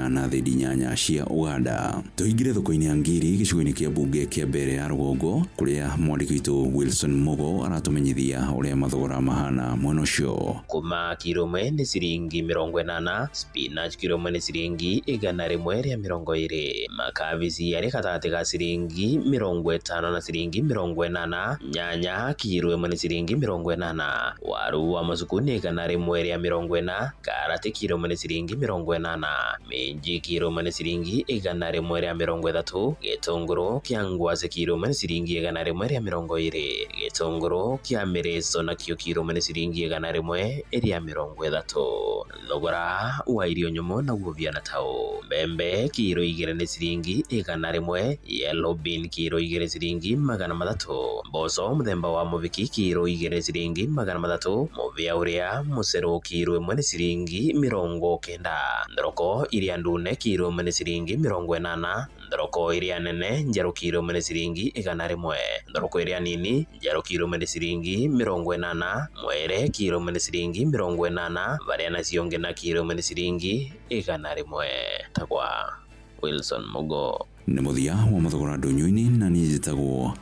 Speaker 4: na thendi 8 cia Uganda. Tũingĩre thoko-inĩ ya Ngiri gĩcigo-inĩ kĩa mbunge kĩa mbere ya rũgongo, kũrĩa mwandĩki witũ Wilson Mugo aratũmenyithia ũrĩa mathogora mahana mwena ũcio.
Speaker 8: Kuma kiro ĩmwe nĩ ciringi 80, spinach kiro ĩmwe nĩ ciringi 120, makabici arĩ gatagatĩ ga ciringi 50 na ciringi 80, nyanya kiro ĩmwe nĩ ciringi 80, waru wa macuku nĩ 140, karati kiro ĩmwe nĩ ciringi 80, minji kiro ĩmwe nĩ ciringi 130, gĩtũngũrũ kĩa ngwacĩ kiro ĩmwe nĩ ciringi 120, gĩtũngũrũ kĩa mĩrĩco nakĩo kiro ĩmwe nĩ ciringi 130. Thogora wa irio nyũmũ naguo biana tao, mbembe kiro 2 nĩ ciringi 100, yellow bean kiro 2 ciringi 300, mboco mũthemba wa mũbiki kiro 2 ciringi 300, mũbĩa ũrĩa mũcerũ kiro ĩmwe nĩ ciringi 90, thoroko iria ndune kiro ĩmwe nĩ ciringi 80, thoroko iria nene njerũ kiro ĩmwe nĩ ciringi 100, thoroko iria nini njerũ kiro ĩmwe nĩ ciringi 80, mwere kiro ĩmwe nĩ ciringi 80, varia nacio ngina kiro ĩmwe nĩ ciringi 100. Tagwa Wilson Mugo.
Speaker 4: Nĩ mũthia wa mathogora ndũnyũ-inĩ, na niĩ njĩtagwo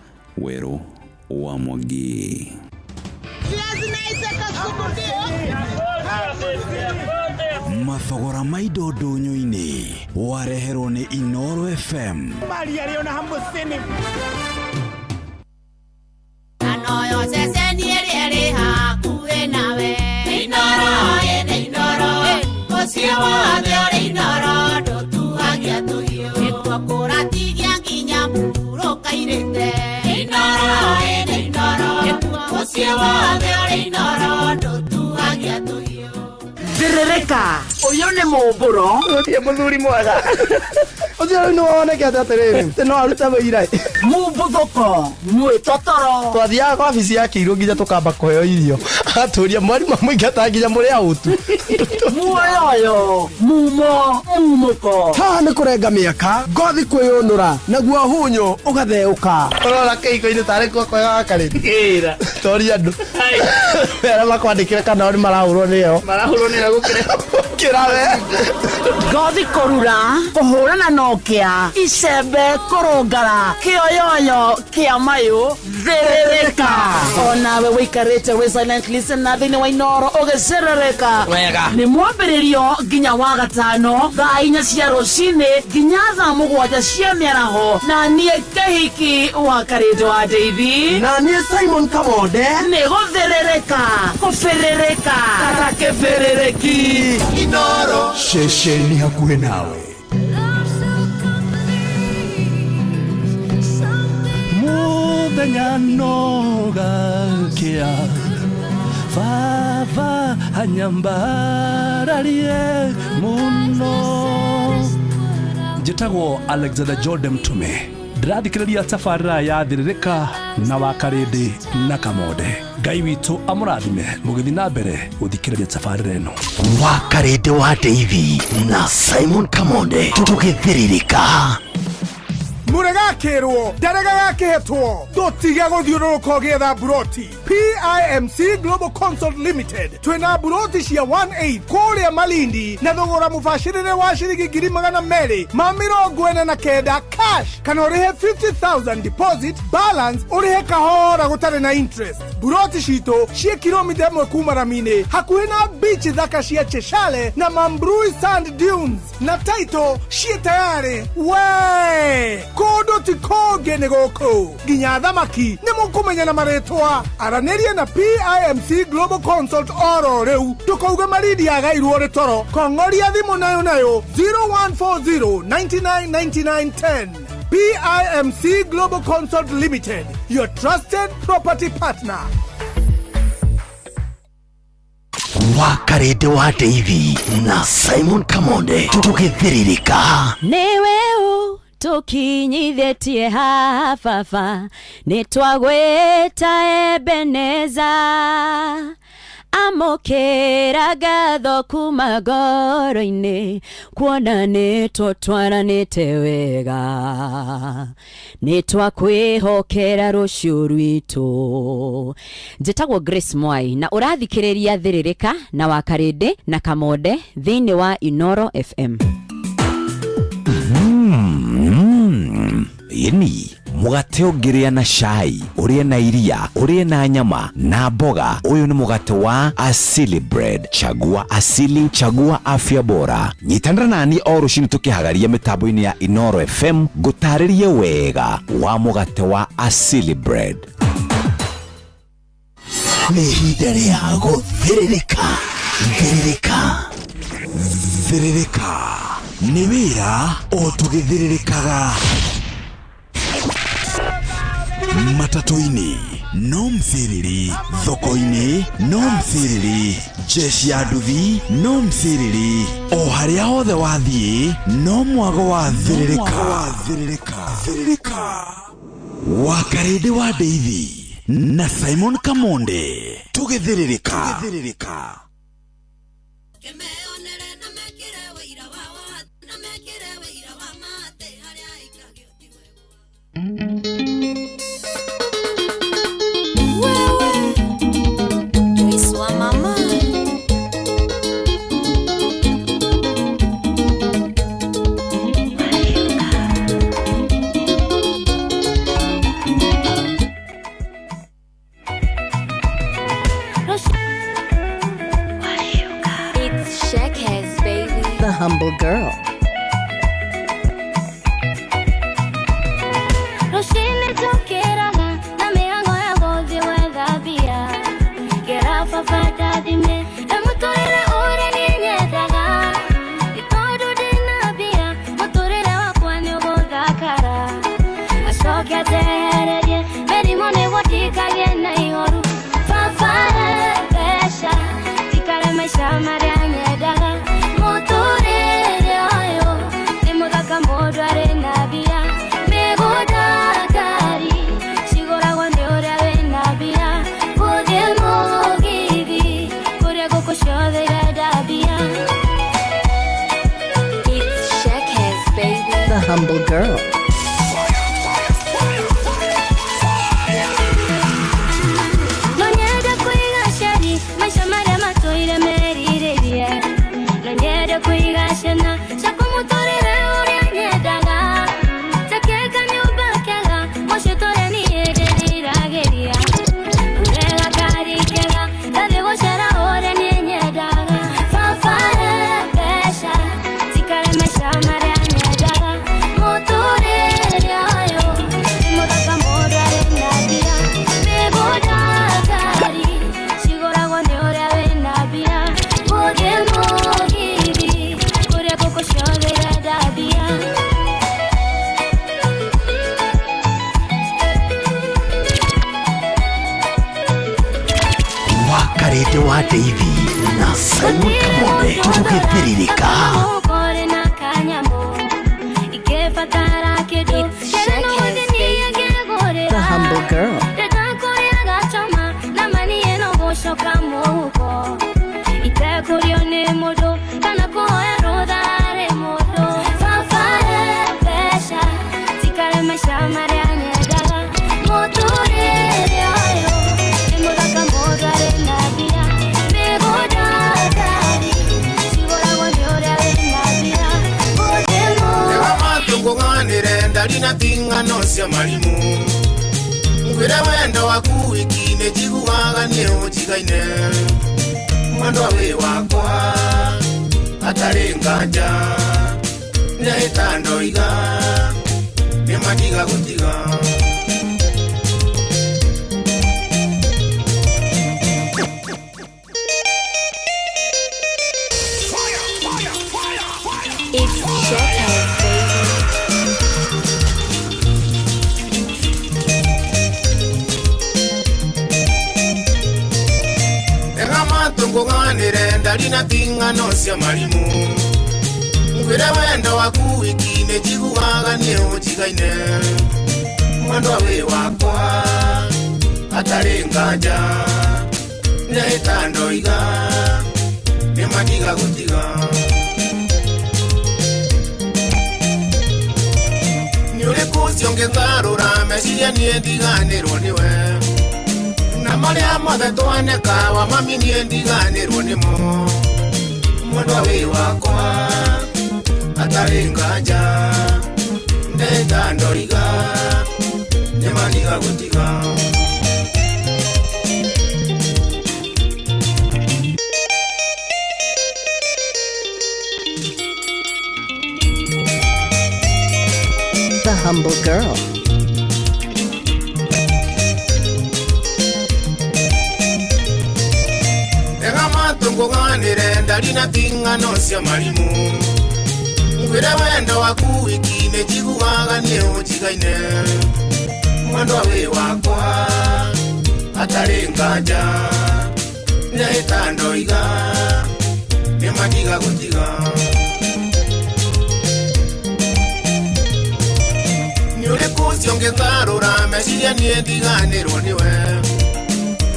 Speaker 4: Werũ wa Mwangi.
Speaker 25: Mathogora ma indo ndũnyũ-inĩ wareherwo nĩ Inooro FM.
Speaker 9: Mali arĩ ona 50.
Speaker 12: Anoyo ceceni ĩrĩa ĩrĩ hakuhĩ nawe. Inooro, ĩnĩ Inooro, mũciĩ wothe ũrĩ Inooro, ndũtuagia tũhiũ. Nĩkuo kũratigia nginya mũhurũka-irĩte. Inooro, ĩnĩ Inooro, mũciĩ wothe ũrĩ Inooro, ndũtuagia tũhiũ.
Speaker 14: Thĩrĩrĩka, ũyũ nĩ mũmbũro.
Speaker 15: Ũtie mũthuri mwega. Ũcio rĩu nĩwonekete atĩrĩrĩ, atĩ no arute wĩira.
Speaker 14: Mũmbuthũko, mwĩtotoro.
Speaker 15: Twathiaga kwa wabici ya Kĩirũ nginya tũkamba kũheo irio. Agatũria mwarimũ amũingata nginya mũrĩ autu.
Speaker 14: Muoyoyo, mumo, mumũko.
Speaker 15: Haha nĩ kũrenga mĩaka, ngothi kwĩyũnũra, naguo hunyũ ũgatheũka. Ũrora kĩhiko-inĩ tarĩ kuo kwega gakarĩ.
Speaker 14: Ĩra.
Speaker 15: Toria andũ. Arĩa makwandĩkĩre kana o nĩ marahũrwo nĩyo.
Speaker 14: Marahũrwo nĩyo gũkĩra.
Speaker 15: Gũkĩra we.
Speaker 14: Ngothi kũrura, kũhũrana na ũkĩa, icembe kũrũngara, kĩoyoyo kĩa mayũ, thĩrĩrĩka. Onawe wĩikarĩte wĩ silent listener thĩinĩ wa Inooro ũgĩcerereka.
Speaker 15: Wega.
Speaker 14: Nĩ mwambĩrĩrio nginya wa gatano thaa 4 cia rũcinĩ nginya thaa 7 cia mĩaraho, na niĩ Kĩhiki wa Karĩndũ wa Ndeithi,
Speaker 15: na niĩ Simon Kamonde.
Speaker 14: Nĩ gũthĩrĩrĩka, kũbĩrĩrĩka, kata kĩbĩrĩrĩki.
Speaker 15: Inooro,
Speaker 7: ceceni hakuhĩ nawe. Mũthenya no gakĩa, baba anyambararie mũno. Njĩtagwo Alexander Jordan Mtume, ndĩrathikĩrĩria tabarĩra ya Thĩrĩrĩka na wa Karĩndĩ na Kamonde. Ngai witũ amũrathime mũgĩthiĩ na mbere gũthikĩrĩria tabarĩra ĩno.
Speaker 19: Wa Karĩndĩ wa Ndeithi na Simon Kamonde, tũgĩthĩrĩrĩka.
Speaker 28: Mũregakĩrwo ndarega gakĩhetwo, ndũtige gũthiũrũrũka ũgĩetha mburoti. PIMC Global Consult Limited twĩna mburoti cia 18 kũrĩa Malindi na thogora mũbacĩrĩre wa ciringi 249,000 cash, kana ũrĩhe 50,000 deposit, balance ũrĩhe kahora gũtarĩ na interest. Mburoti citũ ciĩ kilomita 1 kuma rami-inĩ, hakuhĩ na beach thaka cia Cheshale na Mambrui Sand Dunes, na title ciĩ tayarĩ. We kũndũ ti kũngĩ nĩ gũkũ, nginya thamaki nĩ mũkũmenya na marĩtwa. Aranĩria na PIMC Global Consult oro rĩu, ndũkauge Malindi yagairwo nĩ toro. Kong'oria thimũ nayo nayo 0140 99 99 10. PIMC Global Consult Limited, your trusted property partner.
Speaker 19: Wakarĩndĩ wa Ndeithi na Simon Kamonde tũgĩthĩrĩrĩka.
Speaker 6: Nĩwe ũ tũkinyithĩtie haha baba, nĩ twagwĩta Ebeneza. Amũkĩra ngatho kuma ngoro-inĩ, kuona nĩ tũtwaranĩte wega, nĩ twakwĩhokera rũciũ rwitũ. Njĩtagwo Grace Mwai na ũrathikĩrĩria Thĩrĩrĩka na Wakarĩndĩ na Kamonde thĩinĩ wa Inoro FM.
Speaker 25: Ĩni mũgate ũngĩrĩa na cai, ũrĩe na iria, ũrĩe na nyama na mboga, ũyũ nĩ mũgate wa Asili Bread. Chagua Asili, chagua afya bora. Nyitanĩra nani o rũcinĩ tũkĩhagaria mĩtambo-inĩ ya Inoro FM ngũtarĩrie wega wa mũgate wa Asili Bread.
Speaker 19: Nĩ ihinda rĩa gũthĩrĩrĩka. Thĩrĩrĩka.
Speaker 25: Thĩrĩrĩka nĩ wĩra o tũgĩthĩrĩrĩkaga. Matatũ-inĩ no mthĩrĩri, thoko-inĩ no mthĩrĩri, jeshi ya nduthi no mthĩrĩri, o harĩa hothe wathiĩ no mwago wa thĩrĩrĩka. Wakarĩndĩ wa Ndeithi na Simon Kamonde tũgĩthĩrĩrĩka.
Speaker 6: Joyce wa mama.
Speaker 13: It's Shekhes, baby.
Speaker 14: The humble girl.
Speaker 13: Rũcinĩ njũkĩraga na mĩhang'o ya gũthiĩ gwetha mbia. Ngera baba ndathime na mũtũrĩre ũrĩa niĩ nyendaga. Nĩ tondũ ndĩna mbia, mũtũrĩre wakwa nĩ ũgũthakara. Acoke anjehererie mĩrimũ nĩguo ndikagĩe na ihoru. Baba he mbeca, njikare maica marĩa nyendaga. Mũtũrĩre ũyũ nĩ mũthaka mũndũ arĩ na mbia. Mĩgũnda ngari cigũragwo nĩ ũrĩa wĩna mbia. Gũthiĩ mũgithi kũrĩa ngũkũ ciothe irenda mbia. It's Shekhes, baby.
Speaker 14: The humble girl.
Speaker 13: No nyende kũiga aciari maica marĩa matũire merirĩrie. No nyende kũiga ciana ciakwa mũtũrĩre ũrĩa nyendaga. Njake kanyũmba kega mũciĩ tũrĩa niĩ ndĩriragĩria. Ngũre gakari kega ngathiĩ gũcera ũrĩa niĩ nyendaga. Baba he mbeca njikare maica marĩa nyendaga. Mũtũrĩre ũyũ nĩ mũthaka mũndũ arĩ na mbia. Mĩgũnda ngari cigũragwo nĩ ũrĩa wĩna mbia. Gũthiĩ mũgithi kũrĩa ngũkũ ciothe irenda mbia.
Speaker 19: Wakarĩndĩ wa Ndeithi na Simon Kamonde tũgĩthĩrĩrĩka.
Speaker 13: Mũkore na kanyamũ ingĩbatara kĩndũ kĩrĩa no gũthiĩ niĩ ngĩgũrĩra.
Speaker 14: The humble girl.
Speaker 13: Ndĩndakũrĩa gachoma na mani ĩno gũcoka mũhuko. Itekũrio nĩ mũndũ kana kũhoya rũtha harĩ mũndũ. Baba he mbeca njikare maica marĩa nyendaga. Mũtũrĩre ũyũ nĩ mũthaka mũndũ arĩ na mbia. Mĩgũnda ngari cigũragwo nĩ ũrĩa wĩna mbia. Gũthiĩ
Speaker 16: Tũkũng'anĩre ndari na ting'ano cia marimũ. Ngwĩre wendo waku wiki-inĩ njiguaga niĩ ũnjigaine. Mwendwa wĩ wakwa atarĩ nganja, nĩahĩta ndoiga nĩmatiga gũtiga.
Speaker 13: It's Shekhes, baby.
Speaker 16: ngũganĩre ndari na ting'ano cia marimũ ngwĩre wendo waku wiki-inĩ njiguaga niĩ ũnjigaine mwendwa wĩ wakwa hatarĩ nganja nĩhĩta ndoiga nĩmatiga gũtiga nĩ ũrĩkũ ũcio ngĩgarũra meciria niĩ ndiganĩrwo nĩwe na marĩa mothe twaneka wa mami niĩ ndiganĩrwo nĩmo mwendwa wĩ wakwa hatarĩ nganja ndeta ndoiga nĩmatiga gũtiga.
Speaker 1: The Humble Girl.
Speaker 16: Tega matũ ngũganĩre ndari na ting'ano cia marimũ ngwĩre wendo waku wiki-inĩ njiguaga niĩ ũnjigaine mwendwa wĩ wakwa hatarĩ nganja nĩhĩta ndoiga nĩmatiga gũtiga nĩ ũrĩkũ ũcio ngĩgarũra meciria niĩ ndiganĩrwo nĩwe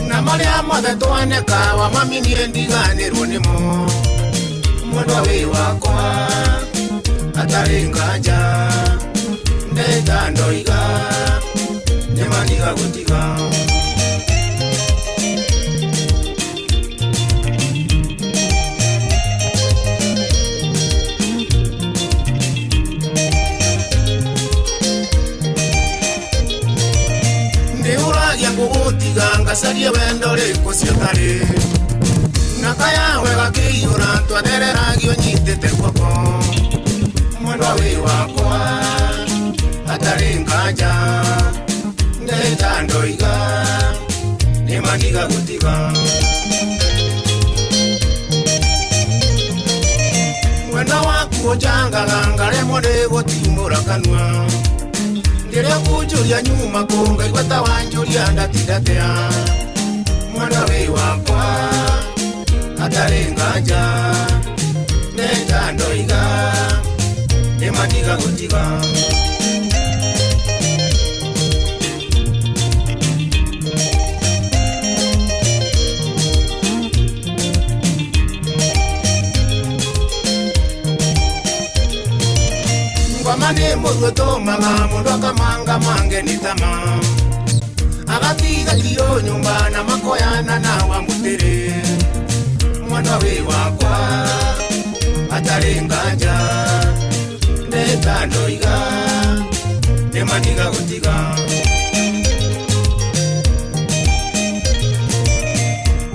Speaker 16: na marĩa mothe twaneka wa mami niĩ ndiganĩrwo nĩmo mwendwa wĩ wakwa hatarĩ nganja ndeta ndoiga nĩmatiga gũtiga. Ndiũragia ngũgũtiga ngacarie wendo rĩkũ ciũtarĩ na kayawe gakĩiyũra twathereragio nyitĩte guoko mwendwa wĩ wakwa hatarĩ nganja ndeta ndoiga nĩmatiga gũtiga wendo waku ũnjangaga ngaremwo nĩ gũtimũra kanua ndĩrĩa kũnjũria nyuma kũ ngaigua ta wanjũria ndatindatea mwendwa wĩ wakwa hatarĩ nganja ndeta ndoiga nĩmatiga gũtiga. Ngoma nĩ mũruo tũmaga mũndũ akamanga mange nĩ tama agatiga irio nyũmba na makoyana na wa mũtĩrĩ mwendwa wĩ wakwa hatarĩ nganja ndeta ndoiga nĩmatiga gũtiga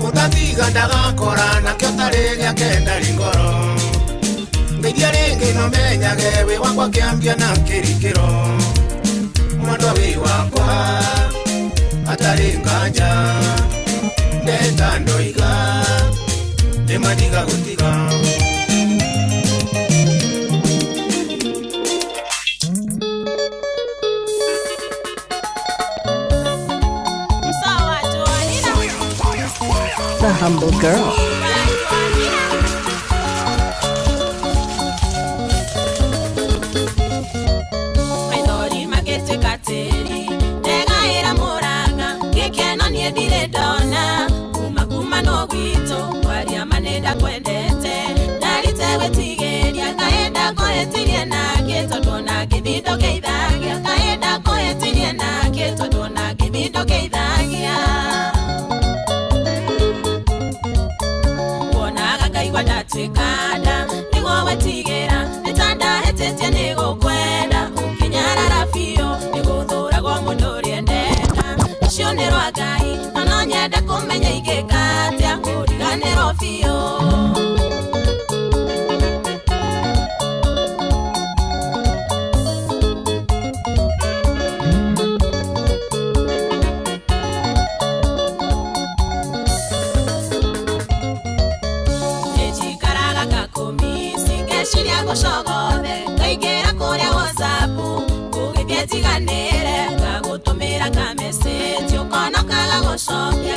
Speaker 16: ũtatiga ndagakora nakĩo tarĩ gĩake ndarĩ ngoro ngeithia rĩngĩ no menyage wĩ wakwa kĩambia na kĩrikĩro mwendwa wĩ wakwa hatarĩ nganja ndeta ndoiga nĩmatiga gũtiga.
Speaker 1: The Humble Girl.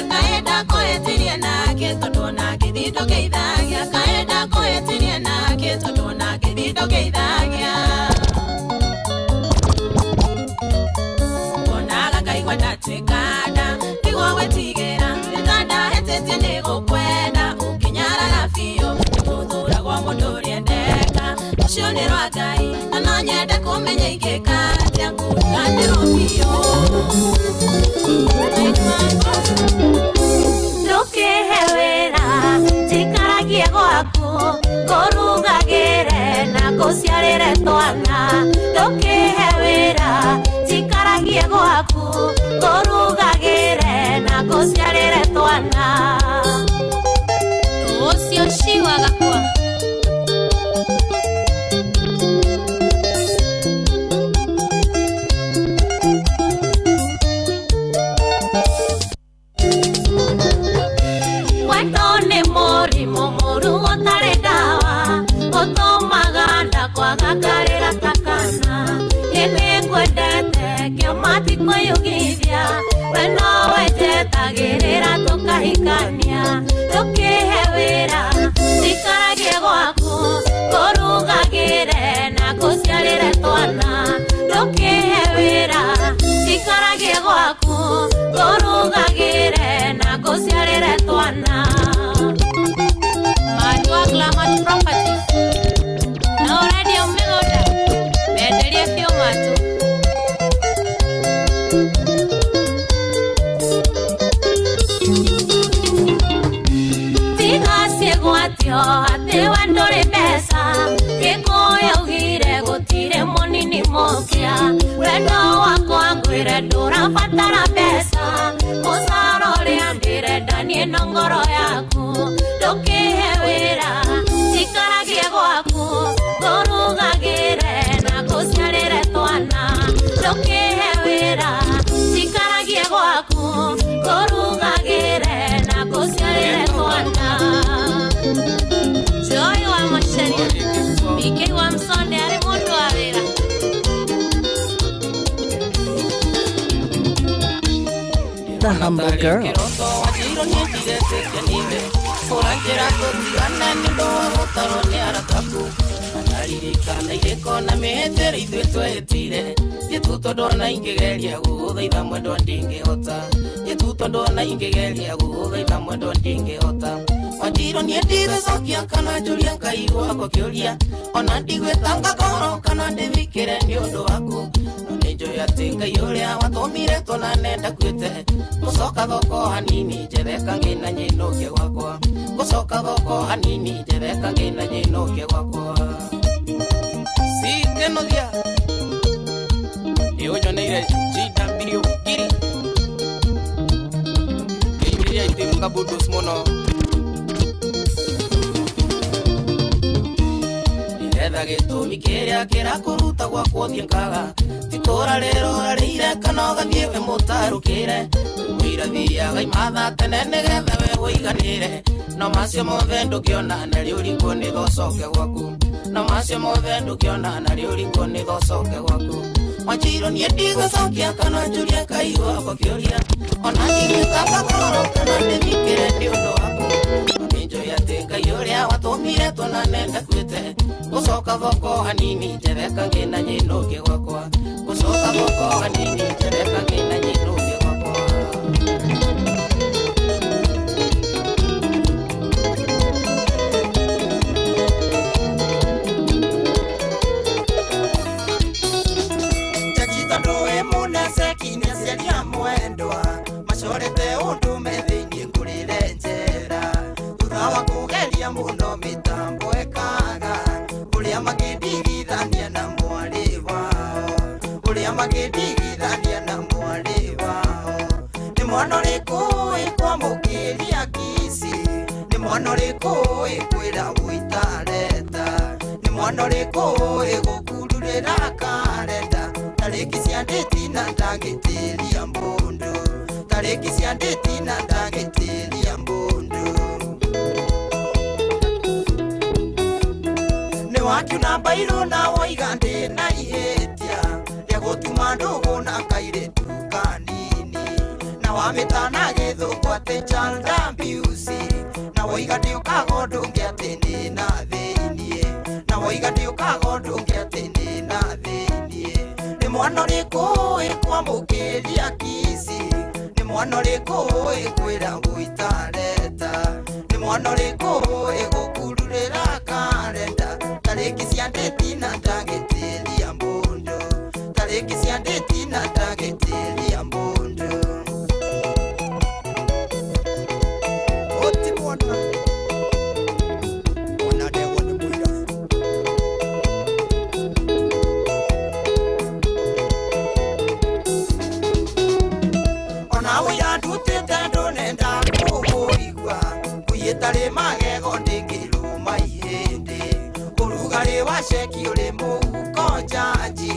Speaker 12: Kaenda kũhĩtĩria nake tondũ ona ngĩthiĩ gĩthindo geithagia kaenda kũhĩtĩria nake tondũ ona gĩthindo geithagia onaga ngaigua ndatuĩka nda nĩguo gwĩtigĩra nĩtandahĩtĩtie nĩgũkwenda ũkĩnyarara biũ nĩgũthũragwo mũndũ ũrĩa endeka ũcio nĩ rwa Ngai na no nyende kũmenya ingĩka atĩa ngũriganĩrwo biũ.
Speaker 13: Ndũkĩhe wĩra njikaragie gwaku ngũrugagĩre na ngũciarĩre twana. Ndũkĩhe wĩra njikaragie gwaku ngũrugagĩre na ngũciarĩre twana.
Speaker 3: Ũcio ciwaga kwa
Speaker 13: Wendo nĩ mũrimũ mũru ũtarĩ ndawa ũtũmaga nda kwaga karĩra ta kana. Niĩ nĩngwendete kĩama ti kwĩyugithia we nowe njetagĩrĩra tũkahikania. Ndũkĩhe wĩra njikaragie gwaku ngũrugagĩre na ngũciarĩre twana. Ndũkĩhe wĩra njikaragie gwaku ngũrugagĩre na ngũciarĩre twana.
Speaker 3: Matua Glamour Properties na ũrendia mĩgũnda menderie biũ Matu.
Speaker 13: Tiga ciĩgwatio atĩ we ndũrĩ mbeca Gĩkũyũ augire gũtirĩ mũnini mũkĩa wendo wakwa ngwĩre ndũrabatara mbeca mũcara ũrĩa ndĩrenda niĩ no ngoro yaku. Ndũkĩhe wĩra njikaragie gwaku ngũrugagĩre na ngũciarĩre twana. Ndũkĩhe wĩra njikaragie gwaku ngũrugagĩre na ngũciarĩre twana.
Speaker 3: Joy wa Macharia BK wa Msonde arĩ mũndũ wa wĩra.
Speaker 1: The Humble Girl.
Speaker 17: Wanjiro niĩ ndigũcokia kana njũrie Ngai wakwa kĩũria ona ndigwĩtanga ngoro kana ndĩthikĩre nĩ ũndũ waku no nĩnjũĩ atĩ Ngai ũrĩa watũmire tuonane ndakuĩte gũcoka thoko hanini njethe kangĩ na nyinũkie gwakwa gũcoka thoko hanini njethe kangĩ na nyinũkie gwakwa
Speaker 18: Sikenothia nĩ ũnyoneire GW ngiri ngeiria itĩ kabudus mũno etha gĩtũmi kĩrĩa kĩrakũruta gwakwa ũthiĩ nkaga tikũra rĩrĩ ũrarĩire kana ũgathiĩ we mũtarũkĩre mũira thiaga imatha tene nĩgetha we ũiganĩre no macio mothe ndũkĩona na rĩ ũringwo nĩ thocoke gwaku no macio mothe ndũkĩona na rĩ ũringwo nĩ thocoke gwaku Wanjiro niĩ ndigũcokia kana njũrie Ngai wakwa kĩũria ona ndigwĩtanga ngoro kana ndĩthikĩre nĩ ũndũ waku nĩnjũĩ atĩ Ngai ũrĩa watũmire tuonane ndakuĩte gũcoka thoko hanini njethe kangĩ na nyinũkie gwakwa gũcoka thoko hanini njethe kangĩ na nyinũkie gwakwa.
Speaker 20: Njagita ndũĩ mũnaceki nĩ aciari a mwendwa macorete ũndũ me thĩiniĩ ngũrĩre njera thutha wa kũgeria mũno mĩtambo ĩkaga ũrĩa makĩndigithania na mwarĩ wao ũrĩa makĩndigithania na mwarĩ wao nĩ mwana ũrĩkũ ĩkwamũkĩria kici nĩ mwana ũrĩkũ ĩkwĩra ũitareta nĩ mwana ũrĩkũ ĩgũkururĩra karenda tarĩki cia ndĩti na ndangĩtĩria mbũndũ tarĩki cia ndĩti na ndangĩtĩria mbũndũ nĩ wakiuna mbairũ na woiga ndĩ na ihĩtia rĩa gũtuma ndũgũ na kairĩtu kanini na wamĩtana gĩthũngũ atĩ child abuse na woiga ndĩ ndiukaga ũndũ ũngĩ atĩ ndĩ na thĩiniĩ na woiga ndiukaga ũndũ ũngĩ atĩ ndĩ na thĩiniĩ nĩ mwana ũrĩkũ ĩkwamũkĩria kici nĩ mwana ũrĩkũ ĩkwĩra gũitareta nĩ mwana ũrĩkũ ĩgũkururĩra karenda tarĩki cia ndĩti na ndagĩtĩria mũndũ tarĩki cia ndĩti na ndagĩtĩria mũndũ oti mwana mwana ndegwa nĩ mũira ona ũira ndutĩte ndũnenda kũũigua kũiyĩtarĩ magego ndĩngĩrũma ihĩndĩ ũrugarĩ wa ceki ũrĩ mũhuko njanji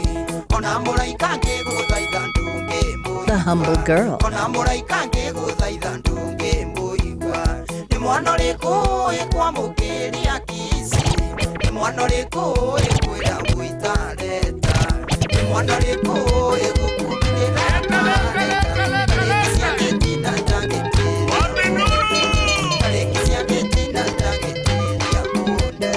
Speaker 20: ona mũraika ngĩgũthaitha ndũngĩmũigua
Speaker 1: The humble girl.
Speaker 20: Ona mũraika ngĩgũthaitha ndũngĩmũigua nĩ mwana ũrĩkũ ĩkwamũkĩria kici nĩ mwana ũrĩkũ ĩkwĩra gũitareta nĩ mwana ũrĩkũ ĩgũkururĩra karenda tarĩki cia ndĩti na ndagĩtĩria tarĩki cia ndĩti na ndagĩtĩria mũndũ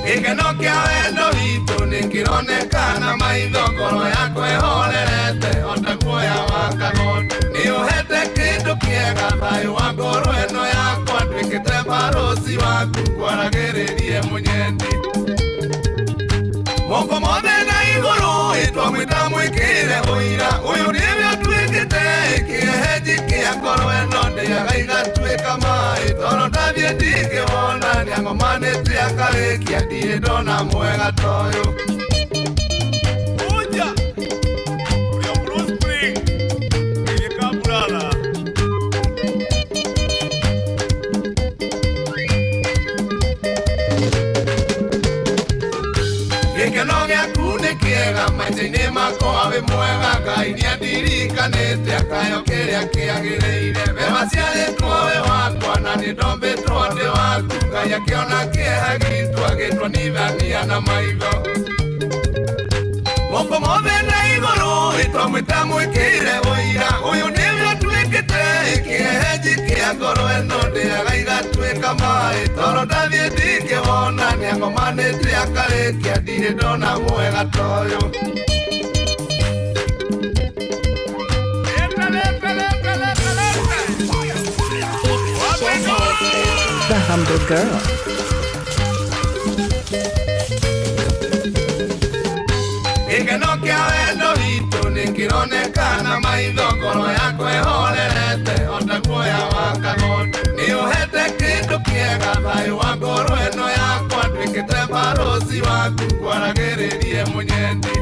Speaker 16: Gĩkeno kĩa wendo witũ nĩkĩronekana maitho ngoro yakwa ĩhorerete ota guoya wa kagondu nĩ ũhete kĩndũ kĩega thayũ wa ngoro ĩno yakwa nduĩkĩte barũci waku ngwaragĩrĩrie mũnyendi moko mothe na igũrũ ĩtwamwĩta mwĩkĩre ũira ũyũ nĩwe ũtuĩkĩte kĩehenji kĩa ngoro ĩno ndĩaga igatuĩka maĩ toro ndathiĩ ndingĩwona nĩangomanĩte akarĩkia ndirĩ ndona mwega toyũ Uja Urio Blue Spring Gĩgĩka brother Gĩkeno gĩaku nĩ kĩega maica-inĩ makwa wĩ mwega Ngai nĩandirikanĩte akayo kĩrĩa kĩagĩrĩire we waciarĩtwo wĩ wakwa na nĩ ndombĩtwo ndĩ waku Ngai akĩona kĩeha gitũ agĩtuonithania na maitho moko mothe na igũrũ ĩtwamwĩta mwĩkĩre ũira ũyũ nĩwe ũtuĩkĩte kĩehenji kĩa ngoro ĩno ndĩaga igatuĩka maĩ toro ndathiĩ ndingĩwona nĩangomanĩte akarĩkia ndirĩ ndona mwega toyũ
Speaker 1: The humble girl.
Speaker 16: Gĩkeno kĩa wendo witũ nĩkĩronekana maitho ngoro yakwa ĩhorerete ota guoya wa kagondu nĩ ũhete kĩndũ kĩega thayũ wa ngoro ĩno yakwa nduĩkĩte barũci waku ngwaragĩrĩrie mũnyendi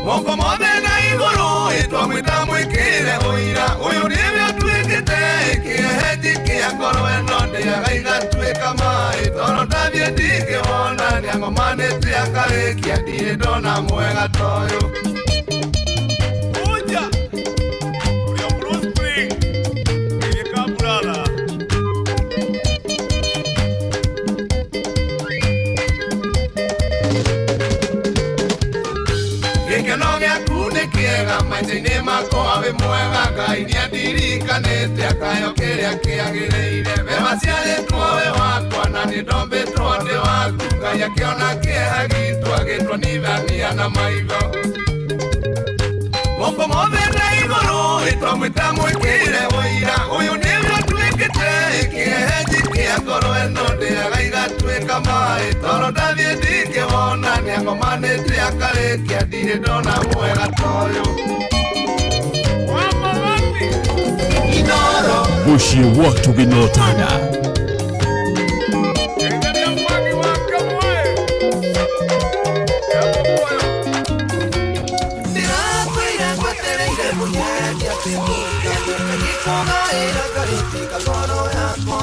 Speaker 16: moko mothe na igũrũ ĩtwamwĩta mwĩkĩre ũira ũyũ nĩwe ũtuĩkĩte kĩehenji kĩa ngoro ĩno ndĩaga igatuĩka maĩ toro ndathiĩ ndingĩwona nĩangomanĩte akarĩkia ndirĩ ndona mwega toyũ Uja Urio Blue Spring Gĩgĩka brother Gĩkeno gĩaku nĩ kĩega maica-inĩ makwa wĩ mwega Ngai nĩandirikanĩte akayo kĩrĩa kĩagĩrĩire we waciarĩtwo wĩ wakwa na nĩ ndombĩtwo ndĩ waku Ngai akĩona kĩeha gitũ agĩtuonithania na maitho moko mothe na igũrũ ĩtwamwĩta mwĩkĩre ũira ũyũ nĩwe ũtuĩkĩte kĩehenji kĩa ngoro ĩno ndĩaga igatuĩka maĩ toro ndathiĩ ndingĩwona nĩangomanĩte akarĩkia ndirĩ ndona mwega toyũ
Speaker 2: Mũciĩ watu gĩnotana
Speaker 20: Ndĩrakwĩra ngwetereire mũnyendi atĩ mũke ngĩkũgaĩra karĩti ka ngoro yakwa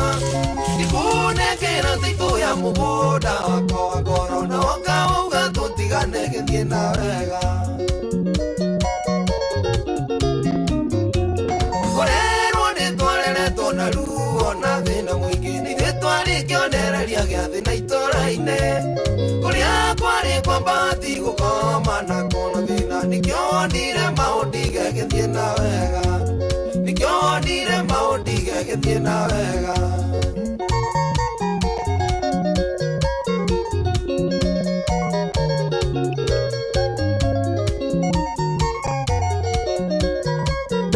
Speaker 20: ndikũnengera taitũ ya mũgũnda wakwa wa ngoro na woka wauga tũtigane gĩthiĩ na wega kũrerwo nĩ twareretwo na ruo na thĩna mũingĩ nithuĩ twarĩ kĩonereria gĩa thĩna itũra-inĩ kũrĩa kwarĩ kwa bahati gũkoma na kuona thĩna nĩkĩo wonire maũndũ igegĩthiĩ na wega nĩkĩo wonire maũndũ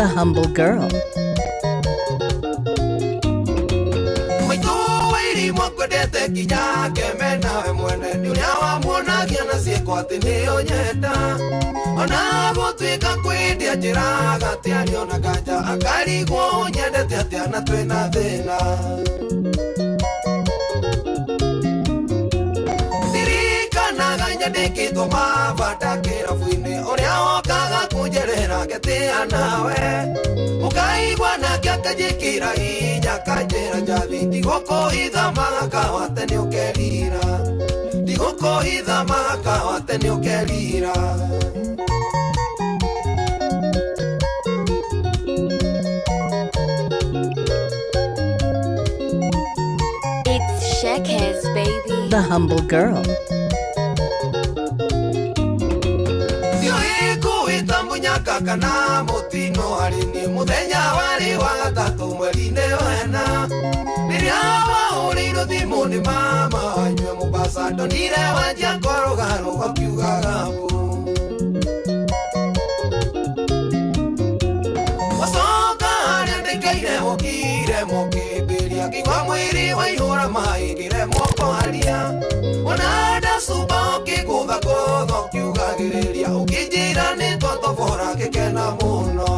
Speaker 1: The Humble Girl.
Speaker 16: Maitũ wairimũ ngwendete nginya ngeme nawe mwene nĩ ũrĩa wamuonagia na ciĩko atĩ nĩyo nyenda ona gũtuĩka kwĩndia njĩraga atĩ arĩona nganja akarigwo ũnyendete atĩa na twĩna thĩna. Ndirikanaga nyandĩkĩtwo mabata kĩrabu-inĩ ũrĩa wokaga kũnjerera ngetĩa nawe mũkaigua nake akanjĩkĩra hinya akanjĩra njathi ndigũkũhitha magakawa atĩ nĩũkerira ndigũkũhitha magakawa atĩ nĩũkerira.
Speaker 13: It's Shekhes, baby.
Speaker 1: The Humble Girl.
Speaker 16: Munyaka kana mutino harĩ niĩ mũthenya warĩ wa gatatũ mweri-inĩ wena rĩrĩa wahũrĩirwo thimũ nĩ mama wanyue Mombasa ndonire wanjia kũrũgarũga ũkiugaga mbu wacoka harĩa ndaikaire ũkire mũkĩmbĩria ngĩigua mwĩrĩ waihũra maĩ ngĩremwo kwaria ona ndacumba ũkĩgũthagũtha ũkiugagĩrĩria ũkĩnjĩra nĩ twatobora ngĩkena mũno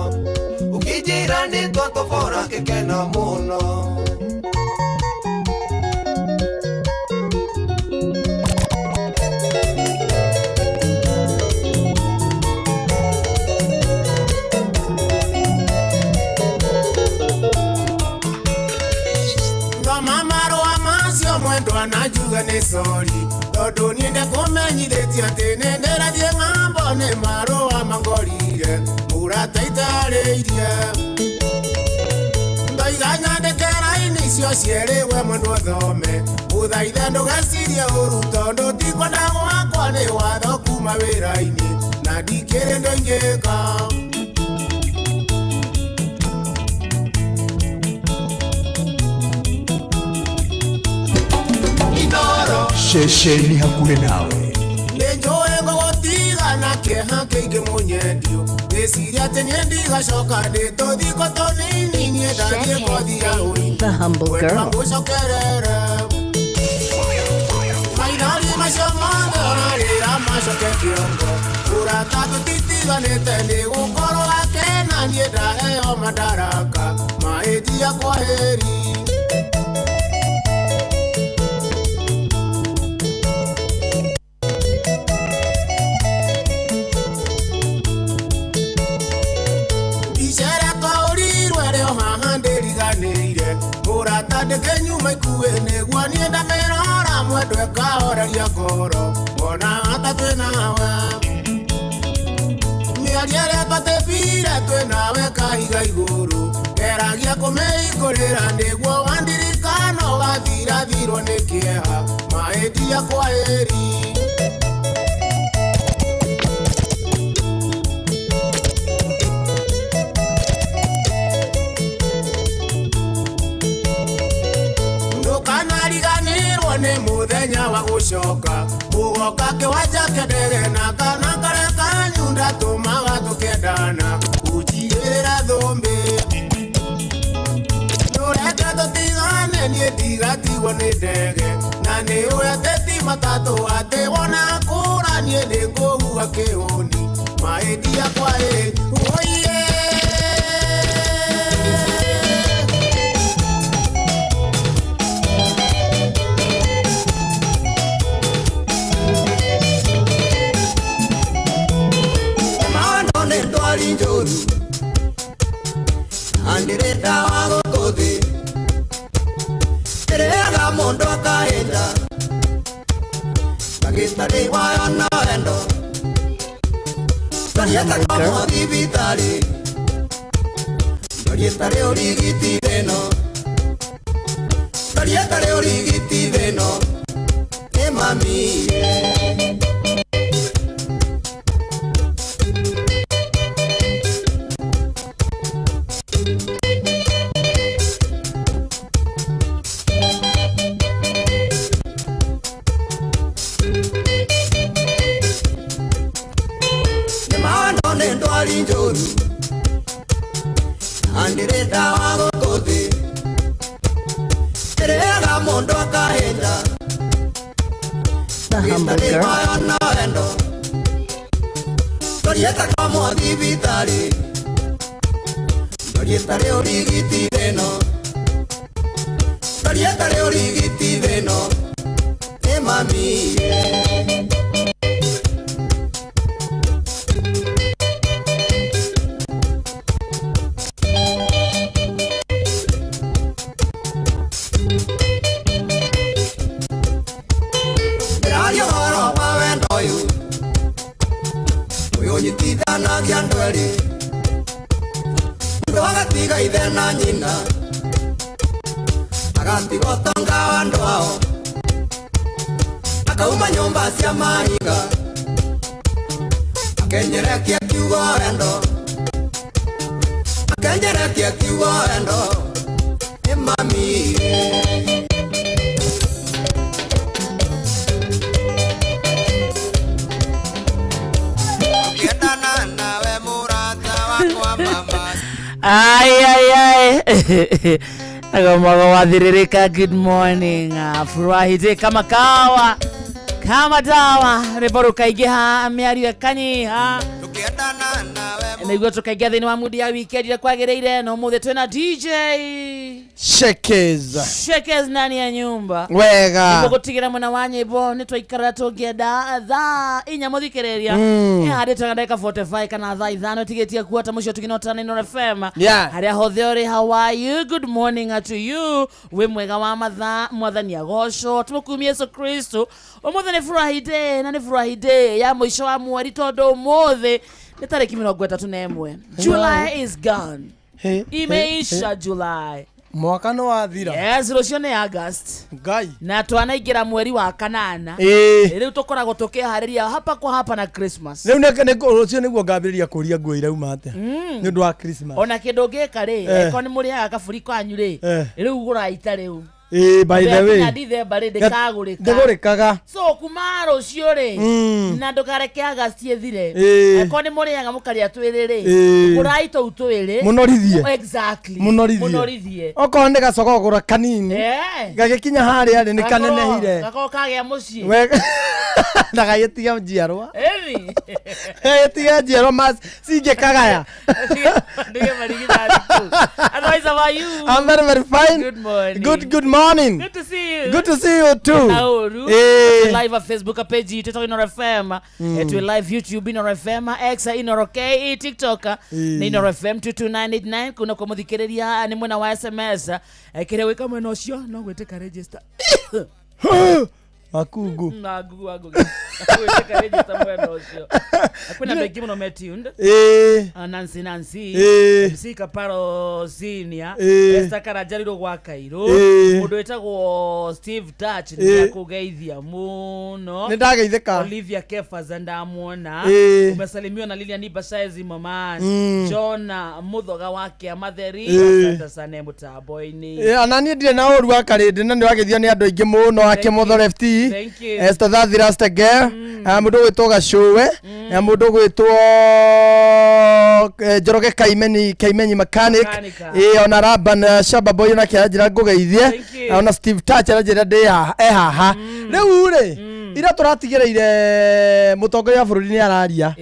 Speaker 16: ũkĩnjĩra nĩ twatobora ngĩkena mũno.
Speaker 5: Thoma marũa macio mwendwa na njuge nĩ sori tondũ niĩ ndekũmenyithĩtie atĩ nĩ ndĩrathiĩ ng'ambo nĩ marũa mangorire mũrata itarĩirie ndoiga nyandĩke raini icio cierĩ we mwendwa ũthome ũthaithe ndũgecirie ũru tondũ ndikwenda gwakwa nĩ watho kuma wĩra-inĩ na ndikĩrĩ ũndũ ingĩka.
Speaker 2: Ceceni hakuhĩ nawe.
Speaker 5: Nĩ njũĩ ngũgũtiga na kĩeha kĩingĩ mũnyendio ngĩciria atĩ niĩ ndigacoka ndĩ tũthiko tũnini niĩ ndathiĩ kothi ya ũini
Speaker 1: The Humble Girl.
Speaker 5: ngũcokerere maithori macio mothe ũrarĩra macoke kĩongo ũrata tũtitiganĩte nĩ gũkorwo akena niĩ ndaheo madaraka mahĩtia kwaheri. Ndeke nyuma ikuĩ nĩguo niĩ ndamĩrora mwendwa ĩkahoreria ngoro ona hata twĩ nawe mĩario ĩrĩa twatĩbire twĩ nawe kahiga igũrũ ngeragia kũmĩhingũrĩra nĩguo wandirikana ũgathirathirwo nĩ kĩeha mahĩtia kwaheri. Nĩ mũthenya wa gũcoka ũgoka kĩwanja kĩa ndege na kana karĩa kanyu ndatũmaga tũkendana ũnjigĩrĩra thũmbĩ ndũreke tũtigane niĩ ndigatigwo nĩ ndege na nĩ ũĩ atĩ ti matatũ atĩ wona kũra niĩ nĩ ngũhuha kĩhũni mahĩtia kwaheri oiye.
Speaker 20: Njũru na ndĩrĩ ndawa gũkũ thĩ ĩrĩaga mũndũ akahĩnda ndagĩtarĩ wayo na wendo ndorieta komwo thibitarĩ ndorieta rĩ ũrigiti thĩno ndorieta rĩ ũrigiti thĩno nĩ mami. Ndĩrĩ ndawa gũkũ thĩ ĩrĩaga mũndũ akahĩnja.
Speaker 1: The humble girl.
Speaker 20: Mayo na wendo Ndorieta kamwo thibitarĩ Ndorieta rĩ ũrigiti thĩno Ndorieta rĩ ũrigiti thĩno Nĩ mami. Ndĩraria ũhoro wa wendo ũyũ ũyũ ũnyitithanagia andũ erĩ mũndũ agatiga ithe na nyina agatiga ũtonga wa andũ ao akauma nyũmba cia mahiga akenyerekia kiugo wendo akenyerekia kiugo wendo nĩ mami. Ũkĩendana nawe mũrata wakwa mama.
Speaker 14: Ai, ai, ai. Agomago wathiririka. Good morning. Furahi te kama kawa kama dawa rwĩmbo rũkaingĩha mĩario ĩkanyiha nĩguo tũkaingĩra thĩinĩ wa mudi ya weekend ĩrĩa kwagĩrĩire na ũmũthĩ twĩna DJ
Speaker 15: Shekes.
Speaker 14: Shekes ndani ya nyumba.
Speaker 15: Wega.
Speaker 14: Nĩguo gũtigĩra mwena wa nyĩmbo nĩ twaikara tũngĩenda thaa inya mũthikĩrĩria ĩhandĩtwo na ndagĩka 45 kana thaa ithano tigĩtie kuota mũcio tũkinota na Inooro FM.
Speaker 15: Yeah.
Speaker 14: Harĩa hothe ũrĩ, how are you? Good morning to you. Wĩ mwega wa mathaa, mwathani agocwo, tũmũkumie Yesu Kristo. Ũmũthĩ nĩ furahi day na nĩ furahi day ya mũico wa mweri tondũ ũmũthĩ nĩ tarĩki 31. July is gone. Imeisha July.
Speaker 15: Mwaka nĩ wathira.
Speaker 14: Yes, rũciũ nĩ August.
Speaker 15: Ngai.
Speaker 14: Na twanaingĩra mweri wa kanana.
Speaker 15: Ĩĩ.
Speaker 14: Rĩu tũkoragwo tũkĩharĩria hapa kwa hapa na Christmas.
Speaker 15: Rĩu rũciũ nĩguo ngambĩrĩria kũria nguo irauma atĩa nĩ ũndũ wa Christmas.
Speaker 14: Ona kĩndũ ũngĩka rĩ, angĩkorwo nĩ mũrĩaga kaburi kanyu rĩ, rĩu gũrai ta rĩu.
Speaker 15: Ĩĩ, by the way.
Speaker 14: Nginya Dithemba rĩ, ndĩkagũrĩka.
Speaker 15: Ndĩgũrĩkaga.
Speaker 14: So kuma rũciũ rĩ, na ndũkareke August ĩthire. Angĩkorwo nĩ mũrĩaga mũkarĩa twĩrĩ rĩ, gũrai tũu twĩrĩ.
Speaker 15: Mũnorithie.
Speaker 14: Exactly.
Speaker 15: Mũnorithie.
Speaker 14: Mũnorithie.
Speaker 15: Okorwo nĩ gacogo gũra kanini. Gagĩkinya harĩa rĩ nĩ kanenehire.
Speaker 14: Gakorwo kagĩa mũciĩ.
Speaker 15: Wega. Ndagagĩtiga njiarwa.
Speaker 14: Ĩni.
Speaker 15: Gagĩtiga njiarwa cingĩkagaya.
Speaker 14: Ndige marigithathi kũu. Otherwise, how are you?
Speaker 15: I'm very, very fine.
Speaker 14: Good morning.
Speaker 15: Good, good morning.
Speaker 14: Good to see you.
Speaker 15: Good to see you too.
Speaker 14: Nauru.
Speaker 15: Eh.
Speaker 14: Live at Facebook page itũ ĩtagwo Inooro FM. Twĩ live YouTube Inooro FM, X Inooro KE, TikTok nĩ Inooro FM 22989 kuna kwa mũthikĩrĩria nĩ mwena wa SMS. Kĩrĩa gwĩka mwena ũcio no gwĩtĩka register.
Speaker 15: Makungu.
Speaker 14: Makungu wangu. Gwĩtĩka register mwena ũcio. Kwĩna andũ aingĩ mũno me tuned. Nancy Nancy. MC Kaparo Senior. Esther Karajarirwo gwa Kairũ. Mũndũ wĩtagwo Steve Touch nĩ akũgeithia mũno.
Speaker 15: Nĩ ndageithĩka.
Speaker 14: Olivia Kefas ndamuona. Umesalimiwa na Lilian Ibashaezi mama. Jona Muthoga wa Kĩamatheri. Asante sana mũtambo-inĩ.
Speaker 15: Ona niĩ ndirĩ na ũru wa karĩndĩ na nĩ wageithio nĩ andũ aingĩ mũno a Kĩmotho FT.
Speaker 14: Thank you.
Speaker 15: Esther Thathi Rastege, mũndũ ũgwĩtwo Gacũwe, mũndũ ũgwĩtwo Njoroge Kaimenyi, Kaimenyi Mechanic. Ona Raban Shaba Boy onake aranjĩra ngũgeithie. Ona Steve Touch aranjĩra ndĩ haha, e haha. Rĩu rĩ, ira tũratigĩrĩire mũtongoria wa bũrũri nĩ araria.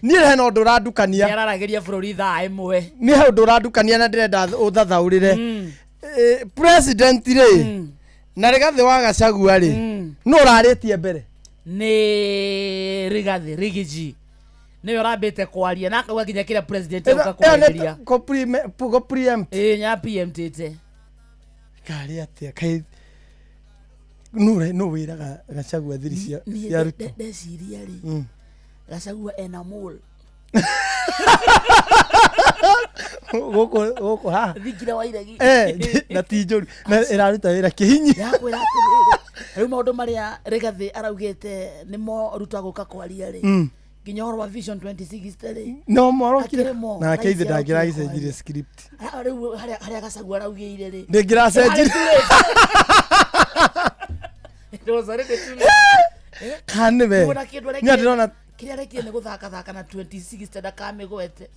Speaker 15: Niĩ hena ũndũ ũrandukania.
Speaker 14: Nĩ araragĩria bũrũri thaa ĩmwe.
Speaker 15: Niĩ he ũndũ ũrandukania na ndĩrenda ũthathaũrĩre. President rĩ, na Rigathĩ wa Gachagua rĩ, nũ ũrarĩtie mbere?
Speaker 14: Nĩ Rigathĩ, Rigiji. Nĩwe ũrambĩte kwaria na akauga nginya kĩrĩa president auka kwarĩrĩria.
Speaker 15: Go preempt.
Speaker 14: Nya preemptĩte.
Speaker 15: Karĩ atĩa? Kaĩ nũ wĩraga Gachagua thiri cia Ruto?
Speaker 14: Ndeciria rĩ, Gachagua ena mole.
Speaker 15: Gũkũ haha.
Speaker 14: Thingira wa iregi.
Speaker 15: Na ti njũru. Na ĩraruta wĩra kĩhinyi.
Speaker 14: Ndakwĩra atĩrĩrĩ, rĩu maũndũ marĩa Rigathĩ araugĩte nĩmo Ruto agũka kwaria rĩ, nginya ũhoro wa Vision 2060 rĩ.
Speaker 15: No morokire.
Speaker 14: Akĩrĩ mo.
Speaker 15: Nake ithe
Speaker 14: Raisi arokire
Speaker 15: ndangĩragĩcenjirie script.
Speaker 14: Rĩu harĩa Gachagua araugĩire rĩ.
Speaker 15: Ndĩngĩracenjirie.
Speaker 14: It was already too late.
Speaker 15: Kana nĩwe.
Speaker 14: Kuona kĩndũ
Speaker 15: Niĩ ndĩrona
Speaker 14: kĩrĩa arekire nĩ gũthakathaka na 2060 ndakamĩgwete.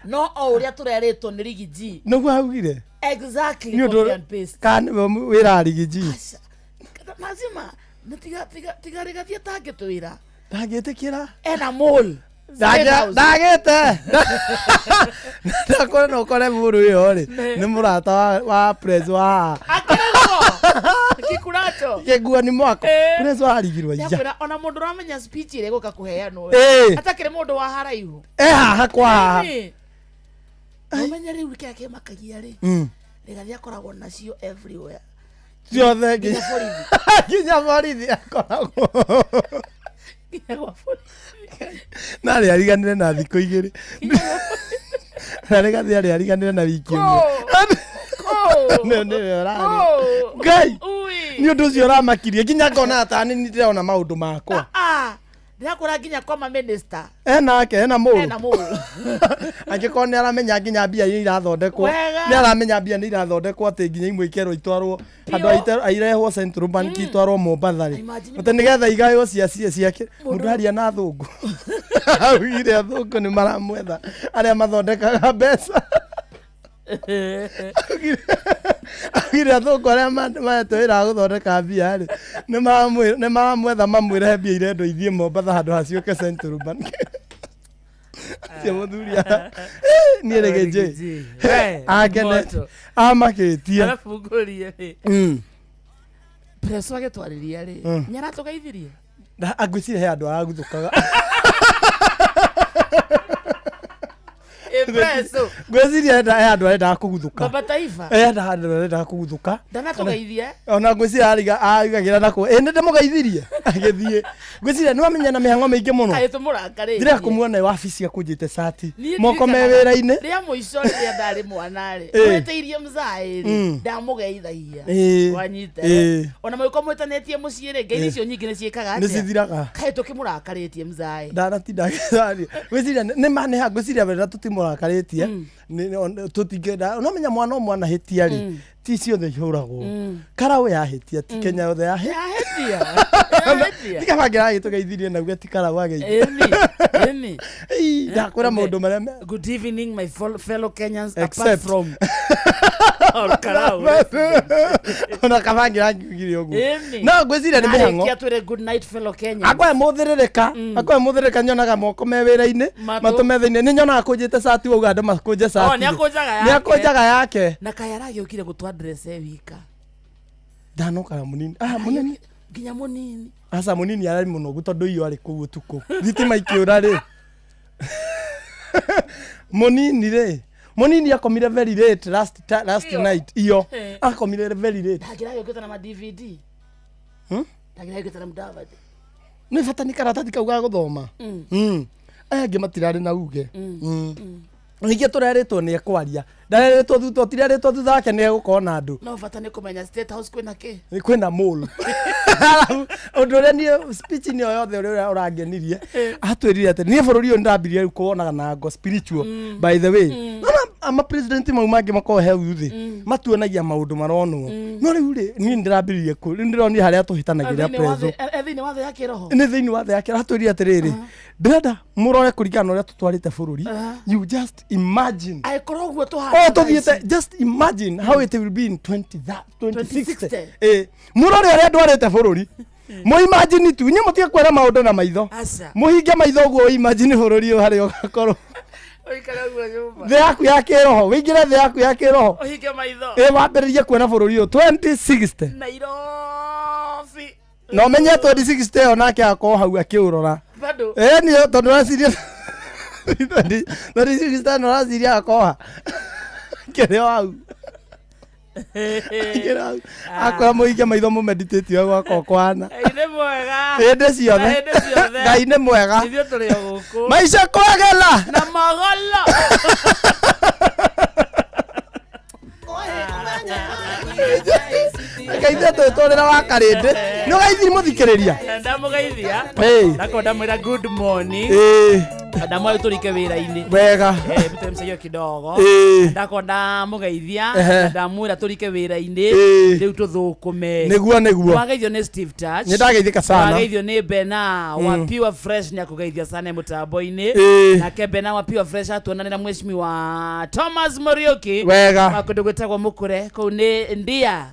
Speaker 14: No o ũrĩa tũrerĩtwo nĩ Rigi G.
Speaker 15: Nĩguo augire.
Speaker 14: Exactly,
Speaker 15: Nĩ
Speaker 14: copy
Speaker 15: ũndũ
Speaker 14: and paste.
Speaker 15: kana nĩwe wĩra Rigi G.
Speaker 14: Lazima na tiga tiga tiga Rigathi atangĩtwĩra.
Speaker 15: Ndangĩtĩkĩra.
Speaker 14: Ena mole. State House.
Speaker 15: Ndagĩte. Ndakora no ũkore mũndũ ũyũ rĩ
Speaker 14: Ne.
Speaker 15: nĩ mũrata wa press wa
Speaker 14: Kikuracho.
Speaker 15: kĩguani mwako.
Speaker 14: Eh.
Speaker 15: Press wa arigirwo ija.
Speaker 14: Ndakwĩra ona mũndũ ũramenya speech ĩrĩa ĩgũka kũheanwo.
Speaker 15: Eh.
Speaker 14: Atakĩrĩ mũndũ wa haraihu.
Speaker 15: Eh haha kwa haha.
Speaker 14: Ĩĩ. Ũmenye rĩu kĩrĩa kĩmakagia rĩ. Rigathi akoragwo nacio everywhere.
Speaker 15: Ciothe
Speaker 14: Nginya
Speaker 15: nginya
Speaker 14: borithi.
Speaker 15: nginya borithi akoragwo.
Speaker 14: Nginya gwa borithi.
Speaker 15: Na arĩ ariganĩre na thikũ igĩrĩ. Na Rigathi arĩ ariganĩre na wiki ĩmwe. Nĩwe ũrarĩ. Ngai. Nĩ ũndũ ũcio ũramakirie nginya ngona ta nĩ ndĩrona maũndũ makwa.
Speaker 14: Ah, ndĩrakũra nginya kwa ma minister.
Speaker 15: Ena ake ena mũrũ.
Speaker 14: Ena mũrũ.
Speaker 15: Angĩkorwo nĩ aramenya nginya mbia iria irathondekwo.
Speaker 14: Wega.
Speaker 15: Nĩ aramenya mbia nĩ irathondekwo atĩ nginya imwe ikerwo itwarwo handũ irehwo Central Bank itwarwo Mombatha rĩ.
Speaker 14: Imagine
Speaker 15: Atĩ nĩgetha igaywo cia cia ciake. Mũndũ aria na athũngũ. Augire athũngũ nĩ maramwetha arĩa mathondekaga mbeca. Augire athũngũ arĩa mahetwo wĩra wa gũthondeka mbia rĩ nĩ maramwetha mamwĩre mbia irendwo ithiĩ Mombatha handũ haciũke Central Bank. Acio mũthuri niĩ Rigi G.
Speaker 14: We,
Speaker 15: Akene
Speaker 14: moto.
Speaker 15: amakĩtie.
Speaker 14: Arabu ngũrie rĩ. Preso agĩtwarĩria rĩ. Nĩ aratũgeithirie.
Speaker 15: Angwĩciria he andũ araguthũkaga.
Speaker 14: Ĩ Preso.
Speaker 15: Ngwĩciria he andũ arendaga kũguthũka.
Speaker 14: Baba Taifa.
Speaker 15: He andũ arendaga kũguthũka.
Speaker 14: Ndanatũgeithia.
Speaker 15: Ona ngwĩciria arigagĩra nako ĩ nĩ ndĩmũgeithirie agĩthiĩ. Ngwĩciria nĩ wamenya na mĩhang'o mĩingĩ mũno.
Speaker 14: Kaĩ tũmũrakarĩtie.
Speaker 15: Ndĩrenda kũmuona wabici akũnjĩte cati
Speaker 14: Niĩ
Speaker 15: moko me
Speaker 14: ndirikanaga,
Speaker 15: wĩra-inĩ.
Speaker 14: Rĩa mũico rĩrĩa ndarĩ mwana rĩ.
Speaker 15: Ĩ.
Speaker 14: Mwĩtĩirie mzaĩ rĩ. Ndamũgeithagia. Wanyita. Ona mũgĩkorwo mwĩtanĩtie mũciĩ rĩ, ngeithi icio nyingĩ nĩ ciĩkaga
Speaker 15: Nĩ
Speaker 14: atĩa?
Speaker 15: cithiraga.
Speaker 14: Kaĩ tũkĩmũrakarĩtie mzaĩ.
Speaker 15: Ndanatinda ngĩcaria. Ngwĩciria nĩ ma nĩ ha ngwĩciria wega tũtimũrakarĩtie. Tũtingĩenda no menya mwana o mwana hĩtia rĩ ti ciothe ihũragwo. Karaũ yahĩtia ti Kenya yothe yahĩtia.
Speaker 14: Yahĩtia. Yahĩtia.
Speaker 15: Tiga bangĩra agĩtũgeithirie na uge ti karaũ ageithia.
Speaker 14: Ĩni. Ĩni.
Speaker 15: Ii, ndakwĩra maũndũ marĩa me
Speaker 14: Good evening my fellow Kenyans apart
Speaker 15: Except.
Speaker 14: from All Karau.
Speaker 15: Ona kabangira ngiugire ũguo.
Speaker 14: Ĩni.
Speaker 15: No ngwĩciria nĩ mĩhang'o.
Speaker 14: Arĩkia twĩre good night fellow Kenyans.
Speaker 15: Akwa mũthĩrĩrĩka, akwa mũthĩrĩrĩka nyonaga moko me wĩra-inĩ,
Speaker 14: Matũ.
Speaker 15: matũ me thĩinĩ. Nĩ nyonaga kũnjĩte cati wauga andũ makũnje cati.
Speaker 14: Oh, nĩakũnjaga yake.
Speaker 15: Nĩakũnjaga yake.
Speaker 14: Na kaĩ aragĩũkire gũtũ address e wika.
Speaker 15: Ndanokaga mũnini. Ah, mũnini.
Speaker 14: Nginya mũnini.
Speaker 15: Aca mũnini ararĩ mũnogu tondũ iyo arĩ kũu ũtukũ. Thitima ikĩũra rĩ. Mũnini rĩ. Mũnini akomire very late last
Speaker 14: Iyo.
Speaker 15: night. Iyo.
Speaker 14: Eh.
Speaker 15: Akomire very late.
Speaker 14: Ndangĩragĩũkĩte na ma DVD. Ndangĩragĩũkĩte na Mudavadi.
Speaker 15: Nĩ bata nĩ karatathi kau ga gũthoma. Aya angĩ matirarĩ na uge. Ningĩ tũrerĩtwo nĩ ekwaria. Ndarerĩtwo thutha tirerĩtwo thutha wake nĩ egũkorwo na andũ.
Speaker 14: No bata nĩ kũmenya State House kwĩna kĩ.
Speaker 15: Nĩ kwĩna mole. Ũndũ ũrĩa niĩ speech-inĩ o yothe ũrĩa ũrangenirie atwĩrire atĩ niĩ bũrũri ũyũ nĩndambirie rĩu kũwonaga na ngo spiritual by the way. Nona ama president mau mangĩ makoragwo hau thĩ matuonagia maũndũ maronwo. No rĩu rĩ niĩ nĩndĩrambĩrĩirie kũ rĩu ndĩronire harĩa tũhĩtanagĩria preso.
Speaker 14: E thĩinĩ wa thĩ ya kĩroho.
Speaker 15: Nĩ thĩinĩ wa thĩ yake aratwĩrire atĩrĩrĩ ndĩrenda mũrore kũringana na ũrĩa tũtwarĩte bũrũri you just imagine
Speaker 14: Angĩkorwo ũguo tũhana
Speaker 15: oh tũthiĩte just imagine how it will be in 2060 eh mũrore ũrĩa ndwarĩte bũrũri mũ imagine tu inyuĩ mũtige kuona maũndũ na maitho
Speaker 14: Aca.
Speaker 15: mũhinge maitho ũguo imagine bũrũri ũyũ harĩa ũgakorwo
Speaker 14: Ũikare ũguo nyũmba.
Speaker 15: thĩ yaku ya kĩroho wĩingĩre thĩ yaku ya kĩroho
Speaker 14: Ũhinge maitho.
Speaker 15: ĩ wambĩrĩrie kuona bũrũri ũyũ 2060
Speaker 14: Nairobi.
Speaker 15: na ũmenye 2060 ĩyo nake akorwo hau akĩũrora
Speaker 14: Bado.
Speaker 15: ĩ niĩ tondũ ũraciria 2060 no ũraciria akoha kĩrĩ o hau Kĩrĩ hau akora mũhinge maitho mũmeditate ũrĩa gwakorwo kũhana
Speaker 14: Ngai nĩ mwega.
Speaker 15: Hĩndĩ ciothe.
Speaker 14: Hĩndĩ ciothe.
Speaker 15: Ngai nĩ mwega.
Speaker 14: Ithuĩ tũrĩ o gũkũ.
Speaker 15: Maisha kwagela.
Speaker 14: Na magolo.
Speaker 15: Ngai twĩtũrĩra wa karĩndĩ nĩ ũgaithiri mũthikĩrĩria
Speaker 14: Ndamũgeithia.
Speaker 15: Ĩĩ.
Speaker 14: Ndakoo ndamwĩra good morning.
Speaker 15: Ĩĩ.
Speaker 14: Ndamwĩra tũrike wĩra-inĩ.
Speaker 15: Wega.
Speaker 14: Mteremsha kidogo. Ndakwa ndamũgeithia ndamwĩra tũrike wĩra-inĩ rĩu tũthũkũme.
Speaker 15: Nĩguo nĩguo.
Speaker 14: Wageithio nĩ Steve Touch.
Speaker 15: Nĩ ndageithĩka sana.
Speaker 14: Wageithio nĩ Bena wa Pure Fresh nĩakũgeithia sana mũtambo-inĩ. Nake Bena wa Pure Fresh atuonanĩra mheshimiwa Thomas Muriuki.
Speaker 15: Wega.
Speaker 14: Wa kũndũ gwĩtagwo Mũkũre kũu nĩ Ndia.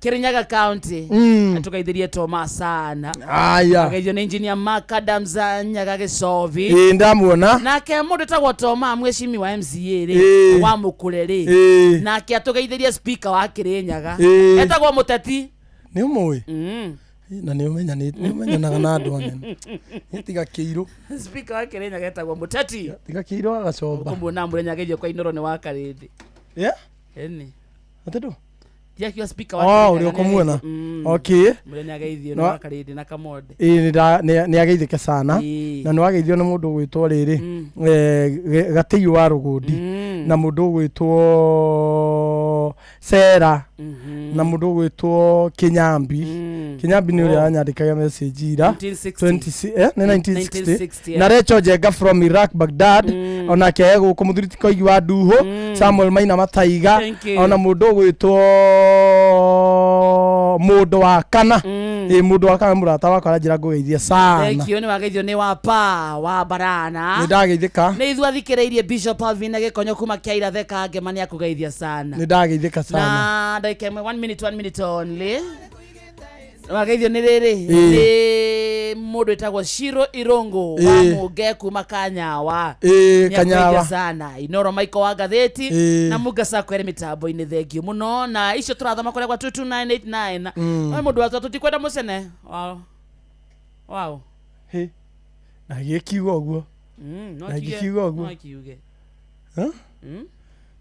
Speaker 14: Kirinyaga County. Atugeithirie Thomas sana.
Speaker 15: Aya.
Speaker 14: Ageithio nĩ engineer Mark Adams Nyaga Gĩcobi.
Speaker 15: Ndamuona.
Speaker 14: Nake mũndũ etagwo Toma mheshimiwa MCA rĩ wa Mũkũre rĩ. Nake atugeithirie speaker wa Kirinyaga. Etagwo Mũteti.
Speaker 15: Nĩ ũmũĩ? Na nĩ ũmenyanaga na andũ anene. Tiga kĩirũ.
Speaker 14: Speaker wa Kirinyaga etagwo Mũteti.
Speaker 15: Tiga kĩirũ agacomba.
Speaker 14: Ũkũmuona mũrenya ageithio kwa Inoro nĩ wa Karĩndĩ.
Speaker 15: Yeah?
Speaker 14: Ĩni.
Speaker 15: Atĩ
Speaker 14: Ndiakiuga speaker wa Kirinyaga.
Speaker 15: Ũrĩa ũkũmuona. Okay.
Speaker 14: Mũrenya ageithio nĩ wa Karĩndĩ na Kamonde.
Speaker 15: Nĩ ageithĩke sana. Na nĩ wageithio nĩ mũndũ ũgwĩtwo rĩrĩ Gatĩiũ wa Rũgũndi na mũndũ ũgwĩtwo Sera na mũndũ ũgwĩtwo Kinyambi. Kinyambi nĩ ũrĩa anyandĩkaga message ira 1960 na Recho Njenga from Iraq Baghdad onake e gũkũ mũthuri ti Koigi wa Nduhũ Samuel Maina Mataiga ona mũndũ ũgwĩtwo mũndũ wa kana mũndũ wa kana mũrata wakwa aranjĩra ngũgeithie sana.
Speaker 14: Thank you. Nĩ wageithio nĩ wa pa wa Barana.
Speaker 15: Nĩ ndageithĩka.
Speaker 14: Nĩ ithuĩ athikĩrĩirie Bishop Alvin Gĩkonyo kuma Kĩaira Theka Ngema nĩ akũgeithia sana.
Speaker 15: Nĩ ndageithĩka sana.
Speaker 14: Na ndagĩka ĩmwe 1 minute 1 minute only. Wageithio nĩ rĩrĩ nĩ mũndũ wĩtagwo Shiro Irongo wa Mũnge kuma Kanyawa.
Speaker 15: Kanyawa
Speaker 14: sana. Inoro Michael wa Gatheti na Muga Sako ere mitambo-inĩ thengio mũno na icio tũrathoma kũrĩa gwa 22989. Oe mũndũ watwa tũtikwenda mũcene. Wow. Wow.
Speaker 15: He. Na gĩkiuga ũguo. Na gĩkiuga ũguo.
Speaker 14: No kiuge.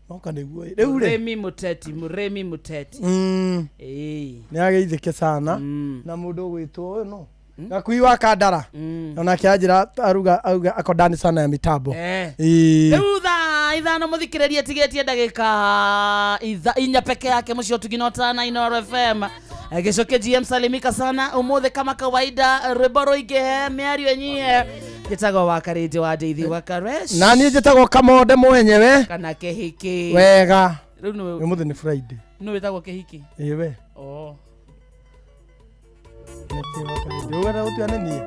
Speaker 15: Noka nĩguo rĩu rĩ
Speaker 14: Muremi Muteti, Muremi Muteti.
Speaker 15: Nĩ ageithĩke sana na mũndũ ũgwĩtwo ũyũ no Gakui wa Kandara onake anjĩra aruga auga akondani sana ya mitambo.
Speaker 14: Rĩu thaa ithano mũthikĩrĩrie tigĩtie ndagĩka inya peke yake mũcio tũginota na Inoro FM. Gĩcoke GM salimika sana ũmũthĩ kama kawaida rwĩmbo rũingĩhe mĩario ĩnyihe. Njĩtagwo wa Karĩndĩ wa Ndeithi wa Karesh.
Speaker 15: Na niĩ njĩtagwo Kamonde mwenyewe
Speaker 14: kana Kĩhiki.
Speaker 15: Wega.
Speaker 14: Rĩu nĩ
Speaker 15: ũmũthĩ nĩ Friday.
Speaker 14: Nĩ wĩtagwo Kĩhiki?
Speaker 15: Ĩĩ we.
Speaker 14: Oh.
Speaker 15: Nĩkĩ wa Karĩndĩ ũgera gũtuane niĩ.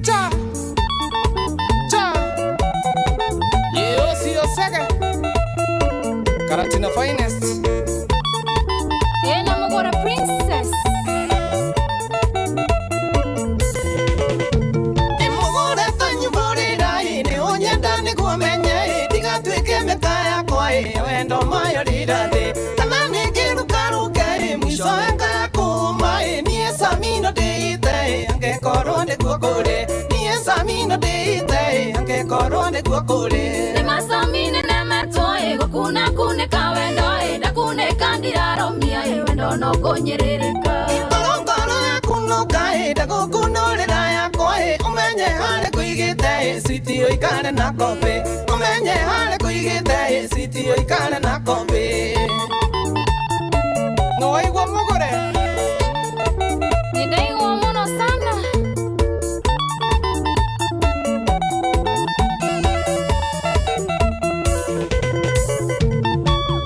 Speaker 18: Cha. Cha. Yeo sege. Karatina finest.
Speaker 13: Ena mugora princess.
Speaker 20: Emugora tanyumorera ine onyenda nigumenye tigatwike meta yakwa wendo mayorira thi kana ningirukaruke mwico engakuma nie samino ndite angekorwo nĩguo kũrĩ nie samino ndite angekorwo nĩguo kũrĩ
Speaker 13: nĩ masamine nemetwo gũkuna kunĩka wendo ndakunĩka ndirarũmia wendo no kũnyĩrĩrĩka
Speaker 20: ngorongoro yakunũka ndagũkunũrĩra yakwa ũmenye harĩa kũigĩte switi ũikare na kombĩ ũmenye harĩa kũigĩte switi ũikare na kombĩ
Speaker 18: Nĩwaigua mũgũre?
Speaker 13: Nĩndaigua mũno sana.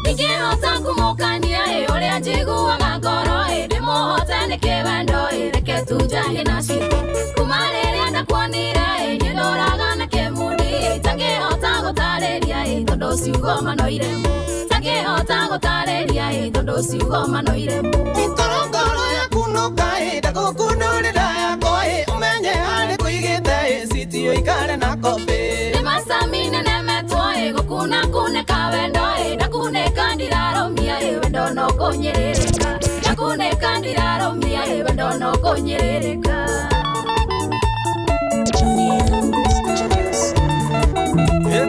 Speaker 13: Ndingĩhota kũmũkania ũrĩa njiguaga ngoro ndĩmũhote nĩkĩ wendo reke tu njarie na ciĩko kuma rĩrĩa ndakuonire nyendũraga na kĩmudi itangĩhota gũtarĩria tondũ ciugo mano iremwo itangĩhota gũtarĩria tondũ ciugo mano iremwo
Speaker 20: ngorongoro yakunũka ndagũkunũrĩra yakwa ũmenye harĩa kũigĩte switi ũikare na kombĩ
Speaker 13: nĩ macamine nemetwo gũkuna kunĩka wendo ndakunĩka ndirarũmia wendo no kũnyĩrĩrĩka ndakunĩka ndirarũmia wendo no kũnyĩrĩrĩka.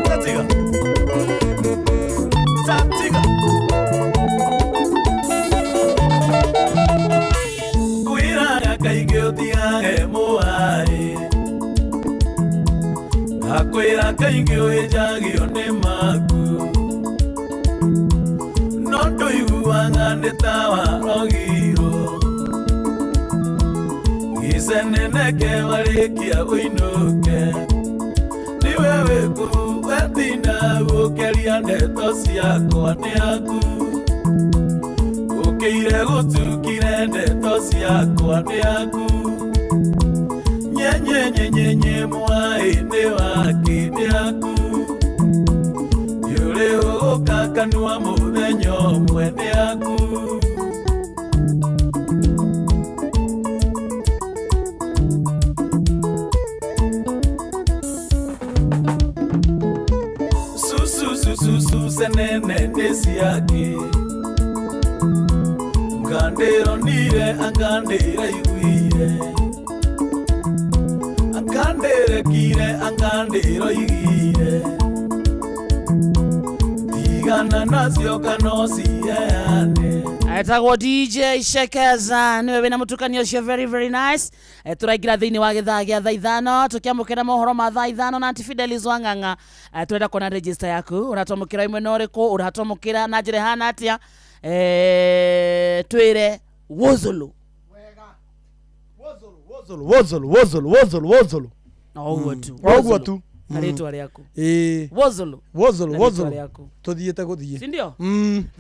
Speaker 16: Tatiga. Tatiga. Kwĩraga kaingĩ ũtigage mũarĩ Akwĩra kaingĩ ũhĩnjagio nĩ maku No ndũigua
Speaker 10: Nĩ tawarogirwo Giceneneke warĩkia ũinũke Niwe wĩku wetinda gũkeria ndeto ciakwa nĩ aku Ũkĩire gũtukire ndeto ciakwa nĩ aku Nyenyenyenyenye mwaĩ nĩ waki nĩ aku Yũrĩ ũgũkakanua mũthenya ũmwe nĩ aku Susu senene nĩ ciake Ngandĩronire angandĩraiguire Angandĩrekire angandĩroigire Tigana nacio kana ũciheane.
Speaker 14: Etagwo DJ Shekeza niwe wina mutukanio ucio very very nice. Turaingira thiini wa githaa gia thaa 5 tukiamukira mohoro ma thaa 5 na Aunty Fidelis Wang'ang'a. Turenda kuona register yaku uratwamukira imwe na uriku uratwamukira na njira ihana atia. Twire wozolo
Speaker 15: wozolo wozolo wozolo wozolo wozolo
Speaker 14: oguo tu
Speaker 15: oguo tu
Speaker 14: na ritwa riaku
Speaker 15: wozolo wozolo wozolo tuthiete guthie
Speaker 14: si ndio?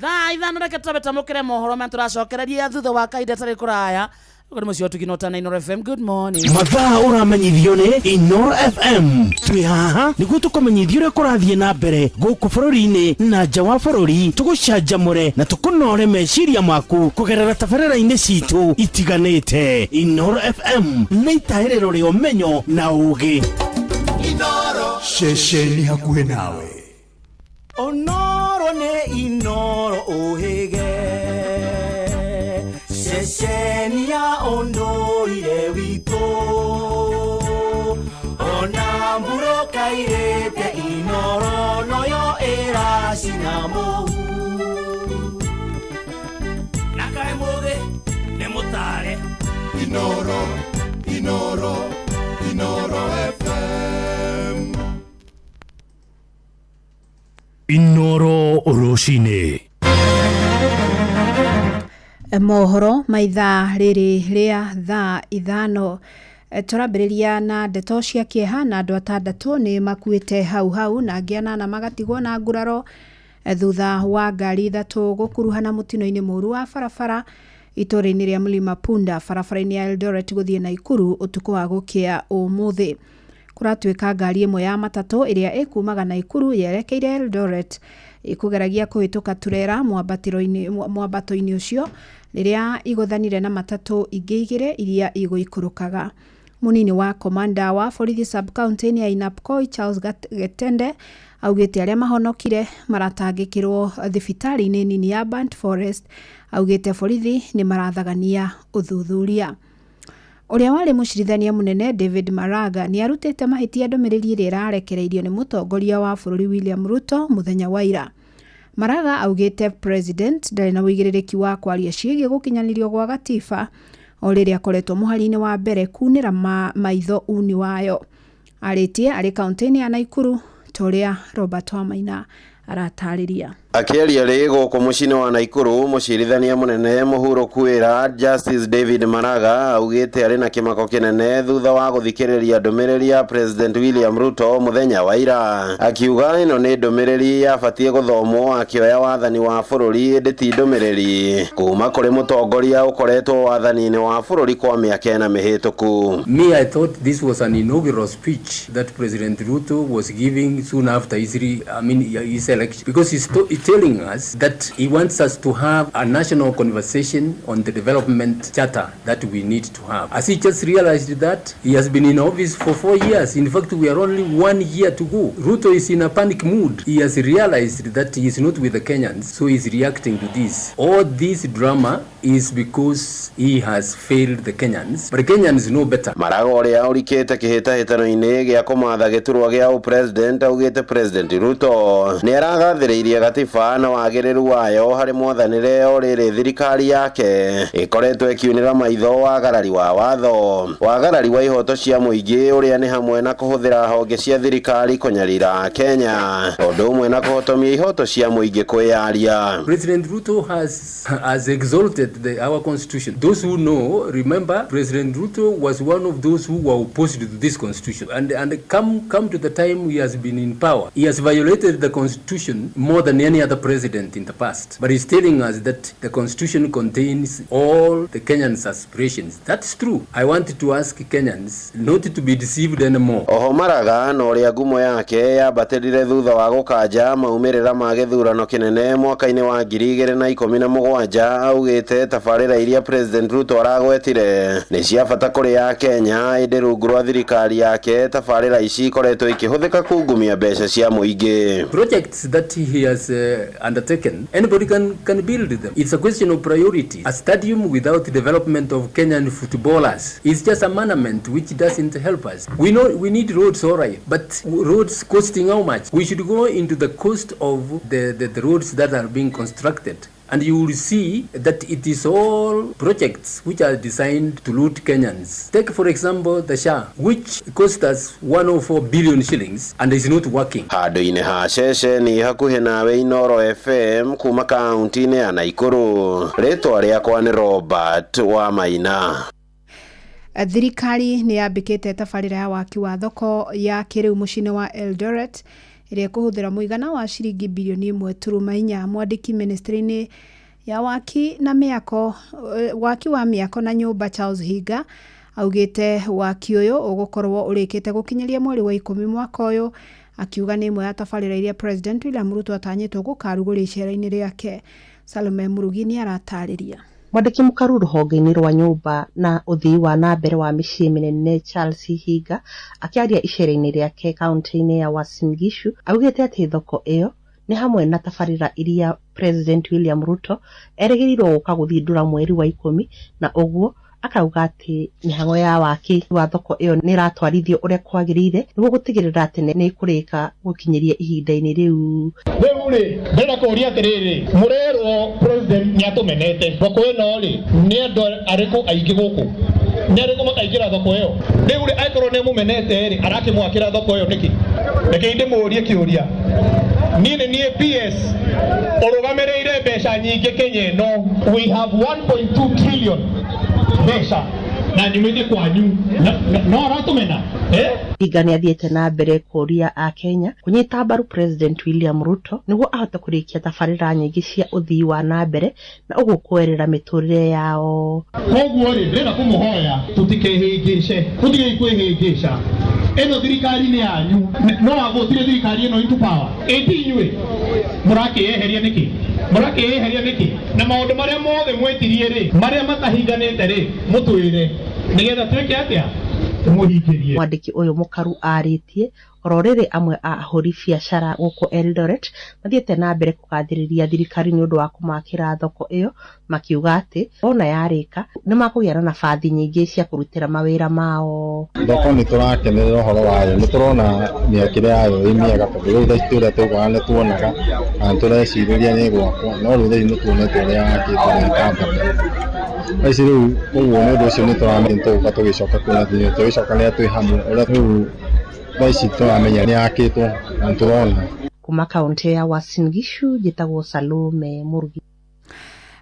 Speaker 14: Thaa 5 reke twabe twamukire mohoro ma turacokereria thutha wa kahinda tarĩ kũraya. Ũguo nĩ mũciĩ wa Tũginota na Inooro FM. Good morning.
Speaker 19: Mathaa ũramenyithio nĩ Inooro FM. Twĩ haha nĩguo tũkũmenyithie ũrĩa kũrathiĩ na mbere gũkũ bũrũri-inĩ na nja wa bũrũri, tũgũcanjamũre na tũkũnore meciria maku kũgerera tabarĩra-inĩ citũ itiganĩte. Inooro FM nĩ itahĩrĩro rĩa ũmenyo na ũũgĩ.
Speaker 2: Ceceni hakuhĩ nawe.
Speaker 20: Onoro nĩ Inooro ũhĩge ceceni ya ũndũire witũ ona mbura kairĩte Inooro noyo ĩracina mũhu na kaĩ mũgĩ nĩ mũtare.
Speaker 16: Inooro, Inooro, Inooro FM.
Speaker 7: Inooro rũcinĩ.
Speaker 11: Mohoro ma ithaa rĩrĩ rĩa thaa 5. Tũrambĩrĩria na ndeto cia kĩeha na andũ 6 nĩ makuĩte hau hau na angĩ 8 magatigwo na nguraro thutha wa ngari 3 gũkuruhana mũtino-inĩ mũru wa barabara itũũra-inĩ rĩa Mlima Punda barabara-inĩ ya Eldoret gũthiĩ Naikuru ũtukũ wa gũkĩa ũmũthĩ. Kũratuĩka ngari ĩmwe ya matatũ ĩrĩa ĩkumaga Naikuru yerekeire Eldoret ĩkũgeragia kũhĩtũka turera mwambato-inĩ ũcio rĩrĩa igũthanire na matatũ ingĩ 2 iria igũikũrũkaga. Mũnini wa komanda wa borithi sub-county-inĩ ya Ainabkoi Charles Getende augĩte arĩa mahonokire maratangĩkĩrwo thibitarĩ-inĩ nini ya Burnt Forest. Augĩte borithi nĩ marathagania ũthuthuria. Ũrĩa warĩ mũcirithania mũnene David Maraga nĩ arutĩte mahĩtia ndũmĩrĩri ĩrĩa ĩrarekereirio nĩ mũtongoria wa bũrũri William Ruto mũthenya wa ira. Maraga augĩte president ndarĩ na ũigĩrĩrĩki wa kwaria ciĩgiĩ gũkinyanĩrio gwa gatiba o rĩrĩa akoretwo mũhari-inĩ wa mbere kunĩra maitho uni wayo. Arĩtie arĩ kaunti-inĩ ya Naikuru ta ũrĩa Robert Wamaina aratarĩria.
Speaker 21: Akĩaria rĩ gũkũ mũciĩ-inĩ wa Naikuru, mũcirithania mũnene mũhurũku wĩra Justice David Maraga augĩte arĩ na kĩmako kĩnene thutha wa gũthikĩrĩria ndũmĩrĩri ya President William Ruto mũthenya wa ira. Akiuga ĩno nĩ ndũmĩrĩri yabatiĩ gũthomwo akĩoya wathani wa bũrũri ĩndĩ ti ndũmĩrĩri kuma kũrĩ mũtongoria ũkoretwo wathani-inĩ wa bũrũri kwa mĩaka 4 mĩhĩtũku.
Speaker 22: Me, I thought this was an inaugural speech that President Ruto was giving soon after his, his election, because he's telling us that he wants us to have a national conversation on the development charter that we need to have. As he just realized that he has been in office for 4 years. In fact, we are only 1 year to go. Ruto is in a panic mood. He has realized that he is not with the Kenyans, so he is reacting to this. All this drama is because he has failed the Kenyans, but Kenyans know better.
Speaker 21: Maraga ũrĩa ũrikĩte kĩhĩtahĩtano-inĩ gĩa kũmatha gĩturwa gĩa ũpresident augĩte President Ruto nĩ aragathĩrĩirie gatiba gatiba na wagĩrĩru wayo harĩ mwathanĩre o rĩrĩ thirikari yake ĩkoretwo ĩkiunĩra maitho wagarari wa watho, wagarari wa ihoto cia mũingĩ ũrĩa nĩ hamwe na kũhũthĩra honge cia thirikari kũnyarira Kenya ũndũ ũmwe na kũhotomia ihoto cia mũingĩ kwĩyaria.
Speaker 22: President Ruto has exalted our constitution. Those who know, remember, President Ruto was one of those who were opposed to this constitution. And come to the time he has been in power, he has violated the constitution more than any other president in the past. But he's telling us that the constitution contains all the Kenyans' aspirations. That's true. I want to ask Kenyans not to be deceived anymore.
Speaker 21: Oho Maraga na ũrĩa ngumo yake yambatĩrire thutha wa gũkanja maumĩrĩra ma gĩthurano kĩnene mwaka-inĩ wa 2017 augĩte tabarĩra iria President Ruto aragwetire nĩ cia bata kũrĩ ya Kenya ĩndĩ rungu rwa thirikari yake tabarĩra ici ikoretwo ikĩhũthĩka kungumia mbeca cia mũingĩ.
Speaker 22: Projects that he has undertaken, anybody can build them. It's a question of priority. A stadium without development of Kenyan footballers is just a monument which doesn't help us. We know we need roads, all right, but roads costing how much? We should go into the cost of the roads that are being constructed. And you will see that it is all projects which are designed to loot Kenyans. Take, for example, the SHA, which cost us 104 billion shillings and is not working.
Speaker 21: Handũ-inĩ ha ceceni hakuhĩ nawe Inooro FM kuma kaunti-inĩ ya Naikuru, rĩtwa rĩakwa nĩ Robert Wamaina.
Speaker 11: Thirikari nĩ yambĩkĩte tabarĩra ya waki wa thoko ya kĩrĩu mũciĩ-inĩ wa Eldoret ĩrĩa ĩkũhũthĩra mũigana wa ciringi birioni 1.4. Mwandĩki ministry-inĩ ya waki na mĩako, waki wa mĩako na nyũmba Charles Hinga augĩte waki ũyũ ũgũkorwo ũrĩkĩte gũkinyĩria mweri wa 10 mwaka ũyũ, akiuga nĩ ĩmwe ya tabarĩra iria President William Ruto atanyĩtwo gũkarugũria icera-inĩ rĩake. Salome Murugi nĩ aratarĩria.
Speaker 4: Mwandĩki mũkaru rũhonge-inĩ rwa nyũmba na ũthii wa na mbere wa mĩciĩ mĩnene Charles Hinga akĩaria icera-inĩ rĩake kaunti-inĩ ya Uasin Gishu augĩte atĩ thoko ĩyo nĩ hamwe na tabarĩra iria President William Ruto erĩgĩrĩirwo gũka gũthindũra mweri wa 10 na ũguo akauga atĩ mĩhang'o ya waki wa thoko ĩyo nĩ ĩratwarithio ũrĩa kwagĩrĩire nĩguo gũtigĩrĩra atĩ nĩ ĩkũrĩka gũkinyĩria ihinda-inĩ rĩu.
Speaker 8: Rĩu rĩ, ndĩrenda kũũria atĩrĩrĩ, mũrerwo president nĩ atũmenete thoko ĩno rĩ, nĩ andũ arĩkũ aingĩ gũkũ? Nĩ arĩkũ makaingĩra thoko ĩyo? Rĩu rĩ, angĩkorwo nĩ mũmenete rĩ, arakĩmwakĩra thoko ĩyo nĩkĩ? Reke ndĩmũũrie kĩũria. Niĩ nĩ niĩ PS ũrũgamĩrĩire mbeca nyingĩ Kenya ĩno. We have 1.2 trillion mbeca na nyumĩte kwanyu no aratũmena.
Speaker 4: Hinga nĩ athiĩte na mbere kũũria a Kenya kũnyita mbaru President William Ruto nĩguo ahote kũrĩkia tabarĩra nyingĩ cia ũthii wa na mbere na ũguo kwerera mĩtũrĩre yao.
Speaker 8: Koguo rĩ, ndĩrenda kũmũhoya tũtikehĩngĩce, tũtigei kwĩhĩngĩca. Ĩno thirikari nĩ yanyu, no wavotire thirikari ĩno into power. Ĩti inyuĩ mũrakĩyeheria nĩkĩ? Mũrakĩyeheria nĩkĩ? Na maũndũ marĩa mothe mwetirie rĩ, marĩa matahinganĩte rĩ, mũtwĩre nĩgetha twĩke atĩa? Tũmũhingĩrie.
Speaker 4: Mwandĩki ũyũ mũkaru arĩtie oro rĩrĩ amwe a ahũri biacara gũkũ Eldoret mathiĩte na mbere kũgathĩrĩria thirikari nĩ ũndũ wa kũmakĩra thoko ĩyo, makiuga atĩ ona yarĩka nĩ makũgĩa na nabathi nyingĩ cia kũrutĩra mawĩra mao.
Speaker 25: Thoko nĩ tũrakenerera ũhoro wayo, nĩ tũrona mĩakĩre yayo ĩ mĩega tondũ rĩu thaa ici ũrĩa tũgaga nĩ tuonaga na nĩ tũrecirĩria nĩ ĩgwakwo, no rĩu thaa ici nĩ tuonete ũrĩa yakĩtwo na ĩkambata. Thaa ici rĩu ũguo nĩ ũndũ ũcio nĩ tũramenya tũgũka tũgĩcoka kuona tũgĩcokanĩra twĩ hamwe ũrĩa rĩu thaa ici tũramenya nĩ yakĩtwo na nĩ tũrona.
Speaker 4: Kuma kaunti ya Uasin Gishu njĩtagwo Salome Murugi.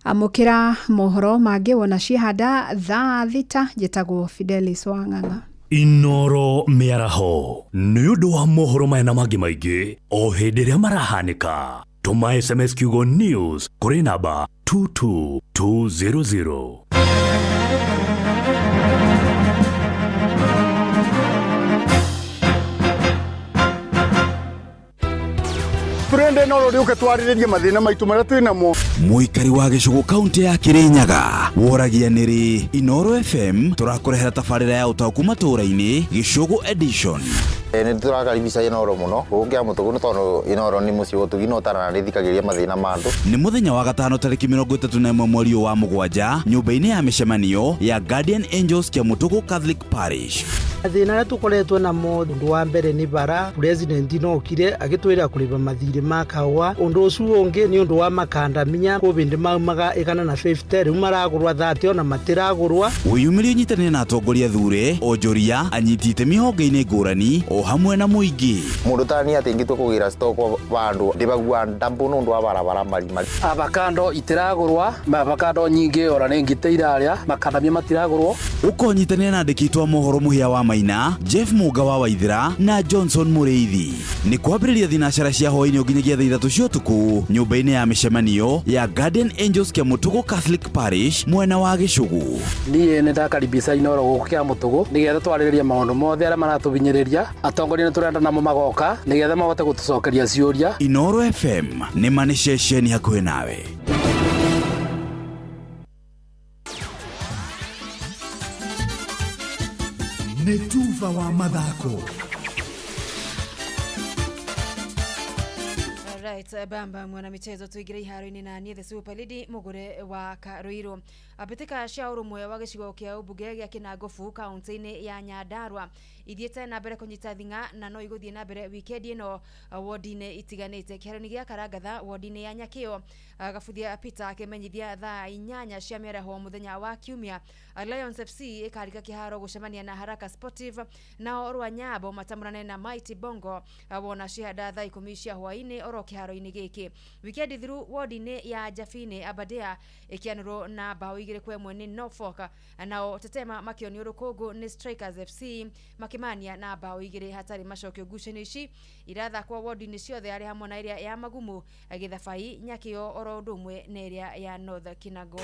Speaker 11: Amũkĩra mohoro mangĩ wona ciehanda thaa 6. Njĩtagwo Fidelis Wang'ang'a.
Speaker 7: Inooro mĩaraho nĩ ũndũ wa mohoro maya na mangĩ maingĩ o hĩndĩ ĩrĩa marahanĩka. Tũma SMS kiugo news kũrĩ namba 22200.
Speaker 9: Turende no rũrĩ ũke twarĩrĩrie mathĩna maitũ marĩa twĩ namo.
Speaker 25: Mũikari wa gĩcũgũ kaunti ya Kĩrĩnyaga woragia nĩrĩ Inooro FM tũrakũrehera tabarĩra ya ũtaũku matũũra-inĩ Gĩcũgũ edition.
Speaker 23: Nĩ tũrakaribisha Inooro mũno gũkũ Kĩamũtũgũ nĩ tondũ Inooro nĩ mũciĩ ũtugi na ũtarana nĩ thikagĩrĩria mathĩna ma andũ.
Speaker 25: Nĩ mũthenya wa gatano tarĩki 31 mweri ũyũ wa 7 nyũmba-inĩ ya mĩcemanio ya Guardian Angels Kĩamũtũgũ Catholic Parish.
Speaker 3: Mathĩna arĩa tũkoretwo namo, ũndũ wa mbere nĩ bara. President no okire agĩtwĩra kũrĩba mathirĩ ma kahũa. Ũndũ ũcio ũngĩ nĩ ũndũ wa makandamia, kwĩ bĩndĩ maumaga 150, rĩu maragũrwa 30, ona matiragũrwa.
Speaker 25: Wĩyumĩrie ũnyitanĩre na atongoria thure, onjoria, anyiti itemi honge-inĩ ngũrani o hamwe na mũingĩ.
Speaker 23: Mundu tani ati ingĩtua kũgĩra stock vandu ndibagua ndambu nundu wa barabara marimari.
Speaker 6: Avocado itiragũrwa, avocado nyingĩ ora nĩ ngite irarĩa, makandamia matiragũrwo.
Speaker 25: Ũkonyitanĩra na andĩki a mohoro Mũhĩa wa Maina, Jeff Mũnga wa Waithĩra na Johnson Mũrĩithi. Nĩ kwambĩrĩria thinacara cia hwaĩ-inĩ nginyagia thaa 3 cia ũtukũ nyũmba-inĩ ya mĩcemanio ya Guardian Angels Kĩamũtũgũ Catholic Parish, mwena wa Gĩcũgũ.
Speaker 6: Niĩ nĩ ndakaribisha Inooro gũkũ Kĩamũtũgũ nĩgetha twarĩrĩrie maũndũ mothe arĩa maratũhinyĩrĩria. Atongoria nĩ tũrenda namo magoka nĩgetha mahote gũtũcokeria ciũria.
Speaker 25: Inooro FM nĩ ma nĩ ceceni hakuhĩ nawe.
Speaker 2: Nĩ tuba wa mathako.
Speaker 12: Right, bamba mwana michezo, tuingire iharo-inĩ na niĩ the super lady Mũgũre wa Karũirũ. Mbĩtĩka cia ũrũmwe wa gĩcigo kĩa ũmbunge gĩa Kĩnangobu kaunti-inĩ ya Nyandarua ithiĩte na mbere kũnyita thing'a na no igũthiĩ na mbere wikendi ĩno wodi-inĩ itiganĩte. Kĩharo-inĩ gĩa Karangatha wodi-inĩ ya Nyakĩo, Gabuthia Peter akĩmenyithia thaa 8 cia mĩaraho mũthenya wa Kiumia Lions FC ĩkarika kĩharo gũcemania na Haraka Sportive, nao Rwanyambo matamũrane na Mighty Bongo wona cihanda thaa 10 cia hwaĩ-inĩ oro kĩharo-inĩ gĩkĩ. Wikendi thiru wodi-inĩ ya Jabini Aberdare ĩkĩanũrwo na bao 2-1 nĩ Norfolk, nao Tetema makĩonio rũkũngũ nĩ Strikers FC makĩmania na bao 2 hatarĩ macokio. Ngucanio ici irathakwo wodi-inĩ ciothe arĩ hamwe na ĩrĩa ya Magumu, Gĩthabai, Nyakĩo oro ũndũ ũmwe na ĩrĩa ya North Kinangop.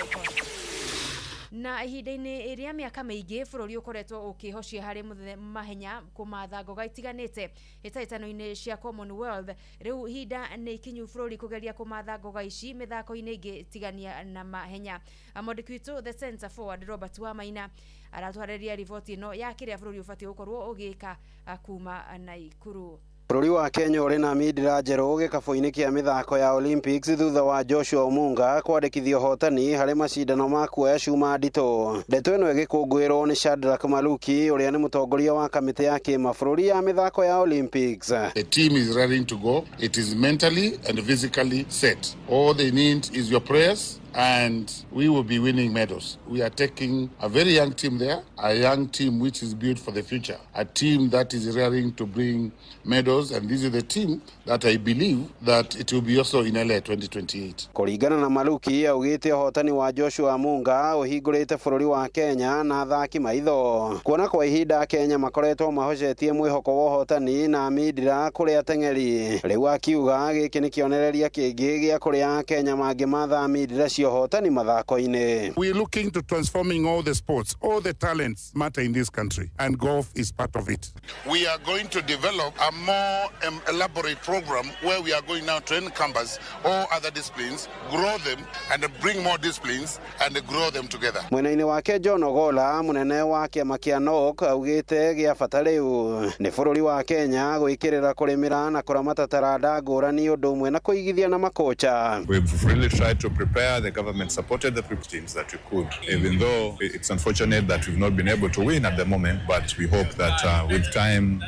Speaker 12: Na ihinda-inĩ rĩa mĩaka mĩingĩ bũrũri ũkoretwo ũkĩhocia harĩ mahenya kũmatha ngoga itiganĩte hĩtahĩtano-inĩ cia Commonwealth. Rĩu ihinda nĩ ikinyu bũrũri kũgeria kũmatha ngoga ici mĩthako-inĩ ĩngĩ tigania na mahenya. Mwandĩki witũ the center forward Robert Wamaina aratwarĩria riboti ĩno ya kĩrĩa bũrũri ũbatiĩ gũkorwo ũgĩka kuma Naikuru.
Speaker 21: Bũrũri wa Kenya ũrĩ na mindira njerũ gĩkabũ-inĩ kĩa mĩthako ya Olympics thutha wa Joshua Omunga kwandĩkithia ũhotani harĩ macindano ma kuoya cuma nditũ. Ndeto ĩno ĩgĩkũngũĩrwo nĩ Shadrack Maluki ũrĩa nĩ mũtongoria wa kamĩtĩ ya kĩmabũrũri ya mĩthako ya Olympics.
Speaker 17: The team is ready to go. It is mentally and physically set. All they need is your prayers and we will be winning medals. We are taking a very young team there, a young team which is built for the future, a team that is rearing to bring medals, and this is the team that I believe that it will be also in LA 2028.
Speaker 21: Kũringana na Maluki, augĩte ũhotani wa Joshua Munga ũhingũrĩte bũrũri wa Kenya na athaki maitho. Kuona kwa ihinda Kenya makoretwo mahocetie mwĩhoko wa ũhotani na mindira kũrĩ ateng'eri. Rĩu akiuga gĩkĩ nĩ kĩonereria kĩngĩ gĩa kũrĩa Kenya mangĩmatha mindira cia ũhotani mathako-inĩ.
Speaker 17: We're looking to transforming all the sports, all the talents matter in this country, and golf is part of it. We are going to develop a more elaborate program where we are going now to encompass all other disciplines, grow them, and bring more disciplines and grow them together.
Speaker 21: Mwena-inĩ wake John Ogola, mũnene wa kĩama kĩa NOC, augĩte gĩa bata rĩu nĩ bũrũri wa Kenya gwĩkĩrĩra kũrĩmĩra na kũramata taranda ngũrani ũndũ ũmwe na kũigithia na makocha.
Speaker 24: We've really tried to prepare. The government supported the teams that we could, even though it's unfortunate that we've not been able to win at the moment, but we hope that with time,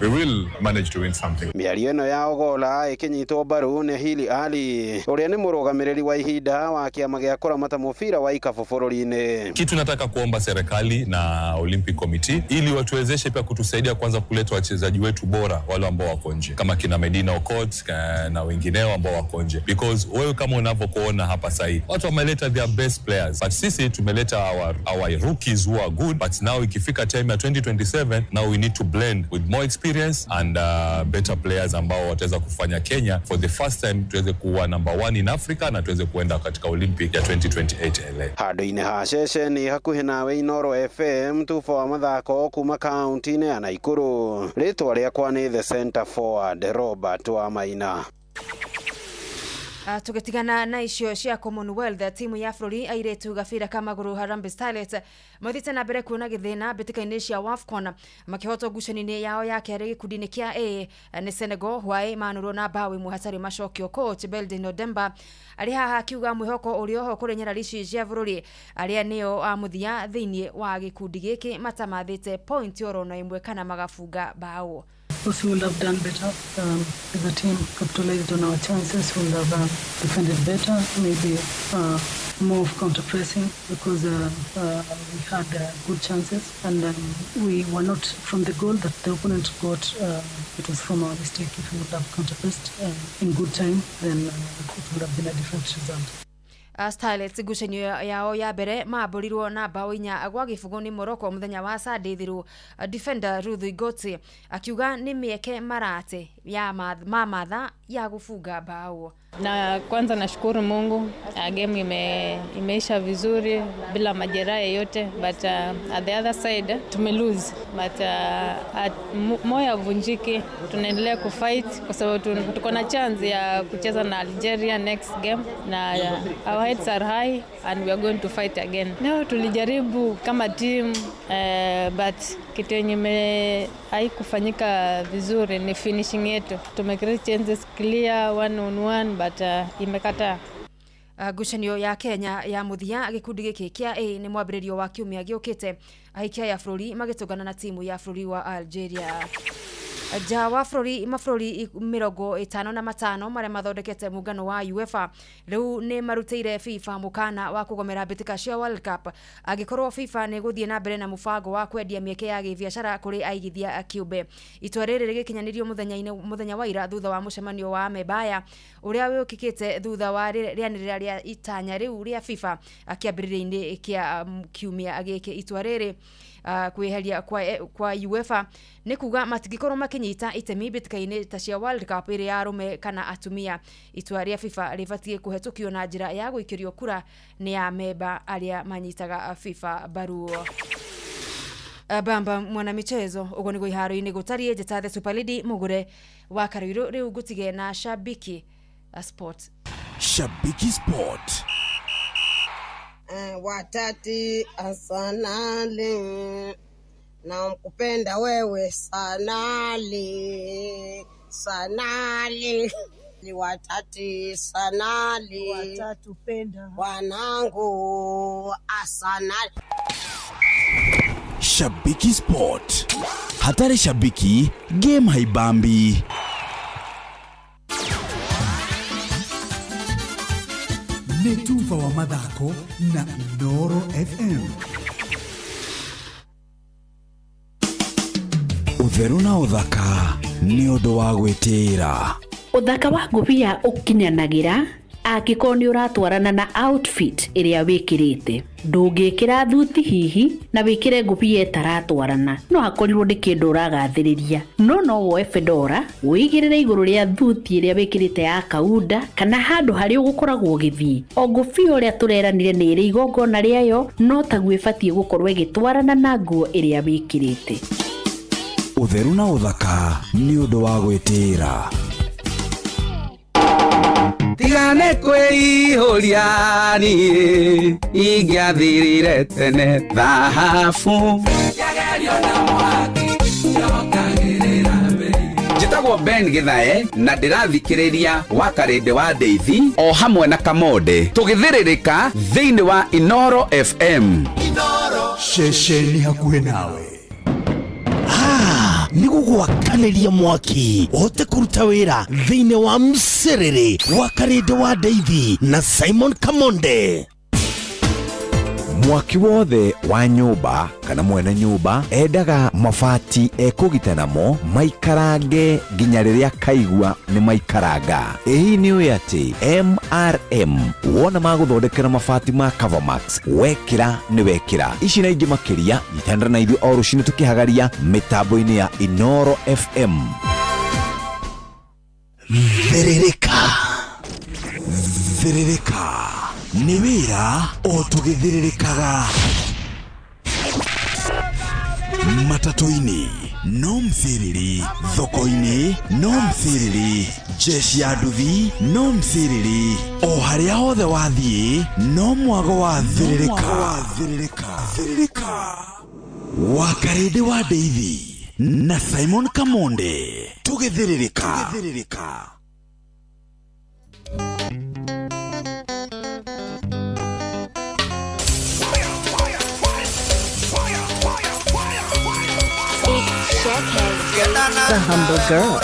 Speaker 24: we will manage to win something.
Speaker 21: Mĩario ĩno ya Ogola ĩkĩnyitwo mbaru nĩ Hili Ali ũrĩa nĩ mũrũgamĩrĩri wa ihinda wa kĩama gĩa kũramata mũbira wa ikabu bũrũri-inĩ.
Speaker 24: Kitu nataka kuomba serikali na Olympic Committee ili watuwezeshe pia kutusaidia kwanza kuleta wachezaji wetu bora wale ambao wako nje kama kina Medina Okot na wengineo ambao wako nje, because wewe kama unavyokuona hapa sasa watu wameleta their best players, but sisi tumeleta our rookies who are good, but now ikifika time ya 2027 now we need to blend with more experience and better players ambao wataweza kufanya Kenya for the first time tuweze kuwa number 1 in Africa na tuweze kuenda katika Olympic ya 2028 LA.
Speaker 21: Handũ-inĩ ha ceceni hakuhĩ nawe Inooro FM tuba wa mathako kuma kaunti-inĩ ya Naikuru. Rĩtwa rĩakwa nĩ the center forward Robert Wamaina.
Speaker 12: Tũgĩtigana na icio cia Commonwealth, timu ya bũrũri airĩtu gabira ka magũrũ Harambee Starlets mathiĩte na mbere kuona gĩthĩna mbĩtĩka-inĩ cia WAFCON, makĩhotwo ngucanio-inĩ yao ya kerĩ gĩkundi-inĩ kĩa A nĩ Senegal hwaĩ manũrwo na bao ĩmwe hatarĩ macokio. Coach Beldin Odemba arĩ haha akiuga mwĩhoko ũrĩ oho kũrĩ nyarari ici cia bũrũri arĩa nĩo a mũthia thĩinĩ wa gĩkundi gĩkĩ matamathĩte point oro na ĩmwe kana magabunga bao.
Speaker 1: Of course, we would have done better as a team, capitalized on our chances, we would have defended better, maybe more of counter pressing, because we had good chances and we were not from the goal that the opponent got. It was from our mistake. If we would have counter pressed in good time, then it would have been a different result.
Speaker 12: Starlets ngucanio yao ya mbere mambũrirwo na bao 4-0 nĩ Morocco mũthenya wa Sunday thiru. Defender Ruth Igoti akiuga nĩ mĩeke marate ya mamatha ya gũbunga bao.
Speaker 5: Na kwanza nashukuru Mungu, game imeisha vizuri bila majeraha yoyote, but at the other side tume lose, but moyo havunjiki, tunaendelea kufight kwa sababu tuko na chance ya kucheza na Algeria next game, na our heads are high and we are going to fight again. Leo tulijaribu kama team, but kitu yenye haikufanyika vizuri ni finishing yetu. Tume create chances clear one on one, but imekataa.
Speaker 12: Ngucanio ya Kenya ya mũthia gĩkundi gĩkĩ kĩa A nĩ mwambĩrĩrio wa kiumia gĩũkĩte, ahikia ya bũrũri magĩtũngana na timu ya bũrũri wa Algeria. Nja wa bũrũri, mabũrũri 55 marĩa mathondekete mũngano wa UEFA rĩu nĩ marutĩire FIFA mũkana wa kũgomera mbĩtĩka cia World Cup angĩkorwo FIFA nĩ gũthiĩ na mbere na mũbango wa kwendia mĩeke ya gĩbiacara kũrĩ aigithia kĩũmbe. Itua rĩrĩ rĩgĩkinyanĩrio mũthenya wa ira thutha wa mũcemanio wa Mebaya ũrĩa wĩkĩkĩte thutha wa rĩanĩrĩra rĩa itanya rĩu rĩa FIFA kĩambĩrĩria-inĩ kĩa kiumia gĩkĩ. Itua rĩrĩ kweheria kwa UEFA nĩ kuga matingĩkorwo makĩnyita itemi mbĩtĩka-inĩ ta cia World Cup ĩrĩ ya arũme kana atumia. Itua rĩa FIFA rĩbatiĩ kũhetũkio na njĩra ya gũikĩrio kura nĩ amemba arĩa manyitaga FIFA mbaru. Bamba mwana michezo ũguo nĩguo iharo-inĩ gũtariĩ. Njĩta The Super Lady mũgũre wa Karuirũ, rĩu ngũtige na Shabiki Sport.
Speaker 25: Shabiki Sport.
Speaker 10: Watati asanali na mkupenda wewe sanali sanali ni watati sanali
Speaker 13: watatupenda
Speaker 10: wanangu asanali.
Speaker 25: Shabiki Sport. Hatari shabiki, game haibambi.
Speaker 2: Nĩ tuba wa mathako na Inooro FM.
Speaker 25: Ũtheru na ũthaka nĩ ũndũ wa gwĩtĩĩra.
Speaker 18: Ũthaka wa ngũbia ũkinyanagĩra angĩkorwo nĩ ũratwarana na outfit ĩrĩa wĩkĩrĩte. Ndũngĩkĩra thuti hihi na wĩkĩre ngũbia ĩtaratwarana, no hakorirwo nĩ kĩndũ ũragathĩrĩria. No woe fedora wĩigĩrĩre igũrũ rĩa thuti ĩrĩa wĩkĩrĩte ya kaunda kana handũ harĩa ũgũkoragwo ũgĩthiĩ. O ngũbia ũrĩa tũreranire nĩ ĩrĩ igongona rĩayo, no taguo ĩbatiĩ gũkorwo ĩgĩtwarana na nguo ĩrĩa wĩkĩrĩte.
Speaker 25: Ũtheru na ũthaka nĩ ũndũ wa gwĩtĩĩra.
Speaker 16: Tigane kwĩihũria niĩ ingĩathirire tene thahabu. Njĩtagwo Ben Githae na ndĩrathikĩrĩria wa Karĩndĩ wa Ndeithi o hamwe na Kamonde tũgĩthĩrĩrĩka thĩinĩ wa Inooro FM.
Speaker 2: Ceceni hakuhĩ nawe.
Speaker 19: Nĩ gũgwakanĩria mwaki ũhote kũruta wĩra thĩinĩ wa mcerere wa Karĩndĩ wa Ndeithi na Simon Kamonde.
Speaker 25: Mwaki wothe wa nyũmba kana mwene nyũmba endaga mabati ekũgita namo maikarange nginya rĩrĩa kaigua nĩ maikaranga. Ĩĩ nĩ ũĩ atĩ MRM wona magũthondekera mabati ma Covermax wekĩra nĩ wekĩra. Ici na ingĩ makĩria nyitanĩra na ithuĩ o rũcinĩ tũkĩhagaria mĩtambo-inĩ ya Inooro FM.
Speaker 19: Thĩrĩrĩka.
Speaker 25: Thĩrĩrĩka nĩ wĩra o tũgĩthĩrĩrĩkaga. Matatũ-inĩ, No msiriri, thoko-inĩ no msiriri, jeshi ya nduthi no msiriri, o harĩa hothe wathiĩ no mwago wa thĩrĩrĩka. Wakarĩndĩ wa Ndeithi na Simon Kamonde tũgĩthĩrĩrĩka.
Speaker 4: The Humble Girl.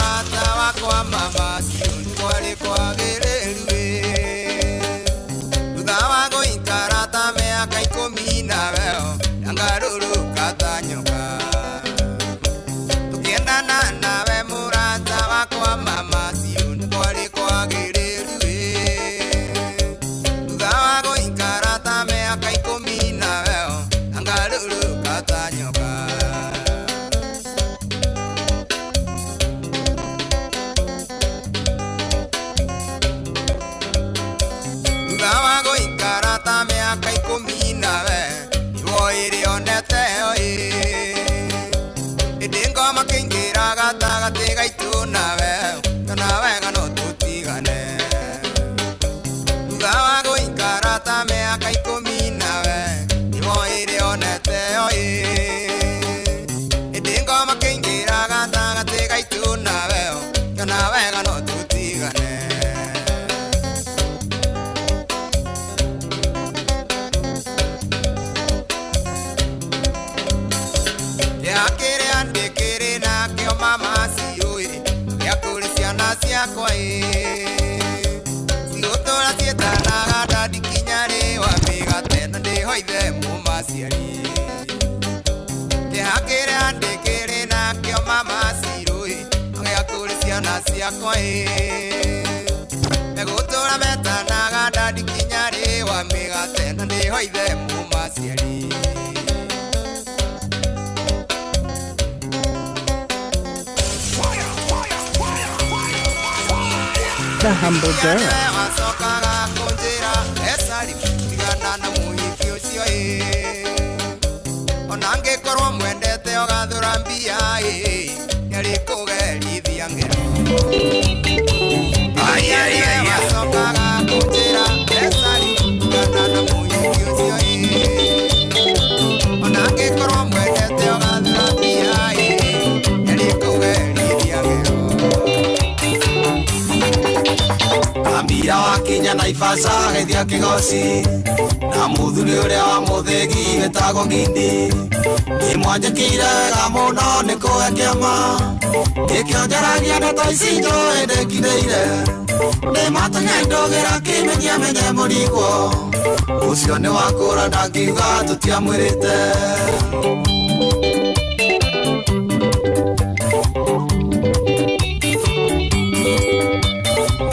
Speaker 4: The Humble Girl.
Speaker 13: Ambira wakinya Naivasha agĩthiĩ Kĩgoci na mũthuri ũrĩa wa mũthĩgi wĩtagwo Ngindi nĩ mwanjĩkĩire wega mũno nĩ kũhe kĩama nĩkĩo njaragia ndeto ici njũĩ ndĩkindĩire nĩ matũnya ndũgĩra kĩmenyia menye mũrigwo ũcio nĩ wakũra ndangiuga tũtiamwĩrĩte.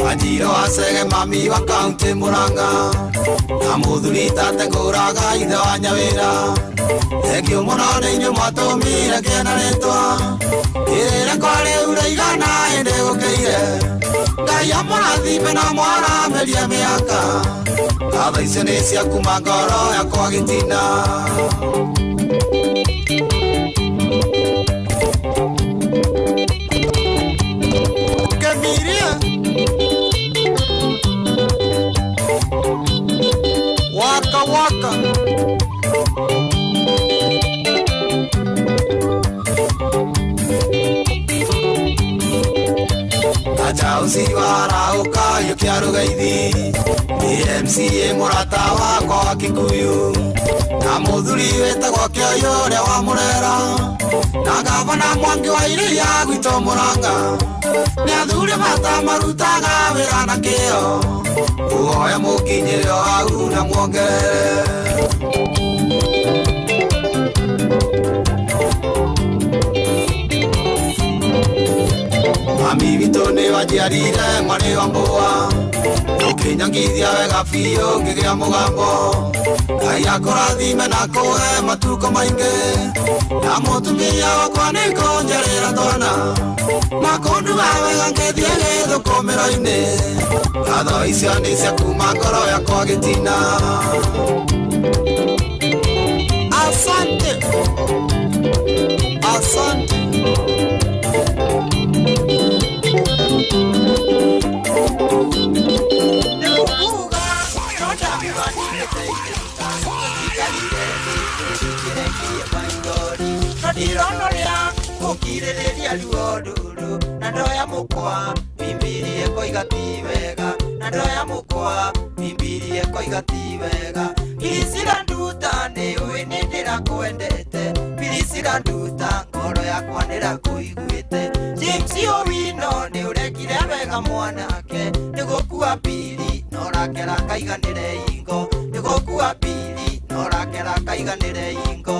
Speaker 13: Wanjiro acege mami wa kaunti Murang'a na mũthuri tate ngũraga ithe wa Nyawĩra thengio mũno nĩ inyuĩ mwatũmire ngĩe na rĩtwa ĩrĩra kwa rĩu rĩigana ĩndĩ gũkĩire Ngai amũrathime na mwaramĩrie mĩaka ngatho icio nĩ cia kuma ngoro yakwa gĩtina. Kemiria Waka waka Ajausi warauka yukiarugaithi MCA mũrata wakwa wa Kikuyu na mũthuri wĩtagwo Kĩoyũ ũrĩa wa Mũrera na gavana Mwangi wa Iria gwitũ Murang'a nĩ athuri bata marutaga wĩra na kĩo ũhoya mũkinyĩre o hau na muongerere. Mami witũ nĩ wanjiarire mwarĩ wa mbũa ũkĩnyongithia wega biũ ngĩgĩa mũgambo Ngai akũrathime na kũhe matukũ maingĩ na mũtumia wakwa nĩ kũnjarĩra twana na kũnduga wega ngĩthiĩ gĩthũkũmĩro-inĩ ngatho icio nĩ cia kuma ngoro yakwa gĩtina. Asante, asante. nginyĩte Ikarire thĩ maithori no ndironoria gũkirĩrĩria ruo rũrũ na ndoya mũkwa Bibilia ĩkoiga ti wega na ndoya mũkwa Bibilia ĩkoiga ti wega Pirisira nduta nĩũĩ nĩ ndĩrakwendete Pirisira nduta ngoro yakwa nĩrakũiguĩte James Owino nĩũrekire wega mwanake nĩgũkua pili no rakera kaiganĩre ingo nĩgũkua pili no rakera kaiganĩre ingo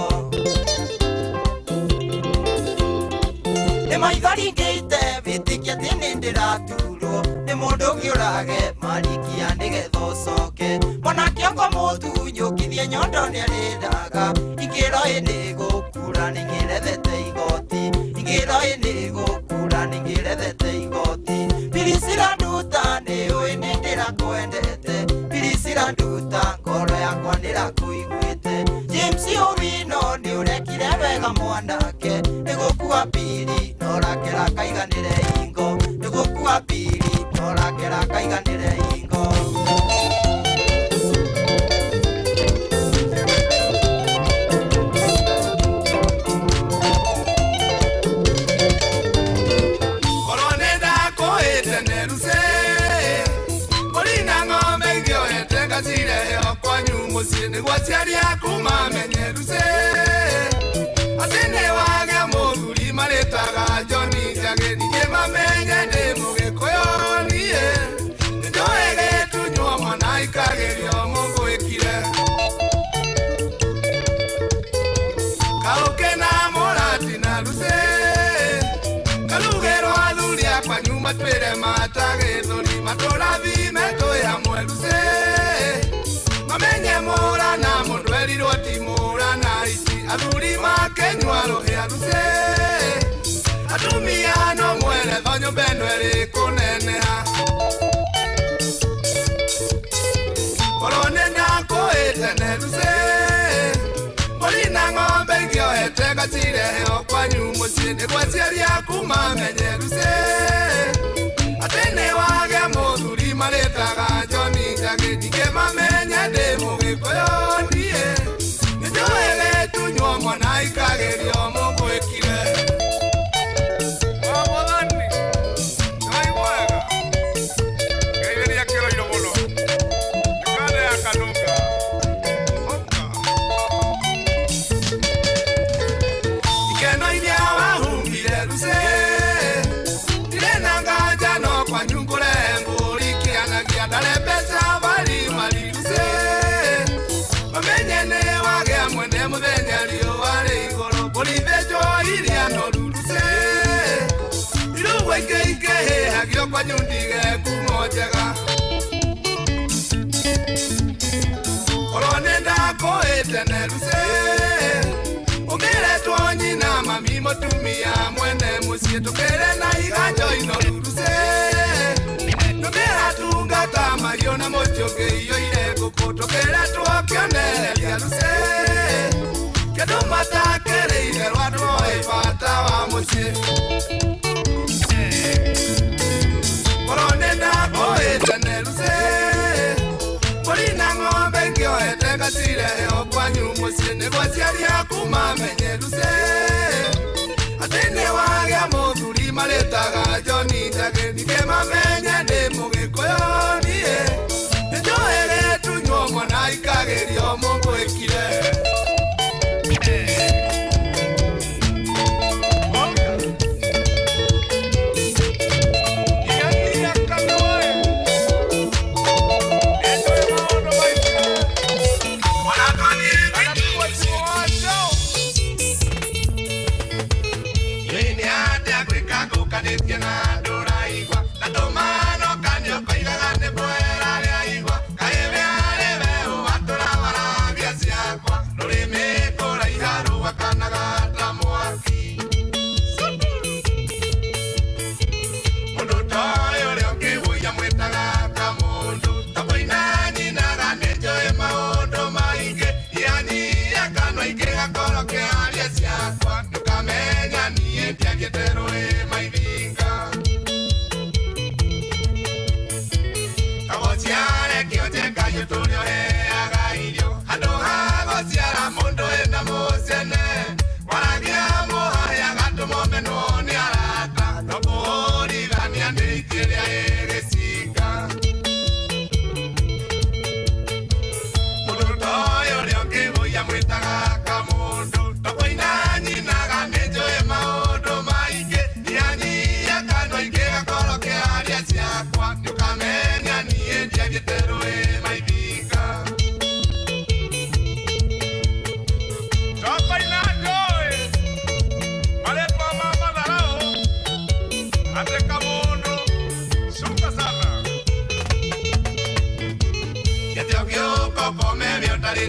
Speaker 13: Nĩ maithori ngĩite wĩtĩkie atĩ nĩ ndĩraturwo nĩ mũndũ ũngĩ ũrage marikia nĩgetha ũcoke mwanake ũkwa mũtunyũkithie nyondo nĩarĩraga ingĩro ĩ nĩgũkura nĩngĩrethete igoti ingĩro ĩ nĩgũkura nĩngĩrethete igoti Pirisira nduta nĩũĩ nĩ ndĩrakwendete Pirisira nduta ngoro yakwa nĩrakũiguĩte James Owino nĩũrekire wega mwanake nĩgũkua pili no rakera kaiganĩre ingo nĩgũkua pili no rakera kaiganĩre ingo
Speaker 16: Korwo nĩ ndakũĩte neruse mbũri na ng'ombe ingĩoete ngacireheo kwanyu mũciĩ nĩguo aciari aku mamenye ruse atĩ nĩ wagĩa mũthuri marĩtaga John Njagi ningĩ mamenye ndĩ mũgĩkũyũ niĩ nĩnjũĩ gĩtunywo mwana ikagĩrio mũngũĩkire Kaũkĩ na mũrati na ruse karugerwo athuri akwa nyuma twĩre matagĩthũri matũrathime twĩ hamwe ruse mamenye mũra na mũndũ erirwo ti mũra na ici athuri makenyua rũhĩa ruse atumia no mweretho nyũmba ĩno ĩrĩ kũneneha Korwo nĩ ndakũĩte neruse mbũri na ng'ombe ingĩoete ngacireheo kwanyu mũciĩ nĩguo aciari aku mamenye ruse atĩ nĩ wagĩa mũthuri marĩtaga John Njagi ningĩ mamenye ndĩ mũgĩkũyũ niĩ nĩnjũĩ gĩtunywo mwana ikagĩrio mũngũĩkire Ikeno iria wahumbire ruse ndirĩ na nganja no kwanyu ngũrehe mbũri kĩanagia ndare mbeca bari mari ruse mamenye nĩ wagĩa mwene mũthenya riũa rĩ igũrũ mbũri thĩnjwo iria noru ruse irugwo ingĩ ingĩhĩhagio kwanyu ndige ngumo njega Korwo nĩ ndakũĩte neruse ũngĩretwo nyina mami mũtumia mwene mũciĩ tũkĩre na iganjo inoru ruse tũkĩratungata mahiũ na mũciĩ ũngĩiyũire ngũkũ tũkĩretwo kĩonereria ruse kĩndũ matakĩrĩire rwa ndwoĩ bata wa mũciĩ Korwo nĩ ndakũĩte neruse mbũri na ng'ombe ingĩoete ngacireheo kwanyu mũciĩ nĩguo aciari aku mamenye ruse atĩ nĩ wagĩa mũthuri marĩtaga John Njagi ningĩ mamenye ndĩ mũgĩkũyũ niĩ nĩnjũĩ gĩtunywo mwana ikagĩrio mũngũĩkire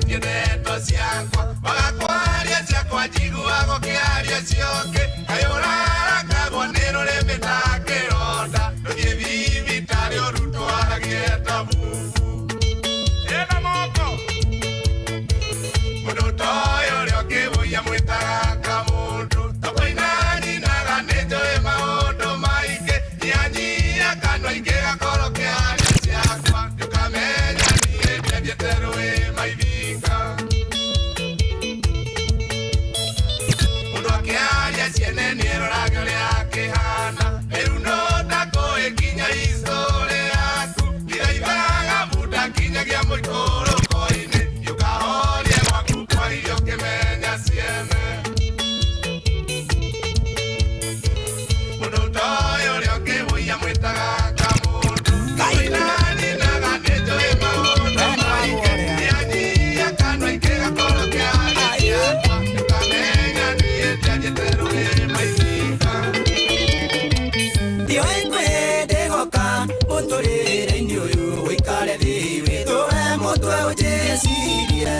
Speaker 16: ũcenjie ndeto ciakwa Wagakwaria ciakwa njiguaga ũkĩaria ciongĩ Kaĩ ũrarakagwo nĩ rũrĩmĩ ta kĩronda Ndũthiĩ thibitarĩ ũrutwaragie ta bubu Ĩna moko Mũndũ ta ũyũ ũrĩa ũngĩbũiya mwĩtaga kamũndũ Tũkũina nyinaga nĩ njũĩ maũndũ maingĩ Nyihanyihia kanua ingĩgakorwo kĩaria ciakwa Nĩũkamenya niĩ ndiathiĩte rũĩ maithinga Mũndũ akĩaria ciene nĩeroraga ũrĩa akĩhana Rĩu no ndakũĩ nginya history yaku Ndiraithaga bunda nginyagia mũikũrũko-inĩ Ũkahorie gwaku kwa irio ũkĩmenya ciene Mũndũ ta ũyũ ũrĩa ũngĩbũiya mwĩtaga kamũndũ Kũina nyinaga nĩ njũĩ maũndũ maingĩ Nyihanyihia kanua ingĩgakorwo kĩaria ciakwa Nĩũkamenya niĩ ndiathiĩte rũĩ maithinga
Speaker 13: Ndiũĩ kwĩ ndĩgoka mũtũrĩre-inĩ ũyũ ũikare thĩ wĩtũre mũtwe ũnjĩcirie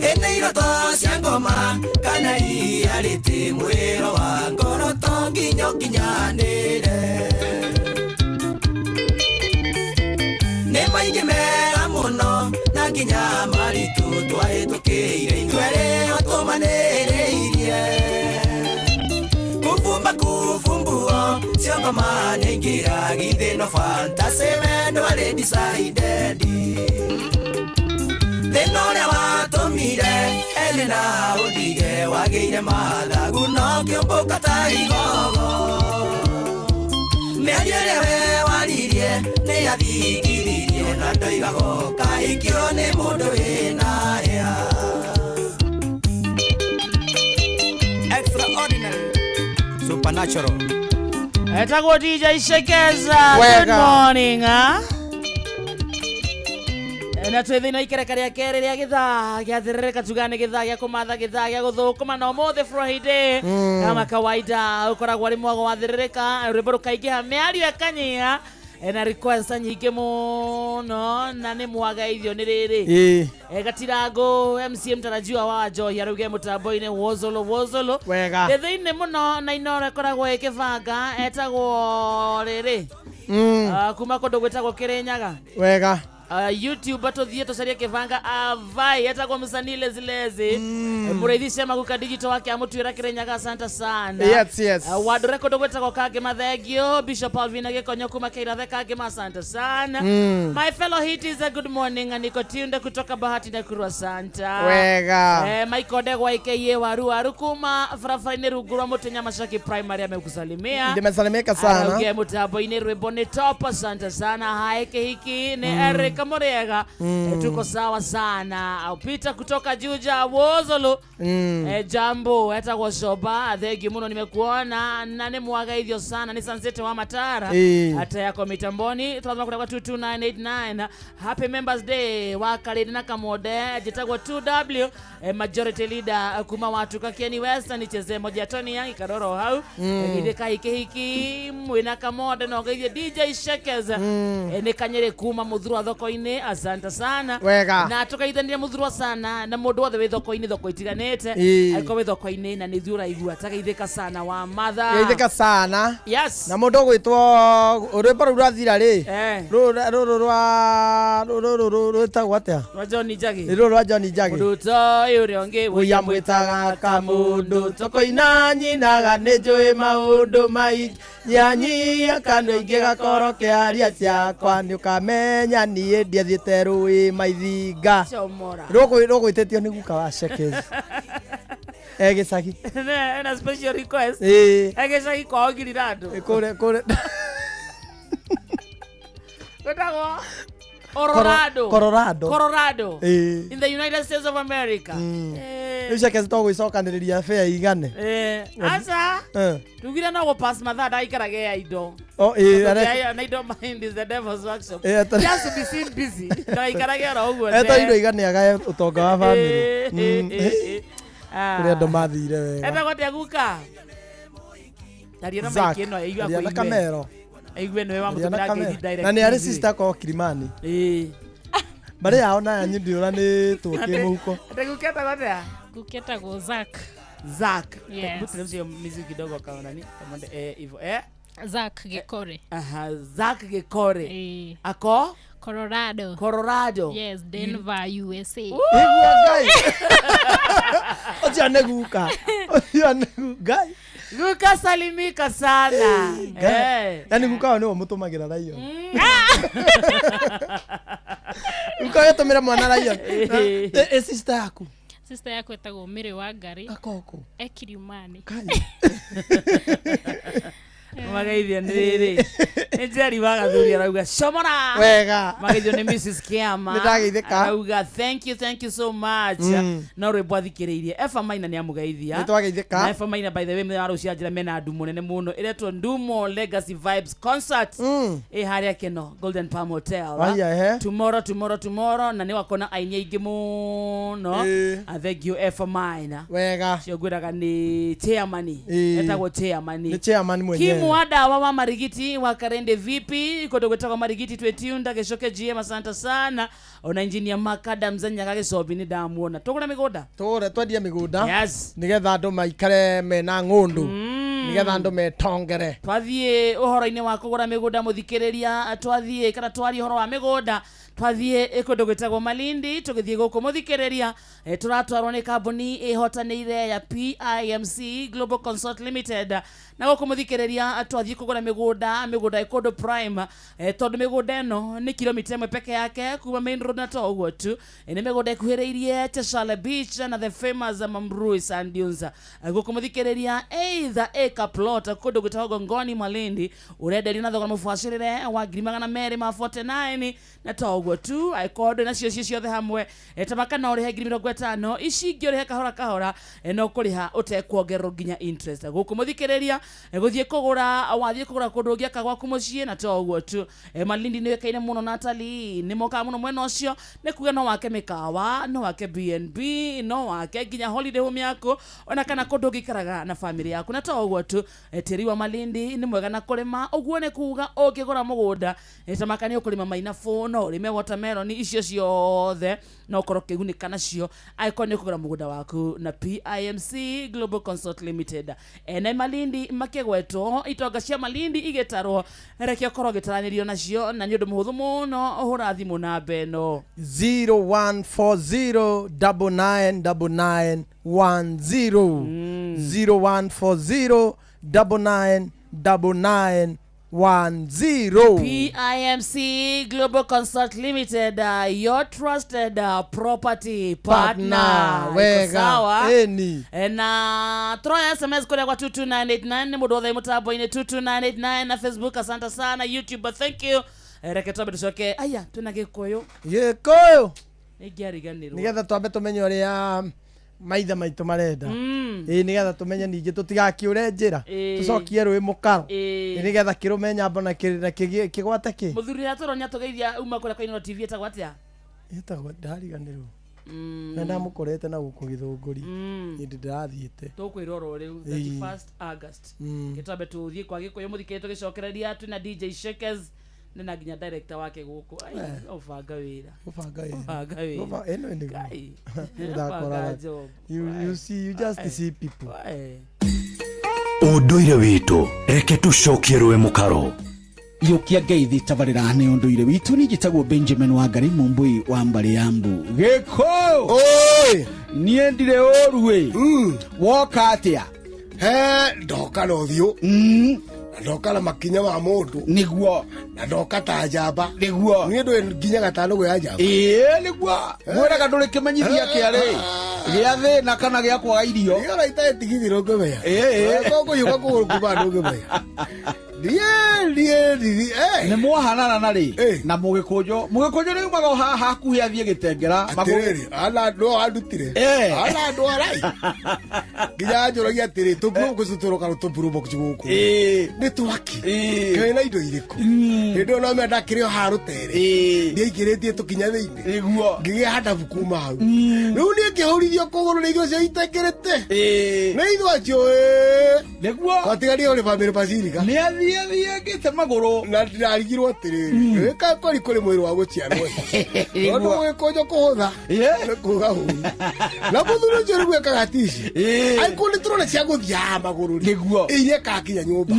Speaker 13: ĩnĩ iroto cia ngoma kana iarĩtĩ mwĩro wa ngoro to nginya ũkinyanĩre nĩ maingĩ mega mũno na nginya maritũ twahĩtũkĩire ithuerĩ ũtũmanĩrĩirie kufumba kufumbuo cio ngoma nĩingĩra githĩ no fantasy wendo arĩ decided thĩna ũrĩa watũmire Elena ũndige wagĩire mathagu no kĩũmbũka ta igogo mĩario ĩrĩa we waririe nĩ yathingithirie na ndoigago kahikio nĩ mũndũ wĩna hĩa
Speaker 8: Extraordinary. Supernatural.
Speaker 14: Etagwo DJ Shekeza. Good
Speaker 8: Wega.
Speaker 14: morning. ah. Na twĩ thĩinĩ wa ikereka rĩa kerĩ rĩa gĩthaa gĩathĩrĩrĩka tuga nĩ gĩthaa gĩa kũmatha gĩthaa gĩa gũthũkũma na ũmũthĩ Friday kama kawaida ũkoragwo arĩ mwago wathĩrĩrĩka rwĩmbo rũkaingĩha mĩario ĩkanyiha na request nyingĩ mũno na nĩ mwagaithio nĩ rĩrĩ
Speaker 15: Ĩĩ.
Speaker 14: Gatirango MCM mtarajiwa wa Njohi arauge mũtambo-inĩ wozolo wozolo
Speaker 15: Wega.
Speaker 14: ndĩ thĩinĩ mũno na inoro ĩkoragwo ĩkĩbanga etagwo rĩrĩ kuma kũndũ gwĩtagwo Kĩrĩnyaga
Speaker 15: Wega.
Speaker 14: YouTube tũthiĩ tũcarie kĩbanga avai etagwo msanii lezilezi mũrĩithi cia maguka digital wake amũtuĩra Kĩrĩnyaga asante sana.
Speaker 15: Yes, yes.
Speaker 14: Wandũre kũndũ gwĩtagwo Kangema thengio Bishop Alvin Gĩkonyo kuma Kĩirathe Kangema asante sana. My fellow hit is a good morning niko tunde kutoka Bahati Nakuru asante.
Speaker 15: Wega.
Speaker 14: Michael Ndegwa aka waru waru kuma barabara-inĩ rungu rwa mũtĩ Nyamacaki Primary amekusalimia.
Speaker 15: Nimesalimika sana.
Speaker 14: Araugia mũtambo-inĩ rwĩmbo nĩ top asante sana hae kĩhiki nĩ Eric Muriega. Tuko sawa sana Peter kutoka Juja Wozolo. Jambo etagwo Shoba thengi muno nimekuona na nĩ mwagaithio sana nĩ Sansete wa Matara hata yako mitamboni twathoma kutoka 22989 Happy Members Day wa Kariri na Kamode njĩtagwo 2W majority leader kuma watu Kakieni West nicheze moja Tony Young ikaroro hau. Githĩ kahiki mwĩna Kamode no geithie DJ Shekes. Nĩ Kanyĩrĩ kuma Muthurwa thoko-inĩ asante sana.
Speaker 15: Wega.
Speaker 14: Na tũkaithania Muthurwa sana na mũndũ wothe wĩ thoko-inĩ thoko itiganĩte angĩkorwo wĩ thoko-inĩ na nĩ ithuĩ ũraigua tageithĩka sana wa mother
Speaker 15: Geithĩka sana.
Speaker 14: Yes.
Speaker 15: Na mũndũ ũgwĩtwo rwĩmbo rũu rwathira rĩ rũrũ rwa rũrũ rwĩtagwo atĩa
Speaker 14: rwa John Njagi
Speaker 15: Nĩ rũrũ rwa John Njagi
Speaker 14: mũndũ ta ũyũ ũrĩa ũngĩ
Speaker 15: Ũyũ amwĩtaga kamũndũ tũkũina nyinaga nĩ njũĩ maũndũ maingĩ nyanyia kanua ingĩgakorwo kĩaria ciakwa nĩ ũkamenya niĩ ndiathiĩte rũĩ maithinga
Speaker 14: Chomora.
Speaker 15: Rũgwĩtĩtio nĩ guka wa Shekezi gĩcagi
Speaker 14: na special request
Speaker 15: Ĩĩ.
Speaker 14: Gĩcagi kwao Girirando
Speaker 15: kũrĩa kũrĩa
Speaker 14: gwĩtagwo Colorado.
Speaker 15: Colorado.
Speaker 14: Colorado.
Speaker 15: Ĩĩ.
Speaker 14: In the United States of America.
Speaker 15: Rĩu Shekezi to gwĩcokanĩrĩria bĩa igane
Speaker 14: Aca tugire no gũpass mathaa ndaikarage ya indo.
Speaker 15: Oh, ĩĩ,
Speaker 14: Tondũ na indo mind is the devil's workshop. Just to be seen busy. Ndaikarage oro ũguo.
Speaker 15: Etereirwo igane agae ũtonga wa bamĩrĩ. Kũrĩa andũ mathire wega.
Speaker 14: Etagwo atĩa guka? Taria na
Speaker 15: Zack,
Speaker 14: mic ĩno aigue
Speaker 15: Taria na
Speaker 14: akũigue.
Speaker 15: kamero.
Speaker 14: Aigue nĩwe
Speaker 15: Taria na
Speaker 14: wamũtũmĩra
Speaker 15: kamero.
Speaker 14: ngeithi direct.
Speaker 15: Na nĩ arĩ sister ko Kilimani.
Speaker 14: Ĩĩ.
Speaker 15: Mbarĩ yao na yanyu ndiũranĩtwo kĩmũhuko.
Speaker 14: Ate guketagwo atĩa?
Speaker 7: Guketagwo Zack.
Speaker 14: Zack.
Speaker 7: Yes.
Speaker 14: Hebu teremsha mizi kidogo kama nani? Kama hivyo.
Speaker 7: Zack Gikore.
Speaker 14: Aha, Zack Gikore. Ako?
Speaker 7: Colorado.
Speaker 14: Colorado.
Speaker 7: Yes, Denver, USA.
Speaker 15: Igua Ngai. Ũcio nĩ guka. Ũcio nĩ Ngai.
Speaker 14: Guka salimika sana.
Speaker 15: Ngai. Yani guka wao nĩwe mũtũmagĩra raio. Guka gĩtũmĩra mwana raio. Ĩ sister yaku.
Speaker 7: Sister yakwa ĩtagwo Mary Wangari.
Speaker 15: Akoko.
Speaker 7: E Kilimani.
Speaker 14: Mageithio nĩ rĩrĩ nĩ Njeri wa Gathuri arauga comora.
Speaker 15: Wega.
Speaker 14: Mageithio nĩ Mrs Kiama.
Speaker 15: Nĩ ndageithĩka.
Speaker 14: Arauga thank you, thank you so much. No rwĩmbo athikĩrĩirie Eva Maina nĩ amũgeithia.
Speaker 15: Nĩ twageithĩka.
Speaker 14: Na Eva Maina, by the way, mũthenya wa rũciũ anjĩra mena ndumo nene mũno ĩretwo Ndumo Legacy Vibes Concert ĩ harĩa Keno Golden Palm Hotel.
Speaker 15: Aya, ehe.
Speaker 14: Tomorrow, tomorrow, tomorrow, na nĩ wakona aini aingĩ mũno. Thank you, Eva Maina.
Speaker 15: Wega.
Speaker 14: Cio ngwĩraga nĩ chairman. Etagwo chairman.
Speaker 15: Nĩ chairman mwenyewe.
Speaker 14: Kimu wa dawa wa Marigiti wa Karende vipi kondo gwetagwo Marigiti twetiunda gĩcoke GM, asante sana. Ona engineer Makadam Zanyaga gĩcobi nĩ ndamuona. Tũgũre mĩgũnda.
Speaker 15: Tũgũre twendie mĩgũnda.
Speaker 14: Yes.
Speaker 15: Nĩgetha andũ maikare mena ng'ũndũ. Nĩgetha andũ metongere.
Speaker 14: Twathiĩ ũhoro-inĩ wa kũgũra mĩgũnda, mũthikĩrĩria, twathiĩ kana twarie ũhoro wa mĩgũnda, twathiĩ kũndũ gwĩtagwo Malindi. Tũgĩthiĩ gũkũ, mũthikĩrĩria, tũratwarwo nĩ kambuni ĩhotanĩire ya PIMC Global Consult Limited. Na gũkũ, mũthikĩrĩria, twathiĩ kũgũra mĩgũnda, mĩgũnda ĩ kũndũ prime, tondũ mĩgũnda ĩno nĩ kilomita 1 peke yake kuma main road. Na to ũguo tu, nĩ mĩgũnda ĩkuhĩrĩirie Cheshire Beach na the famous Mambrui Sand Dunes. Gũkũ, mũthikĩrĩria, either acre plot kũndũ gwĩtagwo Gongoni Malindi ũrenderio na thogora mũbacĩrĩre wa 249,000. Na to ũguo tu, angĩkorwo ndũrĩ nacio cio ciothe hamwe, tabaka no ũrĩhe 50,000, ici ingĩ ũrĩhe kahora kahora, no kũrĩha ũtekuongererwo nginya interest. Gũkũ, mũthikĩrĩria, gũthiĩ kũgũra, wathiĩ kũgũra kũndũ ũngĩaka gwaku mũciĩ. Na to ũguo tu, Malindi nĩ ũĩkaine mũno na atalii nĩ mokaga mũno mwena ũcio. Nĩ kuga no wake mĩkawa, no wake B&B, no wake nginya holiday home yaku, ona kana kũndũ ũngĩikaraga na family yaku. Na to ũguo tu, tĩri wa Malindi nĩ mwega na kũrĩma. Ũguo nĩ kuga ũngĩgũra mũgũnda, tamaka nĩ ũkũrĩma mainabũ, no ũrĩme watermelon, icio ciothe no ũkorwo ũkĩgunĩka nacio angĩkorwo nĩ ũkũgũra mũgũnda waku na PIMC Global Consult Limited. Ene Malindi makĩgwetwo, itonga cia Malindi igĩtarwo, reke ũkorwo ũgĩtaranĩrio nacio na nĩ ũndũ mũhũthũ mũno. Ũhũra thimũ namba ĩno:
Speaker 15: 0140 99 99 10, 0140 99 99 10.
Speaker 14: PIMC Global Consult Limited, your trusted property partner.
Speaker 15: Partner,
Speaker 14: Iko
Speaker 15: wega.
Speaker 14: sawa.
Speaker 15: Eni.
Speaker 14: Na troya SMS kuria kwa 22989 nĩ mũndũ wothe mũtambo-inĩ 22989 na Facebook, asante sana. YouTube, thank you. Reke twambe tũcoke aya twĩna Gĩkũyũ.
Speaker 15: Gĩkũyũ.
Speaker 14: Nĩngĩariganĩrwo.
Speaker 15: Nĩgetha twambe tũmenye ũrĩa maithe maitũ marenda. Ĩĩ, nĩgetha tũmenye ningĩ tũtigakiũre njĩra. Tũcokie rũĩ mũkaro. Ĩĩ, nĩgetha kĩrũme nyambo na kĩgwate kĩ.
Speaker 14: Mũthuri ũrĩa tũronia tũgeithia uma kũrĩa kwa Inooro TV etagwo atĩa?
Speaker 15: Ĩtagwo ndariganĩrwo. Na ndamũkorete na gũkũ Gĩthũngũri hĩndĩ ndĩrathiĩte.
Speaker 14: Tũkwĩrorwo rĩu 31st August. Gĩtwambe tũthiĩ kwa Gĩkũyũ, mũthikĩrĩria, tũgĩcokereria twĩna DJ Shakers nĩ na nginya director wake gũkũ. Ai, ũbanga wĩra.
Speaker 15: Ũbanga wĩra.
Speaker 14: Ũbanga wĩra.
Speaker 15: Ĩno nĩguo.
Speaker 14: Ngai.
Speaker 15: Ũrakora.
Speaker 14: Ũbanga job.
Speaker 15: You see, you just see people.
Speaker 9: Ũndũire witũ, reke tũcokie rũĩ mũkaro.
Speaker 2: Yũkia ngeithi tabarĩra nĩ ũndũire witũ. Niĩ njĩtagwo Benjamin Wangari Mũmbũi wa mbarĩ ya mbu Gĩkũyũ. Niĩ ndirĩ ũru ĩ, woka atĩa?
Speaker 11: He ndoka na ũthiũ na ndoka na makinya ma mũndũ.
Speaker 2: Nĩguo.
Speaker 11: Na ndoka ta njamba.
Speaker 2: Nĩguo.
Speaker 11: Niĩ ndũĩ nginyaga ta nũgũ ya njamba.
Speaker 2: Ĩĩ nĩguo mwĩraga ndũrĩ kĩmenyithia kĩarĩ gĩa thĩna kana gĩa kwaga irio.
Speaker 11: Niĩ ona itarĩ tigithirwo ngĩmenya.
Speaker 2: Ĩĩ.
Speaker 11: Kũyũka kũgũrũ kuma ndũngĩmenya. Niĩ niĩ niĩ
Speaker 2: nĩ mwahanana na rĩ na mũgĩkũnjũ. Mũgĩkũnjũ nĩ umaga o haha hakuhĩ athiĩ gĩtengera.
Speaker 11: Atĩrĩrĩ, ana no andutire. Ana andũ arai nginya anjũragia atĩrĩ, tũmburũkũ tũroka tũmburũkũ gũkũ nĩ twaki kĩrĩ na indo irĩkũ? Hĩndĩ ĩyo no menda kĩrĩ o haha rũtere ndiaingĩrĩtie tũkinya thĩinĩ.
Speaker 2: Nĩguo.
Speaker 11: Ngĩgĩa handabu kuma hau rĩu niĩ. ngĩhũrithio kũgũrũ nĩ ithuĩ acio itengĩrĩte nĩ ithuĩ acio
Speaker 2: nĩguo
Speaker 11: twatigarire ũrĩ bamĩrĩ basilica
Speaker 2: nĩ athiathiangĩte magũrũ
Speaker 11: na ndirarigirwo atĩrĩrĩ ĩka kweri kũrĩ mwĩrĩ wa gũciarwo tondũ gũgĩkũnjwo kũhũtha nĩ kuga ũru na mũthuri ũcio rĩu ekaga tici angĩkorwo nĩ tũrona cia gũthiaga magũrũ
Speaker 2: nĩguo
Speaker 11: iria ĩkakinya nyũmba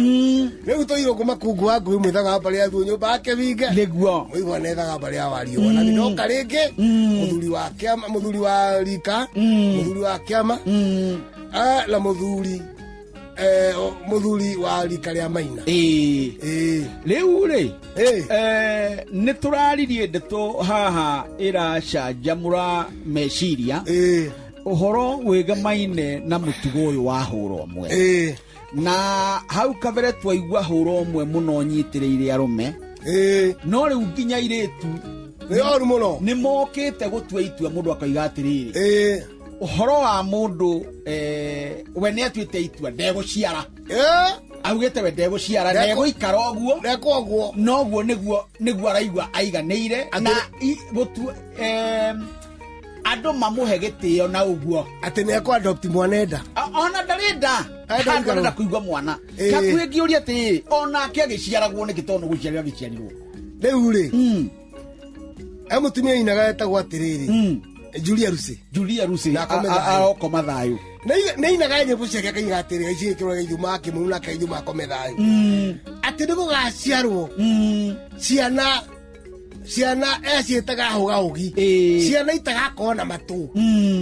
Speaker 11: rĩu tũirwo makungu wa ngui mwĩthaga mbarĩ ya thuo nyũmba yake winge
Speaker 2: nĩguo
Speaker 11: mũigua nethaga mbarĩ ya wariũa na nĩndoka rĩngĩ mũthuri wa kĩama mũthuri wa rika mũthuri wa kĩama ah, na mũthuri eh, mũthuri wa rika rĩa maina
Speaker 2: rĩu rĩ nĩ tũraririe ndeto haha ĩracanjamũra meciria ũhoro wĩgamaine na mũtugo ũyũ wa hũra ũmwe na hau kabere twaigua hũra ũmwe mũno nyitĩrĩire arũme no rĩu nginya airĩtu
Speaker 11: nĩ oru mũno
Speaker 2: nĩ mokĩte gũtua itua mũndũ akoiga atĩrĩrĩ ũhoro wa mũndũ eh, we nĩ atuĩte itua ndegũciara augĩte we ndegũciara ndegũikara ũguo
Speaker 11: ndekũguo
Speaker 2: noguo nĩguo nĩguo araigua aiganĩire na gũtua andũ mamũhe gĩtĩo na ũguo
Speaker 11: atĩ nĩ ekũ adopt mwana enda
Speaker 2: ona ndarenda
Speaker 11: Enda
Speaker 2: handũ arenda
Speaker 11: gũikarwo.
Speaker 2: kũigua mwana
Speaker 11: Ĩĩ.
Speaker 2: kakuĩ ngĩũria atĩrĩrĩ onake agĩciaragwo nĩkĩ tondũ gũciarirwo agĩciarirwo
Speaker 11: rĩu rĩ e mũtumia inaga etagwo atĩrĩrĩ Julia Rusi
Speaker 2: Julia Rusi
Speaker 11: Akome thayũ.
Speaker 2: arokoma thayũ
Speaker 11: nä inaga nyä mbo ciake akaiga atä rä icä kä rwo gäithuma akä må na akaithuma akome thayå atä nä gå gaciarwo ciana ciana eciätaga hå ciana itagakorwo na matå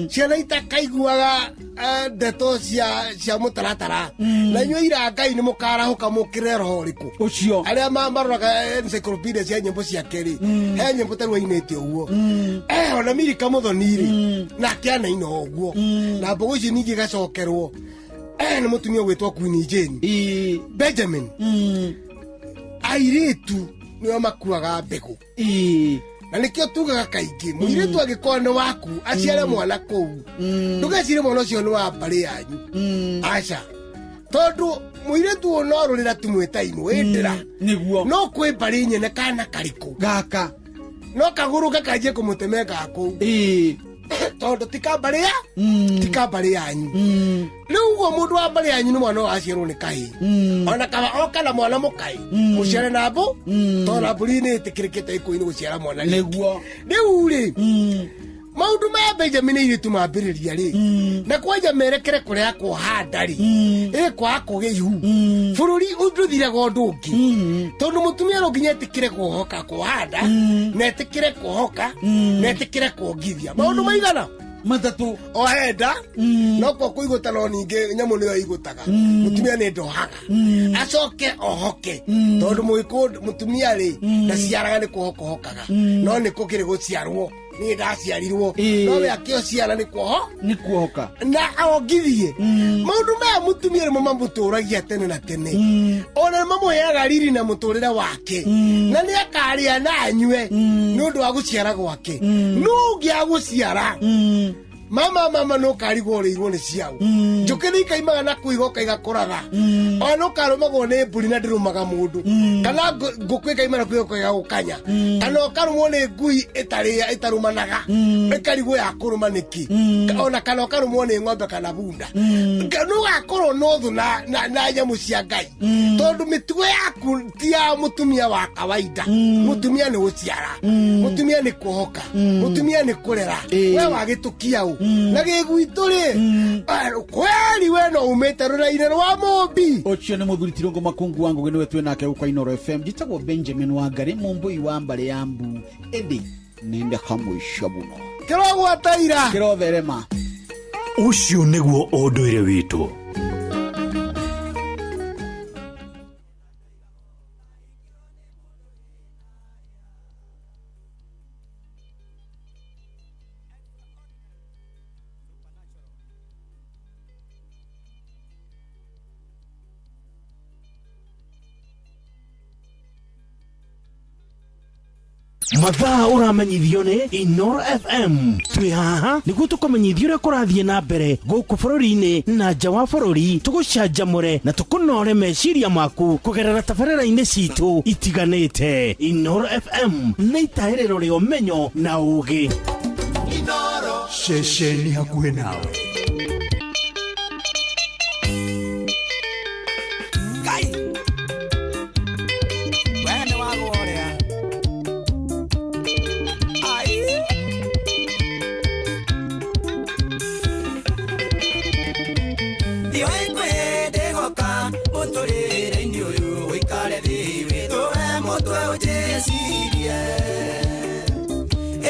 Speaker 11: ciana itakaiguaga eh, ndeto cia cia må taratara na inyuä ira ngai nä må karahå ka må kä re roho å rä kå
Speaker 2: å cio
Speaker 11: arä a maroraga encyclopedia cia nyä mbo ciake rä he nyä mbo tarä ainä te å guo ona mirika må thoni rä nake anaina å guo na mbågå icio ningä igacokerwo nä må tumia å gwä two Queen Jane Benjamin airĩtu nĩo makuaga mbegũ na nĩkĩo tugaga kaingĩ mũirĩtu angĩkorwo nĩ waku aciare mwana kũu ndũgecirie mwana ũcio nĩ wa mbarĩ yanyu aca tondũ mũirĩtu ũyũ no rũrĩra tu mwĩtainwo ĩndĩra
Speaker 2: nĩguo
Speaker 11: no kwĩ mbarĩ nyene kana karĩkũ
Speaker 2: gaka
Speaker 11: no kagũrũke kanjie kũmũtemenga kũu tondũ ti ka mbarĩ ya ti ka mbarĩ yanyu rĩu ũguo mũndũ wa mbarĩ yanyu nĩ mwana waciarwo nĩ kahĩ ona kaba oka na mwana mũkaĩ mũciare na mbũ tondũ na mbũri nĩ ĩtĩkĩrĩkĩte gĩkũyũ-inĩ gũciara mwana rĩngĩ.
Speaker 2: nĩguo
Speaker 11: rĩu rĩ maũndũ maya benjamin airĩtu mambĩrĩria rĩ na kwanja merekere kũrĩa kuoha nda rĩ ĩ kwaga kũgĩa ihu bũrũri ndũthiraga ũndũ ũngĩ tondũ mũtumia no nginya etĩkĩre kuohoka kuoha nda na etĩkĩre kuohoka na etĩkĩre kuongithia maũndũ maigana
Speaker 2: matatũ
Speaker 11: ohe nda no kwa kũigũta no ningĩ nyamũ nĩyo igũtaga mũtumia nĩ ndohaga acoke ohoke tondũ mũgĩkũyũ mũtumia rĩ ndaciaraga nĩ kũhoka ohokaga no nĩ kũkĩrĩ gũciarwo niĩ ndaciarirwo no we akĩociara nĩ kuoho
Speaker 2: nĩ kuohoka
Speaker 11: na ongithie maũndũ maya mũtumia nĩmo mamũtũragia tene na tene ona nĩmamũheaga riri na mũtũrĩre wake na nĩ akarĩa na anyue nĩ ũndũ wa gũciara gwake no ũngĩaga gũciara mama mama no karigwo ũrĩirwo nĩ ciau njũkĩ nĩ ikaimaga na kũiga ũkaiga kũratha ona no karũmagwo nĩ mbũri na ndĩrũmaga mũndũ kana ngũkũ ĩkaima na kũiga ũkaiga gũkanya kana ũkarũmwo nĩ ngui ĩtarĩa ĩtarũmanaga ĩkarigwo ya kũrũma nĩkĩ ona kana ũkarũmwo nĩ ng'ombe kana bunda nũgakorwo na ũthũ na- na na nyamũ cia ngai tondũ mĩtugo yaku ti ya mũtumia wa kawaida mũtumia nĩ gũciara mũtumia nĩ kũhoka mũtumia nĩ kũrera we wagĩtũkia ũ na gĩgwitũ rĩ kweri we no umĩte rũra-inĩ rwa mũmbi
Speaker 2: ũcio nĩ mũthuri tirũngũ makungu wa ngũgĩ nĩwe twĩ nake gũkũ Inooro FM njĩtagwo Benjamin Wangari mũmbũi wa mbarĩ ya mbu ĩndĩ nĩ ndakamũica mũno
Speaker 11: kĩrogwata ira
Speaker 2: kĩrotherema
Speaker 9: ũcio nĩguo ũndũire witũ
Speaker 19: mathaa ũramenyithio nĩ Inoro FM twĩ haha nĩguo tũkũmenyithia ũrĩa kũrathiĩ na mbere gũkũ bũrũri-inĩ na nja wa bũrũri tũgũcanjamũre na tũkũnore meciria maku kũgerera tabarĩra-inĩ citũ itiganĩte Inoro FM nĩ itahĩrĩro rĩa ũmenyo na ũũgĩ
Speaker 16: Inoro
Speaker 9: Ceceni hakuhĩ nawe.
Speaker 8: Ngai we nĩ wagũrĩa ai ndiũĩ kwĩ ndĩgoka mũtũrĩre-inĩ ũyũ ũikare thĩ wĩtũe mũtwe ũnjĩcirie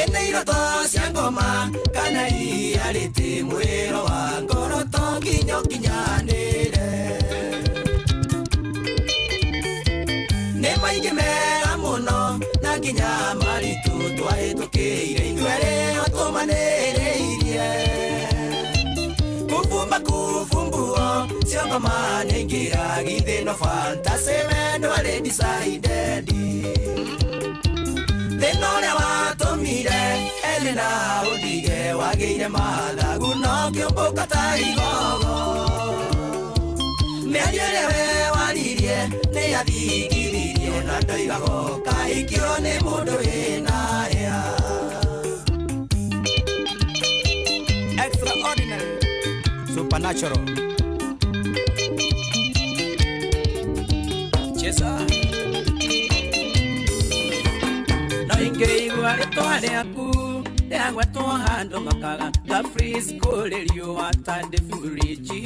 Speaker 8: ĩnĩ iroto cia ngoma kana iarĩtĩ mwĩro wa ngoro to nginya ũkinyanĩre nĩ maingĩ mega mũno na nginya maritũ twahĩtũkĩire ithuerĩ tũmanĩrĩirie kufumba kufumbuo cio ngoma nĩingĩra githĩ no fantasy wendo arĩ decided thĩna ũrĩa watũmire Elena ũndige wagĩire mathagu no kĩũmbũka ta igogo mĩario ĩrĩa we waririe nĩ yathingithirie na ndoigago kahikio nĩ mũndũ wĩna hĩa. Extraordinary, supernatural. Cheza. No ingĩigua rĩtwa rĩaku rĩagwetwo handũ makaga ta freeze kũrĩ riũa ta ndĩ furiji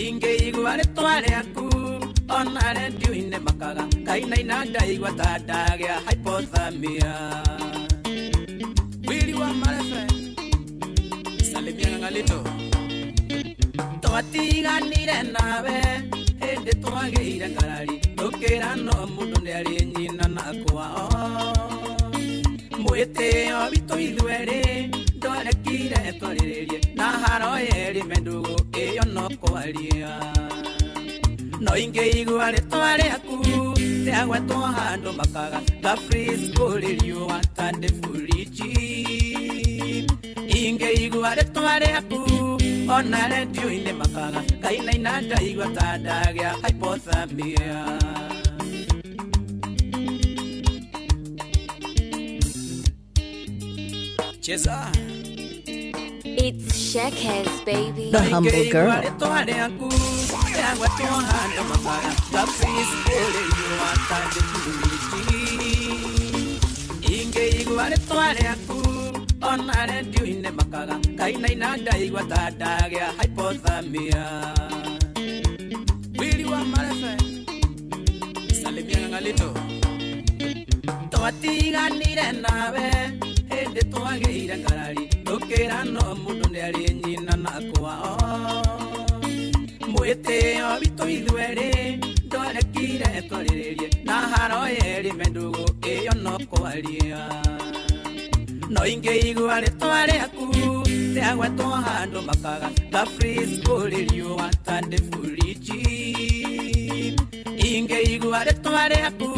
Speaker 8: ingĩigua rĩtwa rĩaku ona rendio-inĩ makaga kainaina ndaigua ta ndagĩa hypothermia. Wili wa Marefe salimia ng'ang'alito twatiganire nawe hĩndĩ twagĩire ngarari tũkĩra no mũndũ nĩarĩ nyina na kwao mwĩtĩo witũ ithuerĩ ndwarekire twarĩrĩrie na haro yerĩ mendũgũ ĩyo no kwaria no ingĩigua rĩtwa rĩaku rĩagwetwo handũ makaga ta freeze kũrĩ riũa ta ndĩ furiji ingĩigua rĩtwa rĩaku ona rendio-inĩ makaga kainaina ndaigua ta ndagĩa hypothermia. Cheza.
Speaker 3: It's Shekhes, baby.
Speaker 8: The humble girl. Ingĩigua rĩtwa rĩaku ona rendio-inĩ makaga kainaina ndaigua ta ndagĩa hypothermia. Wili wa Marefe salimia ng'ang'alito twatiganire nawe hĩndĩ twagĩire ngarari tũkĩra no mũndũ nĩarĩ nyina na kwao mwĩtĩo witũ ithuerĩ ndwarekire twarĩrĩrie na haro yerĩ mendũgũ ĩyo no kwaria no ingĩigua rĩtwa rĩaku rĩagwetwo handũ makaga ta freeze kũrĩ riũa ta ndĩ furiji ingĩigua rĩtwa rĩaku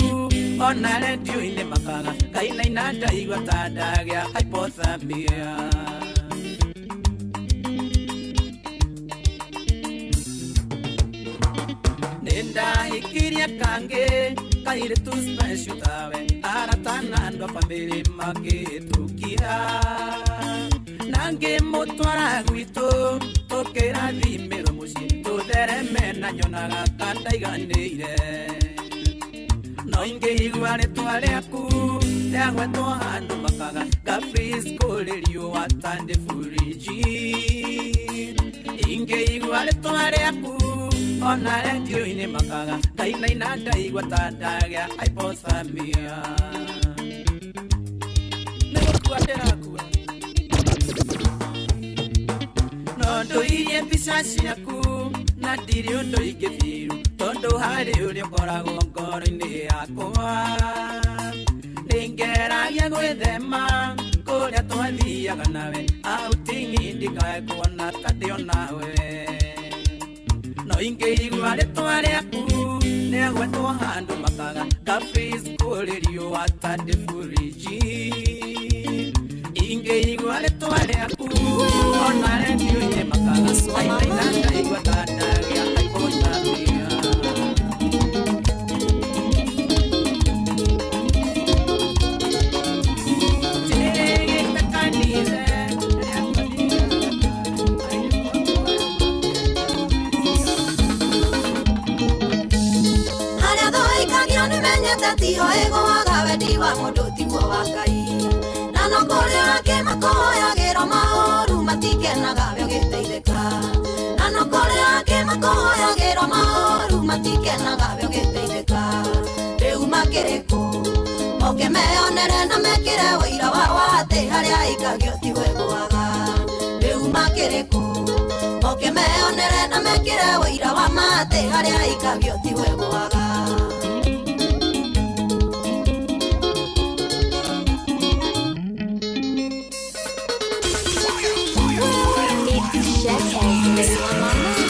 Speaker 8: ona rendio-inĩ makaga kainaina ndaigua ta ndagĩa hypothermia. Nĩndahikirie kangĩ kairĩtu special tawe arata na andũ a bamĩrĩ magĩtũkia na ngĩmũtwara gwitũ tũkĩrathimĩrwo mũciĩ tũthereme na nyonaga ta ndaiganĩire no ingĩigua rĩtwa rĩaku rĩagwetwo handũ makaga ga freeze kũrĩ riũa ta ndĩ furiji ingĩigua rĩtwa rĩaku ona rendio-inĩ makaga kainaina ndaigua ta ndagĩa hypothermia. Nĩ gũkua ndĩrakua no ndũirie mbica ciaku na ndirĩ ũndũ ingĩthiru tondũ harĩ ũrĩa ũkoragwo ngoro-inĩ yakwa nĩngeragia gwĩthema kũrĩa twathiaga nawe outing ndikae kuona ta ndĩ onawe no ingĩigua rĩtwa rĩaku rĩagwetwo handũ makaga ga freeze kũrĩ riũa ta ndĩ furiji ingĩigua rĩtwa rĩaku ona rendio-inĩ makaga kainaina ndaigua ta ndagĩa hypothermia. Tigĩte kanitha
Speaker 6: wa mũndũ tiguo wa Ngai. Na no kũrĩ angĩ makũhoyagĩra maũru matikenaga we ũgĩteithĩka. Na no kũrĩ angĩ makũhoyagĩra maũru matikenaga we ũgĩteithĩka. Rĩu makĩrĩ kũ? Moke meyonere na mekĩre ũira wao atĩ harĩa aikagio tiho ĩgũaga. Rĩu makĩrĩ kũ? Moke meyonere na mekĩre ũira wa ma atĩ harĩa aikagio tiho ĩgũaga.
Speaker 3: It's Shekels, baby.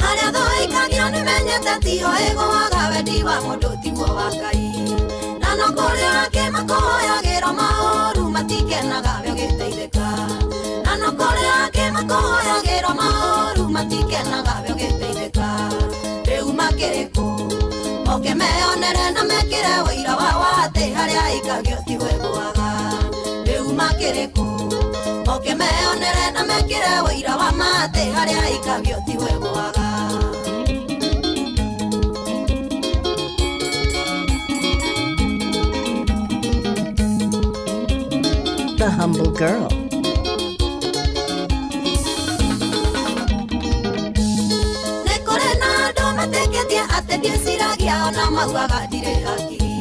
Speaker 6: Harĩa thũikagio nĩmenyete tiho ĩgũaga wendi wa mũndũ tiguo wa Ngai. Na no kũrĩ angĩ makũhoyagĩra maũru matikenaga we ũgĩteithĩka. Na no kũrĩ angĩ makũhoyagĩra maũru matikenaga we ũgĩteithĩka. Rĩu makĩrĩ kũ? Moke meyonere na mekĩre ũira wao atĩ harĩa aikagio tiho ĩgũaga. Rĩu makĩrĩ kũ? Moke meyonere na mekĩre ũira wa ma atĩ harĩa aikagio tiho ĩgũaga.
Speaker 4: The Humble Girl.
Speaker 6: Nĩ kũrĩ na andũ metĩkĩtie atĩ ndiĩciragia ona maugaga ndirĩ hakiri.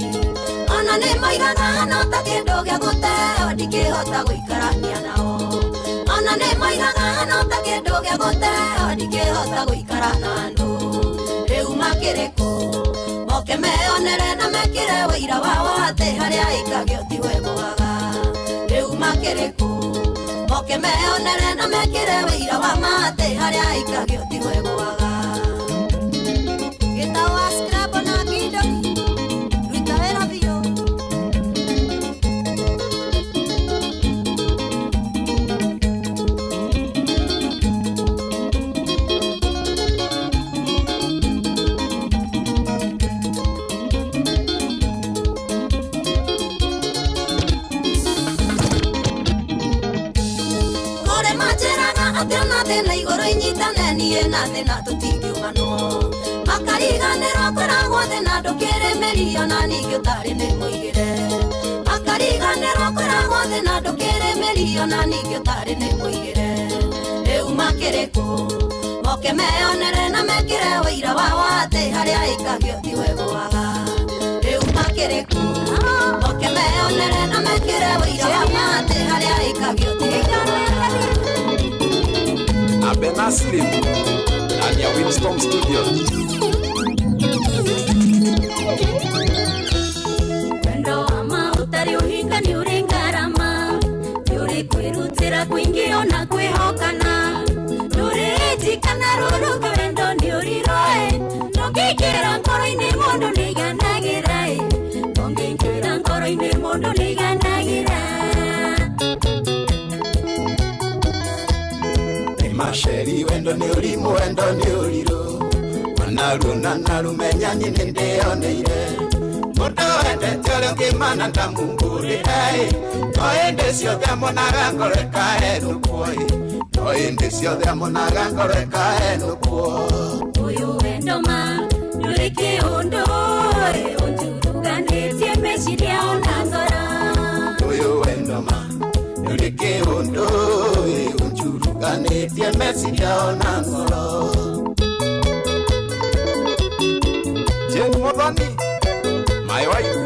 Speaker 6: Ona nĩ maigaga no ta kĩndũ gĩa gũteo ndingĩhota gũikarania nao. Ona nĩ maigaga no ta kĩndũ gĩa gũteo ndingĩhota gũikara na andũ. Rĩu makĩrĩ kũ? Moke meyonere na mekĩre ũira wao atĩ harĩa aikagio tiho ĩgũaga. Rĩu makĩrĩ kũ? Moke meyonere na mekĩre ũira wa ma atĩ harĩa aikagio tiho ĩgũaga. Gĩtawa Scrabble na Kidoni, ruta wĩra biũ. Kũrĩ manjĩraga atĩ ona thĩna igũrũ inyitane niĩ na thĩna tũtingiumanwo. Makariganĩrwo kwĩragwo thĩna ndũkĩrĩ mĩri ona ningĩ ũtarĩ nĩ mũigĩre. Makariganĩrwo kwĩragwo thĩna ndũkĩrĩ mĩri ona ningĩ ũtarĩ nĩ mũigĩre. Rĩu makĩrĩ kũ? Moke meyonere na mekĩre ũira wao atĩ harĩa aikagio tiho ĩgũaga. Rĩu makĩrĩ kũ? Moke meyonere na mekĩre ũira wa ma atĩ harĩa aikagio tiho ĩgũaga.
Speaker 17: Abena Slim ndani ya Winston Studios.
Speaker 20: Wendo wa ma ũtarĩ ũhinga nĩ ũrĩ ngarama, nĩ ũrĩ kwĩrutĩra kwingĩ ona kwĩhokana, ndũrĩ njikana rũrũka wendo nĩ ũriroe, ndũngĩingĩra ngoro-inĩ mũndũ nĩaiganagĩra ĩ, ndũngĩingĩra ngoro-inĩ mũndũ nĩaiganagĩra.
Speaker 13: Masheri wendo nĩ ũrimũ wendo nĩ ũrirũ wanaruona na rumenya niĩ nĩ ndĩoneire mũndũ wendete ũrĩa ũngĩ mana ndamumbũrĩre no hĩndĩ ciothe amonaga ngoro ĩkahenũkwo no hĩndĩ ciothe amonaga ngoro ĩkahenũkwo.
Speaker 20: Ũyũ wendo ma ndũrĩ kĩũndũ ũnjuruganĩtie meciria ona ngoro.
Speaker 13: Ũyũ wendo ma ndũrĩ kĩũndũ unjuruganĩtie meciria ona ngoro.
Speaker 17: Jane Muthoni, my wife,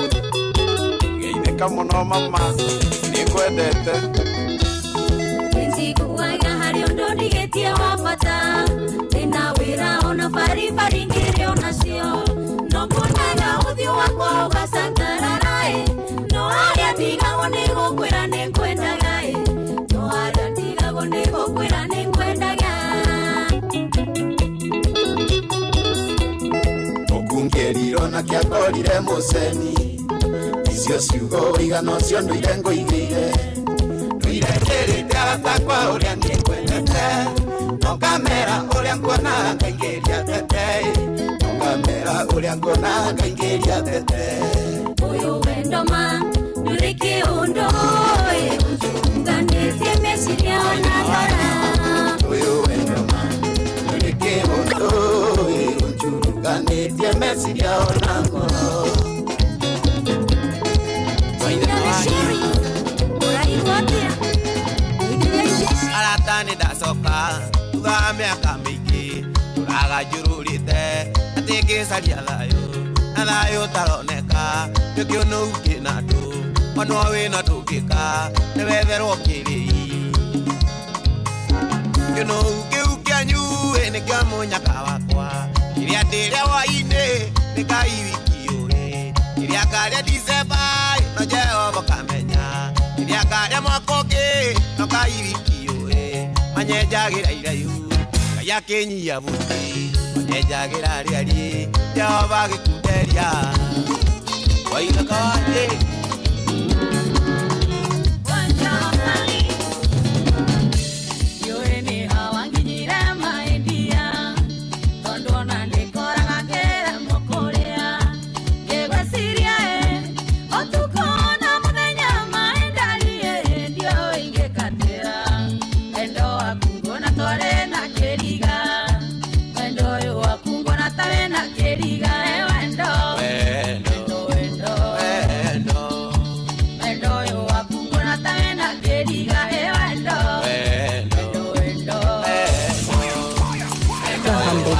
Speaker 17: geithĩka mũno mama, nĩngwendete.
Speaker 20: Nĩnjiguaga harĩ ũndũ ndigĩtie wa bata, ndĩna wĩra ona baribari ngĩrĩ onacio, no nguonaga ũthiũ wakwa ũgacangarara ĩ, no harĩa ndigagwo nĩ gũkwĩra nĩ ngwendaga ĩ, no harĩa ndigagwo nĩ gũkwĩra nĩ ngwendaga.
Speaker 13: Ũkungĩrirwo na kĩakorire mũceni icio ciugo ũigana ũcio ndũire ngũigĩire ndũire njĩrĩte arata akwa ũrĩa niĩ ngwendete no ngamera ũrĩa nguonaga ngaingĩria tete no ngamera Ũrĩa ngona ngaingĩria tete.
Speaker 20: Ũyũ wendo ma ndũrĩ kĩũndũ ũnjũnganĩtie meciria ona ngoro.
Speaker 13: Ũyũ wendo ma ndũrĩ kĩũndũ ũnjũnganĩtie meciria ona ngoro.
Speaker 16: Arata nĩ ndacoka thutha wa mĩaka mĩingĩ tũraga njũrũrĩte atĩ ngĩcaria thayũ na thayũ ũtaroneka nĩkĩo nũu kĩna andũ ona wĩna ndũngĩka nĩwetherwo kĩrĩi kĩnũu kĩu kĩanyu ĩ nĩkĩo mũnyaka wakwa kĩrĩa ndĩrĩa hwainĩ nĩ Ngai wiki ũrĩ kĩrĩa ngarĩa Dicemba no Jehova kamenya kĩrĩa ngarĩa mwaka ũngĩ no Ngai wiki ũrĩ manyenjagĩra iraihu Ngai akĩnyia buti manyenjagĩra rĩariĩ Jehova agĩkunderia waiga kawatĩ.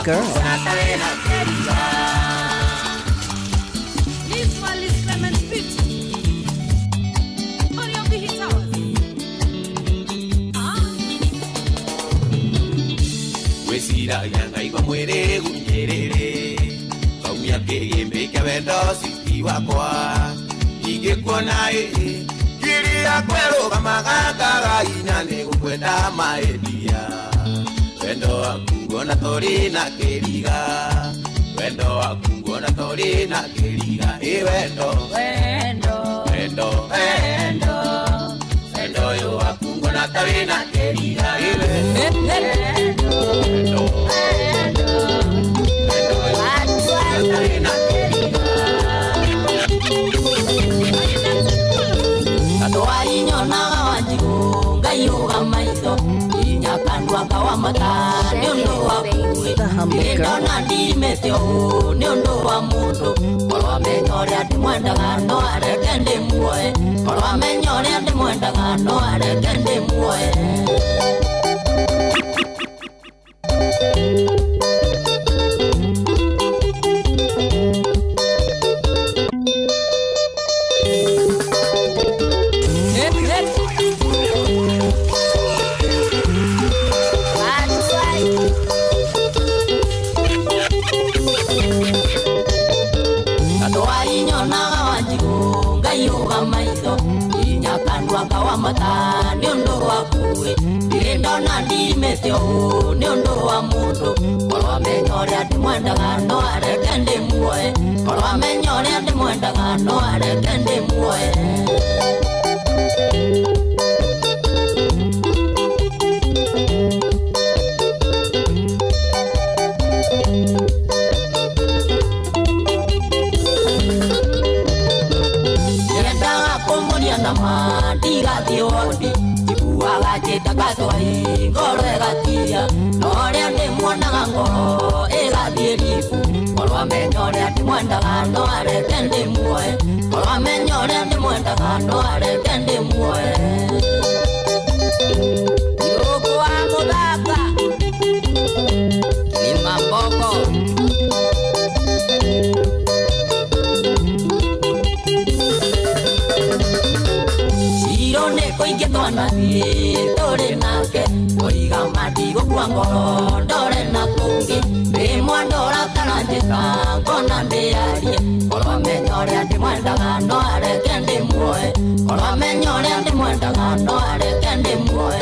Speaker 4: Girl.
Speaker 7: This one is Clement Pitt. On your big towers.
Speaker 16: Wĩciragia ngaigua mwĩrĩ gunyĩrĩrĩ ngaumia kĩgĩmbĩ kĩa wendo citi wakwa ingĩkuona ĩ kĩrĩa kwerũgamaga ngaga hinya nĩ gũkwenda maendia wendo waku nguona tũrĩ na kĩriga wendo waku nguona tũrĩ na kĩriga ĩ wendo
Speaker 20: wendo
Speaker 16: wendo
Speaker 20: wendo
Speaker 16: wendo ũyũ waku nguona tũrĩ na kĩriga ĩ wendo wendo
Speaker 20: wendo
Speaker 16: wendo ũyũ waku nguona tũrĩ na kĩriga.
Speaker 20: Katwari nyonaga wanjigũ ngaiũga maitho inya kandwa kawamata nĩ ũndũ waku ndona ndirimĩte ũũ nĩ ũndũ wa mũndũ korwo amenya ũrĩa ndĩmwendaga no areke ndĩmuoe korwo amenya ũrĩa ndĩmwendaga no areke ndĩmuoe. Kawamata nĩ ũndũ waku ndirĩ ndona ndirimĩte ũũ nĩ ũndũ wa mũndũ korwo amenya ũrĩa ndĩmwendaga no areke ndĩmuoe korwo amenya ũrĩa ndĩmwendaga no areke ndĩmuoe. Nyendaga kũmũria na ma ndigathiĩ wondi njiguaga njĩtaga thwai ngoro ĩgatia no ũrĩa ndĩmuonaga ngoro ĩgathiĩ ribu korwo amenya ũrĩa ndĩmwendaga no areke ndĩmuoe korwo amenya ũrĩa ndĩmwendaga no areke ndĩmuoe. Thigũkũ wa mũthaka Kilimambogo. Kũingĩ twanathiĩ tũrĩ nake kũiga matigũkua ngoro ndore na kũngĩ rĩmwe ndora kana njĩka ngona ndĩarie korwo amenya ũrĩa ndĩmwendaga no areke ndĩmuoe korwo amenya ũrĩa ndĩmwendaga no areke ndĩmuoe.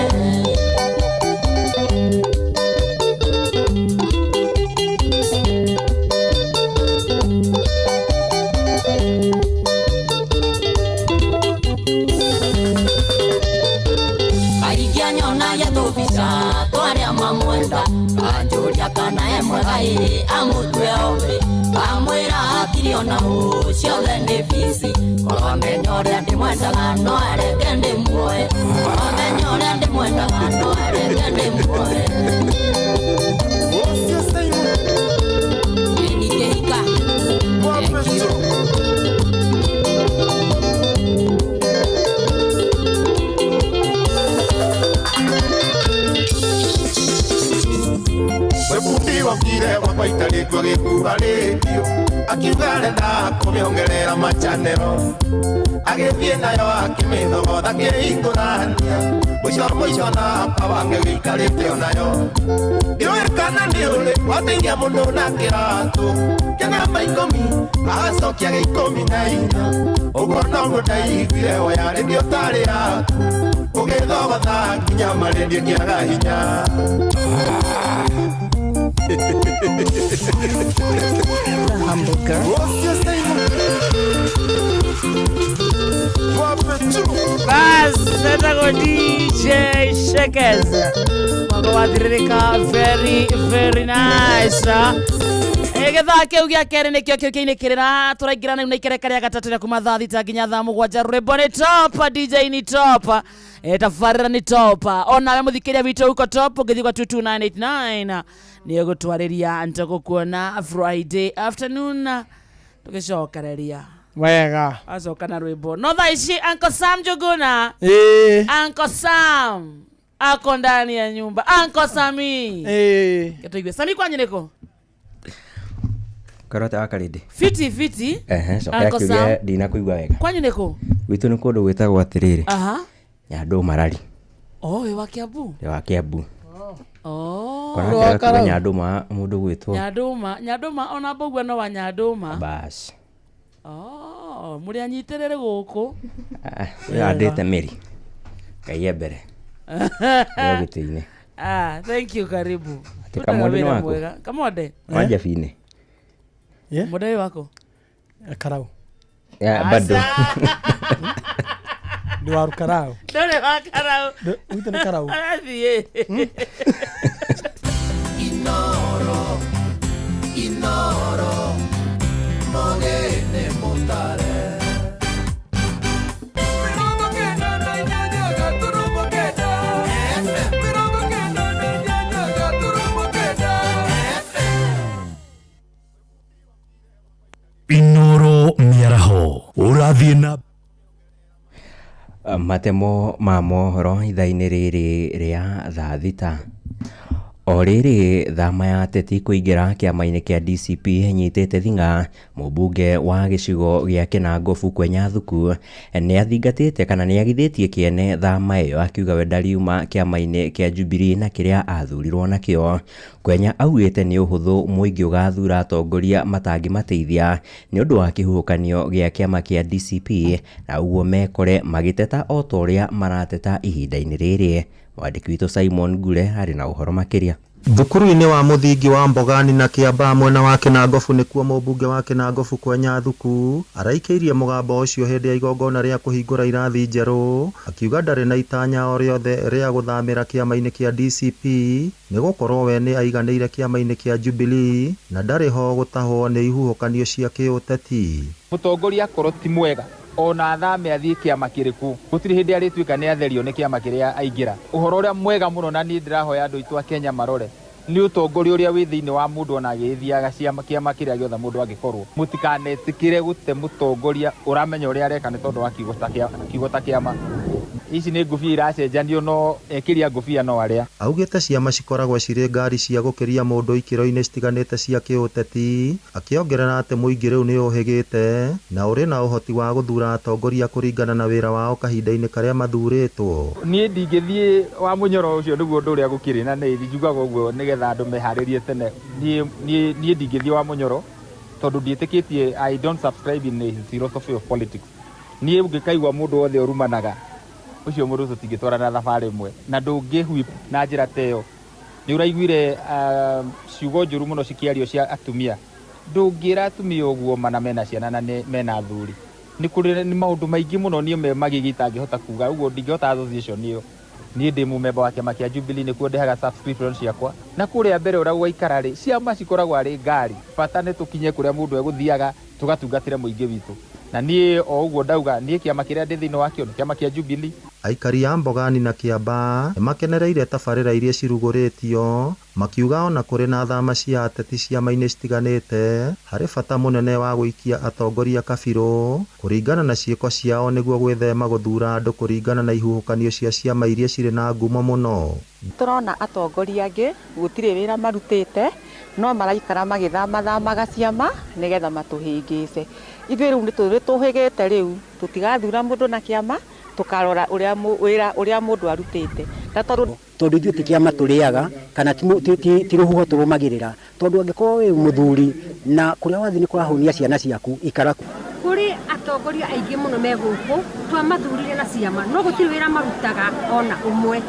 Speaker 20: Twaria mamwenda kanjũria kana e mwega ĩ amũtue ombe kamwĩra
Speaker 6: ona ũ ciothe nĩ bici korwo menya ũrĩa ndĩmwendaga no areke ndĩmuoe korwo menya ũrĩa ndĩmwendaga no areke ndĩmuoe Nĩkĩhika. Thank you.
Speaker 16: Webundi wakire wakwaita rĩkwa gĩkuha rĩndio akiuga arenda kũmĩongerera machanero agĩthiĩ nayo akĩmĩthogotha kĩhingũrania mũico mũico na kawange gĩikarĩte onayo ndiũĩ kana nĩ ũrĩ wateithia mũndũ na kĩratũ kĩnamba ikũmi agacokia gĩa 14 ũguo noguo ndaiguire oya rĩndio tarĩ yaku ũgĩthogotha nginya marĩndio kĩaga hinya.
Speaker 7: The humble girl.
Speaker 14: Bas, etagwo DJ Shekes. Mwako wathiririka very very nice. Gĩthaa kĩu gĩa kerĩ nĩkĩo kĩu kĩinĩkĩrĩra tũraingĩra na ikereka rĩa gatatũ rĩa kuma thaa 6 nginya thaa 7. Rwĩmbo nĩ top, DJ ni top, tabarĩra nĩ top. Onawe mũthikĩria witũ uko top ũngĩthiĩ kwa 22989 nĩ ũgũtwarĩria ntũgũkuona Friday afternoon tũgĩcokereria
Speaker 15: wega
Speaker 14: acoka na rwĩmbo no thaa ici Uncle Sam Njuguna. Uncle Sam ako ndani ya nyumba. Uncle Sami kĩtũigue. Sami kwanyu nĩkũ?
Speaker 1: Karota wa Karindi.
Speaker 14: Fiti fiti.
Speaker 1: Coka kiuria ndinakuigua wega.
Speaker 14: Kwanyu nĩkũ?
Speaker 1: Gwitũ nĩ kũndũ gwĩtagwo atĩrĩrĩ.
Speaker 14: Aha.
Speaker 1: Nyandũ Marari.
Speaker 14: Oh, wĩ wa Kiambu?
Speaker 1: Wĩ wa Kiambu.
Speaker 14: Oh.
Speaker 1: Kona kĩrĩa Nyandũma mũndũ gwĩtwo.
Speaker 14: Nyandũma, Nyandũma ona mbũguo no wa Nyandũma.
Speaker 1: Bas.
Speaker 14: Oh, mũrĩ anyitĩrĩre gũkũ.
Speaker 1: Andĩte mĩri. Ngai e mbere. Nĩ gĩtĩ-inĩ.
Speaker 14: Ah, thank you, karibu.
Speaker 1: Atĩ Kamonde nĩ waku?
Speaker 14: Kamonde.
Speaker 1: Wa Njabinĩ.
Speaker 14: Yeah. Mũndũ wako?
Speaker 15: Karau.
Speaker 1: Ya, bado.
Speaker 15: Ndi wa Karau.
Speaker 14: Ndore wa Karau.
Speaker 15: Witũ nĩ Karau.
Speaker 14: Arathiĩ.
Speaker 16: Inoro, inoro, mogene mutare.
Speaker 9: Inoro mĩaraho ũrathiĩ na
Speaker 1: matemo ma mohoro ithaa-inĩ rĩrĩ rĩa thaa 6. O rĩrĩ thama ya ateti kũingĩra kĩama-inĩ kĩa DCP nyitĩte thing'a mũmbunge wa gĩcigo gĩa Kĩnangobu Kwenya Thuku nĩ athingatĩte kana nĩ agithĩtie kĩene thama ĩyo akiuga we ndariuma kĩama-inĩ kĩa Jubilee na kĩrĩa athurirwo nakĩo. Kwenya augĩte nĩ ũhũthũ mũingĩ ũgathura atongoria matangĩmateithia nĩ ũndũ wa kĩhuhũkanio gĩa kĩama kĩa DCP na ũguo mekore magĩteta o ta ũrĩa marateta ihinda-inĩ rĩrĩ. Mwandĩki witũ Simon Ngure arĩ na ũhoro makĩria.
Speaker 21: Thukuru-inĩ wa mũthingi wa Mbogani na Kĩambaa mwena wa Kĩnangobu nĩkuo mũmbunge wa Kĩnangobu Kwenya Thuku araikĩirie mũgambo ũcio hĩndĩ ya igongona rĩa kũhingũra irathi njerũ akiuga ndarĩ na itanya o rĩothe rĩa gũthamĩra kĩama-inĩ kĩa DCP nĩgũkorwo we nĩ aiganĩire kĩama-inĩ kĩa Jubilee na ndarĩ ho gũtahwo nĩ ihuhũkanio cia kĩũteti.
Speaker 22: Mũtongoria akorwo ti mwega ona athame athiĩ kĩama kĩrĩkũ gũtirĩ hĩndĩ arĩtuĩka nĩ atherio nĩ kĩama kĩrĩa aingĩra. Ũhoro ũrĩa mwega mũno na niĩ ndĩrahoya andũ aitũ a Kenya marore nĩ ũtongoria ũrĩa wĩ thĩinĩ wa mũndũ ona agĩthiaga kĩama kĩrĩa gĩothe mũndũ angĩkorwo. Mũtikanetĩkĩre gũte mũtongoria ũramenya ũrĩa areka nĩ tondũ wa kiugo ta kĩama. Ici nĩ ngũbia iracenjanio no ekĩria ngũbia no arĩa.
Speaker 21: Augĩte ciama cikoragwo cirĩ ngari cia gũkĩria mũndũ ikĩro-inĩ citiganĩte cia kĩũteti akĩongerera atĩ mũingĩ rĩu nĩ ũhĩgĩte na ũrĩ na ũhoti wa gũthura atongoria kũringana na wĩra wao kahinda-inĩ karĩa mathurĩtwo.
Speaker 22: Niĩ ndingĩthiĩ wa mũnyoro ũcio nĩguo ũndũ ũrĩa gũkĩrĩ na nĩ njugaga ũguo nĩgetha andũ meharĩrie tene. Niĩ ndingĩthiĩ wa mũnyoro tondũ ndiĩtĩkĩtie, I don't subscribe in his philosophy of politics. Niĩ ũngĩkaigua mũndũ wothe ũrumanaga ũcio mũndũ ũcio tũtingĩtwarana thabarĩ ĩmwe na ndũngĩhuip na njĩra ta ĩyo. Nĩ ũraiguire ciugo njũru mũno cikĩario cia atumia. Ndũngĩra atumia ũguo mana mena ciana na mena athuri. Nĩ kũrĩ nĩ maũndũ maingĩ mũno niĩ me magigi itangĩhota kuga ũguo ndingĩhota association ĩyo. Niĩ ndĩ mũmemba wa kĩama kĩa Jubilee nĩkuo ndĩhaga subscription ciakwa na kũrĩa mbere ũrĩa gwaikara rĩ ciama cikoragwo arĩ ngari. Bata nĩ tũkinye kũrĩa mũndũ egũthiaga Tũgatungatĩre mũingĩ witũ. Na niĩ o ũguo ndauga, niĩ kĩama kĩrĩa ndĩ thĩinĩ wakĩo nĩ kĩama kĩa Jubilee.
Speaker 21: Aikari a Mbogani na Kĩambaa nĩmakenereire tabarĩra iria cirugũrĩtio, makiuga ona kũrĩ na thama cia ateti ciama-inĩ citiganĩte, harĩ bata mũnene wa gũikia atongoria kabirũ kũringana na ciĩko ciao nĩguo gwĩthema gũthura andũ kũringana na ihuhũkanio cia ciama iria cirĩ na ngumo mũno.
Speaker 5: Tũrona atongoria angĩ gũtirĩ wĩra marutĩte no maraikara magĩthamathamaga ciama nĩgetha matũhĩngĩce. Ithuĩ rĩu nĩ tũhĩgĩte rĩu tũtigathura mũndũ na kĩama, tũkarora ũrĩa wĩra ũrĩa mũndũ arutĩte. Na tondũ
Speaker 10: Tondũ ithuĩ ti kĩama tũrĩaga kana ti rũhuho tũrũmagĩrĩra, tondũ angĩkorwo wĩ mũthuri na kũrĩa wathiĩ nĩ kũrahũnia ciana ciaku, ikara kuo.
Speaker 25: Kũrĩ atongoria aingĩ mũno me gũkũ twamathurire na ciama no gũtirĩ wĩra marutaga ona ũmwe.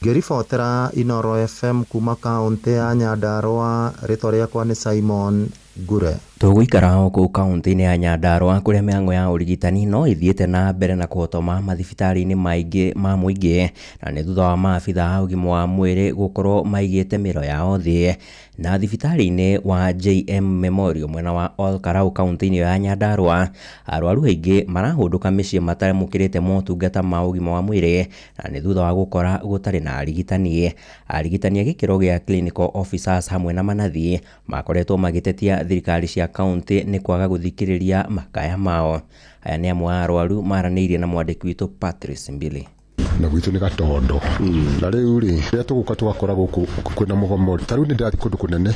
Speaker 21: Ngĩribotera Inoro FM kuma kaũntĩ ya Nyandarũa, rĩtwa rĩakwa nĩ Simon Ngure.
Speaker 1: Tũgũikara o kũu kaũntĩ-inĩ ya Nyandarũa kũrĩa mĩhang'o ya ũrigitani no ĩthiĩte na mbere na kũhotoma mathibitarĩ-inĩ maingĩ ma mũingĩ, na nĩ thutha wa maabitha a ũgima wa mwĩrĩ gũkorwo maigĩte mĩro yao thĩ. Na thibitarĩ-inĩ wa JM Memorial mwena wa Ol Kalou kaũntĩ-inĩ ya Nyandarũa, arwaru aingĩ marahũndũka mĩciĩ matamũkĩrĩte motungata ma ũgima wa mwĩrĩ, na nĩ thutha wa gũkora gũtarĩ na arigitani. Arigitani a gĩkĩro gĩa clinical officers hamwe na manathi makoretwo magĩtetia thirikari cia kaũntĩ nĩ kwaga gũthikĩrĩria makaya mao. Aya nĩ amwe a arwaru maranĩirie na mwandĩki witũ Patrice Mbili.
Speaker 12: Na gwitũ nĩ Gatondo. Na rĩu rĩ, rĩrĩa tũgũka tũgakora gũkũ kwĩna mũgomo, ta rĩu nĩ ndĩrathiĩ kũndũ kũnene,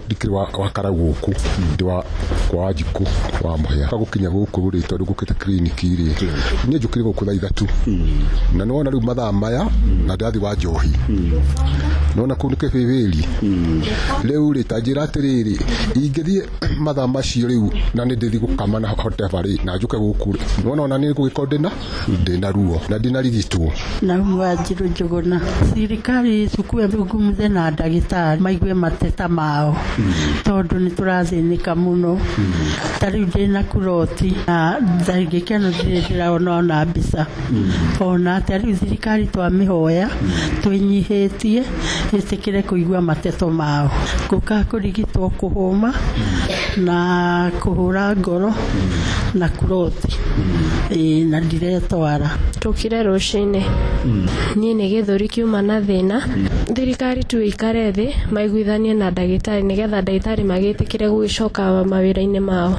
Speaker 12: ndikĩrĩ wa Karau gũkũ, ndĩ wa kwa Wanjikũ wa Mũhĩa. Gũkinya gũkũ rĩ, tondũ gũkĩte kiriniki rĩ, niĩ njũkire gũkũ thaa 3. Na nĩwona rĩu mathaa maya, na ndĩrathiĩ wa Njohi. Nĩwona kũu nĩ kĩbĩbĩri. Rĩu rĩ, ta njĩra atĩrĩrĩ, ingĩthiĩ mathaa macio rĩu, na nĩ ndĩthiĩ gũkama na hoteba rĩ, na njũke gũkũ rĩ, nĩwona ona nĩ ngũgĩkorwo ndĩna ruo, na ndinarigitwo.
Speaker 23: Na Wanjiru Njuguna, thirikari icukue thungumthe na ndagĩtarĩ maigue mateta mao, tondũ nĩ tũrathĩnĩka mũno. Ta rĩu ndĩna kuroti na ndangĩkeno ndirĩ ndĩraona ona mbica ona atĩa. Rĩu thirikari twamĩhoya twĩnyihĩtie ĩtĩkĩre kũigua mateto mao, gũka kũrigitwo kũhũma na kũhũra ngoro na kuroti, na ndiretwara.
Speaker 24: Tũkire rũcinĩ niĩ nĩ gĩthũri kiuma na thĩna. Thirikari tu ĩikare thĩ maiguithanie na ndagĩtarĩ nĩgetha ndagĩtarĩ magĩtĩkĩre gũgĩcoka mawĩra-inĩ mao.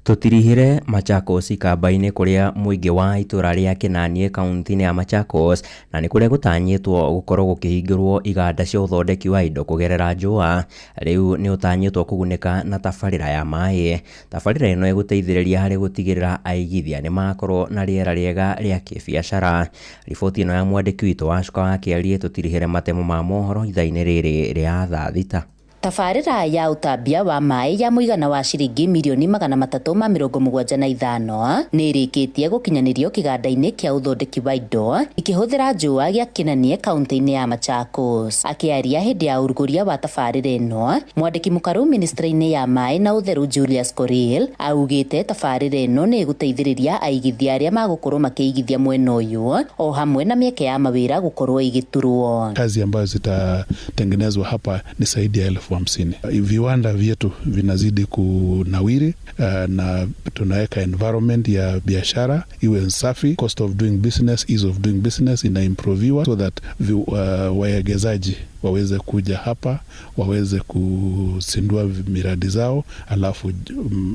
Speaker 1: Tũtirihire Machakos ikamba-inĩ kũrĩa mũingĩ wa itũra rĩa Kĩnanie kaũntĩ-inĩ ya Machakos, na nĩ kũrĩa gũtanyĩtwo gũkorwo gũkĩhingũrwo iganda cia ũthondeki wa indo kũgerera njũa. Rĩu nĩ ũtanyĩtwo kũgunĩka na tabarĩra ya maĩ. Tabarĩra ĩno ĩgũteithĩrĩria harĩ gũtigĩrĩra aigithia nĩ makorwo na rĩera rĩega rĩa kĩbiacara. Riboti ĩno ya mwandĩki witũ wa Cuka wa Kĩarie. Tũtirihire matemo ma mohoro ithaa-inĩ rĩrĩ rĩa thaa 6.
Speaker 26: Tabarĩra ya ũtambia wa maĩ ya mũigana wa ciringi mirioni 375 nĩ ĩrĩkĩtie gũkinyanĩrio kĩganda-inĩ kĩa ũthondeki wa indo ikĩhũthĩra njũa gĩa Kĩnanie kaũntĩ-inĩ ya Machakos. Akĩaria hĩndĩ ya ũrugũria wa tabarĩra ĩno, mwandĩki mũkaru ministry-inĩ ya maĩ na ũtheru Julius Korir augĩte tabarĩra ĩno nĩ ĩgũteithĩrĩria aigithia arĩa magũkorwo makĩigithia mwena ũyũ o hamwe na mĩeke ya mawĩra gũkorwo ĩgĩturwo.
Speaker 27: Kazi ambazo zitatengenezwa hapa ni zaidi ya 50,000. Viwanda vyetu vinazidi kunawiri, na tunaweka environment ya biashara iwe safi. Cost of doing business, ease of doing business inaimproviwa so that wawekezaji waweze kuja hapa, waweze kusindua miradi zao, alafu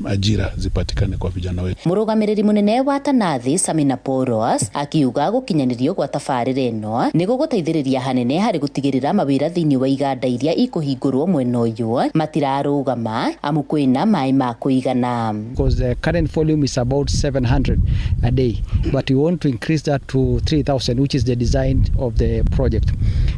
Speaker 27: ajira zipatikane kwa vijana wetu.
Speaker 26: Mũrũgamĩrĩri mũnene wa Tanathi Samina Poros akiuga gũkinyanĩrio gwa tabarĩra ĩno nĩ gũgũteithĩrĩria hanene harĩ gũtigĩrĩra mawĩra thĩinĩ wa iganda iria ikũhingũrwo mwena ũyũ matirarũgama amu kwĩna maĩ ma kũigana.
Speaker 28: Because the current volume is about 700 a day, but we want to increase that to 3,000, which is the design of the project.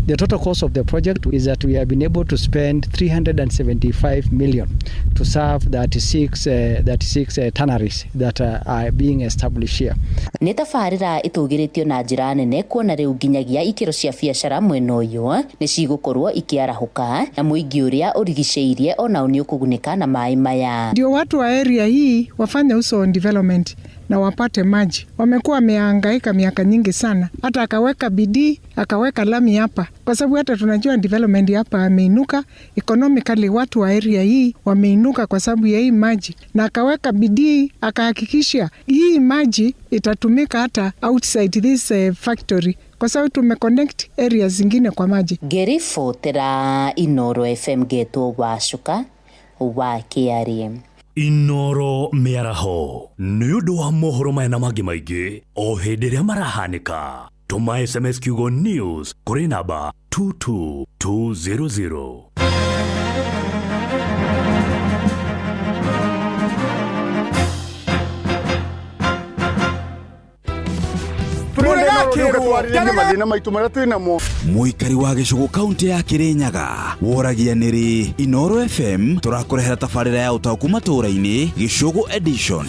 Speaker 28: The total cost of the project is that we have been able to spend 375 million to serve 36 tanneries that are being established here.
Speaker 26: Nĩ tabarĩra ĩtũgĩrĩtio na njĩra nene kuona rĩu nginyagia ikĩro cia biacara mwena ũyũ nĩ cigũkorwo ikĩarahũka na mũingĩ ũrĩa ũrigicĩirie onao nĩ ũkũgunĩka na maĩ maya.
Speaker 29: Ndio watu wa area hii wafanye uso on development.
Speaker 2: na wapate maji. Wamekuwa wamehangaika miaka nyingi sana, hata akaweka bidii akaweka lami hapa, kwa sababu hata tunajua development hapa ameinuka economically, watu wa area hii wameinuka kwa sababu ya hii maji, na akaweka bidii akahakikisha hii maji itatumika hata outside this factory kwa sababu tumeconnect areas zingine kwa maji.
Speaker 26: Ngĩribotera Inoro FM ngetwo Wacuka wa Kĩarĩ.
Speaker 9: Inoro mĩaraho nĩ ũndũ wa mohoro maya na mangĩ maingĩ o hĩndĩ ĩrĩa marahanĩka. Tũma SMS kiugo news kũrĩ namba 22200.
Speaker 3: Mathina maitũ marĩa twĩ namo.
Speaker 25: Mũikari wa gĩcũgũ kaunti ya Kĩrĩnyaga woragia nĩrĩ Inoro FM tũrakũrehera tabarĩra ya ũtaũku matũũra-inĩ Gĩcũgũ edition.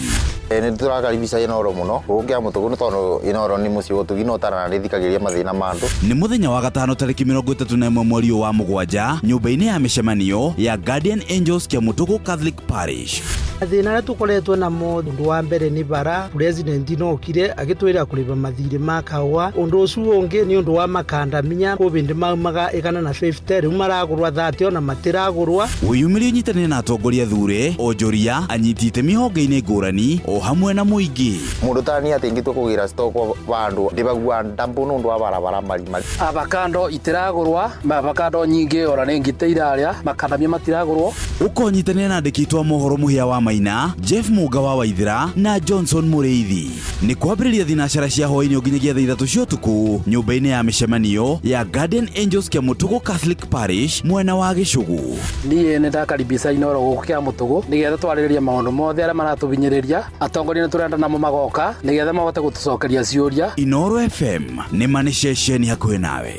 Speaker 8: Nĩ tũrakaribisha Inoro mũno gũkũ Kĩamũtũgũ nĩ tondũ Inoro nĩ mũciĩ wa ũtugi na ũtaranarĩthikagĩria mathĩna ma andũ.
Speaker 25: Nĩ mũthenya wa gatano tarĩki 31 mweri wa mũgwanja nyũmba-inĩ ya mĩcemanio ya Guardian Angels Kĩamũtũgũ Catholic Parish.
Speaker 11: Mathĩna arĩa tũkoretwo namo ũndũ wa mbere nĩ bara president no okire agĩtwĩra kũrĩba mathirĩ ma kahũa. Ũndũ ũcio ũngĩ nĩ ũndũ wa makandamia kũbĩndĩ maumaga 150 rĩu maragũrwa 30 ona matiragũrwa.
Speaker 25: Wĩyumĩrie ũnyitanĩre na atongoria thure onjoria anyiti itemi honge-inĩ ngũrani o hamwe na mũingĩ.
Speaker 8: Mũndũ ta niĩ atĩ ingĩtua kũgĩra stock vandũ ndĩbagua ndambu nĩ ũndũ wa barabara marima.
Speaker 13: Avocado itiragũrwa, avocado nyingĩ ona nĩ ngite irarĩa, makandamia matiragũrwo.
Speaker 25: Ũkonyitanĩra na andĩki a mohoro Mũhĩa wa Maina, Jeff Muga wa Waithira na Johnson Mũrĩithi. Nĩ kwambĩrĩria thinacara cia hwaĩ-inĩ nginyagia thaa 3 cia ũtukũ nyũmba-inĩ ya mĩcemanio ya Guardian Angels Kĩamũtũgũ Catholic Parish mwena wa Gĩcũgũ.
Speaker 13: Niĩ nĩ ndakaribisha Inoro gũkũ Kĩamũtũgũ nĩgetha twarĩrĩrie maũndũ mothe arĩa maratũhinyĩrĩria. Atongoria nĩ tũrenda namo magoka nĩgetha mahote gũtũcokeria ciũria.
Speaker 25: Inoro FM nĩ ma nĩ ceceni hakuhĩ nawe.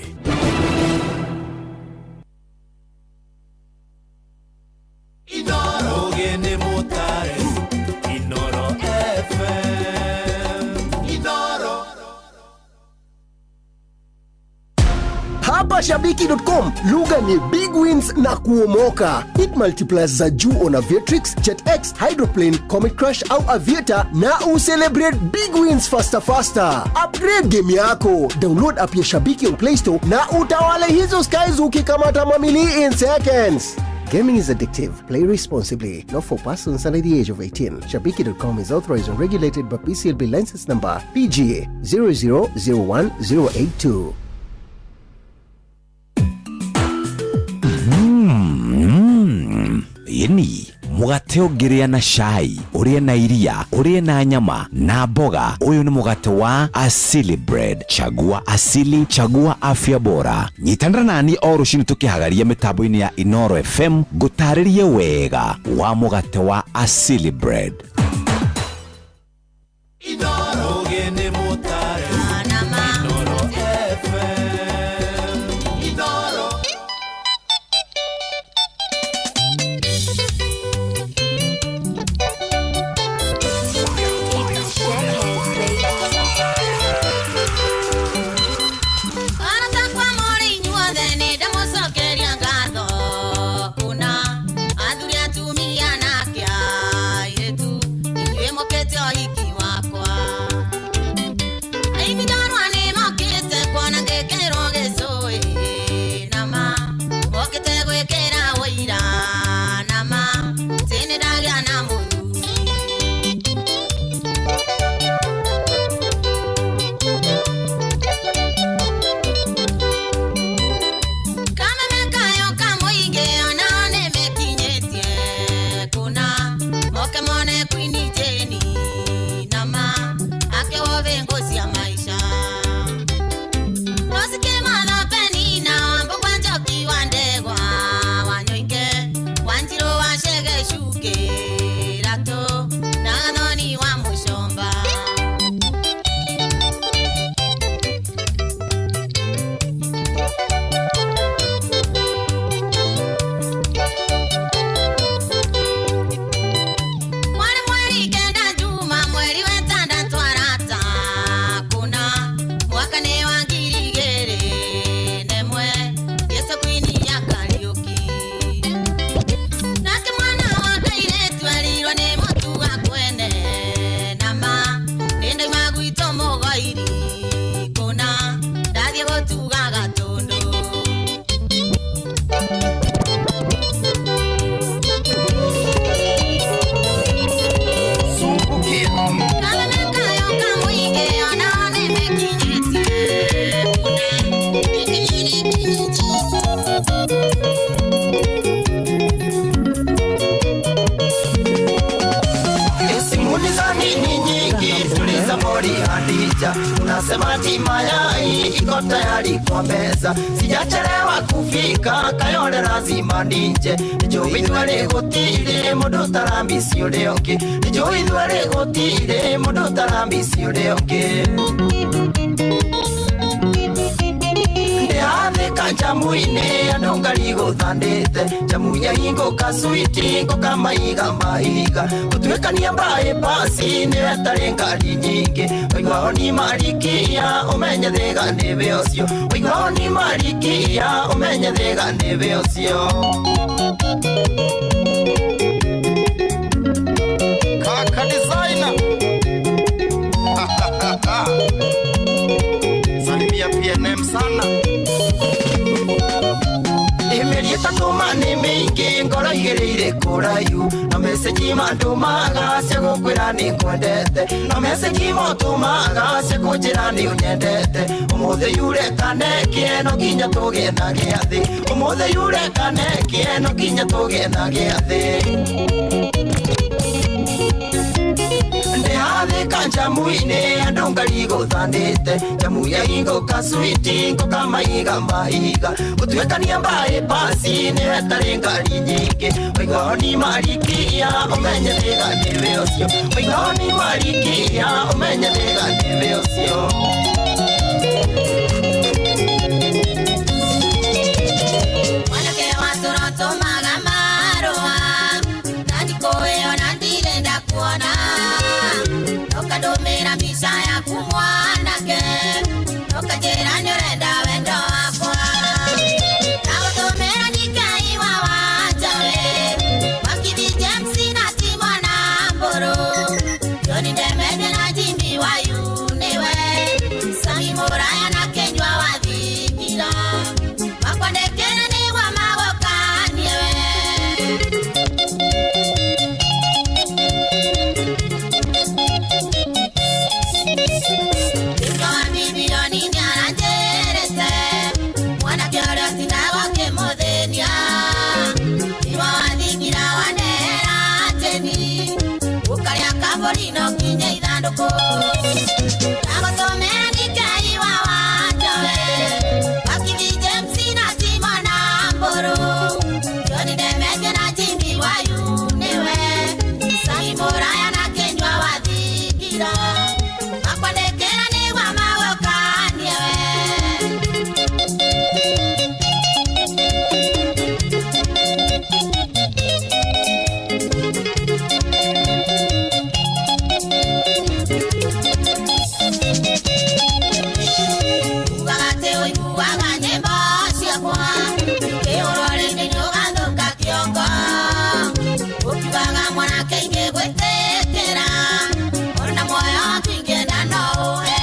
Speaker 16: Inoro FM. Inoro.
Speaker 17: Hapa Shabiki.com lugha ni big wins na kuomoka. Hit multipliers za juu on Aviatrix, JetX, Hydroplane, Comet Crash au Aviator na ucelebrate big wins faster faster. Upgrade game yako. Download app ya Shabiki on Play Store na utawale hizo skies ukikamata mamili in seconds. Gaming is addictive. Play responsibly. Not for persons under the age of 18. Shabiki.com is authorized and regulated by PCLB license number PGA 0001082.
Speaker 25: Yeni mugate ũngĩrĩa na cai, ũrĩe na iria, ũrĩe na nyama na mboga. Ũyũ nĩ mũgate wa Asili Bread. Chagua asili, chagua afya bora. Nyitanĩra nani o rũcinĩ tũkĩhagaria mĩtambo-inĩ ya Inoro FM ngũtarĩrie wega wa mũgate wa Asili Bread.
Speaker 16: Inoro nĩ mũtare. Inoro FM. Inoro.
Speaker 6: Atumia na airĩtu inyuĩ mokĩte ũhiki wakwa.
Speaker 4: picha, unasema ati mayai iko tayari kwa meza. Sijachelewa kufika Kayole lazima nije, nijui ithuerĩ gũtirĩ mũndũ ũtarambici ũrĩa ũngĩ, nijui ithuerĩ gũtirĩ mũndũ ũtarambici ũrĩa ũngĩ. Ndĩrathĩka njamu-inĩ andũ ngari gũthandĩte, njamu ya ingũka switi ngũka maiga maiga, gũtuĩkania bypass nĩyo ĩtarĩ ngari nyingĩ, waigua ni marikia ũmenye thĩga nĩwe ũcio, waigua ni marikia ũmenye thĩga nĩwe ũcio.
Speaker 16: Kaka designer. Salimia PNM sana.
Speaker 4: Mĩeri ĩtatũ ma nĩ mĩingĩ ngoro igĩrĩire kũraihu, na message mandũmaga cia gũkwĩra nĩ ngwendete, na message motũmaga cia kũnjĩra nĩ ũnyendete. Ũmũthĩ yure kaneke no nginya tũgĩe na gĩathĩ, ũmũthĩ yure kaneke no nginya tũgĩe na gĩathĩ. Ndĩrathĩka njamu-inĩ andũ ngari gũthandĩte, njamu ya ingũka switi ngũka maiga maiga, gũtuĩkania bypass nĩyo ĩtarĩ ngari nyingĩ, waigua ni marikia ũmenye thĩga nĩwe ũcio, waigua ni marikia ũmenye thĩga nĩwe ũcio.
Speaker 6: Mwanake wa tũrotũmaga marũa na ndikũĩ ona ndirenda kuona, ũkandũmĩra mbica yaku mwanake, ũkanjĩra nĩũrenda wendo wakwa. Ndagũtũmĩra ndikaiwa wanjawe, Wakithi James na Timona Mbũrũ, John Ndemende na Jimmy Wayu nĩwe, Sami Mũraya na Kĩnyua wa Thingira, makwandĩkĩre nĩguo magũkanie we. Ndagũtũmĩra ndikaiwa wanjowe, Wakithi James na Timona Mbũrũ, John Ndemende na Jimmy Wayu nĩwe, Sami Mũraya na Kĩnyua wa Thingira, makwandĩkĩra nĩguo magũkanie we. Ugaga atĩ ũiguaga nyĩmbo ciakwa, ũkĩhũrwo rĩngĩ nĩũgathũka kĩongo, ũkiugaga mwanake ingĩgwĩtĩkĩra, ona muoyo waku ingĩenda no ũhe.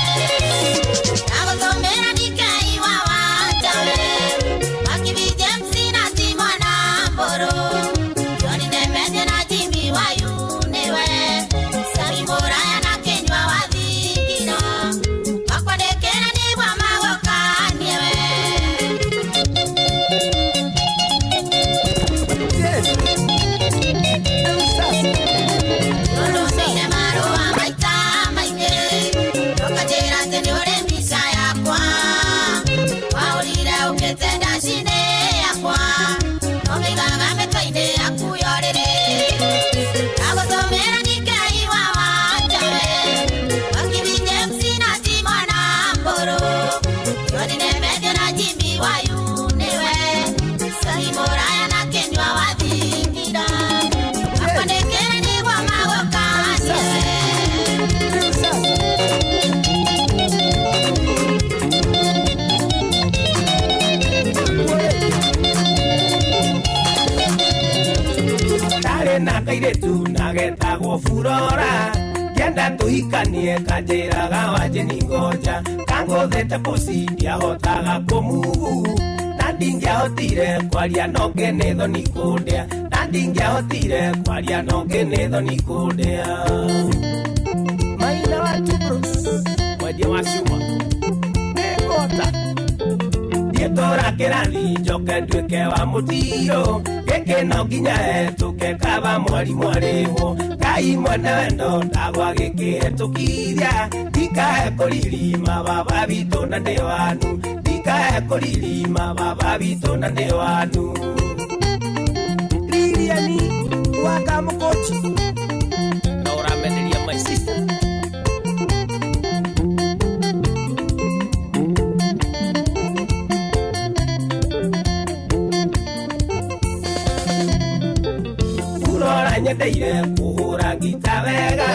Speaker 6: Ndagũtũmĩra ndikaiwa wanjawe, Wakithi James na Timona Mbũrũ, John Ndemende na Jimmy Wayu nĩwe, Sami Mũraya na Kĩnyua wa Thingira, makwandĩkĩre nĩguo magũkanie we. Ndũmĩire marũa maita maingĩ, ũkanjĩra atĩ nĩũrĩ mbica yakwa, wahũrire ũkĩte ndaci-inĩ yakwa, no mĩigaga mĩtwe-inĩ yaku ya ũrĩrĩ. Ndagũtũmĩra ndikaiwa wanjawe, Wakithi James na Timona Mbũrũ, John Ndemende na Jimmy Wayu nĩwe, Sami Mũraya na Kĩnyua wa Thingira, makwandĩkĩre nĩguo magũkanie we.
Speaker 7: Ndarĩ na kairĩtu na getagwo Furora, ngĩenda tũhikanie kanjĩraga wanjĩ ni ngoja, kangũthĩte pusi ndiahotaga kũmugu, na ndingĩahotire kwaria no ngĩ nĩ thoni kũndĩa, na ndingĩahotire kwaria no ngĩ nĩ thoni kũndĩa. Maina wa Tubros, mwendia wa cuma, nĩngũhota thiĩ tũra kĩrathi njoke nduĩke wa mũtiro, Gĩkĩ no nginya hetũke kaba mwarimũ arĩhwo. Ngai mwene wendo ndagwa gĩkĩhetũkiria. Ndikae kũririma baba witũ na ndĩ wanu. Ndikae kũririma baba witũ na ndĩ wanu. Liliani Wakamukochi na ũramenderia my sister. Nyendeire kuhura ngita wega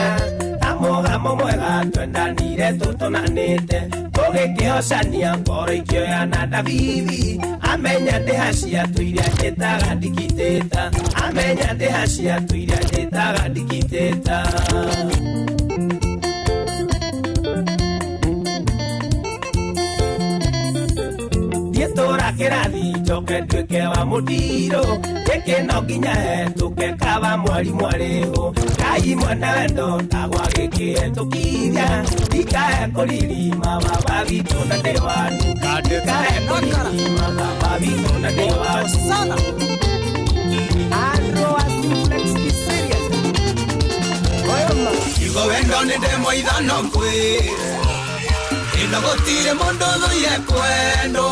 Speaker 7: ta mũgamo mwega twendanire tũtũnanĩte tũgĩkĩhocania ngoro ikĩoya na Davithi amenya ndĩha cia iria njĩtaga ndikitĩta amenya ndĩha cia iria njĩtaga ndikitĩta. Tũra kĩrathi njoke nduĩke wa mũtirũ gĩkĩ no nginya hetũke kaba mwarimũ arĩhwo. Ngai mwene wendo ndagwa gĩkĩhetũkiria. Ndikae kũririma baba witũ na ndĩ wanu. Ndikae kũririma baba witũ na ndĩ wanu.
Speaker 16: Kiugo wendo nĩ ndemwa ithano ngwĩre ĩno gũtirĩ mũndũ ũthũire kwendwo.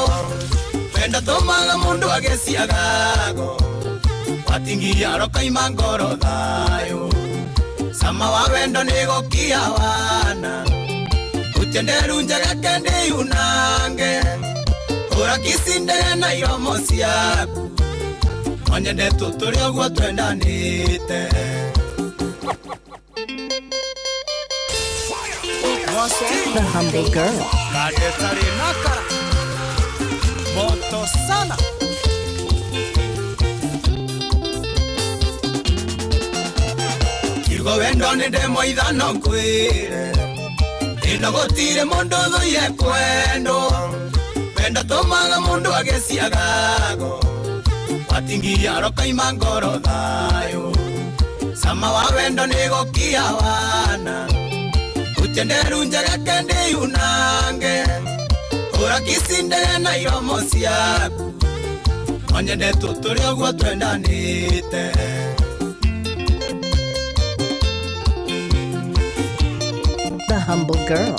Speaker 16: Wendo tũmaga mũndũ agĩciagago watingia rokaima ngoro thayũ. Cama wa wendo nĩ gũkia wana utenderu njega kendĩ yunange hũra kicindere na iromo ciaku onyende tũtũre ũguo twendanĩte.
Speaker 26: The humble girl.
Speaker 16: Moto sana. Kiugo wendo nĩ ndemwa ithano ngwĩre ĩno gũtirĩ mũndũ ũthũire kwendwo. Wendo tũmaga mũndũ agĩciagago watingia rokaima ngoro thayũ. Cama wa wendo nĩ gũkia wana utenderu njega kendĩ yunange hũra kicindere na iromo ciaku onyende tũtũre ũguo twendanĩte.
Speaker 26: The humble girl.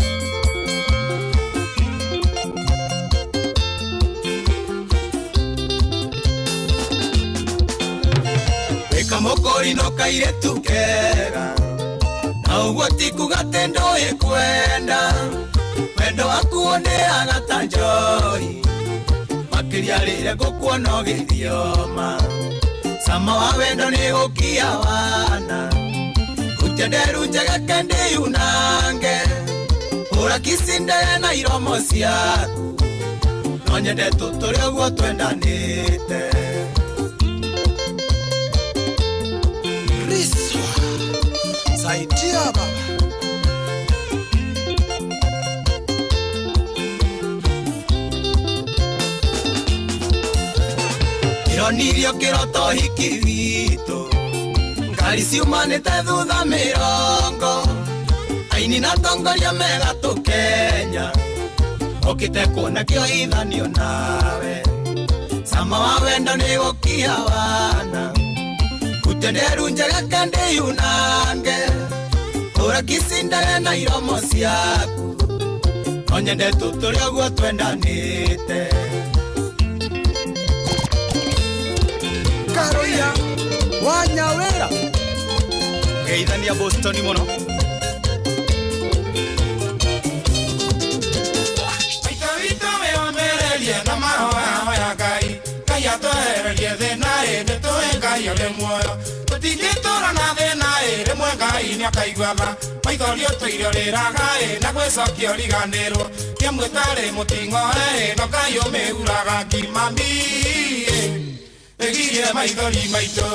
Speaker 16: Wĩka mũkũri no kairĩtu kega na ũguo ti kuga atĩ ndũĩ kwenda. Wendo waku ũndĩaga ta njohi makĩria rĩrĩa ngũkuona ũgĩthioma. Cama wa wendo nĩ gũkia wana utenderu njega kendĩ yunange hũra kicindere na iromo ciaku no nyende tũtũre ũguo twendanĩte.
Speaker 4: Riswa saidia baba.
Speaker 16: Ironirio kĩroto hiki witũ ngari ciumanĩte thutha mĩrongo aini na atongoria megatũ Kenya okĩte kuona kĩoithanio nawe. Cama wa wendo nĩ gũkia wana utenderu njega kendĩ yunange hũra kicindere na iromo ciaku no nyende tũtũre ũguo twendanĩte.
Speaker 4: Karoia Wanyawera
Speaker 16: geithania Boston mũno.
Speaker 5: Maitũ witũ wĩyũmĩrĩrie na mahoya hoya Ngai. Ngai atwehererie thĩna ĩ nĩtũĩ Ngai ũrĩ muoyo. Tũtingĩtũra na thĩna ĩ rĩmwe Ngai nĩakaigua tha. Maithori ũtũire ũrĩraga ĩ na gwĩcokia ũriganĩrwo. Kĩmwe tarĩ mũting'oe ĩ no Ngai ũmĩhuraga ngima ĩ ĩgirie maithori maitũ.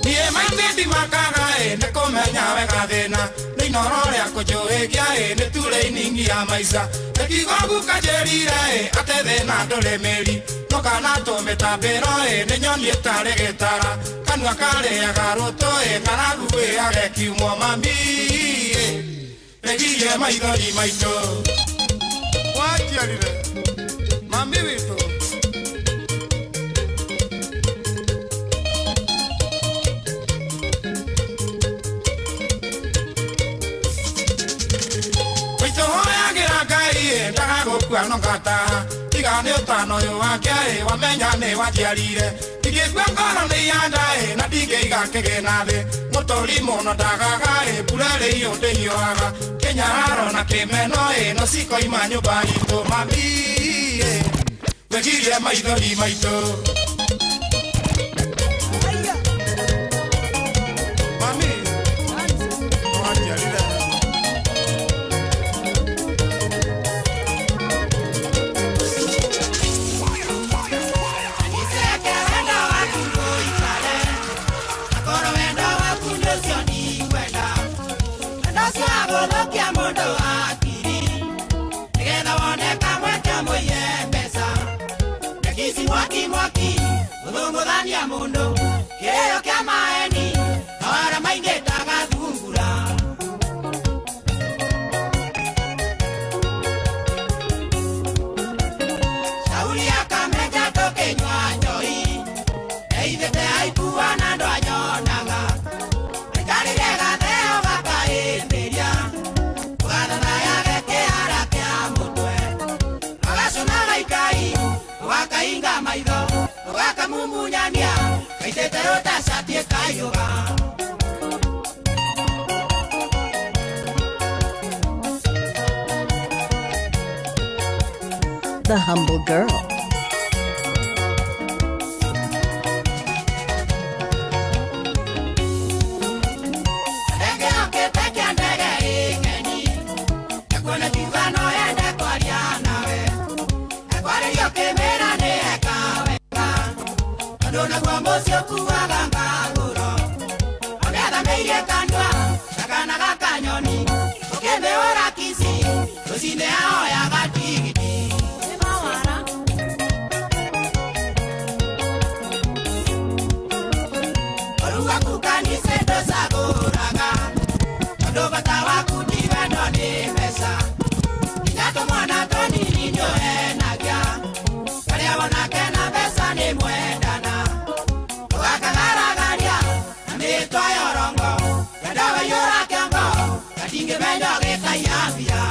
Speaker 5: Niĩ maitĩ ndimakaga ĩ nĩ kũmenya wega thĩna nĩ inoro rĩa Kũnjũhĩgia ĩ nĩ turainingi ya maica Nĩkiugo guka njĩrire ĩ atĩ thĩna ndũrĩ mĩri Ndũkana tũmĩtambĩro ĩ nĩ nyoni ĩtarĩ gĩtara Kanua karĩaga rũtũ ĩ ng'aragu ĩage kiumwo mami ĩ Wĩgirie maithori maitũ Wanjiarire mami witũ Ndagagũkua no ngataha tiga nĩ ũtano ũyũ wake ĩ wamenya nĩ wanjiarire Ndingĩkua ngoro nĩ ianda ĩ na ndingĩiga kĩgĩna thĩ Mũtũri mũno ndagaga ĩ mbura ĩrĩ ndĩhiũhaga Kĩnyararo na kĩmeno ĩ no cikoima nyũmba itũ mami ĩ Wĩgirie maithori maitũ Mami wanjiarire
Speaker 10: Mwaki, muthungũthania mũndũ, kĩrĩo kĩa maeni, mawara maingĩ tagathungura. Shauri akamenja tũkĩnyua njohi, eithĩte aikua na ndwanyonaga. Aikarire gatheo gakahĩmbĩria, ũgathathayage kĩara kĩa mũtwe. Agacũna gaikai, ũgakahinga maitho, ũgakamumunyania, kaitĩte rũtacati ĩkaiyũga.
Speaker 14: The Humble Girl.
Speaker 10: Ndege okĩte kĩa ndege ĩng'eni, nakuona kiuga no ende kwaria nawe. Ekwarĩria ũkĩmĩra nĩ eka wega, tondũ naguo mũciĩ ũkuaga ngagũro. Ũngethamĩirie kanua ta kana gakanyoni, ũkĩmĩhũra kici, rũcinĩ ahoyaga tigiti. Ũruga kanitha ndũcagũraga, tondũ bata waku ti wendo nĩ mbeca. Nginya tũmwana tũnini nĩũhenagia, karĩa wona kena mbeca nĩ mwendana. Ũgakagaragaria na mĩtwa ya ũrongo, wendo waiyũra kĩongo, gatingĩmenya ũgĩkaia mbia.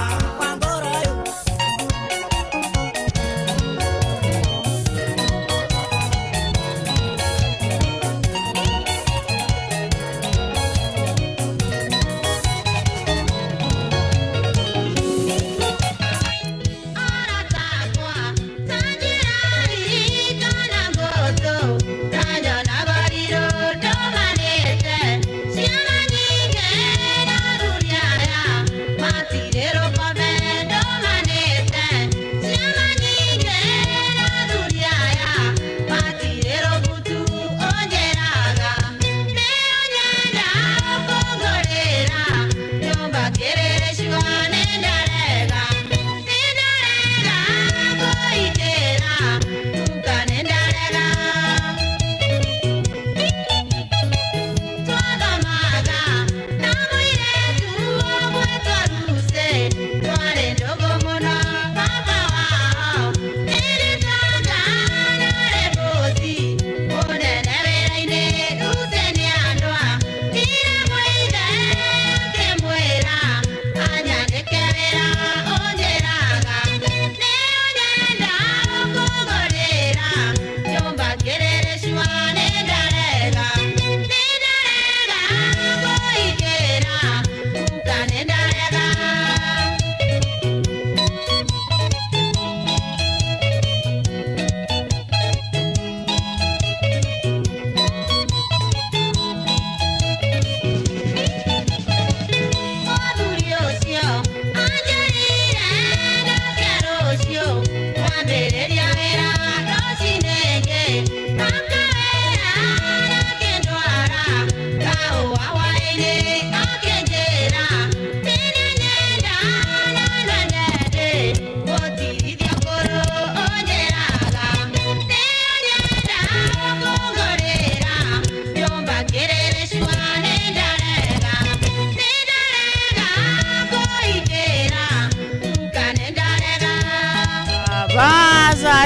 Speaker 6: Akĩnjĩra,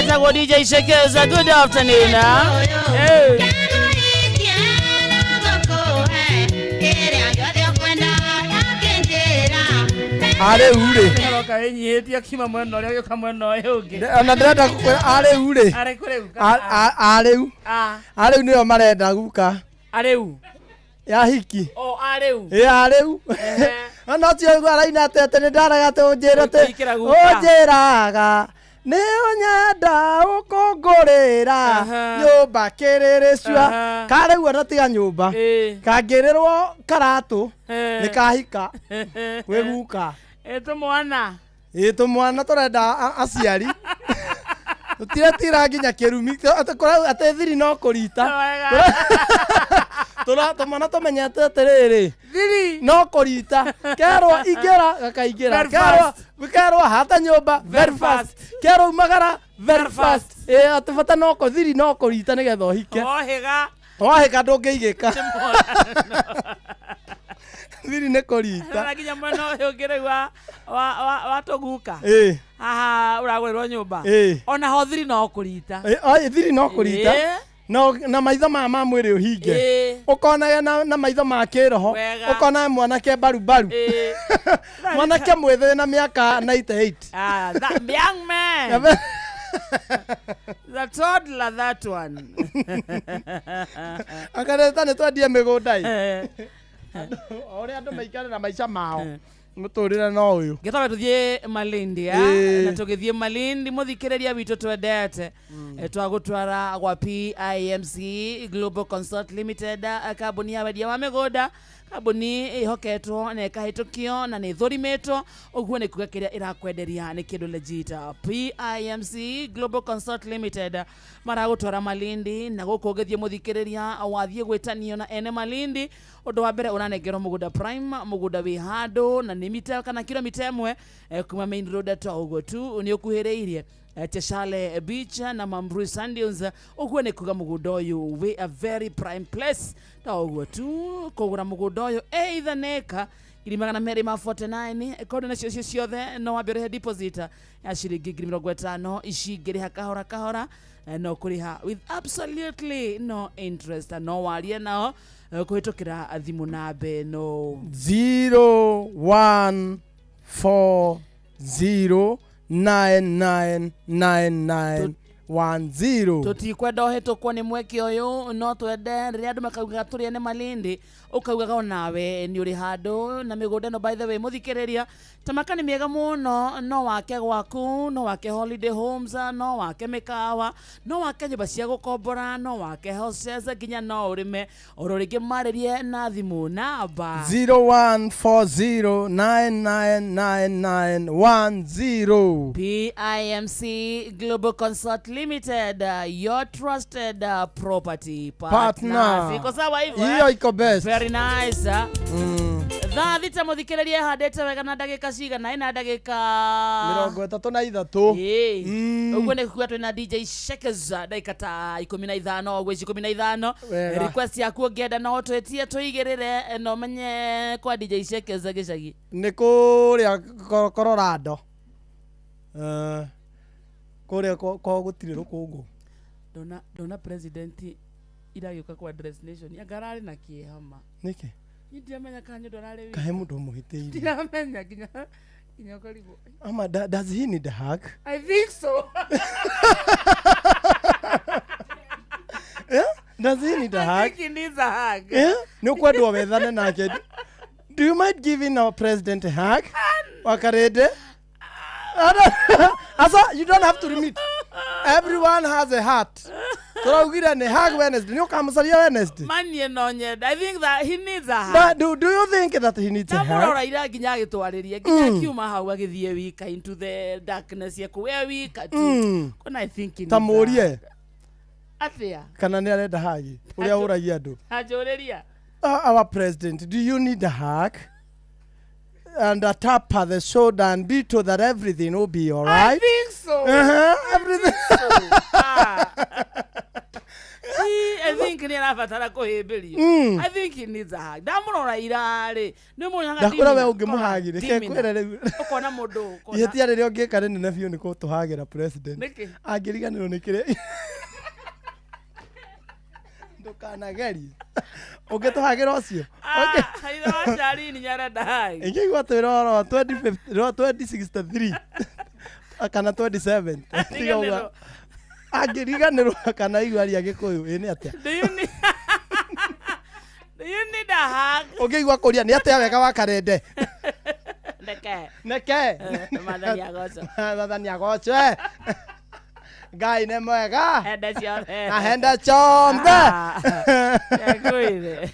Speaker 12: Etagwo DJ Shekeza. Good afternoon. Hey.
Speaker 14: Arä u rä
Speaker 12: Aroka ĩnyihĩtie akiuma mwena ũrĩa agĩũka mwena ũyũ ũngĩ.
Speaker 14: Ona ndĩrenda gũkwĩra arä u rä
Speaker 12: Arĩ kũ rĩu?
Speaker 14: Arä u
Speaker 12: Ah.
Speaker 14: arä u nĩo marenda guka
Speaker 12: Arĩu.
Speaker 14: Ya hiki.
Speaker 12: O arĩu.
Speaker 14: Ĩ arä u ona ũcio ũguo araina atĩ atĩ nĩ ndaraga atĩ ũnjĩre atĩ
Speaker 12: Ũkĩingĩra guka.
Speaker 14: Ũnjĩraga nĩ ũnyenda ũkũngũrĩra nyũmba kĩrĩrĩcua karĩu ona tiga nyũmba kangĩrĩrwo karatũ nĩ kahika kwĩ guka.
Speaker 12: Ĩ tũmwana.
Speaker 14: Ĩ tũmwana tũrenda aciari tũtiretira nginya kĩrumi atĩ thiri no kũrita tũmwana tũmenyete atĩrĩrĩ
Speaker 12: thiri
Speaker 14: no kũrita kerwo ingĩra gakaingĩra kerwo hata nyũmba very fast kerwo umagara very fast ĩ atĩ bata no thiri no kũrita nĩgetha ũhike.
Speaker 12: Wohĩga.
Speaker 14: Wahĩka ndũngĩigĩka thiri nĩ kũrita.
Speaker 12: Na nginya mwena ũyũ ũngĩ rĩu wa tũguka haha ũragũrĩrwo nyũmba ona ho thiri no kũrita.
Speaker 14: Thiri no kũrita na maitho maya ma mwĩrĩ ũhinge ũkonage na maitho ma kĩroho ũkonage mwanake mbaru mwanake mwĩthĩ na mĩaka 98.
Speaker 12: Ah, that young man. The toddler, that one.
Speaker 14: Akareta nĩ twendie mĩgũnda ĩ ũrĩa andũ maikare na maica mao mũtũrĩre no ũyũ.
Speaker 12: Gĩthobe tũthiĩ Malindi na tũgĩthiĩ Malindi mũthikĩrĩria witũ twendete twagũtwara gwa PIMC Global Consult Limited, kambuni ya wendia wa mĩgũnda, kambuni ĩhoketwo na ĩkahĩtũkio na nĩ ĩthũrimĩtwo ũguo nĩ kuga kĩrĩa ĩrakwenderia nĩ kĩndũ legit. PIMC Global Consult Limited maragũtwara Malindi na gũkũ ũgĩthiĩ mũthikĩrĩria wathiĩ gwĩtanio na ene Malindi ũndũ wa mbere ũranengerwo mũgũnda prime, mũgũnda wĩ handũ na nĩ mita kana kilomita ĩmwe kuma main road to ũguo tu nĩ ũkuhĩrĩirie Teshale Beach na Mambrui Sand Dunes ũguo nĩ kuga mũgũnda ũyũ wĩ a very prime place ta ũguo tu kũgũra mũgũnda ũyũ either neka 249 kondo nacio cio ciothe no wambe ũrĩhe deposit ya ciringi 50,000 ici ingĩrĩha kahora kahora no kũrĩha with absolutely no interest no warie nao kũhĩtũkĩra thimũ namba ĩno
Speaker 14: 0140 999910.
Speaker 12: Tũtikwenda ũhĩtũkwo nĩ mweke ũyũ no twende rĩrĩa andũ makaugaga tũrĩ ene Malindi ũkaugaga onawe nĩ ũrĩ handũ na mĩgũnda ĩno by the way mũthikĩrĩria tamaka nĩ mĩega mũno no wake gwaku no wake holiday homes no wake mĩkawa no wake nyũmba cia gũkombora no wake houses nginya no ũrĩme oro rĩngĩ marĩrie na thimũ namba
Speaker 14: 0140999910.
Speaker 12: PIMC Global Consult Limited, your trusted property
Speaker 14: partner.
Speaker 12: Iko sawa hivyo?
Speaker 14: Hiyo iko best.
Speaker 12: Very nice. Thaa thita mũthikĩrĩria handĩte wega na ndagĩka cigana ĩna ndagĩka
Speaker 14: 33.
Speaker 12: Ũguo nĩ kuga twĩna DJ Shekers ndagĩka ta 15 ũguo ici 15. Request yaku ũngĩenda no twĩtie tũigĩrĩre no menye kwa DJ Shekers gĩcagi
Speaker 14: nĩ kũrĩa Colorado. Kũrĩa kwa gũtirĩ rũkũngũ.
Speaker 12: Ndona president iragĩũka kwa address nation anga ararĩ na kĩeha ma
Speaker 14: nĩkĩ
Speaker 12: ndiramenya kana nĩ ũndũ ararĩ wika.
Speaker 14: Kahe mũndũ ũmũhĩtĩirie
Speaker 12: ndiramenya nginya ũkarigwo.
Speaker 14: Ama does he need a hug?
Speaker 12: I think so.
Speaker 14: Yeah? Does he need a hug?
Speaker 12: I think he needs a hug.
Speaker 14: Yeah? Nĩ ũkwendwo wethane nake. Do you mind giving our president a hug? Wakarede? Asa, you don't have to remit. Everyone has a heart. Tũraugire nĩ hug Wednesday. Nĩ ũkamũcaria Wednesday?
Speaker 12: Manie no nyenda. I think that he needs a hug.
Speaker 14: But do you think that he needs a hug?
Speaker 12: Ndamũrora ira nginya agĩtwarĩria nginya akiuma hau agĩthiĩ wika into the darkness ya kũwea wika tu. Kona I think he needs a hug.
Speaker 14: Ta mũrie.
Speaker 12: Atĩa?
Speaker 14: Kana nĩ arenda hug? Ũrĩa ũragia andũ.
Speaker 12: Anjũrĩria.
Speaker 14: Our president, do you need a hug? And a tap at the shoulder and be told that everything will be all right.
Speaker 12: I think so.
Speaker 14: Everything.
Speaker 12: I think Arabatara kũhĩmbĩrio. I think he needs a hug. Ndamũrora irarĩ nĩ mũnyaga.
Speaker 14: Ndakwĩra we ũngĩmũhagĩre kekwĩre rĩu.
Speaker 12: Ũkona mũndũ ũkona.
Speaker 14: Ihĩtia rĩrĩa ũngĩka rĩnene biũ nĩ gũtũhagĩra president.
Speaker 12: Nĩkĩ?
Speaker 14: Angĩriganĩrwo nĩ kĩrĩa ndũkanagerie ũngĩtũhagĩra ũcio.
Speaker 12: Ithe wa Charlene nĩarenda hug.
Speaker 14: Ingĩigua twĩra ũhoro wa 2050 2063 kana 27 tiga ũguo. Angĩriganĩrwo kana igua aria Gĩkũyũ ĩ nĩ atĩa?
Speaker 12: Do you need a hug?
Speaker 14: Ũngĩigua kũria nĩ atĩa wega wa karende?
Speaker 12: Neke.
Speaker 14: Neke.
Speaker 12: Mwathani agocwo.
Speaker 14: Mwathani agocwo. Ngai nĩ mwega.
Speaker 12: Hende ciothe.
Speaker 14: Na hende ciothe.
Speaker 12: Ngwire.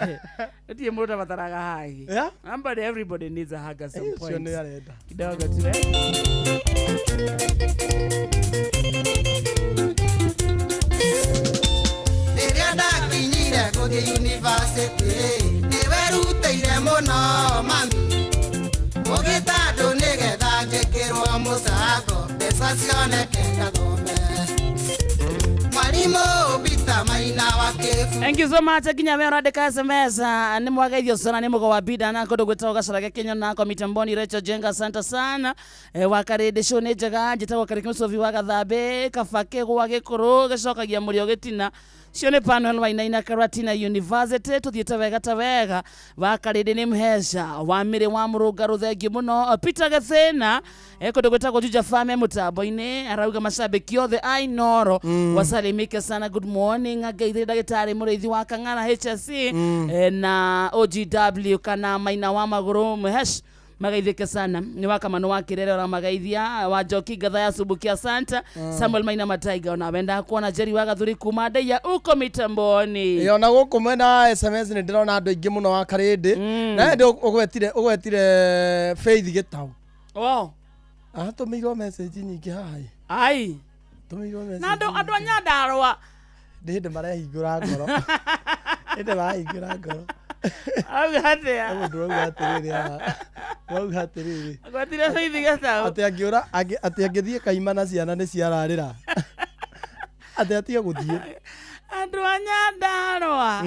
Speaker 12: Gũtirĩ mũndũ ũtabataraga hug.
Speaker 14: Yeah?
Speaker 12: Somebody, everybody needs a hug at some
Speaker 14: Ũcio
Speaker 12: point.
Speaker 14: nĩ arenda.
Speaker 12: Kidogo tu eh.
Speaker 10: Rĩrĩa ndakinyire gũthiĩ university nĩ werutĩire mũno mami ũgĩta andũ nĩgetha njĩkĩrwo mũcango mbeca cioneke ngathome mwarimũ Peter Maina wa Kĩbu.
Speaker 12: Thank you so much kinya we ũrandĩka SMS nĩ mwageithio sana nĩ mũgo wa bida na kũndũ gwĩtagwo Gacharage Kenya na kwa mitamboni Rachel Jenga asante sana wa Karĩndĩ show nĩ njega njĩtagwo Karĩki Mũcobi wa Gathambe Kabake gwa Gĩkũrũ gĩcokagia mũrĩo gĩtina cio nĩ Panuel Wainaina Karatina University tũthiĩte wega ta wega wa Karĩndĩ nĩ Mhesha wa Mĩrĩ wa Mũrũngarũ thengiũ mũno Peter Gethena kũndũ gwĩtagwo Juja Fame mũtambo-inĩ arauga macambĩki othe a Inooro wasalimike sana good morning angeithĩre ndagĩtarĩ mũrĩithi wa Kang'ara HSC na OGW kana Maina wa Magũrũ Mhesh magaithike sana ni wakamano wa kirere ora magaithia wa Njoki Ngatha ya Subukia Santa Samuel Maina Mataiga ona wenda kuona Jerry wa Gathuri kuma ndeia uko mitamboni.
Speaker 14: Ĩ ona gũkũ mwena wa SMS nĩ ndĩrona andũ aingĩ mũno wa Karĩndĩ na hĩndĩ ũgwetire Faith Gĩtau.
Speaker 12: Oh.
Speaker 14: Atũmĩirwo message nyingĩ haha.
Speaker 12: Ai.
Speaker 14: Tũmĩirwo message.
Speaker 12: Na andũ a Nyandarũa
Speaker 14: nĩ hĩndĩ marehingũra ngoro. Hĩndĩ marahingũra ngoro.
Speaker 12: Auga atĩa?
Speaker 14: Mũndũ auga atĩrĩrĩ haha. Auga atĩrĩrĩ.
Speaker 12: Agwetire Faith Gĩtau.
Speaker 14: Atĩ angĩũra atĩ angĩthiĩ kaima na ciana nĩ ciararĩra. Atĩ atige gũthiĩ.
Speaker 12: Andũ a Nyandarũa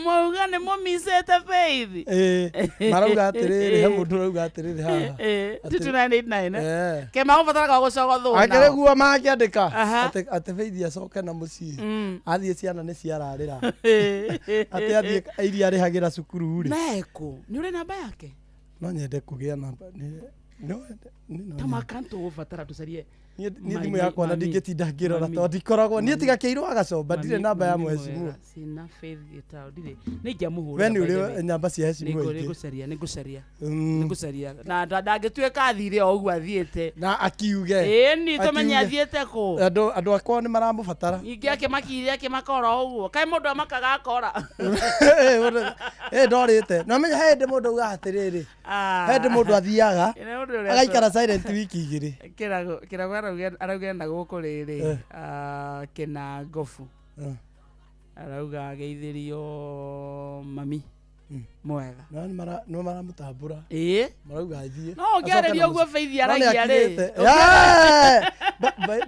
Speaker 12: mauga nĩ mũmicĩte Faith.
Speaker 14: Marauga atĩrĩrĩ he mũndũ ũrauga atĩrĩrĩ haha.
Speaker 12: 2989 ke magũbataraga gũcogothwo nao.
Speaker 14: Akĩrĩguo makĩandĩka atĩ Faith acoke na mũciĩ athiĩ ciana nĩ ciararĩra. Atĩ athiĩ iria arĩhagĩra cukuru rĩ.
Speaker 12: Mekũ nĩ ũrĩ namba yake?
Speaker 14: No nyende kũgĩa namba.
Speaker 12: Ta makanto ũgũbatara tũcarie.
Speaker 14: Niĩ thimũ yakwa na ndingĩtinda ngĩrora tondũ ndikoragwo niĩ tiga kĩirwo agacomba ndirĩ namba ya mheshimiwa.
Speaker 12: Sina Faith Gĩtau ndirĩ nĩ ingĩamũhũrĩra.
Speaker 14: We nĩ ũrĩ namba cia heshimiwa ingĩ.
Speaker 12: Nĩngũcaria nĩngũcaria nĩngũcaria na ndangĩtuĩka athire o ũguo athiĩte
Speaker 14: na akiuge.
Speaker 12: Ĩni tũmenye athiĩte kũ.
Speaker 14: Andũ akwa nĩ maramũbatara.
Speaker 12: Ningĩ akĩmakire akĩmakora ũguo kaĩ mũndũ amakaga akora.
Speaker 14: Ndorĩte no menya he hĩndĩ mũndũ augaga atĩrĩrĩ he hĩndĩ mũndũ athiaga agaikara silent wiki igĩrĩ.
Speaker 12: Kĩrago arauga na gũkũ rĩrĩ kĩna ngobu arauga ageithĩrio mami mwega.
Speaker 14: No maramũtambũra.
Speaker 12: Ĩĩ
Speaker 14: marauga athiĩ.
Speaker 12: No ũngĩarĩria ũguo Faith aragia rĩ.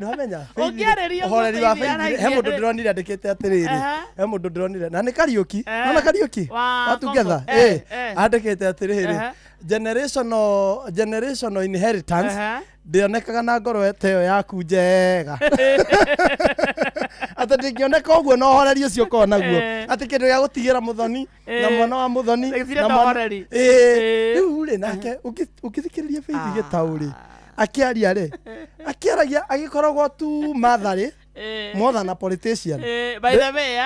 Speaker 14: Nĩwamenya
Speaker 12: ũngĩarĩria ũguo
Speaker 14: ũhoreri wa Faith he mũndũ ndĩronire andĩkĩte atĩrĩrĩ he mũndũ ndĩronire na nĩ Kariũki nona Kariũki wa Together andĩkĩte atĩrĩrĩ generational inheritance ndĩonekaga na ngoro ta ĩyo yaku njega. Atĩ ndĩngĩoneka ũguo na ũhoreri ũcio ũkoragwo naguo atĩ kĩndũ gĩa gũtigĩra mũthoni na mwana wa mũthoni na
Speaker 12: ũhoreri.
Speaker 14: Rĩu rĩ nake ũngĩthikĩrĩria Faith Gĩtau rĩ akĩaria rĩ akĩaragia agĩkoragwo tu Mathare more than a politician.
Speaker 12: By the way,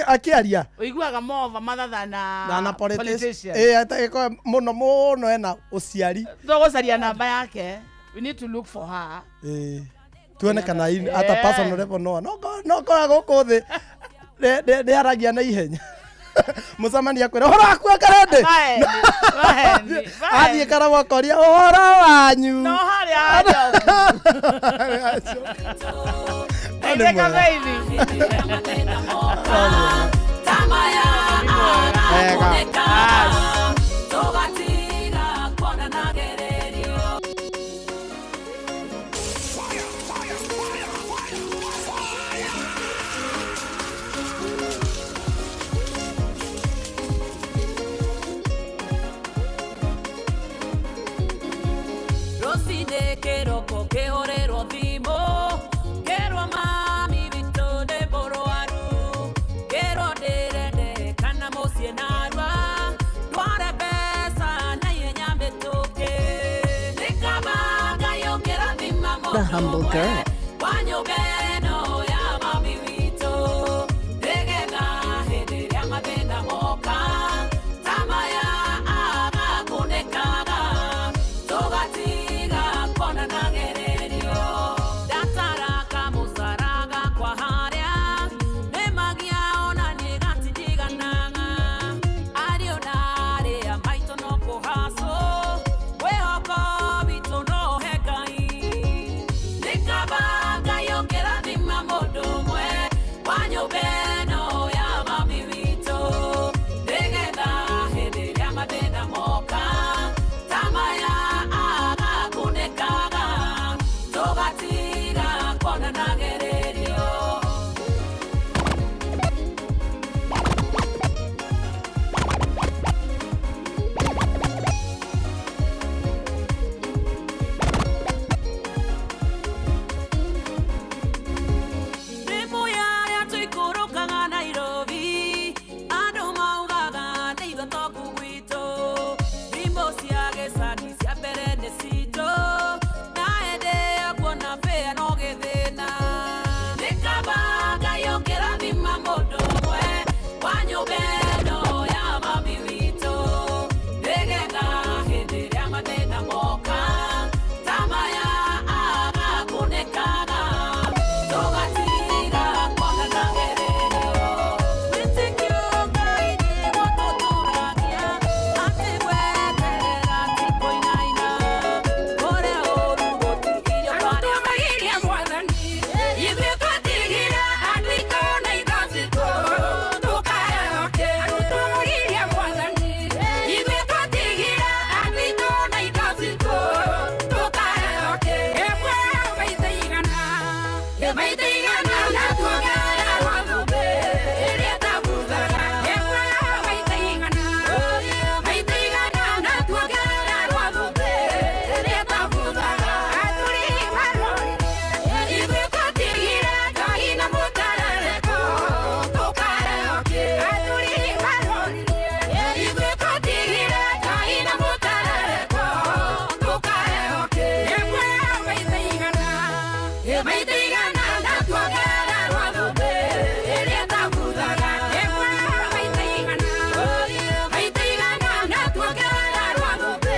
Speaker 14: akĩaria
Speaker 12: ũiguaga more mother than
Speaker 14: a politician. Atagĩkorwo mũno mũno ena ũciari.
Speaker 12: Tũgũcaria namba yake. We need to look for her.
Speaker 14: Tuone kana at a personal level no no kora gũkũ thĩ nĩ aragia na ihenya. Mũcemania akwĩra ũhoro waku Karende. Athiĩ Karagũ akoria ũhoro wanyu.
Speaker 12: No harĩa Njoku.
Speaker 15: Humble Girl.
Speaker 18: Wa nyũmba ĩno ya mami witũ, nĩgetha hĩndĩ ĩrĩa mathĩna moka, ta maya agakunĩkaga, tũgatiga kuonanagĩrĩrio. Ndatara kamũcara gakwa harĩa, nĩmagia ona niĩ gatindiganaga. Ariũ na arĩa maitũ no kũhacwo, mwĩhoko witũ no he Ngai. Nĩ kaba Ngai ũngĩrathima mũndũ ũmwe wa nyũmba ĩno ya mami witũ, nĩgetha hĩndĩ ĩrĩa mathĩna moka, ta maya agakunĩkaga, tũgatiga kuonanagĩrĩrio. Ndĩmũ yarĩa tũikũrũkaga Nairobi, andũ maugaga nĩ ithuĩ tongu gwitũ. Thimũ cia gĩcagi cia mbere nĩ citũ, na hĩndĩ ĩyo kuona mbĩa no gĩthĩna. Nĩ kaba Ngai ũngĩrathima mũndũ ũmwe wa nyũmba ĩno ya mami witũ, nĩgetha hĩndĩ ĩrĩa mathĩna moka, ta maya agakunĩkaga, tũgatiga kuonanagĩrĩrio. Wĩtĩkio Ngai nĩguo tũtũragia, atĩ gweterera ti kũinaina, kũrĩa ũũru gũtigirio
Speaker 10: Arutwo mairie Mwathani, ithuĩ twatigire andũ aitũ na indo citũ, tũkaheo kĩ? Arutwo mairie Mwathani, ithuĩ twatigire andũ aitũ na indo citũ, tũkaheo kĩ? Ĩmwe maita igana, maita igana na tuongerera rwa thũmbĩ ĩrĩa ĩtabuthaga. Ĩmwe maita igana, maita igana na tuongerera rwa thũmbĩ ĩrĩa ĩtabuthaga. Athuri marorire, ithuĩ twatigire Ngai na mũtararĩko, tũkaheo kĩ? Athuri marorire, ithuĩ twatigire Ngai na mũtararĩko, tũkaheo kĩ? Ĩmwe maita igana, maita igana na tuongerera rwa thũmbĩ ĩrĩa ĩtabuthaga. Ĩmwe maita igana, maita igana na tuongerera rwa thũmbĩ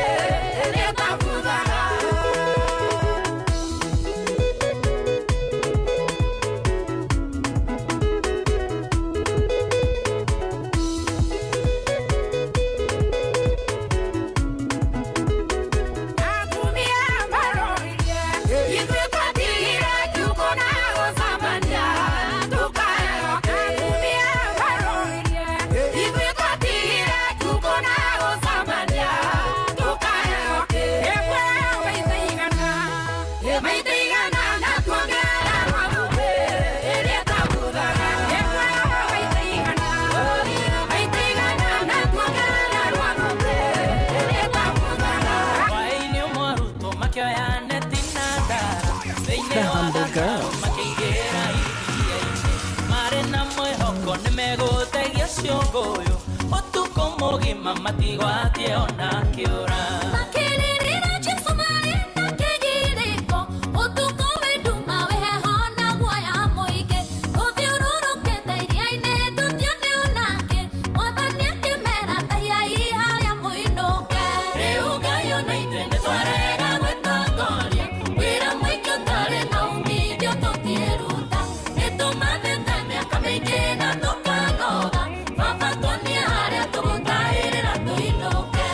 Speaker 10: ĩrĩa ĩtabuthaga. Atumia maroririe, ithuĩ twatigire kiugo na gũcambania, tũkaheo kĩ? Atumia maroririe, ithuĩ twatigire kiugo na gũcambania, tũkaheo kĩ? Ĩmwe maita igana, maita igana na tuongerera rwa thũmbĩ ĩrĩa ĩtabuthaga. Ĩmwe maita igana, maita igana na tuongerera rwa thũmbĩ ĩrĩa ĩtabuthaga.
Speaker 18: Hwaĩ-inĩ ũmwe arutwo makĩoya neti na ndara, thĩinĩ
Speaker 15: The
Speaker 18: wa
Speaker 15: Humble
Speaker 18: gatarũ
Speaker 15: Girl.
Speaker 18: makĩingĩra iria-inĩ, marĩ na mwĩhoko nĩmegũtegia ciũngũyũ, ũtukũ mũgima matigwatie ona kĩũra.
Speaker 6: Makĩrĩrĩra Jesũ marĩ na kĩgirĩko, ũtukũ wĩ nduma wĩ heho na guoya mũingĩ. Tũthiũrũrũkĩte iria-inĩ tũtione onakĩ, Mwathani akĩmera tahiai harĩa mũinũke.
Speaker 18: Rĩu Ngai ona ithuĩ nĩtwarega gwĩtongoria, wĩra mũingĩ ũtarĩ na umithio tũtiĩruta. Nĩtũmathĩte mĩaka mĩingĩ na tũkanoga, Baba tuonie harĩa tũgũtaĩrĩra tũinũke.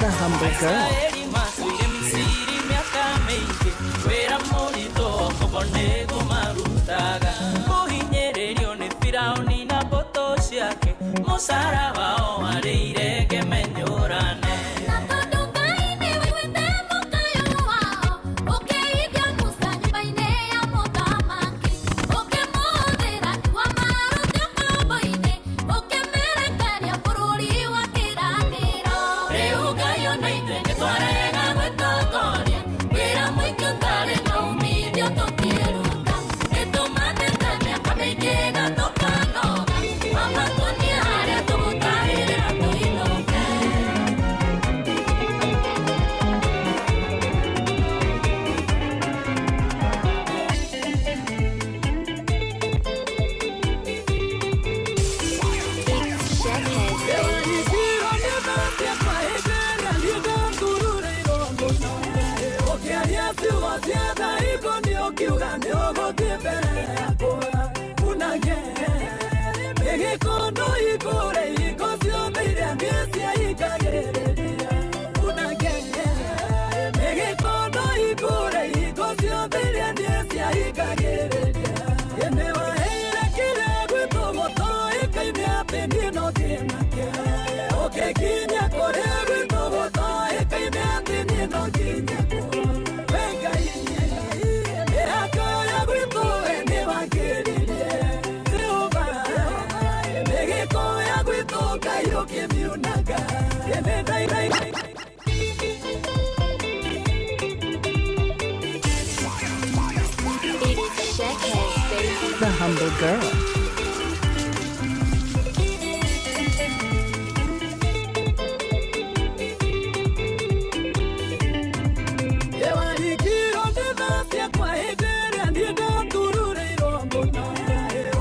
Speaker 15: The Humble Girl.
Speaker 18: Aisraeli matũire Misiri mĩaka mĩingĩ, wĩra mũritũ ngombo nĩguo marutaga. Kũhinyĩrĩrio nĩ Firaũni na mbũtũ ciake, mũcara wao warĩ irenge menyũrane.
Speaker 6: Na tondũ Ngai nĩwaiguĩte mũkayo wao, ũkĩigua Musa nyũmba-inĩ ya mũthamaki, ũkĩmũhũthĩra nĩguo amarute ngombo-inĩ, ũkĩmerekeria bũrũri wa kĩĩranĩro.
Speaker 18: Rĩu Ngai ona ithuĩ nĩtwarega gwĩtongoria, wĩra mũingĩ ũtarĩ na umithio tũkĩruta. cia thaiko nĩ ũkiuga nĩ ũgũthiĩ mbere yakwa unage mĩgĩkondo ikũre hingo ciothe iria niĩ ciahingagĩrĩria unage mĩgĩkondo ikũre hingo ciothe iria niĩ ciahingagĩrĩria ĩnĩ waheire kĩrĩa gwitũ gũtoĩkaine atĩ niĩ no thiĩ nakĩo ũkĩnginya kũrĩa gwitũ gũtoĩkaine atĩ niĩ no nginye kuo we Ngai mĩhaka ya gwitũ we nĩ wakĩririe Jehova mĩgĩko ya gwitũ Ngai ũkĩmiunaga ĩnĩ ndai
Speaker 1: The humble girl.
Speaker 18: Yewarikirwo nĩ tha ciakwa hĩndĩ ĩrĩa niĩ ndatururĩirwo mũno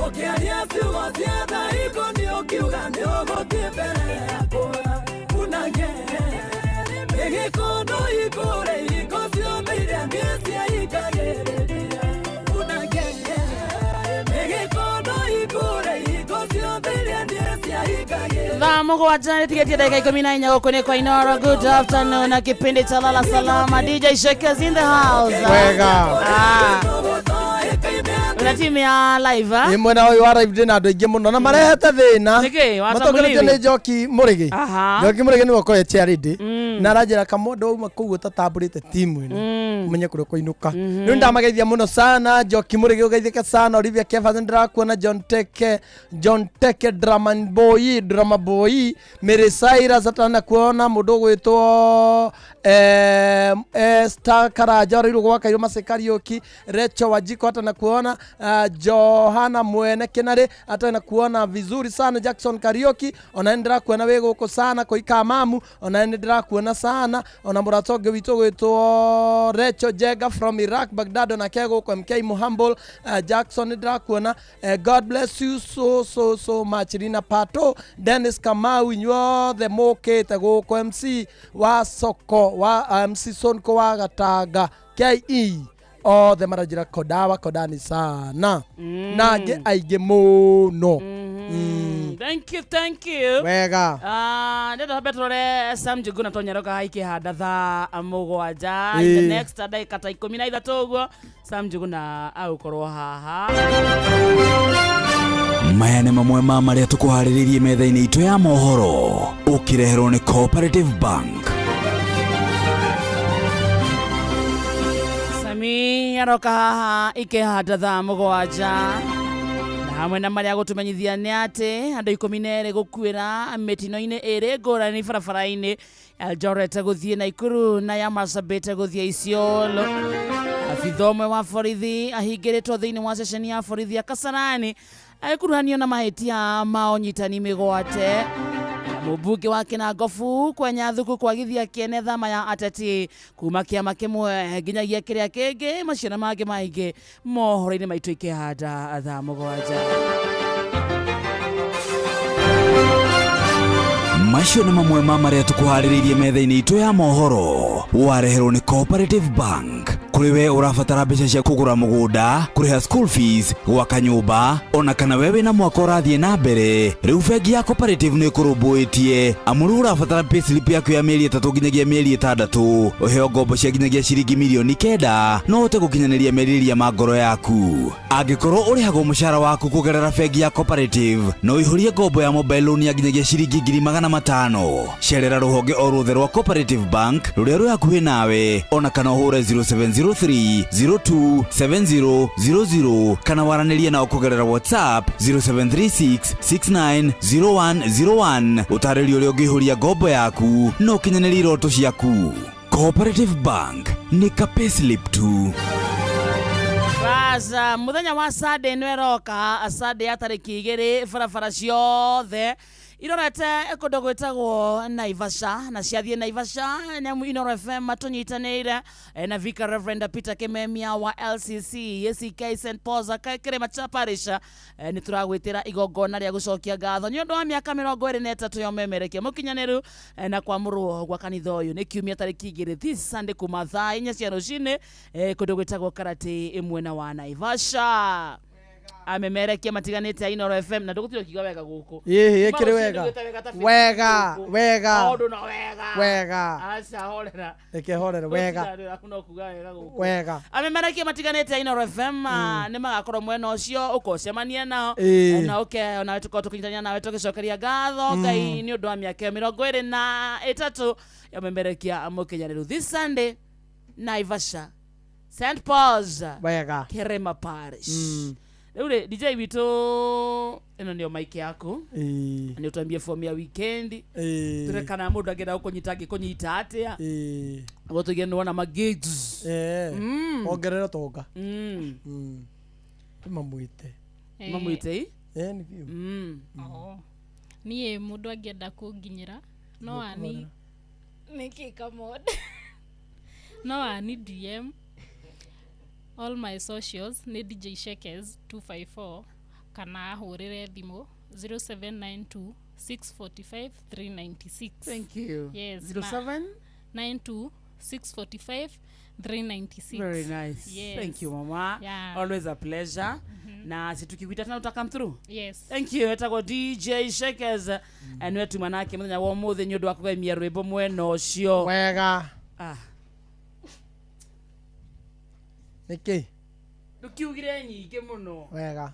Speaker 18: ũkĩaria ciugo cia thaiko nĩ ũkiuga nĩ ũgũthiĩ mbere yakwa unage mĩgĩkondo ikũre hingo ciothe iria niĩ ciahingagĩrĩria unage mĩgĩkondo ikũre hingo ciothe iria niĩ ciahingagĩrĩria
Speaker 12: Thaa mũgwanja nĩtigĩtie ndagĩka 14 gũkũ nĩ kwa Inoro. Good afternoon na kipindi cha Lala Salama. DJ Shakers in the house.
Speaker 14: Wega.
Speaker 12: Una timu ya live ah?
Speaker 14: Ĩ mwena ũyũ wa live ndĩna andũ aingĩ mũno na marehete thĩna
Speaker 12: Nĩkĩ? Watambuliwi?
Speaker 14: matongoretio nĩ Njoki Mũrĩgĩ.
Speaker 12: Aha.
Speaker 14: Njoki Mũrĩgĩ nĩwe ũkoretwo chairlady na aranjĩra kamũndũ wauma kũu ũtatambũrĩte timu ĩno ũmenye kũrĩa ũkũinũka. Rĩu ndamageithia mũno sana Njoki Mũrĩgĩ ũgeithĩke sana Olivia Kefas nĩndĩrakuona John Teke Drama Boy Drama Boy Mary Cyrus atanakuona mũndũ ũgwĩtwo Esther Karanja ũrĩa gwa Kairũ Mercy Kariũki Recho Wajiko atanakuona Johana Mwene Kinari atanakuona vizuri sana Jackson Kariũki ona nĩndĩrakuona wĩ gũkũ sana Koika Mamu ona nĩndĩrakuona sana ona mũrata ũngĩ witũ ũgwĩtwo Recho Jenga from Iraq Baghdad onake gũkũ MK Muhambul Jackson nĩndĩrakuona God bless you so so so much Rina Pato Dennis Kamau inyuothe mũkĩte gũkũ MC wa soko wa MC Sonko wa Gatanga KE othe maranjĩra kodawa kodani sana na angĩ aingĩ mũno.
Speaker 12: Thank you, thank you.
Speaker 14: Wega.
Speaker 12: Ndenda hambe tũrore Sam Njuguna Tonyaroka haikĩhanda thaa mũgwanja. In the next ndagĩka ta 13 ũguo Sam Njuguna agũkorwo haha.
Speaker 25: Maya nĩ mamwe ma marĩa tũkũharĩrĩirie metha-inĩ itũ ya mohoro ũkĩreherwo nĩ Cooperative Bank.
Speaker 12: Sami aroka haha ikĩhanda thaa mũgwanja na hamwe na marĩa gũtũmenyithia nĩ atĩ andũ 12 gũkuĩra mĩtino-inĩ ĩrĩ ngũrani barabara-inĩ Eldoret gũthiĩ Naikuru na ya Marsabit gũthiĩ Isiolo. Abitha ũmwe wa borithi ahingĩrĩtwo thĩinĩ wa ceceni ya borithi ya Kasarani agĩkuruhanio na mahĩtia ma ũnyitani mĩgwate. Mũmbunge wa Kĩnangobu kwenya thuku kwagithia kĩene thama ya ateti kuma kĩama kĩmwe nginyagia kĩrĩa kĩngĩ macio na mangĩ maingĩ mohoro-inĩ maitũ ikĩhanda thaa mũgwanja.
Speaker 25: Macio nĩ mamwe ma marĩa tũkũharĩrĩirie metha-inĩ itũ ya mohoro wareherwo nĩ Cooperative Bank. Kũrĩ we ũrabatara mbeca cia kũgũra mũgũnda, kũrĩha school fees, gwaka nyũmba, ona kana we wĩna mwaka ũrathiĩ na mbere, rĩu bengi ya Cooperative nĩ ĩkũrũmbũĩtie amu rĩu ũrabatara payslip yaku ya mĩeri 3 nginyagia mĩeri 6 ũheo ngombo cia nginyagia ciringi mirioni 9 no ũhote gũkinyanĩria merirĩria ma ngoro yaku. Angĩkorwo ũrĩhagwo mũcara waku kũgerera bengi ya Cooperative, no ũihũrie ngombo ya mobile loan ya nginyagia ciringi 500,000. Cerera rũhonge o ruothe rwa Cooperative Bank rũrĩa rwĩ hakuhĩ nawe ona kana ũhũre 0703 02 7000 kana waranĩrie nao kũgerera WhatsApp 0736 690101 ũtarĩrio ũrĩa ũngĩihũria ngombo yaku na ũkinyanĩrie iroto ciaku. Cooperative Bank nĩ ka payslip tu.
Speaker 12: Baza muthenya wa Sunday nĩ ĩroka Sunday ya tarĩki 2 barabara ciothe Irorete kũndũ gwĩtagwo Naivasha na ciathiĩ Naivasha nĩamu Inoro FM matũnyitanĩire na Vicar Reverend Peter Kimemia wa LCC ACK St Paul's Kĩrĩma cha Parish. Nĩ tũragwĩtĩra igongona rĩa gũcokia ngatho nĩ ũndũ wa mĩaka 23 ya ũmemerekia mũkinyanĩru na kwamũrwo gwa kanitha ũyũ. Nĩ kiumia tarĩki 2 this Sunday kuma thaa 4 cia rũcinĩ kũndũ gwĩtagwo Karate mwena wa Naivasha. Amemerekia matiganĩte a Inoro FM na ndũgũtira ũkiuga wega gũkũ.
Speaker 14: Ĩhĩ,
Speaker 12: Kuma
Speaker 14: ĩkĩrĩ
Speaker 12: rũcinĩ
Speaker 14: wega.
Speaker 12: gwĩta wega ta Facebook
Speaker 14: Wega,
Speaker 12: gũkũ.
Speaker 14: wega.
Speaker 12: Maũndũ no wega.
Speaker 14: Wega.
Speaker 12: Aca horera.
Speaker 14: Reke horere, wega.
Speaker 12: Gũtirĩ andũ no kuga wega gũkũ.
Speaker 14: Wega.
Speaker 12: Amemerekia matiganĩte a Inoro FM nĩ magakorwo mwena ũcio ũkocemania nao. Na ũke onawe tũkorwo tũkĩnyitanĩra nawe tũgĩcokeria ngatho Ngai nĩ ũndũ wa mĩaka 23 ya ũmemerekia mũkinyanĩru. This Sunday Naivasha St Paul's
Speaker 14: Wega.
Speaker 12: Kerema Parish. Rĩu rĩ DJ witũ ĩno nĩyo mic yaku. Nĩ ũtwambie form ya weekend. Tũre kana mũndũ angĩenda gũkũnyita angĩkũnyita atĩa. Nĩguo tũige nĩwona ma gigs.
Speaker 14: Ongerera tonga. Mamwĩte.
Speaker 12: Mamwĩte ĩ?
Speaker 14: Nĩ biũ.
Speaker 15: Niĩ mũndũ angĩenda kũnginyĩra no ani nĩkĩ kamode no ani DM all my socials nĩ DJ Shekes 254 kana ahũrĩre thimũ 0792 645 396.
Speaker 12: Thank you.
Speaker 15: Yes.
Speaker 12: 07
Speaker 15: 92 645 396.
Speaker 12: Very nice.
Speaker 15: Yes.
Speaker 12: Thank you mama.
Speaker 15: Yeah.
Speaker 12: Always a pleasure. Na situkikuita tena uta come through.
Speaker 15: Yes.
Speaker 12: Thank you. Etagwo DJ Shekes. Nĩwe tuma nake mũthenya wa ũmũthĩ nĩ ũndũ wa kũgemia rwĩmbo mwena ũcio.
Speaker 14: Wega. Nĩkĩ?
Speaker 12: Ndũkiugire nyingĩ mũno.
Speaker 14: Wega.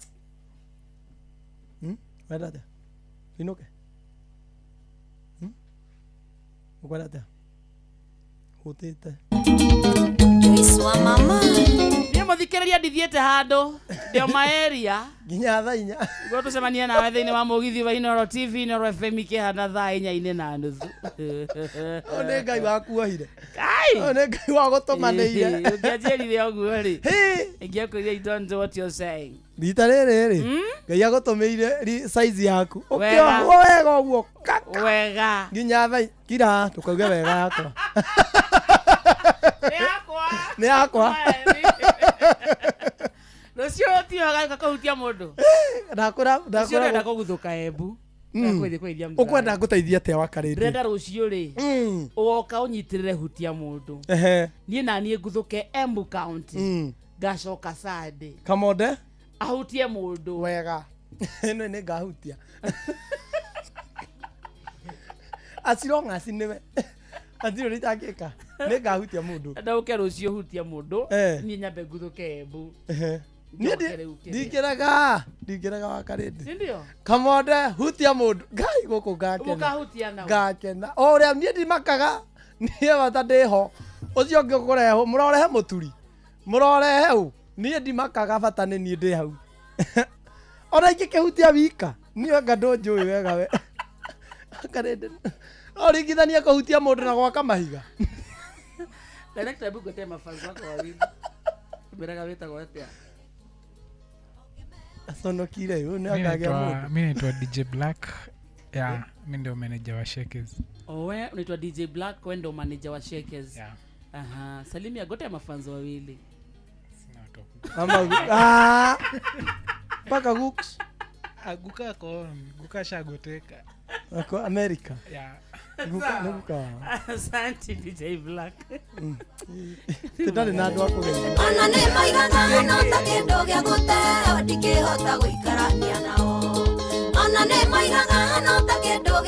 Speaker 14: Wenda atĩa? Inũke. Ũkwenda atĩa? Hũtĩte.
Speaker 6: Joyce wa mama.
Speaker 12: Niĩ mũthikĩrĩria ndithiĩte handũ ndĩ o maeria
Speaker 14: nginya thaa 4
Speaker 12: nĩguo tũcemanie nawe thĩinĩ wa mũgithi wa Inoro TV Inoro FM ikĩhana thaa 4:30.
Speaker 14: Ũyũ nĩ Ngai wakuohire.
Speaker 12: Kai!
Speaker 14: Ũyũ nĩ Ngai wagũtũmanĩire.
Speaker 12: Ũngĩanjĩrire ũguo rĩ, ingĩakwĩrire you don't know what you're saying.
Speaker 14: Rita rĩrĩ rĩ, Ngai agũtũmĩire size yaku.
Speaker 12: Wega.
Speaker 14: Ũkĩohwo wega ũguo kaka.
Speaker 12: Wega.
Speaker 14: Nginya thaa kira tũkauge wega yakwa. Nĩ yakwa.
Speaker 12: Rũciũ tiyo gagĩũka kũhutia mũndũ.
Speaker 14: Ndakũra
Speaker 12: Rũciũ
Speaker 14: ndakũra.
Speaker 12: ndĩrenda kũguthũka Embu. Ndĩrenda kũgeithia mũthanga.
Speaker 14: Ũkwenda ngũteithie atĩa wakarĩndĩ?
Speaker 12: Ndĩrenda rũciũ rĩ, ũgoka ũnyitĩrĩre hutia mũndũ. Niĩ na niĩ nguthũke Embu County. Ngacoka Sunday.
Speaker 14: Kamonde?
Speaker 12: Ahutie mũndũ.
Speaker 14: Wega. Ĩno nĩ ngahutia. As long as nĩwe. Atirĩ ũrĩa itangĩka. Nĩ ngahutia mũndũ.
Speaker 12: Ndauke rũciũ hutia mũndũ. Niĩ nyambe nguthũke Embu.
Speaker 14: Niĩ ndingĩrega. Ndingĩrega wakarĩndĩ.
Speaker 12: Si ndio?
Speaker 14: Kamonde hutia mũndũ. Ngai gũkũ ngakena.
Speaker 12: Mũkahutia nao.
Speaker 14: Ngakena. O ũrĩa niĩ ndimakaga. Niĩ bata ndĩho. Ũcio ũngĩ ũkũrehwo mũrorehe mũturi. Mũrorehe ũ. Niĩ ndimakaga bata nĩ niĩ ndĩ hau. Ona ingĩkĩhutia wika. Niĩ anga ndũnjũĩ wega we. Wakarĩndĩ. No ringithanie kũhutia mũndũ na gwaka mahiga.
Speaker 12: Director, hebu gotea mafans wako wawili. Meraga wĩtagwo atĩa?
Speaker 14: Aconokire ũyũ nĩ akagĩa mũndũ.
Speaker 19: Mimi naitwa DJ Black. Yeah, mimi ndio manager wa Shekes.
Speaker 12: Oh, we unaitwa DJ Black, wewe ndio manager wa Shekes.
Speaker 19: Yeah.
Speaker 12: Aha, salimia gotea mafans wawili.
Speaker 19: Sina watu.
Speaker 14: Ama mpaka Gooks.
Speaker 19: Guka ko, guka shagoteka.
Speaker 14: Ako America.
Speaker 19: Yeah.
Speaker 14: Guka nĩ guka.
Speaker 12: Asante DJ Black.
Speaker 14: Tũtarĩ na andũ a kũgeithia.
Speaker 6: Ona nĩ maigaga no ta kĩndũ gĩa gũteo ndingĩhota gũikarania nao. Ona nĩ maigaga no ta kĩndũ gĩa